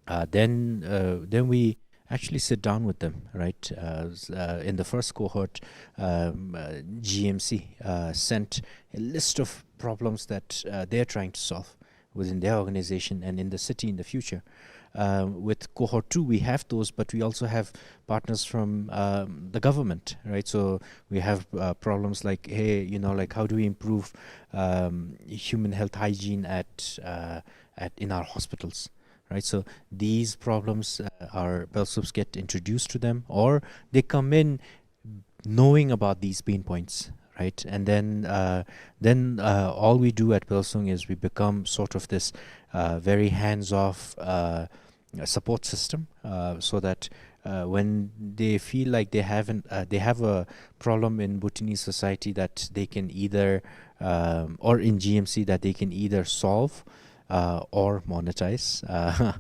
uh, then, uh, then we actually sit down with them, right? Uh, s-, uh, in the first cohort, um, uh, G M C, uh, sent a list of problems that, uh, they're trying to solve within their organization and in the city in the future. Um, with cohort two, we have those, but we also have partners from, um, the government, right? So we have, uh, problems like, hey, you know, like, how do we improve, um, human health hygiene at, uh, at, in our hospitals, right? So these problems, uh, our Pelsups get introduced to them, or they come in knowing about these pain points, right? And then, uh, then, uh, all we do at Pelsung is we become sort of this, uh, very hands-off, uh, support system, uh, so that, uh, when they feel like they haven't, uh, they have a problem in Bhutanese society that they can either, um, or in G M C that they can either solve, uh, or monetize, uh,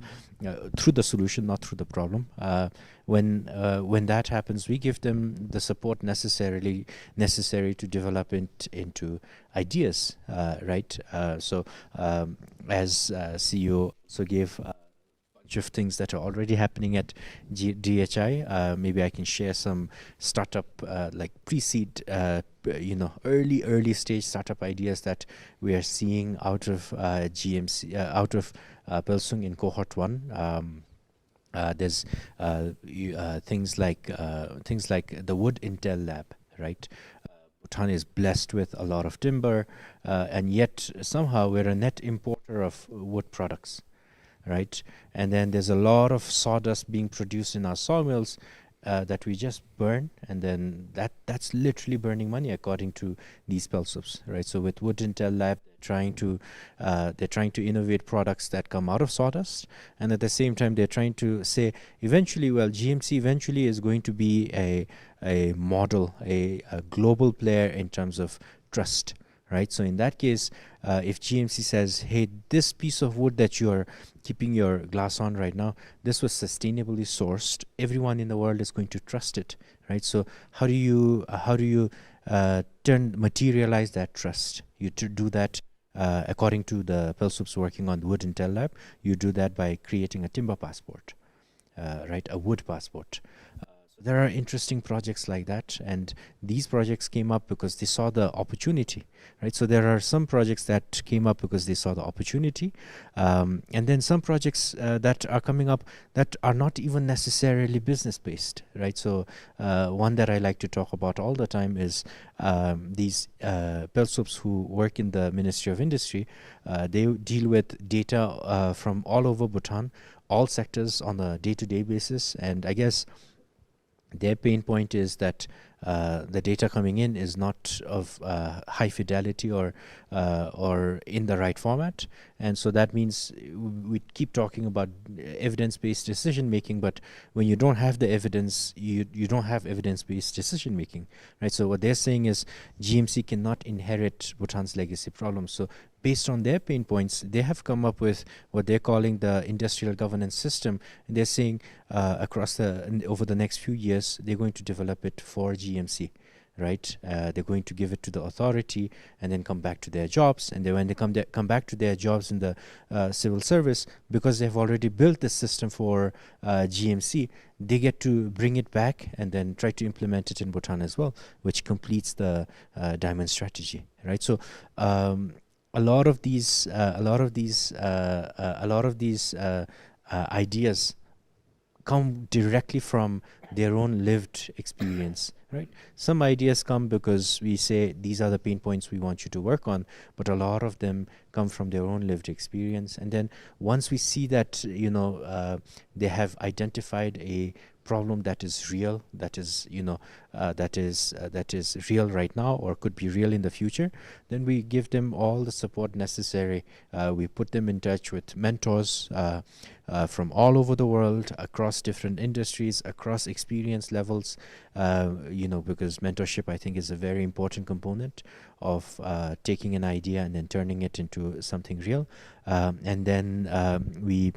uh, through the solution, not through the problem. Uh, when, uh, when that happens, we give them the support necessarily, necessary to develop it into ideas, uh, right? Uh, so, um, as, uh, C E O also gave, uh, bunch of things that are already happening at G-, D H I. Uh, maybe I can share some startup, uh, like, pre-seed, uh, p-, you know, early, early stage startup ideas that we are seeing out of, uh, G M C, uh, out of, uh, Pelsung in cohort one. Um, uh, there's, uh, you, uh, things like, uh, things like the Wood Intel Lab, right? Uh, Bhutan is blessed with a lot of timber, uh, and yet somehow we're a net importer of wood products, right? And then there's a lot of sawdust being produced in our sawmills, uh, that we just burn, and then that, that's literally burning money, according to these Pelsups, right? So with Wood Intel Lab, they're trying to, uh, they're trying to innovate products that come out of sawdust, and at the same time, they're trying to say eventually, well, G M C eventually is going to be a, a model, a, a global player in terms of trust, right? So in that case, uh, if G M C says, "Hey, this piece of wood that you're keeping your glass on right now, this was sustainably sourced," everyone in the world is going to trust it, right? So how do you, uh, how do you, uh, turn, materialize that trust? You to do that, uh, according to the Pelsups working on the Wood Intel Lab, you do that by creating a timber passport, uh, right? A wood passport. Uh, so there are interesting projects like that, and these projects came up because they saw the opportunity, right? So there are some projects that came up because they saw the opportunity, um, and then some projects, uh, that are coming up that are not even necessarily business-based, right? So, uh, one that I like to talk about all the time is, um, these, uh, Pelsups who work in the Ministry of Industry. Uh, they deal with data, uh, from all over Bhutan, all sectors on a day-to-day basis, and I guess their pain point is that, uh, the data coming in is not of, uh, high fidelity or, uh, or in the right format. And so that means we keep talking about evidence-based decision making, but when you don't have the evidence, you, you don't have evidence-based decision making, right? So what they're saying is G M C cannot inherit Bhutan's legacy problems. So based on their pain points, they have come up with what they're calling the industrial governance system. And they're saying, uh, across the, in, over the next few years, they're going to develop it for G M C, right? Uh, they're going to give it to the authority and then come back to their jobs. And then when they come, they come back to their jobs in the, uh, civil service, because they've already built the system for, uh, G M C, they get to bring it back and then try to implement it in Bhutan as well, which completes the, uh, diamond strategy, right? So, um, a lot of these, uh, a lot of these, uh, uh, a lot of these, uh, uh, ideas come directly from their own lived experience, right? Some ideas come because we say, "These are the pain points we want you to work on," but a lot of them come from their own lived experience. And then once we see that, you know, uh, they have identified a problem that is real, that is, you know, uh, that is, uh, that is real right now or could be real in the future, then we give them all the support necessary. Uh, we put them in touch with mentors, uh, uh, from all over the world, across different industries, across experience levels, uh, you know, because mentorship, I think, is a very important component of, uh, taking an idea and then turning it into something real. Um, and then, um, we,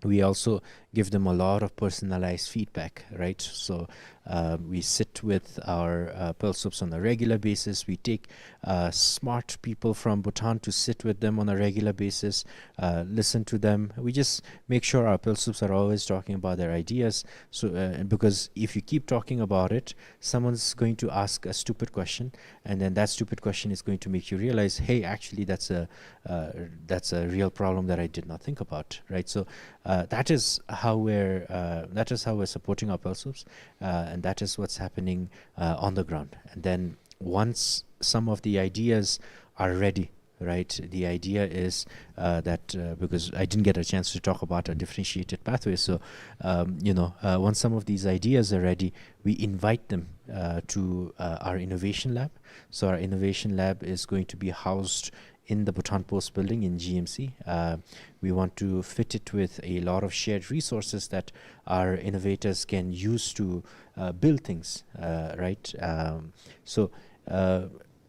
we also give them a lot of personalized feedback, right? So, uh, we sit with our, uh, PILSUPs on a regular basis. We take, uh, smart people from Bhutan to sit with them on a regular basis, uh, listen to them. We just make sure our PILSUPs are always talking about their ideas. So, uh, because if you keep talking about it, someone's going to ask a stupid question, and then that stupid question is going to make you realize, "Hey, actually, that's a, uh, that's a real problem that I did not think about," right? So, uh, that is how we're, uh, that is how we're supporting our PILSUPs, uh, and that is what's happening, uh, on the ground. And then once some of the ideas are ready, right? The idea is, uh, that, uh, because I didn't get a chance to talk about a differentiated pathway, so, um, you know, uh, once some of these ideas are ready, we invite them, uh, to, uh, our innovation lab. So our innovation lab is going to be housed in the Bhutan Post building in G M C. Uh, we want to fit it with a lot of shared resources that our innovators can use to, uh, build things, uh, right? Um, so, uh,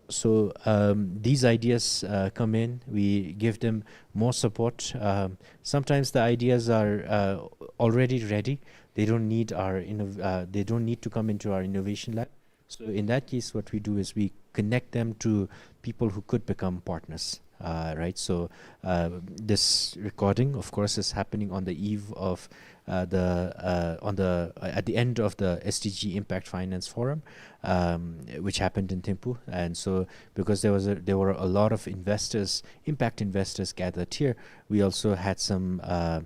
so, um, these ideas, uh, come in, we give them more support. Um, sometimes the ideas are, uh, already ready. They don't need our innov-, uh, they don't need to come into our innovation lab. So in that case, what we do is we connect them to people who could become partners. Uh, right. So, uh, this recording, of course, is happening on the eve of, uh, the, uh, on the, uh, at the end of the S D G Impact Finance Forum, um, which happened in Thimphu. And so, because there was a, there were a lot of investors, impact investors gathered here, we also had some, uh,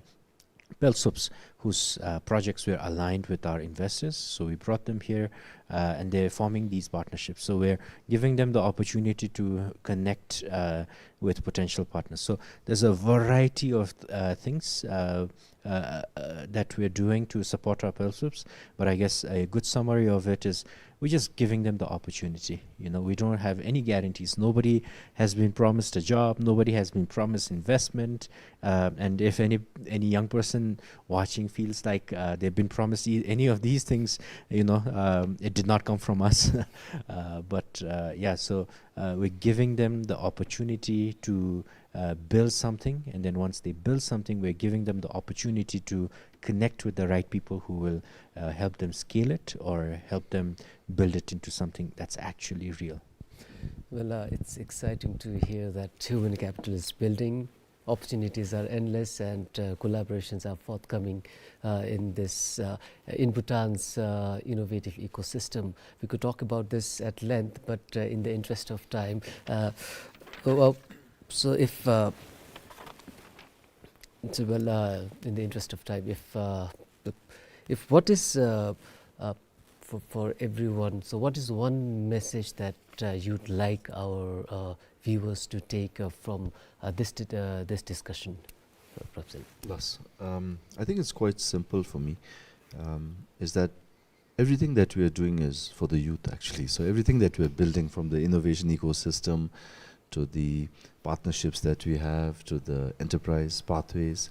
PILSUPs whose, uh, projects were aligned with our investors. So we brought them here, uh, and they're forming these partnerships. So we're giving them the opportunity to connect, uh, with potential partners. So there's a variety of, uh, things, uh, uh, uh, that we're doing to support our PILSUPs. But I guess a good summary of it is we're just giving them the opportunity. You know, we don't have any guarantees. Nobody has been promised a job. Nobody has been promised investment. Uh, and if any, any young person watching feels like, uh, they've been promised e-, any of these things, you know, um, it did not come from us. Uh, but, uh, yeah, so, uh, we're giving them the opportunity to, uh, build something, and then once they build something, we're giving them the opportunity to connect with the right people who will, uh, help them scale it or help them build it into something that's actually real. Well, uh, it's exciting to hear that human capital is building. Opportunities are endless, and, uh, collaborations are forthcoming, uh, in this, uh, in Bhutan's, uh, innovative ecosystem. We could talk about this at length, but, uh, in the interest of time, uh, well, so if, uh, so, well, uh, in the interest of time, if, uh, if what is, uh, uh, for, for everyone, so what is one message that, uh, you'd like our, uh, viewers to take, uh, from, uh, this di-, uh, this discussion, uh, Professor? Yes. Um, I think it's quite simple for me, um, is that everything that we are doing is for the youth, actually. So everything that we are building, from the innovation ecosystem to the partnerships that we have to the enterprise pathways,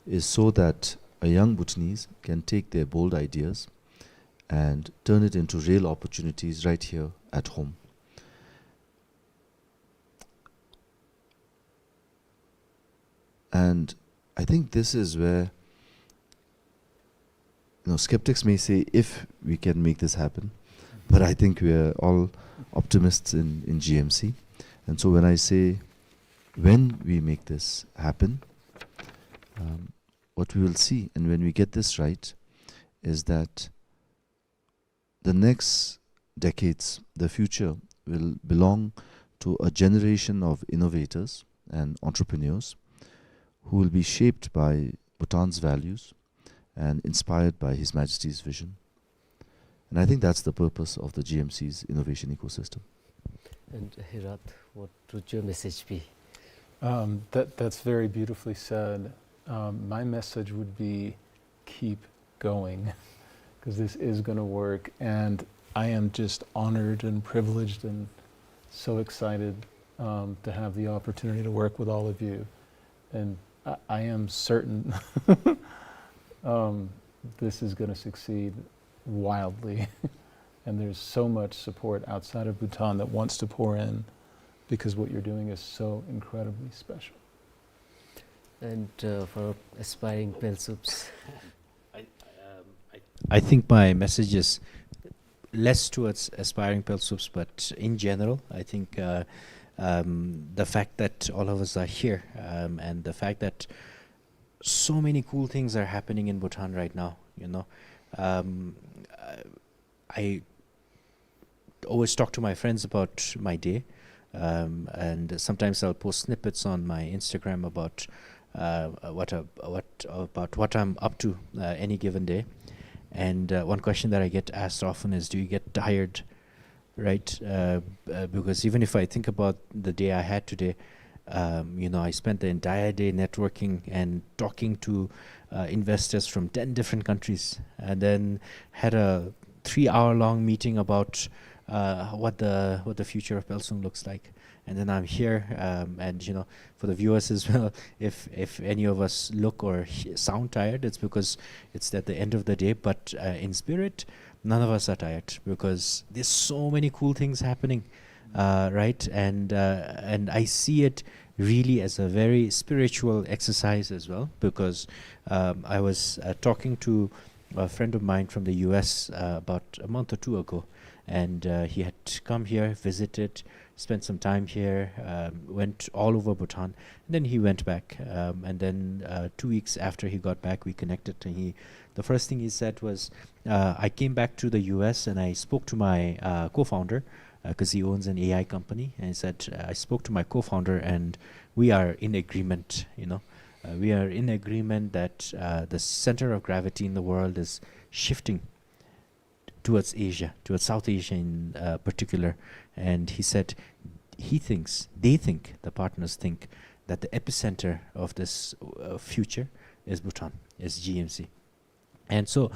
is so that a young Bhutanese can take their bold ideas and turn it into real opportunities right here at home. And I think this is where, you know, skeptics may say, "If we can make this happen," but I think we are all optimists in, in G M C. And so when I say, when we make this happen, um, what we will see, and when we get this right, is that the next decades, the future, will belong to a generation of innovators and entrepreneurs who will be shaped by Bhutan's values and inspired by His Majesty's vision. And I think that's the purpose of the G M C's innovation ecosystem. And Hirat, what would your message be? Um, that, that's very beautifully said. Um, my message would be keep going, 'cause this is gonna work, and I am just honored and privileged and so excited, um, to have the opportunity to work with all of you. And I, I am certain, um, this is gonna succeed wildly. And there's so much support outside of Bhutan that wants to pour in, because what you're doing is so incredibly special. And, uh, for aspiring Pelsups? I, um, I, I think my message is less towards aspiring Pelsups, but in general, I think, uh, um, the fact that all of us are here, um, and the fact that so many cool things are happening in Bhutan right now, you know. Um, uh, I always talk to my friends about my day, um, and sometimes I'll post snippets on my Instagram about, uh, what, uh, what, about what I'm up to, uh, any given day. And, uh, one question that I get asked often is, "Do you get tired?" Right? Uh, uh, because even if I think about the day I had today, um, you know, I spent the entire day networking and talking to, uh, investors from ten different countries, and then had a three-hour-long meeting about, uh, what the, what the future of Pelsung looks like. And then I'm here, um, and, you know, for the viewers as well, if, if any of us look or he-, sound tired, it's because it's at the end of the day. But, uh, in spirit, none of us are tired, because there's so many cool things happening, uh, right? And, uh, and I see it really as a very spiritual exercise as well, because, um, I was, uh, talking to a friend of mine from the U S, uh, about a month or two ago, and, uh, he had come here, visited, spent some time here, um, went all over Bhutan, and then he went back. Um, and then, uh, two weeks after he got back, we connected, and he, the first thing he said was, uh, "I came back to the U S and I spoke to my, uh, co-founder, uh, 'cause he owns an A I company, and he said, uh, 'I spoke to my co-founder and we are in agreement, you know. Uh, we are in agreement that, uh, the center of gravity in the world is shifting towards Asia, towards South Asia in, uh, particular.'" And he said he thinks, they think, the partners think, that the epicenter of this, uh, future is Bhutan, is G M C. And so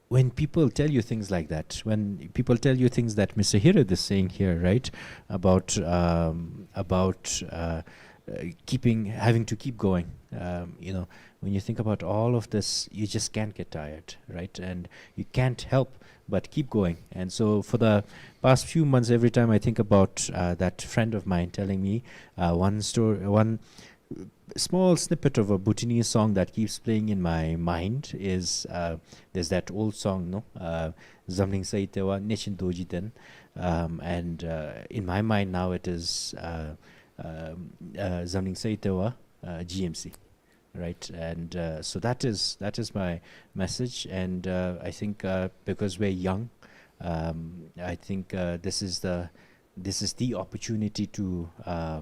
when people tell you things like that, when people tell you things that Mister Hirat is saying here, right, about, um, about, uh, uh, keeping, having to keep going, um, you know, when you think about all of this, you just can't get tired, right? And you can't help but keep going. And so for the past few months, every time I think about, uh, that friend of mine telling me, uh, one story, one small snippet of a Bhutanese song that keeps playing in my mind is, uh, there's that old song, no? Uh, "Zamling Saitewa, Nechin Doji Den." Um, and, uh, in my mind now it is, uh, um, uh, "Zamling Saitewa, uh, G M C." Right? And, uh, so that is, that is my message. And, uh, I think, uh, because we're young, um, I think, uh, this is the, this is the opportunity to, uh,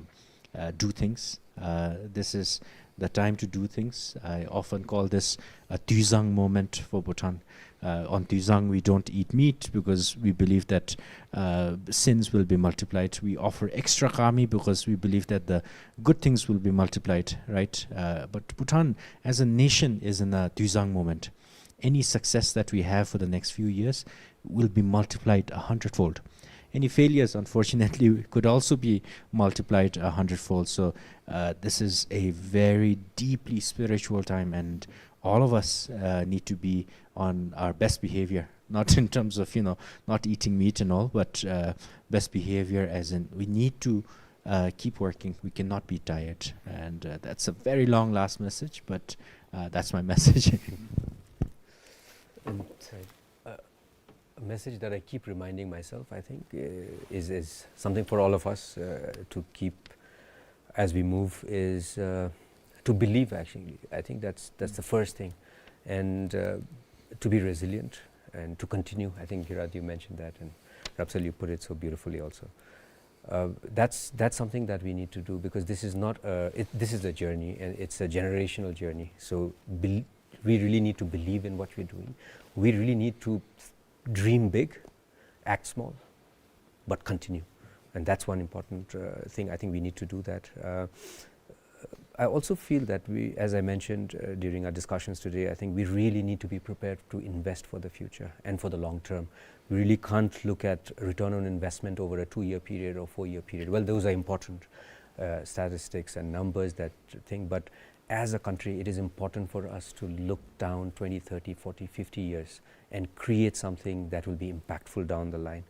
uh, do things. Uh, this is the time to do things. I often call this a Tuizang moment for Bhutan. Uh, on Tuizang, we don't eat meat because we believe that, uh, sins will be multiplied. We offer extra kami because we believe that the good things will be multiplied, right? Uh, but Bhutan as a nation is in a Tuizang moment. Any success that we have for the next few years will be multiplied a hundredfold. Any failures, unfortunately, could also be multiplied a hundredfold. So, uh, this is a very deeply spiritual time, and all of us, uh, need to be on our best behavior, not in terms of, you know, not eating meat and all, but, uh, best behavior as in we need to, uh, keep working. We cannot be tired. And, uh, that's a very long last message, but, uh, that's my message. And, uh, a message that I keep reminding myself, I think, uh, is, is something for all of us, uh, to keep as we move is, uh, to believe, actually. I think that's, that's the first thing. And, uh, to be resilient and to continue. I think, Hirat, you mentioned that, and Rapsal, you put it so beautifully also. Uh, that's, that's something that we need to do, because this is not a, it, this is a journey, and it's a generational journey. So bel-, We really need to believe in what we're doing. We really need to dream big, act small, but continue. And that's one important, uh, thing. I think we need to do that. Uh, I also feel that we, as I mentioned, uh, during our discussions today, I think we really need to be prepared to invest for the future and for the long term. We really can't look at return on investment over a two-year period or four-year period. Well, those are important, uh, statistics and numbers, that thing, but as a country, it is important for us to look down twenty, thirty, forty, fifty years and create something that will be impactful down the line.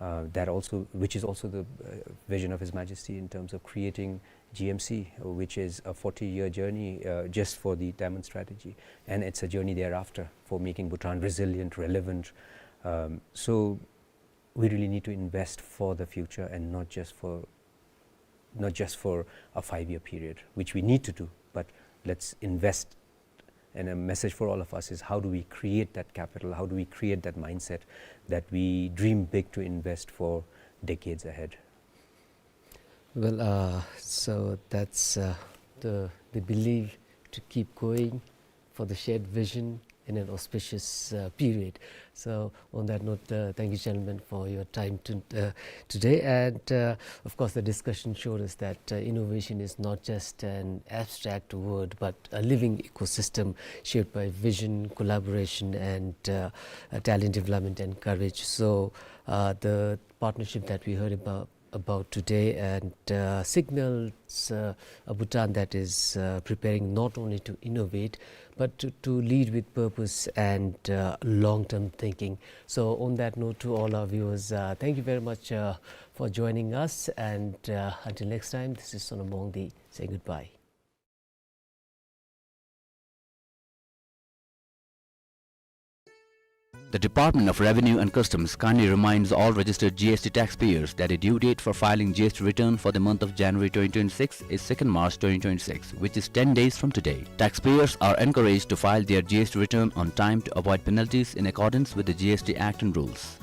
Uh, that also, which is also the, uh, vision of His Majesty in terms of creating G M C, which is a forty-year journey, uh, just for the Diamond Strategy, and it's a journey thereafter for making Bhutan resilient, relevant. Um, so we really need to invest for the future and not just for, not just for a five-year period, which we need to do, but let's invest. And a message for all of us is, how do we create that capital? How do we create that mindset that we dream big to invest for decades ahead? Well, uh, so that's, uh, the, the belief to keep going for the shared vision in an auspicious, uh, period. So on that note, uh, thank you, gentlemen, for your time to, uh, today. And, uh, of course, the discussion showed us that, uh, innovation is not just an abstract word, but a living ecosystem shaped by vision, collaboration, and, uh, uh, talent development and courage. So, uh, the partnership that we heard about about today and, uh, signals, uh, a Bhutan that is, uh, preparing not only to innovate, but to, to lead with purpose and, uh, long-term thinking. So on that note, to all our viewers, uh, thank you very much, uh, for joining us, and, uh, until next time, this is Sonam Wangdi saying goodbye. The Department of Revenue and Customs kindly reminds all registered G S T taxpayers that the due date for filing G S T return for the month of January twenty twenty-six is second March twenty twenty-six, which is ten days from today. Taxpayers are encouraged to file their G S T return on time to avoid penalties in accordance with the G S T Act and rules.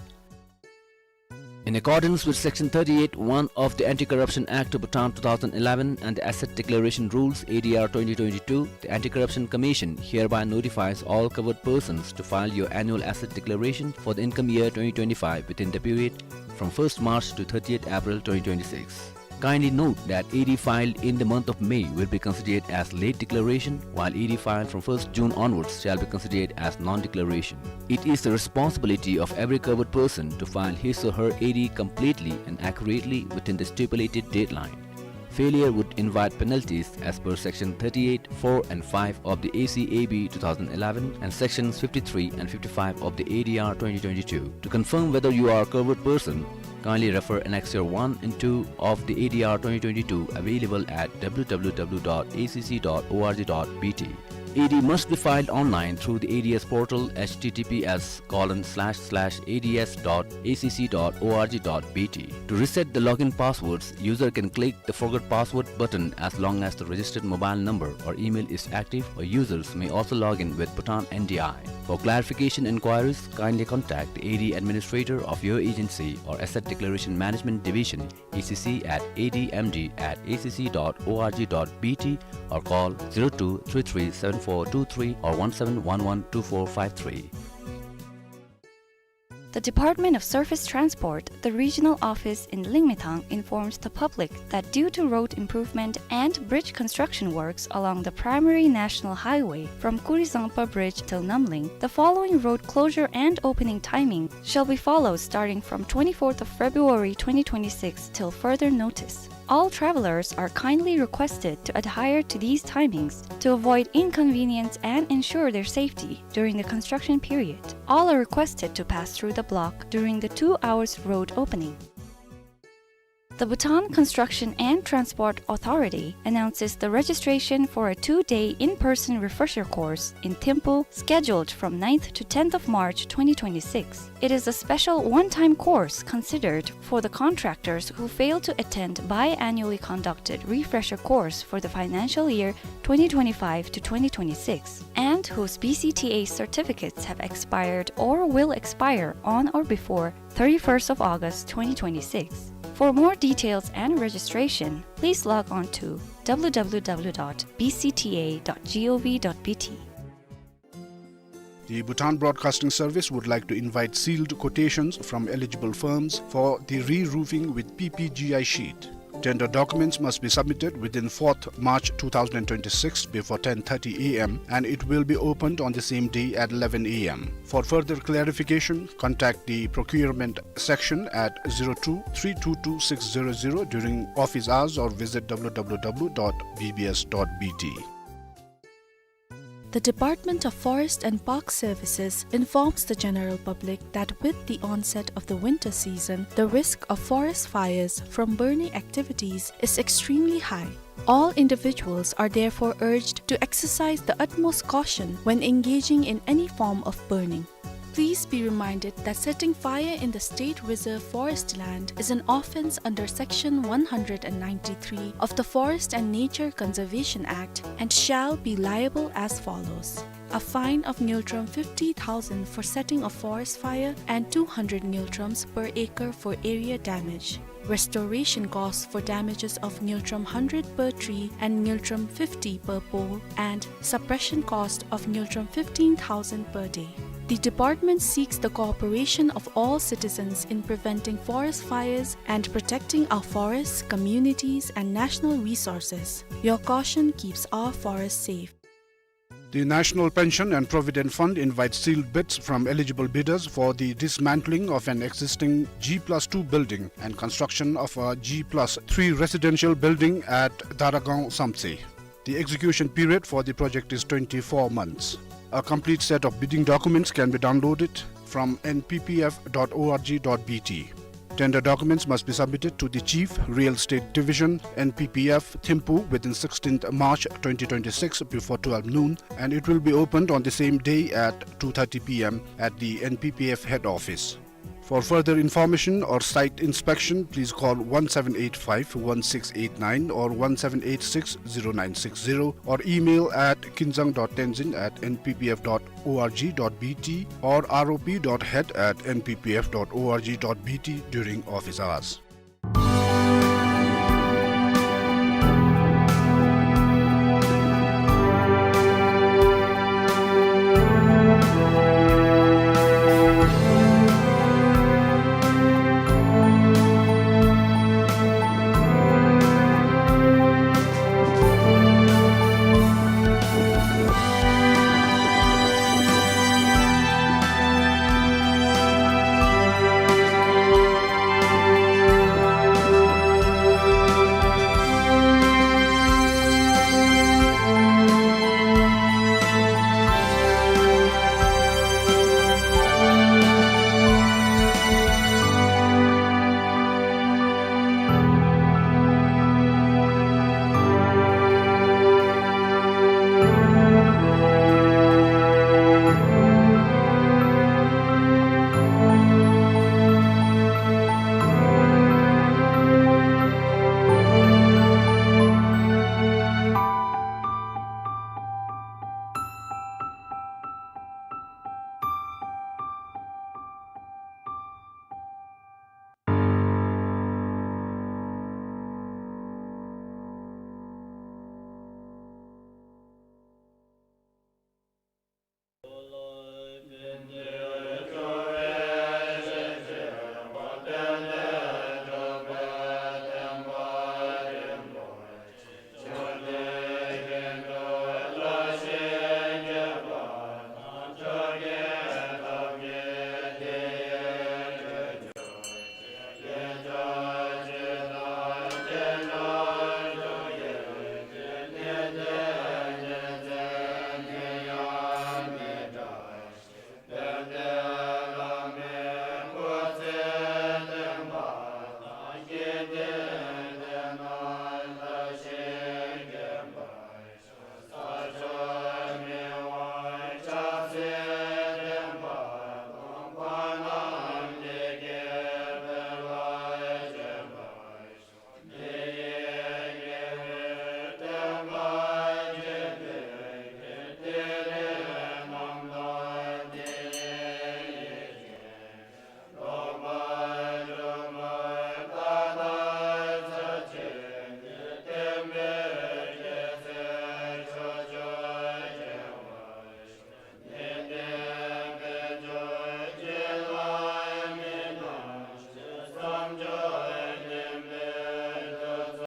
In accordance with Section thirty-eight one of the Anti-Corruption Act of Bhutan two thousand eleven and the Asset Declaration Rules, A D R twenty twenty-two, the Anti-Corruption Commission hereby notifies all covered persons to file your annual asset declaration for the income year twenty twenty-five within the period from first March to thirtieth April twenty twenty-six. Kindly note that A D filed in the month of May will be considered as late declaration, while A D filed from first June onwards shall be considered as non-declaration. It is the responsibility of every covered person to file his or her A D completely and accurately within the stipulated deadline. Failure would invite penalties as per Section thirty-eight four and five of the A C A B two thousand eleven and Sections fifty-three and fifty-five of the A D R twenty twenty-two. To confirm whether you are a covered person, kindly refer Annexure one and two of the A D R twenty twenty-two, available at W W W dot A C C dot org dot B T. A D must be filed online through the A D S portal, H T T P S colon slash slash A D S dot A C C dot org dot B T. To reset the login passwords, user can click the Forgot Password button as long as the registered mobile number or email is active, or users may also log in with Bhutan N D I. For clarification inquiries, kindly contact the A D administrator of your agency or Asset Declaration Management Division, A C C at A D M D at A C C dot org dot B T, or call zero two three three seven four two three or one seven one one two four five three. The Department of Surface Transport, the regional office in Lyngmeitvang, informs the public that due to road improvement and bridge construction works along the primary national highway from Kurizangpa Bridge till Namling, the following road closure and opening timing shall be followed starting from twenty-fourth of February twenty twenty-six till further notice. All travelers are kindly requested to adhere to these timings to avoid inconvenience and ensure their safety during the construction period. All are requested to pass through the block during the two hours road opening. The Bhutan Construction and Transport Authority announces the registration for a two-day in-person refresher course in Thimphu, scheduled from ninth to tenth of March twenty twenty-six. It is a special one-time course considered for the contractors who fail to attend biannually conducted refresher course for the financial year twenty twenty-five to twenty twenty-six and whose B C T A certificates have expired or will expire on or before thirty-first of August twenty twenty-six. For more details and registration, please log on to W W W dot B C T A dot gov dot B T. The Bhutan Broadcasting Service would like to invite sealed quotations from eligible firms for the re-roofing with P P G I sheet. Tender documents must be submitted within fourth March two thousand twenty-six before ten thirty A M, and it will be opened on the same day at eleven A M. For further clarification, contact the procurement section at zero two three two two six zero zero during office hours or visit W W W dot B B S dot B T. The Department of Forest and Park Services informs the general public that with the onset of the winter season, the risk of forest fires from burning activities is extremely high. All individuals are therefore urged to exercise the utmost caution when engaging in any form of burning. Please be reminded that setting fire in the state reserve forest land is an offence under Section one hundred and ninety-three of the Forest and Nature Conservation Act and shall be liable as follows: a fine of ngultrum fifty thousand for setting a forest fire and two hundred ngultrums per acre for area damage. Restoration costs for damages of ngultrum hundred per tree and ngultrum fifty per pole, and suppression cost of ngultrum fifteen thousand per day. The department seeks the cooperation of all citizens in preventing forest fires and protecting our forests, communities, and national resources. Your caution keeps our forests safe. The National Pension and Provident Fund invites sealed bids from eligible bidders for the dismantling of an existing G plus two building and construction of a G plus three residential building at Daragaon Samtse. The execution period for the project is twenty-four months. A complete set of bidding documents can be downloaded from N P P F dot O R G dot B T. Tender documents must be submitted to the Chief, Real Estate Division, N P P F, Thimphu within sixteenth March twenty twenty-six before twelve noon, and it will be opened on the same day at two thirty P M at the N P P F head office. For further information or site inspection, please call one seven eight five one six eight nine or one seven eight six zero nine six zero or email at kinzang dot tenzin at N P P F dot O R G dot B T or R O P dot head at N P P F dot O R G dot B T during office hours.